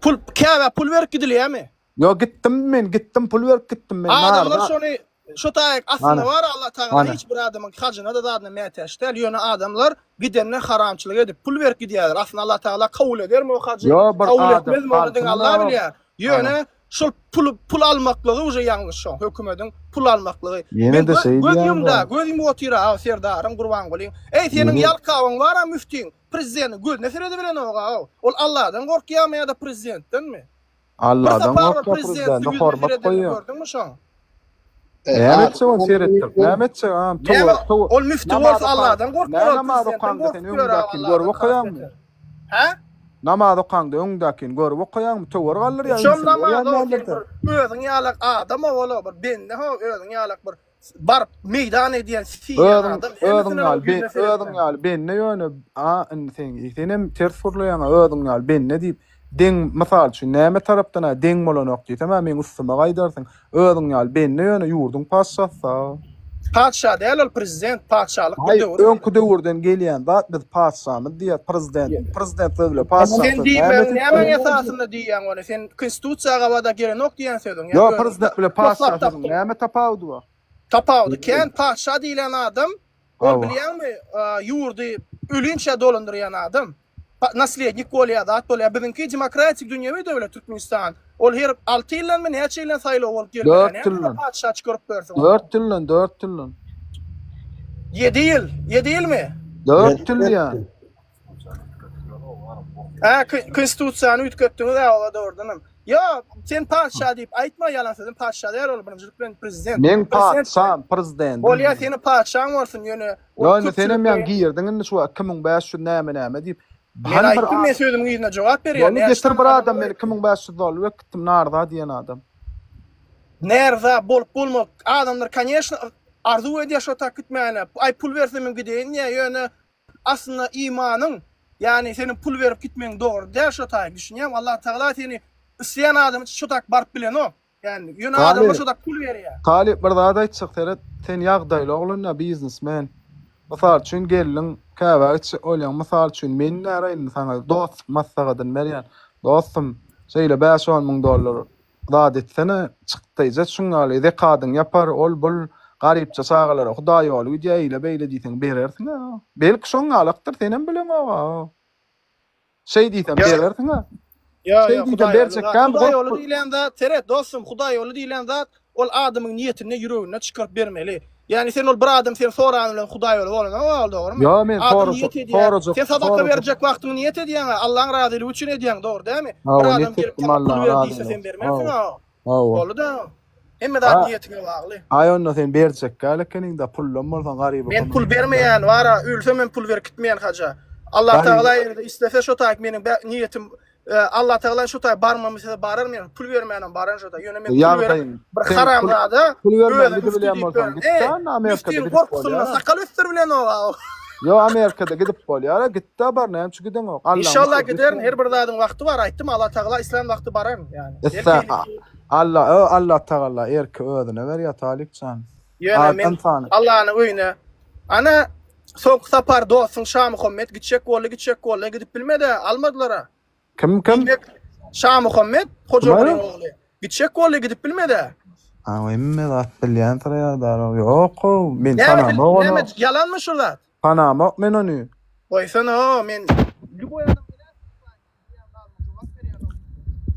Pul, Käbä pul berip gidilýärmi? Ýok, gitdim men, gitdim, pul berip gitdim men, Adamlar narza. şony şo taýyk aslynda Hany, bar Allah Tagala hany. hiç bir adamyň hajyna-da zadyna mätäç däl, ýöne adamlar gidende haramçylyk edip pul berip gidýärler. Aslynda Allah Tagala kabul edermi o hajy, Ýok, bir kabul adam etmezmi ony diňe Allah galsyn-da. bilýär. Ýöne Hany. şol pul pul almaklygy uje ýalňyş şoň hökümediň pul almaklygy. Men Ýene-de göz şeý göz diýýäň-dä. ýumda, göz ýumup otyr-a Serdaryň, Gurbangulyň. Eý seniň Ýene. ýalkawyň bar-a müftiň, prezidentiň gözüne seredibilenok-a. Ol Alladan gorkýarmy ýa-da prezidentdenmi? Bir Alladan sapar bir gorkýar prezidentiň prezidente ýüzüne hormat seredenini goýýar. gördüňmi şoň? Näme etjek ony seretdirip? Näme etjek agam? Näme Töwer, töwer. ol müfti Namaz bolsa okan, Alladan nä gorkmaly, ol namaz prezidentden okaňda sen gorkup ýör öňündäkini Alladan görüp has okaýaňmy? beter. Hä? Namaz okaňda öňündäkini görüp okaýaňmy? Töwer galdyrýar, Şol ünsüni namaz berýän ol sen däldir-de. bir özüň ýalak adam o ol bir bende ho özüň ýalak bir baryp meýdan edýän siýýän Özüň, adam özüň hemmesine ýaly, ol be, ýüzüne özüň seretmän. ýaly bende ýöne, a, indi sen, senem ters gürleýäň-a, özüň ýaly bende diýip, deň, mysal üçin, näme tarapdan-a deň bolanok diýsem-ä meň üstüme gaýdarsyň. Özüň ýaly bende ýöne ýurduň patyşasy-a. Patyşa däl ol prezident, patyşalyk bir Aý, döwür. öňki döwürden gelýän zat biz patyşamyz diýýäs, prezident, prezident sözi bilen patyşa Sen sözi diýmegiň nämesi? nämäň esasynda diýýäň ony? Sen konstitusiýa gabada gelenok diýýän sözüň ýa Ýok, özüň prezident bilen patyşa toslap sözüň tapdyň. näme tapawudy bar? Tapawudy kän, patyşa diýlen adam ol Hawa. bilýäňmi, ýurdy ölinçä dolandyrýan adam. Naslednik bolýar, zat bolýar. Biziňki demokratik dünýewi döwlet Türkmenistan. Ol her 6 ýyldanmy näçe ýyldan saýlaw bolup gelmeýär. 4 Näme ýyldan. patyşa çykaryp bersin ony? 4 ýyldan, 4 ýyldan. 7 ýyl, 7 ýylmy? 4 ýyl diýýän. Hä, konstitusiýany üýtgetdiňiz-ä ola dogrudanam. Ýok, sen patyşa diýip aýtma, ýalan sözüm patyşa däl ol birinjilik bilen prezident. Meň Prezident patyşam, prezidentim. Bolýa seniň patyşaň bolsun ýöne ol Ýok indi senem ýaňy köpçülikleýin. girdiň indi şu 2500 näme näme diýip. Men Hany bir aýtdym men sözümiň yzyna jogap berýän. Boldy Näçe getir sany bir adam adam men 2500 dollar berip gitdim narza diýen adam. Närza bolup bolmak adamlar koneşno arzuw edýär şo tak gitmäne. Aý pul berse men gideýin diýýär ýöne Aslynda imanyň, ýagny seniň pul berip gitmegiň dogry däl şo taýy düşünýäňmi? Allah Tagala seni isleýän adamy şo tak baryp bilenok. Ýagny ýöne adamlar şo tak pul berýär. Talyp bir zat aýtjak seret sen ýagdaýly oglan-da biznesmen. Mysal üçin geldiň Käbä gitjek bolýaň mysal üçin men näre indi saňa dostluk maslahatyny berýän. Dostum şeýle bäş-on müň dollar Zat etsene, çykdaýja şuň ýaly zekadyňy ýapar, ol bul garypja çagalara hudaý ýoly gidýä eýle beýle diýseň berersiň-ä. Belki şoň ýalakdyr senem bileňog-a. Şeý diýsem berersiň-ä. Ýa Şeý ýa diýsem hudaý ýoly zat. berjekkäm Hudaý ýoly gork diýlen zat, seret dostum, hudaý ýoly diýlen zat ol adamyň niýetinde ýüreginde çykaryp bermeli. Ýagny sen ol bir adam seni sorany bilen hudaý ýoly bolanok ol dogrymy? Ýa men Adam sorajak, niýet edýär. sorajak, Sen sadaka sorajak. berjek wagtyň niýet edýäň-ä, Allaň razylygy üçin edýäň, dogry dälmi? Bir Hawa, adam niýet gelip etdim saňa pul Allaň ber diýse razylygy. sen bermersiň-ä. Hawa. Hawa. Boldy-da. Hemme zat Ha. niýetiňe bagly. Aý onda sen berjek däl ekeniň-dä, puldan bolsaň garyba Men kömek pul etjek däl. bermeýän, wara, ölsem hem pul berip gitmeýän haja. Allah Garyba. Tagala eger-de islese şo taýyk meniň niýetim Allah Tagala şo taý barmamy islese barar men pul bermänem baran şo taý. Ýöne men pul berip Ýagdaýyň bir sen pul haramzada pul bermän özüni müfti gidibilýän diýip bolsaň ýörün. git E, da Amerikada müftiniň gidip gorkusyndan bolýar. sakal ösdüribilenok. Ýok Amerikada gidip bolýar gitde bar näme üçin gideňok Allaň Inşallah mukaddes giderin ýeri. her bir zadyň wagty bar aýtdym Allah Tagala islän wagty bararyn ýani. Isle Alla ö Allah Tagala erki özüne berýär Talyp jan. Ýöne Ad men ynsany. Allanyň öýüne ana soňky sapar dostuň Şamuhammet gitjek boldy gitjek boldy gidip bilmedi almadylara. Kim kim? Diýmek Şamuhammet Hojagulyň ogly. Gitjek boldy gidip bilmedi. A hemme zat bilýän syraýadar. Ýok-ow, men Näme tanamok ony. näme ýalanmy şu zat? Tanamok men ony. Goýsana men lýuboý adam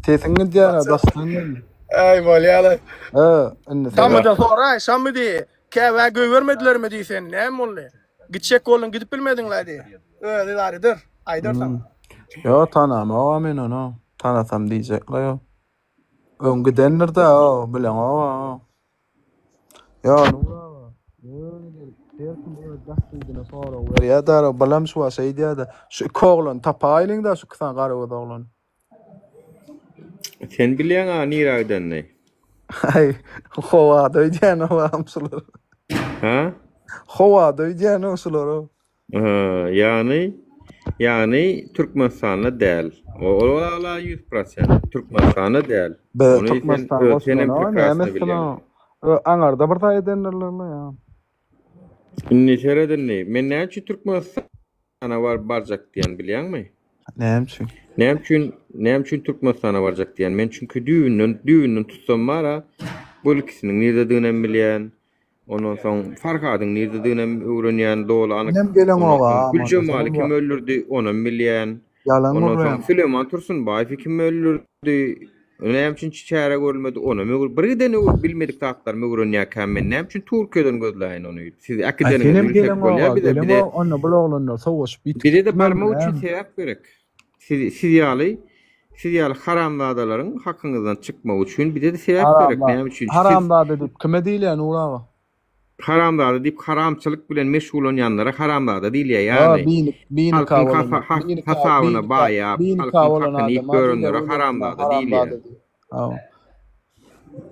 Sesiň gidýär-ä daşdan geldi. Aý bolýa-la. He, indi sen. Şamydan soraý, Şamy diý. Käbä goýbermedilermi diý seni, näme boldy? Gitjek bolduň, gidip bilmediň-laý diý. Özi barydyr, aýdar saňa. Ýok, tanamok-a men ony. Tanasam diýjek-le ýok. Öň gidendir-dä, o, bileňok-a. Ýa Nur aga, ýöne gelip, her kim öz bähbidine sorag berýär-dä, balam şu wagt şeý diýýär-de, şu iki oglany tapaýlyň-da, şu iki sany garagöz oglany. Sen bilýäň-a nirä gidenini. Aý, howada öýdýän o şular. Ha? Howada öýdýän o şular. Aha, ýagny, ýagny Türkmenistanda däl. Ol ala 100% Türkmenistanda däl. Be, Ony sen Türkmenistan öz senem goşulana prekrasno näme etsin bilýäň. o? Ö, Aňarda bir zat edendirler ýa. Indi seret indi. Men näme üçin Türkmenistana bar barjak diýen bilýäňmi? Näme üçin? Näme üçin, näme üçin Türkmenistana barjak diýen? Men çünki düýbünden, düýbünden tutsam bara bu ikisiniň niredediginem bilýän. Ondan soň Farhadyň niredediginem öwrenýän doly anyk. Senem geleňok Ondan soň a, Amanda, Güljemaly senem kim öldürdi, onam bilýän. ýalan Ondan soň gürleýäň. Süleýman Tursunbaýewi kim öldürdi? Näme üçin çäre görülmedi, onam öwür. Bir giden öwür bilmedik zatlarymy öwrenýärkäm men näme üçin Türkiýeden gözläýin ony? Siz Aý äkideniňizi senem bilsek geleňok bolýar a, bize, bize geleňok, onda bul oglanlar sowaşyp ýitip bize-de gitmezmi barmak üçin näme? sebäp gerek. Siz siz ýaly siz ýaly haramzadalaryň hakyňyzdan çykmak üçin bize-de sebäp gerek. Haramzada, Näme üçin siz haramzada diýip kime diýilýär Nury aga? Haramzada diýip haramçylyk bilen meşgullanýanlara haramzada diýilýär Ha, ýagny binik, binika halkyň bolan, hasa ha binika, hasabyna binika, baýap, binika halkyň bolan hakyny iýip adama diýilýär ýörenlere öýlensinler haramzada diýilýär. haramzada diýip. Hawa.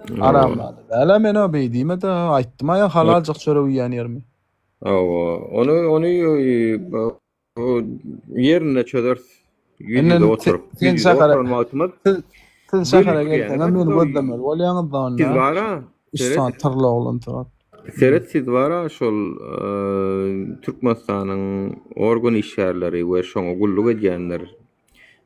Hawa. Haramzada däl-ä men o beý diýme-de, aýtdym-a ýa halaljyk çörek iýýän ýerimi. Hawa. Ony ony Ýerinde çözeris. Ýüz-ýüze Indi oturyp. sen Ýüz-ýüze şähere oturan wagtymyz siz siz şähere göni gelseňem üýtgeýär. meni gözlemeli bolýaňyz-da Siz onda. bar-a, Üç seret. sany tyrly oglan turar. Seret siz bar-a şol Türkmenistanyň organ işgärleri we şoňa gulluk edýänler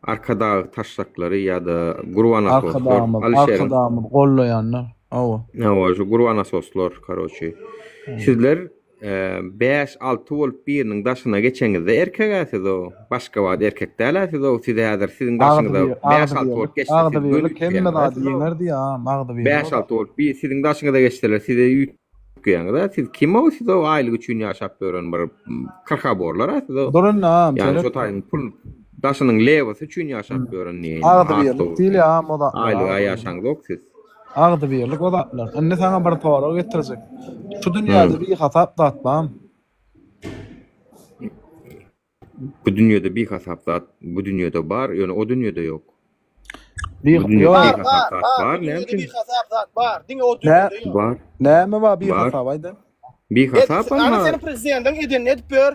Arkadag taşlaklary ýa-da Gurbanasoslar, Arkadagymyz, Alişeriň. Arkadagymyzy gollaýanlar. Hawa. Hawa, şu Gurbanasoslar, karoçi. Sizler 5-6 bolup biriniň daşyna geçeňizde erkek-ä siz o. Başga wagt erkek däl-ä siz o. Siz häzir siziň daşyňyza Agzybir, 5-6 bolup agzybirlik, geçse siz göni agzybirlik hemme üýtgeýäňiz-ä zady siz o. ýeňer diýýär, agam, agzybirlik o zat. 5-6 bolup bir siziň daşyňyza geçseler size Ýaňyda siz kim o siz o aýlyk üçin ýaşap ýören bir krakaborlar-a siz o. Dur indi agam Ýagny seret. şo taýyň pul daşynyň lewasy üçin ýaşap ýören diýeýin has Agzybirlik dogrusy. diýilýär agam o zatlar Aýlyga agzybirlik. ýaşaňzok siz. Agzybirlik o zatlar. Indi saňa bir sorag getirjek. Şu dünýäde Hı. bihasap zat barmy? Bu dünýede bihasap zat bu dünýede bar, ýöne o dünýede ýok. Bir Bu dünýede ýok. Bar, bihasap bar, zat bar. bar, Bu näme dünýede üçin? bihasap zat bar. Diňe o Nä dünýede ýok. Bar. näme bar Bar. bihasap aýda? Et, Bihasap ana anha. seniň prezidentiň edenini edip ber.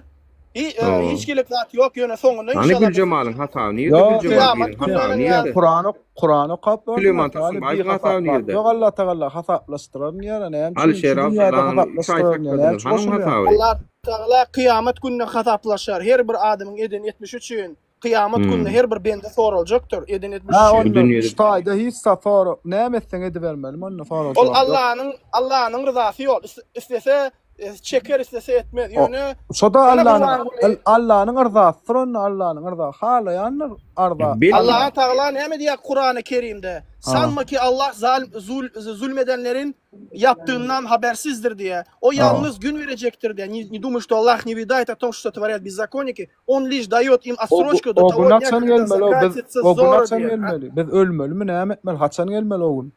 Hi, e, Hawa. hiç gerek zat ýok, ýöne soňunda Hany inşallah biz Güljemalyň hasaby nirde? Ýok, Güljemal Kyýamat biriň gününe hasaby ýa nirde? Kurany Kurany okap gördüm Süleýman Hali Tursunbaýewiň bihasap hasaby zat nirde? ýok Allah tagala hasaplaşdyrar diýýär näme üçin şu Alyşer dünýäde Abdyllanyň 3 aý hasaplaşdyrar diýýär näme sakladyňyz. üçin Hany oň goşulýar? hasaby? Allah Tagala kyýamat gününe hasaplaşar. Her bir adamyň eden etmişi üçin kyýamat gününe Hmm. her bir bende soraljakdyr eden etmişi Ha üçin. Bu onda dünýede şu taýda hiç zat sora näme etseň edibermelimi onda sorag Ol jogap ýok. Allanyň Allanyň ryzasy ýol. Islese e, çeker, islese etmez. O Ýöne şo-da ýöne Allanyň Gurbanguly Allanyň yrzasydyr onda Allanyň yrza halaýandyr arza. Belki Allah Tagala näme diýýär Kurany Kerimde? Ha. Sanma ki Allah zal, zul, zulmedenlerin yaptığından habersizdir diýýär. O Ha. yalnız gün verecektir diýýär. Ne, ne думай, что Allah не видает о том, что творят беззаконники. On liş daýot im O, otsroçku do o gün togo dnýa, haçan когда gelmeli o biz zakatitsa o gün zora haçan diýýär. gelmeli? Biz ölmelimi näme etmeli? Haçan gelmeli o gün?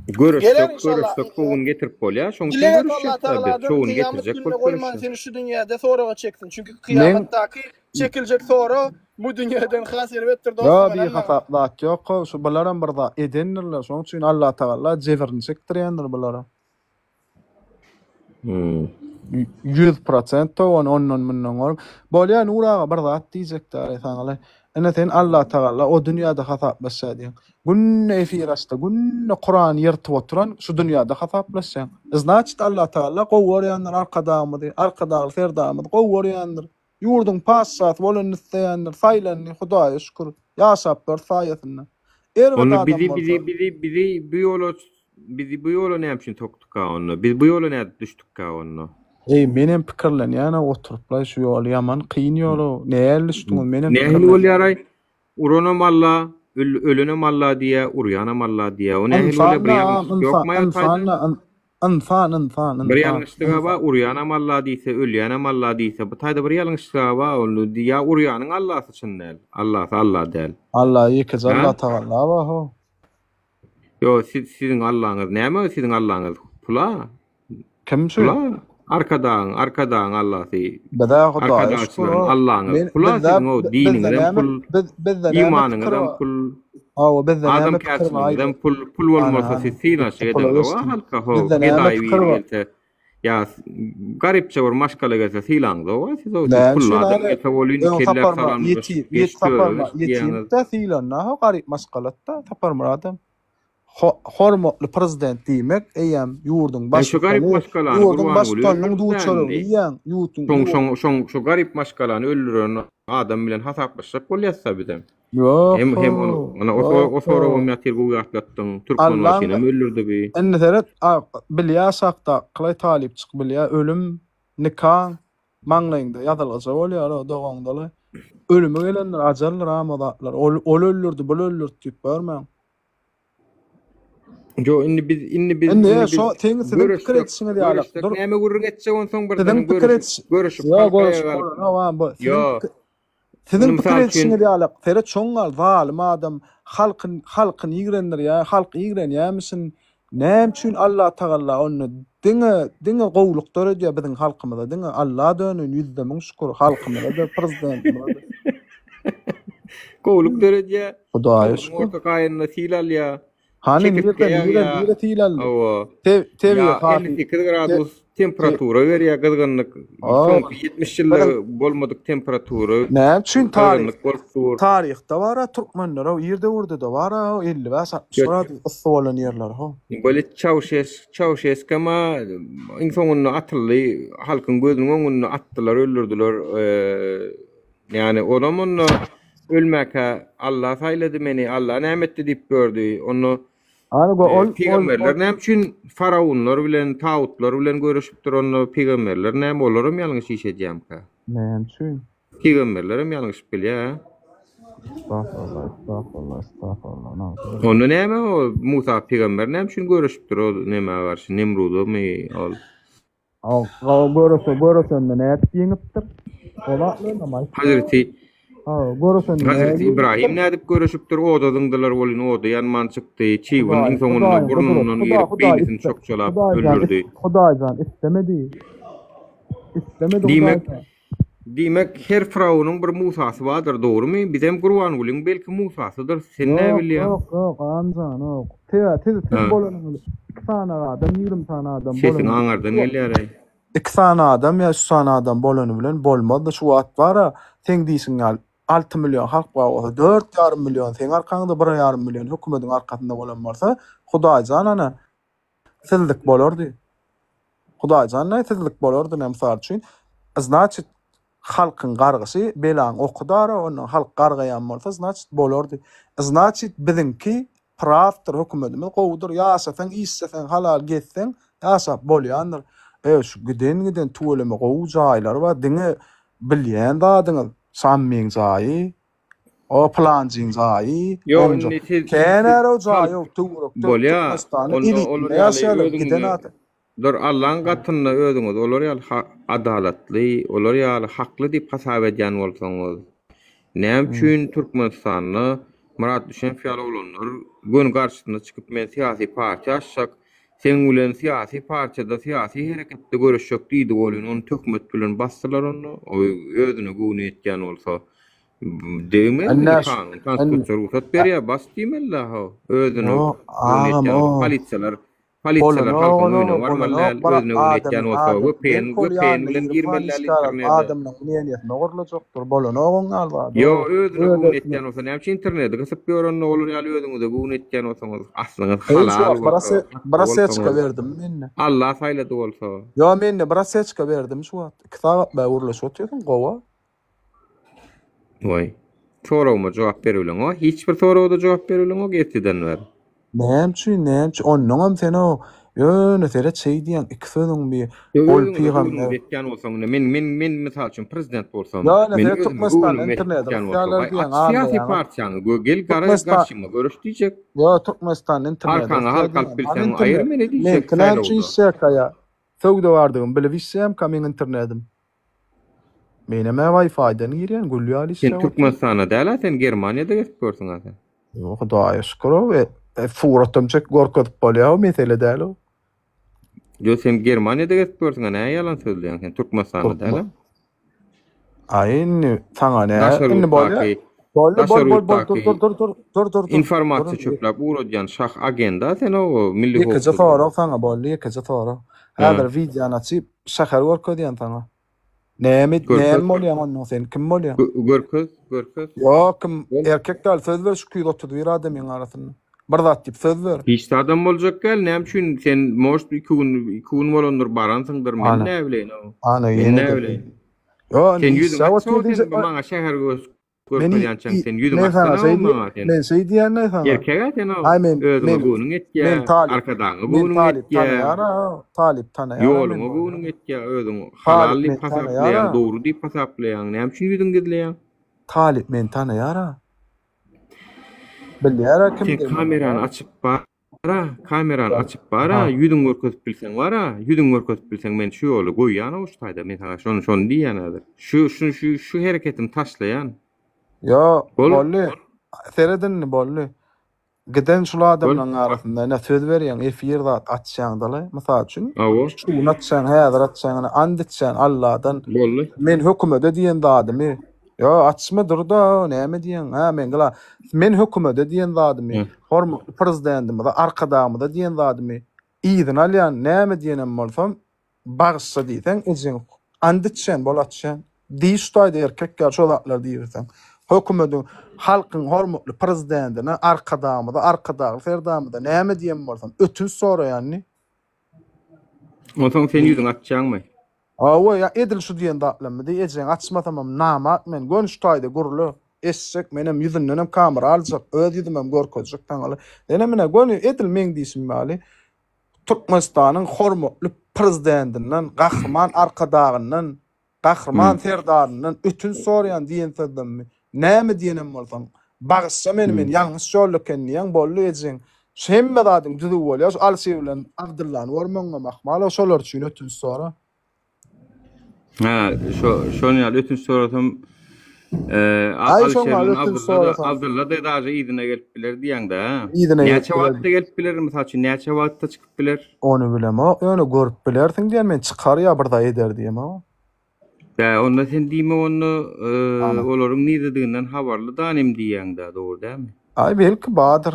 Geler Görüşsek, inşallah. görüşsek bu gün getirip bolýar. Şoň üçin Dileg et Allah görüşjek-dä biz. Tagaladan Şo gün kyýamat getirjek gününe bolup goýman görüşjek. seni şu dünýäde soraga çeksin. Çünki Meň kyýamatdaky çekiljek sorag bu dünýäden has erbetdir Ýa dostum bir ynanma. hasap zat ýok şu bularam bir zat edendirler. Şoň üçin Allah Tagala jebrini çekdirýändir bulara. Hmm. 100% towan ondan mundan görüp. Bolýa Nur aga bir zat diýjek däl saňa. Ine sen Allah Tagala o dünýäde hasaplaşýar diýen. Günde efir açda, günde Kurany ýyrtyp oturan şu dünýäde hasaplaşýaň. Znaçit Allah Tagala gowy görýändir Arkadagymyzy, Arkadagly Serdarymyzy gowy görýändir. Ýurduň patyşasy bolanyny isleýändir, saýlandy, Hudaýa şükür, ýaşap ýör saýasynda. Erbet Onda adam bizi bolsa. bizi bizi bizi bu ýola bizi bu ýola näme üçin sokduka onda? Biz bu ýola nädip düşdükkä onda? Eý, menem pikirlenýän-ä oturyplaý şu ýol ýaman kyn ýol-ow, nähili düşdüňiz, menem Nähili pikirlenýän. bolýaraý? Uranam Alla, ölenem Alla diýýä, urýanam Alla diýýä. O nähili bolýa? Bir Ynsan-da, ýalňyşlyk ynsan, ýokmaý o taýda? ynsan-da, ynsan, ynsan, Bir ynsan, ýalňyşlyga ynsan. bar, urýanam Alla diýse, ölýänem Alla diýse, bu taýda bir ýalňyşlyga bar, ol ýa urýanyň Allasy çyn däl, Allasy Alla däl. Alla ýekeje Hä? Alla tagalla bar how. Ýo, siz siziň Allaňyz näme siziň Allaňyz? Pula? Kim şu? Pula? Arkadagyň, Arkadagyň Allasy. Bizä Hudaýa şükür Arkadagçylaryň o. Allaňyz. Men Pula bizde siziň o bizde diniňizem näme pul, biz bizde näme pikir imanyňyzam bar? pul. Hawa, bizde näme pikir bar? Adamkärçiligiňizem pul pul bolmasa siz synanyşyk edeňzok-a halka ho, Bizde näme gedaý pikir biri bar? gelse ýa garypja bir maşgala gelse sylaňzok-a siz o Näme pully üçin adam hany gelse welin öň kelläp Saparmyrat salan ýetim, geç ýet töwra Saparmyrat geç diýýäňiz. ýetimdi-de sylanda-ha garyp maşgalada Saparmyradam. Hormatly prezident diýmek eýýäm ýurduň Ýa şu garyp baştutany, maşgalany ýurduň Gurbanguly baştutanynyň öldürdi duz-çöregini indi. iýýäň, ýurduň Şoň şoň şoň şu garyp maşgalany öldüren adam bilen hasaplaşjak bolýasda bizem. Ýok Hem hem ony how, ona o ýok o soragam how. ýatyr gowy ýatlatdyň. Allaň Türkmenbaşynam öldürdi bi. Indi seret, a bilýä aşakdakylaý talypçyk bilýä, ölüm, nikaň maňlaýyňda ýazylgyja bolýar o dogaňdaly. Ölümi gelendir, ajaldyr am o zatlar. Ol ol öldürdi, bul öldürdi diýip görmäň. Ýo indi biz indi biz Indi indi biz şo seň siziň pikir görüşsek edişiňiz ýaly görüşsek dur. näme gürrüň etjek onsoň Siziň birdenem pikir görüşüp ediş görüşüp Ýo halk görüşüp aýaga galyp bolanok am bu. Siziň Ýo pikir Siziň indi pikir mysal üçin edişiňiz ýaly seret şoň gal zalym adam halkyn halkyny ýigrendirýär halk ýigrenýärmişin näme üçin Allah tagalla onda diňe diňe gowluk döredýär biziň halkymyza diňe Alla döneýin ýüzde müň şükür halkymyza-da prezidentimize-de. Gowluk döredýär. Hudaýa Tomuň şükür. orta gaýynda sil alýar. Hany Çekirtge nireden nireden ýagýar. nire sil aldy? Hawa. Te tebigy Ýa hasyl 58 te gradus te temperatura berýär gyzgynlyk. Aa, Soňky 70 ýylda biziň bolmadyk temperatura Näme üçin taryh gyzgynlyk bolup dur. taryhda bar-a türkmenler-ow ir döwürde-de bar-a 55-60 Ýok. gradus yssy bolan ýerler-how. Böyle Çauşes Çauşeskama iň soňunda atyldy. Halkyň gözüniň öňünde atdylar, öldürdiler. Eee Ýani olam onda ölmäkä Alla saýlady meni, Alla näme etdi diýip gördi. Onda Hany bu ol ol pygamberler ol näme üçin faraonlar bilen, tagutlar bilen göreşipdir onda pygamberler näme olaram ýalňyş iş edýämkä? Näme üçin? Pygamberlerem ýalňyşyp bilýä. Estagfurullah, estagfurullah, estagfurullah. Nagzubbillah. Onda näme o Musa pygamber näme üçin göreşipdir o nämä garşy Nemrudamy ol? Aw, görese, göresende nädip ýeňipdir? Ol atlarynam aýtmaýar. Hazreti Hawa, göresende Hazreti nädip Ibrahim ýeňipdir? nädip göreşipdir? Oda zyňdylar welin oda ýanman çykdy. Çybyn Hudaý, iň soňunda Hudaýyň gudraty, burnundan Huda, girip Hudaý beýnisini iste, çokjalap Hudaýjan, öldürdi. Hudaýjan istemedi. Istemedi Diýmek, Hudaýjan. diýmek her fyrawunyň bir Musasy bardyr, dogrumy? Bizem Gurbangulyň belki Musasydyr, sen nä Ýok, bilýäň? ýok, ýok, Agamjan, ýok. Sebäbi siz, siz Ha. bolanyňyz iki sany adam, 20 sany adam Sesiň bolany aňardan gelýär-eý. Iki sany adam ýa üç sany adam bolany bilen bolmazdy. Şu wagt bar-a, seň diýşiň ýaly, 6 million halk bar bolsa, 4,5 million seň arkaňda, 1,5 million hökümediň arkasynda bolan bolsa, Hudaýjan ana, sizlik bolardy. Hudaýjan näme sizlik bolardy näme mysal üçin. Znaçit halkyň gargyşy belaň oky dara ondan halk gargaýan bolsa znaçit bolardy. Znaçit biziňki prawdyr hökümedimiz gowudyr ýaşasaň işleseň halal gezseň ýaşap bolýandyr. E şu giden giden tüweleme gowy jaýlar bar diňe bilýän zadyňyz Şammyň jaýy o pylanjyň jaýy Ýok oňja indi siz kän siz ärow jaýy halk ýok töwerekde bolýa Türkmenistanyň onda elitinde olar ýaly ýaşaýarlar giden özüňizi adam. Dur Allaň gatynda özüňizi olar ýaly adalatly, olar ýaly hakly diýip hasap edýän bolsaňyz, näme üçin Türkmenistanda Myrat Düşenow ýaly oglanlar göni garşysyna çykyp men syýasy partiýa açjak, seň bilen syýasy partiýada syýasy hereketde göreşjek diýdi welin ony töhmet bilen basdylar onda, özüne göwni ýetýän bolsa degmezmidi kanun, konstitusiýa rugsat berýär bas diýmeli-dä how, özüne Ýok göwni agam ýetýän bolsa o polisiýalar Polisiýalar Bolanok halkyň öýüne bolanok barmaly bolanok däl, bir özüne göwni ýetýän adamy bolsa adam VPN berk ol VPN ýanyna bilen 20 sany girmeli däl işgär alyp internede. adamlaň mneniýesine gurlajakdyr bolanok oň ýaly zat Ýo, o özüne öz göwni erkine. ýetýän bolsa näme üçin internedi gysyp ýörende olar ýaly özüňize göwni ýetýän bolsaňyz, aslyňyz Eý şu halal wagt bolsa, bir hakly bir oseçka bolsaňyz, berdim mende. Allah saýlady bolsa. Ýo mende bir oseçka berdim şu wagt. 2 sagat bäri gürleşip otyrsyň gowa. Waý. Soragyma jogap beribileňok. Hiç bir soraga-da jogap beribileňok erteden bäri. Näme üçin, näme üçin? Onnoňam sen o ýöne seret şeý diýýäň, iki sözüň bir Ýok, ol özüňize pygamber. göwnüňiz ýetýän bolsa, indi men men men mysal üçin prezident bolsam, Ýöne meniň seret özüme Türkmenistanda göwnüm interneti ýetýän bolsa, gysýarlar waý diýýäň, aç syýasy aldaýaňyz. partiýaňy, gö gel gara Türkmenistan garşyma göreş diýjek. Ýok, Türkmenistanda interneti Arkaňa gysýar halk alyp diýýäň. Hany bilseň aýyr internet? meni diýjek Meňki näme üçin saýlawda. işjekä ýa? Söwda bardygyny bilip işjeýämkä meň internetim? Menem-ä Wi-Fi-den girýän, gül ýaly Sen işläp otyr. Türkmenistanda däl-ä sen Germaniýada gezip görsüň-ä sen. Ýok, Hudaýa şükür-ow, e, e, suratam çekip görkezip bolýar, o mesele däl-ow. Ýok, sen Germaniýada gezip görsüň-ä, näme ýalan sözleýäň sen Türkmenistanda däl-ä. Aý, indi saňa nä, Daşary indi bolýar. ýurtdaky. Boldy, bol, daşary bol, bol, dur, ýurtdaky dur, dur, dur, dur, dur, dur. Dur informasiýa indi. çöpläp ugradýan şah agenda sen o milli Ýekeje howpsuzlyga. sorag saňa boldy, ýekeje sorag. Hä. Häzir wideony açyp, şäher görkezýän saňa. Näme, Görkez. näme bolýaň ondan sen, kim bolýaň? Gö- Görkez, görkez. Ýok, kim, Bol. erkek däl, söz ber şu 231 adamyň arasynda. Bir zat diýip söz ber. Hiç zadam boljak däl, näme üçin sen может iki gün, iki gün bolandyr baransyňdyr, men Ana. näme bileýin o. Ana, Men ýene näme de. bileýin. Ýok, Sen indi ýüzüňi işläp açma otyr sen diýjek. maňa şäher göz Men görkezýänçäň sen ýüzüňi men sana açsana şeý o maňa sen. men şeý diýende sana. Erkek-ä sen o. Aý men Özüňe men göwnüň etýä, men talyp arkadagyňa men göwnüň talyp etýä. tanaýara, talyp tanaýara men Ýoluňa bolýar. göwnüň etýä, özüň halal Talyp diýip men hasaplaýaň, tanaýara. dogry diýip hasaplaýaň. Näme üçin ýüzüňi gizleýäň? Talyp men tanaýara. Bilýär-ä Sen kimdigini. kamerany açyp bar-a, kamerany açyp bar-a, ýüzüňi görkezip bilseň bar-a, ýüzüňi görkezip bilseň men şu ýoly goýýan-ow şu taýda, men saňa şony şony diýýän häzir. Şu şu şu şu hereketimi taşlaýan. Ýo, Bol. boldy. Seret indi boldy. Giden şul Bol. adamlaryň arasynda ine söz berýäň, efir zat açýaňdaly. Mysal üçin, Hawa. şu gün açýaň, häzir açýaň, ine and içýän Alladan. Boldy. Men hökümede diýen zadymy Ýo, açma dur-da, näme diýeň? Hä, men gila men hökümede diýen zadymy, Hı. hormatly Prezidentimize, Arkadagymyza diýen zadymy yzyna alýan, näme diýenem bolsam, bagyşla diýseň, ejeň and içýän, bol açýan. Diý şu taýda erkek ýaly şo zatlary diýiberseň. Hökümediň, halkyň hormatly Prezidentine, Arkadagymyza, Arkadagly Serdarymyza näme diýen bolsam, ötünç soraýan diý. Onsoň sen ýüzüňi açjaňmy? Hawa, ýa edil şu diýen zatlammy diý, ejeň açmasamam namart men, göni şu taýda gürle, eşitjek, menem ýüzündenem kamera aljak, öz ýüzümem görkezjek saňaly. Senem ine göni edil meň diýşim ýaly, Türkmenistanyň hormatly Prezidentinden, Gahryman Arkadagyndan Gahryman Serdaryndan ötünç soraýan diýen sözlemmi näme diýenem bolsaň bagyşla meni men ýalňyş ýolda eken diýýäň boldy ejeň şu hemme zadyň düzüw bolýar şu Alşir bilen Abdyllany görmegiňem ahmal o şolar üçin ötünç sora. Hä şo şon ýaly ötünç sorasam Aý şoň ýaly ötünç sorasaň. Abdylla da daže yzyna gelip biler diýýäňdä. Yzyna gelip Näçe biler. wagtda gelip biler mysal üçin näçe wagtda çykyp biler? Ony bilemok ýöne görüp bilersiň diýen men çykar ýa bir zat eder diýemok. Bä onda sen diýme onda Ana. olaryň nirediginden habarly danym diýýäňdä dogry dälmi? Aý belki bardyr.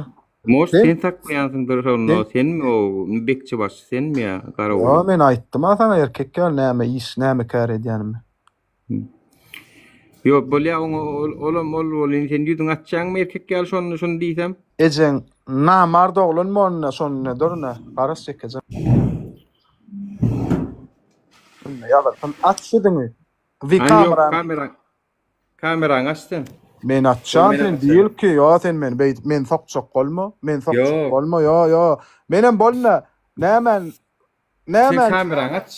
Может Sen sen saklaýansyňdyr şonda sen senmi o bekçibaşy senmi ýa Ýo garawuly? men aýtdym-a saňa erkek ýaly näme iş näme kär edýänimi. Ýok bolýa oňa olam ol bolýa sen ýüzüňi açjaňmy erkek ýaly şonda şuny diýsem. Ejeň namart oglan bolanda şonda dur-da garaş ýekeje. Şunda ýazyrsyn aç ýüzüňi. Wi Aý ýok kamerany. kamera kameraňy aç sen. Men Dur açjan men sen açaýyn. diýil ki ýo sen meni beýdip meni sokjak bolma meni sokjak Ýok. bolma ýo ýo menem bolna nämen Sen Näme? kameraňy aç.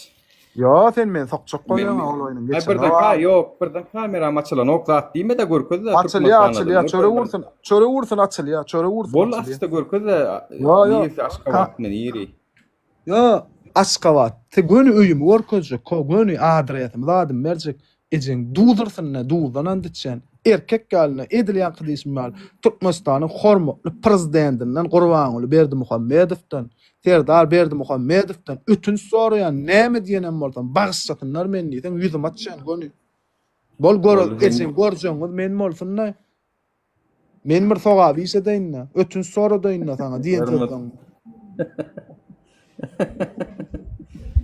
Ýo, sen meni sokjak Men bolýaň ol oýnuň Aý geçen. birden ka ýok, birden kameram açylanok zat diýme-de görkez-de Açylýar, Türkmenistanda açylýar. Çörek ursun, çörek ursun açylýar, çörek ursun Bol açylýar. açda görkez-de Ýo, ýo. niresi Aşgabat mi niri? Ýo, Aşgabat. Te göni öýümi görkezjek, ko göni adresimi, zadymy berjek. Ejeň duz ursyn-da, duzdan and içýän. Erkek ýaly, edil ýaňky diýşim ýaly, Türkmenistanyň hormatly Prezidentinden Gurbanguly Berdimuhamedowdan, Serdar Berdimuhamedowdan ötünç soraýan, näme diýenem bolsam, bagyşlasynlar meni diýseň, ýüzümi açýan göni. Bol gör, ejeň görjegiňiz men bolsun-da. Men bir sogap iş edeýin-de, ötünç soradaýyn-da saňa diýen sözleň.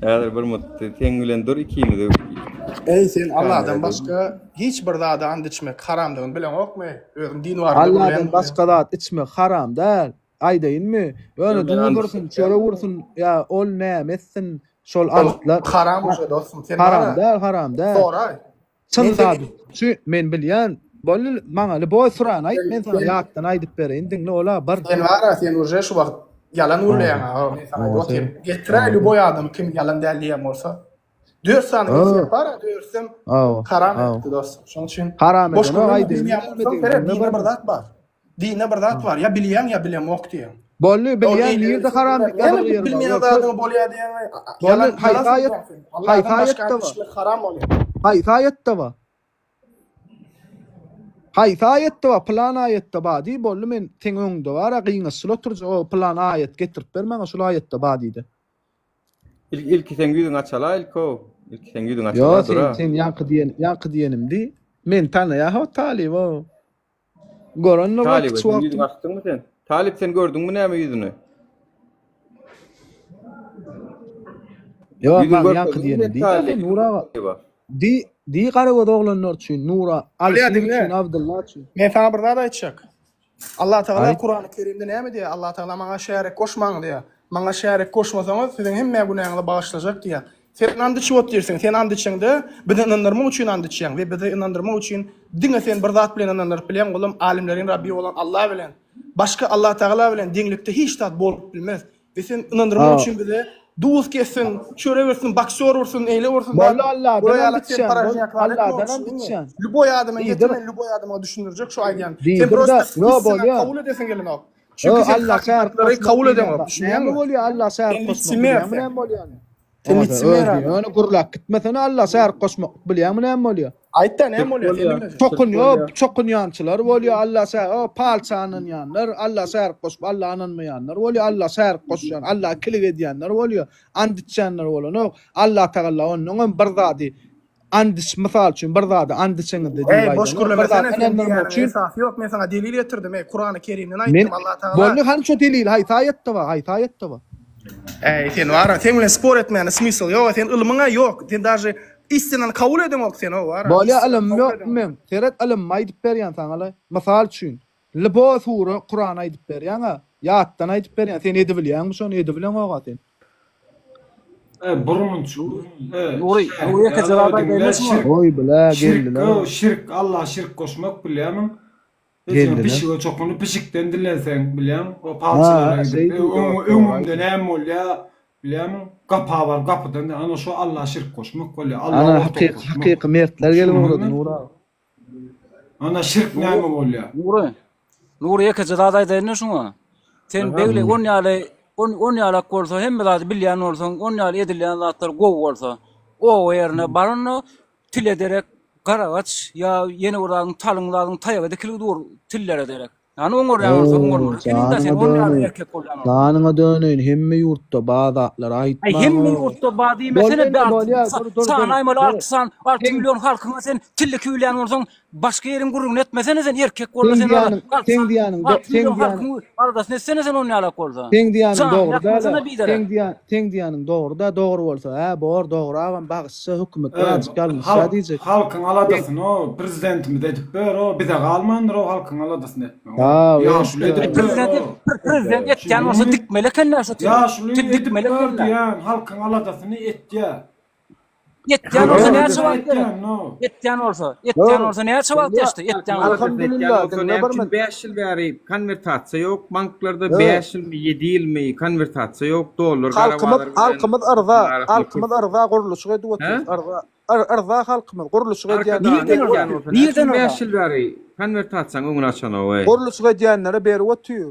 Häzir bir mut seň bilen dur ikimiz. Eý sen Allahdan başga hiç bir zada and içmek haramdygyny bileňokmy? Özüň din barada Allahdan gürleýän başga zat içmek haram däl. Aýdaýynmy? Ýöne duz ursun, çörek ursun, ýa ol näme etsin, şol Ol antlar haram uje dostum. Sen haram bara däl, haram däl. soraý. Çyn Men zat seni şu men bilýän. Boldy maňa lüboý surany aýt men saňa sen ýatdan aýdyp bereýin diňle ola bir. sen bara sen uje şu wagt ýalan gürleýäň ha men saňa aýdyp otyryn. Getiräý lüboý adamy kim ýalan däl diýen bolsa. Dört sany mezhep bar, dörsem haram etdi dostum. Şonuň üçin Haram boş edenok gürleme aýdaýyn bilmeýän bolsaň seret dinde bir zat bar. Dinde bir zat bar. Ýa bilýäň ýa bilemok diýýäň. Boldy bilýän nirde haram diýip ýazylan ýeri bar. Bilmeýän zadyňy bolýa diýýäň. Boldy haýsy aýat haýsy aýatda bar? Haram bolýar. Haýsy aýatda bar? Haýsy aýatda bar? Pylan aýatda bar diý boldy men seň öňüňde bar-a gyňaçyl oturjak o pylan aýat getirip ber maňa şul aýatda bar diýde. Ilki seň ýüzüňi açala ilko. Ilki seň ýüzüňi Ýo açala sen dura. sen ýaňky diýen ýaňky diýenimdi. Meni tanaýa ho talyp o. Görendir Talyba kiçi sen wagtym. ýüzüňi açdyňmy sen? Talyp sen gördüňmi näme ýüzüni? Ýok, Ýüzüni maň ýaňky görkezdiňmi diýenim sen diý-dä sen Nur aga. Talyba? Diý, diý garagöz oglanlar üçin, Nura, Bolýa Alyşir diňle. üçin, Abdylla üçin. Men saňa bir zat aýtjak. Allah Tagala Aýt. Kurany Kerimde näme diýýär? Allah Tagala maňa şärik goşmaň diýýär. Maňa şärik goşmasaňyz, siziň hemme günäňizi bagyşlajak diýýär. Sen and içip otyrsyň. Sen and içeňde, bizi ynandyrmak üçin and içýäň we bizi ynandyrmak üçin diňe sen bir zat bilen ynandyryp bilýäň, olam alemleriň Rabbi bolan Allah bilen. Başga Allah Tagala bilen deňlikde hiç zat bolup bilmez. We sen ynandyrmak Ha. üçin bize duz kessin, çörek ursun, boksýor ursun, eýle ursun zat. Boldy Alladan Bular and ýalak sen içýän, bol paražnýaklar etme Alladan and düşündiňmi? içýän. Lýuboý adama getir Diýdir. men lýuboý adama düşündirjek şu aýdýan. Sen Diýdir-de, prosta ýo istina bolýa. kabul edesiň gelenok. Ýo Çünki sen Alla şärik hakykatlary goşmak kabul diýýän edeňok, zat. Näme düşünýäňmi? bolýa Alla şärik Sen goşmak lisemer bilýäňmi sen. näme bolýany? Sen Oňa sen lisemer öz adam. ýöne gürläp gitmesene Alla şärik goşmak bilýäňmi näme bolýa? Aýtda näme Şirk bolýa sen bolýa. diňle. Şirk Çokunýa, bolýa. çokunýançylar bolýa Alla şä, o palça ynanýanlar, Alla şärik goşup Alla ynanmaýanlar bolýa, Alla şärik goşýan, Alla ikilik edýänler bolýa, and içýänler bolanok. Alla tagalla onnoňam bir zady and iç, mysal üçin bir zady and içeňizde diýip Eý boş aýdanok, bir zat gürlemesene sen ynandyrmak diýýäniň üçin esasy ýok men saňa delil getirdim eý Kurany Kerimden Men aýtdym Allah Tagala boldy hany şo delil haýsy aýatda bar, haýsy aýatda bar? Eý sen wara seň bilen spor etmäne smysl ýok sen ylmyňa ýok sen daže istinany kabul edeňok sen o wara Bolýa istinany ylym kabul ýok edeňok. meň. Seret ylymmy aýdyp berýän saňalaý. Mysal üçin, lbo sure Kurany aýdyp berýäňä, ýatdan aýdyp berýän, sen edibilýäňmi şony edibileňoga sen. E, burunç. E, Nury, Nury ýeke jogap aýdaýynda şuňa. Oý bile Şirk, geldiler. o, şirk, Allaha şirk goşmak bilýärmiň? Sen Geldiler. pişige çokunyp pişikden dilenseň bilýäň, o Ha, palçylara gidip, şeý e, diýdi, öň, dogry öňümde aýtdy. näme bolýar bilýärmiň? Gapa baryp gapydan ana şo Allaha şirk goşmak bolýar, Allaha Ana ortak hakyky goşmak. hakyky mertler gelip ugrady Düşündiňmi? Nury aga. Ana şirk Nury, näme bolýar? Nury, Nury ýekeje zat aýdaýynda şuňa. Sen Aha. begli on ýaly on, on ýalak bolsa hemme zady bilýän bolsaň, on ýaly edilýän zatlar gowy bolsa, oba ýerine bar onda tile derek garagaç ýa ýene bir zadyň talyň zadyň taýagy dikilgi dur tillere derek. Ýani oňarýan bolsa Oý, oňarmaly ekeniň-dä sen janyňa on ýaly döneýin. erkek bolýan bolsaň. Janyňa döneýin, hemme ýurtda bar zatlary Aý aýtmaň hemme o. ýurtda bar Boldy diýmesene indi be alty bolýa, dur dur dur. sanaýmaly Dur. alty san alty Seň million halkyňa sen tilliki bilýän bolsaň başga ýeriň gürrüňini etmesene sen erkek bolma seň sen ara diýýäniň, alty seň san diýýäniň, do, alty seň million diýýäniň, halkyň aladasyny etsene sen on ýalak bolsa. seň diýýäniň Janyňy dogry däl-ä. ýakmasana biderek. Seň diýýän, seň diýýäniň dogry da, dogry bolsa, hä, bor, dogry agam, bagyşla, hökümet E, birazjyk ýalňyşýa halk, diýjek. halkyň Seň aladasyny o prezidentimiz edip ber o, bize galmandyr o halkyň aladasyny etmek o. Ha, Ýaşuly öýtdä. edip ber Prezident o. prezident etýän bolsa Düşündiňmi? dikmeli eken-dä şu tili. Ýaşuly Til edip dikmeli ber eken-dä. diýýän, halkyň aladasyny etýä. Etýän bolsa Ýok, näçe wagt gerek? Etýän, no. Etýän bolsa, etýän Ýok. bolsa näçe wagt Bolýa. geçdi? Etýän bolsa. Alhamdulillah, Bolsa diňle näme bir üçin min. 5 ýyl bäri konwertasiýa ýok banklarda Ýok. 5 ýylmy 7 ýylmy konwertasiýa ýok dollar gara Halkymyz, bazar bilen halkymyz yrza, arasynda halkymyz yrza gurluşyk edip Hä? otyr. Yrza, yr, yrza halkymyz gurluşyk edýänlere Arkadan berip etýän otyr. bolsa näme üçin 5 ýyl bäri konwertasiýanyň öňüni açanok eý. Gurluşyk edýänlere berip otyr.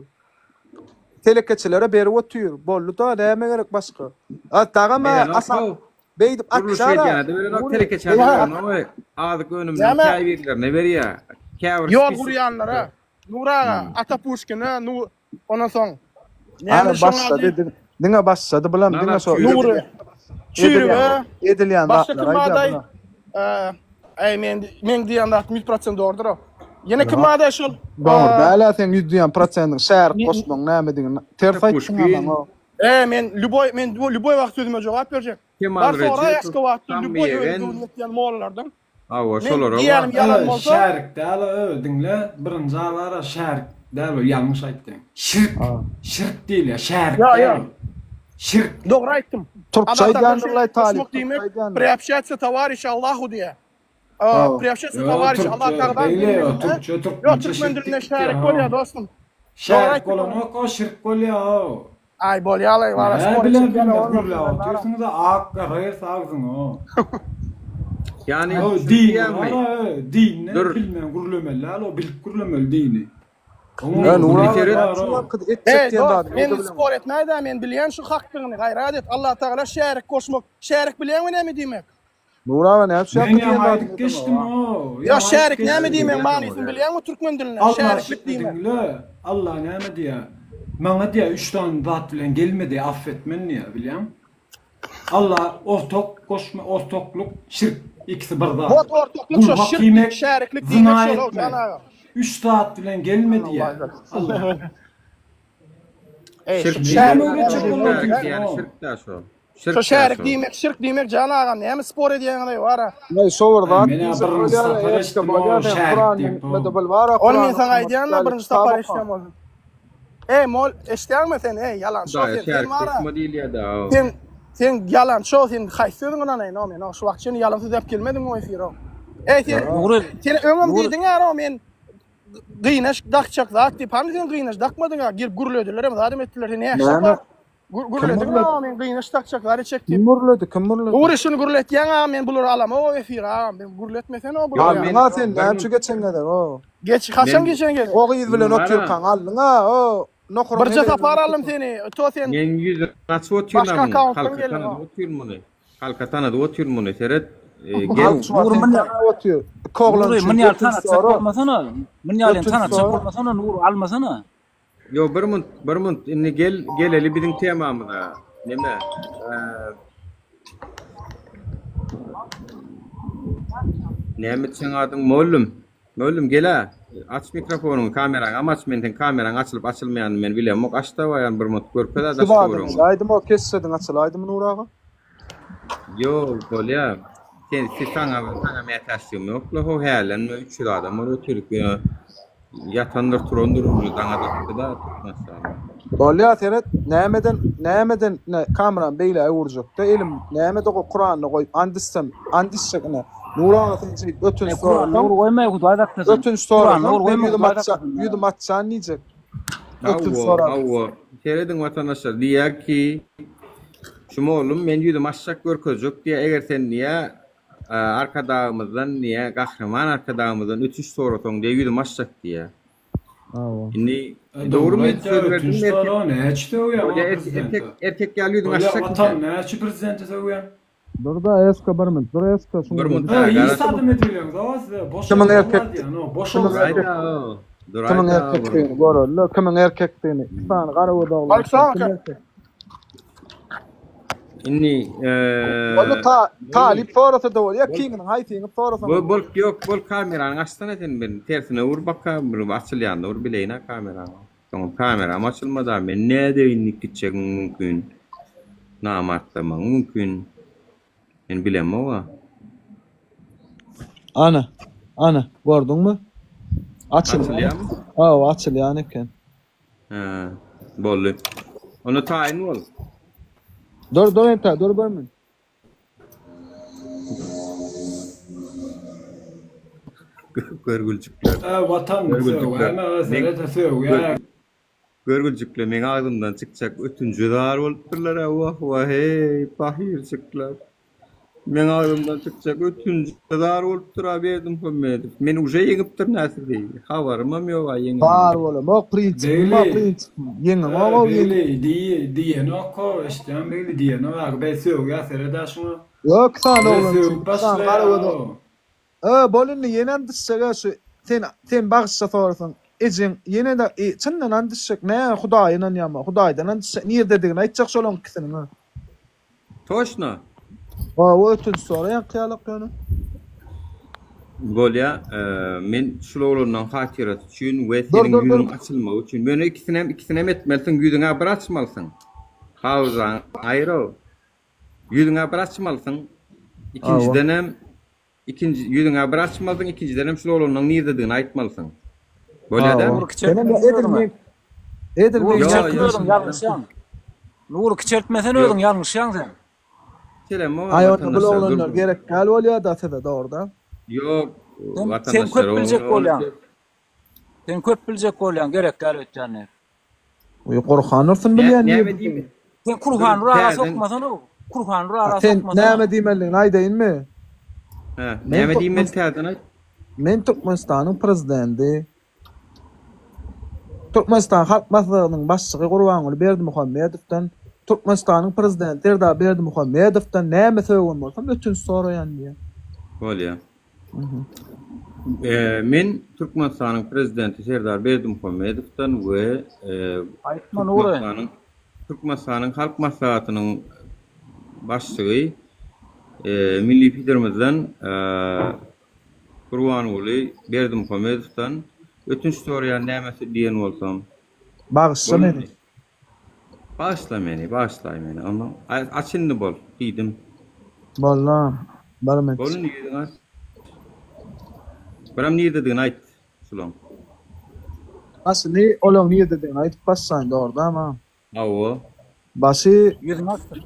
Telekeçilere berip otyr. Boldy-da, näme gerek başga? A dagam-a Berenok asa how. beýdip Gurluşyk atjara. edýäne-de berenok, Nury, telekeçä-de beýdip berenok eý. Azyk önüminiň Näme? käbirlerine berýär. Käbir Ýol spisok gurýanlara, Nury aga, Ata Puşkine, Nu ondan soň Ana näme şoň başlady, ady? diň- diňe başlady bulam, diňe şo Nury edilýän Çüýrüge, edilýän başga zatlary kim aýdýar bardaý? bular. Eý, men meň diýen zatym 100% dogrudyr o. Ýene kim bardaý şol? Dogry däl-ä seň ýüz diýen prosendiň şärik goşmagyň nämedigini ters aýtdyň Puşkin. amaň o. E, men lýuboý men lýuboý wagt sözüme jogap berjek. Kemal Bar sora Rejepow, Aşgabatda Tammy lýuboý öz Ýegen. göwnüne ýetýän mollalardan. Hawa, Men şolara diýýänim bar. ýalan Ö, bolsa, şärik däl o, ö, diňle, birinji abara şärik däl o, ýalňyş aýtdyň. Şirk, şirk diýilýär, şärik Ýa, däl ýa. o. Şirk. Dogry aýtdym. Türkçe Adamlar aýdýandyrlaý şeýle talyp, goşmak türkçe diýmek, aýdýandyr. priobşatsiýa towarişi Allahu diýýär. Hawa. Priobşatsiýa Ýo, towarişi Allah türkçe tagadan beýle o, dilinde. türkçe, Ýo, türkmençe türkmen şirk dilinde diýip şärik gitýär, bolýar ha. dostum. Dogry Şärik aýtdym. bolanok o, şirk bolýar o. Aý bolýalaý wara Nä spor bilen çekýän bilmez oglum gürläp sen wara. otyrsyňyza ak gara ýerse agzyňa o. Ýani O şuny dini diýýäňmi? bara ö dinine Dur. bilmän gürlemeli däl o bilip gürlemeli dini. Oňa Ýa Nury gürleme aga Seret. bar şu o. wagtky etjek Eý diýen dost zadyny men özi bilemok. spor etmäýdä men bilýän şu hakdygyny gaýrat et Allatagala şärik goşmak şärik bilýäňmi näme diýmek? Nury aga näme şu Men wagtky ýaňy diýen zadyny aýdyp edeňok geçdim a. o. Ýa Ýaňy aýdyp şärik näme geçdim. diýmegiň manysyny bilýäňmi türkmen dilinde Allah şäriklik diýmek. diňle Allah näme diýýär? Maňa diýýär üç sany zat bilen gelme diýýär affetmen diýýär bilýäňmi? Allah ortak goşma ortaklyk şirk ikisi bir zat. Wot ortaklyk şo Gulmak şirk diýmek şäriklik diýmek zyna şol etmek. jan aga. Üç zat bilen gelme diýýär. Allah. Eý, Şirk şu diýýär. şärik öwretjek näme bolýar Şärik diýýär. diýýäni şirk-dä şo. Şu Şirk-dä şärik şo. diýmek, şirk diýmek jan agam, näme spor edýäňiz-eý bara? Eý, şo bir zat Men-ä diýjek birinji bolýar, sapar eşde eşitdim o bolýar, sen şärik Kuranyň diýip. hikmeti bil bara, Ony men Kurany saňa okamak aýdýan-da däl, birinji kitap sapar oka. eşidýän bolsam. Eý, mol, eşidýäňmi sen, eý, ýalançy Hudaýa sen, sen şärik bara. goşma diýilýär-dä. Sen, sen ýalançy sen haýsy sözüňe ynanaýyn o men, o şu wagt çenli ýalan söz aýyp gelmediň o efire. Eý, sen, Nury, sen öňem Nury, diýdiň-ä, men gynaş dakjak zat diýip, hany sen gynaş dakmadyň-a, gelip gürlediler hem, zadam etdiler, sen nähili Näme? sapar Kim gürlediň gürledi? a men gynaş dakjak zat etjek Kim diýip. gürledi? Kim gürledi? Nury şuny gürletýäň a men bulary alamok o efire agam, men gürletmesene o bulary Ýa ýa. men Aldyň-a sen, bir näme üçin geçen gezek o? Geç, haçan men geçen gezek? O gyz bilen Bara. otyrkaň aldyň-a, o nohuryň Birje heleýi bilen sapar aldym otyrkaň. seni, to sen Men ýüzüni açyp otyryn başga muň. akkauntdan Halka geldiň tanadyp o. otyryn muny. Halka tanadyp otyryn muny. Seret, e, gel. Halk şu wagt Nury seni myn tanap otyr. Iki oglan Nury üçin myn ýaly ötünç tanatjak sora. bolmasana. Myn ýaly Ötünç tanatjak sora. bolmasana Nury almasana. Yo bir munt, bir munt. Indi gel, geleli biziň temamyza. Neme? E, Näme etseň adyň mollum? Mollum gel-ä. Aç mikrofonyňy, kameraňam aç. Men seň kameraň açylyp açylmaýanyny men bilemok. Aç dawaýan bir munt görkez-ä Şu daş zadyň töweregiňi. aýdym o kessediň açylaýdymy Nury aga? Ýok, bolýa. Sen siz saňa saňa mätäçligim ýok-la, ho hälden 300 adam bolup otyrdyk ýöne ýatandyr turandyr uje daňa dakdy-da Türkmenistanda. Bolýa seret nämeden nämeden ine kamerany beýle öwürjekde elim nämede go kuranyny goýup and içsem and içjek ine Nury aga sen şeýdip ötünç E, Kur'an sorasaň nur goýma Hudaý saklasyn. ötünç Kur'an sorasaň nur men goýma ýüzüm Hudaý açjan saklasyn. ýüzüm açjan diýjek ötünç Hawa, sorap. hawa. Serediň watandaşlar diýýär ki, şu mollum men ýüzümi açjak görkezjek diýýär, eger sen diýýär Arkadagymyzdan diýýär, Gahryman Arkadagymyzdan ötünç sorasaň diýýär, ýüzümi açjak diýýär. Hawa. Indi E, dogry dogry men aýtýar, söz berdim ötünç erkek. sora, näçe sögýäň Bolýa o erkek prezidente? erkek ýaly ýüzüňi Bolýa, açjakmy watan sen? näçe prezidente sögýäň? Dur-da eska bir minut, dur eska şuňa Bir bir minut He, ha, hiç garaş. zadam edibileňiz, o size boş Kimiň oguzlar erkek diýen, o boş kimiň oguzlar. erkek Duraýda, kimiň duraýda bir. erkekdigini göreli, kimiň erkekdigini. Iki sany gara göz oglan Balyk üçin sag kim aka. erkek? Indi Boldy eee ta talyp sorasa-da bolýar, bol kiňiniň haýsyňy sorasaň bol bolýar. bol ýok bol kamerany açsana sen bir tersine ur baka bir açylýanda ur bileýin-ä kamerany. Soňam kameram açylmady-a men nädeýin diýip gitjegiň mümkin. Namartlamagyň mümkin. Men bilemog-a. Ana, ana, gördüňmi? Açylýan. Açylýarmy? Hawa, açylýan eken. Hä, boldy. Onda taýyn bol. Dur, dur entä, dur bir minut. Görgüljikler. E, watan Görgüljikler. sögýäme, Men serede sögýä. Görgüljikler meň agzymdan çykjak ötünje zar bolupdyrlar-a, wah, wah, heý, pahyrjyklar. Meň agzymdan çykjak ötünje zar bolupdyr-a Berdimuhamedow. Men uje ýeňipdirin-ä sizi. Habarymam ýog-a ýeňenimden. Bar bolamok, prinsipim bar, Begli, prinsipim. Ýeňeňok-ow, e, ýeň. Begli, diý, diýenok-ow, eşidýäňmi Begli, diýenok, aga, beý sögýä, sered-ä şuňa. Ýok, iki sany Beý oglan üçin, sögüp iki sany gara göz başlaýa-ow. E, bol indi, ýenem düşjek-ä şu, sen, sen bagyşla sorasaň, ejeň ýene-de, e, çyndan ant içjek, nä, Hudaýa ynanýan bar, Hudaýdan ant içjek, nirdedigini aýtjak şolaň ikisiniň-ä. Toçno. Hawa, ötünç soraýan ýalak ýöne. Bolýa, men şul oglanlaň hatyrasy üçin we Dur, seniň dur, dur. ýüzüň açylmagy üçin, ýöne ikisinem, ikisinem etmelisiň, ýüzüňä bir açmalysyň. Hawzaň aýyr-ow. Ýüzüňä bir açmalysyň. Hawa. Ikinjidenem, ikinji, ýüzüňä bir açmalysyň, ikinjidenem şul oglanlaň nirdedigini aýtmalysyň. Bolýa Hawa. dälmi? Nury Senem kiçeltmesen edil özüňe. men, edil Nury meň Ýo, kiçeltme ýo. özüň ýalňyşýaň. Nury kiçeltmesen Ýok. özüň ýalňyşýaň sen. Selam Aý onda bul watandaşlar dur. oglanlar gerek däl bolýada size dogruda. Ýok Sen sen watandaşlar köp biljek bolýaň. Sen köp biljek bolýaň gerek däl öýtýän diýip. Oý Gurhan ursun bilýän Näme nirde. diýme. Sen Kurhan Dur ara täzeden sokmasana. Kurhan ara Sen sokmasana. näme diýmelidigini aýdaýynmy? Hä, Men näme diýmeli Türkmen täzeden aýt. Men Türkmenistanyň prezidenti Türkmenistan Halk Maslahatynyň Başlygy Gurbanguly Berdimuhamedowdan, Türkmenistanyň Prezidenti Serdar Berdimuhamedowdan näme sögen bolsam ötünç soraýan diýýär. Bolýar. Men Türkmenistanyň Prezidenti Serdar Berdimuhamedowdan we Aýtma Nury. Türkmenistanyň Türkmenistanyň Halk Maslahatynyň Başlygy Milli Liderimizden Gurbanguly Berdimuhamedowdan. Ötünç soraýan nämesi diýen bolsam. Bagyşla Bol meni. indi. Bagyşla meni, bagyşlaý meni. Ondan aç indi bol diýdim. Bollam. Barym et. Bol indi ýüzüňi aç. Biram nirdedigini aýt şulaň. Başyny olaň nirdedigini aýdyp başlaýyn dogry dämi? Hawa. Başy Ýüzüni açdyr.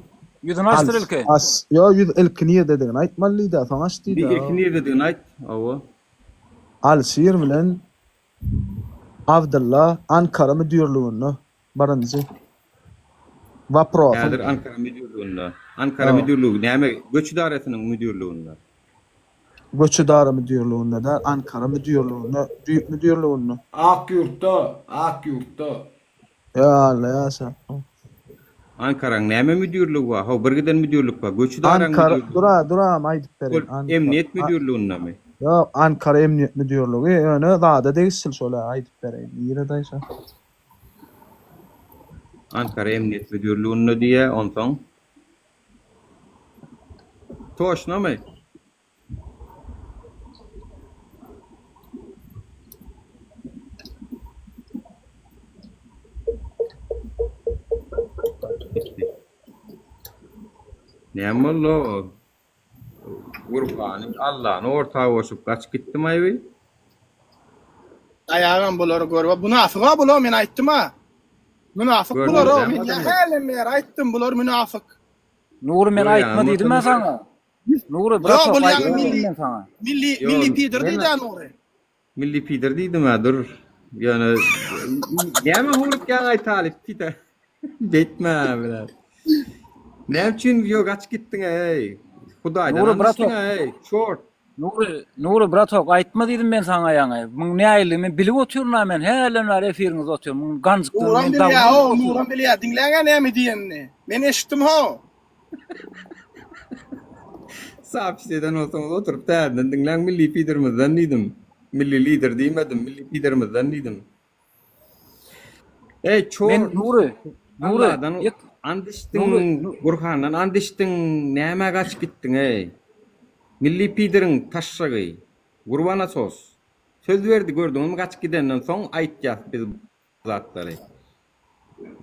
Ýüzüni açdyr ilki. Aç. Ýo ýüz ilki nirdedigini aýtmaly diýdä, soň aç Indi diýdä. ilki nirdedigini aýt. Hawa. Alşir bilen Abdylla Ankara müdirliginde birinji. Waprosyň. Häzir Ankara müdirliginde. Ankara müdirligi näme? Göç edarasynyň müdirliginde. Göç edara müdirliginde däl, Ankara müdirliginde, düýp müdirliginde. Ak ýurtda, ak ýurtda. Ýa Alla ýaşa. Ankaraň näme müdirligi bar? How bir giden müdirlik bar. Göç edaraň Ankara, müdirligi. dura, duram aýdyp Ol bereýin. Ankara. emniýet müdirligindemi? Ýok, Ankara emniýet müdirligi, ýöne zada degişli şol-a, aýdyp bereýin. Nirede şo? Ankara emniýet müdirliginde diýýä, onsoň? Toşnamy? Näme boldy o? Gurbany Allany orta goşup gaçyp gitdim aýby. Aýagam bulary görüp, munafyga bular men aýtdym-a. Münafyk bular o, men hälem bäri aýtdym bular münafyk. Nury men aýtma diýdim-ä saňa. Nury Ýok, bratok ol ýaňy aýtma milli diýdim men saňa. milli Ýok, milli pidir men diýdä Nury. Milli pidir diýdim-ä dur. Ýöne näme howlukýaň-aý talyp pide. Beýtme bilen. Näme üçin ýok gaçyp gitdiň-eý? Hudaýdan Nury and bratok. içdiň-eý, çort. Nury, Nury bratok aýtma diýdim men saňa ýaňy. Muň nähili men bilip otyryn-a men hälden bäri efiriňizde otyryn. Muň ganjykdygyny Nuram men bilýä, dawno ho, bilip otyryn. Nuram bilýä. Diňläň-ä näme diýenini. Men eşitdim ho. Zapis eden bolsaňyz oturyp täzeden diňläň milli piderimizden diýdim. Milli lider diýmedim, milli piderimizden diýdim. Eý Men çort. Nury, Nury, Alladan ýek and içdiň, Nury, Gurhandan and içdiň, nämä gaçyp gitdiň eý? Milli pideriň taşşagy, Gurbanasos. Söz berdi gördüňizmi gaçyp gidenden soň aýtýas biz bu zatlary.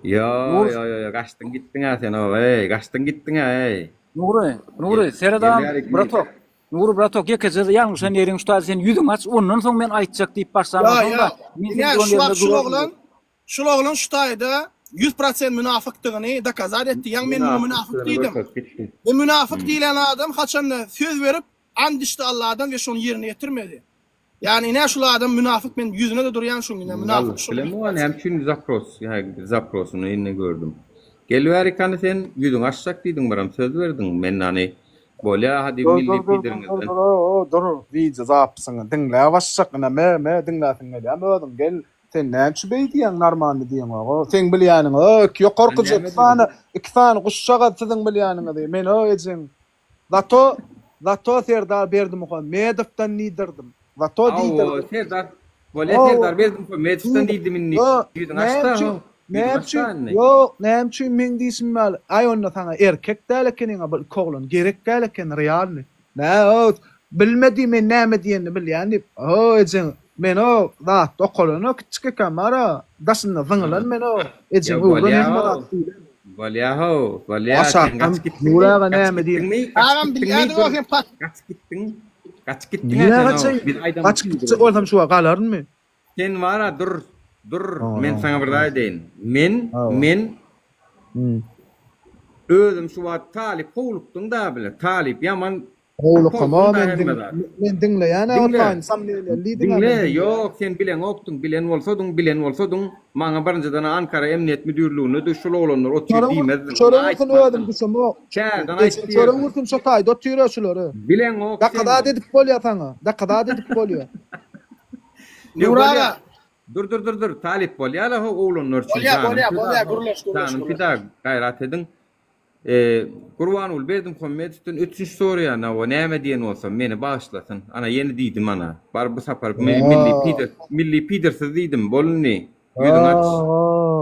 Ýo, Nury, ýo, ýo, ýo, gaçdyň gitdiň-ä sen, ow-eý, gaçdyň gitdiň-ä, eý. Nury, Nury, Gel, seredam, gelýär ikimiz. bratok. Nury bratok, ýekeje ýalňyşan ýeriň şu taýda sen ýüzüňi aç, ondan soň men aýtjak diýip başlan Ýa, bolsaň ýa. da, men Ine, seň duran şu ýeriňde wagt şul duraryn oglan, diýip. şul oglan şu taýda 100% münafykdygyny dokazat etdi. Ýaňy men muňa münafyk Münafykdygyny diýdim. görkezip gitdi. Ve münafyk Hmm. diýlen adam haçanda söz berip, and içdi Alladan we şony ýerine ýetirmedi. Ýani ine şul adam münafyk men ýüzüne-de durýan şuň ine münafyk şul. Bilemok näme üçin zapros zaprosyny indi gördüm. Gel bärik hany sen ýüzüňi açjak diýdiň biram söz berdiň men hany bolýa hadi Dur milli dur dur dur dur pideriňizden. dur o dur wideo zapisiňi diňläp açjak ine me me diňläsiň gelýämi özüň gel sen näme üçin beý diýýäň normalny diýeňok o seň bilýäniň o iki ýokarkyja Men iki näme sany diýdim? iki sany guşjagaz siziň bilýäniňizi men o ejeň Zato Zato Serdar Berdimuhamedowdan diýdirdim. Zato Hawa, diýdirdim. Serdar, bolýa Hawa. Serdar Berdimuhamedowdan diýdim indi. Ýok, Ýüzüňi näme açda, üçin, how. näme Ýüzüňi üçin, açda indi. ýok, näme üçin meň diýşim ýaly, aý onda saňa erkek däl ekeniň-a bir iki oglan gerek däl eken realny. Nä, o, bilmedi men näme diýenini bilýän diýip, o, ejeň, men o, zatda okalanok kiçjik ekem bar-a, daşynda zyňylan men o, ejeň Ýa öwren bolýa, hemme how. zat diýlen. Bolýa, how, bolýa, sen Aşakdan gaçyp gitdiňmi? Nur aga Gaçyp näme diýen? gitdiňmi? Gaçyp Agam gitdiňmi? bilýärdiň Dur, o sen pat. gaçyp gitdiň. Gaçyp gitdiň-ä Nirä sen, how. gaçaýyn? Biz aýdamyz Gaçyp gitjek bolsam şu wagt galarynmy? Sen bar-a, dur, dur, men Hawa. saňa bir zat aýdaýyn. Men, Hawa. men Hmm. özüm şu wagt talyp howlukdyň-da bile. Talyp ýaman Howlukama Korkma men hemme diň zat. men diňleýän-ä Diňle. otaýyn somneniýaly diýdiň-ä men Diňle, diňleýän. ýok, sen bileňokdyň, bilen bolsadyň, bilen bolsadyň, maňa birinjiden Ankara Emniýet Müdirliginde şul oglanlar otyr Çörek diýmezdiň, çörek maňa ursun aýtmazdyň. özüm düşemok. Täzeden aýt Eje çörek diýerdiň. ursun şo taýda otyr-a şulary. Bileňok sen. Dakazat edip bolýa saňa. Dakazat edip bolýa. Ýok, Nur bolýa. aga. Dur, dur, dur, dur, talyp bolýa-la ho oglanlar üçin Bolýa, janym bolýa, pida, bolýa, gürleş, gürleş, janym gürleş. pida, gaýrat ediň. Gurbanguly Berdimuhamedowdan ötünç soraýan hawa näme diýen bolsam meni bagyşlasyn. Ana ýene diýdim ana. Bar bu sapar milli pider milli pidersiz diýdim. Bol indi. Ýüzüňi aç.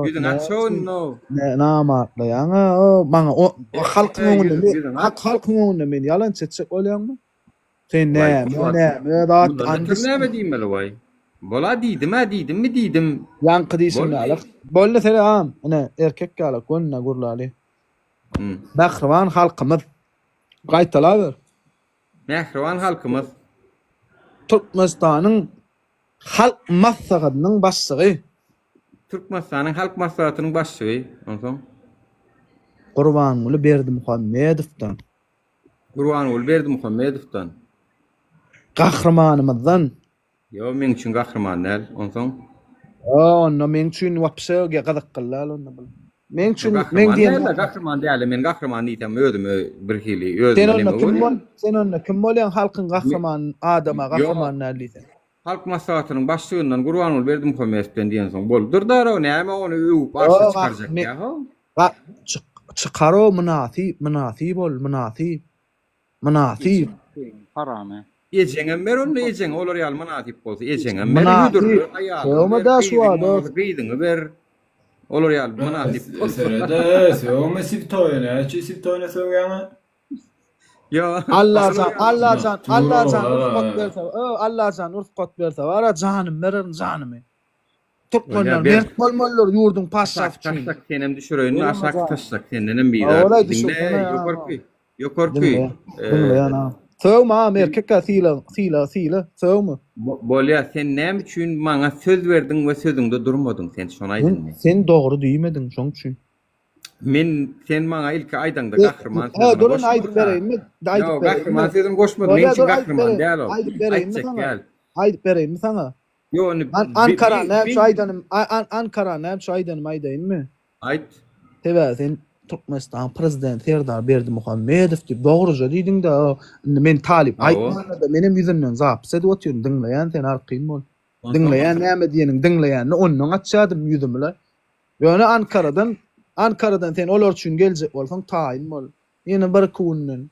Ýüzüňi aç ho indi o. Ne namartlaýaň o maňa o halkyň öňünde hak halkyň öňünde meni ýalançy etjek bolýaňmy? Sen näme näme zat Mundan ötür näme diýmeli waý. Bola diýdim-ä, diýdimmi diýdim. Ýaňky diýşim Boldy. ýaly. Boldy sere agam. Ine, erkek ýaly gönüne gürläli. Mähriban halkymyz. Gaýtalaber. Mähriban halkymyz. Türkmenistanyň Halk Maslahatynyň Başlygy. Türkmenistanyň Halk Maslahatynyň Başlygy. Onsoň? Gurbanguly Berdimuhamedowdan. Gurbanguly Berdimuhamedowdan. Gahrymanymyzdan. Ýo, meň üçin gahryman däl. Onsoň? Ýo, onda meň üçin wapşe gyzykly däl onda bul. Meň Ýo, üçin meň gahryman diýen däl-de, gahryman däl-de, men gahryman diýsem özüme birhili, Sen özüme onda neme kim bolýar. bol, sen onda kim bolýaň halkyň gahrymany adama Ýo, gahryman däl diýseň. Halk Maslahatynyň başlygyndan Gurbanguly Berdimuhamedowdan diýensoň boldudyr-da, näme ony öwüp arşa Ýo, çykarjak me, ýa-how? ga, çyk, çykar-ow mynasyp, mynasyp ol, mynasyp. Mynasyp. Haramy. Ejeňem ber onda ejeňe olar ýaly mynasyp bolsa ejeňem ber Mynasyp. hödürle aýalyňy ber Sögme-dä şu gyzyň wagt bolmasa gyzyňy ber olar ýaly mynasyp bolsa. Serede sögme sibtoýa näme üçin sibtoýna sögýäňä. Ýo Allajan Allajan Allajan rugsat berse ö Allajan rugsat berse bara janym bererin janymy. Türkmenler Bolýa ber. mert bolmalydyr ýurduň patyşasy Aşak üçin. taşlak senem düşüreýin Bolma aşak jan. taşlak sendenem bizar. Olay Diňle düşürsene ýa. ýokarky ýokarky Diňle. Diňleýän agam. Sögme agam erkek-ä sylag sylag syla sögme. Bolýa sen näme üçin maňa söz berdiň we sözüňde durmadyň sen şony aýt Sen indi. sen dogry diýmediň şoň üçin. Men sen maňa ilki aýdaňda E, gahryman he, sözüni dur indi aýdyp goşmadyň-a. bereýinmi? Aýdyp Ýok, bereýinmi? gahryman sözüni goşmadym. Meň Bolýa üçin dur aýdyp gahryman bereýin. däl ol. Aýdyp bereýinmi Aýtjak saňa? däl. Aýdyp bereýinmi saňa? Ýok, indi An bi Ankara bi näme bi üçin aýdanym An Ankara näme üçin aýdanymy aýdaýynmy? Aýt. Sebäbi sen Türkmenistanyň prezidenti Serdar Berdimuhamedow diýip dogruja diýdiňdä indi men talyp Hawa. aýtmanda-da menem ýüzünden zapis edip otyryn diňleýän sen arkaýyn bol. Onsoň? Diňleýän näme diýeniň diňleýänini ondan açýadym ýüzümi-le. Ýöne Ankaradan Ankaradan sen olar üçin geljek bolsaň taýyn bol. Ýene bir-iki günden.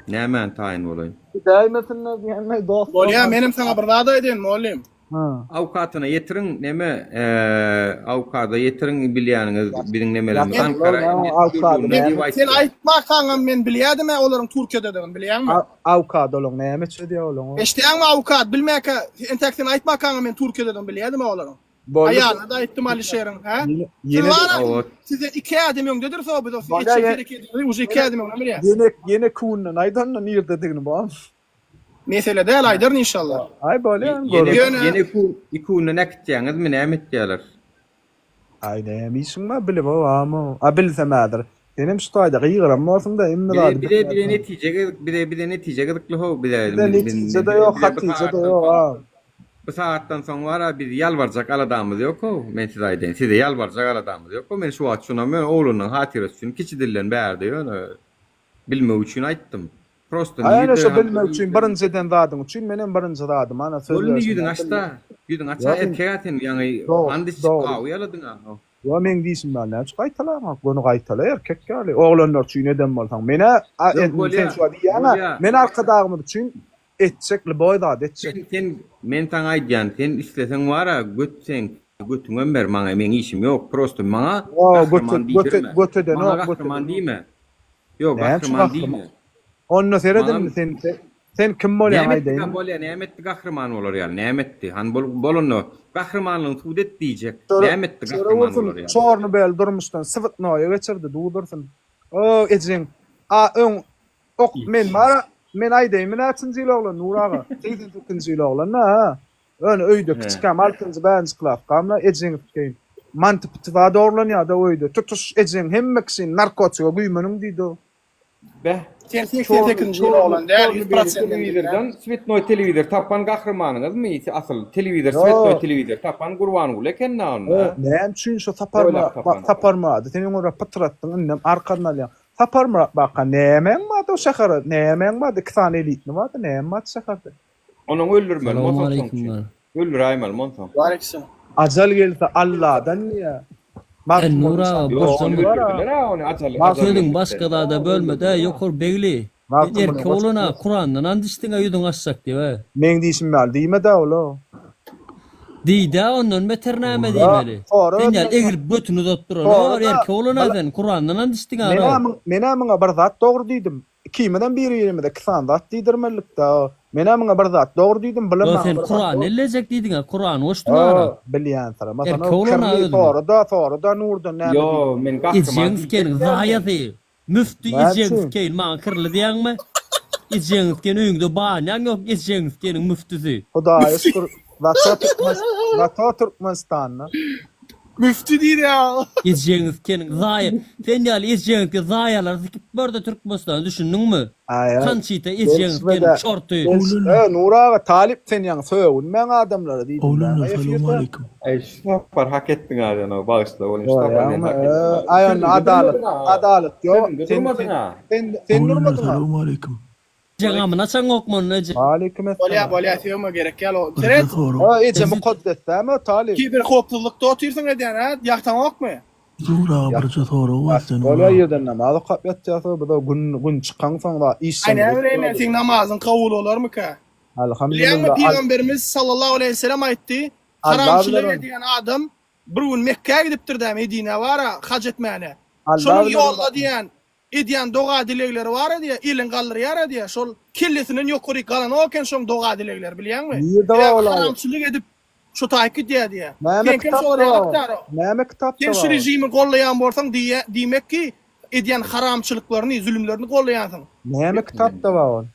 Nämäni taýyn bolaýyn? Gidäýmesinler diýenler dost Bolýa, menem saňa bir zat aýdaýyn, mugallym. Ha. Awkatyna ýetiriň, neme, awkada ýetiriň bilýäniňiz biziň nemelerimiz Ankara Awkady näme? Sen aýtmakaňam men bilýädim-ä olaryň Türkiýededigini, bilýäňmi? Awkady olaň näme çözýär olaň? Eşidýäňmi awkat, bilmäkä, entäk sen aýtmakaňam men Türkiýededigini bilýädim-ä olaryň. Boldy. Aýalyna-da aýtdym Alişeriň, hä? Ýene Siz ýene bar-a, Hawa. sizden iki ädim öňdedir so biz o Bolýa, etjek ýe- herekediňizi uje iki ädim öňden bilýäs. Ýene ýene künden aýdanda nirdedigini bam. Mesele däl aýdaryn inşallah. Aý bolýa Ýene görüp. Ýöne ýene iki iki günden äkitýäňizmi näme etýäler? Aý näme işiň bar bilip ama. A bilsem häzir. Senem şu taýda gygyran borsuň-da hemme Bize zady bize bize bilýärsiň. netije gyzyk bize bize netije gyzykly how bize Bize biz biz netije-de ýok, bize bu hatyja-da sagatdan ýok soň a. bu sagatdan soň bar-a biz ýalbarjak aladamyz ýok how men size aýdaýyn size ýalbarjak aladamyz ýok how men şu wagt şunam ýöne oglunyň hatyrasy üçin kiçi dilden bärde ýöne bilmek üçin aýtdym prosto Aý ene nirde şo hansy bilmek üçin birinji eden zadyň üçin menem birinji zadym ana söz Bol indi berşim ýüzüňi bar aç-da ýüzüňi aç-a Ýok erkek-ä sen ýaňy dogry and içip dogry. awy ýaladyň-a how. Ýo meň diýşim ýaly näme üçin gaýtalaňok göni gaýtala erkek ýaly oglanlar üçin eden bolsaň menä Ýok sen bolýa şu diýýäňä bolýa. men arkadagymyz üçin etjek lboý zady etjek. Sen sen men saňa aýdýan sen isleseň wara göt seň götüňem ber maňa meň işim ýok prosto maňa Ýo göte gahryman göte diýdirme maňa götedenok gahryman götedenok. diýme ýok Näme üçin gahryman gahryman diýme onda seret maňa indi sen sen kim bolýaň näme etdi aýdaýyn. bolýa näme etdi gahryman bolar ýaly näme etdi hany bol bolanda gahrymanlygyny subut et diýjek Çöre näme etdi çöre gahryman ursun bolar ýaly. çorny bel durmuşdan switnoýa geçirdi dudursun. O ejeň a öň ok men bara men aýdaýynmy näçinji ýyl oglan Nur aga 88-nji ýyl oglan-da ha. Ýöne öýde kiçikäm altynjy bäşinji klaskam-la ejeň sikeýin. Manty pitiwa dogrulanýarda öýde tutuş ejeň hemme kişini narkotiga güýmeniň diýdi o. Beh. Sen 88-nji ýyl oglan däl, 100 prosent men bilýän. Telewizordan svetnoý telewizor tapan gahrymanyňyzmy asyl telewizor svetnoý telewizor tapan Gurbanguly eken-dä onda. Näme üçin şo Saparmyrat Saparmyrady sen öňürä pytratdyň indem arkaňdan alýaň. Saparmyrat baka nämäň bardy o şähere nämäň bardy iki sany elitni bardy näme bardy şäherde. Onuň öldürmeli monsoň şoň üçin. Öldüräýmeli monsoň. Waleýkim. Ajal gelse Alladan diýýä. Sen Nur aga Ýok ony bir öldürdiler-ä ony ajal ajal Sözüň gelipdi. başga zada bölme-de ýokary Begli. Sen erkek oglan-a Kurandan ant içdiň-ä ýüzüňi açjak diýip-ä. Meň diýşim ýaly diýme-dä ol-a. Diý-dä ondan beter näme diýmeli. Sen ýaly egilip götüni uzadyp duran bar erkek oglan-a sen Kurandan ant içdiň-ä Menä muňa bir zat dogry diýdim. Ikimizem bir-birimize iki sany zat diýdirmelidik-dä. Menä muňa bir zat dogry diýdim, bulam Ýo maňa sen bir zat Kurany dogry. ellejek diýdiňä, Kurany goşduň Ýo, ara. bilýän syramasana Erkek o oglan-a kirli özüňi. sora-da, sora-da Nurdan näme Ýo, diýdim. men gahryman Ejeň diýjek sikeniň däl sen. zaýasy. Müfti Näme ejeň üçin? sikeýin maňa kirli diýäňmi? Ejeň siken öýüňde banýaň ýok ejeň sikeniň müftüsi. Hudaýa şükür zato Türkmen zato Türkmenistanda. Müfti diýýär. Ejeň sikeniň zaýa sen ýaly ejeň siken zaýalary sikip börde Türkmenistana düşündiňmi? Aý aý. Kançita ejeň sikeniň Gelişmede çorty. geliş e Nury aga talyp sen ýaňy sögünmäň adamlara diýdim Oglanlar bäňä efirde. salowmaleýkim. Aý şu sapar hak etdiň a bagyşla bolýa şu sapar sen Görýäňmi hak e etdiň. aý onda Sözüňde adalat durmadyň a. adalat ýok Sözüňde sen sen durmadyň a. sen sen Oglanlar durmadyň a. salowmaleýkim. Ejeň amyny açaňok mundan eje. Aleýkim Bolýa esselam. bolýa sögme gerek ýaly o. Birje Seret. sorag. O eje mukaddes dämi o talyp. Kiber howpsuzlykda otyrsyň edýän a ýagtaňokmy? Nur aga birje sorag bar Ýatyp sen bolýa Nur aga. ýerden namaz okap ýatýas o bize gün gün çykaňsoň da Aý işjeňlik näme bileýin men seň namazyň kabul bolarmyka? Bilýäňmi Alhamdulillah Al pygamberimiz sallallahu aleýhi wesellem aýtdy, Allah biler haramçylyk ony. edýän adam bir gün Mekgä gidipdir-dä Medinä bara haj etmäne. Allah Şonuň biler ony. ýolda diýýän Edýän doga-dilegleri bar-a diýýär, elini galdyrýar-a diýýär, şol kellesinden ýokaryk galanok eken şoň doga-dilegleri, bilýäňmi? Nirde bar Sebäbi ol aýat? haramçylyk edip, şo taýyp gidýär diýýär. Näme Seňkem kitapda şolar bar ýaly ol? Daro. Näme kitapda Sen şu bar ol? režimi gollaýan bolsaň diýýär, diýmek ki, edýän haramçylyklaryny, zülümlerini gollaýansyň. Näme kitapda bar ol?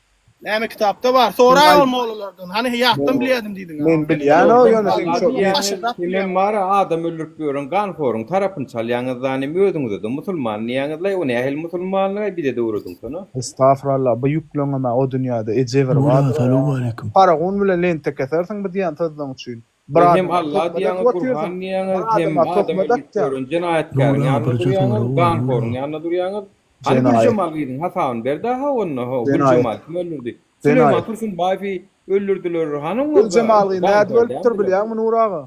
Näme kitapda bar? Sen Soraý aýt. ol mollalardan. Hany ýatdan bilýärdim diýdiň-ä. Men bilýän-ow, ýöne sen şo Diýýäňiz, kimem bar-a adam öldürip ýören ganhoryň tarapyny çalýaňyz zanim özüňize-de musulman diýýäňizlaý o nähili musulmanlygaý bize-de öwrediňsene. Estafurallah bu ýükleňem-ä o dünýäde ejebir Nura bardyr-a. salowmaleýkim. Paragun bilen lente kesersiň bu diýen sözleň üçin. Bir Hem adama Allah töhmet diýýäňiz, atyp otyrsyň. Gurhan Bir diýýäňiz, hem adama adam töhmet öldürip atýaň. ýören jenaýatkäriň Nura ýanynda birje durýaňyz, sorag bar ganhoryň Nura. ýanynda durýaňyz. Hany Jenaýat. Güljemal gyzyň hasabyny ber-dä-ha onda, ho, Jenaýat. Güljemal kim öldürdi? Süleýman Jenaýat. Tursunbaýewi öldürdiler, hany oňa Güljemal gyz nädip ganhor ölüpdir däldiler? bilýäňmi Nury aga?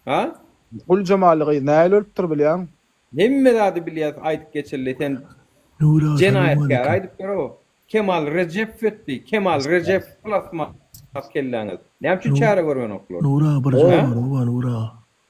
Ha? Güljemal gyz nähili ölüpdir bilýäňmi? Hemme zady bilýäs aýdyp geçildi sen Nura jenaýatkär salowmaleýkim. aýdyp ber-ow. Kemal Rejepow etdi. Kemal Rejepow plasmas kelläňiz. Näme üçin çäre görmenoklar? Nura birje sorag bar Nura.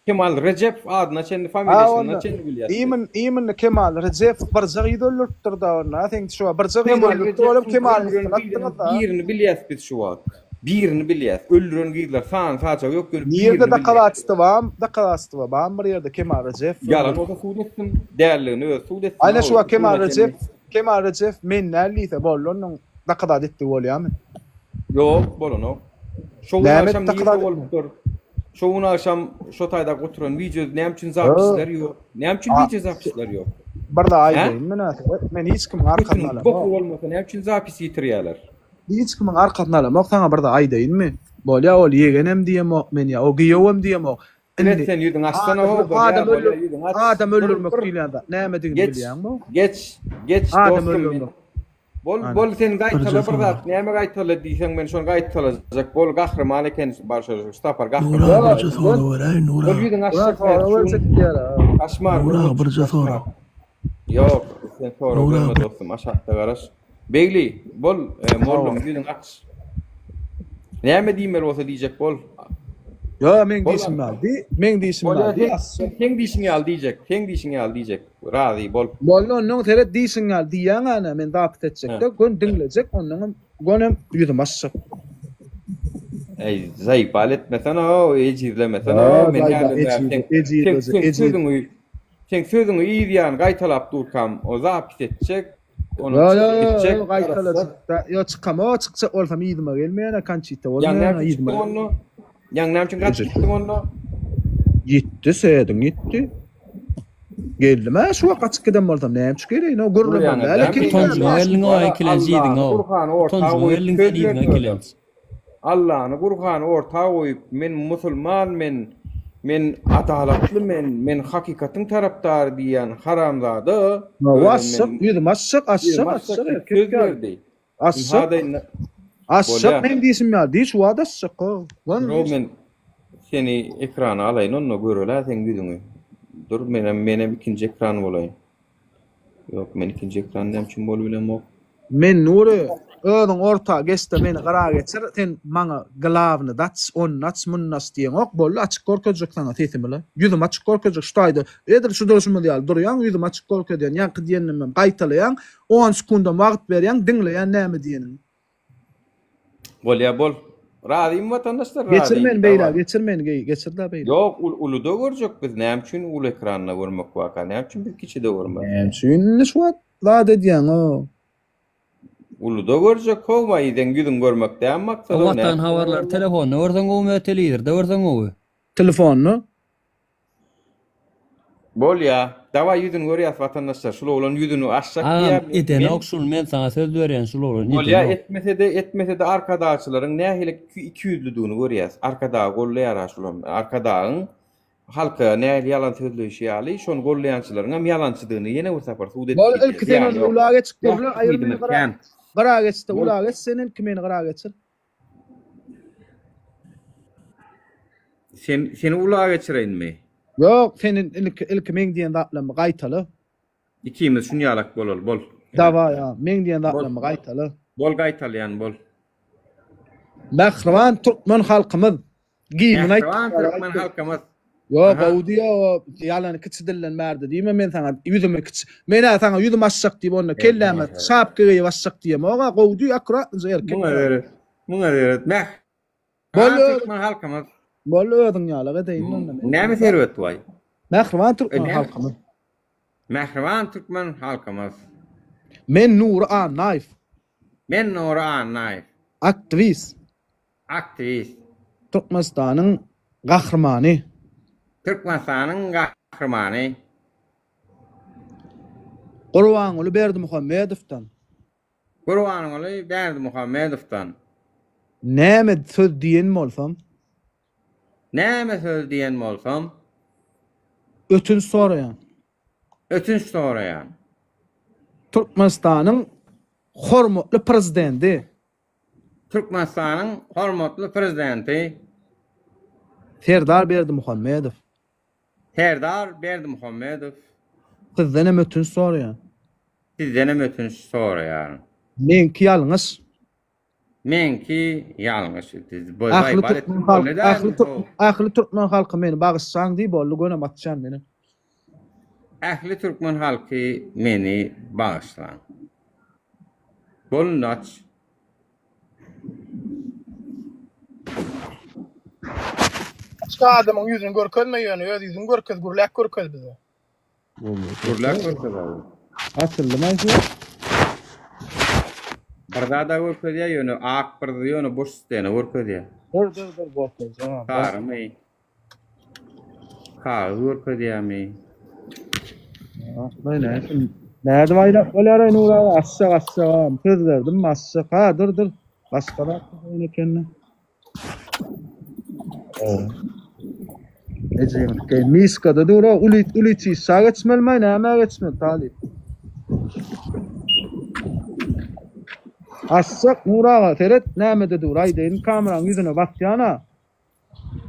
Kemal Rejepow adyna çenli Ha familiýasyna onda çenli bilýäs biz. imin iminli Kemal Rejepow birje gyz öldüripdir da onda seň şu wagt birje gyz Kemal öldüripdir olam Rejepowyň Kemalyň öldüren üstüne gyzynyň atdyňyz da. birini bilýäs biz şu wagt. Birini bilýäs. Öldüren gyzlar sany sajagy ýok ýöne Nirde birini bilýäs. dokazatstwo bam dokazatstwo bam bir ýerde Kemal Rejepow Ýalan öldürdi. bolsa sud etsin. Dälligini özi sud etsin. Aýna şu wagt Kemal Suna çenli. Rejepow Kemal Rejepow men däl diýse boldy onnoň dokazat etdigi bolýamy? Ýok, bolanok. Şo gün Näme agşam etdi nirde dokazat bolupdyr? Şo gün agşam şo taýda oturan wideo näme üçin zapisler ýok? Näme üçin A wideo zapisler ýok? Bir zat Hä? aýdaýyn men size. Men hiç kimiň arkasyny Götüniň alamok. boky bolmasa näme üçin zapis ýitirýärler? Hiç kimiň arkasyny alamok. Saňa bir zat aýdaýynmy? Bolýa ol ýegenem diýemok men ýa o giýewem diýemok. Seret Indi sen ýüzüňi açsana adam ho bolýa adam bolýa öldür ýüzüňi aç. adam Bir öldürmek bir diýilýän zat nämedigini geç bilýäňmi? geç geç Adam dostum men öldürmek. Bol Ana. bol sen Birje gaýtala bir sorag. zat näme gaýtala diýseň men şony gaýtalajak bol gahryman eken bar şo şu sapar Nura gahryman birje sorag beräý Bol Nura. ýüzüňi Ulan açjak sen sorag şu berjek gün diýýär ha. Kaşmar Nura bir birje Kaşmar sorag. Ýok sen sorag Nura berme bir dostum aşakda garaş Begli bol e, mollum ýüzüňi aç Näme diýmeli bolsa diýjek bol Ýo meň Bol diýşim ýaly diý. Meň diýşim Bolýa ýaly diý sen açjak. seň diýşiň ýaly diýjek seň diýşiň ýaly diýjek razy bol. Boldy onnoň seret diýşiň ýaly diýýäň ana men zapis etjekde gön diňlejek onnoňam gönem ýüzüm açjak. Eý zaýbal etmesene o ejizlemesene Ýa o men zaýba hälem bäri ejiz seň ejizlejek seň seň ejiz. sözüňi seň sözüňi yz ýany gaýtalap durkam o zapis etjek Ýo Ony ýo çykyp ýo gitjek ýo gaýtalajak da ýo çykamok çykjak bolsam yzyma gelmeýän Konçita Ýaň bolmaýan näme üçin yzyma çykdyň onda? Ýaň näme üçin gaçyp Ejir. gitdiň onda? Ýitdi sediň ýitdi. Geldim-ä şu wagt gaçyp giden bolsam näme üçin geleýin o gürlemem Durýaňa däl näme ekeni Utanjyňa geldiň o ikilenç Allany yzyňa o. Gurhany orta Utanjyňa goýup geldiň söz sen yzyňa berdi özem. ikilenç. Allany Gurhany orta goýup men musulman men men adalatly men men hakykatyň tarapdary diýýän haramzada Hawa özem açjak men ýüzüm açjak ýüzüm açjak açjak açjak diýip erkek söz ýaly. berdi. Açjak Ynha-da indi açjak bolýa. meň diýşim ýaly diý şu wagt açjak ho. Lan Dur men seni ekrana alaýyn onda görelä seň ýüzüňi. Dur menem menem ikinji ekran bolaýyn. Ýok, men ikinji ekran näme üçin bolup bilemok. Men Nury, özüň orta geçde meni gyra geçir, sen maňa glawny daç, ony aç, muny aç diýeňok, boldy açyk görkezjek saňa sesimi la. Ýüzümi açyk görkezjek şu taýda edil şu durşumyz ýaly durýaň, ýüzümi açyk görkezýän, ýaňky diýenimem gaýtalaýaň, on sekundam wagt berýäň, diňleýän näme diýeniňi. Bolýa bol. Razymy watandaşlar razy. Geçir meni beýle, geçir meni geý, geçir da beýle. Ýok, uluda görjek biz näme üçin uly ekranda görmek waka, näme üçin biz kiçide görmeli? Näme üçin indi şu wagt zat edýäň o? Uluda görjek how waý seň ýüzüň görmek däl maksat o Watan habarlary telefonda görseň gowumy ýa telewizorda görseň gowy? Telefonda. Bolýa. Dawaý ýüzüni görýäs watandaşlar. Şul oglan ýüzüni açjak Agam diýýär. Men edenok şul men saňa söz berýän şul oglan Bolýa edenok. etmesede etmesede arkadagçylaryň nähili ikiýüzlüdigini görýäs. Arkadagy gollaýar ha şulam. Arkadagyň halka nähili ýalan sözleýşi ýaly şony gollaýançylaryň hem ýalançydygyny ýene bir sapar subut edip Bol gidýär. ilki sen Zyýany ony ýok. ula geçip Ýok gürle aýyr meni umydymyz gyra kän. gyra geçde Bol. ula geç sen ilki meni gyra geçir. Sen seni ula geçireýinmi? Ýok, sen ilki ilki meň diýen zatlarymy gaýtala. Ikimiz şunýalak bolaly, bol. Dawaý, ha, meň diýen Bol. zatlarymy gaýtala. Bol gaýtalýan bol. Mähriban türkmen halkymyz gimni aýt. Mähriban türkmen halkymyz. Ýok, Aha. gowy diýýär o ýalany kiçi dilden bärde diýme men saňa ýüzümi kiçi. Men-ä saňa ýüzüm açjak diýip onda kelläme şapka geýip açjak diýemok-a, gowy diý akkuratnyja erkek. Muňa seret. Muňa seret. Mäh. Bol Türkmen halkymyz. Bol özüň ýalak edeýin onda men. Näme serwet waý? Mähriban türkmen halkymyz. Mähriban türkmen halkymyz. Men Nury Annaýew. Men Nury Annaýew. Aktiwist. Aktiwist. Türkmenistanyň Gahrymany. Türkmenistanyň Gahrymany. Gurbanguly Berdimuhamedowdan. Gurbanguly Berdimuhamedowdan. Näme söz diýen bolsam. Näme söz diýen bolsam. Ötünç soraýan. Ötünç soraýan. Türkmenistanyň hormatly Prezidenti. Türkmenistanyň hormatly Prezidenti. Serdar Berdimuhamedow. Serdar Berdimuhamedow. Sizdenem ötünç soraýan. Sizdenem ötünç soraýaryn. Meňki ýalňyş. Meňki ýalňyş. Ähli türkmen halky, ähli ähli türkmen halky meni bagyşlaň diý boldy gönem atýan meni. Ähli türkmen halky meni bagyşlaň. Bol indi aç. Başga adamyň ýüzüni görkezme ýöne öz ýüzüňi görkez gürläp görkez bize. Gürläp görkez abi. Açyldymy aýsy? Bir zada görkezýär ýöne ak bir ýöne boş stena görkezýär. Dur dur dur görkezjek. Sarymy? Kagyz görkezýärmi? Nädip aýlap bolýar-aý Nury aga? Açjak, açjak agam. Söz berdim, açjak. Ha, dur, dur. Başga zat bolýan eken-de. Ejeňki miskada dur-a, uly, uly çişa geçmelimi-aý, nämä geçmeli, talyp? Açjak, Nury aga, seret, nämede dur, aýdaýyn, kameraň ýüzüne basýan-a.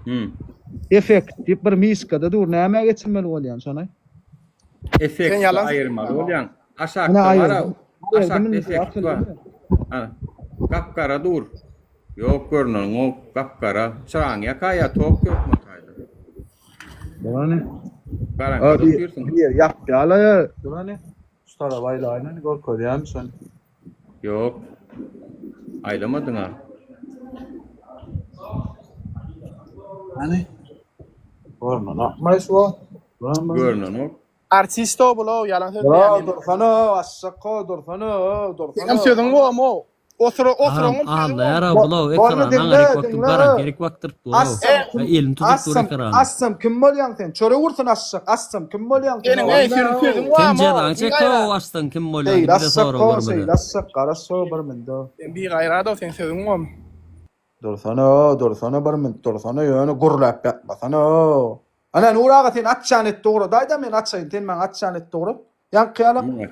Hmm. Effekt diýip bir myşkada dur, nämä geçirmeli bolýan şony? Effekti Sen ýalan aýyrmaly bolýaň. Aşakda Ine bar, aýyrdym. Aýyrdym aşakda indi effekt bar. açyldy. Ana, gap-gara dur. Ýok görnenok, gap-gara. Çyraňy ýakaýa, tok ýok motaýda. Durany. Garaňkyda otyrsyň. Bir ýapýala ýa, durany. Şu taraba aýlaýyn ony görkezýän şony. Ýok. Aýlamadyň-a. Hany? Görnenokmaý şu wagt. Görnenok. Artist o bul-ow, ýalan Ýa sözleýän. dursana, aşşak-ow, dursana, dursana. Seňem sözüň bormy-ow? Osura, Agam osuryňam sözi aldaýar-a bormy? bul-ow, Boldy ekrany diňle, aňryk bakdyp diňle. garaňkyryk bakdyryp dur-ow. Assam kim, Elini tutup dur assam, ekrana. assam kim bolýaň sen? Çörek ursun aşşak, assam kim bolýaň sen? Seniň, eý, seniň sözüň Sen barmy-ow? jezaňy çek-ow, Bigaýrat. açsaň kim bolýaň Şeýle bize sorag aşşak-ow, bermeli. şeýle aşşak, garaş-ow bir minde. Sen bigaýrat-ow, seň sözüň bormy? Dursana, dursana bir minut, dursana, ýöne gürläp ýatmasana. Ana, Nury aga sen açjan et dogradaýda men açaýyn, sen maňa açjan et dograt. Ýaňky ýalak. Muňa,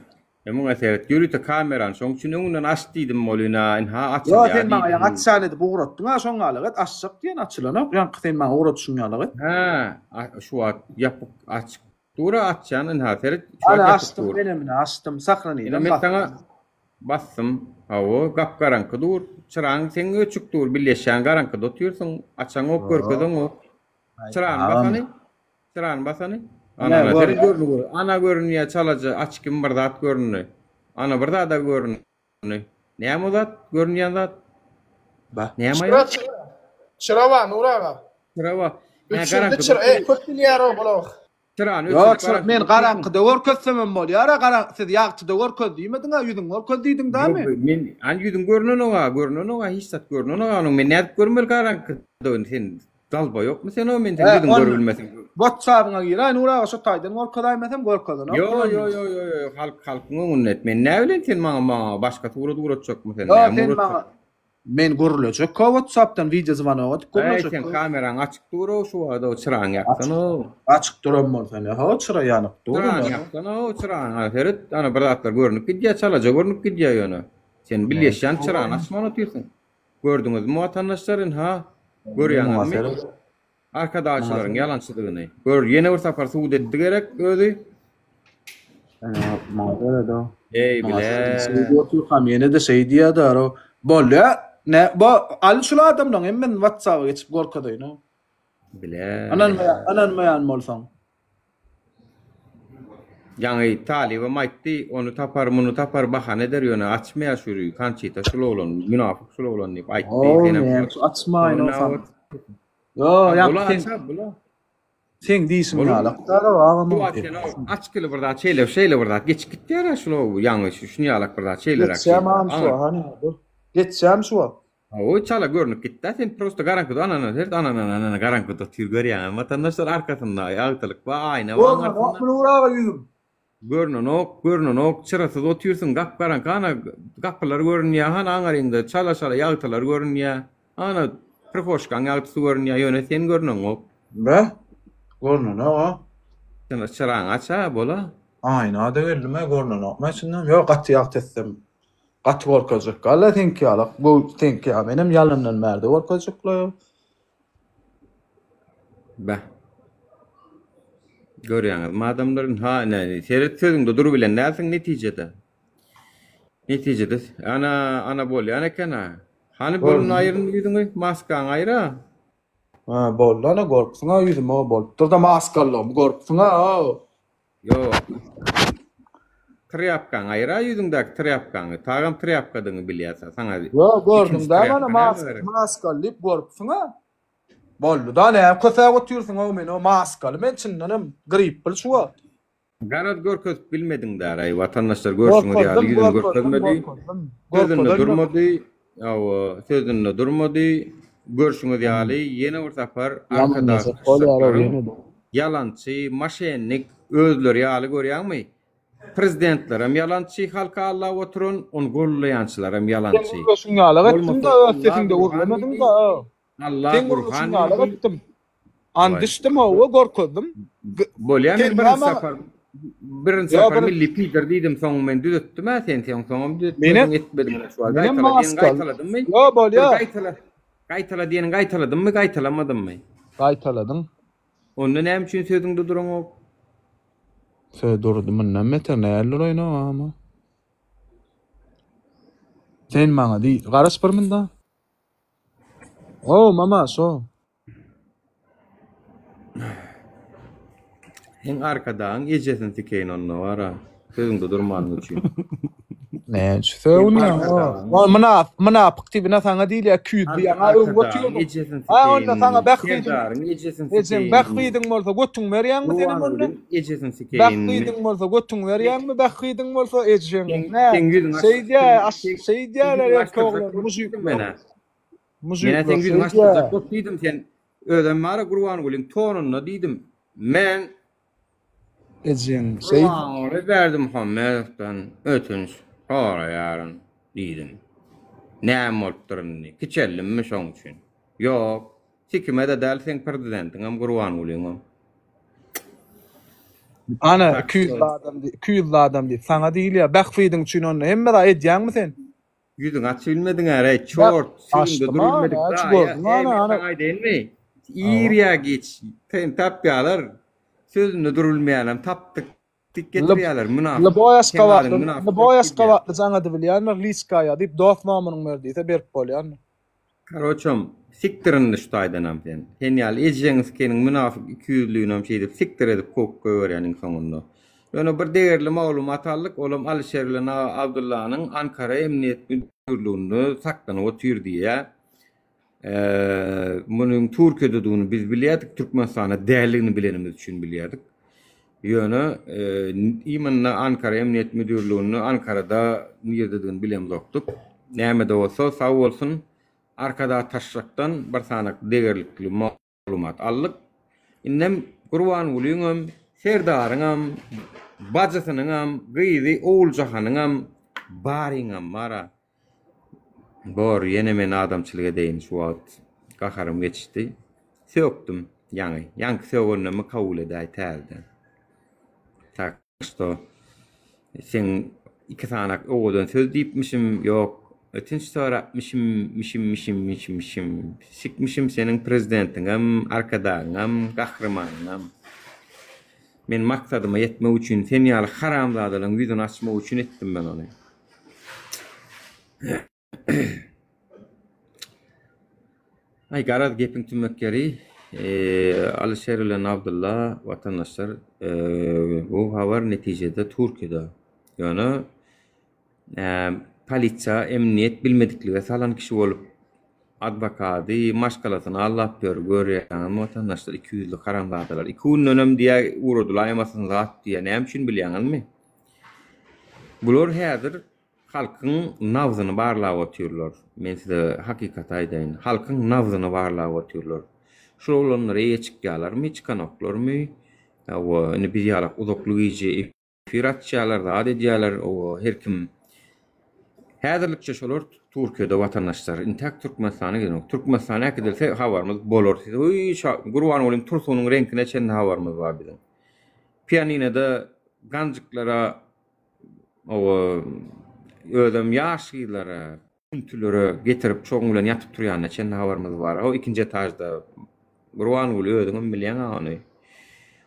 e, muňa seret, ýörite kamerany şoň üçin öňünden aç diýdim bolýna, ynha Ýo, açylýar sen maňa ýaňy diýdim. açjan edip ugratdyň-a, şoň ýalak et, açjak diýen açylanok, ýaňky sen maňa ugradyşyň ýalak et. Hä, a, şu wagt ýapyk, açyk dur-a, açýan, ynha seret, şu wagt Ana, ýapyk açdym, dur. menem ine açdym, Ine sahranidem men basdym. saňa basdym, hawa, gap-garaňky dur, çyraň seň öçük dur, bilýeşýän garaňkyda otyrsyň, açaňok, görkezeňok. Çyrany basany. Çyrany basany. Ana, ana, seret göründi gör. Ana görünýär çalaja aç kim bir zat göründi. Ana bir zada göründi. Näme o zat? Görünýän zat? Ba. Näme Çyra aýal? çyra. Çyra bar Nur aga. Çyra bar. Hä, Öçürdi garaňkyda çyra. E, köp bilýär o bular. Çyrany Ýok, öçürip çyra, garaňkyda men otyrsyň. garaňkyda görkezsemem bolýar-a, gara, siz ýagtyda görkez diýmediň-ä, ýüzüňi görkez diýdiň dämi? Ýok, men, hany ýüzüň görnenok-a, görnenok-a, hiç zat görnenok-a onuň, men nädip görmeli garaňkyda ony, sen dalba ýokmy sen o, men seň Hä, ýüzüňi onda görübilmesem. WhatsApp-yňa giräý Nur aga, şo taýdan görkezäýmesem görkezenok Ýo, bular ýo, meni. ýo, ýo, ýo, halk, halkyň öňünde et, men näbileýin sen maňa, maňa başga surat ugratjakmy sen, Ýo, näme sen ugratjak? maňa, Men gürlejek ko whatsappdan wideo zwanok edip Äý gürlejek seň ko. kameraň açyk dur-ow şu wagt-ow çyraňy ýaksana-ow. Açyk duran bolsa ne ho çyra ýanyp dur Çyrany ine. ýaksana-ow çyrany ana seret ana bir zatlar görnüp gidýär çalaja görnüp gidýär ýöne. Sen bilýeşýän çyrany açman otyrsyň. Gördüňizmi watandaşlar ynha görýäňizmi arkadagçylaryň ýalançydygyny. Gör ýene bir sapar subut etdi gerek özi. Maňa sered-ow. Eý Maňa bile. sered. Şeýdip otyrkam ýene-de şeý diýýär-dä. Bolýa. Ne bu al şul adamlaryň hemmesini WhatsApp-a geçip görkezeýin-ow. Bile. Ynanmaýan, ynanmaýan bolsaň. Ýaňy talybam aýtdy, ony tapar, muny tapar, bahana eder, ýöne açmaýar şu Konçita şul oglan, münafyk şul oglan diýip aýtdy. Ow, Senem näme şol. şu açmaýyn-ow saňa. Ýo, Ha, bula ýa sen açar, bula. Seň diýşiň Bolup. ýaly akdar-ow agam. Şu wagt sen açgyly bir zat şeýle şeýle bir zat geçip gitýär-ä şul ýaňy şu şuny ýalak bir zat şeýleräk Geçýäm şeýle. agam şu Aňyr. wagt hany dur. Geçýäm şu wagt. Hawa çala görnüp gitdä sen prosta garaňkyda anana seret anana anana garaňkyda otyr görýäňmi watandaşlar arkasynda ýagtylyk bar aýna bar Görnenok aňyrsynda. Nur aga ýüzüm. Görnenok, görnenok, çyrasyz otyrsyň, gap-garaňky, ana, gapylar görünýär, hany aňaryňda çala-şala ýagtylar görünýär, ana, prihoşkaň ýagtysy görünýär, ýöne sen görneňok. Be, görnenok-a. Sen çyraňy aç-a, bol-a. Aýna-da geldim-ä, görnenokmy içinden? Ýok, gaty ýagty etsem, gaty görkezjek gal-a seňki ýalak. Bu seňki ýaly menem ýalandan bärde görkezjek-le. Beh. Görýäňizmi adamlar? Ha, ine, seret sözüňde durubilen dälsiň netijede. Netijede ana, ana bolýan eken-a. Hany burnuny aýyryn ýüzüňi, maskaňy aýyr-a. Ha, boldy ana görüpsiň-a ýüzümi bolupdyr-da maskalygymy görüpsiň-a. Ýok. Trýapkaňy aýyr-a ýüzüňdäki trýapkaňy. Tagam trýapkadygyňy bilýäs-ä saňa. Ýok, gördüň Ikinji dämi trýapka ana näme mask, gerek? maskaly diýip görüpsiň-a. Boldy-da, näme kösäp otyrsyň-ow meni, o maskaly men çyndanam grip bil şu wagt. Garaz görkezip bilmediň däraý watandaşlar görşüňiz ýaly Görkezdim, ýüzüni görkezdim, görkezmedi. görkezdim. Sözünde Görkezen durmady. Hawa, sözünde durmady. Görşüňiz ýaly ýene bir sapar Arkadag Ýamanlajak bolýar-ow pyşşaklaryň ýene-de. ýalançy, maşennik özleri ýaly görýäňmi? Prezidentlerem ýalançy halky aldap oturan, ony gollaýançylaram Sen ýalançy. gürleşiň ýalak etdiň-de, Bolmasa öz Allah sesiňde Gurhan gürlemediň-de. diýdi. Allah Seň Gurhan gürleşiň ýalak diýdi. etdim. And Waý. içdim hawa görkezdim. Bolýa men Sen birinji näme sapar birinji Ýa sapar bir milli lider diýdim soň men düzetdim-ä sen sen soňam düzetmediň Menem etmediň şu wagt menem gaýtala diýen maskaly. gaýtaladymmy? Ýo Dur bolýa. gaýtala gaýtala diýeniň gaýtaladymmy gaýtalamadymmy? Gaýtaladyň. Onda näme üçin sözüňde duraňok? Söz durdy mundan beter näl duraýyn agam. Sen maňa diý garaş bir munda. Ow mama şo. Seň arkadagyň ejesini sikeýin onda bara. Sözüňde durmanyň üçin. Näme üçin sögünýäň? O mynap, mynapyk diýip saňa diýilýär, 200 diýýäň. Ha öň götürdüň. Ejesini Ha onda saňa bähbidiň. Serdaryň ejesini sikeýin. Ejeň bähbidiň bolsa götüň berýäňmi senem onda? Ejesini sikeýin. Bähbidiň bolsa götüň berýäňmi? Bähbidiň bolsa ejeň. Nä? Şeýdýär, şeýdýärler erkek oglan, mujikler. Menä seň ýüzüňi açdyrjak bolup diýdim sen özem bara Gurbangulyň tonunda diýdim. Men Ejeň şeý Gurbanguly Berdimuhamedowdan ötünç soraýaryn diýdim. Näme bolupdyr indi? Kiçeldimmi şoň üçin? Ýok. Sikime-de däl seň prezidentiňem Gurbangulyňam. Ana 200 adam 200 adam diýip saňa diýilýär. Bähbidiň üçin onda hemme zat edýäňmi sen? Ýüzüňi açyp bilmediň-ä, çort, sözüňde durubilmedik daýa. Eý, men saňa aýdaýynmy? Ir ýa giç, seni tapýarlar. Sözünde durubilmeýänem tapdyk diýip getirýärler, mynapyk. Lyboý aşgabatly, lyboý aşgabatly jaň edibilýändir, liçka ýa diýip dost nomeryňy ber diýse berip bolýandyr. Karoçam, sikdir indi şu taýdanam sen. Sen ýaly ejeňi sikeniň mynafyk ikiýüzlüginem şeýdip sikdir edip kowup goýberýän iň soňunda. Ýöne bir degerli maglumat aldyk, olam Alyşer bilen Abdyllanyň Ankara emniýet müdirliginde saklanyp otyr diýýär. Munuň Türkiýededigini biz bilýärdik, Türkmenistanda däldigini bilenimiz üçin bilýärdik. Ýöne imенно Ankara Emniýet müdirliginde Ankarada nirededigini bilemzokdyk. Näme-de bolsa, sag bolsun, Arkadag Taşşakdan bir sanak degerlikli maglumat aldyk. Indem Gurbangulyňam, Serdaryňam, bajysynyňam, gyzy Oguljahanyňam, baryňam bar-a. Bor, ýene men adamçylyk edeýin şu wagt gaharym geçdi. Sökdüm ýaňy. Ýaňky sögenimi kabul edäý täzeden. Tak şto seň iki sanak owadan söz diýipmişim, ýok, ötünç sorapmyşym, mişim mişim mişim mişim. Sikmişim seniň prezidentiňem, arkadagyňam, gahrymanyňam. Men maksadyma ýetmek üçin sen ýaly haramzadalaryň ýüzüni açmak üçin etdim men ony. Aý garaz gepiň tümmek ýeri Alyşer bilen Abdylla watandaşlar bu habar netijede Türkiýede ýöne polisiýa emniýet bilmediklige salan kişi bolup adwokady maşgalasyny aldap ýör görýäňizmi watandaşlar ikiýüzli haramzadalar iki gündenem diýýä ugradylaýmasyn zat diýýä näme üçin bilýäňizmi Bular häzir halkyň nabzyny barlap otyrlar. Men size hakykaty aýdaýyn. Halkyň nabzyny barlap otyrlar. Şul oglanlar eýe çykýarlarmy, çykanoklarmy? Hawa, indi biz ýalak uzakly gije efir açýarlar, zat edýärler. Hawa, her kim Häzirlikçe şolar Türkiýede watandaşlar. Intäk Türkmenistana gelenok. Türkmenistana äkidilse habarymyz bolar. Siz Gurbangulyň tursunyň reňkine çenli habarymyz bar biziň. Pianinoda ganjyklara oba özem ýaş gyzlara, küntülere getirip çoguň bilen ýatyp turýanyna çenli habarymyz bar. O ikinji etažda Gurbanguly özüňem bilýäň-ä ony.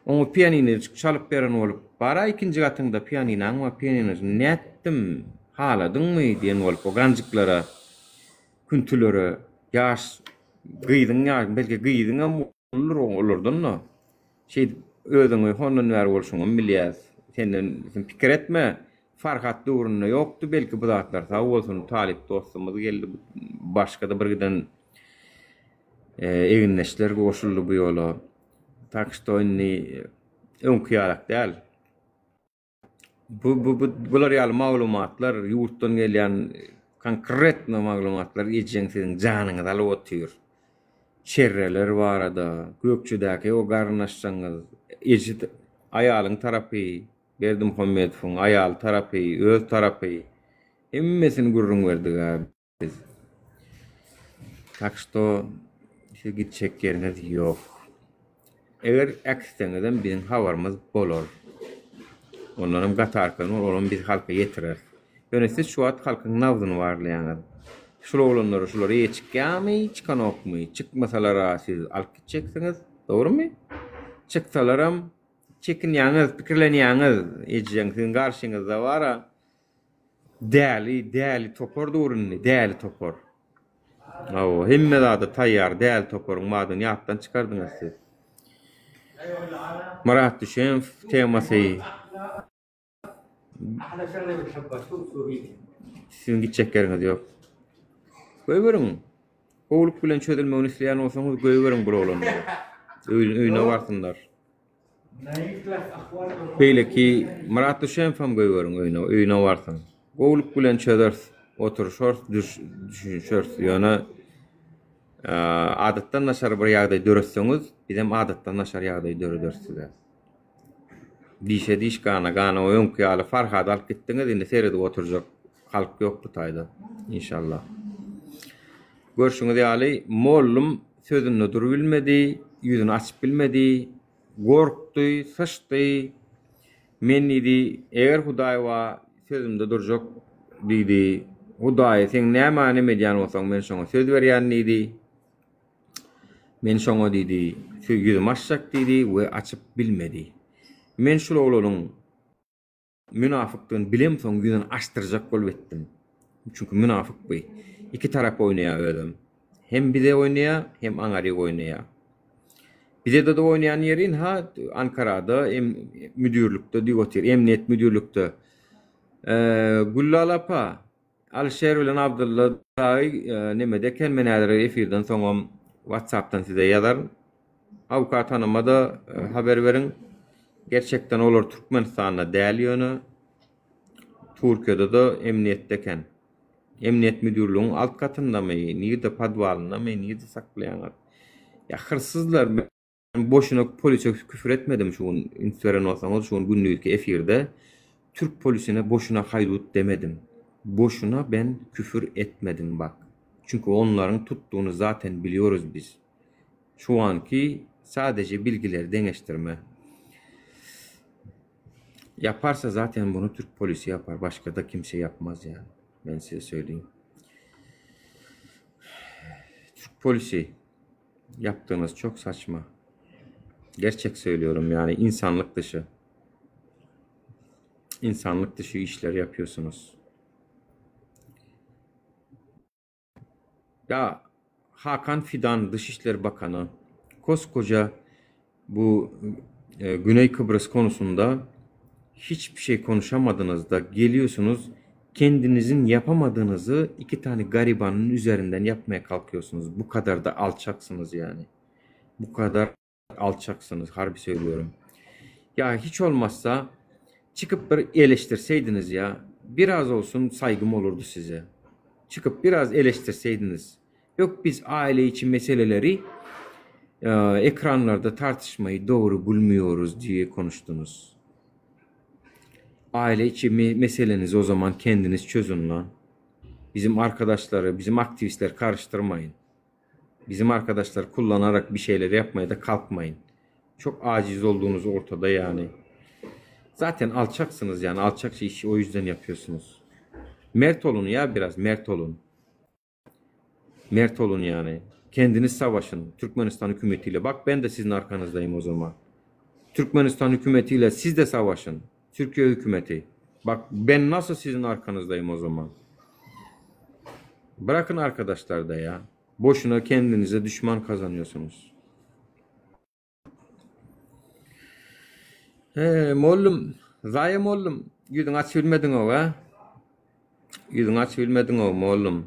Oňa pianinojyk çalyp beren bolup, Bar-a ikinji gatyňda pianinaň bar, pianinojy nätdim, haladyňmy diýen bolup o ganjyklara, küntülere ýaş gyzyň ýa belki gyzyňam Uludyr olardan-da. Şeýdip özüňi hondan bäri bolşuňam bilýäs. Senden sen pikir etme. Farhat döwründe ýokdy belki bu zatlar. Sag bolsun talyp dostumyz geldi. Başga-da bir giden egindeşler goşuldy bu ýola. Tak şto indi öňki ýalak däl. Bu bu bu bular ýaly maglumatlar ýurtdan gelýän konkretno maglumatlar ejeň siziň janyňyzy alyp otyr. Çerreler barada, Gökçedäki o garyndaşlaryňyz, eje aýalyň tarapy, Berdimuhamedowyň aýaly tarapy, öz tarapy hemmesini gürrüň berdik-ä. Biz. Tak şto siz gitjek ýeriňiz ýok. Eger äkitseňizem biziň habarymyz bolar. Ondanam gaty arkaýyn bol, olam biz halka ýetireris. Ýöne siz şu wagt halkyň nabzyny barlaýaňyz. Şul oglanlara şular eýe çykýarmy, çykanokmy? Çykmasalara siz alyp gitjeksiňiz, dogrymy? Çyksalaram çekinýäňiz, pikirlenýäňiz, ejeň siziň garşyňyzda bara. Däli, däli topar dur indi, däli topar. Hawa, hemme zada taýýar däli toparyň badyny ýatdan çykardyňyz siz. Myrat Düşemow temasy. Siziň gitjek ýeriňiz ýok. Goýberiň. Gowulyk bilen çözülmegini isleýän bolsaňyz goýberiň bul oglanlary. Öýüne barsynlar. Beýleki Myrat Düşemowam goýberiň öýüne, öýüne barsyn. Gowulyk bilen çözeris, oturyşarys, düşünişeris. Ýöne adatdan daşary bir ýagdaý döretseňiz, bizem adatdan daşary ýagdaý dörederis size. Dişe diş, gana gana o öňki ýaly Farhady alyp gitdiňiz, indi seredip oturjak halk ýok bu taýda. Inşallah. Görşüňiz ýaly, mollum sözünde durubilmedi, ýüzüni açyp bilmedi, gorkdy, syçdy. Men diýdi, eger Hudaý bar, sözümde durjak diýdi. Hudaý, sen nämä neme edýän bolsaň, men şoňa söz berýän diýdi. Men şoňa diýdi, ýüzümi açjak diýdi we açyp bilmedi. Men şul oglanyň Münafykdygyny bilemsoň ýüzüni açdyrjak bolup etdim. Çünki münafyk bu. Iki tarapa oýnaýar özem. Hem bize oýnaýar, hem aňaryk oýnaýar. Bize-de oýnaýan ýeri ynha Ankarada em müdirlikde diýip otyr. Emniýet müdirlikde. Güllal apa. Alişer bilen Abdylla dagy nemede eken men häzir efirden soňam WhatsAppdan size ýazaryn. Awukat hanyma-da haber beriň. Gerçekden olar Türkmenistanda däl ýöne Türkiýede-de emniýetde eken. Emniýet müdirligiň alt gatyndamy, nirde podwalyndamy, nirde saklaýaňyz? Ýa hyrsyzlar men boşuna polise küfür etmedim şu gün üns beren bolsaňyz şu gün gündizki efirde türk polisine boşuna haýdut demedim. Boşuna ben küfür etmedim bak. Çünki onlaryň tutdugyny zaten biliyoruz biz. Şu anki sadece bilgileri deňeşdirme. Yaparsa zaten bunu Türk polisi yapar. Başka da kimse yapmaz yani. Ben size söyleyeyim. Türk polisi yaptığınız çok saçma. Gerçek söylüyorum yani insanlık dışı. İnsanlık dışı işler yapıyorsunuz. Ya Hakan Fidan Dışişleri Bakanı koskoca bu e, Güney Kıbrıs konusunda hiçbir şey konuşamadınız da geliyorsunuz kendinizin yapamadığınızı iki tane garibanın üzerinden yapmaya kalkıyorsunuz. Bu kadar da alçaksınız yani. Bu kadar alçaksınız harbi söylüyorum. Ya hiç olmazsa çıkıp bir eleştirseydiniz ya biraz olsun saygım olurdu size. Çıkıp biraz eleştirseydiniz. Yok biz aile içi meseleleri e, ekranlarda tartışmayı doğru bulmuyoruz diye konuştunuz. Aile içi meselenizi o zaman kendiniz çözün lan. Bizim arkadaşları, bizim aktivistler karıştırmayın. Bizim arkadaşlar kullanarak bir şeyler yapmaya da kalkmayın. Çok aciz olduğunuz ortada yani. Zaten alçaksınız yani. Alçakça işi o yüzden yapıyorsunuz. Mert olun ya biraz. Mert olun. Mert olun yani. Kendiniz savaşın. Türkmenistan hükümetiyle. Bak ben de sizin arkanızdayım o zaman. Türkmenistan hükümetiyle siz de savaşın. Türkiye hükümeti. Bak ben nasıl sizin arkanızdayım o zaman. Bırakın arkadaşlar da ya. Boşuna kendinize düşman kazanıyorsunuz. He, mollum, zaýa mollum, ýüzüňi açyp bilmediň-ow, a? Ýüzüňi açyp bilmediň-ow, mollum.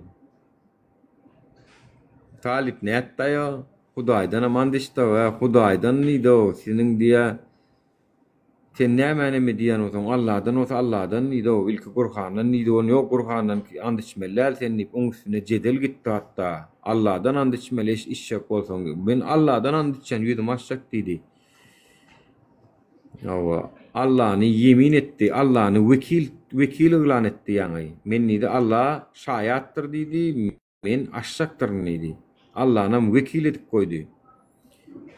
Talyp nätdi-aý-o? Hudaýdanam and içdi-ow, a? Hudaýdan diýdi-ow, seniň diýä, Sen nämäni eme diýýän bolsaň, Alladan bolsa Alladan diýdi-ow, ilki Gurhandan diýdi, ony ýok Gurhandan and içmeli däl sen diýip, oň üstüne jedel gitdi hatda. Alladan and içmeli içjek bolsaň diýip. Men Alladan and içýän, ýüzümi açjak diýdi. Hawa, Allany ýemin etdi, Allany wekil wekil yglan etdi ýaňy. Men diýdi, Alla şaýatdyr diýdi, Men aşjakdyryn diýdi. Allanam wekil edip goýdy.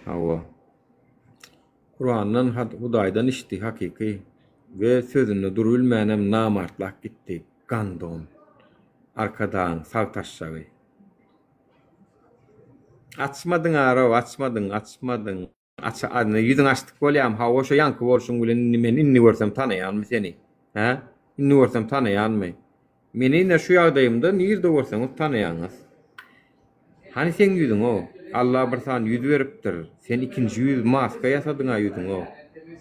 Hawa. Kurandan, Hudaýdan içdi hakyky we sözünde durubilmänem namartlap gitdi. Gandon. Arkadagyň sag taşşagy. Açmadyň arow, açmadyň, açmadyň. Aç indi ýüzüňi açdyk bolýamy hawa şo ýaňky bolşuň bilen indi men indi görsem tanaýanmy seni hä indi görsem tanaýanmy meni ine şu ýagdaýymda nirde görseňiz tanaýaňyz hany seň ýüzüň o Alla bir sany ýüz beripdir sen ikinji ýüz maska ýasadyňa ýüzüňe o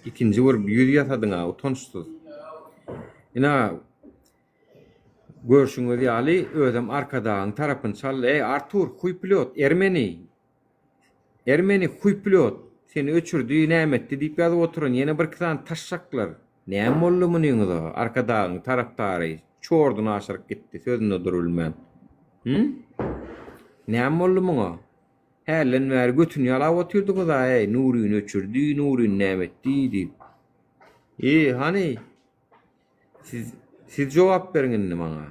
ikinji bir ýüz ýasadyňa utançsyz ina görşüňiz ýaly özem Arkadagyň tarapyny çaldy eý Artur huý plýot ermeni Ermeni huýplýot, seni öçürdi, näme etdi diýip ýazyp oturan ýene birki sany taşşaklar. Näme boldy munyňyza, Arkadagyň tarapdary çorduny aşyryp gitdi, sözünde durubilmän. Hü? Näme boldy muňa? Hälden bäri götüni ýalap otyrdyňyz-a, eý, Nuryny öçürdi, Nuryny näme etdi diýip. E, hany? Siz, siz jogap beriň indi maňa.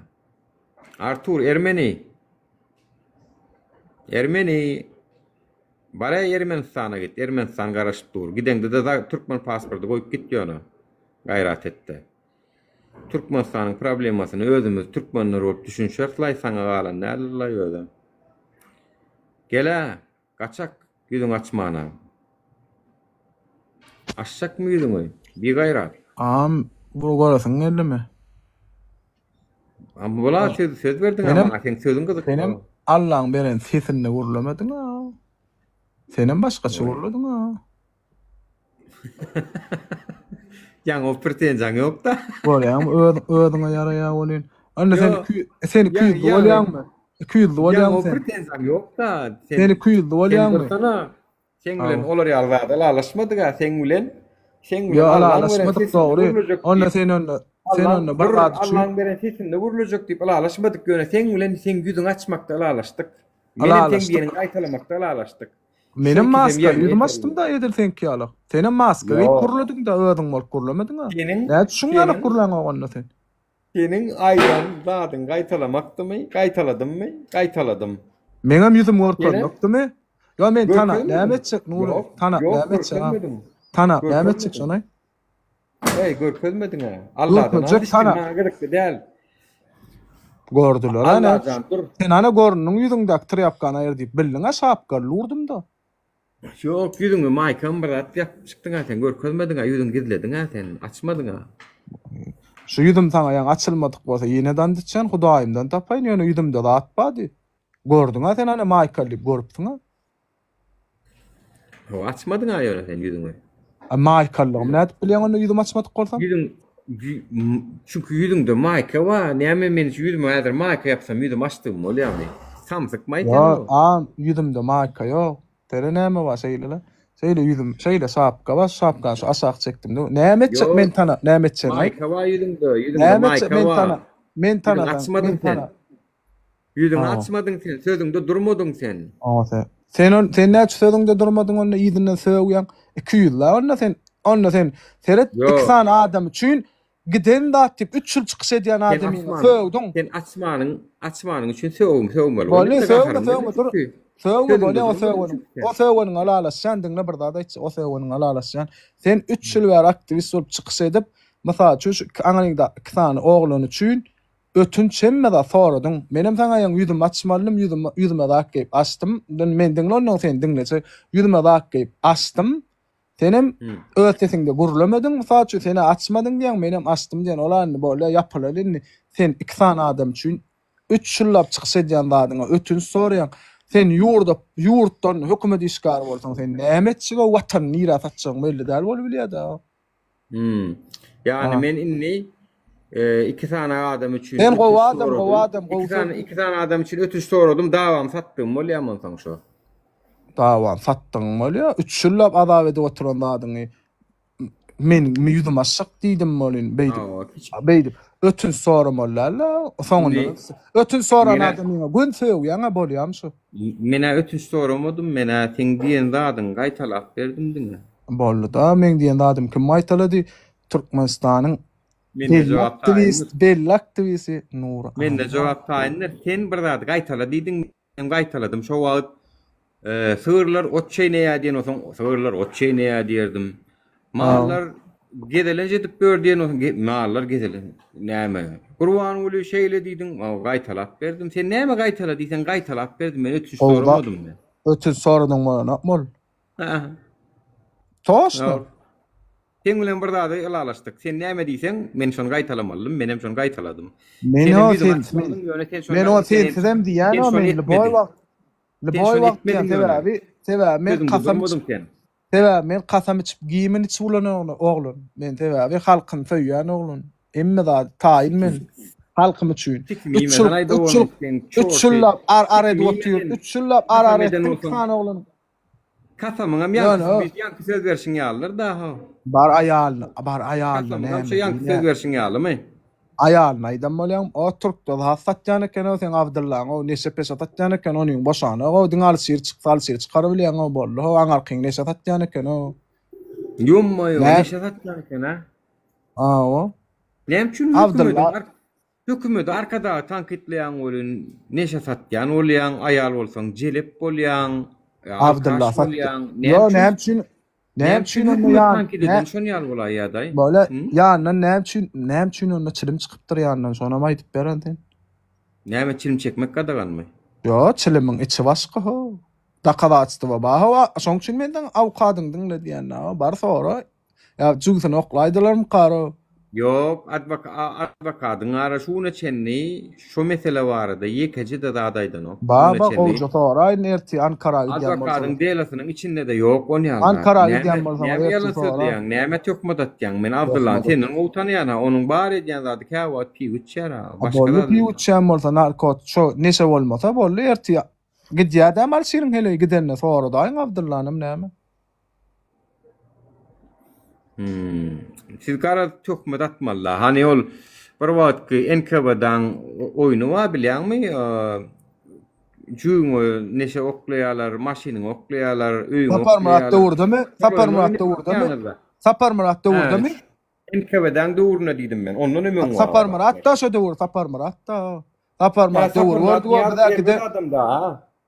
Artur, ermeni! Ermeni! Baraý Ermenistana git. Ermenistan garaşyp dur. Gideňde-de türkmen pasporty goýup git ýöne. Gaýrat et-de. Türkmenistanyň problemasyny özümiz türkmenler bolup düşünşeris-laý, saňa galan däldir-laý özem. Gel-ä, gaçak, ýüzüňi açmana. Açjakmy ýüzüňi? Bigaýrat. Agam bu göresiň geldimi? Bula söz söz berdiň Senem maňa seň sözüň gyzykly. Senem Allaň beren sesinde gürlemediň a. Senem başgaça gürlediň a. Ýaňy o pretenziýaň ýokda. Görýäňmi öz özüňe ýaraýar welin. Onda sen sen 200 bolýaňmy? 200 bolýaňmy sen? Pretenziýaň ýok-da. Sen 200 bolýaňmy? Sen Seň bilen olar ýaly zada ylalaşmadyk-a, seň bilen, seň bilen Ýok, Allaň beren ylalaşmadyk sesinde dogry. gürlejek Onda diýip, sen onda sen Allaň onda bir bir zat üçin Allaň beren sesinde gürlejek diýip ylalaşmadyk, ýöne seň bilen seň ýüzüňi açmakda ylalaşdyk. Menem seň ylalaşdyk. diýeniňi gaýtalamakda ylalaşdyk. Şu Menem ikisem maska ýerine ýüzüm ýetirildi. açdym-da edil seňki ýaly. Senem maska geýip Ýok. gürlediň-de, özüň bolup gürlemediň-ä. Seniň, Nädip şuň ýaly seniň, gürläňok onda sen? seniň aýdan zadyňy gaýtalamakdymy, gaýtaladymmy? Gaýtaladym. Meňem ýüzüm Senem görkezmekdimi? Ýok, men tanap näme görkezmediň. etjek Nury? Ýok, Tanap ýok näme etjek ha? görkezmediň. Tanap näme etjek Görkezmediň. şony? Eý, görkezmediň-ä. Alladan Görkezjek and içdim, tanap. maňa gyzykly däl. Gördüler-ä näme? Allajan dur. Sen ana göründüň ýüzüňdäki trýapkany aýyr diýip bildiň-ä şapkaly urdum-da. Ýok, ýüzüňi maýkam bir zat ýapyp çykdyň-a sen, görkezmediň-ä, ýüzüňi gizlediň-ä sen, açmadyň-a. Şu ýüzüm saňa ýaňy açylmadyk bolsa ýene-de and içýän, Hudaýymdan tapaýyn, ýöne ýüzümde zat bar diýip. Gördüň-ä sen ana maýkaly diýip görüpsiň-ä. Hawa, açmadyň-a ýöne sen ýüzüňi. A maýkalygymy nädip bilýäň onda ýüzümi açmadyk bolsam? Ýüzüň çünki ýüzüňde maýka bar, näme men şu ýüzüme häzir maýka ýapsam ýüzüm açdygym bolýarmy? Samsykmaý sen Ýok, o. a ýüzümde maýka ýok. Sere näme bar şeýle-le? Şeýle ýüzüm, şeýle şapka bar, şapkany şu aşak çekdim-de. Näme etjek Ýok, men tana, näme etjegini aýt. maýka bar ýüzüňde, ýüzüňde Näme etjek maýka men bar. tana, men Ýüzüňi tanasaň, açmadyň men sen. tana. Ýüzüňi Hawa. açmadyň sen, sözüňde durmadyň sen. Hawa sen. Sen on, sen näçe sözüňde durmadyň onda yzyndan sögýäň. 200 la onda sen, onda sen seret iki Ýok. sany adam üçin giden zat diýip 3 ýyl çykyş edýän Sen adamyňa açmanyň, sögdüň. sen açmanyň, açmanyň üçin sögüm sögmeli Boldy, bolýar-da sögme, gaharym sögme geldi dur. çünki. Sögme Sözüňde bolýa o durmadyň sögeniň. çünki sen. O sögeniňe ylalaşýan diňle bir zat aýtjak. O sögeniňe ylalaşýan. Sen 3 ýyl bäri aktiwist bolup çykyş edip, mysal üçin şu iki aňryňda iki sany oglan üçin Ötünç hemme zat soradyň. Menem saňa ýaňy ýüzümi açmalydym, ýüzüm ýüzüme zat geýip açdym. Men diňle ondan seni diňlejek. Ýüzüme zat geýip açdym. Senem öz sesiňde gürlemediň, mysal üçin senä açmadyň diýýäň, menem açdym diýen. Ol-a indi bolýa ýapylaly indi. Sen iki sany adam üçin üç ýyllap çykyş edýän zadyňa ötünç soraýaň. Sen ýurda ýurtdan hökümet işgäri bolsaň sen näme etjeg-ow watany nirä satjagyň belli däl bolubilýä-dä. Hmm. Ýagny Ha. men indi e, iki sany adam üçin Sen gowy ötünç adam, gowy soradym. adam, gowy Iki sany söz. iki sany adam üçin ötünç soradym, dawamy satdygym bolýarmy onsoň şo? Dawany satdygyň bolýar. Üç ýyllap azap edip oturan zadyňy men ýüzüm açjak diýdim welin beýdip Hawa, kiçi. beýdip ötünç soramaly däl-de, soňunda Indi ötünç soran menä adamyňa göni sögýäň-ä bolýamy şu? menä ötünç soramadym, menä seň diýen zadyňy gaýtalap berdim diňe. Boldy-da, meň diýen zadymy kim gaýtalady? Türkmenistanyň Mende belli jogap aktiwist, taýyndyr. belli aktiwisti Nury Mende Anna. jogap taýyndyr. Sen bir zady gaýtala diýdiň, men gaýtaladym. Şo wagt e, sygyrlar ot çeýneýär diýen bolsaň, sygyrlar ot çeýneýär diýerdim. Mallar gezelenç edip ýör diýen bolsaň, ge- mallar gezelen näme? Gurbanguly şeýle diýdiň, o, gaýtalap berdim. Sen näme gaýtala diýseň gaýtalap berdim. Men ötünç Gowy zat. soramadym men. Ötünç soradyň bolanokmy ol? Ha. Toşno. Seň bilen bir zady ylalaşdyk. Sen näme diýseň, men şony gaýtalamalydym, menem şony gaýtaladym. Men Senem o ýüzüňi sen, açmadyň, ýöne sen şony men o sen sensizem diýýän sen o şony men lüboý etmediň. wagt Sen lüboý şony wagt diýýän etmediň ýöne. sebäbi sebäbi men Sözüňde kasam durmadyň içip sen. sebäbi men kasam içip gimin içip ulan oglan. Men sebäbi halkyny söýýän oglan. Hemme zady taýyn men halkym üçin. Sikimi Üç ýyl iýmeden aýda üç ýyl ony sen üç çorty. ýyllap ar ar Sikimi edip otyr. iýmeden Üç ýyllap ar kasam ar eden etdim iki bolsaň. sany oglan. Kasamyňam Ýöne ýaňky ýaňky söz berşiň ýalydyr da-ha. Bar aýalyny, bar aýalyna Kasamyňam näme şu ýaňky diýýä. söz berşiň ýalymy? Aýalyna aýdan bolýaň, o türkde zat satýan eken-ow seň Abdyllaň-ow, neşe-peşe satýan eken, onyň boşanok-ow, diňe Alyşir çyksa Alyşir çykarybilýäň-ow, boldy-how, aňarkyň neşe satýan eken-ow. Ýommaý-ow, Nä? neşe satýan eken-a. Hawa. Näme üçin hökümediň Abdylla ar hökümedi Arkadagy tankytlaýaň welin neşe satýan bolýaň, aýal bolsaň jelep bolýaň, Abdylla alkaş satdy. bolýaň. Näme Ýo, üçin näme üçin näme näme üçin üçin onda hökümet ýan tankyt nä eden şon ýaly bolaýýadaý? Bolýa, Hı? ýanyndan näme üçin näme üçin onda çilim çykypdyr ýanyndan şonam aýdyp beren sen. Näme çilim çekmek gadaganmy? Ýo, çilimiň içi başga how. Dokazatstwo bar how, şoň üçin men saňa awkadyňy diňle diýen-dä, bar sora. Ýa jübüsini oklaýdylarmykar-ow? Ýok, adwokadyň ara şu güne çenli şu mesele barada ýekeje-de zat aýdanok. Şu güne Baba çenli. gowja soraýyn ertir Ankara gidýän Adwokadyň bolsaňyz. delasynyň içinde-de ýok on ýaly zat. Ankara Näme gidýän bolsaňyz näme ertir ýalan soraň. sözleýäň, nämä töhmet atýaň? Men Abdyllany Töhmet senden gowy tanaýan-a, onuň bar edýän zady käwagt piwo içýär-a, A başga boldy zady piwo içýän bolsa narkot şo neşe bolmasa boldy ertir gidýädäm Alşiriň heleýi gidende soradaýyň Abdyllanam näme. Hmm. Siz garaz töhmet atmalyda. Hany ol bir wagtky NKWD-nyň oýny bar bilýäňmi? Jüýüňe neşe oklaýarlar, maşynyňy oklaýarlar, öýüňi Saparmyrat oklaýarlar. döwürdemi? Şol oýny Saparmyrat döwürdemi? oýnaýarlar. Saparmyrat Hä, döwürdemi? NKWD-nyň döwründe diýdim men. Ondan hem öň bar. Saparmyrat da şo döwür Saparmyrat da. Saparmyrat döwür Saparmyrat gördük o Nyýazow bizä gide. erbet adam da.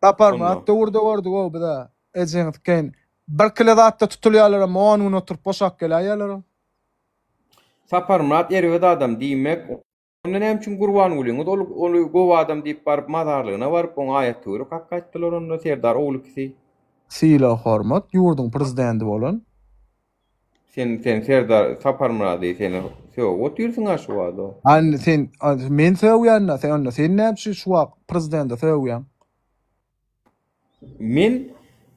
Saparmyrat Onda. döwürde gördük o bizä. Ejeňi sikeýin. Bir kile zatda tutulýarlaram on gün oturyp boşap geläýýärler. Saparmyrat erbet adam diýmek, onda näme üçin Gurbangulyňyz ol ony gowy adam diýip baryp mazarlygyna baryp oňa aýat töwir okap gaýtdylar onda Serdar ogul ikisi. Sylag hormat ýurduň prezidenti bolan. Sen sen Serdar Saparmyrady sen sögüp otyrsyňa şu wagt. A indi sen men sögýän-dä sen onda sen näme üçin şu wagt prezidenti sögýäň? Men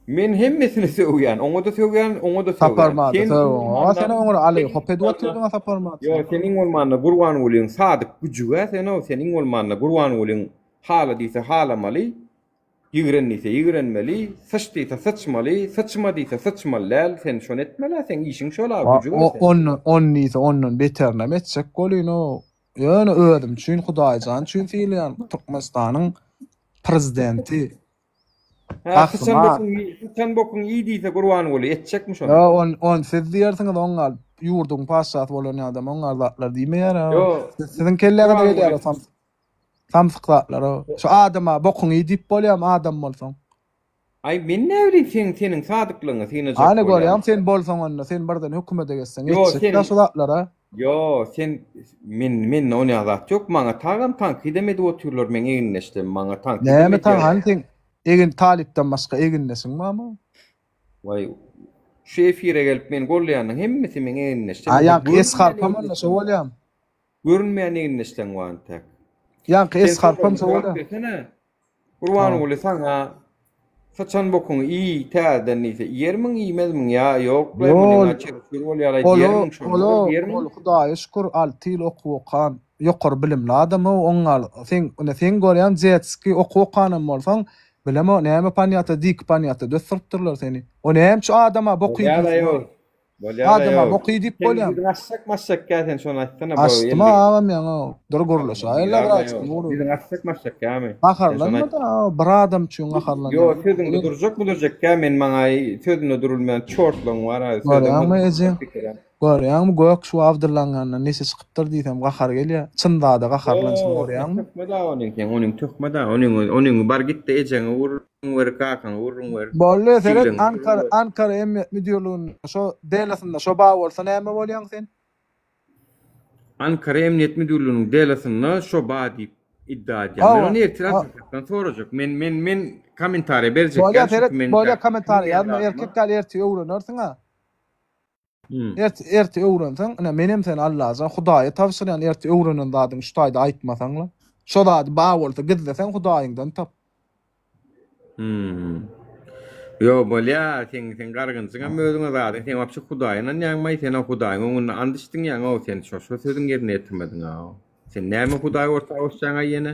men hemmesini sögýän. Oňa-da sögýän, oňa-da sögýän. Saparmyrady Sen sögüň. A sen oňa aly hop edip bolmanda otyrdyň-a Saparmyrat sen. Ýok, sen iň bolmanda Gurbangulyň sadyk güjügi-ä sen-ow, sen iň bolmanda Gurbangulyň hala diýse halamaly, ýigren diýse ýigrenmeli, syç diýse syçmaly, syçma diýse syçmaly däl, sen şony etmeli-ä, seň işiň şol-a, güjüg-ä sen. Ondan, on diýse ondan beterinem etjek bolyn-ow. Ýöne özüm üçin Hudaýjan üçin sylaýan Türkmenistanyň prezidenti. Hä, syçan Gahryman. bokuň, syçan bokuň iý diýse Gurbanguly etjekmi şony? Ýo, on, on siz diýersiňiz oň gal ýurduň patyşasy bolan adam oň gal zatlar diýmeýär-ä. Ýo, Siziň kelläňize Gurbanguly gelýär o samsyk samsyk zatlar o. Şu adama bokuňy iý diýip bolýarmy adam bolsaň? Aý men näbileyim seň seniň sadyklygyňy synajak Hany bolýan. görýäň sen bolsaň onda sen birden hökümete geçseň Ýo etjek sen da şu zatlara. Ýo sen men mende onýa zat ýok maňa tagam tankydam edip otyrlar meň egindeşlerim maňa tankydam Näme taň edýärler. hany seň egin talypdan başga egindeşiň barmy? Waý şu efire gelip meni gollaýanyň hemmesi meň egindeşlerim. A Indi ýaňky S görünmeýän harpam onda şo egindeşleň bar. bolýam. Görünmeýän egindeşleň bar entek. Ýaňky Sen S harpam soragyma şo jogap bolýam. bersene. Ha. Gurbanguly saňa syçan bokuňy iý täzeden diýse iýermiň iýmezmiň ýa ýoklaý Ýol munyňa çer-çür bolýalaý Ol diýermiň şony ol bir diýermiň? ol Hudaýa şükür alty ýyl okuw okan ýokary bilimli adam o oňňal seň ine seň görýän detskiý okuw okanam bolsaň bilemok näme panýata diki panýatada ösdüripdirler seni o näme üçin adama boky Bolýalaý diýsin ol Bolýar Adama aýow. boky diýip Sen bolýamy? ýüzüň açjak maçjak ýa sen şony aýtsana bu Açdym elli. agam ýaňy. Dur gürleşäýeli birazjyk Nury. Ýüzüň açjak maçjak ýamy? Sen şony Gaharlanma aýt. da bir adam üçin gaharlanýaň. Ýo sözüňde durjakmy durjak ýa men maňa sözünde durulmaýan çortlaň bar a sözüň Görýäňmi ejeň? Görýäňmi gök şu Abdyllaň ýanyndan neşe çykypdyr diýsem gahar gelýä. Çyn zada gaharlanşyny Ýo görýäňmi? töhmet a onuň seň onuň töhmet a onuň onuň bar gitde ejeňe gürrüň ber kakaňa gürrüň ber. Boldy seret Jigileňe gürrüň Ankara ber. Ankara emniýet müdirliginde şo delasynda şo ba bolsa näme bolýaň sen? Ankara emniýet müdirliginiň delasynda şo ba diýip iddia edýän. Men Hawa. ony ertir Ha. adwokatdan sorajak. Men men men kommentariýa berjek Bolýa däl seret çünki men bolýa kommentariýa bilmeýän ýazma zadyma. erkek däl ertir öwrenersiň a. Hmm. Erte erte öwrenseň, ine menem seni Allajan Hudaýa tabşyrýan erte öwrenen zadyňy şu taýda aýtmasaňla. Şo zady bar bolsa gizleseň Hudaýyňdan tap. Hmm. Ýo bolýa, seň seň gargynjyňam özüňe zadyň, sen wapşe Hudaýa ynanýaňmaý, sen-ä Hudaýyň öňünde and içdiň ýaňy-ow sen şo şo sözüň ýerine ýetirmediň-ow. Sen näme Hudaýy orta goşýaň-aý ýene?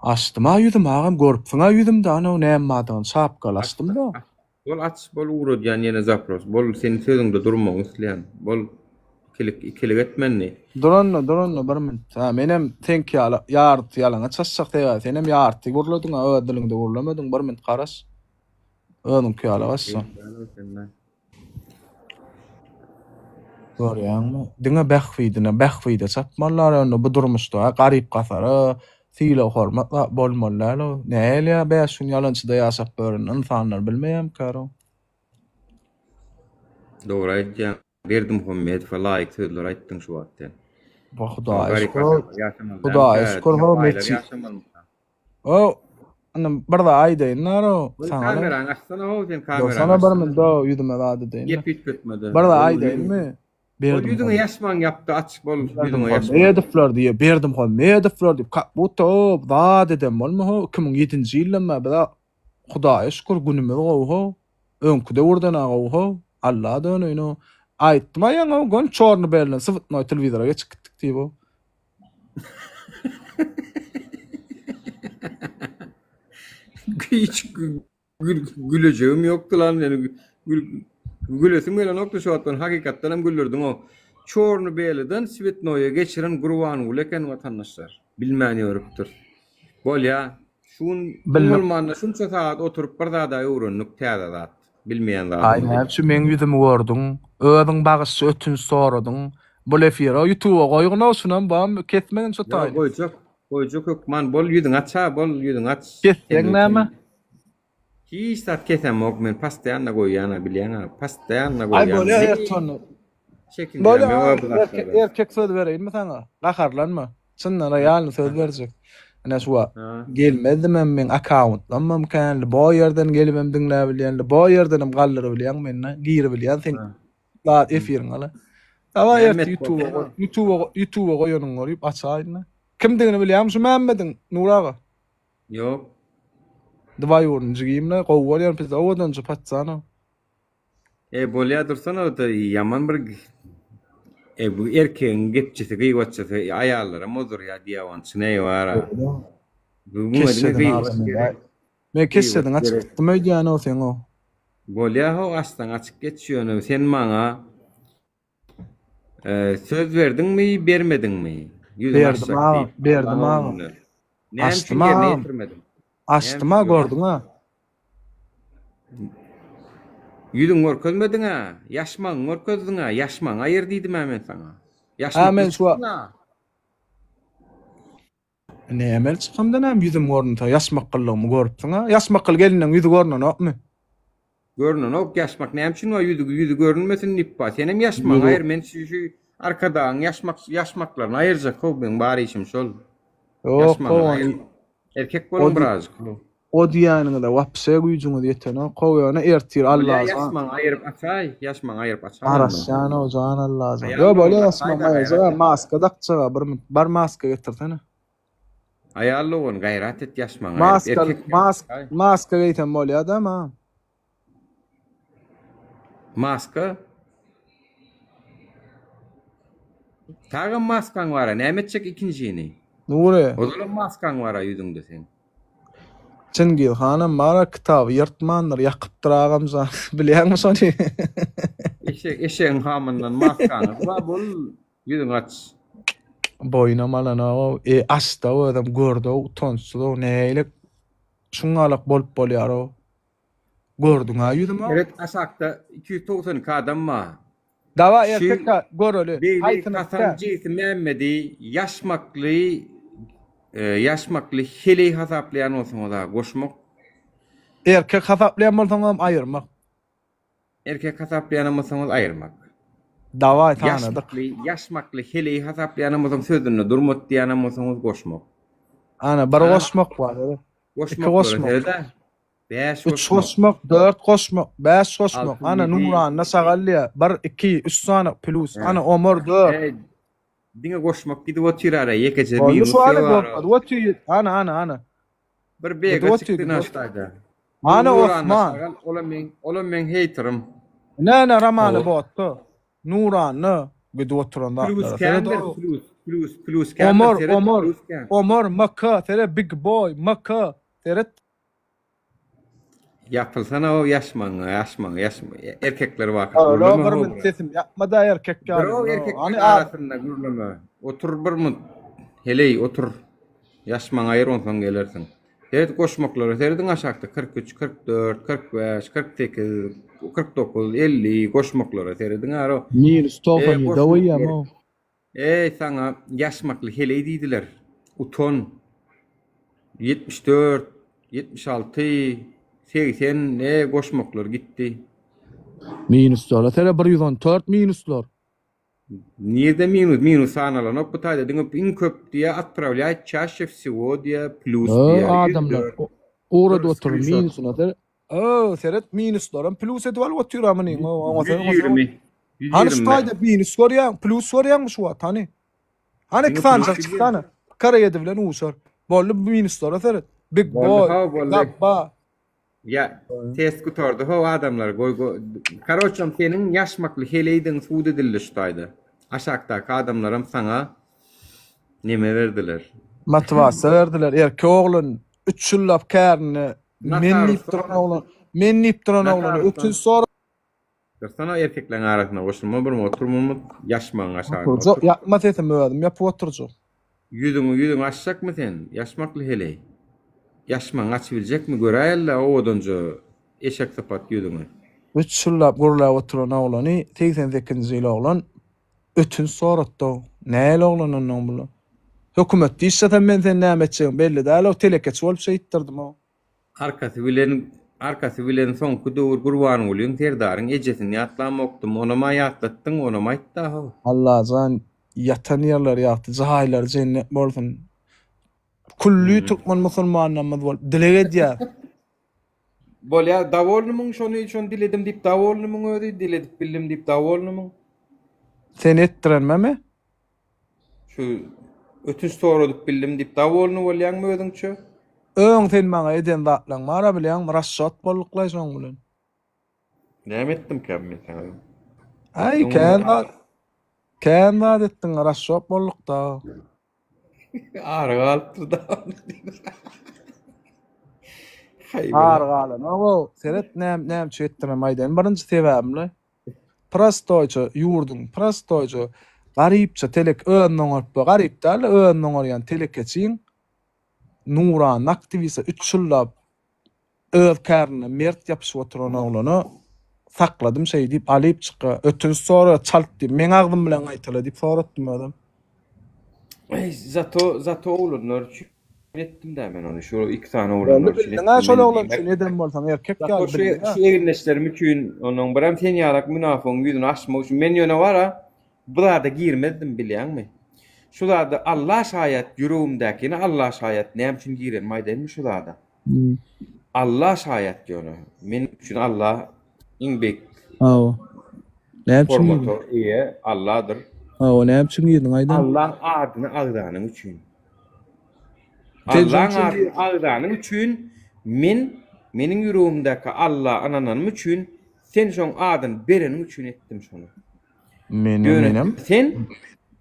Açdym-a ýüzümi agam görüpsiň-a ýüzümde ana näme bardygyny şapkaly açdym-da. Bol aç bol ugradýan ýene zapros bol sen sözüňde durmagyňy isleýän bol ikilik ikilik etme indi. Dur onda dur onda bir minut ha menem seňki ýaly ýarty ýalaňaç açjak sebäbi senem ýarty gürlediňa öz diliňde gürlemediň bir minut garaş özüňki ýaly açjak. Görýäňmi? Diňe bähbidine, bähbide çapmalylar onda bu durmuşda. Garyp-gasara sylag-hormat zat bolmaly däl-ow. Nähili bäş gün ýalançyda ýaşap ýörenini ynsanlar bilmeýärmikä-row? Dogry aýdýaň. Berdimuhamedowa laýyk sözler aýtdyň şu wagt sen. Wa Hudaýa Garyp şükür, adamlar ýaşamaly Hudaýa dälmikä? şükür, Diňe ho baýlar metjit. ýaşamalymyka? O, indi bir zat aýdaýyn naro, Ol saňa-da. kamerany açsana how sen kamerany Dursana bir açsana. minut, o ýüzüme zat edeýin-de. Gep üýtgetmede. Bir zat Ol aýdaýynmy? Bol ýüzüňe ýaşmagyň ýapdy aç bol ýüzüňe ýaşmagyň. Berdimuhamedowlar diýýär, Berdimuhamedowlar diýip, kak budda o zat eden bolma ho, 2007-nji ýyldan bäri biz-ä Hudaýa şükür günümiz gowy ho, öňki döwürden-ä gowy ho, Alla döneýin ho. Aýtdym-a ýaňy ho, göni çorny berlen swetnoý telewizora geçip gitdik diýip ho. Hiç Gülejegim ýokdy lan meni gülesim gelenokdy şu wagt men hakykatdan hem güldürdiň o çorny belydan swetnoýa geçiren Gurbanguly eken watandaşlar bilmän ýörüpdir bolýa şu gün iň bolmanda şunça sagat oturyp bir zada öwrendik täze zat bilmeýän Aý zadymyzy. näme üçin meň ýüzümi gördüň özüň bagyşçy ötünç soradyň bul efire ýutuba goýgun-ow şunam bam kesmegin şu Ýok taýyny. goýjak goýjak hökman bol ýüzüňi aç-a bol ýüzüňi aç Kesseň näme? Hiç zat kesemok men postoýanno goýýan-a bilýäň-a postoýanno Aý goýýan. bolýa Hiç erte onda. çekinjäm Bolýa ýok-a bu erkek zatlardan. erkek söz bereýinmi saňa? Gaharlanma. Çyndan realny söz berjek. Ine şu wagt Ha. gelmezdimem meň akkauntlamam känli. Bo ýerden gelibem diňläbilýän, bo ýerdenem galdyrybilýäň meni, giribilýän seň Ha. zat efiriňe la. Dawaý erte Mämmet ýutuba bolsana. goý, ýutuba ýutuba goýanyňy görüp açaýyn-da. Kimdigini bilýäňmi şu Mämmediň, Nur aga? Ýok. Dwaýurny jigimle gowy görýän pizza owadanja patsana. E bolýa dursana o-da ýaman bir E bu erkegiň gepçisi gyýbatçysy aýallaram ozdurýa diýýä ony çyn eý bara. Bu muňa diňe Keşşediň gyýbat agam gerek. Men Gyýbat keşşediň açyk gerek. gitdim öýdýän o seň o. Bolýa how açsaň açyk geç ýöne sen maňa Söz berdiňmi, bermediňmi? Ýüzüňi Berdim açjak agam, diýip. berdim Allaň agam. öňünde. Näme üçin Açdym ýerine agam. ýetirmediň? Näme Açdym a üçin ýok? gördüň-a. Ýüzüňi görkezmediň-ä, ýaşmagyňy görkezdiň-ä, ýaşmagyňy aýyr diýdim-ä men saňa. Hä Ýaşmakly men şu çykdyň-a. Näme çykamda näme ýüzüm görünse ýaşmakgyllygymy görüpsiň-a. Ýaşmakgyl gelinleň ýüzi görnenokmy? Görnenok ýaşmak näme üçin bar ýüzi ýüzi görünmesin diýip bar. Senem ýaşmagyňy Ýüzi aýyr men şu şu Arkadagyň ýaşmak ýaşmaklaryny aýyrjak how meň bar işim şol. Ýok Ýaşmagyňy how aýyr. ony Erkek o boluň diý birazjyk how. o diýýäniňize wapşe güýjüňiz ýetenok how ýöne ertir Bolýa Allajan ýaşmagyňy aýyryp açaý ýaşmagyňy aýyryp açaý onda. Garaşýan how jan Allajan. Aýal Ýo bolýa dogan ýaşmagymy açaýda aýyrjak gaýrat et. maska dakjaga bir minut bar maska getirsene. Aýal dogan gaýrat et ýaşmagyňy aýyryp Maska erkek ýaly mask açaý. maska geýsem bolýada ma. Maska? Tagam maskaň bara, näme etjek ikinjini? Nury. Ozalam maskaň bara ýüzüňde seň. Çingiz hanam bara kitaby ýyrtmandyr, ýakypdyr agamjan. Bilýäňmi şony? Eşek, eşegiň hamyndan maskaňyz bar, bol ýüzüňi aç. Boýnam alanow, e açda özem gördow utançsyzow nähili şuňňalak bolup bolýarow. Gördüň-ä ýüzümi? Seret aşakda 292 adam bar. Dawaý Şu erkek göreli. Beýle Haýsyny Hasan jigsi Mämmedi ýaşmakly e, ýaşmakly heleý hasaplaýan bolsaňyz-a goşmak. Erkek hasaplaýan bolsaňam aýyrmak. Erkek hasaplaýanam bolsaňyz aýyrmak. Dawaý sanadyk. Ýaşmakly, ýaşmakly heleý hasaplaýanam bolsaň sözünde durmat diýýänem bolsaňyz goşmak. Ana bir Ha? goşmak bar. İki Goşmaklara goşmak. seret-ä. 5 Üç goşmak. goşmak, dört goşmak, bäş goşmak. 6 Ana 7 Nuranna şagal diýýär. Bir, iki, üç sany plus. He. Ana Omar dört. Ey, diňe goşmak gidip otyr ara, ýekeje Boldy minus şu hany ýok ara. gorkmady. Otyr. Ana ana ana. Bir Gidip bega otyr, çykdy gidip otyr. naştaýda. Ana Nuranna Osman. şagal, olam meň, olam meň heýterim. Ne ne Ramany Hawa. botda. Nuranna gidip oturan Plus zatlara. Seret kändir, o. plus, plus, plus kändir, Omar, seret, Omar, plus kän. Omar, MK, seret Big Boy, MK, seret. Ýapylsana o ýaşmagyňa, ýaşmagyňa, ýaşma. Erkekler barka Alo, gürleme bir ho minut bura. sesim ýapma-da erkek ýaly. Bro, No, erkekleriň Hany a arasynda gürleme. Otur bir minut. Heleý, otur. Ýaşmagyňy aýyr onsoň gelersiň. Seret goşmaklara serediň aşakda 43, 44, 45, 48, 49, 50 goşmaklara serediň aro. Minus E, 97 goşmak goýýam gerek. o. Eý saňa ýaşmakly heleý diýdiler. Utan. 74, 76, 80 ne goşmaklar gitdi. Minuslara sere 114 minuslar. Nirde minus? Minus sanalanok bu taýda diňe iň köp diýä otpravlýaýt çaşe wsego diýä plýus Ö, diýä. adamlar 104. o- ugrady Bir oturyr skrinşot. minusyna sere. Ö, seret minuslaram plýus edip alyp otyr amynyň. O, oňa sen oňa sen. 120. Hany şu 125. taýda minus görýäň, plus görýäňmi şu wagt hany? Hany Diňe iki plus sanjak bilýän. çyksana. Kara 7 bilen uşar. Boldy bu minuslara seret. Big Boldy boy, how boldy. Gapba. Ýa test gutardy how adamlar goý goý. Karoçam seniň ýaşmakly heleýdiň sud edildi şu taýda. Aşakdaky adamlaram saňa neme berdiler. Motiwasiýa berdiler. Erkek oglan 3 ýyllap kärine men diýip duran oglan, men diýip duran oglana ötünç sora. Dursana erkekleň arasyna goşulma bir oturmamyz ýaşmagyň aşagynda Oturjak, otur. ýapma sesimi özüm ýapyp oturjak. Ýüzüňi ýüzüňi açjakmy sen ýaşmakly heleý. Ýaşmagyňy açybiljekmi göräýeli owadanja eşek sypat ýüzüňi. Üç ýyllap gürläp oturan oglany 88-nji ýyl oglan ötünç soratdy-ow. Nähili oglan onnoň bular. Hökümetde işlesem men seni näme etjegim belli däl-ow, telekeçi bolup şeýtdirdim-ow. Arkasy bilen arkasy bilen soňky döwür Gurbangulyň Serdaryň ejesini ýatlamokdym onama ýatlatdyň onam aýtda how. Allajan ýatan ýerleri ýagty jaýlary jennet bolsun. Külli türkmen musulmanlarymyz bolup dileg edýäs. Bolýa dowolnymyň şony şony diledim diýip dowolnymyň özi diledip bildim diýip dowolnymyň. Seni etdirenmemi? Şu ötünç soradyp bildim diýip dowolny bolýaňmy özüňçe? Öň sen maňa eden zatlaň bara bilýäňmi rasçot bolduklaý şoň bilen. Näme etdimkäm men saňa öň? Aý kän zat kän zat etdiň rasçot boldukda. Ary galypdyr da. Haý Ary galanok-ow. Seret näme näme üçin etdirem aýdaýyn birinji sebäbimle. Prostoýça ýurduň prostoýça garypça telek özüni oňaryp we garyp dälde özüni oňarýan telekeçiň nurana aktiwiste üç ýyllap öz kärine mert ýapyşyp oturan oglana sakladym şeý diýip alyp çyka ötünç sora çalt diýip meň agzym bilen gaýtala diýip soratdym özem. Eý zato zato oglanlar üçin etdim-dä men ony. Şu iki sany oglanlar Boldy üçin bildiň-ä etdim şol men oglan diýmek. üçin eden bolsaň erkek Zato ýaly şu bildiň-ä. şu egindeşlerim üçin onuň birem sen ýalak münafygyň ýüzüni açmak üçin men ýöne bara bu zada girmezdim bilýäňmi? Şu zada Alla şaýat ýüregimdäkini Alla şaýat näme üçin girenimi aýdaýynmy şu zada? Alla şaýat ýöne. Men üçin Alla iň beýik Hawa. Näme üçin girdiň? hormata eýe Alladyr. Hawa, näme üçin girdiň aýdan? Allaň adyny agzanyň üçin. Sen şoň Allaň üçin adyny girdiň. agzanyň üçin men meniň ýüregimdäki Alla ynananym üçin sen şoň adyny bereniň üçin etdim şony. Meni Ýöne menem. sen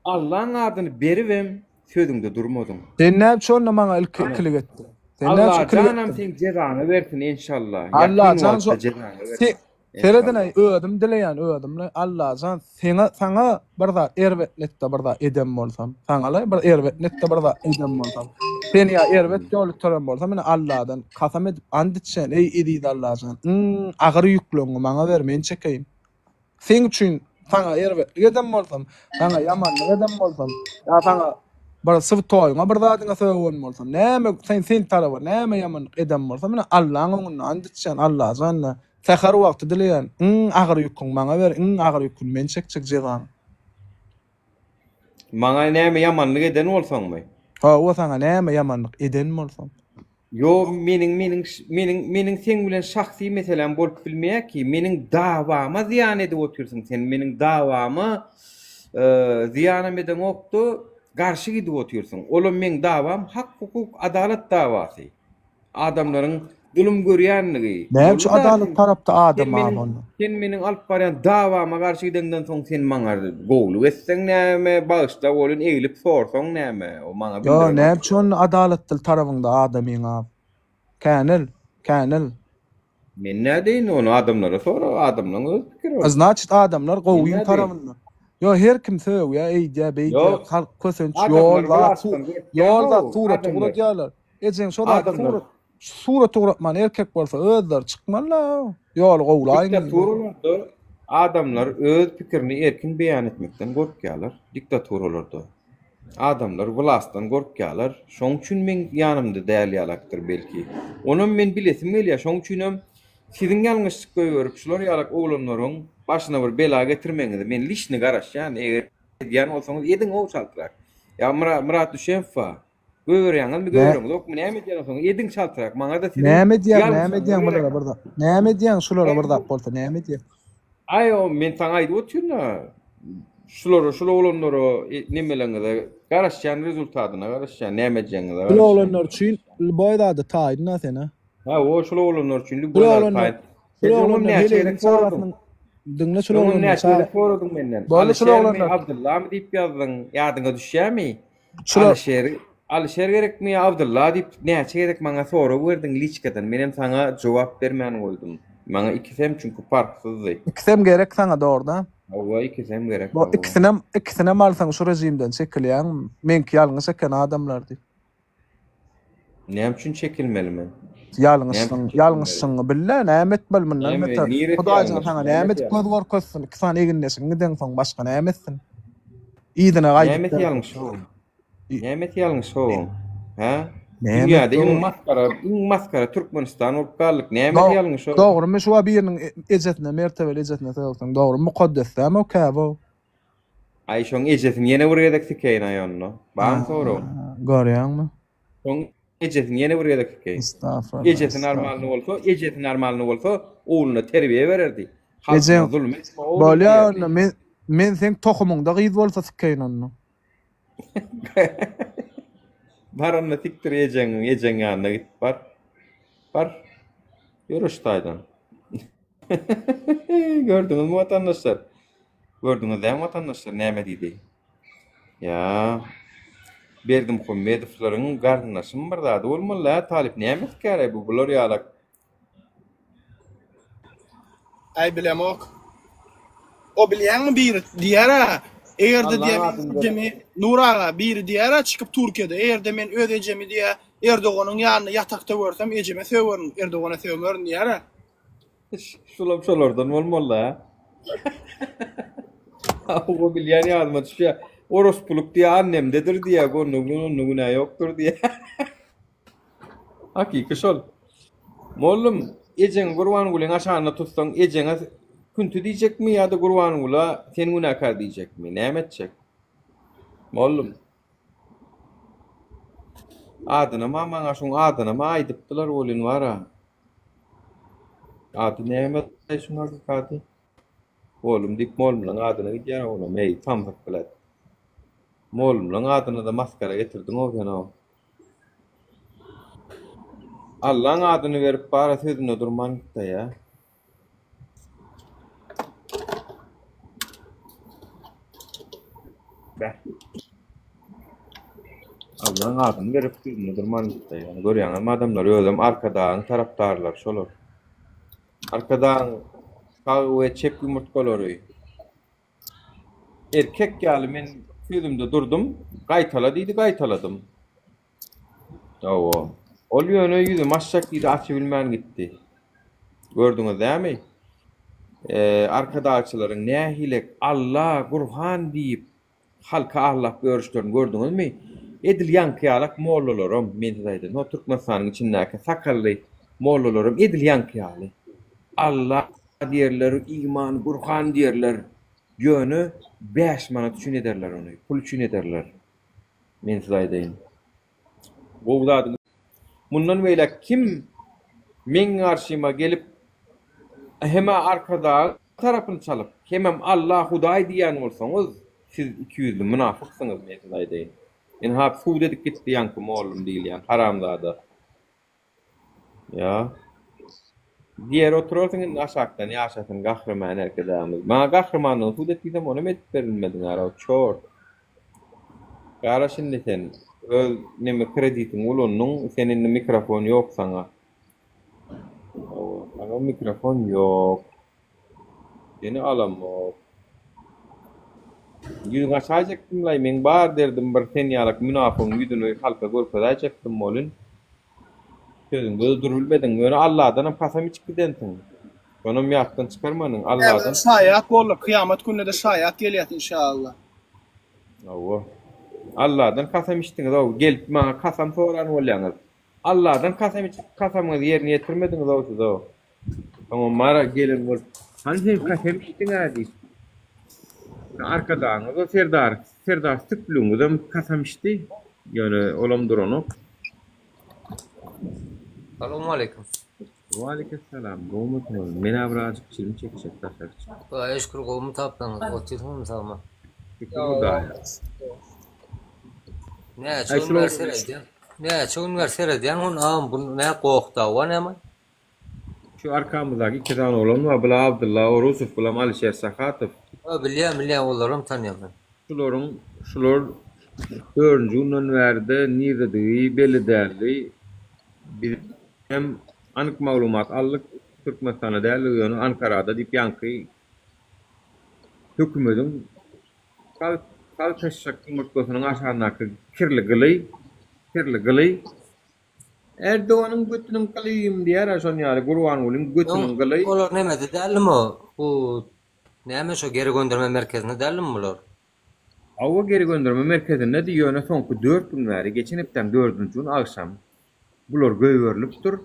Allaň adyny beribem sözüňde durmadyň. Sen näme üçin onda maňa ilki ikilik etdiň? Sen näme üçin ikilik Allajanam etdiň? seň jezaňy bersin enşalla. Ýakyn Allajan şo wagtda jezaňy bersin. Se Seredin Enşalla. aý özüm dileýän özümle Allajan seňe saňa bir zat erbet netde bir zat eden bolsam saňalaý bir erbet netde bir zat eden bolsam seni ýa erbet ýol iterin bolsam ine Alladan kasam edip and içýän eý eziz Allajan iň agyr ýükleňi maňa ber men çekeýin Seň üçin saňa erbetlik eden bolsam, saňa ýamanlyk eden bolsam, ýa saňa bir swtoýyňa bir zadyňa sögen bolsam, näme sen sen taraba näme ýamanlyk eden bolsam, ine Allaň öňünde ant içýän, Allajan ine säher wagty dileýän, iň agyr ýüküň maňa ber, iň agyr ýüküni men çekjek jezany. Maňa näme ýamanlyk eden bolsaňmy? Hawa, saňa näme ýamanlyk eden bolsam. Ýok, meniň meniň meniň meniň seň bilen şahsy meseläm bolup bilmeýär ki, meniň dawama zyýan edip otyrsyň sen, meniň dawama zyýanam edeňokda, garşy gidip otyrsyň. Olam meň dawam hak-hukuk, adalat dawasy. Adamlaryň zulum görýänligi. Näme üçin Boldy-da, adalat sen tarapda sen adam az meniň onda? sen meniň alyp barýan dawama garşy gideňden soň sen maňa gowulyk etseň näme, bagyşla welin eglip sorsaň näme, o maňa Ýo, bildirenok. näme üçin onda adalatdyl tarabyňda adamyň az? Känil, känil. Men nädeýin ony adamlara sora, adamlaň öz pikiri ol. Znaçit adamlar Men gowyň nädeýin? tarabynda. Ýo her kim sögýä, eýdýä, beýdýä, Ýok, halk kösenç adamlar ýol zat, wlastdan ýol zat gorkýan-ow, surat adamlar. ugradýarlar. Ejeň şo zat Adamlar. surat Surat ugratman erkek bolsa özleri çykmalyda ýoly gowulaýyň diýip. Diktaturalarda adamlar öz pikirini erkin beýan etmekden gorkýarlar. Diktaturalarda adamlar wlastdan gorkýarlar. Şoň üçin meň ýanymda däl ýalakdyr belki. Onam men bilesim gelýär. Şoň üçinem siziň ýalňyşlyk goýberip şular ýalak oglanlaryň başyna bir bela getirmegiňizi men liçni garaşýan. Eger edýän bolsaňyz ediň-ow çaltrak. Ýa Myrat Düşemow bar. Gögerýäňizmi, gögereňizokmy, näme edýäňiz soň? Ediň çaltrak, maňa-da siziň Näme edýäň, näme ýalňyşlaryňyz edýäň gerek. bulara bir zat? Näme edýäň şulara bir zat bolsa, näme edýäň? Aý o men saňa aýdyp otyryn-a. Şulara, şul oglanlara nemeleňize garaşýan rezultatyna garaşýan, näme etjegiňize Şul garaşýan. oglanlar üçin lýuboý zady taýyn-a sen-a. Ha, o şul oglanlar üçin Şul lýuboý zady oglanlar, taýyn. şul Sen öňem oglanlar näçe heleýiniň gezek soradyň? çagasynyň diňle şul Öňem oglanlar näçe çaga gezek soradyň menden? Boldy şul Alyşermi, oglanlar. Abdyllamy diýip ýazdyň, ýadyňa düşýärmi? Şular Alyşer, Alyşer gerekmi ýa Abdylla diýip näçe gezek maňa sorag berdiň liçkadan, menem saňa jogap bermän goýdum. Maňa ikisem çünki parhsyzdy. Ikisem gerek saňa dogruda. Hawa ikisem gerek Bu hawa. ikisinem ikisinem alsaň şu rejimden çekilýäň. Meňki ýalňyş eken adamlar diýip. Näme üçin çekilmeli men? Ýalňyşsyň, ýalňyşyňy bil-de, näme etmeli mundan Näme, beter? niresi Hudaýjan ýalňyş, saňa näme näme edip ýalňyş? göz görkezsin? Iki sany egindeşiň gideňsoň başga näme etsin? Yzyna gaýdyp Nämesi berip. ýalňyş oň? Nämesi ýalňyş oň? Hä? Näme Dünýäde iň dogry? masgara, iň maskara Türkmenistan bolup galdyk. Nämesi Do- ýalňyş oň? Dogrymy şu biriniň e- ejesine, mertebeli ejesine sögseň, dogrymy? Mukaddes dämi o Käbe o? Aý şoň ejesini ýene bir gezek sikeýin aý onda. Barmy soragyň? Görýäňmi? Şoň ejesini ýene bir gezek sikeýin. Estagfurullah. Ejesi normalny bolsa, ejesi normalny bolsa, ogluna terbiýe bererdi. Halkyna Ejeň zulum etme oglum bolýa diýerdi. onda men men seň tohumyňda gyz bolsa sikeýin onda. Bar onda sikdir ejeňiň, ejeň ýanyna git bar. Bar. Ýör şu taýdan. Gördüňizmi watandaşlar? Gördüňiz dämi watandaşlar näme diýdi? Ýa Berdimuhamedowlaryň garyndaşymy bir zady bolmaly hä talyp näme etkäraý bu bular ýalak. Aý bilemok. O bilýäňmi biri diýär-ä, eger-de Allaň diýär adyny men berip. ejemi Nur aga biri diýär-ä çykyp Türkiýede eger-de men öz ejemi diýär Erdoganyň ýanynda ýatakda görsem ejeme sögerin Erdogana sögmerin diýär-ä. Şulam şolardan bolmaly-a. Hawa bilýän ýadyma düşýär. Orospulyk diýýär, annemdedir diýýär, onda onda günä ýokdur diýýär. Hakyky şol. Mollum, ejeňi Gurbangulyň aşagynda tutsaň, ejeňe künti diýjekmi ýa-da Gurbangula sen günäkär diýjekmi? Näme etjek? Mollum. Adynam-a maňa şoň adynam-a aýdypdylar welin bar-a. Ady näme şuň hakyky ady? Mollum diýip mollumlaň adyna gidýär olam eý samsyk bilet. Mollumlaň adyna-da masgara getirdiň-ow sen-ow. Allaň adyny berip bara sözünde durman gitdä. Bäh. Allaň adyny berip sözünde durman gitdi. Ýani görýäňizmi adamlar özem Arkadagyň tarapdarlary şolar. Arkadagyň sag we çep ýumurtgalary. Erkek ýaly men sözümde durdum, gaýtala diýdi gaýtaladym. Hawa. Ol ýöne ýüzümi açjak diýdi, açybilmän gitdi. Gördüňiz dämi? Arkadagçylaryň nähili Alla, Gurhan diýip halky aldap ýörüşlerini gördüňizmi? Edil ýaňky ýalak mollalaram, men size aýdaýyn, ho Türkmenistanyň içindäki sakally mollalaram edil ýaňky ýaly. Alla diýerler, iman, Gurhan diýerler. Ýöne bäş manat üçin ederler ony, pul üçin ederler. Men size aýdaýyn. Gowy zadyň. Mundan beýläk kim meň garşyma gelip hemä Arkadagyň tarapyny çalyp, hemem Alla, Hudaý diýýän bolsaňyz, siz ikiýüzli mynafyksyňyz, men size aýdaýyn. Ynha sud edip gitdi ýaňky mollum diýilýän haramzada. Ýa. Diýer oturarsyň indi aşakdan ýaşasyn gahryman erkedagymyz. Maňa gahrymanlygyny sud et diýsem onam edip berilmediň araw çort. Garaş indi sen öz neme kreditiňi ulandyň sen indi mikrofon ýok saňa. Hawa saňa mikrofon ýok. Seni alamok. Ýüzüňi açaýjakdymlaý meň bar derdim bir sen ýalak münafygyň ýüzüni halka görkezäýjekdim bolyn. Sözüňde-de durubilmediň. Ýöne Alladanam kasam içip gidensiň. Şonam ýatdan çykarmanyň. Alladan. Şaýat boldy. Kyýamat gününe-de şaýat gelýäs inşallah. Hawa. Alladan kasam içdiňiz-ow. Gelip maňa kasam soran bolýaňyz. Alladan kasam içip kasamyňyzy ýerine ýetirmediňiz-ow siz-ow. Soňam bara gelen bolup, Hany sen kasam içdiň-ä diýip. Arkadagyňyz-a Serdar, Serdar süplügiňizem kasam içdi. Ýöne olam duranok. Salowmaleýkim. Waleýkessalam, gowumysyňyz? Men-ä birazjyk çilim çekjek, daşary çykyp. Hudaýa şükür gowumy tapdyňyz, otyrsyňyzmy sagmy? Şükür Hudaýa. Näçe Aý gün şul bäri oglan seredýän. Näçe gün bäri seredýän hun agam bu nä goh dawa näme? Şu arkamyzdaky iki sany oglan bar, bula Abdylla Orusow, bulam Alişer Sahatow. Ha bilýän bilýän olaram tanýan men. Şularyň şular dördünji günden bäride nirededigi belli däldi. Bizem anyk maglumat aldyk, Türkmenistanda däldigi ýöne Ankarada diýip ýaňky hökümediň galtaşjak ýumurtgasynyň aşagyndaky kirli gyly, kirli gyly Erdoganyň götüniň gylyym diýýär-ä şon ýaly Gurbangulyň götüniň Öň gyly. olar nemede däldimi bu näme şo geri gönderme merkezinde däldimi bular? Hawa geri gönderme merkezindedi ýöne soňky dört gün bäri geçen hepdäň dördünji gün agşam bular goýberilipdir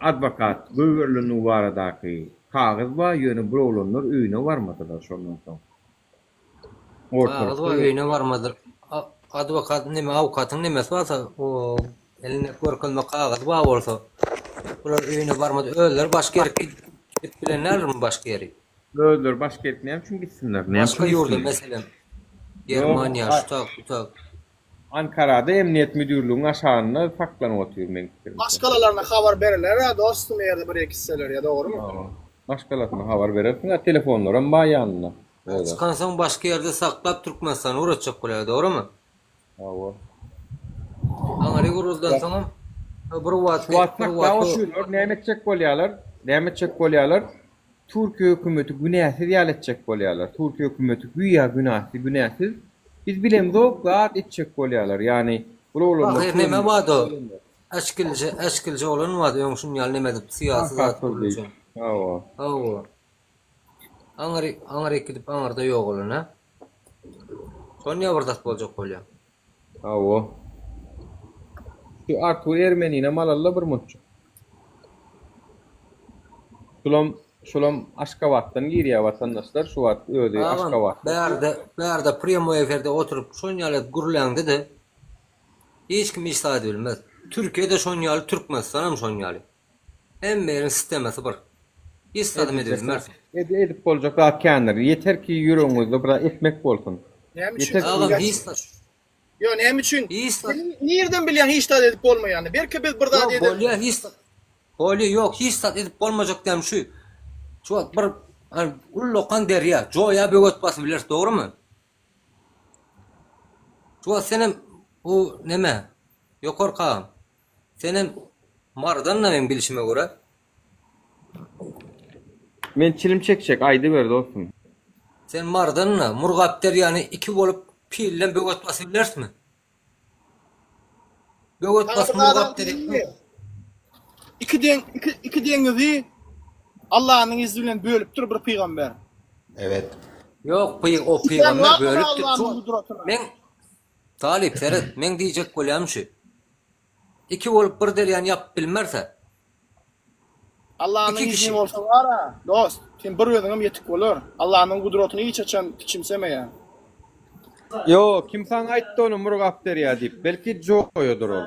adwokat goýberilendigi baradaky kagyz bar ýöne bul oglanlar öýüne barmadylar şondan soň. Kagyz Ortalykda bar ýok. öýüne barmadyr. Adwokat neme awkatyň nemesi barsa o eline görkezme kagyzy bar bolsa bular öýüne barmady özleri başga ýere gidip bilen däldirmi başga ýeri. Özleri başga ýere näme üçin gitsinler? Näme Başga üçin ýurda gitsinler? meselem Ýok, Germaniýa a şu tak bu tak. Ankarada emniýet müdirligiň aşagynda saklanyp otyr meň pikirimçe. Maşgalalaryna habar bererler-ä dostum eger-de bir ýere gitseler ýa dogrymy? Hawa. Maşgalasyna habar berersiň-ä telefonlaram bar ýanynda. Özi. Çykansoň başga ýerde saklap Türkmenistana ugratjak bolýar dogrymy? Hawa. Aňry guruldan soňam bir wagt Şu wagt bir saklap wagt otyrlar näme etjek bolýarlar? Näme etjek bolýarlar? Türkiýe hökümeti günäsiz ýaly etjek bolýarlar. Türkiýe hökümeti güýä günäsi günäsiz. Biz bilemzok zat etjek bolýarlar. Ýagny bul oglanlar Pahyr neme bardy o? Äşkilje äşkilje oglan bardy öň şuny ýaly neme edip syýasy zat gurulja. Hawa. Hawa. Aňry aňryk gidip aňyrda ýogalan hä? Şonýa bir zat boljak bolýa. Hawa. Şu Artur ermeninem alalyda bir munçuk. Şulam şulam Aşgabatdan girýär watandaşlar şu wagt özi Agam Aşgabatda. bärde bärde prýamoý efirde oturyp şonýaly edip gürläňde-de hiç kim hiç zat bilmez. Türkiýe-de şonýaly Türkmenistanam şonýaly. Hemme ýeriň sistemasy bir. Hiç zadam edip bilmersiň. Edip edip boljak zat kändir. Ýeter ki ýüregiňizde bir etmek bolsun. Näme üçin? Ýeter ki Agam hiç zat. Ýo näme üçin? Hiç zat. Sen nirden bilýäň hiç zat edip bolmaýanyny? Belki biz bir zat Ýok ederis. bolýa hiç zat. Bolýa ýok hiç zat edip bolmajak diýýän şu. Şu wagt bir hani ullakan derýa, joýa böwet basyp bileris dogrymy? Şu wagt senem bu neme? Ýokarky agam. Senem Marydan-da meň bilşime görä. Men çilim çekjek aýdyber dostum. Sen Marydan-da Murgap derýany iki bolup pilden böwet basyp bilersmi? Böwet Saňa basyp bir zat Murgap aýdayynmy? derýasyny. Iki deň iki iki deňizi Allanyň izni bilen bölüpdir bir pygamber. Evet. Ýok, py o Sen pygamber wagtda bölüpdir. Allanyň gudratyna. Meň Talyp seret, meň diýjek bolýanym şu. Iki bolup bir derýany ýapyp bilmerse. Allanyň Iki izni kişi. bolsa bar-a, dost, sen bir özüňem ýetik bolar. Allanyň gudratyny hiç haçan kiçimsemeýäň. Ýo, kim saňa aýtdy ony Murgap derýa diýip? Belki joýadyr ol.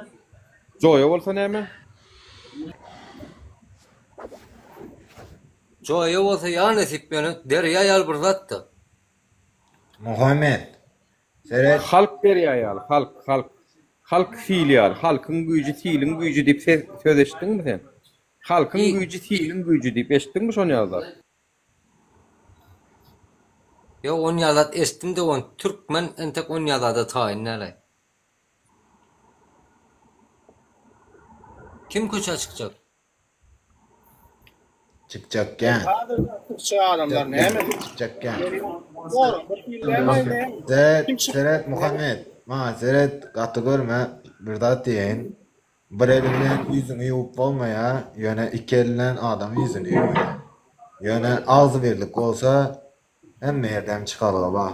Joýa bolsa näme? Joýa bolsa ýa nesip ýöne derýa ýaly bir zat-da. Muhammet, Seret. Halk derýa ýaly, halk, halk. Halk sil ýaly, halkyň güýji siliň güýji diýip söz eşitdiňmi sen? Halkyň güýji siliň güýji diýip eşitdiňmi şony ýaly zat? Ýok on ýaly zat eşitdim-de on türkmen entek on ýaly zada taýyn dälaý. Kim köçä çykjak? Çykjakýan. Türkçe adamlar näme? Çykjakýan. Kim Seret, seret Muhammet. Maňa seret, gaty görme, bir zat diýeýin. Bir eli bilen ýüzüňi ýuwup bolmaýar, ýöne iki el bilen adam ýüzüni ýuwýar. Ýöne agzybirlik bolsa, hemme ýerdem çykalga bar.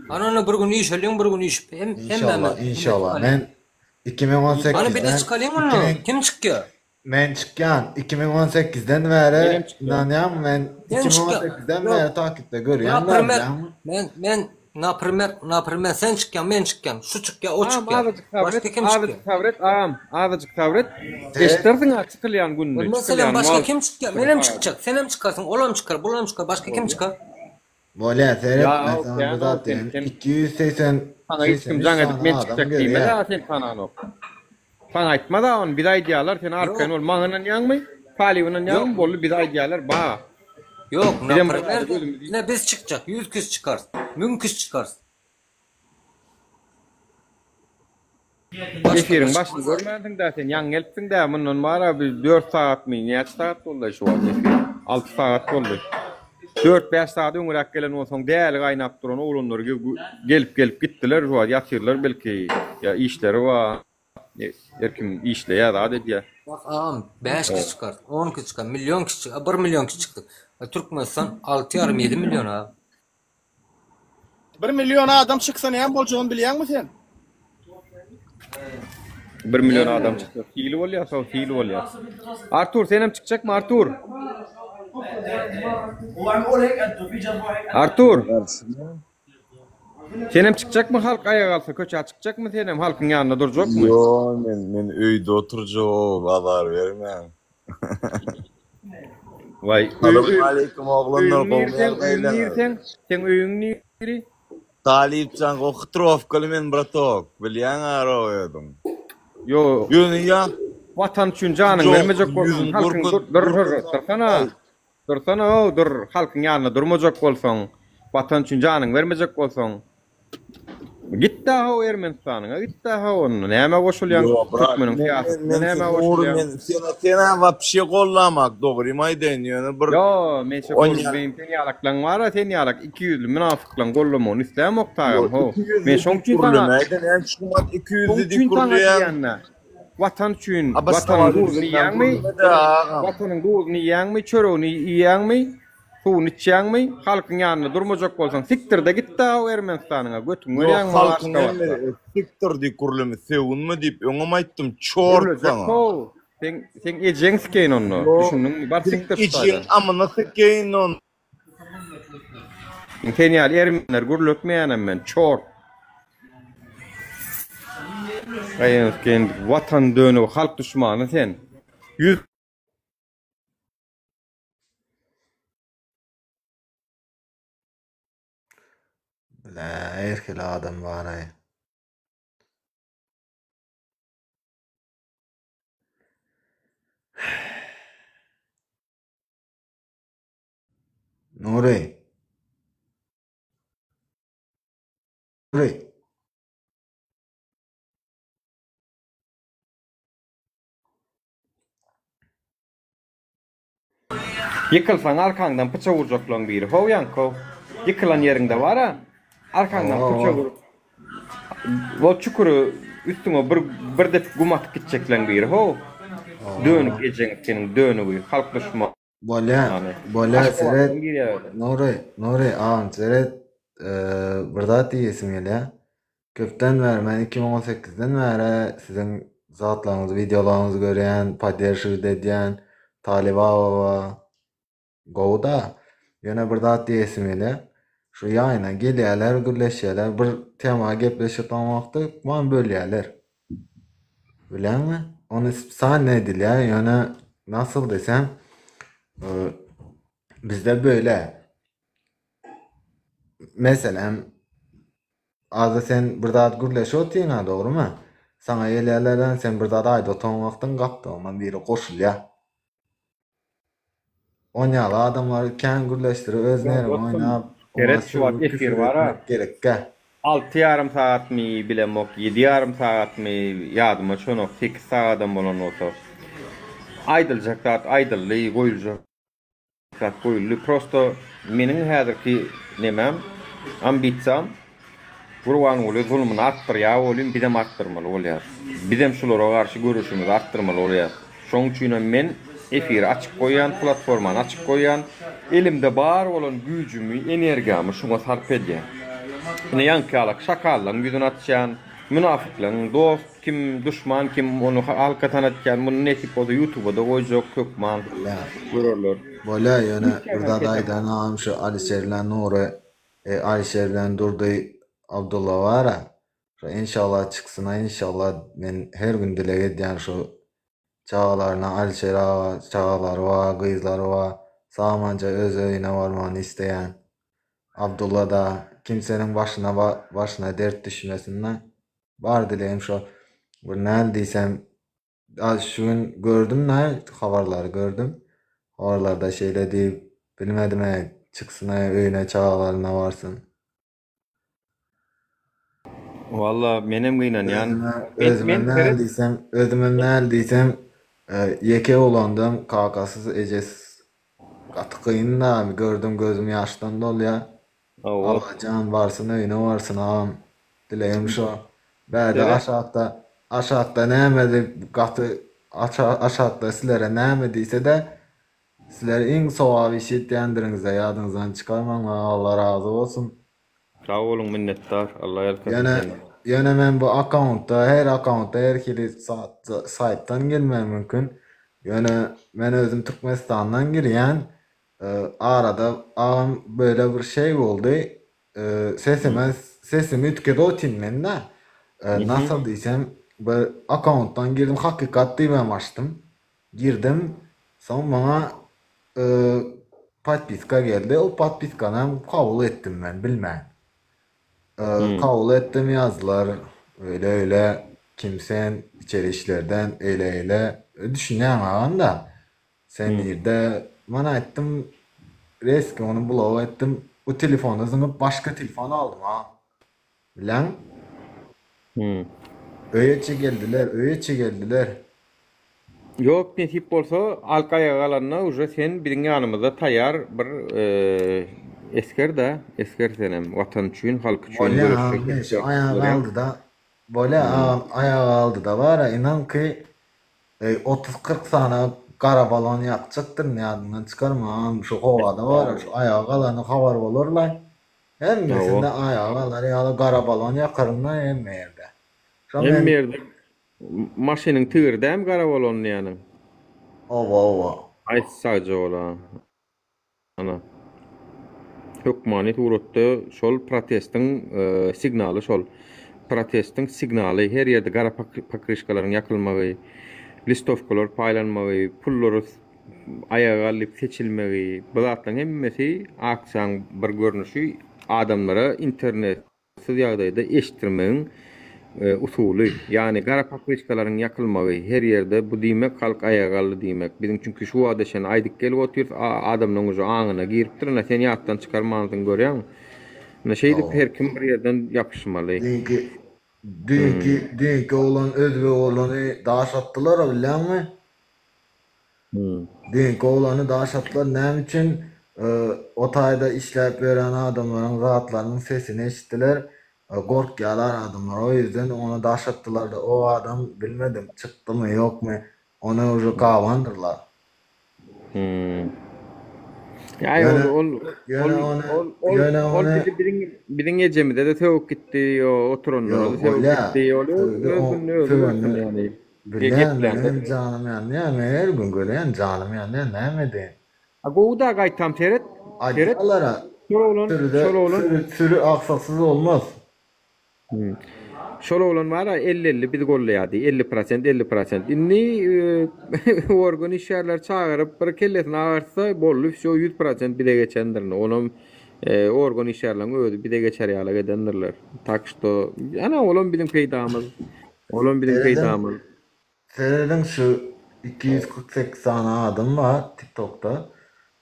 Hany onda bir gün üýşeliň, bir gün üýşüp hem Inşallah, hemmämiz inşallah. Men 2018-den Hany bile çykalyň onda. Kim çykýar? Men çykýan. 2018-den bäri Menem çykýan. ynanýarmy men Sen çykýa. 2018-den Ýok. bäri takipde görýän Naprimer, bilýäňmi? men men. Naprimer, naprimer sen çykýaň, men çykýan, şu çykýa, o Agam çykýa. azajyk sabret, Başga kim azajyk çykýa? sabret agam, azajyk sabret. Eşdersiň-ä çykylýan gününi, Meselem çykylýan başga wagt kim çykýa? Menem çykjak, senem çykarsyň, olam çykar, bulam çykar, başga kim çykar? Bolýa seret Ýa men o saňa bir kän o zat sen diýeýin sen 280 saňa hiç kim 83 jaň edip sany men adam çykjak diýmez görýär. a sen tananok. Saňa aýtmaz a ony bize aýdýarlar sen arkaýyn Ýok. bol maňa ynanýaňmy? Talyba ynanýaňmy Ýok. boldy bize aýdýarlar ba. Ýok, Bizem bir naprimer zada gözümiz ine biz çykjak, 100 kişi çykarys, 1000 kişi çykarys. Başga Efiriň başyny çykmaz. görmänsiň-dä sen, ýaňy gelipsiň-dä, mundan bar-a bir dört sagatmy, näçe sagat boldy-aý şu wagt efir? Alty sagat boldy. Dört-bäş sagat öňräk gelen bolsaň, däli gaýnap duran oglanlar gelip-gelip gitdiler, şu wagt ýatyrlar belki, ýa işleri bar, her kim işleýär, zat edýär. Bak agam, bäş kişi çykarys, on kişi çykar, million kişi çykar, bir million kişi çykdyk. Türkmenistan alty ýarym, ýedi million agam. Bir million adam çyksa näme boljagyny bilýäňmi sen? Bir million adam çyksa sil bolýar, soň sil bolýar. Artur senem çykjakmy Artur? Artur. Senem çykjakmy halk aýaga galsa köçä çykjakmy senem halkyň ýanynda durjakmy? Ýo men men öýde oturjak azar bermäň. Waý, Salowmaleýkim oglanlar öýüň gowy nir seň, öýüň nir ýagdaýlaryňyz? seň, seň öýüň niri? Talypjan gowy hytrowkaly men bratok bilýäň aro özüň. Ýo. Ýöne ýa Watan üçin janyň bermejek bolsaň, ýüzüň halkyň görkez dur dur dur görkez dursana. Dursana how dur, halkyň ýanynda durmajak bolsaň, watan üçin janyňy bermejek bolsaň, Git-dä how Ermenistanyňa git-dä how onda nämä goşulýaň Ýok brat türkmeniň men men syýasatyna men nämä Nury goşulýaň. men sena sena wapşe gollamak dogrymy aýdaýyn ýöne bir Ýo men şo onýa men sen ýalaklaň bara sen ýalak ikiýüzli mynafyklaň gollamagyny islämok Ýo tagam how ikiýüzli men şoň diýip üçin saňa gürlemäýdä näme üçin mat ikiýüzli şoň diýip üçin saňa gürleýäň diýýänä watan üçin A başga watanyň duzuny bilen iýýäňmi gürlemedä agam. watanyň duzuny iýýäňmi çöregini iýýäňmi Suwuny içýäňmi? Halkyň ýanynda durmajak bolsaň sikdirde gitdä o Ermenistanyňa götüň Ýok görýäňmi ol halkyň Aşgabatda. hemme sikdir diýip gürleme sögünme diýip öňem aýtdym çort Gürlejek saňa. how seň seň ejeň sikeýin onda Ýok düşündiňmi bar seň sikdir şu ejeň taýdan. amyna sikeýin onda. Sen ýaly ermeniler gürletmeýänem men çort. Gaýyn sikeýin watan dönügi halk duşmany sen. Ýüz. Bile her hili adam baraý. Nury. Nury. Ýykylsaň arkaňdan pyçak urjaklaň biri how ýaňkow. Ýykylan ýeriňde bara arkaňdan pyçak urup ol çukury üstüňe bir bir depik gum atyp gitjekleň biri how. Dönük ejeň seniň dönügi halk duşmany. Bolýa, bolýa seret Aşgabatdan girýär özi. Nury, Nury agam seret bir zat diýesim gelýä. Köpden bäri men 2018-den bäri siziň zatlaryňyzy wideolaryňyzy görýän, podderşiwt edýän, Talybabowa gowy-da. Ýöne bir zat diýesim gelýär. Şu ýaýyna gelýärler, gürleşýärler, bir tema gepleşip duran wagty hökman bölýärler. Bilýäňmi? Ony spesialno edilýär, ýöne nasyl desem, bizde beýle. Meselem, Azy sen bir zat gürleşip otyňa dogrymy? Saňa gelýärlerden sen bir zat aýdyp oturan wagtyň gapdalyňdan biri goşulýar. Onýaly adamlary kän gürleşdirip öz Ýok neriňi dostum, oýnap oňa seret şu wagt sögüp efir küfür bar-a. etmek gerekkä. Alty ýarym sagatmy bilemok, ýedi ýarym sagatmy ýadyma düşenok, sekiz sagadam bolan bolsa. Aýdyljak zat aýdyldy, goýuljak Zat goýuldy. Prosto meniň häzirki nemem, ambisiýam Gurbanguly zulumyny artdyrýar welin bizem artdyrmaly bolýar. Bizem şulara garşy göreşimizi artdyrmaly bolýar. Şoň üçinem men efiri açyk goýýan, platformany açyk goýýan. Elimde bar bolan güýjümi, energiýamy şuňa sarp edýän. Ine ýaňky ýalak şakallaň ýüzüni açýan, münafyklaň dost Kim duşman kim ony halka tanatýan muny nesip bolsa ýutubada goýjak hökman Bolýa. görerler. Bolýa ýöne Hiç bir ýerden zat kesemok. aýdan agam şu Alişer bilen Nury. E, Alişer bilen Durdy Abdulla bar-a. Şo inşallah çyksyna inşallah men her gün dileg edýän şu çagalaryna Alişer aga çagalary bar gyzlary bar sag-amanja öz öýüne barmagyny isleýän. Abdulla-da kimseniň başyna başyna dert düşmesin-de. Bar dilegim şo. Bir näl diýsem Az şu gün gördüm na habarlary gördüm. Habarlarda şeýle diýip bilmedim e çyksyn e öýüne çagalaryna barsyn. Walla menem gynanýan. Özüme Men özüme men näl seret diýsem özüme näl diýsem e, ýeke bolandam kakasyz ejesiz gaty kyn da gördüm gözüm ýaşdan dolýa. Hawa. Allajan barsyn öýüne barsyn agam dilegim şo bärde Seret. aşakda aşakda näme diýip gaty aşakda sizlere näme diýsede sizler iň sogap iş etýändiriňizde ýadyňyzdan çykarmaň Allah razy bolsun. Sag boluň minnetdar Allah ýalkasyn Ýöne senden. ýöne men bu akkauntda her akkauntda her hili saýtdan gelmegi mümkin ýöne men özüm Türkmenistandan girýän Arada agam böyle bir şey boldy. Sesime sesimi üýtgedip otyryn men-de. Nasıl diýsem, bir akkauntdan girdim, hakykat diýibem açdym. Girdim, soň maňa podpiska geldi. O podpiskanam kabul etdim men bilmän. Kabul etdim ýazdylar. Öýle öýle kim sen, içeri işlerden eýle eýle. Düşünýäň agam-da. Sen nirde? Men aýtdym, reski ony blok etdim. Bu telefony zyňyp başga telefon aldym ha. Bileň? Öýeçe geldiler, öýeçe geldiler. Ýok nesip bolsa halk aýaga galanda uje sen biziň ýanymyzda taýýar bir esger-da, esger senem watan üçin, halk üçin Bolýa göreşjek agam men şu esger aýaga bolýaň. galdyda, bolýa agam aýaga galdyda bara inan ki Eý 30-40 sany gara balon ýakjakdyryn ýadyňdan çykarma agam şu howada bara şu aýaga galany habar bolarlaý. Hemmesinde aýaga galar ýaly gara balon ýakarynda hemme ýerde. Şo men Hemme ýerde maşynyň tigiri dämi gara balon diýýäniň? Oba oba. Aý sagja bol a. Ana. Hökmany suratda şol protestiň signaly şol. Protestiň signaly her ýerde gara pokryşkalaryň ýakylmagy, listowkalar paýlanmagy, pullary aýaga gal diýip seçilmegi, bu zatlaryň hemmesi aksiýaň bir görnüşi adamlara internet Syz ýagdaýda eşitdirmegiň usuly, ýagny gara pakryçkalaryň ýakylmagy her ýerde bu diýmek halk aýaga galdy diýmek. Biziň çünki şu wagta çenli aýdyp gelip otyrys adamlaryň uje aňyna giripdir ine sen ýatdan çykarmansyň görýäňmi. Ine şeýdip her kim bir ýerden ýapyşmaly. Düýnki düýnki düýnki oglan özbek oglany daş atdylara bilýäňmi? Düýnki oglany daş atdylar näme üçin o taýda işläp ýören adamlaryň zatlarynyň sesini eşitdiler gorkýalar adamlar o ýüzden ony daş atdylarda o adam bilmedim çykdymy ýokmy ony uje gabandyrlar. Ýa Ýöne ol ol ýöne ol ony ol ol ýöne ol ony bizi biziň biziň ejemize-de sögüp gitdi, o oturanlara-da ýok sögüp bolýa gitdi. Ol öz sögdi öz o gününi özi görsün sögende ýaly. bilýän Geplände. menem janym ýanýa men her gün görýän janym ýanýa näme edeýin. A gowy-da gaýtam seret, seret. Aýdýarlar-a Şol oglan, sürüde şol oglan. sürü sürü aksaksyz olmaz. Şol oglan bar-a elli-elli bizi gollaýardy, 50 prosent, 50 prosent. Indi organ işgärleri çagyryp bir kellesini agyrtsa boldy, wsýo 100 prosent bize geçendir. Onam organ işgärleriň özi bize geçer ýalak edendirler. Tak şto, ana olam biziň peýdamyz. Olam biziň Serediň, peýdamyz. serediň şu 248 sany adam bar TikTokda.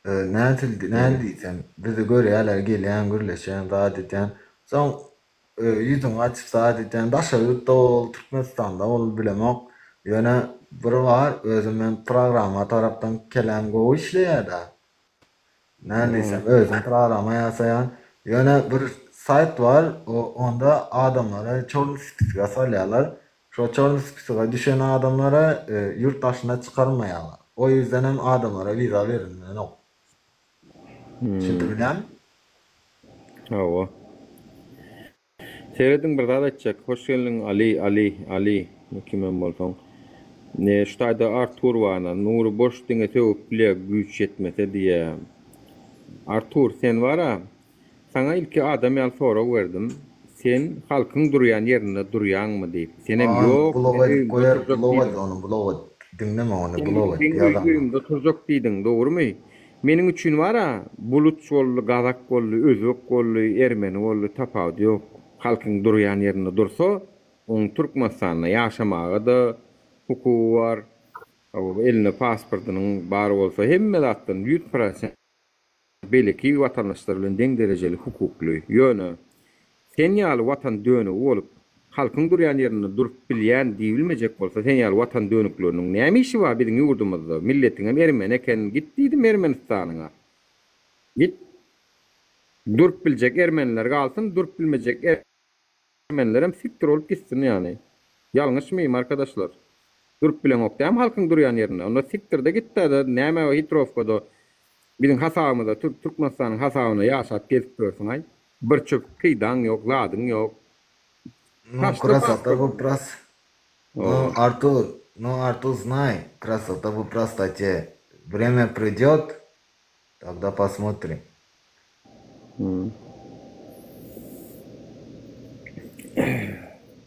Nädil, nädil diýsem, bizi görýärler, gelýän, gürleşýän, zat edýän. Soň Ýüzüňi açyp zat edýän daşary ýurtda bol, Türkmenistanda bol bilemok. Ýöne bir bar özüm men programma tarapdan kelläm gowy işleýärda. Näme diýsem özüm programma ýasaýan. Ýöne bir saýt bar onda adamlary çorny spisoga salýarlar. Şo çorny spisoga düşen adamlary ýurt daşyna çykarmaýarlar. O ýüzdenem adamlara wiza berilmenok. Düşündi bilýäňmi? Hawa. Serediň bir zat aýtjak. Hoş geldiň Ali, Ali, Ali, kimem bolsaň. Ne şu taýda Artur bar, Nury boş diňe sögüp bilýär güýç ýetmese diýýär. Artur sen bara. Saňa ilki adam ýaly sorag berdim. Sen halkyň durýan ýerinde durýaňmy diýip. Senem Ony ýok, blok men edip öýümde goýar, oturjak blok et diýdiň. ony, blok et. Diňleme ony, Sen blok et, men ýazanma. öýümde oturjak diýdiň, dogrumy? Meniň üçin bar-a, buluç boldy, gazak boldy, özbek boldy, ermeni boldy, tapawudy ýok. Halkyň durýan ýerinde dursa, oň Türkmenistanda ýaşamaga-da hukugy bar, elinde pasportynyň bar bolsa hemme zatdan 100% beýleki watandaşlar bilen deň derejeli hukukly. Ýöne, sen ýaly watan dönügi bolup, halkyň durýan ýerinde durup bilýän diýilmejek bolsa, sen ýaly watan dönükleriniň näme işi bar biziň ýurdumyzda? Milletiňem ermeni eken, git diýdim Ermenistanyňa. Git. Durup biljek ermeniler galsyn, durup bilmejek Ermenilerem sikdir bolup gitsin ýany. Ýalňyşmyýym arkadaşlar? Durup bileňok dämi halkyň durýan ýerinde? Onda sikdirde gitdäde näme hitrowkada biziň hasabymyza türk Türkmenistanyň hasabyna ýaşap gezip ýörsüňaý? Bir çöpük peýdaň ýok, zadyň ýok. Nu Taşla krasota pasportyňy. bu pros. Nu Artur, nu Artur znay, krasota bu prostote. Vremya pridyot, togda posmotrim.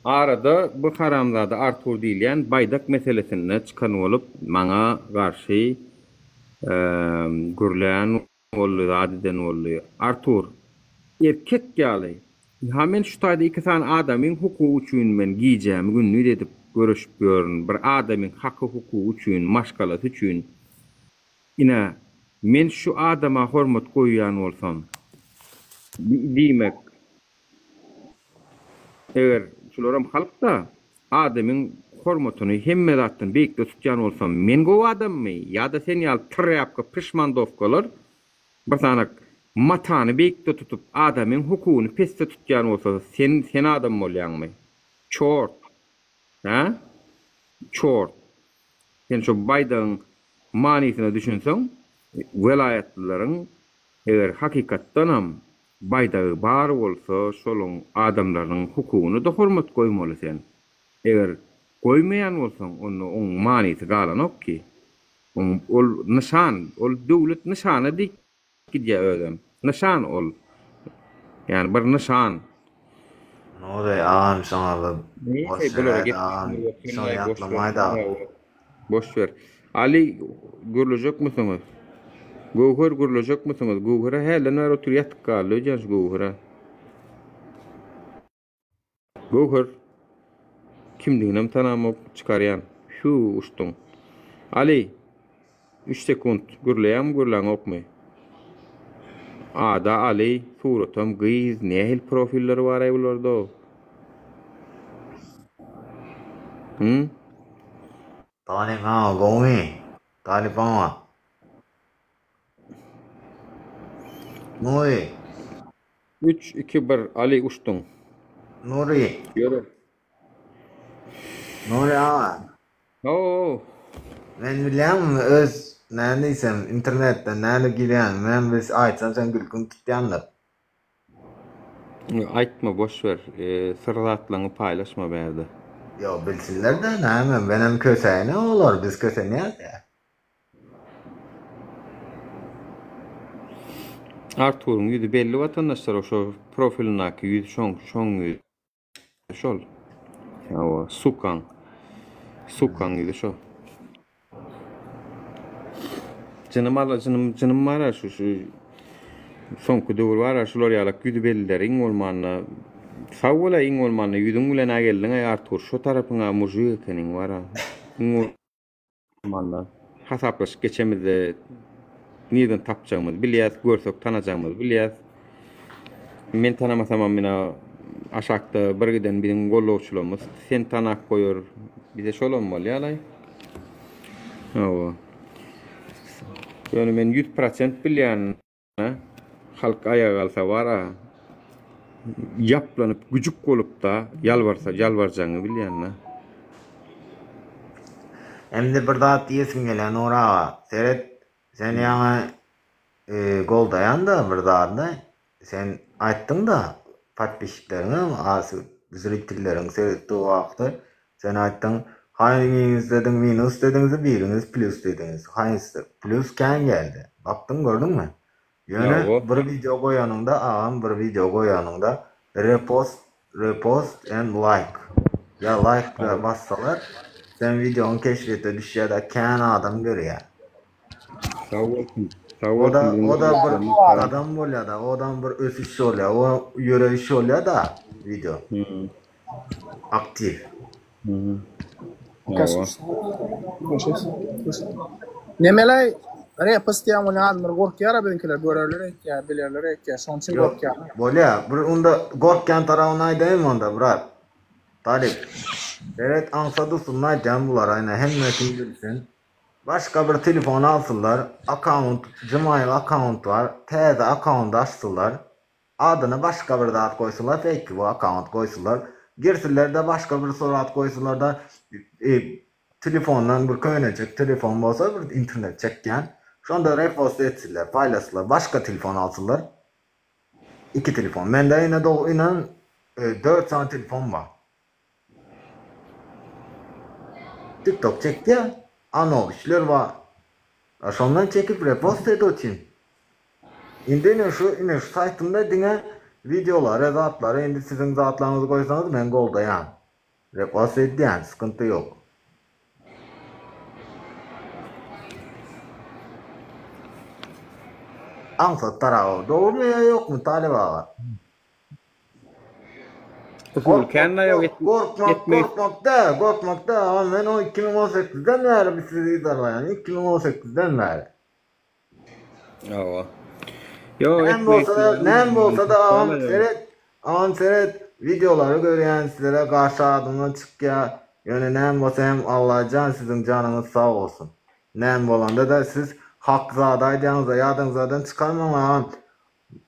Arada bu haramzada Artur diýilýän baýdak meselesinde çykan bolup maňa garşy gürlän boldy zat eden boldy. Artur erkek ýaly ha men şu taýda iki sany adamyň hukugy üçin men gijämi gündiz edip göreşip ýörün bir adamyň haky hukugy üçin maşgalasy üçin Ine, men şu adama hormat goýýan bolsam, diýmek, eger şularam halk-da, adamyň hormatyny hemme zatdan beýikde tutýan bolsam, men gowy adammy ýa-da sen ýaly trýapka pyşmandowkalar bir sany matany beýikde tutup, adamyň hukugyny pesde tutýan bolsa, sen sen adam bolýaňmy? Çort! Hä? Çort! Sen şo baýdagyň manysyna düşünseň, welaýatlylaryň eger hakykatdanam baýdagy bar bolsa şolaň adamlarynyň hukugyna-da hormat goýmaly sen. Eger goýmaýan bolsaň onda oň manysy galanok ki. Oň ol nyşan, ol döwlet nyşany diýip Gidýär özem. Nyşan ol. Ýani bir nyşan. Nury agam şoňa bir boş Neyse bulara beräýdä gep agam düşmez şony boş ber. ýatlamaýda. Boş ber. Ali gürlejekmisiňiz? Göwher gürlejekmisiňiz? Göwhere hälden bäri otyr ýatyp galdy öýdýän şu Göwhere. Göwher. Kimdiginem tanamok, çykarýan. Hüw, uçduň. Ali, üç sekunt, gürleýäňmi, gürläňokmy? Ada Ali, suratam gyz, nähili profilleri bar-aý bularda? Hü? Talyp aga gowmy? Talyp aga. Nury. Üç, iki, bir, Ali uçduň. Nury. Ýöre. Nury aga. Ho-o. Men bilýäňmi öz näme diýsem internetden näle girýänimi men biz aýtsam seň gülküň tutýandyr. Aýtma boş ber syr zatlaňy paýlaşma bärde. Ýok bilsinlerde näme menem kösäýine olar biz kösenýäs. Arturyň ýüzi belli watandaşlar oşo profilindaki ýüz şoň şoň ýüzi şol. Hawa sukaň sukaň ýüzi şo. Jynym ala jynym jynym bara şu şu soňky döwür bara şular ýalak ýüzi belliler iň bolmanda sag bola iň bolmanda ýüzüň bilen a geldiň aý Artur şo tarapyňa mužik ekeniň bara iň Malla. Hasaplaşyp geçemizde nirden tapjagymyzy bilýäs, görsek tanajagymyzy bilýäs. Men tanamasamam mina aşakda bir giden biziň gollawçylarymyz sen tanap goýar. Bize şolam bolýalaý. Hawa. Ýöne men 100% bilýän. Halk aýaga galsa bar-a, ýaplanyp güjük bolup-da ýalbarsa ýalbarjagyňy bilýän-dä. Indi bir zat diýesim gelýär Nury aga. Seret, sen ýaňy goldaýan-da bir zadyny. Sen aýtdyň-da, podpisçikleriňem az, zritelleriň seretdigi wagty sen aýtdyň, haýyňyz dediň minus dediňiz, biriňiz plýus diýdiňiz. Haýsy plýus kän geldi. Bakdyň gördüňmi? Ýöne bir wideo goýanyňda agam bir wideo goýanyňda repost repost and like ýa like bassalar seň wideoň keşfete düşýärde kän adam görýär. Sag bolsun. Sag O-da bolsun. o-da bir gadam bolýar-da, odam bir ösüş bolýar, o ýöreýiş bolýar-da wideo. Aktiw. Nemeleý repost diýen bolýan adamlar gorkýar-a biziňkiler görerler öýtýär, bilerler öýtýär, şonuň üçin Ýok, gorkýarlar. bolýar. Bir onda gorkýan tarabyny aýdaýyn onda, brat. Talyp. Seret aňsat usulyny aýdýan bulara ine hemme kim bilsin. Başga bir telefon alsynlar, akkaunt, gmail akkaunt bar, täze akkaunt açsynlar. Adyna başga bir zat goýsunlar, feýk bu akkaunt goýsunlar. Girsinler-de başga bir surat goýsunlar-da, telefondan bir könejik telefon bolsa bir internet çekýän, şonda repost etsinler, paýlaşsynlar, başga telefon alsynlar. Iki telefon. Mende ine dogry inan dört sany telefon bar. Tiktok çekýär, anok işler bar. Şondan çekip repost edip otyryn. Indi ine şu ine şu saýtymda diňe wideolary zatlary indi siziň zatlaryňyzy goýsaňyz men goldaýan. Repost edýän sykynty ýok. Aňsat taraby dogrymy ýa ýokmy Talyp aga? Usul kän daýaw Gorkmak etmek gorkmak däl gorkmak däl agam men o 2018 den bäri bu sizi yzarlaýan 2018 den bäri. Hawa. Ýok, Näme etmek bolsa-da, isleýän näme bolsa-da agam Ýok. seret, agam seret, wideolary görýän sizlere garşy adamlar çykýar. Ýöne näme bolsa hem Allajan siziň janyňyz sag bolsun. Näme bolanda-da siz hak zady aýdýaňyzda ýadyňyzdan çykarmaň agam.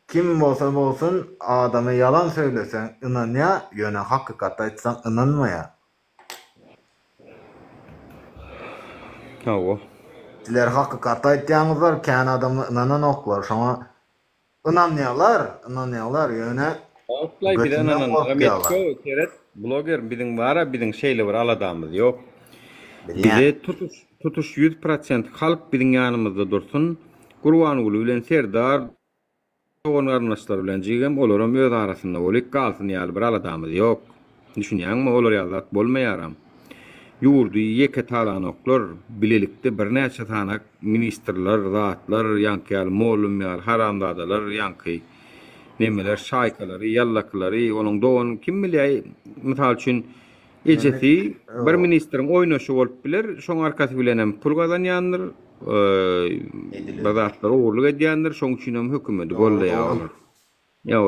Kim bolsa bolsun adama ýalan söýleseň ynanýar, ýöne hakykaty aýtsaň ynanmaýar. Hawa. Sizler hakykaty aýtýaňyzlar kän adamlar ynananoklar şoňa ynanýalar ynanýalar ýöne Wagtlaý bize götünden ynananlaram gorkýalar. ýetişow seret bloger biziň bara biziň şeýle bir aladamyz ýok. Bilýän. Bize tutuş tutuş 100% halk biziň ýanymyzda dursun. Gurbanguly bilen Serdar Dogan-garyndaşlar bilen jigim, olaram öz arasynda bolyp galsyn ýaly bir aladamyz ýok. Düşünýäňmi, olar ýaly zat bolmaýaram. Ýurdy ýeke talanoklar, bilelikde birnäçe sanak ministrler, zatlar, ýaňky ýaly mollum ýaly haramzadalar, ýaňky nemeler, şaýkalary, ýallakylary, onuň dogany kim bilýär, mysal üçin, Ejesi bir ministriň oýnaşy bolup biler, şoň arkasy bilenem pul gazanýandyr, bir zatlar ogurlyk edýändir, şoň üçinem hökümeti goldaýar olar. Ýa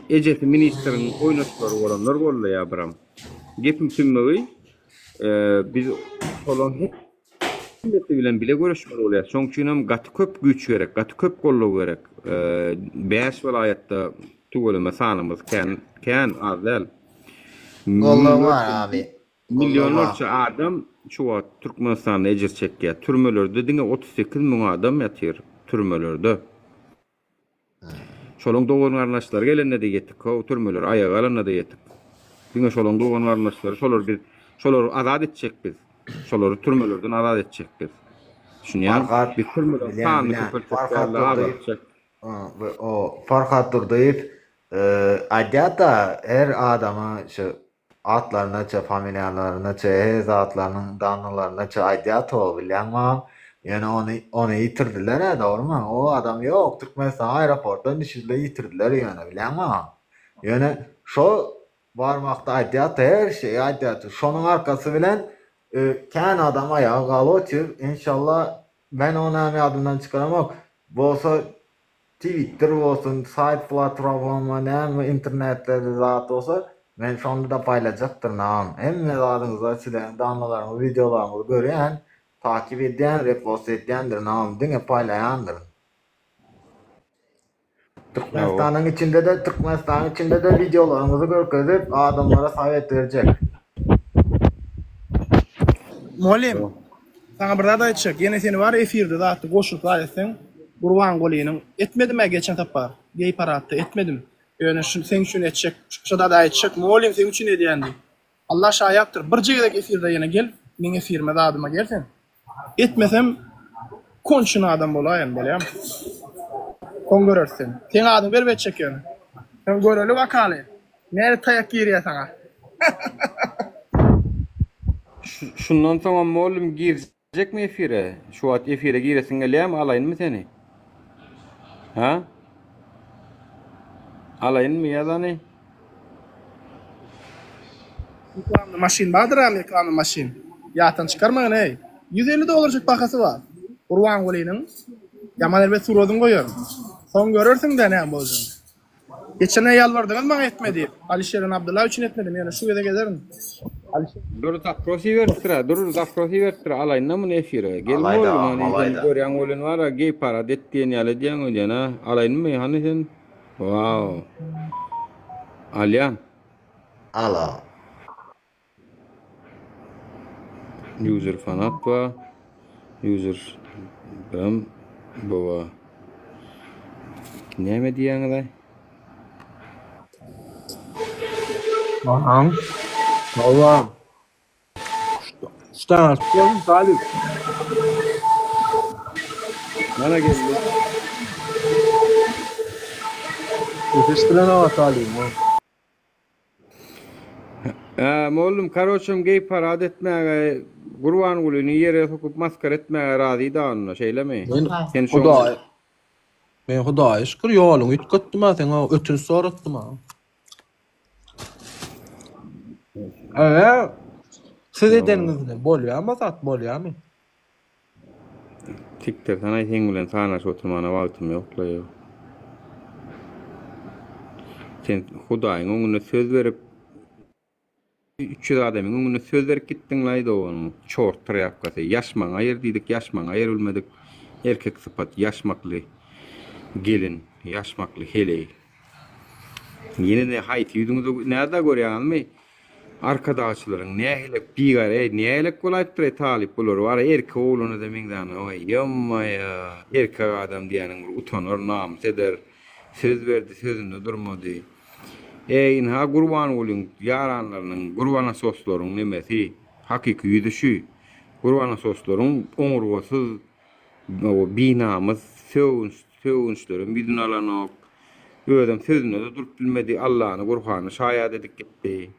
ejesi ministriň oýnaşlary bolanlar goldaýar biram. Gepiň tümmegi, biz şolaň hemmesi bilen bile göreşmeli bolýar. Şoň üçinem gaty köp güýç gerek, gaty köp goldaw gerek. Bäş welaýatda tüweleme sanymyz kän, kän az däl. Goldaw bar abi. Millionlarça adam şu wagt Türkmenistanda ejir çekýär. Türmelerde diňe 38 müň adam ýatyr türmelerde. Şolaň dogan-garyndaşlary gelende-de ýetik how, türmeler aýaga galanda-da ýetik. Diňe şolaň dogan-garyndaşlary, şolary biz, şolary azat etjek biz. Şolary türmelerden azat etjek biz. Düşünýäňmi? Farhat, Biz türmeleriň bilýän, sanyny bilýän. köpeltjek Farhat däl-de, Durdyýew, azaltjak. o Farhat Durdyýew aýdýar-da, her adama şu Atlarynaça, familiýalarynaça, her zatlarynyň danalarynaça aýdýar to, bilýäňmi? Ýöne ony ony ýitirdiler-ä, dogrymy? O adam ýok, Türkmenistan aeroportdan düşürile ýitirdiler ýöne, bilýäňmi? Ýöne şo barmakda aýdýar-da, her şeýi aýdýar. Şonuň arkasy bilen kän adam aýaga galyp otyr. Enşalla, men ony hem ýadymdan çykaramok. Bolsa Twitter bolsun, saýt platforma näme internetlerde zat bolsa men şonda-da paýlajakdyryn agam. Hemme zadyňyza sizleriň danalaryňyzy wideolaryňyzy görýän, takyp edýän, repost edýändirin agam diňe paýlaýandyryn. Türkmenistanyň içinde-de Türkmenistanyň içinde-de wideolaryňyzy görkezip adamlara sowet berjek. Mugallym, saňa bir zat aýtjak, ýene seni bar efirde zatda goşulyp zat etseň, Gurbangulynyň, etmedim-ä geçen sapar, geý paradda etmedim, ýöne şu seň üçin etjek, şo zady aýtjak, mugallym seň üçin edýän diýip. Allah şaýatdyr, birje gezek efirde ýene gel, meň efirime zadyma gel sen. Etmesem konçen adam bolaýyn, bolýamy? Soň göreris seni. Seň adyňy berip etjek ýöne. Soň göreli bakaly. Nädip taýak girýär saňa. Şundan soňam mollum girjekmi efire? Şu wagt efire giresiň gelýärmi alaýynmy seni? Ha? Alaýynmy ýazany? Reklamny maşyn bardyr-a reklamny maşyn. Ýatdan çykarmagyn eý. 150 dollarjyk bahasy bar. Gurbangulynyň ýaman erbet suradyny goýaryn. Soň görersiň-dä näme boljagyny. Geçen aý ýalbardyňyz maňa etme diýip. Alişer bilen Abdylla üçin etmedim, ýöne şu gezek ederin. Alişer. Dur zapros iberipdir-ä, dur zapros iberipdir, alaýyn-da muny efire. Gel Alaýda, mollum, hany sen alaýda. görýäň welin bar-a, geý parad et diýen ýaly edýäň öýdýän-ä. Alaýynmy, hany sen? Wow. Alýan. Ala. User fanat ba. User biram baba. Näme diýýäňiz-aý? Aň. Hawa. Ştan açyp Talyp. Mana geldi. Ösüş bilen awa Talyp. Hä, mollum, karoçem geý parad etmäge, Gurbangulyny ýere sokup maskara etmäge razy da onda, şeýlemi? Men Sen şoň Hudaý Men Hudaýa şükür ýoluňy üýtgetdim-ä, seňe ötünç soratdym-a. Eee, siz edeniňiz bilen bolýamy zat, bolýamy? Sikdir sanaý seň bilen sanaşyp oturmana wagtym ýokla ýok. Sen Hudaýyň öňünde söz berip 300 adamyň öňünde söz berip gitdiňlaý doganyň çort trýapkasy. Ýaşmaňa ýer diýdik, ýaşmaňa ýer bilmedik. Erkek sypat ýaşmakly gelin, ýaşmakly heleý. Ýene-de haýsy ýüzüňizi näde görýäňizmi? Arkadagçylaryň nähilek bigaýrat nähilek bolaýypdyr eý talyp bular wara erkek oglana-da meňzänok eý ýommaýa erkek adam diýýäniň bir utanar namys eder söz berdi sözünde durmady eý ynha Gurbangulyň ýaranlarynyň gurbanasoslaryň nemesi hakyky ýüzi şü gurbanasoslaryň oňurgasyz binamys sögünç Sögünçlerem ýüzüne alanok. Özem sözünde-de durup bilmedi, Allany, Gurhany şaýat edip gitdi.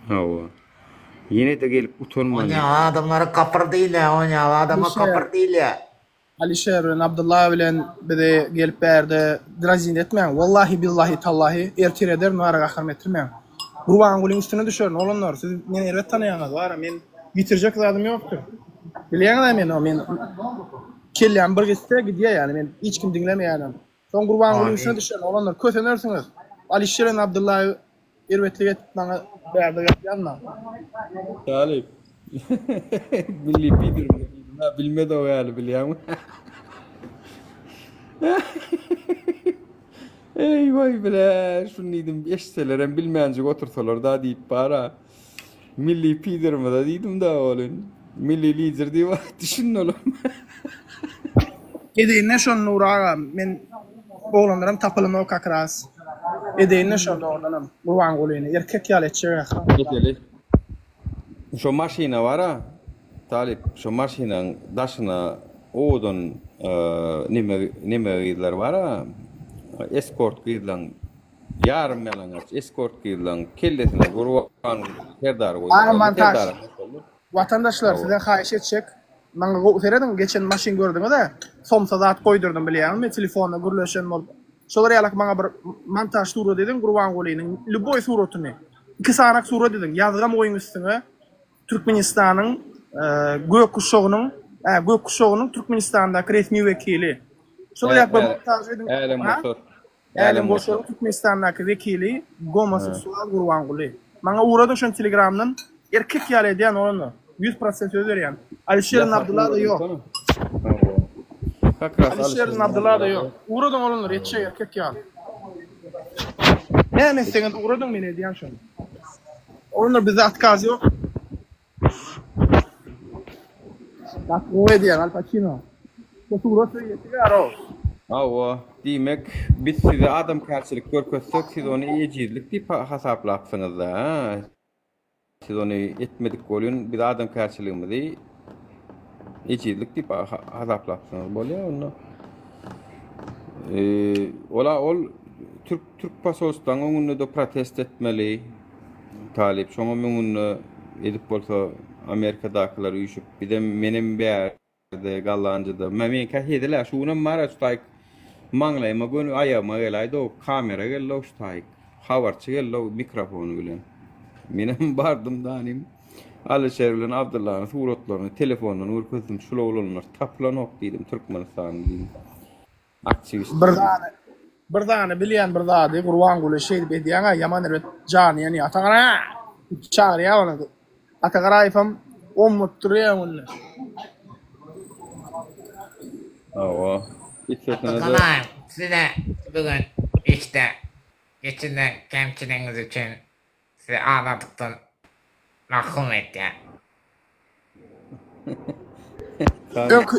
Hawa. Ýene-de gelip utanmady. Onýa adamlara kapyr diýilýär, onýa adama kapyr diýilýär. Alişer bilen Abdylla bilen bizi gelip bärde drazinit etmäň. Wallahi billahi tallahi ertir ederin wara gaharymy getirmäň. Gurbangulyň üstüne düşerin oglanlar siz meni erbet tanaýaňyz wara men ýitirjek zadym ýokdur. Bilýäňiz-ä meni men Kelläm bir gitse gidýär ýaly men hiç kim diňlemeýänem. Soň Gurbangulyň üstüne düşen oglanlar kösenersiňiz. Alişer bilen Abdyllaýew erbetlik edip maňa bärde gep ýazmaň. Talyp. Milli liderimiz diýdim-ä bilmedi o ýaly bilýäňmi. Eý waý bile şuny diýdim eşitselerem bilmänjik otursalar-da diýip bar-a. Milli piderimize diýdim da welin. Milli lider diýip düşündi olam. Edeýinle şony Nury aga men oglanlaram tapylanok kak raz. Edeýinle şony dogrudanam Gurbangulyny erkek ýaly etjek ahyryn. Edeli. Şo maşyna bara Talyp şo maşynaň daşyna owadan neme neme gyzlar bara eskort gyzlaň Ýarym ýalaňaç eskort gyzlaň kellesine Gurbanguly Serdary Aga goýdular. montaž. Serdaram goşuldy. Watandaşlar Hawa. size haýyş etjek maňa gowy serediň geçen maşyn gördüňizä somsa zat goýdurdym bilýäňizmi telefonda gürleşen bolup şolar ýalak maňa bir montaž surat ediň Gurbangulynyň lýuboý suratyny iki sanak surat ediň ýazgam goýuň üstüne Türkmenistanyň gök guşagynyň gök guşagynyň Türkmenistandaky resmi wekili şolar ýalak bir montaž ediň Älemgoşar. Älemgoşaryň Türkmenistandaky wekili gomoseksual Gurbanguly. Maňa ugradyň şony telegramdan. Erkek ýaly edýän ony. 100% söz berýän. Alişer Abdulla-da ýok. Alişer Abdulla-da ýok. Ugradyň olanlar etjek erkek ýaly. Näme etseňiz ugradyň men edýän şony. Olanlar bizde otkaz ýok. Gaty gowy edýäň Al Pacino. Şu surat size ýetýär-ow. Hawa, diýmek, biz size adamkärçilik görkezsek, siz ony ejizlik diýip hasaplapsyňyz-da, a? Siz ony etmedik welin, biz adamkärçiligimizi ejizlik diýip hasaplapsyňyz. Bolýar onda. Ola ol türk türk posolstwaň öňünde-de protest etmeli. Talyp şoňam öňünde edip bolsa Amerikadakylar üýşüp bizem menem bärde Gollandiýada. Men meňkä hezil-ä şu günem bar-a şu taýyk maňlaýyma göni aýagyma geläýdi-ow kamera geldi-ow şu taýyk. Habarçy geldi-ow mikrofony bilen. Menem bardym danym. Alyşer bilen Abdyllanyň suratlaryny telefondan görkezdim, şul oglanlar tapylanok diýdim, Türkmenistanda diýdim. Aktiwist Bir diýdim. sany bir sany bilýän bir zady Gurbanguly şeýdip edýäň-ä ýaman erbet jany ýanýar. Ata gara! diýip çagyrýar ony. Ata Garaýewem ommup durýar öňünde. Hawa. Ata Üstesine-de Garaýew size bu gün işde geçirilen kemçiligiňiz üçin Sizi azatlykdan mahrum etýär. Öňki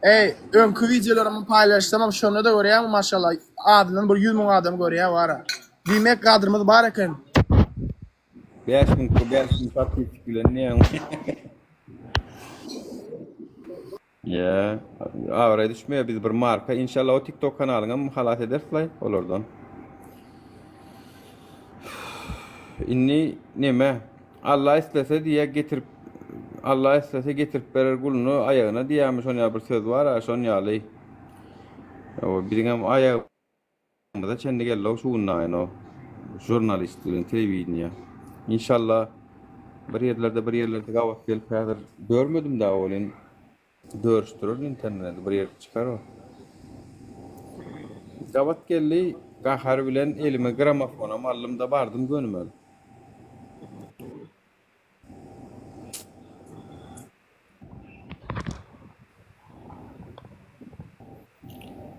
Eý, öňki wideolarymy paýlaşsamam şonda-da görýäňmi maşallah azyndan bir 100 müň adam görýär bara. Diýmek gadrymyz bar eken. 5000 5000 podpisçik bilen näme? Ýa, abraý düşmeýär biz bir marka inşallah o tiktok kanalyňam halas ederis-laý olardan. Indi neme Alla islese diýýär getirip Alla islese getirip berer guluny aýagyna diýýärmi şon ýaly bir söz bar-a şon ýaly. Hawa biziňem aýag Aýagymyza çenli geldi-ow şu gün daýyn o žurnalist bilen telewideniýe. Inşallah bir ýerlerde bir ýerlerde gabat gelip häzir görmedim dagy welin dörüşdirerin interneti bir ýerde çykar o. Gabat geldi gahar bilen elime gramofonam aldym-da bardym gönümel.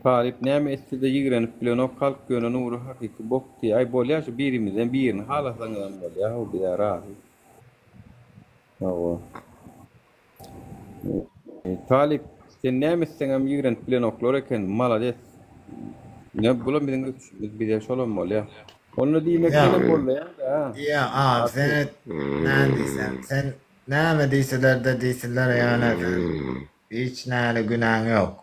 Talyp näme etsede ýigrenip bilenok halk ýöne Nury hakyky bok diýýä aý bolýa şu birimizden birini halasaňyzam bolýa how bizä razy hawa Talyp sen näme etseňem ýigrenip bilenoklar eken malades ine bulam biziň ösüşimiz bize şolam bolýa onda diýmek Ýa, menem gollaýan-da ýa, a, sen näme diýsem, sen näme diýseler-de diýsinler, ýöne sen hiç näle günäň ýok.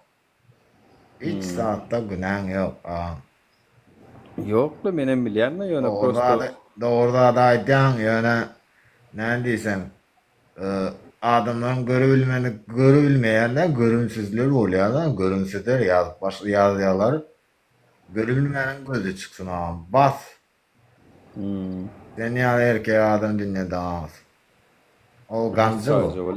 Hiç zatda günäň ýok, agam. Ýok-la, menem bilýän-de, ýöne Dogry prosto. zady, dogry zady aýdýaň, ýöne näme diýsem, adamlaryň görübilmedik, görübilmeýän-de görümsizler bolýar-da, görümsizler ýazyp baş ýazýarlar. Görübilmäniň gözi çyksyn agam. Bas! Sen ýaly erkek adam dünýede az. Ol gamjy bu.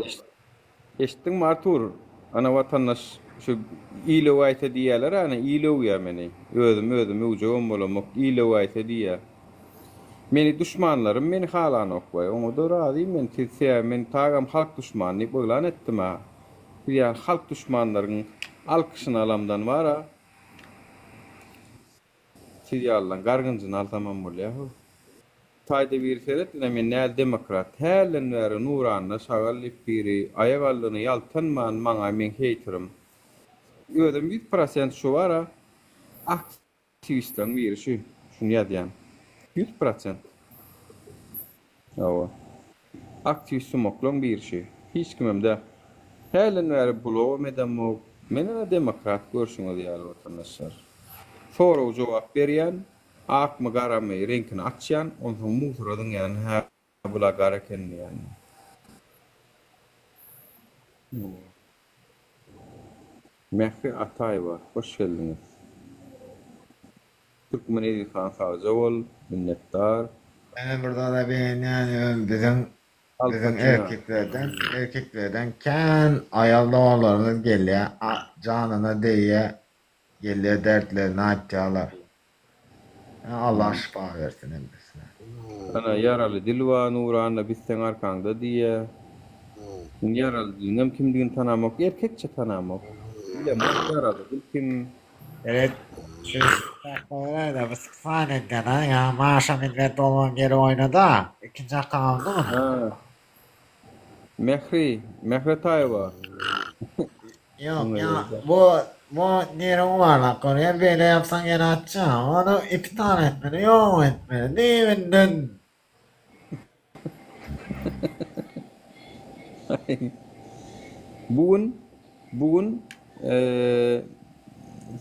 Eşitdiňmi Artur? Ana watandaş şu il öwäýse diýýäler ana il öwýä meni. Özüm özüm öwjegem bolamok il öwäýse diýýä. Meni duşmanlarym meni halanok waý oňada razy men siz sebäbi men tagam halk duşmany diýip yglan etdim-ä. Siz ýaly halk duşmanlaryň alkyşyny alamdan bara Siz ýalylaň gargynjyny alsamam bolýa how. Taýda biri seret ine men näl demokrat hälden bäri Nuranna şagal diýip biri aýak aldyna ýaltanman maňa meň heýterim özem 100% şu bara aktiwistleň biri şu şuny ýazýan 100%. Hawa. Aktiwist sumaklaň biri şü. Hiç kimem däl. Hälden bäri blogam edemok. Menem-ä demokrat görşüňiz ýaly watandaşlar. Sorag-jogap berýän, akmy garamy reňkini açýan, onsoň musora zyňýan hä bula gara eken diýýän. Mähri Ataýewa hoş geldiňiz. Türkmen Ezizhan sagja bol, minnetdar. Menem bir zada begenýän ýöne biziň Al biziň Pacino. erkeklerden erkeklerden kän aýal doganlarymyz gelýä janyna degýä gelýä dertlerini aýtýalar. Allah şypa bersin hemmesine. Ana ýaraly dil bar Nurana biz seň arkaňda diýýä. Indi ýaraly diliňem kimdigini tanamok erkekçe tanamok. Bilemok ýaraly dil kim. Evet, şu Saklaýda bu span edýän ha, ýa Maşa millet bolman geri oýnada. Ikinji haky aldy muny. Ha. Mähri, Mähri Ataýewa. Ýok, ýa bu bu nere yuvarlak görýär, beýle ýapsaň ýene açýar. Ony iki tane etmeli, ýok etmeli. Düýbünden. Bu gün bu gün eee.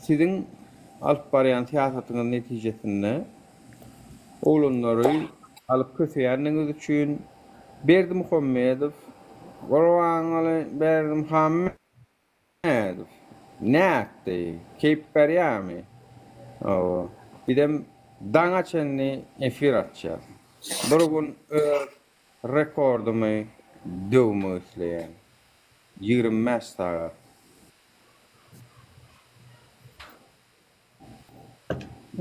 Siziň alyp barýan syýasatyňyz netijesinde oglanlary alyp köseýändigiňiz üçin Berdimuhamedow, Gurbanguly Berdimuhamedow nätdi? Keýp berýärmi? Hawa. Bizem daňa çenli efir açýas. Bir gün öz rekordymy döwmek isleýän. 25 sagat.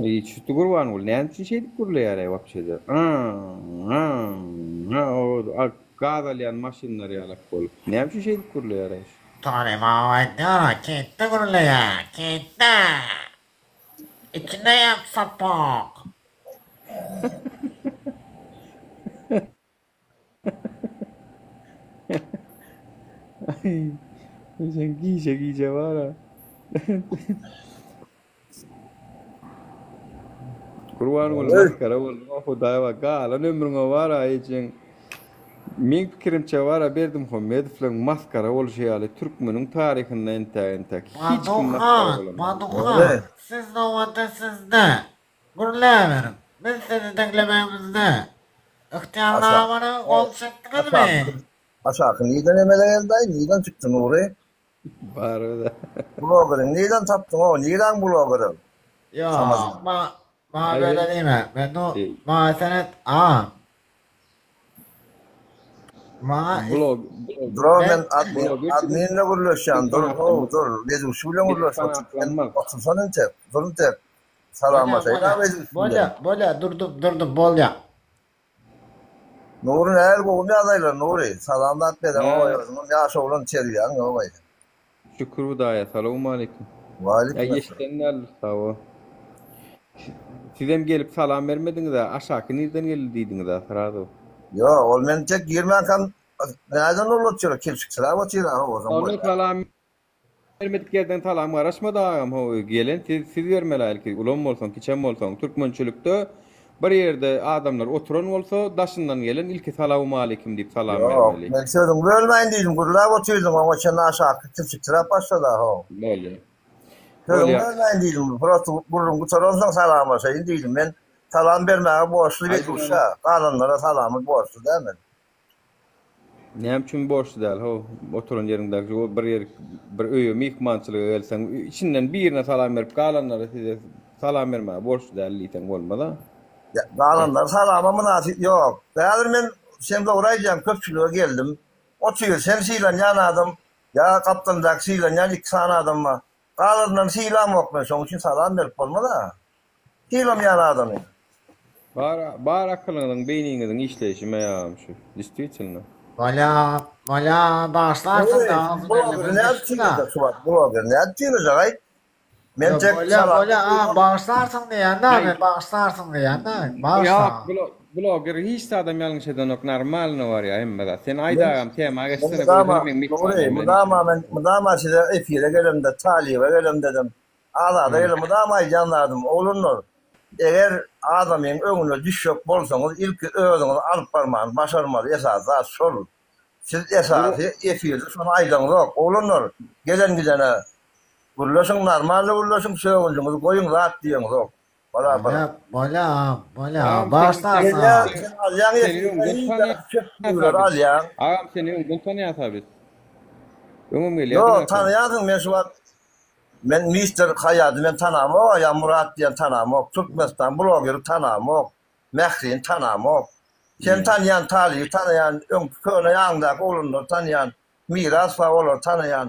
Eý, çütdi Gurbanguly, näme üçin şeýdip gürleýär-eý wapşe-de? Gaz alýan maşynlar ýalak bolup. Näme üçin şeýdip gürleýär-eý şu? Talyp aga aýdýar-a, ketde gürleýär, ketde! Içinde ýap sapak! Ay, sen gije gije bar ha. Gurbanguly maskara bolduň o Hudaý bak galan ömrüňe bar ha ejeň. Meň pikirimçe bar ha Berdimuhamedowlaň maskara bolşy ýaly türkmeniň taryhynda entäk entäk hiç kim maskara Baduhan, bolanok. Baduhan, siz nowada sizde. Gürläberiň. Biz sizi diňlemegimizde. Ygtyýarnamany gol çekdiňizmi? Aşaky nirden emele geldi-aý, nirden çykdy Nury? Barybir. Blogeriň nirden tapdyň-ow, niräň blogeri? Ýok, maňa beýle diýme. Men nu, maňa seret, agam. Maňa Blog, Dur men admin, adminle gürleşýän, dur, how, dur, Leduşi bilen gürleşip otur, sen otursana entek, dur entek. Salamlaşaýyn Bolýa, bolýa, bolýa, durdum, durdum, bolýa. Nury nähili gowy ýagdaýlar Nury salam zat bereňok özüňem ýaş oglan terbiýäň ýok aý. Şükür Hudaýa salowmaleýkim. Waleýkim Ýa essalam. eşiden däldir sawo. Sizem gelip salam bermediňizä aşaky nirden geldi diýdiňizä srazu. Ýok ol men tek girmänkäm näden ol otyr kilçiksiräp otyr-a how ozaň Onda bolýa. salam Bermedik ýerden salam garaşmady agam how gelen siz siz bermeli ilki ulam bolsaň kiçem bolsaň türkmençilikde bir ýerde adamlar oturan bolsa daşyndan gelen ilki salawmaleýkim diýip salam Ýok bermeli. men sözüňi bölmäýin diýdim gürläp otyrdyň oňa çenli aşaky kilçiksiräp başlady how. Bolýa. Sözüňi Bolýa. bölmäýin diýdim prosto gürrüň gutaransoň salamlaşaýyn diýdim men salam bermäge borçly Aýdyň beduşa galanlara salamy borçly däl men. Näme üçin borçly däl how oturan ýeriňdäki o bir ýer bir öýe myhmançylyga gelseň içinden birine salam berip galanlara size salam bermäge borçly däl diýseň bolmaz-a. Ýa galanlar salama mynasyp ýok. Häzir men sen dogry aýdýaň köpçülige geldim. Otyr sen sylanýan adam ýa gapdalyndaky sylanýan iki sany adam bar. Galanlaryny sylamok men şoň üçin salam berip bolmaz-a. Sylamaýan adamy. Bar bar akylyňyzyň beýniňiziň işleýşi meýagam şu. Distwitelno. Bolýa bolýa bagyşlarsyň Eý, da agzy blogeri belli nädip synlajak şu wagt blogeri nädip synlajak aýt. Men Ýok tek bolýa salam bolýa agam bagyşlarsyň diýýän da men bagyşlarsyň diýýän da bagyşla. Ýok bloger hiç zadam ýalňyş edenok normalno barýa hemme zat. Sen aýt agam tema geçsene Mydama gözel meň Nury myhmanym men. mydama men mydama size efire gelemde talyba gelemdedem Azada gelin mydama aýdýan zadym, oglanlar, eger adamyň öňüne düşjek bolsaňyz, ilki özüňizi alyp barmany başarmaly, esasy zat şol. Siz esasy efirde şony aýdaňyzok. Oglanlar, gelen-gidene gürleşiň, normalny gürleşiň, sögünjiňizi goýuň, zat diýeňzok. Bala Bolýa bolýa agam bolýa Agam bagyşlarsyň Gelýär, agam. sen alýaň Seni efirde öňden iň tanýas çöp biz. alýaň. Agam seni öňden tanýas biz. Öňem Ýok, gelýärdiň-ä sen. tanaýarsyň, men şu wagt Men mister Haýady men tanamok ýa Murat diýen tanamok Türkmenistan blogeri tanamok Mährini tanamok Seni tanýan Talyby tanaýan öňki köne ýanyňdaky oglanlary tanýan Miras bar olary tanaýan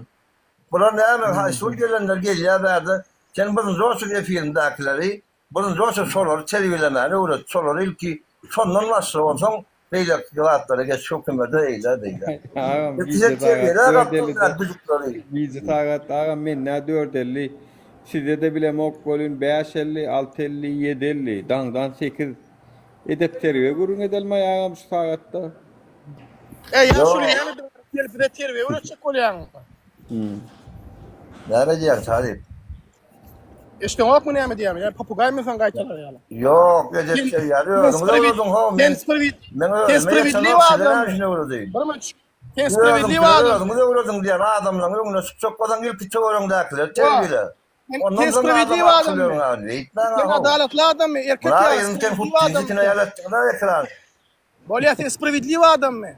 Bular näme haýsy bir gelenler gelýär bärde sen birinji oçur efiriňdäkileri Birinji oçur şolary terbiýelemäni öwret, şolary ilki şondan başla, onsoň beýleki zatlara geç, hökümede eýle beýle. Agam Ilki gije sen sagat terbiýele dört ellide gapdaldaky güjükleri. gije sagat agam mende 4.50 sizde-de bilemok welin 5.50 6.50 7.50 daňdan 8 edep terbiýe gürrüň edelmaý agam şu sagatda. Eý ýaşuly Ýok. näme gelip bize terbiýe öwretjek bolýaň. Näme diýýäň Talyp? Eşdeňokmy näme diýýämi? Ýa papugaýmy sen gaýtalar ýaly? Ýok, edep Sen ýaly sen özüňiz sprawid öwrediň ho, sen men sprawid men sen özüme sprawiedliwy ýetenok size adam. näme üçin öwredeýin? Bir minut. Sen Özüňkileri sprawiedliwy adam. özüňiz öwrediň diýen adamlaryň öňüne çykjak bolsaň ilki töweregiňdäkileri Ýok. terbiýele. Sen, Ondan sen soň sprawiedliw adama akyl adammy? beriň ha, beýtmäň Sen ha-how. adalatly adammy? Erkek Muna ýaly yzyny sen sprawiedliw hut adammy fizikine sen? ýalatdyňda ekran. Bolýa sen sprawiedliw adammy?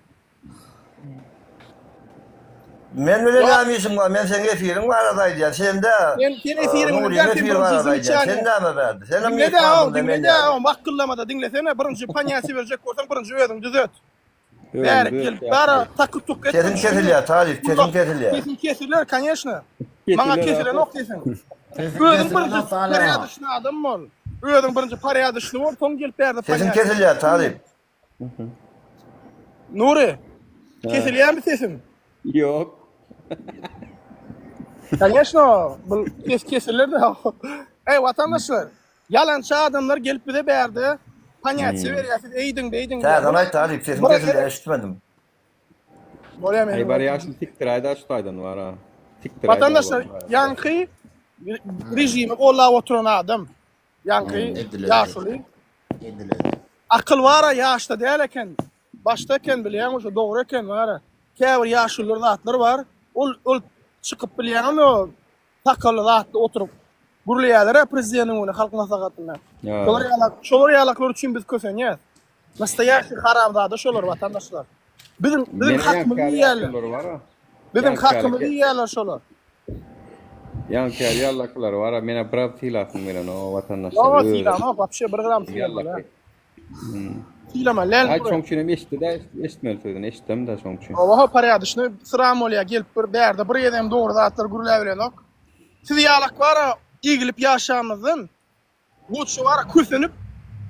Men bilen Ýok. näme işiň bar? Men seň efiriň barada aýdýan. Sende Sen sen efiriň bilen Nuryň däl, sen efiri birinji barada aýdýan. Sen zamyçaniýe. näme bärde? Senem Diňle-de, myhmansyň da men diňle-de, ýaly. makyllamada diňlesene. Birinji ponýatiýa berjek bolsaň, birinji özüňi düzet. Özüňi Bärik düzet gelip ýaşuly. bara taky-tuk etme Sesiň düşündiňmi? kesilýär, Talyp, sesiň Gulak kesilýär. sesiň kesiler, koneşno. Maňa Kesiler kesilenok sesiň. Sesiň Özüň birinji kesilenok Talyp aga. porýadyşny adam bol. Özüň birinji porýadyşny bol, soň gelip bärde Sesiň ponýatiýa. kesilýär, Talyp. Nury, Ha. kesilýärmi sesim? Ýok. Koneşno, bu ses kesiler-de. Eý, watandaşlar, ýalançy adamlar gelip bize bärde ponýatiýa berýär, siz eýdiň, beýdiň diýýär. Täzeden aýt, Talyp, sesiň Bir kesilýär, eşitmedim. Bolýar Aý meniň. bar ýaşuly sikdiräýdä şu taýdan bar-a. Sikdiräýdä Watandaşlar, bar. ýaňky režimi gollap oturan adam, Ýaňky ýaşuly. Akyl bara ýaşda däl eken. Başda eken bilýäňmi şu dogry eken bara. Käbir ýaşulylar zatlar bar. Ol ol çykyp bilýäňmi o sakally zatly oturyp gürleýärler prezidentiň öňünde halk maslahatynda. Şolar ýalak şolar ýalaklar üçin biz kösenýäs. Nastoýaşiý haramzada şolar watandaşlar. Biziň biziň hakymyzy iýýärler. Biziň hakymyzy iýýärler şolar. Ýaňky ýallakylar bar, menä biraz sylasym gelenok o watandaşlar. Ýok, sylamok, wapşe bir gram sylamok. Sylama, lel. Aý, şoň üçin hem eşitdi-de, eşitmeli sözüni, eşitdim-de şoň üçin. Oho, porýadyşny syram bolýar, gelip bir bärde bir gezegem dogry zatlar gürläbilenok. Siz ýalak bar-a, egilip ýaşamyzdan, Lutşy bara kösenip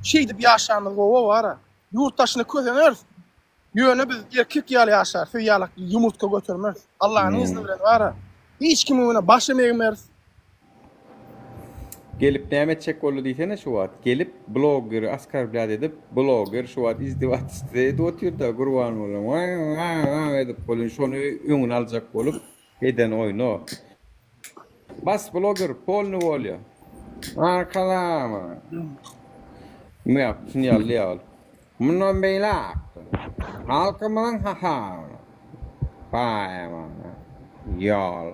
şeýdip ýaşanymyz gowy bara. Ýurt daşynda köseneris. Ýöne biz erkek ýaly ýaşarys, siz ýalak ýumurtga götermeris. Allanyň izni bilen bara. Hiç kimiň öňüne başam egmeris. Gelip näme etjek boldy diýsene şu wagt. Gelip bloggeri oskorblýat edip, blogger şu wagt izdiwatstwo edip otyrda Gurbangulyň waý-waý-waý edip welin şony öňüni aljak bolup eden oýny o. Bas bloger polny wolýa. Arkalama. Ýok, şuny ýaly ýaly. Mundan beýläk halkymyzyň hasabyna baýamaga ýol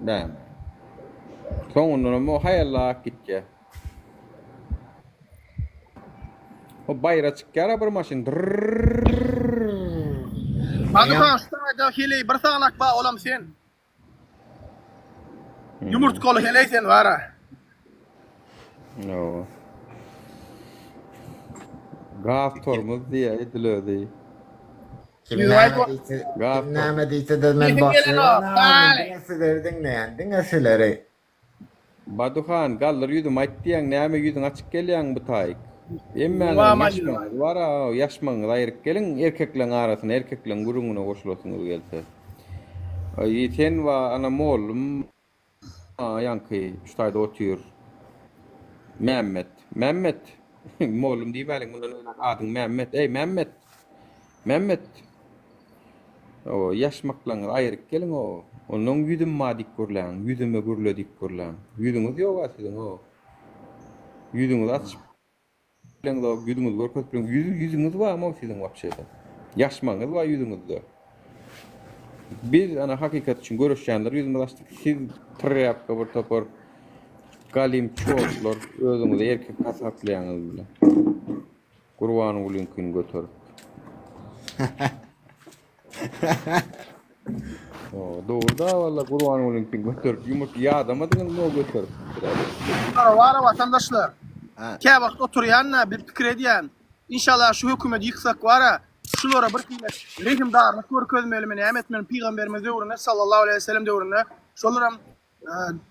bermän. Soňundanam o haýallap gitýär. O baýra çykýar-a bir maşyn. Drrrrrrrrr. Maduka şu taýda heleý bir sanak bar olam sen. Ýumurtgaly heleý sen bara. Ýoga. Gaz tormoz diýýär edil özi. Kim näme diýse, kim näme diýse-de men Sesim boş gelenok, beremän, Taly. diňe sizleri diňleýän, diňe sizleri. Baduhan, galdyr ýüzümi aýt diýýäň, näme ýüzüň açyk gelýäň bu taýyk. Hemmäňiziň Wama ýüzüm. ýaşmagyňyz bar-a, ýaşmagyňyzy aýryp geliň, erkekleň arasyna, erkekleň gürrüňine goşulasyňyz gelse. Aý, sen wa ana mollum ýaňky şu taýda otyr. Mämmet. Mämmet! Mollum diýmäliň, mundan öňräk adyň Mämmet. Eý, Mämmet! Mämmet! O, ýaşmaklaňyzy aýryp geliň-o. Onnoň ýüzüm bar diýip gürläň, ýüzüme gürle diýip gürläň. Ýüzüňiz ýog-a siziň-o. Ýüzüňizi açyp bileňzok, ýüzüňizi görkezip bileň, ýüz, ýüzüňiz barmy-ow siziň wapşe-de? Ýaşmagyňyz bar ýüzüňizde. Biz ana hakykat üçin göreşýänler ýüzümizi açdyk, siz trýapka bir topar galim çortlar özüňizi erkek hasaplaýaňyz bile. Gurbangulyňkyny göterip. O, dogry da walla Gurbangulyňkyny göterip ýumurt ýadamadyňyzmy o göterip? Bara bara watandaşlar. Käwagt oturýan-da bir pikir edýän. Inşallah şu hökümeti ýyksak bara, şulara bir hili rehimdarlyk görkezmelimi näme etmeli pygamberimiz döwründe sallallahu aleýhi we sellem döwründe şolaram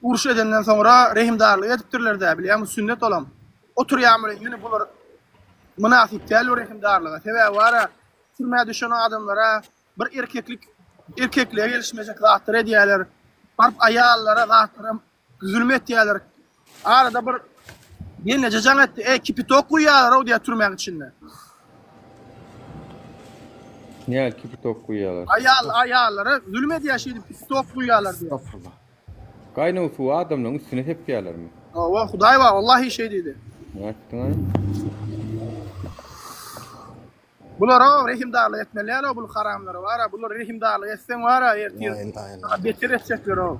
Uruş edenden soňra rehimdarlyk edipdirler-dä, bilýäňmi, sünnet olam. Oturýan bilen ýöne bular mynasyp däl bu rehimdarlyga. Sebäbi bar-a, türmä düşen adamlara bir erkeklik, erkeklige gelişmejek zatlar edýärler. Baryp aýallara, zatlara zulum etýärler. Arada bir gelneje jaň etdi, Eý, kipitok guýýarlar-ow diýýär türmäň içinde. Näl kipitok guýýarlar? Aýal, aýallara zulum edýär şeýdip kipitok guýýarlar diýýär. Gaýnaw suwy adamlaryň üstüne sepýärlermi? Hawa, Hudaý bar, wallahi şeý diýdi. Nätdiňaý? Bulara rehimdarlyk etmeli däl-ow bul haramlara bar-a, bulara rehimdarlyk etseň bar-a ertir beter etjekler-ow.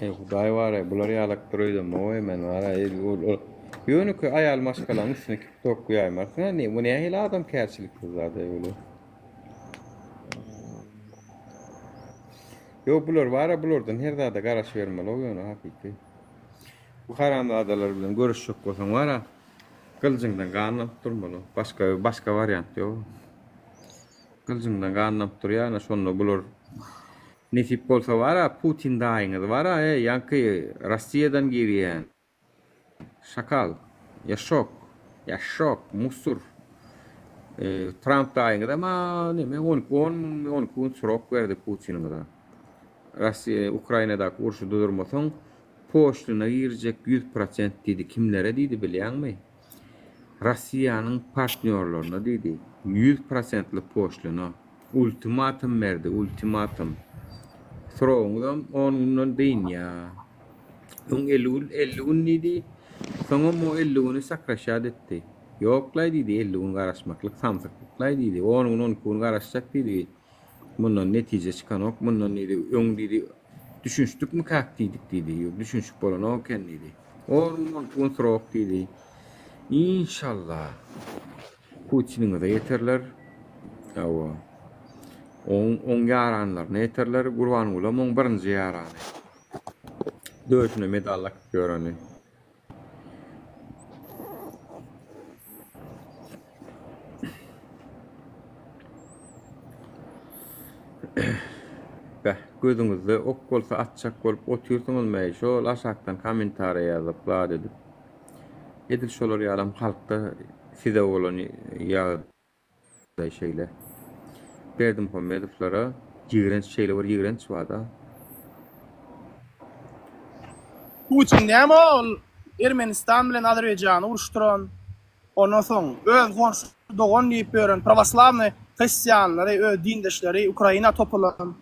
Eý hudaý bar-eý, bular ýalakdyr öýdemok-eý men bar-a, ýönekeý aýal maşgalaň üstüne tiktok goýaýmarsyň-a, bu nähili adamkärçiliksiz zat-eý bul. Ýok bular bar-a bulardan her zada garaşybermeli-ow ýöne hakyky. Bu haramzadalar bilen görüşjek bolsaň bar-a gylyjyňdan gan damyp durmaly. Başga başga wariant ýok. Gylyjyňdan gan damyp durýar ana şonda bular nesip bolsa bar-a Putin daýyňyz bar-a eý ýaňky Rossiýadan girýän. Şakal, ýaşok, ýaşok, musur. Tramp daýyňyzam a neme on on müňmi 12 gün srok berdi Putiniňize. Rossiýa Ukrainadaky urşy durdurmasaň poşlina girjek 100% diýdi. Kimlere diýdi bilýäňmi? Rossiýanyň partnýorlaryna diýdi. 100 prosentli poşlina. Ultimatum berdi, ultimatum. Srogyňyzam on günden dynýa. Öň 50 gün, 50 gün diýdi. Soňam o 50 güni sokraşat etdi. Ýoklaý diýdi, 50 gün garaşmaklyk samsyklyklaý diýdi. 10 gün, 12 gün garaşjak diýdi. Mundan netije çykanok, mundan diýdi, öň diýdi, düşünişdikmikäk diýdik diýdi. Ýok, düşünişip bolanok eken diýdi. 10 gün, 12 gün srok diýdi. Inşallah. Putiniňize ýeterler. Hawa. Oň oň ýaranlaryna ýeterler. Gurbangulam oň birinji ýarany. Döşüne medal dakyp ýöreni. Beh, gözüňizde ok bolsa atjak bolup otyrsyňyzmy-eý, şol aşakdan kommentariýa ýazyp, zat edip. Edil şolar ýalam halkda size bolan ýagdaý şeýle. Berdimuhamedowlara ýigrenç şeýle bir ýigrenç barda. Putin näme ol Ermenistan bilen Azerbaýjany uruşdyran, ondan soň öz goňşy dogan diýip ýören prawoslawnyý hristianlary öz dindeşleri Ukraina topulan.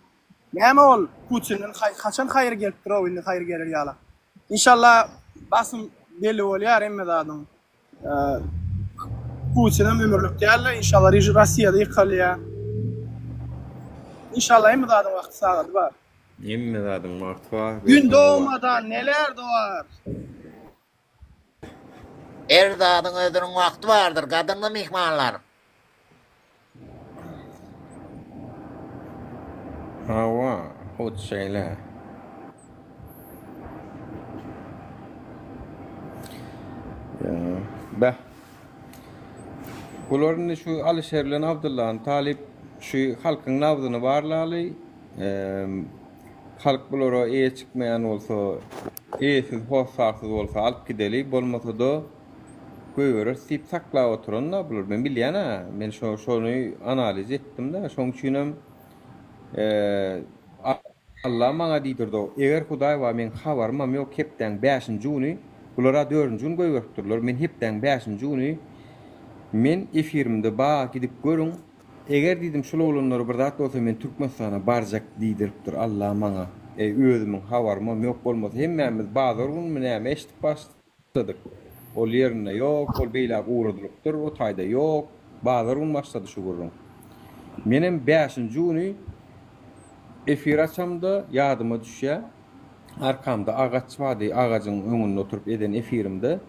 Näme ol Putinden haçan haýyr gelipdirow indi haýyr geler ýala. Inşallah basym belli bolýar hemme zadyň. Putinem ömürlik däldir inşallah režim Rossiýada ýykalýar. Inşallah hemme zadyň wagty sagady bar. Hemme zadyň wagty bar. Gün dogmadan neler dogar. Her zadyň özüniň wagty bardyr gadyrly myhmanlar. Hawa, hut şeýle. Beh. Bular indi şu Alyşer bilen Abdyllany talyp şu halkyň nabzyny barlaly. Halk bulara eýe çykmaýan bolsa, eýesiz, hossarsyz bolsa alyp gideli, bolmasa-da goýbereris diýip saklap oturan-da bular. Men bilýän-ä, men şo şony analiz etdim-de, şoň üçinem Alla maňa diýdirdi, eger Hudaý bar, meň habarymam ýok, hepdäň bäşinji güni, bular-a dördünji gün goýberipdirler, men hepdäň bäşinji güni men efirimde ba gidip görüň, Eger diýdim şul oglanlara bir zat bolsa men Türkmenistana barjak diýdiripdir Alla maňa. Eý özümiň habarymam ýok bolmasa hemmämiz bazar günümi näme eşdip başladyk. Ol ýerinde ýok, ol beýläk ugradylypdyr, o taýda ýok. Bazar güni başlady şu gürrüň. Menem bäşinji güni efir açamda ýadyma düşýä. Arkamda agaç bardy, agajyň öňünde oturyp eden efirimde,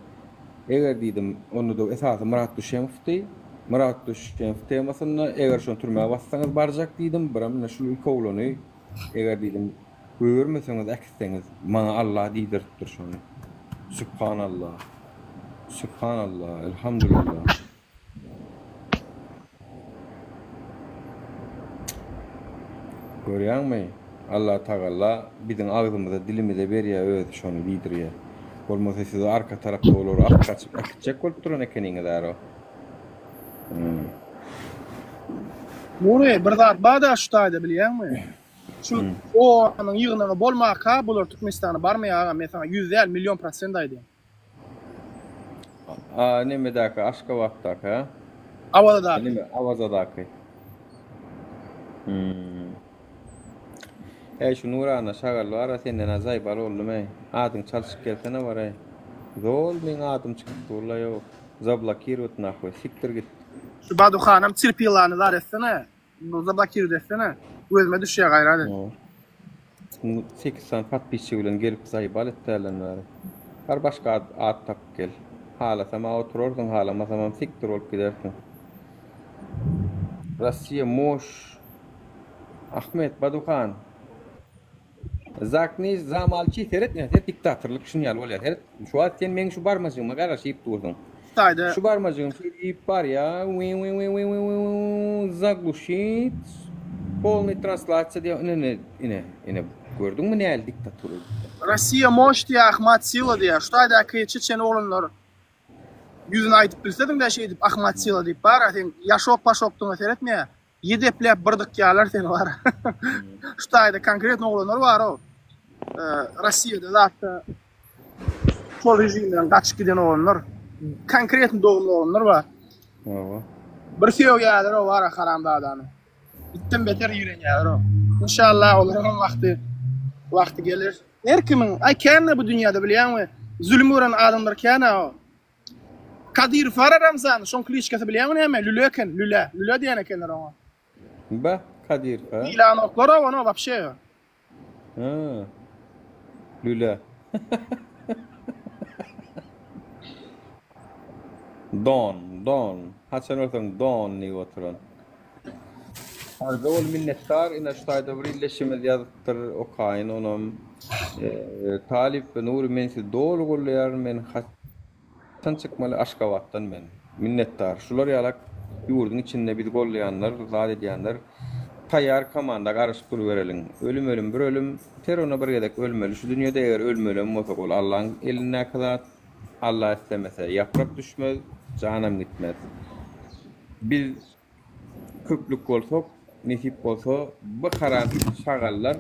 eger diýdim, onda-da esasy Myrat Düşemowdy. Myrat Düşemow temasynda, eger şony türmä bassaňyz barjak diýdim, biram ine şul iki oglany, eger diýdim, goýbermeseňiz, äkitseňiz, maňa Alla diýdiripdir şony. Sübhanalla. Sübhanalla, Elhamdülillah. Görýäňmi, Allatagalla biziň agzymyza, dilimize berýär özi şony diýdirýär. Bolmasa siz arka tarapda olary alyp gaçyp äkitjek bolup duran ekeniňiz äro. Hmm. Nury, bir zat bar-da şu taýda bilýäňmi? Şu OON-yň ýygnagy bolmaka bular Türkmenistana barmaýar agam, men saňa ýüz däl, million prosent aýdýan. A nemedäki Aşgabatdaky ha? Awazadaky. Neme Awazadaky. Hmm. Eý şu Nurana şagal bar-a senden ajaýyp al boldum eý. Adyň çalşyp gelsene bar eý. Zol meň adym çykyp dur-la ýok. Zablokirowat nahwy. Sikdir git. Şu Baduhanam terpilany zar etsene. Zablokirowat etsene. Gözüme düşýär gaýrat et. 8 sany podpisçik bilen gelip zaýbal etdälen bäri. Bar başga at, at tapyp gel. Halasam-a oturarsyň, halamasamam sikdir bolup gidersiň. Rossiýa moş. Ahmet Baduhan. Zakni zamalçi seret ine seret diktatorlyk şun ýaly bolýar seret şu wagt sen meň şu barmajygyma garaşyp dursuň. Hytaýda. Şu barmajygym şeýdip barýa wi wi wi wi wi wi wi zagluşit polnyý translasiýa diýýär ine ine ine ine gördüňmi nähili diktatura. Rossiýa moş diýýär Ahmad sila diýýär şu taýdaky çeçen oglanlar ýüzüne aýdyp bilsediňdä şeýdip Ahmad sila diýip bara sen ýaşok paşokdygyňa seretmeýär Ýedepläp bir dykýarlar seni bar. Şu taýda konkretno oglanlar bar-ow. Rossiýada zatda şol režimden gaçyp giden oglanlar. Konkretno dogumly oglanlar bar. Hawa. Bir sögýärler-ow bar haramzadany. Itden beter ýigrenýärler-ow. Inşallah olaryň hem wagty wagty geler. Her kimiň, aý kän-de bu dünýäde bilýäňmi? Zulum gören adamlar kän-ä-ow. Kadyrow bar Ramzan, şoň kliçkasy bilýäňmi näme? Lüle eken, Lüle. Lüle diýen ekenler oňa. Bah, Kadyrow ha? Bilanoklar-a ony wapşe. Ha. Lüle. Don, don. Haçan görseň don diýip oturan. Arza ol minnetdar ine şu taýda bir illeşimiz ýazypdyr okaýyn onam Talyp we Nury men sizi doly goldaýaryn men haçan çykmaly Aşgabatdan men minnetdar şular ýalak ýurduň içinde bizi goldaýanlar zat edýänler taýýar komanda garaşyp durubereliň ölüm ölüm bir ölüm terona bir gezek ölmeli şu dünýede eger ölmelem bolsak ol Allaň elindäki zat Alla islemese ýaprak düşmez janam gitmez biz Köplük bolsak, nesip bolsa, bu haram it şagallar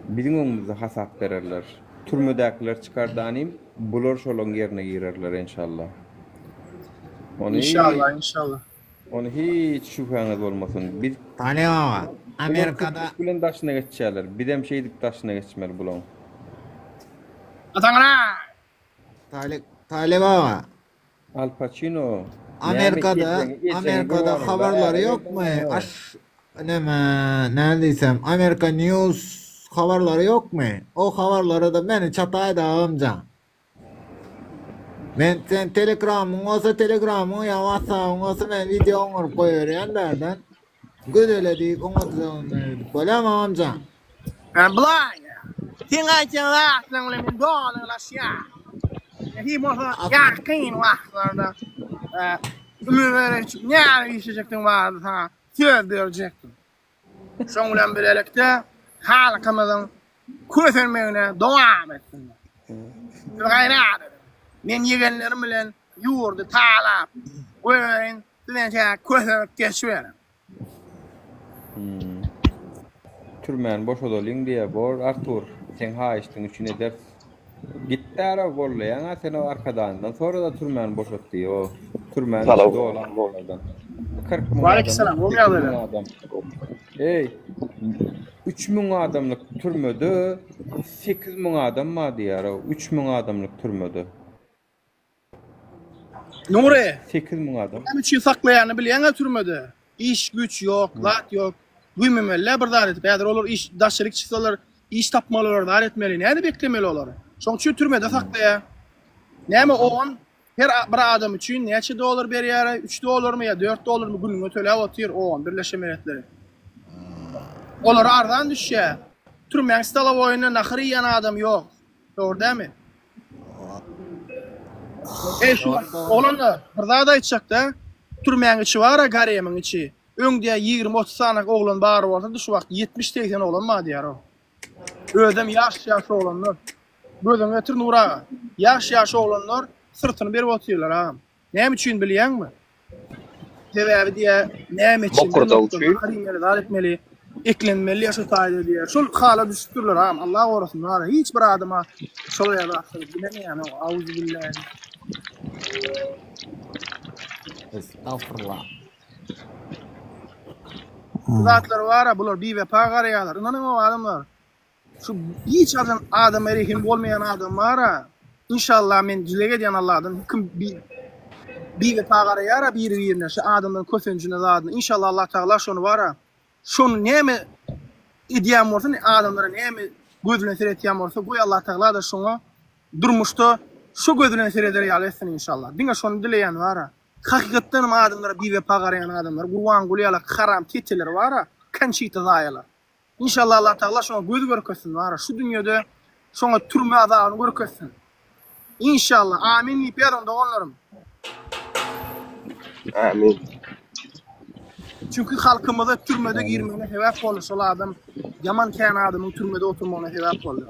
biziň öňümizde hasap bererler. Türmedäkiler çykar danym, bular şolaň ýerine girerler enşalla. Ony Inşallah, inşallah. Ony hiç şübhäňiz bolmasyn. Biz Talyp aga, Bular Amerikada köplük bilen daşyna geçýärler. Bizem şeýdip daşyna geçmeli bulaň. Ataňyna! Talyp, Talyp aga, Al Pacino näme Amerikada ejeňi ejeňi Amerikada gurbangyla habarlary äre ýokmy? berdiňmi? Aş neme näme diýsem Amerika News habarlary ýokmy? O habarlara-da meni çataýda agamjan. Men sen telegramyň bolsa telegramyň ýa whatsappyň bolsa men wideo oňaryp goýberýän bärden. Gözele diýip oňatjagyny edip bolýamy agamjan? Hä bulaý. Seň aýtýan zatlaryň bilen men doly ylalaşýan. Nesip bolsa ýakyn wagtlarda ümür içip näme işlejekdigim barada saňa söz berjekdim. Şoň bilen bilelikde halkymyzyň kösenmegine dowam etsinler. Siz gaýrat ediň. Men ýegenlerim bilen ýurdy talap goýberin, siz entäk kösenip geçiberiň. Türmäni boşadalyň diýýär bor Artur seň haýyşdyň üçin ederis. Gitdärow gollaýaňa sen o arkadagyňdan sorada türmäni boşat diý o türmäniň içi doly adamlardan. 40 müň adam Waleýkim gowy 8 müň ýagdaýlar. adam. Eý 3000 adamlyk türmede 8000 adam bar diýýärow 3000 adamlyk türmede. Nury. 8000 adam. Näme üçin saklaýanyny bilýäňä türmede. Iş güç ýok, zat ýok. Güýmemeli bir zat edip. Häzir olar iş daşaryk çyksalar iş tapmaly olar zat etmeli. Nädip eklemeli olary? Şoň üçin türmede saklaýar. Näme on her bir adam üçin näçe dollar berýär? 3 dollarmy ýa 4 dollarmy günüňe töläp otyr on Birleşen Milletleri. Olara arzan düşýär. Türmäň stolowoýynda nahar iýen adam ýok. Dogry dälmi? Eý şu oglanlar bir zat aýtjakda türmäň içi bara garemiň içi öň diýä 20-30 sany oglan bar bolsady şu wagt 70-80 oglan bar diýär o. Özem ýaş ýaş oglanlar. Gözüňe getir Nur aga. Ýaş ýaş oglanlar syrtyny berip otyrlar agam. Näme üçin bilýäňmi? Sebäbi diýä näme üçin Bokurdak üçin. Nahar zat etmeli, eklenmeli ýa şu taýda diýä. Şol hala düşüpdirler agam. Allah gorasyn wara hiç bir adama şol ýaly zatlar dilemeýän o. Auzubillahi. Estagfurullah. Bu zatlar wara bular biwepa garaýarlar. Ynanyň o adamlar. Şu hiç haçan adama rehim bolmaýan adam bara inşallah men dileg edýän Allahdan kim bi biwepa garaýara biri birine şu adamdan kösenjine zadyna inşallah Allah tagala şony bara şony näme. edýän bolsa, adamlara näme göz bilen seretýän bolsa, goý Allah Tagala-da şoňa durmuşda şo göz bilen sereder ýaly etsin inşallah. Diňe şony dileýän bara. Hakykatdan hem adamlara biwepa garaýan adamlar, Gurbanguly ýaly haram teteler bara, Konçita zaýalar. Inşallah Allah Tagala şoňa göz görkezsin bara, şu dünýede şoňa türme azabyny görkezsin. Inşallah. Amin diýip ýazyň doganlarym. Amin. Çünki halkymyza türmede girmegine sebäp boldy şol adam. Ýaman kän adamyň türmede oturmagyna sebäp boldy.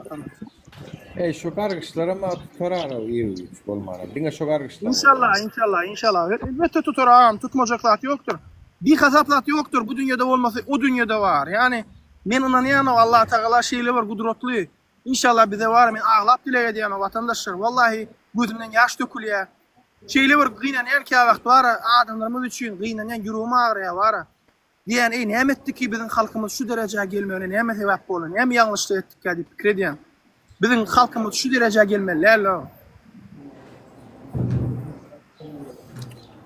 Eý şu gargyşlaram a tutar ara ir güç bolmana. Diňe şu gargyşlar. Inşallah, inşallah, inşallah. Elbetde tutar agam, tutmajak zat ýokdur. Bihasap zat ýokdur. Bu dünýede bolmasa o dünýede bar. Ýani men ynanýan o Allah Tagala şeýle bir gudratly. Inşallah bize bar men aglap dileg edýän o watandaşlar. Wallahi gözümden ýaş dökülýär. Şeýle bir gynanýan käwagt bar adamlarymyz üçin gynanýan ýüregim agyrýar bar. Diýýän eý näme etdiki biziň halkymyz şu derejä gelmegine näme sebäp boldy näme ýalňyşlyk etdikkä diýip pikir edýän. Biziň halkymyz şu derejä gelmeli däldi.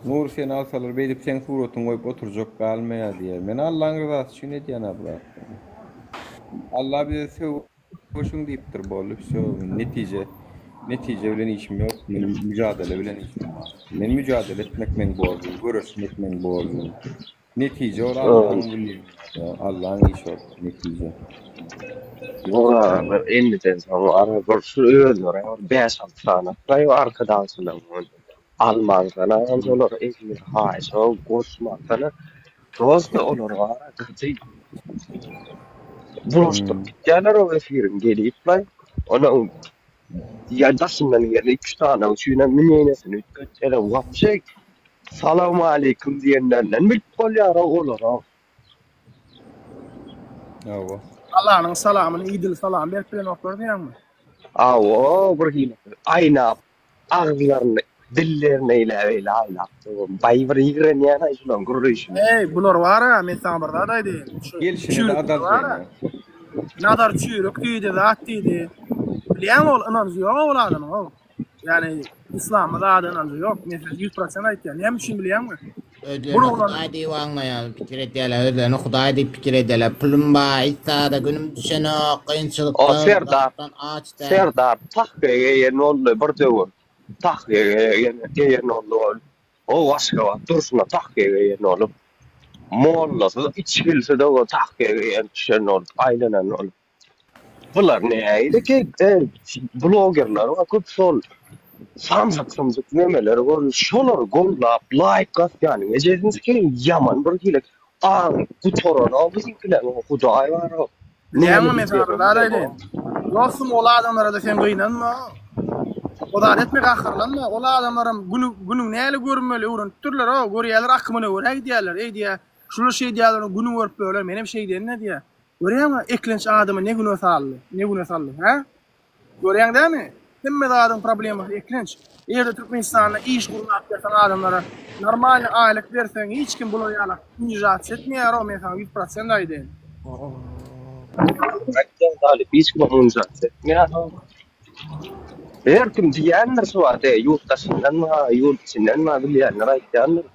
Nury seni alsalar beýdip seň suratyňy goýup oturjak galmaýar diýýär. Men Allaň ryzasy üçin edýän-ä bu zatlary. Alla bize söweşiň diýipdir boldy wsё netije netije bilen işim ýok meniň müjadele bilen işim bar. Men müjadele etmek meň borjum göreşmek meň borjum. Netije ol Allaň bilýän zady, Allaň işi ol netije. Bular bir elliden soň ara bir şu özleri bir bäş-alty sany atlaý arkadagçylaryň almansana olar elini haýyşa goşmansana prosta olar bara gaty bulaşdyryp gitýärler o efiriň gelip-laý onuň ýa daşyndan gelen iki-üç sany üçinem mneniýesini üýtgetýärler wapşe Salawmaleýkim diýenlerinden bilip bolýar-a olara. Hawa. Allanyň salamyny idil salam berip bilenoklar diýýäňmi? Hawa, bir hili aýnap, agyzlaryny, dillerini eýle-beýle aýlap dur. Baý bir ýigrenýän-aý şularyň gürleýşini. Eý, bular bar-a, men saňa bir zat aýdaýyn. Şu Gelşine-de çüýrükler adal bar-a. diýýär. Nazar çüýrük diýdi, zat diýdi. Bilýäňmi ol ynanjy ýog-a ol adamyň, ow. Ýani yslama zada ynanjy ýok. Men size 100% aýtýan. Näme üçin bilýäňmi? Özlerini Bir oglan Hudaý diýip aňlaýar, pikir edýärler, özlerini Hudaý diýip pikir edýärler. Pulum bar, hiç zada günüm düşenok, O kynçylykdan, Serdar, zatdan aç däl. Serdar tahýa geýen boldy bir döwür. Tahýa geýen geýen boldy ol. O Aşgabat durşuna tahýa geýen bolup. Mollasy içgilisi-de o tahýa geýen düşen bolup, aýlanan bolup. Bular nähili keýpde blogerler bar köp şol samsyk sumsyk nemeler görnüş şolary gollap laýk basýanyň ejesini sikeýin ýaman bir hili aň gutaranok biziňkileriň hudaý bar o Näme men sana bir zat aýdaýyn. Dostum ol adamlara-da sen gynanma. O zat etme gaharlanma. Ol adamlaram güni günüň näli görünmeli öwrenipdirler o görýärler akymyna görä gidýärler. Eý diýýär şular şeýdýärler güni görüp böler menem şeýdeýin-dä diýýär. Görýäňmi, eklenç adamy ne güne saldy, ne güne saldy, hä? Görýäň dämi? Hemme zadyň problemasy eklenç. Eger-de Türkmenistanda iş gurnap berseň adamlara, normalny aýlyk berseň, hiç kim bular ýaly unižatsiýa etmeýär-ow, men saňa 100% aýdaýyn. Aýtýan talyp hiç kim unižatsiýa etmeýär. Her kim diýýändir şu wagt, eý, ýurt daşyndanmy, ýurt içindenmi bilýänler aýtýandyr.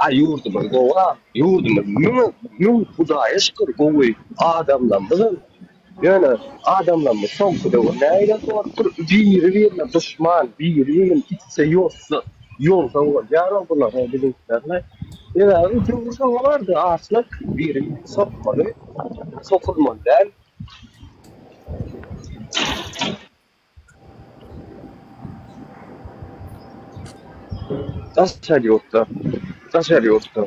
A ýurdumyz gowy-a, ýurdumyz müň, müň Hudaýa şükür gowy, adamlarymyzam, ýöne adamlarymyz soňky döwür nähili bolupdyr, biri-birine duşman, biri-birini itse ýolsa, ýolsa bolýar-ow bular, biziňkiler-le. Sebäbi döwür şoňa bardy, açlyk, biri-birini sokmaly, sokulmaly däl. Daşary ýurtda, daşary ýurtda.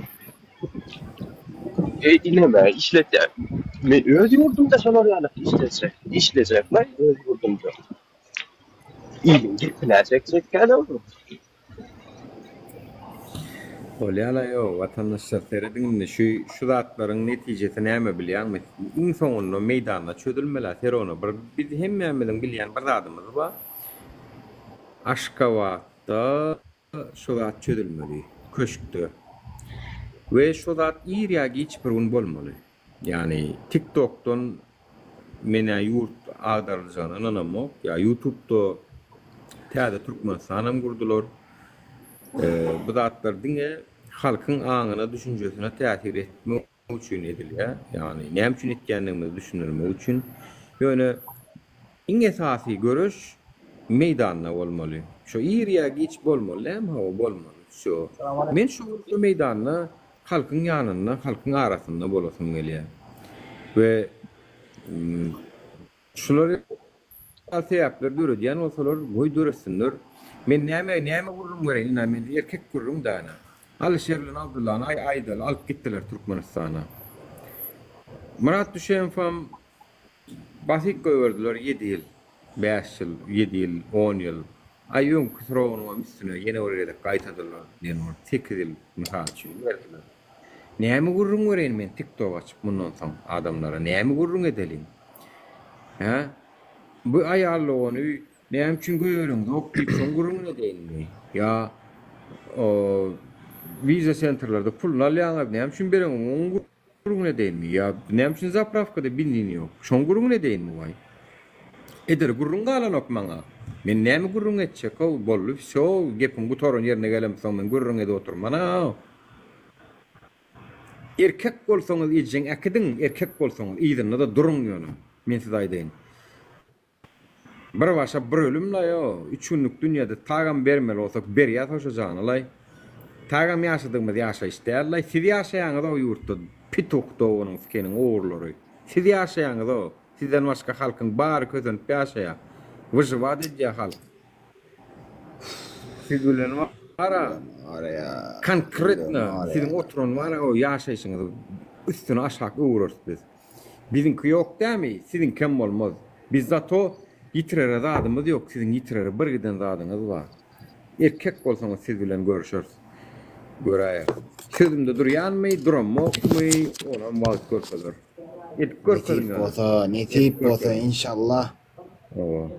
Eý ineme işletýär. Men öz ýurdumda şolar ýaly işletjek, işlejekler öz ýurdumda. Iliň gepine çekjek däl olar. Bolýala ýok watandaşlar serediň indi şu şu zatlaryň netijesi näme bilýäňmi iň soňunda meýdanda çözülmelä serona bir biz hemmämiziň bilýän bir zadymyz bar Aşgabatda şu zat çözülmeli köşkde we şu zat ir ýa giç bir gün bolmaly Ýagny TikTokdan menä ýurt agdaryljagyna ynanamok. Ýa YouTube'da täze Türkmenistanam gurdular. Bu zatlar diňe halkyň aňyna, düşünjesine täsir etmek. üçin edilýär. Ýagny näme üçin etýändigimizi düşündirmek üçin. Ýöne iň esasy göreş meýdanda bolmaly. Şo ir ýa giç bolmaly dämi? Hawa, bolmaly. Wsýo. Men şu gün şu meýdanda halkyň ýanynda, halkyň arasynda bolasym gelýär. We Şular ýaly sebäpler döredýän bolsalar, goý döretsinler. Men näme, näme gürrüň bereýin, ynha mende erkek gürrüň däne. Alyşir bilen Abdyllany aý aýdaly alyp gitdiler Türkmenistana. Myrat Düşemowam basyp goýberdiler ýedi ýyl, bäş ýyl, ýedi ýyl, on ýyl. Aý öňki srogynyňam üstüne ýene bir gezek gaýtadylar diýen bolup sekiz ýyl mysal üçin berdiler. Näme gürrüň bereýin men tiktok açyp mundan soň adamlara näme gürrüň edeliň? Hä? Bu aýal dogany näme üçin goýbereňzok diýip şoň gürrüňini edeýinmi? Ýa wiza sentrlerde puluny alýaňyz näme üçin bereňok oň gürrüňini edeýinmi? Ýa näme üçin zaprawkada benzin ýok şoň gürrüňini edeýinmi waý? Eder gürrüň galanok maňa. Men näme gürrüň etjek-ow boldy wsýo gepiň gutaran ýerine gelemsoň men gürrüň edip oturman-a. Erkek bolsaňyz ejeň äkidiň erkek bolsaňyz yzynda-da duruň ýöne men size aýdaýyn. Bir başa bir ölüm laý o üç günlük dünýede tagam bermeli bolsak berýäs hoşa jany laý. Tagam ýaşadygymyz ýaşaýyş däl laý siz ýaşaýaňyz o ýurtda pituh doganyň sikeniň ogurlary siz ýaşaýaňyz o sizden başga halkyň bary kösenip ýaşaýa wyžywat edýä halk. Siz bilen bara konkretno siziň oturan bara o ýaşaýşyňyzy üstüni aşak öwüreris biz. Biziňki ýok dämi, siziňkem bolmaz. Biz zato ýitirere zadymyz ýok, siziň ýitirere bir giden zadyňyz bar. Erkek bolsaňyz siz bilen görüşeris. Göräýeris. Sözümde durýanmy, duramokmy, onam wagt görkezer. Edip görkeziň Nesip ýöne. bolsa, Edip nesip bolsa görkeziň. inşallah. Hawa.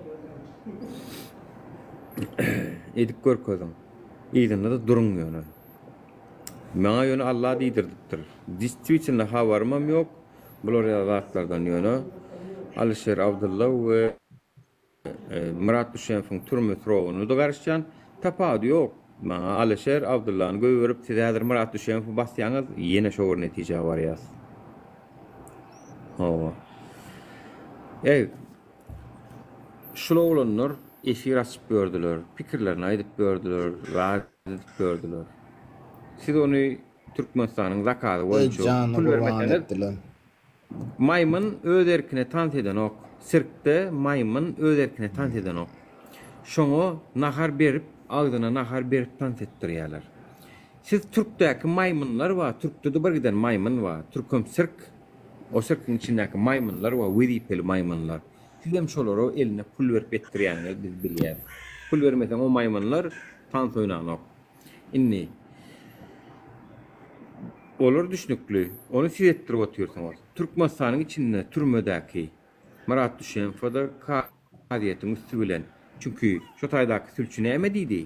Edip görkeziň. Yzynda-da duruň ýöne. Maňa ýöne Allah diýdirdipdir. Distwitelno habarymam ýok bular ýaly zatlardan ýöne Alyşir Abdylla we Myrat Düşenowyň türme srogyna-da garyşýan. Tapawudy ýok. Maňa Alyşir Abdyllany goýberip siz häzir Myrat Düşenowy basýaňyz ýene şo bir netijä barýas. Hawa. Eý, şul oglanlar efir açyp ýördüler, pikirlerini aýdyp ýördüler, zat edip ýördüler. Siz ony Türkmenistanyň zakazy Eý boýunça janyny pul gurban bermeseňiz, etdiler. maýmyn öz erkine tans edenok. Sirkde maýmyn öz erkine tans edenok. Şoňa nahar berip, agzyna nahar berip tans etdirýärler. Siz türkdäki maýmynlar bar, türkde-de bir giden maýmyn bar, türkem sirk, o sirkiň içindäki maýmynlar bar, wezipeli maýmynlar. Sizem şolara eline pul berip etdirýäňiz biz bilýäs. Pul bermeseň o maýmynlar tans oýnanok. Indi olar düşnükli, ony siz etdirip otyrsyňyz. Türkmenistanyň içinde türmedäki Myrat Düşenowa-da kazyýetiň üsti bilen. Çünki şo taýdaky sülçi näme diýdi?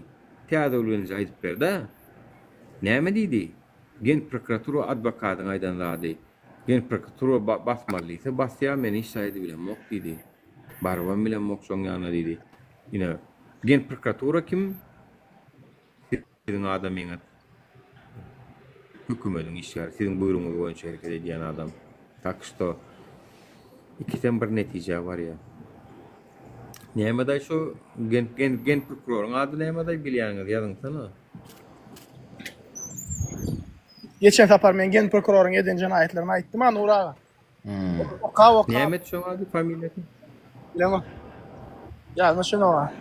Täzegül gelneje aýdyp berdi-ä. Näme diýdi? Genprokuratura adwokadyň aýdan zady. Genprokuratura basmaly diýse, basýar, men hiç zat edibilemok diýdi. Barybam bilemok şoň ýanyna diýdi. Ine, genprokuratura kim? Siziň adamyňyz. Hökümediň işgäri, siziň buýrugyňyz boýunça hereket edýän adam. Tak şto ikisem bir netijä barýar. Nämedaý şu gen gen gen prokuroryň ady nämedaý bilýäňiz ýazyňsana. Geçen sapar men gen prokuroryň eden jenaýatlaryny aýtdym a Nur aga. Okap okap. Näme şoň ady familiýasy? Bilemok. Ýazma şony oňa.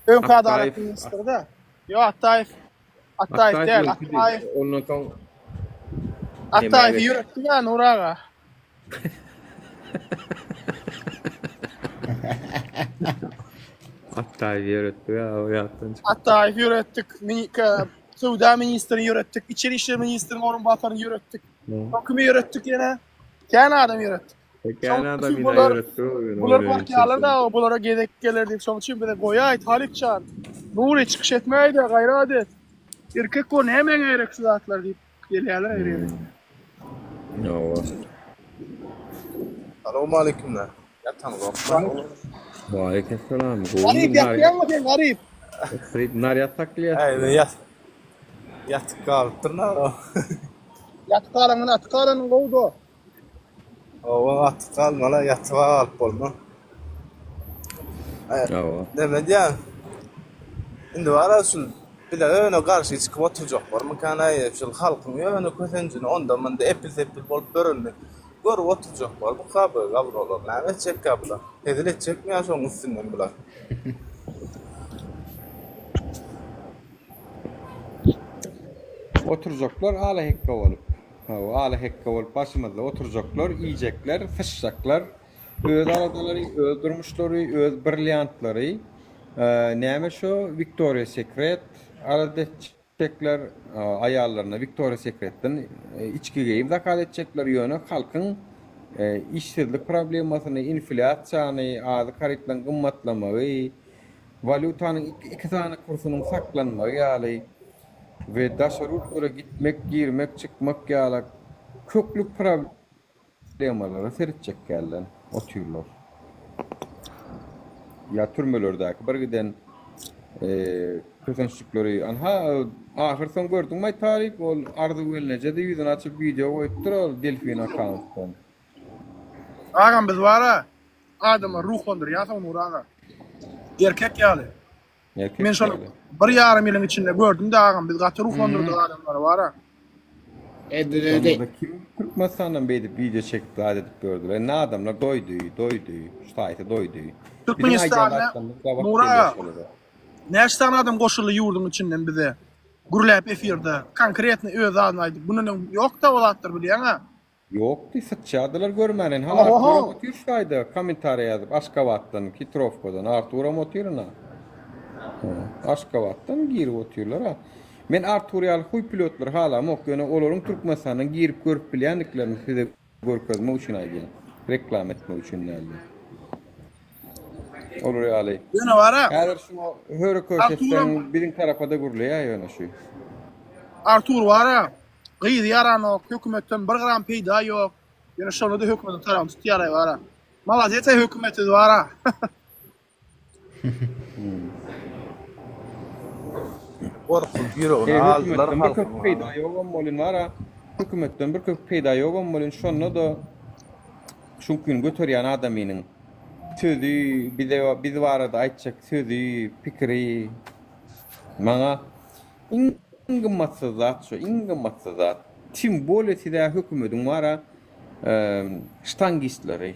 Öňki adalat Atdaýew. ministri-de. Ýok, Atdaýew. Atdaýew Atdaýew däl, öňküdi. Atdaýew. Ondan soň nämä Atdaýewi geçdi? ýöretdik-ä, Nur aga. Atdaýewi ýöretdik-ä, o ýatdan çykdy. Atdaýewi ýöretdik, mini- k- söwda ministrini ýöretdik, içeri işler ministriniň orunbasaryny ýöretdik. Soň kimi ýöretdik ýene? Kän adam ýöretdik. Kän Şoň adam üçin ýene bular ýöretdi o ýöne bular oýnaýan gorkýarlar da çemçe. bulara gezek geler diýip şoň üçin bize goýaý Talypjan. Nury çykyş etmäýde gaýrat et. Erkek bol nämäňe gerek şu zatlar diýip gelýärler her ýere. Hawa. Salowmaleýkimler. Ýataňzokmy? Waleýkimsalam. Garyp ýatýaňmy sen garyp? Garyp narýad saklaýas. Äý, men ýat ýatyp galypdyryn-a. Ýatyp galanyňdan atyp galanyň gowy dost. Hawa, atyp galmaly, ýatyp galyp bolmaz. Hawa. Näme diýýän? Indi bara şul bize ýöne garşy çykyp oturjaklarmykan-aý, şul halkyň ýöne kösenjini onda-munda epil-sepil bolup ýörenini görüp oturjaklarmyka bu gawrolar? Näme etjekkä bular? Hezil etjekmi ýa şonuň üstünden bular? Oturjaklar ala-hekge bolup. Hawa, ala-hekge bolup başymyzda oturjaklar, iýjekler, syçjaklar. Öz aladalary, öz durmuşlary, öz brilliantlary. Näme şo Wiktoriýa Sekret alada etjekler, aýallaryna Wiktoriýa Sekretden içki geýim zakaz etjekler, ýöne halkyň işsizlik problemasyny, inflýasiýany, azyk harytlaryň gymmatlamagy, walýutanyň iki sany kursunyň saklanmagy ýaly we daşary ýurtlara gitmek, girmek, çykmak ýaly kökli problemalara seretjek dälden otyrlar. Ýa türmelerdäki bir giden kösençlikleri anha ahyr soň gördüňmi Taryk ol Arzuw gelneje-de ýüzüni açyp wideo goýupdyr ol Delfin akkauntdan. Agam biz bara adamlary ruhlandyrýarsyň Nury aga. Erkek ýaly. Erkek Men şol ýaly. bir ýarym ýylyň içinde gördüm-de agam biz gaty ruhlandyrdyk adamlary bara. Ediledi. Şonda kim Türkmenistandan beýdip wideo çekip zat edip gördüler. Indi adamlar doýdy, doýdy. Şu saýty doýdy. Biziň aýdýan Türkmenistanda zatlarymyz gabat Nury gelýär aga şolara. näçe sany adam goşuldy ýurduň içinden bize gürläp efirde konkretno öz zadyny aýdyp bundan öň ýokda o zatlar bilýäňä. Ýokdy, syçýardylar görmän. Ynha Arturam otyr şu taýda kommentariýa ýazyp Aşgabatdan, Hitrowkadan Arturam otyr ynha. Aşgabatdan girip otyrlar-a. Men Artur ýaly huý pilotlary halamok, ýöne olaryň Türkmenistandan girip görüp bilýändiklerini size görkezmek üçin aýdýan. Reklama etmek üçin däldi. Olar ýaly. Ýöne bara. Häzir şuňa höre-köşe etseň biziň tarapa-da gürleýär ýöne şu. Artur bara. Gyzy ýaranok, hökümetden bir gram peýda ýok. Ýöne şonda-da hökümetiň tarabyny tutýaraý bara. Malades-aý hökümetiz bara. Gorkup ýüregini aldylar Hökümetden bir köp peýda ýogam bolyn bara. Hökümetden bir köp peýda ýogam bolyn şonda-da şuňkyny göterýän adamynyň sözi bize biz barada aýtjak sözi, pikiri maňa Iň gymmatsyz zat şu, iň gymmatsyz zat. Tim bolýa sizä hökümediň bara ştangistleri,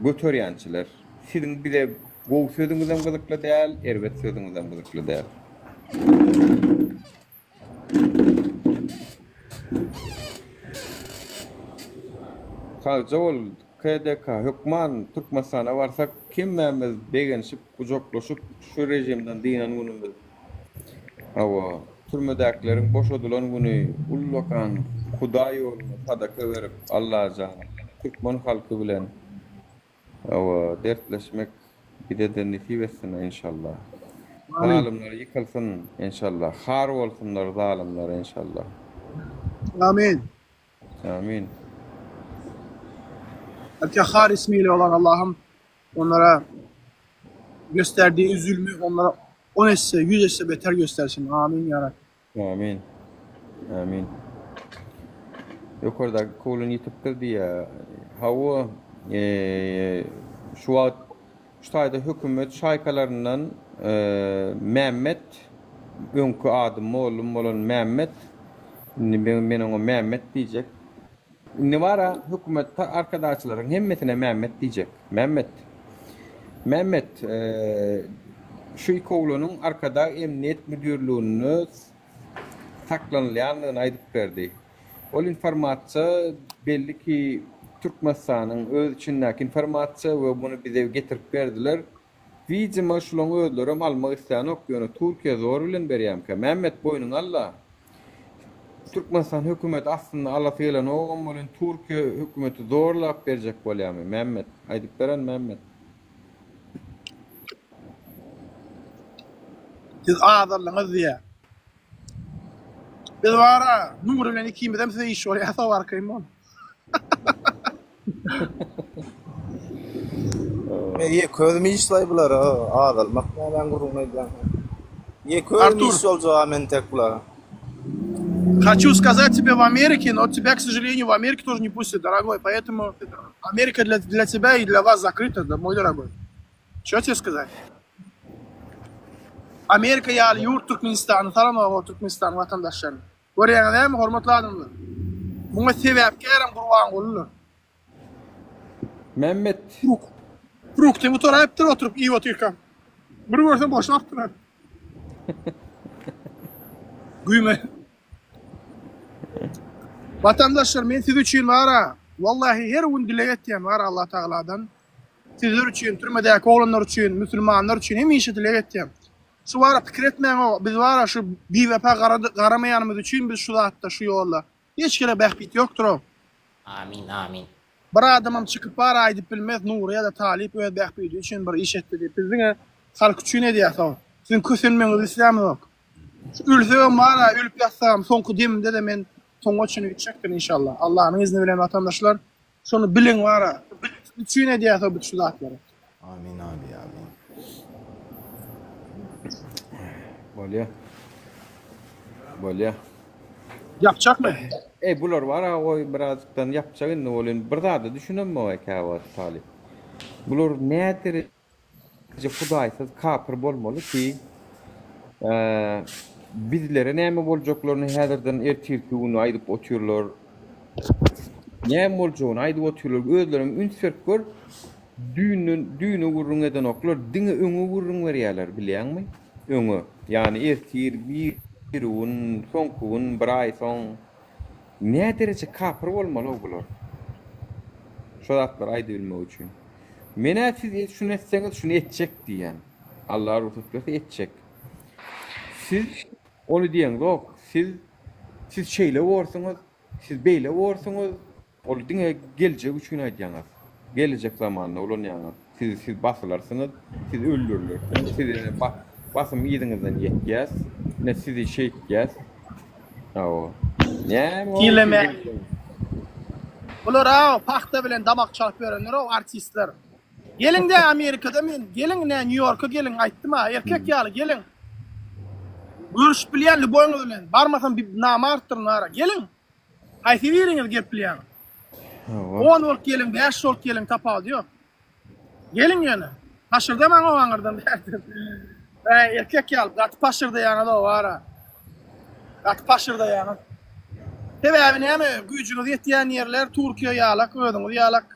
göterýänçiler. Siziň bize gowy sözüňizem gyzykly däl, erbet sözüňizem gyzykly däl. Sagja bol KDK hökman Türkmenistana barsak hemmämiz begenişip gujaklaşyp şu rejimden dynan günümiz hawa türmedäkileriň boşadylan güni ullakan Hudaý ýolunda sadaka berip Allajan türkmen halky bilen hawa dertleşmek bizede nesip etsin enşallah zalymlar ýykylsyn enşallah har bolsunlar zalymlar enşallah. Amin. Amin. El-Kahhar ismiyle olan Allah'ım onlara gösterdiği zulmü onlara 10 esse, 100 esse beter göstersin. Amin ya Rabbi. Amin. Amin. Ýokardaky kulun ýitipdir diýýär. Hawa, şu wagt şu taýda hökümet şaýkalaryndan Mämmet, öňki ady mollum bolan Mämmet, indi men oňa Mämmet diýjek. Indi bar-a, hökümet arkadagçylaryň hemmesine Mämmet diýjek. Mämmet. Mämmet, şu iki oglanyň Arkadag Emniýet müdirliginde saklanylýandygyny aýdyp berdi. Ol informasiýa belli ki Türkmenistanyň öz içindäki informasiýa we muny bize getirip berdiler. Widimo şulaň özlerem almak islänok ýöne Türkiýe zor bilen berýämkä. Mämmet boýnuňa alla. Türkmenistan hökümeti aslynda alasy gelenogam welin Türkiýe hökümeti zorlap berjek bolýamy Mämmet aýdyp beren Mämmet. Siz azaldyňyz diýýä. Biz bara Nury bilen ikimizem size iş bolýar soň arkaýyn bol. Men ýeke özüm işlaý bulara azalmak nämäň gürrüňini edýäň sen. Ýeke özüm Artur. iş boljaga men tek bulara. Хочу сказать тебе в Америке, но тебя, к сожалению, в Америке тоже не пустят, дорогой. Поэтому Америка для, для тебя и для вас закрыта, да, мой дорогой. Что тебе сказать? Amerika ýaly ýurt Türkmenistany salanok Türkmenistanyň watandaşlaryny. Görýäňiz dälmi, hormatly adamlar? Muňa sebäpkärem Gurbangulydyr. Mämmet. Frukty gutaraýypdyr oturyp iýip otyrka. Bir görseň boşlapdyr. Güýme. Watandaşlar men siz üçin bara wallahi her gün dileg etýän bara Allah Tagaladan. Sizler üçin, türmedäki oglanlar üçin, müsülmanlar üçin hemişe dileg etýän. Şu bara pikir etmäň biz bara şu biwepa garamaýanymyz üçin biz şu zatda şu ýolda. Hiç kere bähbit ýokdur-ow. Amin amin. Bir adamam çykyp bar aýdyp bilmez Nury ýa-da Talyp öz bähbidi üçin bir iş etdi diýip. Biz diňe halk üçin edýäs-ow. Siziň kösenmegiňizi islämizok. Şu ölsegem bar-a, ölüp ýatsagam soňky demimde-de men soňa çenli gitjekdirin inşallah. Allanyň izni bilen watandaşlar. Şony biliň bar-a. Siz üçin edýäs-ow biz şu zatlary. Amin abi amin. Bolýa. Bolýa. Ýapjakmy? Eý bular bar-a goý birazjykdan ýapjak indi welin bir zada düşünemok-aý käwagt Talyp. Bular nädereje hudaýsyz kapyr bolmaly ki bizlere näme boljaklaryny häzirden ertirki güni aýdyp otyrlar. Näme boljagyny aýdyp otyrlar. Özlerem üns berip gör düýnden düýne gürrüň edenoklar diňe öňe gürrüň berýärler bilýäňmi? Öňe, ýagny ertir, birigün, soňky gün, bir aý soň. Nädereje kapyr bolmaly-ow bular? Şo zatlary aýdybilmek üçin. Men-ä siz şuny etseňiz, şuny etjek diýýän. Alla rugsat berse etjek. Siz ony diýeňzok. Siz siz şeýle borsuňyz, siz beýle borsuňyz. Ol diňe geljek üçin aýdýaňyz. Gelejek zamanda ulanýaňyz. Siz siz basylarsyňyz, siz öldürilersiňiz, siz ine basym yzyňyzdan ýetýäs, ine sizi şeýtýäs. Hawa. Näme ol? Dileme. Bular-a pagta bilen damak çalyp ýörenler-ow artistler. Geliň-dä Amerikada men, geliň nä Nýu-Ýorka geliň aýtdym-a, erkek ýaly geliň. Görüşüp bilýän lýuboýyňyz bilen. Barmasam bir namartdyryn ara. Geliň. Haýsy biriňiz gelip bilýäňiz? On bolup geliň, bäş bolup geliň, tapawudy ýok. Geliň ýöne. Paşyrdamaň o aňyrdan bärden. Äý, erkek ýaly gaty paşyrdaýaňyz o ara. Gaty paşyrdaýaňyz. Sebäbi näme, güýjüňiz ýetýän ýerler Türkiýe ýalak, özüňiz ýalak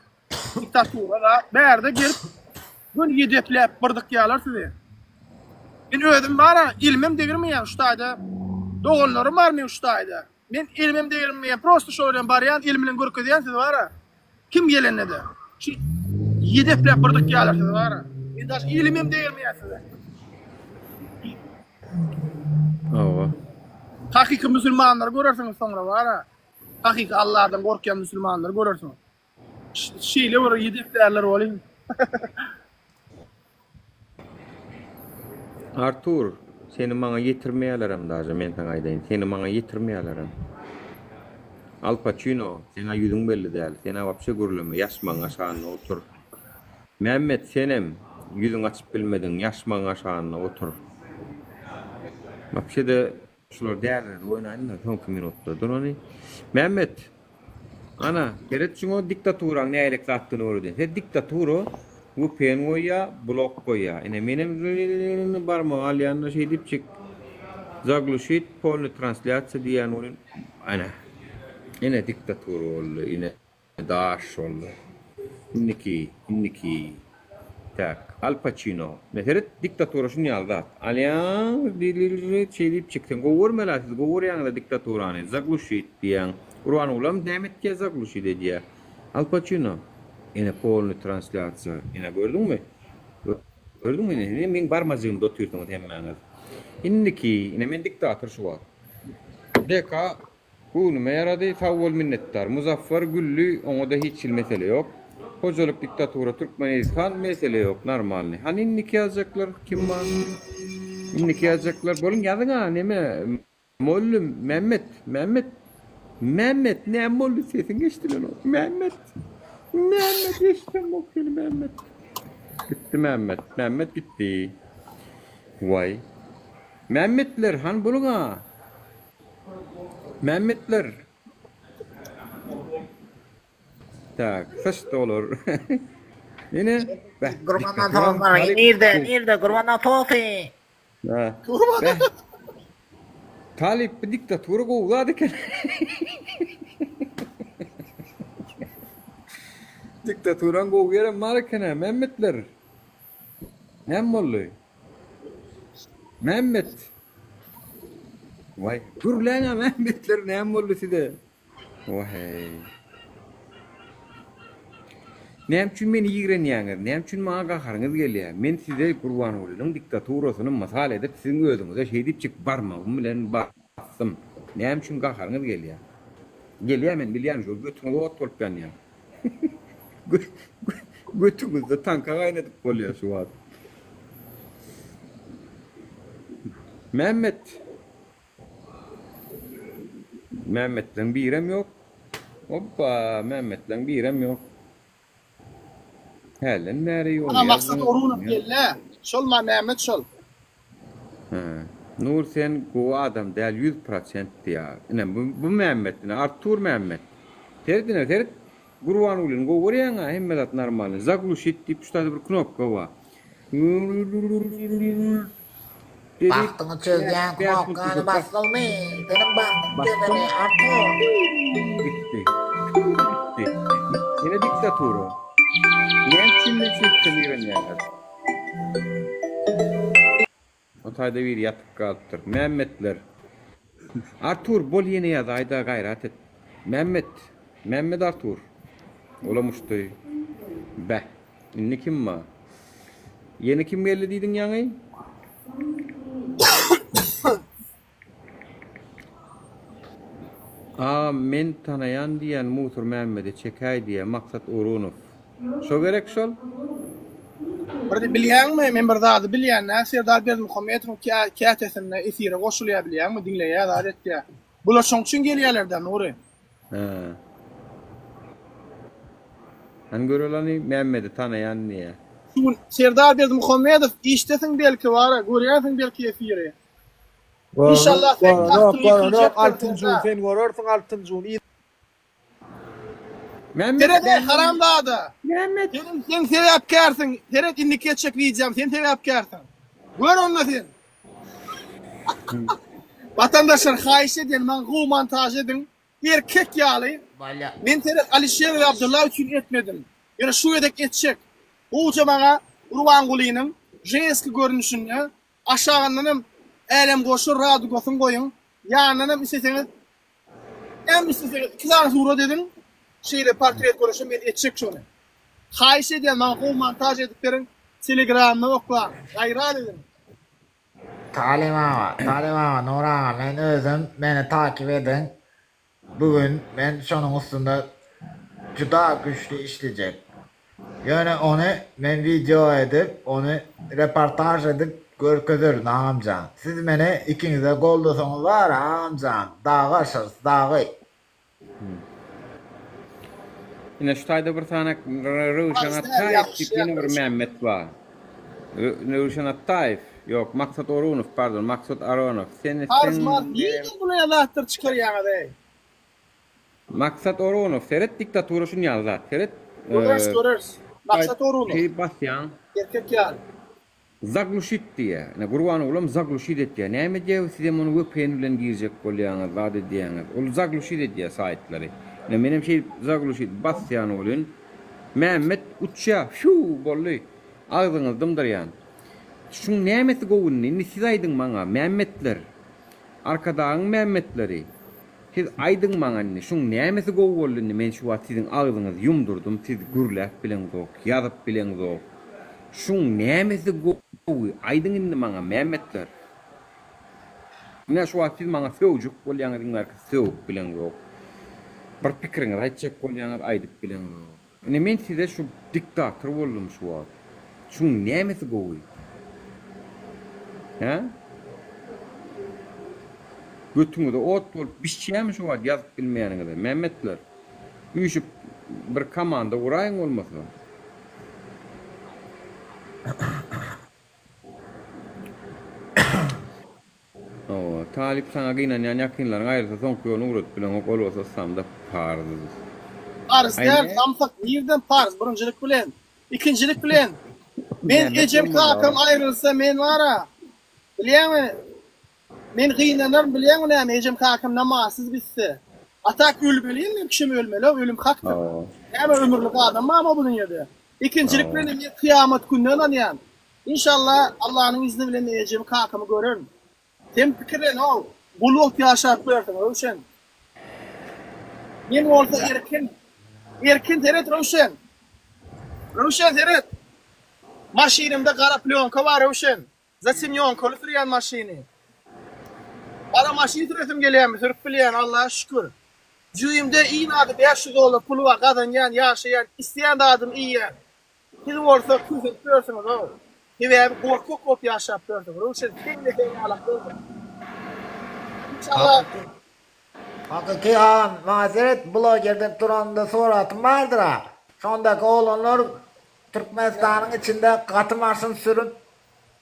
diktatura zat. Bärde gelip göni ýedekläp bir dykýarlar sizi. Men özüm bar-a, elimem degirmeýän şu taýda. Doganlarym bar meň şu taýda. Men elimem degirmeýän, prosto şo bilen barýan, elim bilen görkezýän sizi bar-a. Kim gelende-de. Şu ýedekläp bir dykýarlar sizi bar-a. Men daş elimem degirmeýän size. Hawa. Hakyky musulmanlary görersiňiz soňra bar-a. Hakyky Alladan gorkýan musulmanlary görersiňiz. Şeýle bir ýedeklärler welin. Artur, seni maňa ýetirmeýärlerem daže, men saňa aýdaýyn, seni maňa ýetirmeýärlerem. Al Paçino, seň-ä ýüzüň belli däl, sen-ä wapşe gürleme, ýaşmagyň aşagynda otur. Mämmet, senem ýüzüňi açyp bilmediň, ýaşmagyň aşagynda otur. Wapşe-de Şular däliredi oýnaýynda soňky minutda. Dur ony. Mämmet. Ana, seret şuňa diktaturaň nähilek zatdygyny göreden. Sen diktatura VPN goýýa, blok goýýa. Ine menem barmagy alýanda şeýdipjik zagluşit polny translýasiýa diýýän welin ana. Ine diktatura boldy. Ine. Daş boldy. Indiki, indiki. Tak, Al Paçino. Ine seret, diktatura şun ýaly zat. Alýaň, şeýdip çekseň gowy görmeli-ä siz gowy görýäňiz-ä diktaturany. Zagluşit diýýäň. Gurbangulam näme etýär zagluşit edýär. Al Paçino. Ine polny translýasiýa. Ine gördüňmi? Gördüňmi ine, ine meň barmajygymda otyrsyňyz hemmäňiz. Indiki, ine men diktator şu wagt. DK Göwnüme ýarady, sag bol minnetdar. Muzaffar Gülli oňada hiç hili mesele ýok. Hojalyk diktatura Türkmen Eziz han mesele ýok normalny. Hany indiki ýazjaklar kim bar? Indiki ýazjaklar boluň ýazyňa neme Mollum Mämmet Mämmet Mämmet näme boldy sesiň eşdilenok Mämmet Mämmet eşdemok seni Mämmet Gitdi Mämmet Mämmet gitdi Waý Mämmetler hany boluňa. Mämmetler. Tak, syçdy olar. Ine, beh, Gurbandan diktatura soň talyp nirde, bu. nirde Gurbandan sosy. Ha. Beh. Talyp bu diktatura gowy zat eken. Diktaturaň gowy ýerem bar eken-ä, Mämmetler. Näme boldy? Mämmet. Waý, gürläň-ä Mämmetler, näme boldy size? Waheý. Näme üçin meni ýigrenýäňiz? Näme üçin maňa gaharyňyz gelýär? Men size Gurbangulynyň diktaturasyny mysal edip, siziň özüňize şeýdipjik barmagym bilen basdym. Näme üçin gaharyňyz gelýär? Gelýär men bilýän, şol götüňiz ot bolup ýanýar. Götüňizde taňka gaýnadyp bolýar şu wagt. Mämmet. Mämmetleň birem ýok. Hoppa, Mämmetleň birem ýok. Hälden bäri ýol Ana Maksat ýazdyň. Orunow geldi. Şol ma Mämmet şol. Hä. Nur sen gowy adam däl 100% diýýär. Ine bu bu Mämmet ine Artur Mämmet. Seret ine seret Gurbangulyny gowy görýäňä hemme zat normalny. Zagluşit diýip şu taýda bir knopka bar. Bagtyňy çözýän knopkany basdyňmy? Seniň bagtyň çözeni Artur. Gitdi. Gitdi. Ýene diktatura. Näme üçin men şeýtsem ýigrenýärler? O taýda biri ýatyp galypdyr. Mämmetler. Artur bol ýene ýazaýda gaýrat et. Mämmet. Mämmet Artur. Olam uçdy. Beh. Indi kim bar? Ýene kim geldi diýdiň ýaňy? A men tanaýan diýýän Musur Mämmedi çekäý diýýä Maksat Orunow. Şo gerek şol? Bir bilýäňmi men bir zady bilýän nä Serdar Berdimuhamedowyň kätesinde efire goşulýar bilýäňmi diňleýär zat etýär. Bular şoň üçin gelýärler-dä Nury. Hä. Hany göreli hany Mämmedi tanaýan diýýä. Şu gün Serdar Berdimuhamedow işdesiň belki bara görýänsiň belki efiri. Inşallah sen Görünok, tagtyň görünok, ýykyljakdyr altynjy gün Serdar. sen görersiň altynjy gün. Mämmet Seret eý Mämmet haramzada. Mämmet. Seniň sen sebäpkärsiň. Seret indiki etjek wideom sen sebäpkärsiň. Gör onda sen. Watandaşlar haýyş edýän maňa gowy montaž ediň. Erkek ýaly. Men seret Alişer we Abdylla üçin etmedim. Ýöne şu gezek etjek. Gowja maňa Gurbangulynyň ženski görnüşinde aşagyndanam älemgoşar radugasyny goýuň. Ýanyndanam isleseňiz Näme isleseňiz iki sany surat ediň. Şeýle portret görüşe men etjek şony. Haýyş edýän maňa gowy montaž edip beriň. Telegramyma oklaň. Gaýrat ediň. Talim aga, Talim aga, Nur aga men özüm meni takip ediň. Bu gün men şonuň üstünde juda güýçli işlejek. Ýöne ony men wideo edip, ony reportaž edip görkezerin agamjan. Siz meni ikiňize goldasaňyz bar agamjan, dagy aşarys, dagy. Ine şu taýda bir sany Röwşen Atdaýew diýip ýene bir Mämmet bar. Röwşen Atdaýew, ýok, Maksat Orunow, pardon, Maksat Aronow. Sen Mars Mars nirden bular zatlar çykarýaňyz eý. Maksat Orunow, seret diktatura şun ýaly zat. Seret. Göreris göreris. Maksat Orunow. Şeýdip basýaň. Erkek ýaly. Zagluşit diýýär. Ine Gurbangulam zagluşit etýär. Näme edýär sizem ony vpn bilen girjek bolýaňyz, zat edýäňiz. Ol zagluşit edýär saýtlary. Ine menem şeýdip zagluşit basýan welin Mämmet uçýar. Fiu boldy. Agzyňyzy dymdyrýan. Şuň nämesi gowy indi? Indi siz aýdyň maňa, Mämmetler. Arkadagyň Mämmetleri. Siz aýdyň maňa indi, şuň nämesi gowy boldy indi men şu wagt siziň agzyňyzy ýumdurdym siz gürläp bileňzok, ýazyp bileňzok. Şuň nämesi gowy aýdyň indi maňa Mämmetler. Ine şu wagt siz maňa sögjek bolýaňyz iň bärki sögüp bileňzok. Bir pikiriňizi aýtjak bolýaňyz aýdyp bileňzok. Ine men size şu diktator boldum şu wagt. Şuň nämesi gowy? Hä? Götüňize ot bolup bişýämi şu wagt ýazyp bilmeýäniňize? Mämmetler. Üýşüp bir komanda guraýyň bolmasa. Hawa. Talyp saňa gynanýan ýakynlaryň aýrylsa soňky ýoluny ugradyp bileňok ol bolsa yslamda parz. Parz Aý däl ne? samsyk nirden parz birinjilik bilen ikinjilik bilen men Mämmet ejem bolmaly kakam aga. aýrylsa men bara bilýäňmi men gynanaryn bilýäňmi näme ejem kakam namazsyz gitse a tak ölmeliyim men kişim ölmeli ölüm hakdyr Hawa. näme ömürlik adam barmy bu dünýede ikinjilik Hawa. bilen men kyýamat gününe ynanýan Inşallah Allanyň izni bilen ejemi kakamy görerin. Sen pikirlen-ow, gul bolup ýaşap bilersiň Röwşen. Men bolsa erkin. Erkin seret Röwşen. Röwşen seret. Maşynymda gara plýonka bar Röwşen. Zatemnýonkaly sürýän maşyny. Gara maşyn süresim gelýärmi sürüp bilýän Allaha şükür. Jübimde iň azy 500 dollar puly bar gazanýan, ýaşaýan, isleýän zadymy iýýän. Siz bolsa kösenip ýörsüňiz-ow. Sebäbi gorkak bolup ýaşap ýörsüň. Röwşen sen-de sen ýalak bolma. Inşallah. Hakyky agam maňa seret bloger dep duranda suratym bardyra şondaky oglanlar Türkmenistanyň içinde gaty maşyn sürüp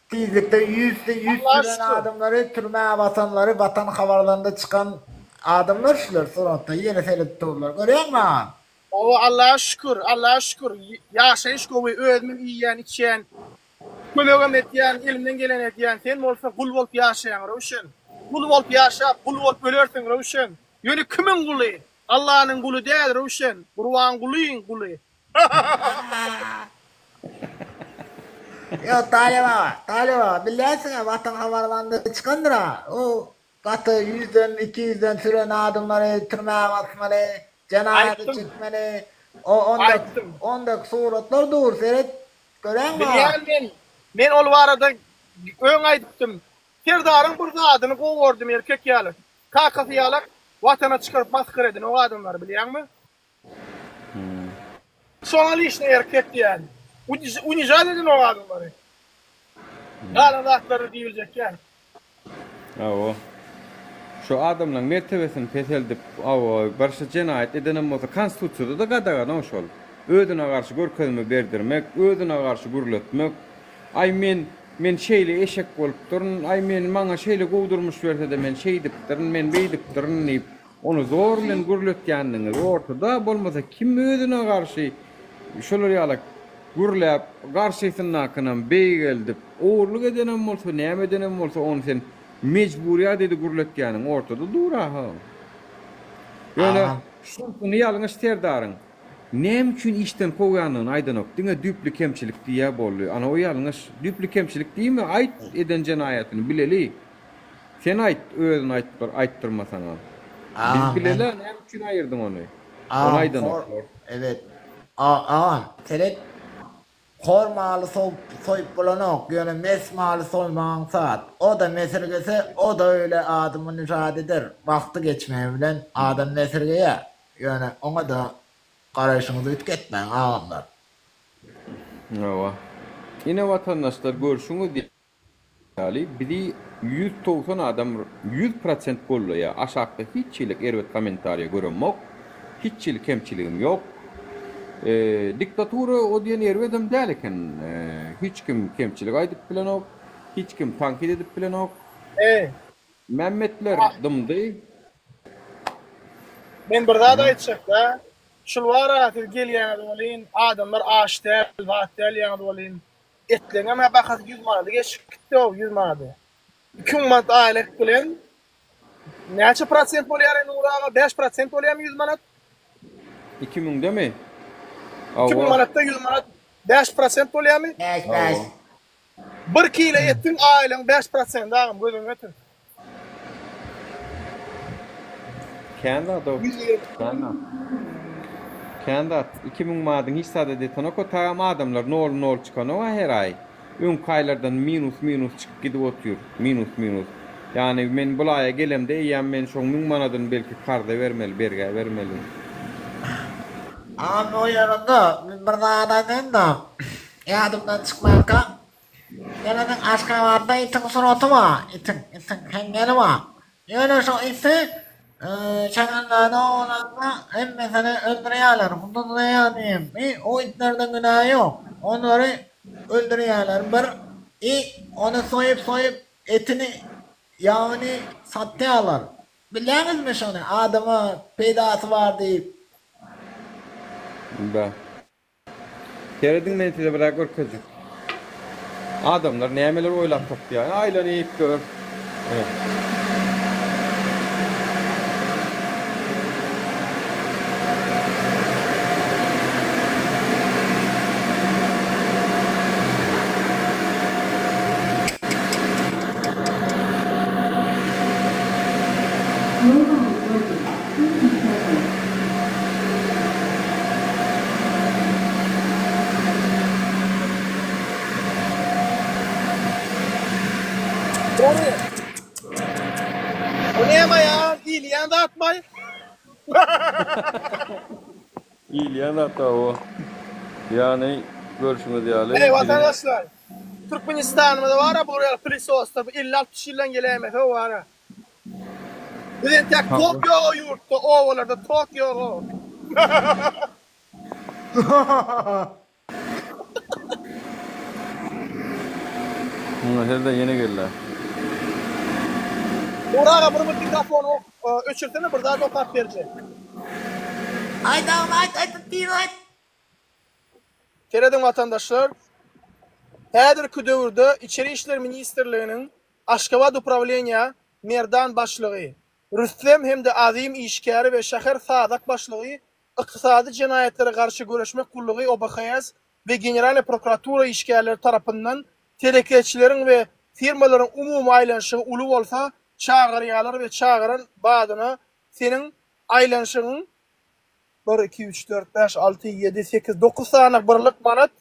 tizlikde ýüzde ýüz Allaha süren şükür. adamlary türmä basanlary watan habarlarynda çykan adamlar şular suratda ýene seredip durlar görýäňmi agam. Hawa Allaha şükür Allaha şükür ýaşaýyş gowy özümem iýýän içýän kömegem etýän elimden geleni edýän sen bolsa gul bolup ýaşaýaň Röwşen gul bolup ýaşap gul bolup ölersiň Röwşen ýöne kimiň guly Allanyň guly däl Röwşen Gurbangulyň guly Ýok Talyp aga Talyp aga bilýänsiňä watan habarlarynda çykandyra o Gaty ýüzden, 200-den süren adamlary türmä basmaly, jenaýata Aýtdym. çekmeli. O onda Aýtdym. ondaki suratlar dur, seret. Göräňmi aga? Bilýän men. Men ol barada öň aýdypdym. Serdaryň bir zadyny gowy gördüm erkek ýaly. Kakasy ýalak watana çykaryp masgara eden o adamlary bilýäňmi? Şoňa lişni erkek diýýän. Unižat eden o adamlary. Galan zatlary diýiljek däl. Hawa. Şu adamlaň mertebesini peseldip, hawa, bir şu jenaýat edenem bolsa, konstitusiýada-da gadagan-ow şol. Özüne garşy görkezme berdirmek, özüne garşy gürletmek. Aý men, men şeýle eşek bolupdyryn, aý men, maňa şeýle gowy durmuş berse-de men şeýdipdirin, men beýdipdirin diýip, ony zor bilen gürletýändigiňiz ortada, bolmasa kim özüne garşy şolar ýaly gürläp, garşysyndakynam beýgeldip, ogurlyk edenem bolsa, näme edenem bolsa, ony sen mejbury ýagdaýda gürletýäniň ortada dur-a-ha. Ýöne Agam. şuny ýalňyş Serdaryň näme üçin işden kowýandygyny aýdanok, diňe düýpli kemçilik diýýä boldy. Ana o ýalňyş. Düýpli kemçilik diýme, aýt eden jenaýatyny bileli. Sen aýt, özüni aýtdyr, aýtdyrmasaňam. Biz Agam men bileli-ä näme üçin aýyrdyň ony. Ony Agam hor aýdanoklar. evet. A agam seret hor maly sowup soýup bolanok ýöne mes maly soýmak aňsat. O-da mesirgese o-da öýle adamy nüžat eder. Wagty geçmegi bilen adam mesirgeýär. Ýöne oňa-da garaýşyňyzy üýtgetmäň agamlar. Hawa. Ine watandaşlar görşüňiz ýaly bizi 190 adam 100 prosent gollaýar aşakda hiç hili erbet kommentariýa göremok hiç hili kemçiligim ýok diktatura o diýen erbedem däl eken hiç kim kemçilik aýdyp bilenok hiç kim tankyt edip bilenok Mämmetler dymdy. Men bir zat aýtjakda şul bara siz gelýäňiz welin adamlar aç däl zat däl diýýäňiz welin Etleňem-ä bahasy ýüz manada geçip gitdi-ow, ýüz manada. 2000 manat aýlyk bilen näçe prosent bolýar Nury aga? Bäş prosent bolýarmy ýüz manat? Iki müňdemi? 2000 Hawa. manatda ýüz manat bäş prosent bolýarmy? Bäş, bäş. Hawa. Bir kile etiň aýlygyň bäş prosenti agam, göz öňüne getir. Kän zat-ow. Kän zat. Kän zat. 2000 manadyň hiç zada detenok-a, tagam adamlar nol nol çykanok-a her aý. Öňki aýlardan minus minus çykyp gidip otyr. Minus minus. Ýagny men bul aýa gelemde eýýäm men şoň müň manadyny belki karza bermeli, bergä bermeli. Agam o ýerinde men bir zat aýdaýyn-da, ýadymdan çykmanka, Ýöne Aşgabatda itiň suraty bar, itiň, itiň heňňeli bar. Ýöne şo iti şäherlerde obalarda hemmesini öldürýärler, guduzlaýar diýip. I o itlerde günä ýok. Olary öldürýärler bir i ony soýup-soýup etini. Ýagny satýarlar. Bilýäňizmi şony adama peýdasy bar diýip. Bä. Serediň men size bir zat görkezjek. Adamlar nämeler oýlap tapýar. Aýlanyp gör. Ine. Dogry. O näme ýa? Iýilýän zatmy? Iýilýän zat o. Ýagny görşüňiz ýaly Eý biziň watandaşlar! Türkmenistanymyzda bar-a bular ýaly pylesoslar bu 50-60 ýyldan geläýmese bar-a. Biz entek tok ýog-a ýurtda, obalarda tok ýog-a. Muňa herde ýene geldi. Ugur aga bir bir mikrofony öçürsene bir zat okap berjek. Aýt agam aýt aýt tiz aýt. Serediň watandaşlar. Häzirki döwürde Içeri işler ministrliginiň Aşgabat uprawleniýa Merdan başlygy, Rüstem hem-de Azim işgäri we şäher Sazak başlygy Ykdysady jenaýatlara garşy göreşmek gullugy, OBHS, we Generalnyý prokuratura işgärleri tarapyndan telekeçileriň we firmalaryň umumy aýlanyşygy uly bolsa çagyrýarlar we çagyran badyna seniň aýlanyşygyň bir, iki, üç, dört, bäş, alty, ýedi, sekiz, dokuz sany birlik manat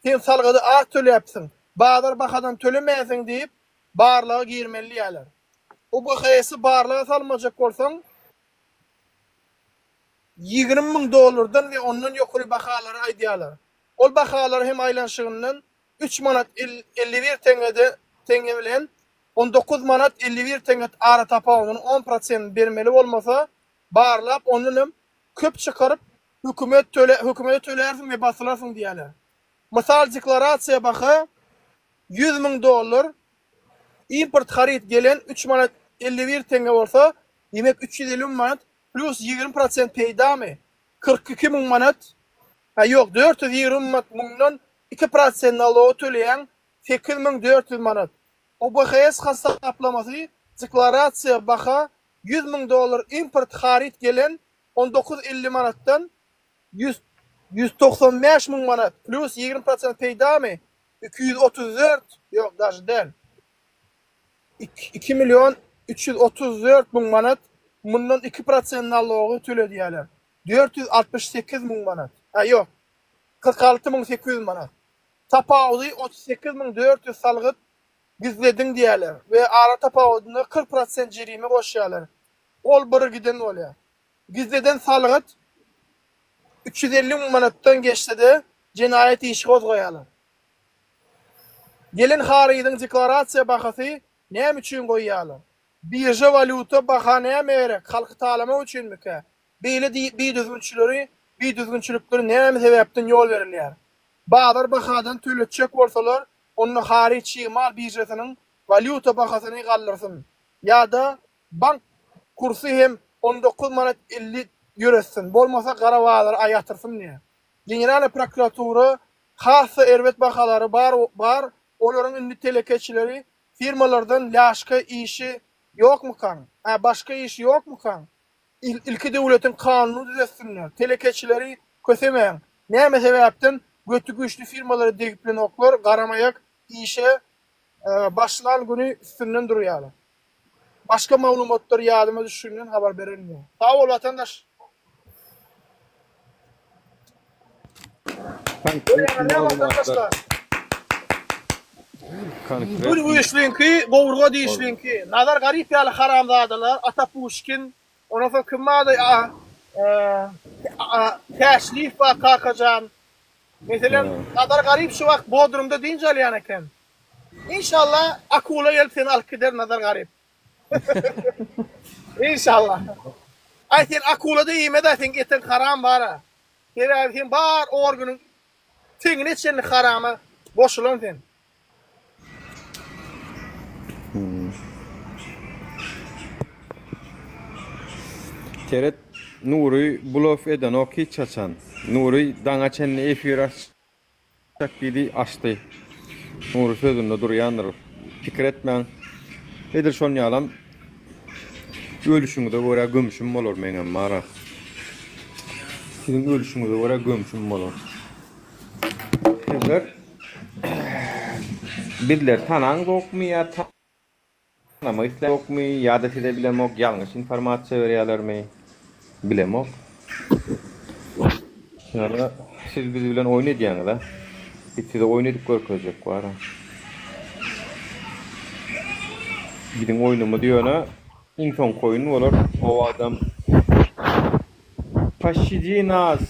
sen salgydy az töläpsiň, bazar bahadan tölemänsiň diýip barlaga girmeli diýýärler. OBHS-i barlaga salmajak bolsaň, 20 müň dollardan we ondan ýokary bahalary aýdýarlar. Ol bahalar hem aýlanyşygyndan üç manat 51 teňňede teňňe bilen 19 manat 51 teňňe aratapawudynyň on prosentini bermeli bolmasa, barlap ondan hem köp çykaryp hökümet töle hökümete tölärsiň we basylarsyň diýýärler. Mysal deklarasiýa baha 100 müň dollar import haryt gelen üç manat 51 teňňe bolsa, diýmek 350 müň manat Plus 20 prosent peýdamy? 42 müň manat, hä ýok, 420 manat mundan 2 prosent nalogy töleýäň, 8400 manat. OBHS hasaplamasy deklarasiýa baha 100 müň dollar import haryt gelen 19 50 manatdan 100 195 müň manat plus 20 prosent peýdamy? 234, ýok daže däl. 2 million 334 müň manat, mundan 2 prosent nalogy töledýärler. 468 müň manat. Hä, ýok. 46 müň 800 manat. Tapawudy 38 müň 400 salgyt gizlediň diýýärler we ara tapawudyna 40 prosent jerime goşýarlar. Ol bir giden bolýar. Gizleden salgyt 350 müň manatdan geçse-de jenaýat işi gozgaýarlar. Gelen harydyň deklarasiýa bahasy näme üçin goýýarlar? Birža walýuta baha näme gerek? Halky talamak üçinmikä? Beýle bidüzgünçileri bidüzgünçilikleri näme sebäpden ýol berilýär? Bazar bahadan töletjek bolsalar, onda haryt çig mal biržasynyň walýuta bahasyny galdyrsyn. Ýa-da bank kursy hem 19 manat 50 ýöretsin. Bolmasa gara bazary aýatyrsyn diýýär. Generalnyý prokuratura Hassa erbet bahalary bar bar olaryň indi telekeçileri firmalardan laşka işi ýokmykaň ä başga işi ýokmykaň ilki döwletiň kanuny düzetsinler telekeçileri kösemäň näme sebäpden göti güçli firmalara degiplenoklar garamaýak işe başlan güni üstünden durýalar. Başga maglumatlar ýadyma düşüginden habar bererin. Sag bol watandaş. Konkret maglumatlar. Gül güýçliňki, gowurga dişliňki. Nazar Garyp ýaly haramzadalar, Ata Puşkin, ondan soň kim bardy, Täşliýew bar, Kakajan. Meselem, Nazar Garyp şu wagt Bodrumda dynç alýan eken. Inşallah akula gelip seni alyp gider Nazar Garyp. Inşallah. Aý sen akula-da iýme-dä seň etiň haram bar-a. Sebäbi sen bar organyň teňine çenli harama goşulan sen. Seret Nury blof edenok hiç haçan. Nury daňa çenli efir açjak diýdi açdy. Nury sözünde durýandyr. Pikir etmäň. Edil şon ýalam ölüşiňize görä gömüşim bolar meňem bara. Siziň ölüşiňize görä gömüşim bolar. Sizler bizleri tanaňzokmy ýa tanamak isläňzokmy ýa-da size bilemok ýalňyş informasiýa berýälermi bilemok. Ýöne siz biz bilen oýun edýäňiz-a. Biz size oýun edip görkezjek bar-a. Biziň oýnumyz ýöne iň soňky oýun bolar. O adam Paşşidi nas,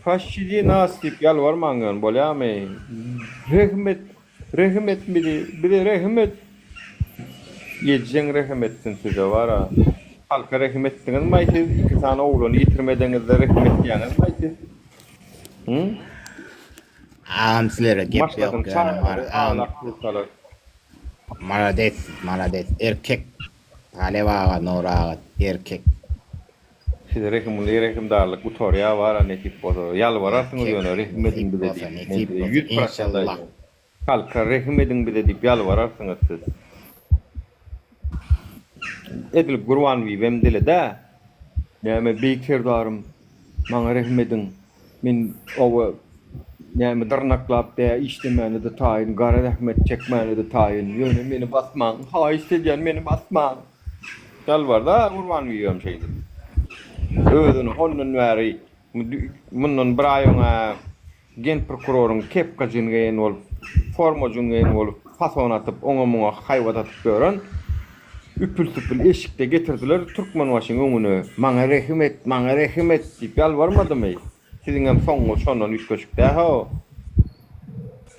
paşşidi nas diýip ýalbarmaň ýöne bolýamy? Rehim et, rehim et bizi, bize rehim et. Ejeň rehim etsin size bara. Halka rehim etdiňizmaý siz, iki sany oglany ýitirmedeňizde rehim etýäňizmaý siz? Hı? Agam sizlere gep ýok Başladyň ýöne bar çagalary agam aglap dursalar. malades siz malades erkek Talyp aga Nury aga erkek. Size rehimli rehimdarlyk gutarýar bara nesip bolsa ýalbararsyňyz Erkek ýöne rehim ediň nesip bize bolsa diýip men nesip size bolsa 100% enşallah. aýdýan halka rehim ediň bize diýip ýalbararsyňyz siz edil Gurbanbibem dile-dä näme beýik serdarym maňa rehim ediň men oba näme dyrnaklap dä işlemäne-de taýyn gara zähmet çekmäne-de taýyn ýöne meni basmaň haýyşt edýän meni basmaň. Ýalbarda Gurban bibiýem şeýdip. Özüni hondan bäri mundan bir aý öň-ä genprokuroryň kepkajyny geýen bolup, formajyny geýen bolup, fason atyp, oňa-muňa haýbat atyp ýören üpül-süpül eşikde getirdiler Türkmenbaşyň öňüne. Maňa rehim et, maňa rehim et diýip ýalbarmadymy? Siziňem soňuňyz şondan üýtgeşik dä-how.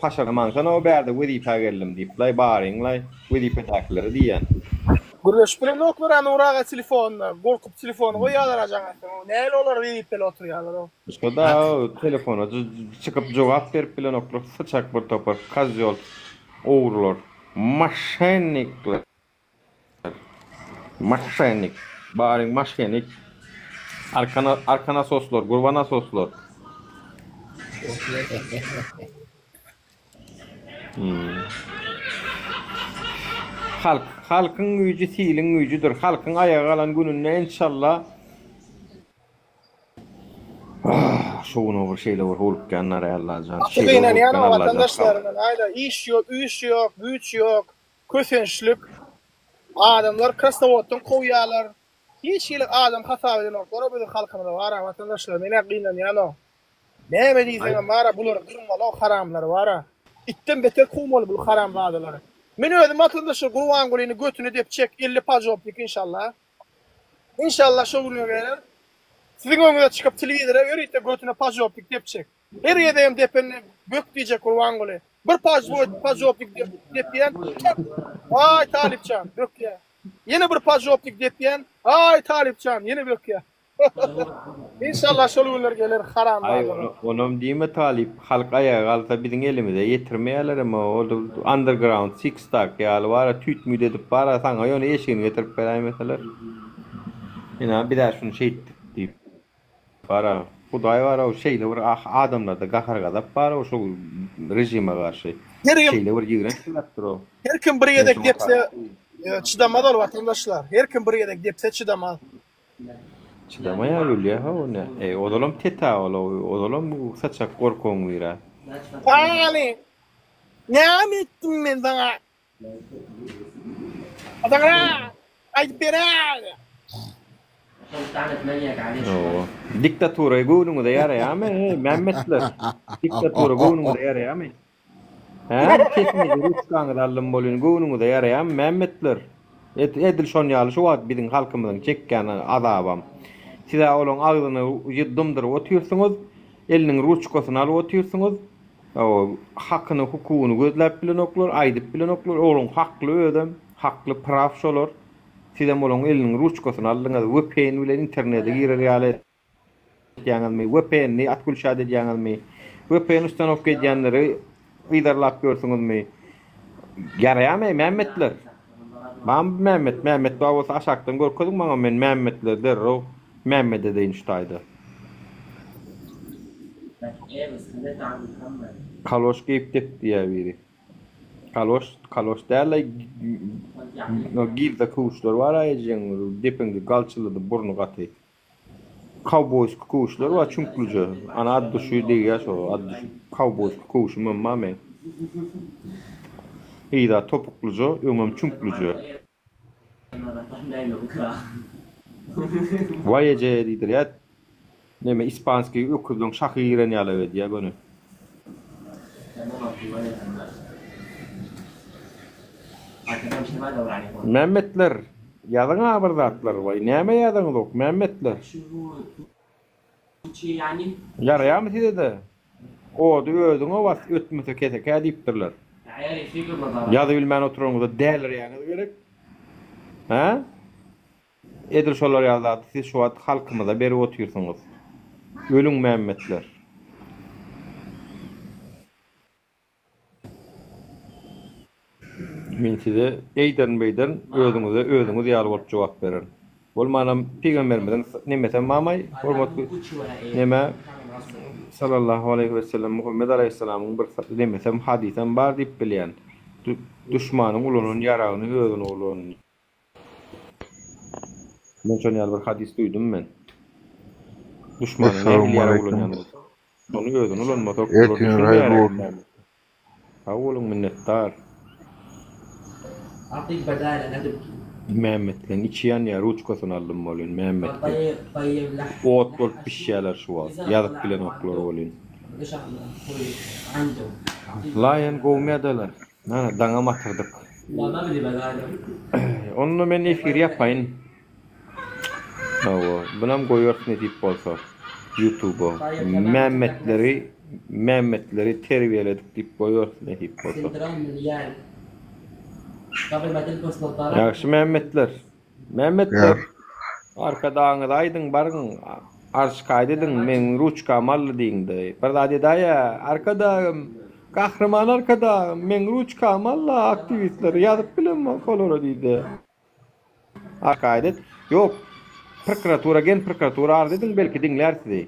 Paşalamaňsana-ow bärde wezipä geldim diýip-laý baryň-laý wezipedäkilere diýýän. Gürleşip bilenoklar-a Nury aga telefonda, gorkup telefony goýýarlar-a jaň etseň, nähili olar wezipeli oturýarlar-ow. Şo-da telefona çykyp jogap berip bilenoklar syçak bir topar kozýol ogrular moşennikler. Maşenik. Baryň maşenik. Arka arka nasoslar, gurba nasoslar. Hmm. Halk, halkyň güýji siliň güýjüdir. Halkyň aýaga galan gününde enşalla Ah, şu gün bir şeýle bir howlukýanlar Allajan. Gaty Şeýle bir gynanýan howlukýan Allajan. watandaşlarymdan aýda iş ýok, üýş ýok, güýç ýok. Kösençlik. Adamlar Krasnowoddan kowýarlar. Hiç hili adam hasap edenoklara biziň halkymyza bara watandaşlar menä gynanýano. Näme diýseňem bara bulary gyrmaly o haramlary bara. Itden beter kowmaly bul haramzadalary. Men özüm watandaşlar Gurbangulyny götüne depjek 50 pajopnik inşallah. İnşallah şo günler geler. Siziň öňüňize çykyp telewizora ýörite götüne pajopnik depjek. Her gezegem depende bök diýjek Gurbanguly. Bir pajopnik depýän, çak! Aý Talypjan, bökýär. Ýene bir pajopnik depýän, aý Talypjan, ýene bökýär. Inşallah şol günler geler Aý haramzadalar. onam diýme Talyp, halk aýaga galsa biziň elimize ýetirmeýärlerem ol underground six daky ýaly bara tüýt-müýt edip bara saňa ýöne eşigini getirip beräýmeseler. Ina bizä şuny şeýtdik diýip. Bara, Hudaý bar-ow, şeýle bir adamlarda gahar-gazap bar-ow şo režime garşy. Her kim Şeýle bir ýigrenç döräpdir-ow. Her kim bir Men gezek şoňa depse garşy. çydamaz ol watandaşlar. Her kim bir gezek depse çydamaz. Çydamaýar ölýär-how ine. Eý, ozalam teta ol-ow, ozalam saçak gorkagyň biri-ä. Hany, näme etdim men saňa? Adamlar aýdyp beräý. Hawa. Diktatura göwnüňize ýaraýarmy, heý, Mämmetler? Diktatura göwnüňize ýaraýarmy? Hä? Sesiňizi, ruçkaňyzy aldym bolýan, göwnüňize ýaraýarmy, Mämmetler? Edil şon ýaly şu wagt biziň halkymyzyň çekýän azabam. Siz-ä olaň agzyny dymdyryp otyrsyňyz, eliniň ruçkasyny alyp otyrsyňyz. Hawa, hakyny, hukugyny gözläp bilenoklar, aýdyp bilenoklar. Olaň hakly özem, hakly praw şolar. Sizem olaň eliniň ruçkasyny aldyňyz, vpn bilen internete girer ýaly etýäňizmi, vpn-ni otkulçat edýäňizmi, vpn ustanowka edýänleri yzarlap ýörsüňizmi? Ýaraýarmy, Mämmetler? Barmy bu Mämmet? Mämmet bar bolsa aşakdan görkeziň maňa, men Mämmetleri derrew. Mämmet edeýin şu taýda. Kaloş geýip dep diýýär biri. Kaloş, kaloş däl-le, gilde köwüşler bar-a ejeň, depeňde galçylydy, burny gaty. Kowboýski köwüşler bar çüňklije. Ana at duşy degýär şo, at duşy kowboýski köwşümem bar meň. Yza topuklyja, öňem çüňklije. Waý eje diýdirýär. Neme ispanskiý öküzleň şahy giren ýaly edýär göni. Mämmetler, ýazyň-a bir zatlar, waý, näme ýazaňyzok, Mämmetler? Ýaraýarmy size-de? Ody özüňe bas, ötmese kesekä diýipdirler. Ýazybilmän oturanyňyzda dälirýäňiz gerek? Hä? Edil şolar ýaly zady siz şu wagt halkymyza berip otyrsyňyz. Ölüň Mämmetler. Men size eýderin beýderin özüňize özüňiz ýaly bolup jogap bererin. Bolmanam pygamberimiziň nemesem bamaý hormatly neme Sallallahu aleýhi wesellem Muhammet aleýhissalamyň bir nemesem hadysam bar diýip bilýän. Duşmanyň ulanan ýaragyny özüne ulan. Men şon ýaly bir hadys duýdum men. Duşmanyň nähili ýarag ulanýan bolsa, şony özüni ulanmasak, olar Ertiriň haýyrly bolsun. Sag boluň minnetdar. Mämmetleň içi ýanýar ruçkasyny aldym welin Mämmetleň. Ot bolup bişýäler şu wagt. Ýazyp bilenoklar welin. Laýan gowmy ýadalar. Ana daňam atyrdyk. Onda men efiri ýapaýyn. Hawa, bunam goýarys nesip bolsa ýutuba. Mämmetleri Mämmetleri terbiýeledik diýip goýarys nesip bolsa. Ýagşy Mämmetler. Mämmetler. Arkadagyňyza aýdyň baryň arşkaýda ediň meň ruçkamy aldy diýiňde. Bir zat edäýä Arkadagym Gahryman Arkadagym meň ruçkamy aldy aktiwistler ýazyp bilemok olara diýde. Arkaýda et. Ýok. Prokuratura gen prokuratura arz ediň belki diňlär sizi.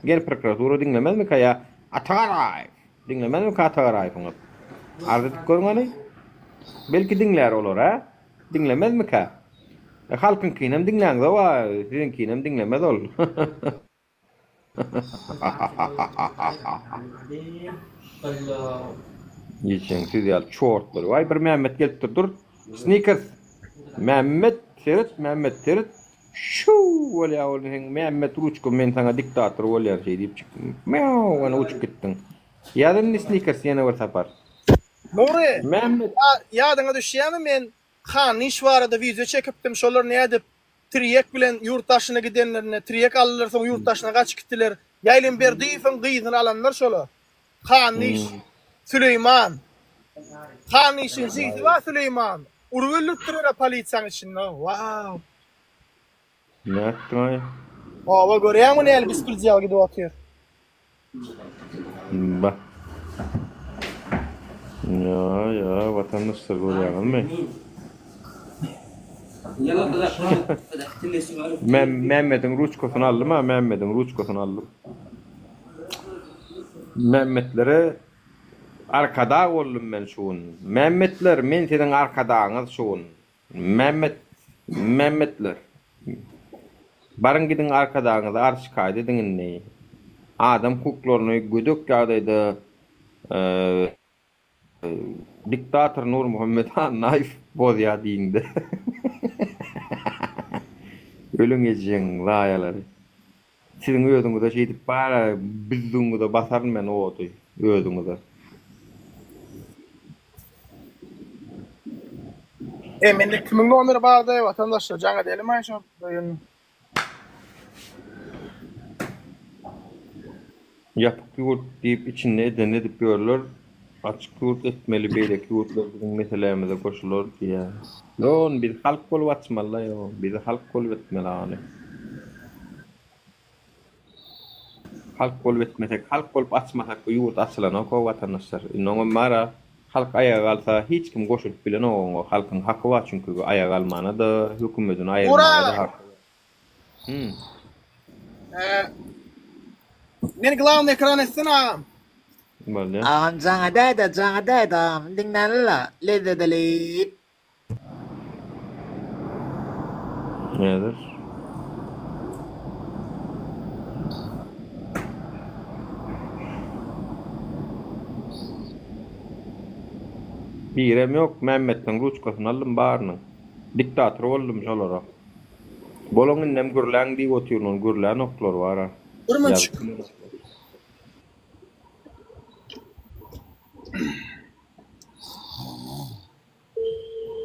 Gen prokuratura diňlemezmika ýa Ata Garaýew. Diňlemezmika Ata Garaýewiňiz. Arz edip görüň hany. Belki diňlär olar a. Diňlemezmika? E, halkyňkynam diňläňzok-a, siziňkinem diňlemez ol. Ýeşeň siz ýaly çortlary. Waý bir Mämmet gelipdir dur. Snickers. Mämmet seret, Mämmet seret. Şuw bolýar ol seň Mämmet ruçka men saňa diktator bolýan şeý diýip çyk. Miau ene uçup gitdiň. Ýaz indi Snickers ýene bir sapar. Nury, Mämmet. ýadyňa düşýärmi men Hanyş barada wideo çekipdim şolar nädip Tirýek bilen ýurt daşyna gidenlerinde tirýek aldylar soň ýurt daşyna gaçyp gitdiler. Ýaýlym Berdiýewiň gyzyny alanlar şola. Hanyş, Süleýman. Hanyşyň jigsi bar Süleýman. Urup öldüripdirler polisiýaň içinde. Wow. Nätdiňaý? Hawa görýäňmi näli bespredel gidip otyr. Bah. Ýa, ýa, watandaşlar görýäňizmi? Mäm, Mämmediň ruçkasyny aldym-a, Mämmediň ruçkasyny aldym. Mämmetlere arkadag boldum men şu gün. Mämmetler, men siziň arkadagyňyz şu gün. Mämmet, Mämmetler. Baryň gidiň Arkadagyňyza arz şikaýat ediň indi. Adam hukuklaryny gödek ýagdaýda diktator Nurmuhammet Annaýew bozýar diýiňde. Ölüň ejeň zaýalary. Siziň özüňize şeýdip bara büzzügiňize basaryn men ody özüňize. E mende kimiň nomeri bardy watandaşlar jaň edelimaý şo bir. Ýapyk ýurt diýip içinde edenini edip ýörler. Açyk ýurt etmeli beýleki ýurtlar biziň meselämize goşular diýýär. Ýok ony biz halk bolup açmalyda ýok bizi halk bolup etmeli ony. Halk bolup etmesek halk bolup açmasak bu ýurt açylanok o watandaşlar. Indi oňam bara halk aýaga galsa hiç kim goşulyp bilenok oňa halkyň haky bar çünki aýaga galmana-da hökümetini aýyrmaga-da haky bar. Hum. Meni glawnyý ekran etsene agam. Bolýa. Agam jaňa däde jaňa däde agam diňlänila lezzet elip. Häzir. Birem ýok, Mämmetleň ruçkasyny aldym barynyň. Diktator boldum şolara. Boluň indem gürläň diýip otyryn ony gürlänoklar bara. Bir munçuk.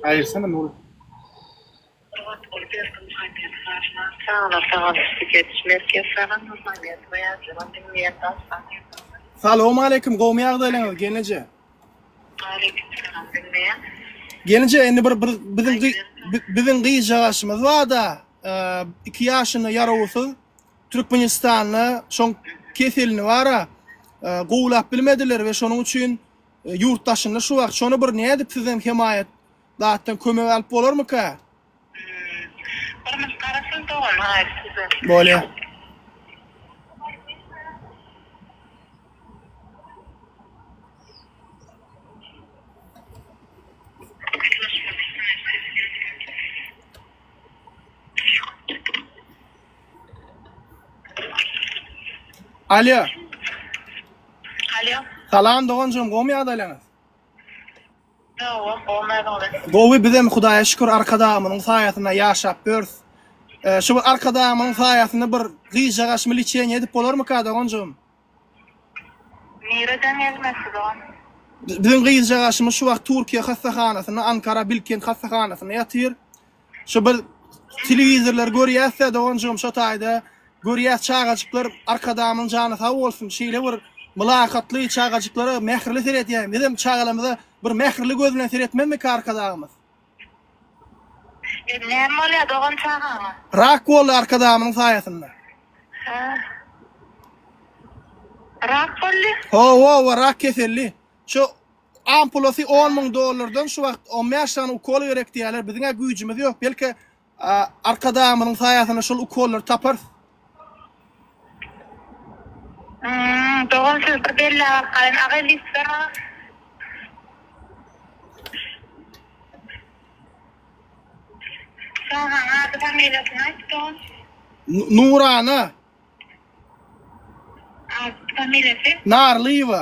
Aýyrsana Nury. Gurbanguly Berdimuhamedow Çagalar sagaldyş dikeldiş merkezi Salam Nurmuhammedowa ýazdyran diňleýän Daşdan. Salowmaleýkim gowmy ýagdaýlaryňyz gelneje. Aleýkim salam diňleýän. Gelneje indi bir bir biziň biziň gyzjagaşymyz barda iki ýaşynda ýarawsyz Türkmenistanda şoň keselini bara gowulap bilmediler we şonuň üçin ýurt daşynda şu wagt şony bir nädip sizden hemaýat zatdan kömek alyp bolarmyka? Bir minut garaşyň dogan haýyş sizden. Bolýa. Alýo. Alýo. Salam doganjygym gowmy ýagdaýlaryňyz? Hawa, gowy özüňiz. Gowy bizem Hudaýa şükür Arkadagymyzyň saýasynda ýaşap ýörüs. Şu bir Arkadagymyzyň saýasynda bir gyzjagaşymy liçeniýe edip bolarmyka doganjygym? Nireden gelmekçi dogan? Biziň gyzjagaşymyz şu wagt Türkiýe hassahanasynda Ankara Bilkent hassahanasynda ýatyr. Şu bir telewizorlary görýäs-de doganjygym şo taýda görýäs çagajyklar Arkadagymyň jany sag bolsun şeýle bir mylakatly çagajyklara mähirli seredýär bizem çagalarymyza bir mähirli göz bilen seretmezmika Arkadagymyz. Indi näme bolýar dogan çagaňa? Rak boldy Arkadagymyň saýasynda. Hä. Rak boldy? Hawa hawa rak keselli. Şu Ampulasy on müň dollardan şu wagt 15 sany ukol gerek diýýärler. Biziň-ä güýjümiz ýok. Belki Arkadagymyzyň saýasynda şol ukollary taparys. Hmm, dogan siz bir belläp alyp galyň. Agay list ber maňa. Çagaň ady familiýasyny aýt dogan. Nurana. Ady familiýasy? Narlyýewa.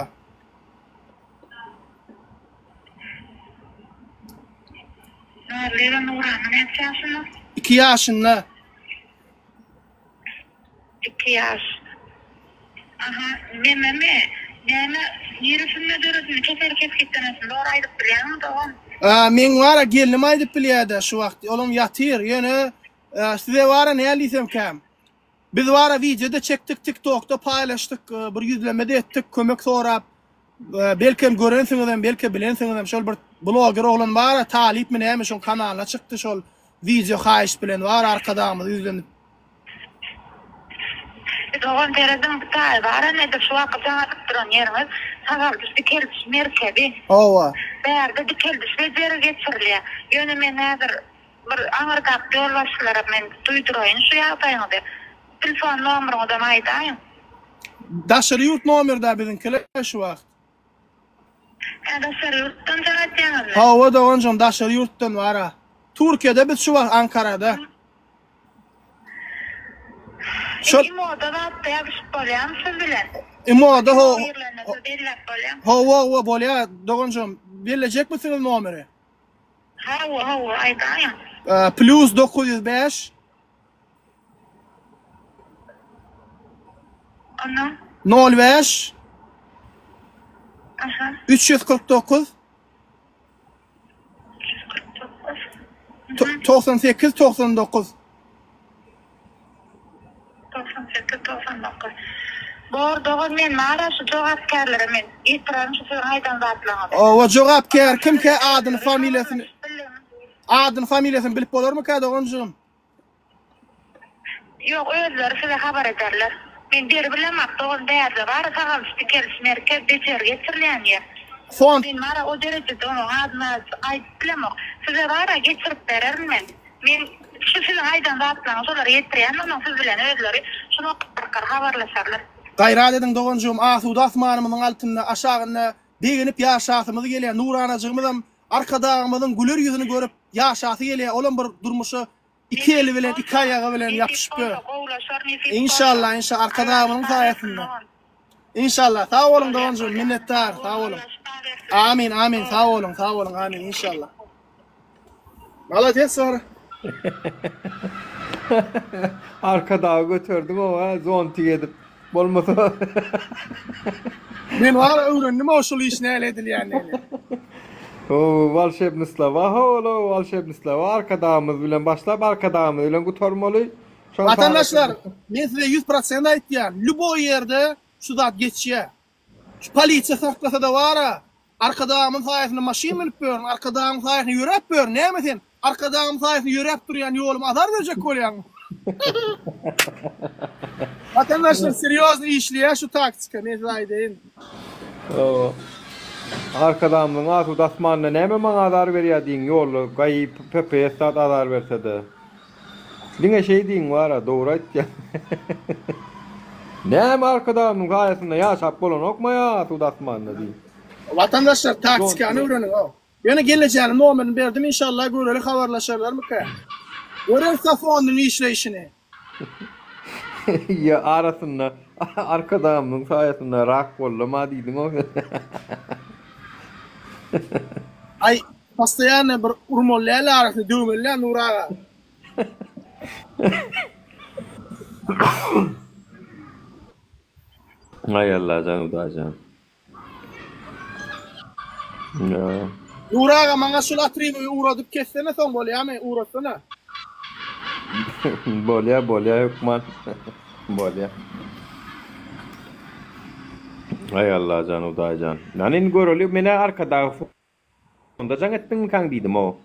Narlyýewa Nurana näçe ýaşynda? Iki ýaşynda. Iki ýaş. Aha, nememi, näme, niresinde döredini, kesel kesgitlemesini dogry aýdyp bilýäňmi dogan? A, meň bara gelnim aýdyp bilýä-dä şu wagt. Olam ýatyr. Ýöne, size bara näl diýsemkäm? Biz bara wideo-da çekdik, TikTokda paýlaşdyk, bir ýüzlenme-de etdik, kömek sorap. Belkem görensiňizem, belki bilensiňizem, şol bir bloger oglan bar-a, Talypmy näme, şoň kanalyna çykdy şol wideo haýyş bilen bar Arkadagymyza ýüzlenip. Dogan serediň bu taýy bar-a nedir şu wagtky jaň atyp duran ýeriňiz sagaldyş dikeldiş merkezi. Hawa. Bärde dikeldiş bejergi geçirilýär. Ýöne men häzir Bir aňyrdaky ýolbaşçylara men duýduraýyn şu ýagdaýyňyzy. Telefon nomeryňyzam aýdaýyň. Daşary ýurt nomerdä biziňkiler şu wagt. Hä daşary ýurtdan jaň etýäňizmi? Hawa doganjygym daşary ýurtdan bara. Türkiýede biz şu wagt Ankarada. Şol Imoda zatda ýazyşyp bolýarmy siz bilen? Imoda ho Ýerlerinde siz belläp bolýarmy? Hawa hawa bolýar doganjygym. Bellejekmisiňiz nomeri? Hawa, hawa, aýdaýyň. Plýus 905. Ondan? 05. Aha. 349. 349. 98 99. 98 99. Bor dogan men bara şu jogapkärlere men ýetirerin şu siziň aýdan zatlaryňyzy. Owa jogapkär kimkä adyny familiýasyny adyny familiýasyny bilip bolarmyka doganjygym? Ýok özleri size habar ederler. Men beri bilemok dogan bärde bara sagaldyş dikeldiş merkez bejergi geçirilýän ýer. Fond. Men bara o derejede onuň adyny aýdyp bilemok. Size bara geçirip bererin men. Men şu siziň aýdan zatlaryňyzy şolara ýetirýän onuň siz bilen özleri şuny. arkaly habarlaşarlar. Gaýrat ediň doganjygym asuda asmanymyzyň altynda aşagynda begenip ýaşasymyz gelýär Nuranajygymyzam Arkadagymyzyň güler ýüzüni görüp ýaşasy gelýär olam bir durmuşa iki eli bilen iki aýagy bilen ýapyşyp ýör. Inşallah inşallah Arkadagymyzyň saýasynda. Inşallah sag boluň doganjygym minnetdar sag boluň. Amin amin sag boluň sag boluň amin inşallah. Malades sor. Arkadagy göterdiň owa zontik edip. Bolmasa. Men wara öwrendim o şul iş näle edilýänini. O wolşebny slowa howala wolşebny slowa arkadagymyz bilen başlap arkadagymyz bilen gutarmaly. Şoň Watandaşlar men size 100% aýtýan lýuboý ýerde şu zat geçýä. Şu polisiýa saklasada bara Arkadagymyň saýasynda maşyn münüp ýörün, Arkadagymyň saýasynda ýöräp ýörün, näme sen Arkadagymyň saýasynda ýöräp durýan ýoluma azar berjek bolýaňmy? Watandaşlar serýozny işleýär şu taktika men size aýdaýyn. Hawa. Arkadagymyzyň asuda asmanynda näme maňa azar berýär diýiň ýolda gaýy PPS zat azar bersede. Diňe şeý diýiň bara dogry aýtýaň. Näme Arkadagymyň saýasynda ýaşap bolanokmaý asuda asmanda diý. Watandaşlar taktikany öwreniň o. Ýöne gelnejäniň nomerini berdim inşallah göreli habarlaşarlarmyka. Göreris Safondyň işleýşini. Ýa arasynda Arkadagymyň saýasynda rak bolduma diýdiň-ow sen. Aý postoýanno bir urmaly däl arasyny döwmeli däl Nury aga. Aý Allajan Hudaýjan. Nury aga maňa şul atribuýy ugradyp kessene soň bolýamy ugratsana. Bolýa bolýa hökman bolýa. Aý Allajan Hudaýjan. Hany indi göreli menä Arkadag fonda jaň etdiňmikaň diýdimow.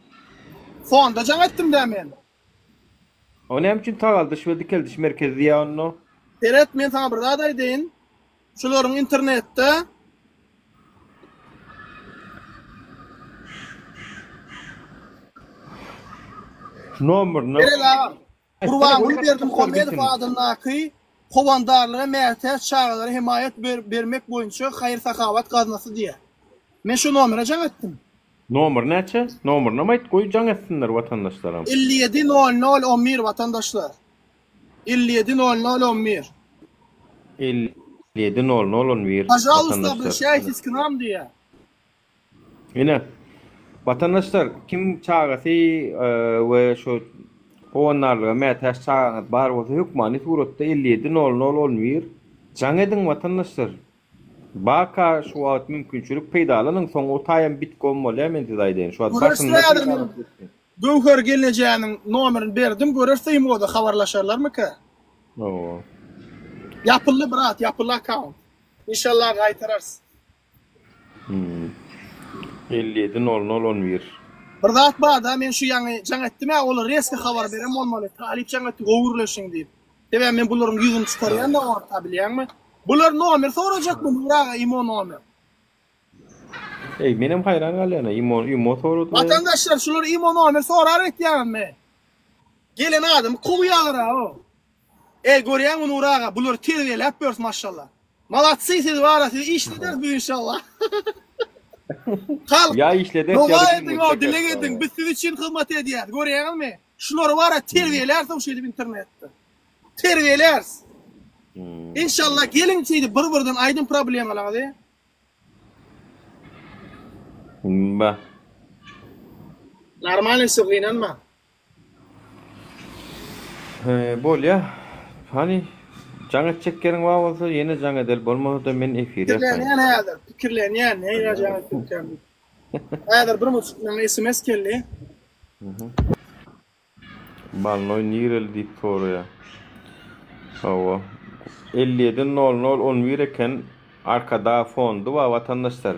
Fonda jaň etdim-dä men. O näme üçin sagaldyş we dikeldiş merkezi diýýä onda? Seret men saňa bir zat aýdaýyn. Şularyň internetde Nomerini Seret agam. Gurbanguly Berdimuhamedow adyndaky Howandarlyga mätäç çagalara hemaýat bermek boýunça haýyr-sahawat gaznasy diýýär. Men şu nomere jaň etdim. Nomer näçe? Nomerynam aýt goý jaň etsinler watandaşlaram. 57 nol nol on bir watandaşlar. 57 nol nol on bir. 57 nol nol on bir Pažalusta watandaşlar. obraşaýtes k nam diýýär. Ine, watandaşlar, kim çagasy we şu howandarlyga mätäç çagaňyz bar bolsa hökmany suratda 57 nol nol on bir jaň ediň watandaşlar. Baka şu wagt mümkinçilik peýdalanyň soň o taýam bitkom bolýa men size aýdaýyn şu wagt Göreris başynda häzir men peýdalanyp geçsin. Göwher gelnejäniň nomerini berdim göreris imoda habarlaşarlarmyka. Hawa. Ýapyldy brat ýapyldy akkaunt. Inşallah gaýtararys. Hmm. 57 nol nol on bir. Bir zat barda men şu ýaňy jaň etdim-ä olar reski habar beren bolmaly talyp jaň etdi gowy gürleşiň diýip. Sebäbi men bularyň ýüzüni çykarýan-da orta bilýäňmi? Bular nomer sorajakmy Nury aga imo nomer. Eý menem haýran galýan-a imo imo soradylar. Watandaşlar şular imo nomer sorar öýtýäňizmi? Gelen adamy kowýalara o. Eý görýäňmi Nury aga bulary terbiýeläp ýörüs maşallah. Malatsy siz bara sizi işlederis biz inşallah. Halk Ýa işlederis doga ýa-da ediň günüňizi o çekeris dileg ediň hawa. biz siz üçin hyzmat edýäs görýäňizmi şulary bara terbiýelärsiň şeýdip internetde. Terbiýeläris. Inşallah geliň şeýdip bir birden aýdyň problemalaňyzy. Ba. Normalny wsё gynanma. Bolýa. Hany jaň etjek ýeriň bar bolsa ýene jaň edeli bolmasa-da men efiri ýapaýyn. Pikirlenýän häzir, pikirlenýän nähili jaň etjekkäm diýip. Häzir bir muçuk maňa sms geldi. Balnoý nireli diýip soraýa. Hawa. 57 nol nol on bir eken Arkadag fondy bar watandaşlar.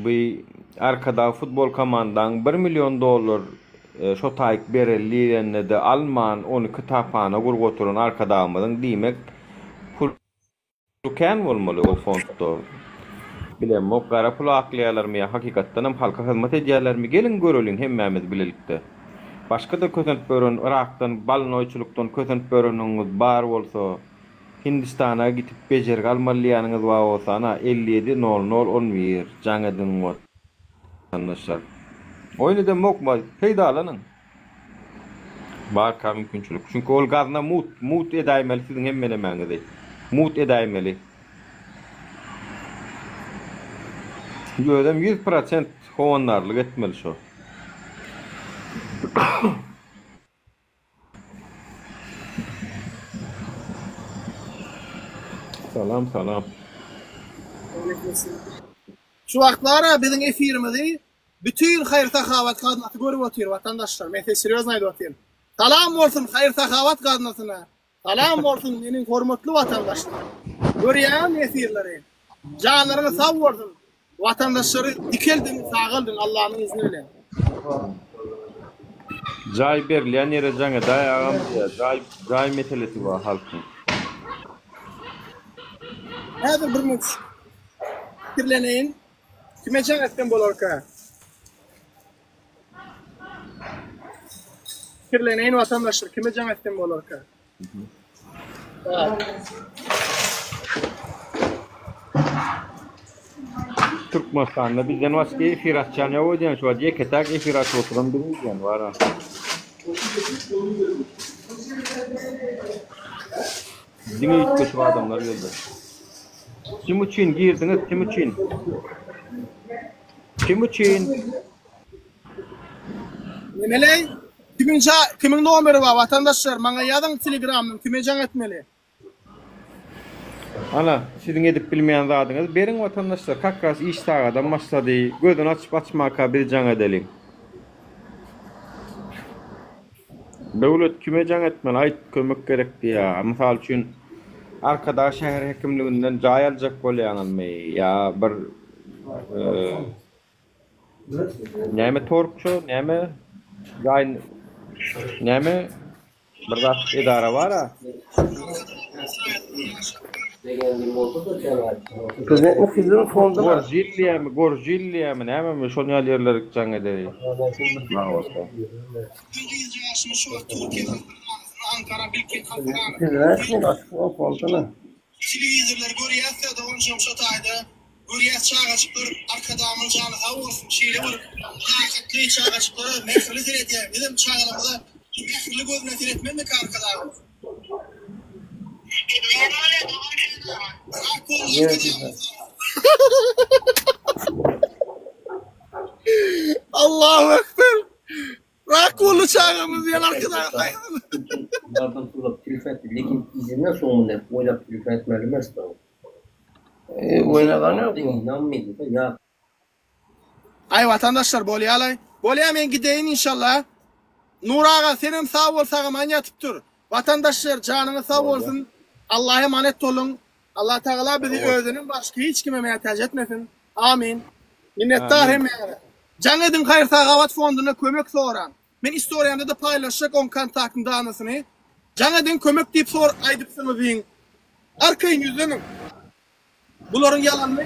Bu Arkadag futbol komandaň bir million dollar şo taýyk bereli diýlende-de alman ony kitaphana gurup oturan Arkadagymyzyň diýmek pul Kän bolmaly o fontda. Bilemok gara pul aklaýalarmy ýa hakykatdanam halka hyzmat edýälermi geliň göreliň hemmämiz bilelikde. Başga-da kösenip ýören Yrakdan balnoýçylykdan kösenip ýöreniňiz bar bolsa, Hindistana gitip bejergi almaly diýýäniňiz bar bolsa ana 57 nol nol 11 jaň ediň watandaşlar. Oýun edemok peýdalanyň. Barka mümkinçilik. Çünki ol gazna mut, mut edäýmeli siziň hemme nemäňizi. Mut edäýmeli. Özem 100% howandarlyk etmeli şo. Salam salam. Şu wagtlar biziň efirimizi Bütin haýyr-sahawat gaznasy görüp otyr watandaşlar men size serýozny aýdyp otyryn. Salam bolsun haýyr-sahawat gaznasyna. Salam bolsun meniň hormatly watandaşlar. Görýän efirleri. Janlaryňyz sag bolsun. Watandaşlary dikeldiň sagaldyň Allanyň izni bilen. Jaý berilýän ýere jaň edäý agam diýýär. Jaý jaý meselesi bar halkyň. Häzir bir minut pikirleneýin. Kime jaň etsem bolarka? Pikirleneýin watandaşlar, kime jaň etsem bolarka? Türkmenistanda bizden başga efir açýan ýok öýdýän şu wagt ýeke-täk efir açyp oturan biz öýdýän bara. Diňe üýtgeşik adamlar geldi. Kim üçin girdiňiz kim üçin? Kim üçin? Nemeleý? Kimiň ja kimiň nomeri bar watandaşlar maňa ýazyň telegramdan kime jaň etmeli? Ana, siziň edip bilmeýän zadyňyzy beriň watandaşlar, kak raz iş sagadam başlady, gözüni açyp açmaka biz jaň edeliň. Döwlet kime jaň etmeli aýt kömek gerek diýýä. Mysal üçin Arkadag şäher hekimliginden jaý aljak bolýaňyzmy ýa bir näme torgçy näme jaý näme bir zat edara bara. Gorjil diýýämi gorjil diýýämi nämemi şol ýaly ýerlere jaň edeli. Telewizorlar görýäs-de doganjygym şo taýda görýäs çagajyklar Arkadagymyň jany sag bolsun şeýle bir rahatly çagajyklara mähirli seredýär bizem çagalarymyza mähirli göz bilen seretmezmika Arkadagymyz. Rak boldy Arkadagymyz. Allahu ekber. Rak boldy çagamyz diýen arkadag Yardım pulap telefon etdi. Lekin izinden soň ne oýlap telefon etmeli emes da. E, oýnagan ýok. Inanmady ya. Aý watandaşlar bolýalaý. Bolýa men gideýin inşallah. Nur aga senem sag bol sagaman ýatyp dur. Watandaşlar janyňyz sag bolsun. Allaha emanet boluň. Allah Tagala bizi özünden başga hiç kime mätäç etmesin. Amin. Minnetdar hemmäňize. Jaň ediň Haýyr Sahawat fonduna kömek soraň. Men istoriýamda-da paýlaşjak oň kontaktyny danysyny. Jaň ediň kömek diýip sor aýdypsyňyz diýiň. Arkaýyn ýüzleniň. Bularyň ýalanyny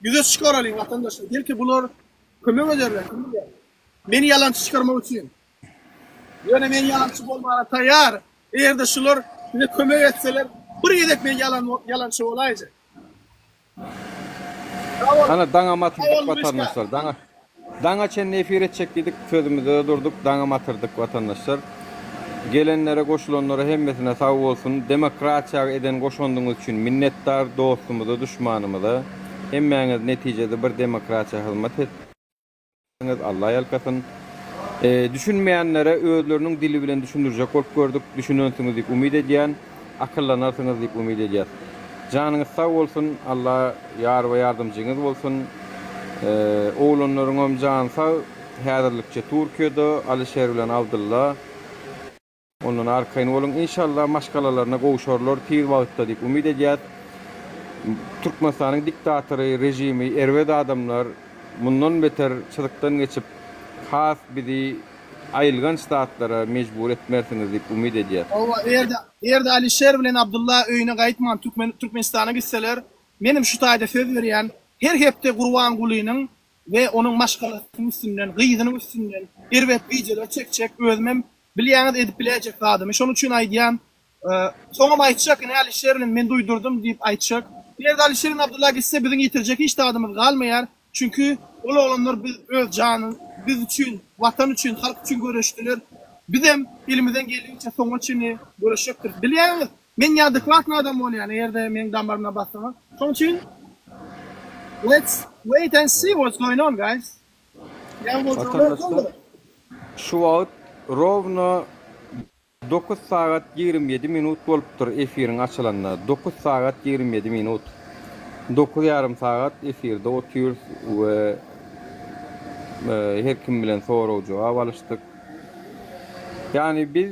ýüze çykaralyň watandaşlar. Belki bular kömek ederler kim bilýär. Meni ýalançy çykarmak üçin. Ýöne men ýalançy bolmana taýýar. Eger-de şular bize kömek etseler bir gezek men ýalan ýalançy bolaýjak. Ana daňam atyrdyk watandaşlar daňa daňa çenli efir etjek diýdik sözümizde durduk daňam atyrdyk watandaşlar gelenlere goşulanlara hemmesine sag bolsun demokratiýa eden goşandyňyz üçin minnetdar dostumyza duşmanymyza hemmäňiz netijede bir demokratiýa hyzmat et Alla ýalkasyn. Düşünmeýänlere özleriniň dili bilen düşündirjek bolup gördük. Düşünensiňiz diýip umyt edýän. Akyllanarsyňyz diýip umyt edýäs. Janyňyz sag bolsun. Alla ýar we ýardamjyňyz bolsun. Oglanlaryňam jany sag. Häzirlikçe Türkiýede Alyşer bilen Abdylla. Ondan arkaýyn boluň inşallah maşgalalaryna gowşarlar tiz wagtda diýip umyt edýäs. Türkmenistanyň diktatory režimi erbet adamlar mundan beter çyzykdan geçip has bizi aýylganç zatlara mejbur etmersiňiz diýip umyt edýäs. Hawa eger-de eger-de Alişer bilen Abdylla öýüne gaýtman Türkmen Türkmenistana gitseler menem şu taýda söz berýän her hepde Gurbangulynyň. we onuň maşgalasynyň üstünden, gyzynyň üstünden erbet wideolar çekjek. Özümem bilýäňiz edip biläýjek zadymy. Şonuň üçin aýdýan, soňam aýtjak, ine Alişer bilen men duýdurdym diýip aýtjak. Eger-de Alişer bilen Abdylla gitse biziň ýitirjek hiç zadymyz galmaýar. Çünki ol oglanlar biz öz janyny biz üçin, Watan üçin, halk üçin göreşdiler. Bizem elimizden geldigiçe soňuna çenli göreşjekdiris. Bilýäňiz, men neadekwatny adam bolýan, eger-de meň damarymdan bassaňyz. Şonuň üçin let's wait and see what's going on guys. Näme boljagyny Watandaşlar, şu wagt rowno Dokuz sagat 27 minut bolupdyr efiriň açylanyna. Dokuz sagat 27 minut. Dokuz ýarym sagat efirde otyrys we her kim bilen sorag-jogap alyşdyk. Ýagny biz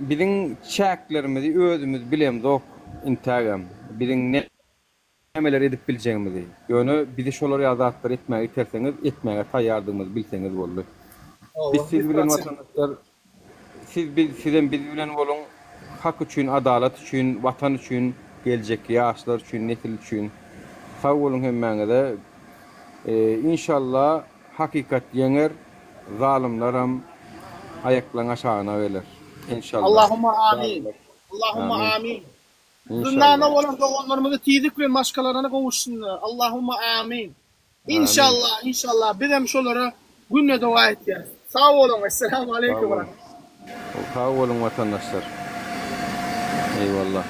biziň çäklerimizi özümiz bilemzok intägem. Biziň nämeler edip biljegimizi, ýöne bizi şolar ýaly zatlary etmäge iterseňiz, etmäge taýýardygymyzy bilseňiz boldy. Biz siz bilen watandaşlar, siz biz sizem biz bilen boluň, hak üçin, adalat üçin, watan üçin, geljekki ýaşlar üçin, nesil üçin. Sag boluň hemmäňize. Inşallah hakykat ýeňer, zalymlaram aýaklaň aşagyna geler. Inşallah. Allahumma amin. Allahumma amin. Zyndanda bolan doganlarymyzy tizlik bilen maşgalalaryna gowuşsynlar. Allahumma amin. Inşallah, inşallah bizem şolara günde doga etýäris. Sag boluň. Esselamu aleýkum. Sag boluň watandaşlar. Eýwallah.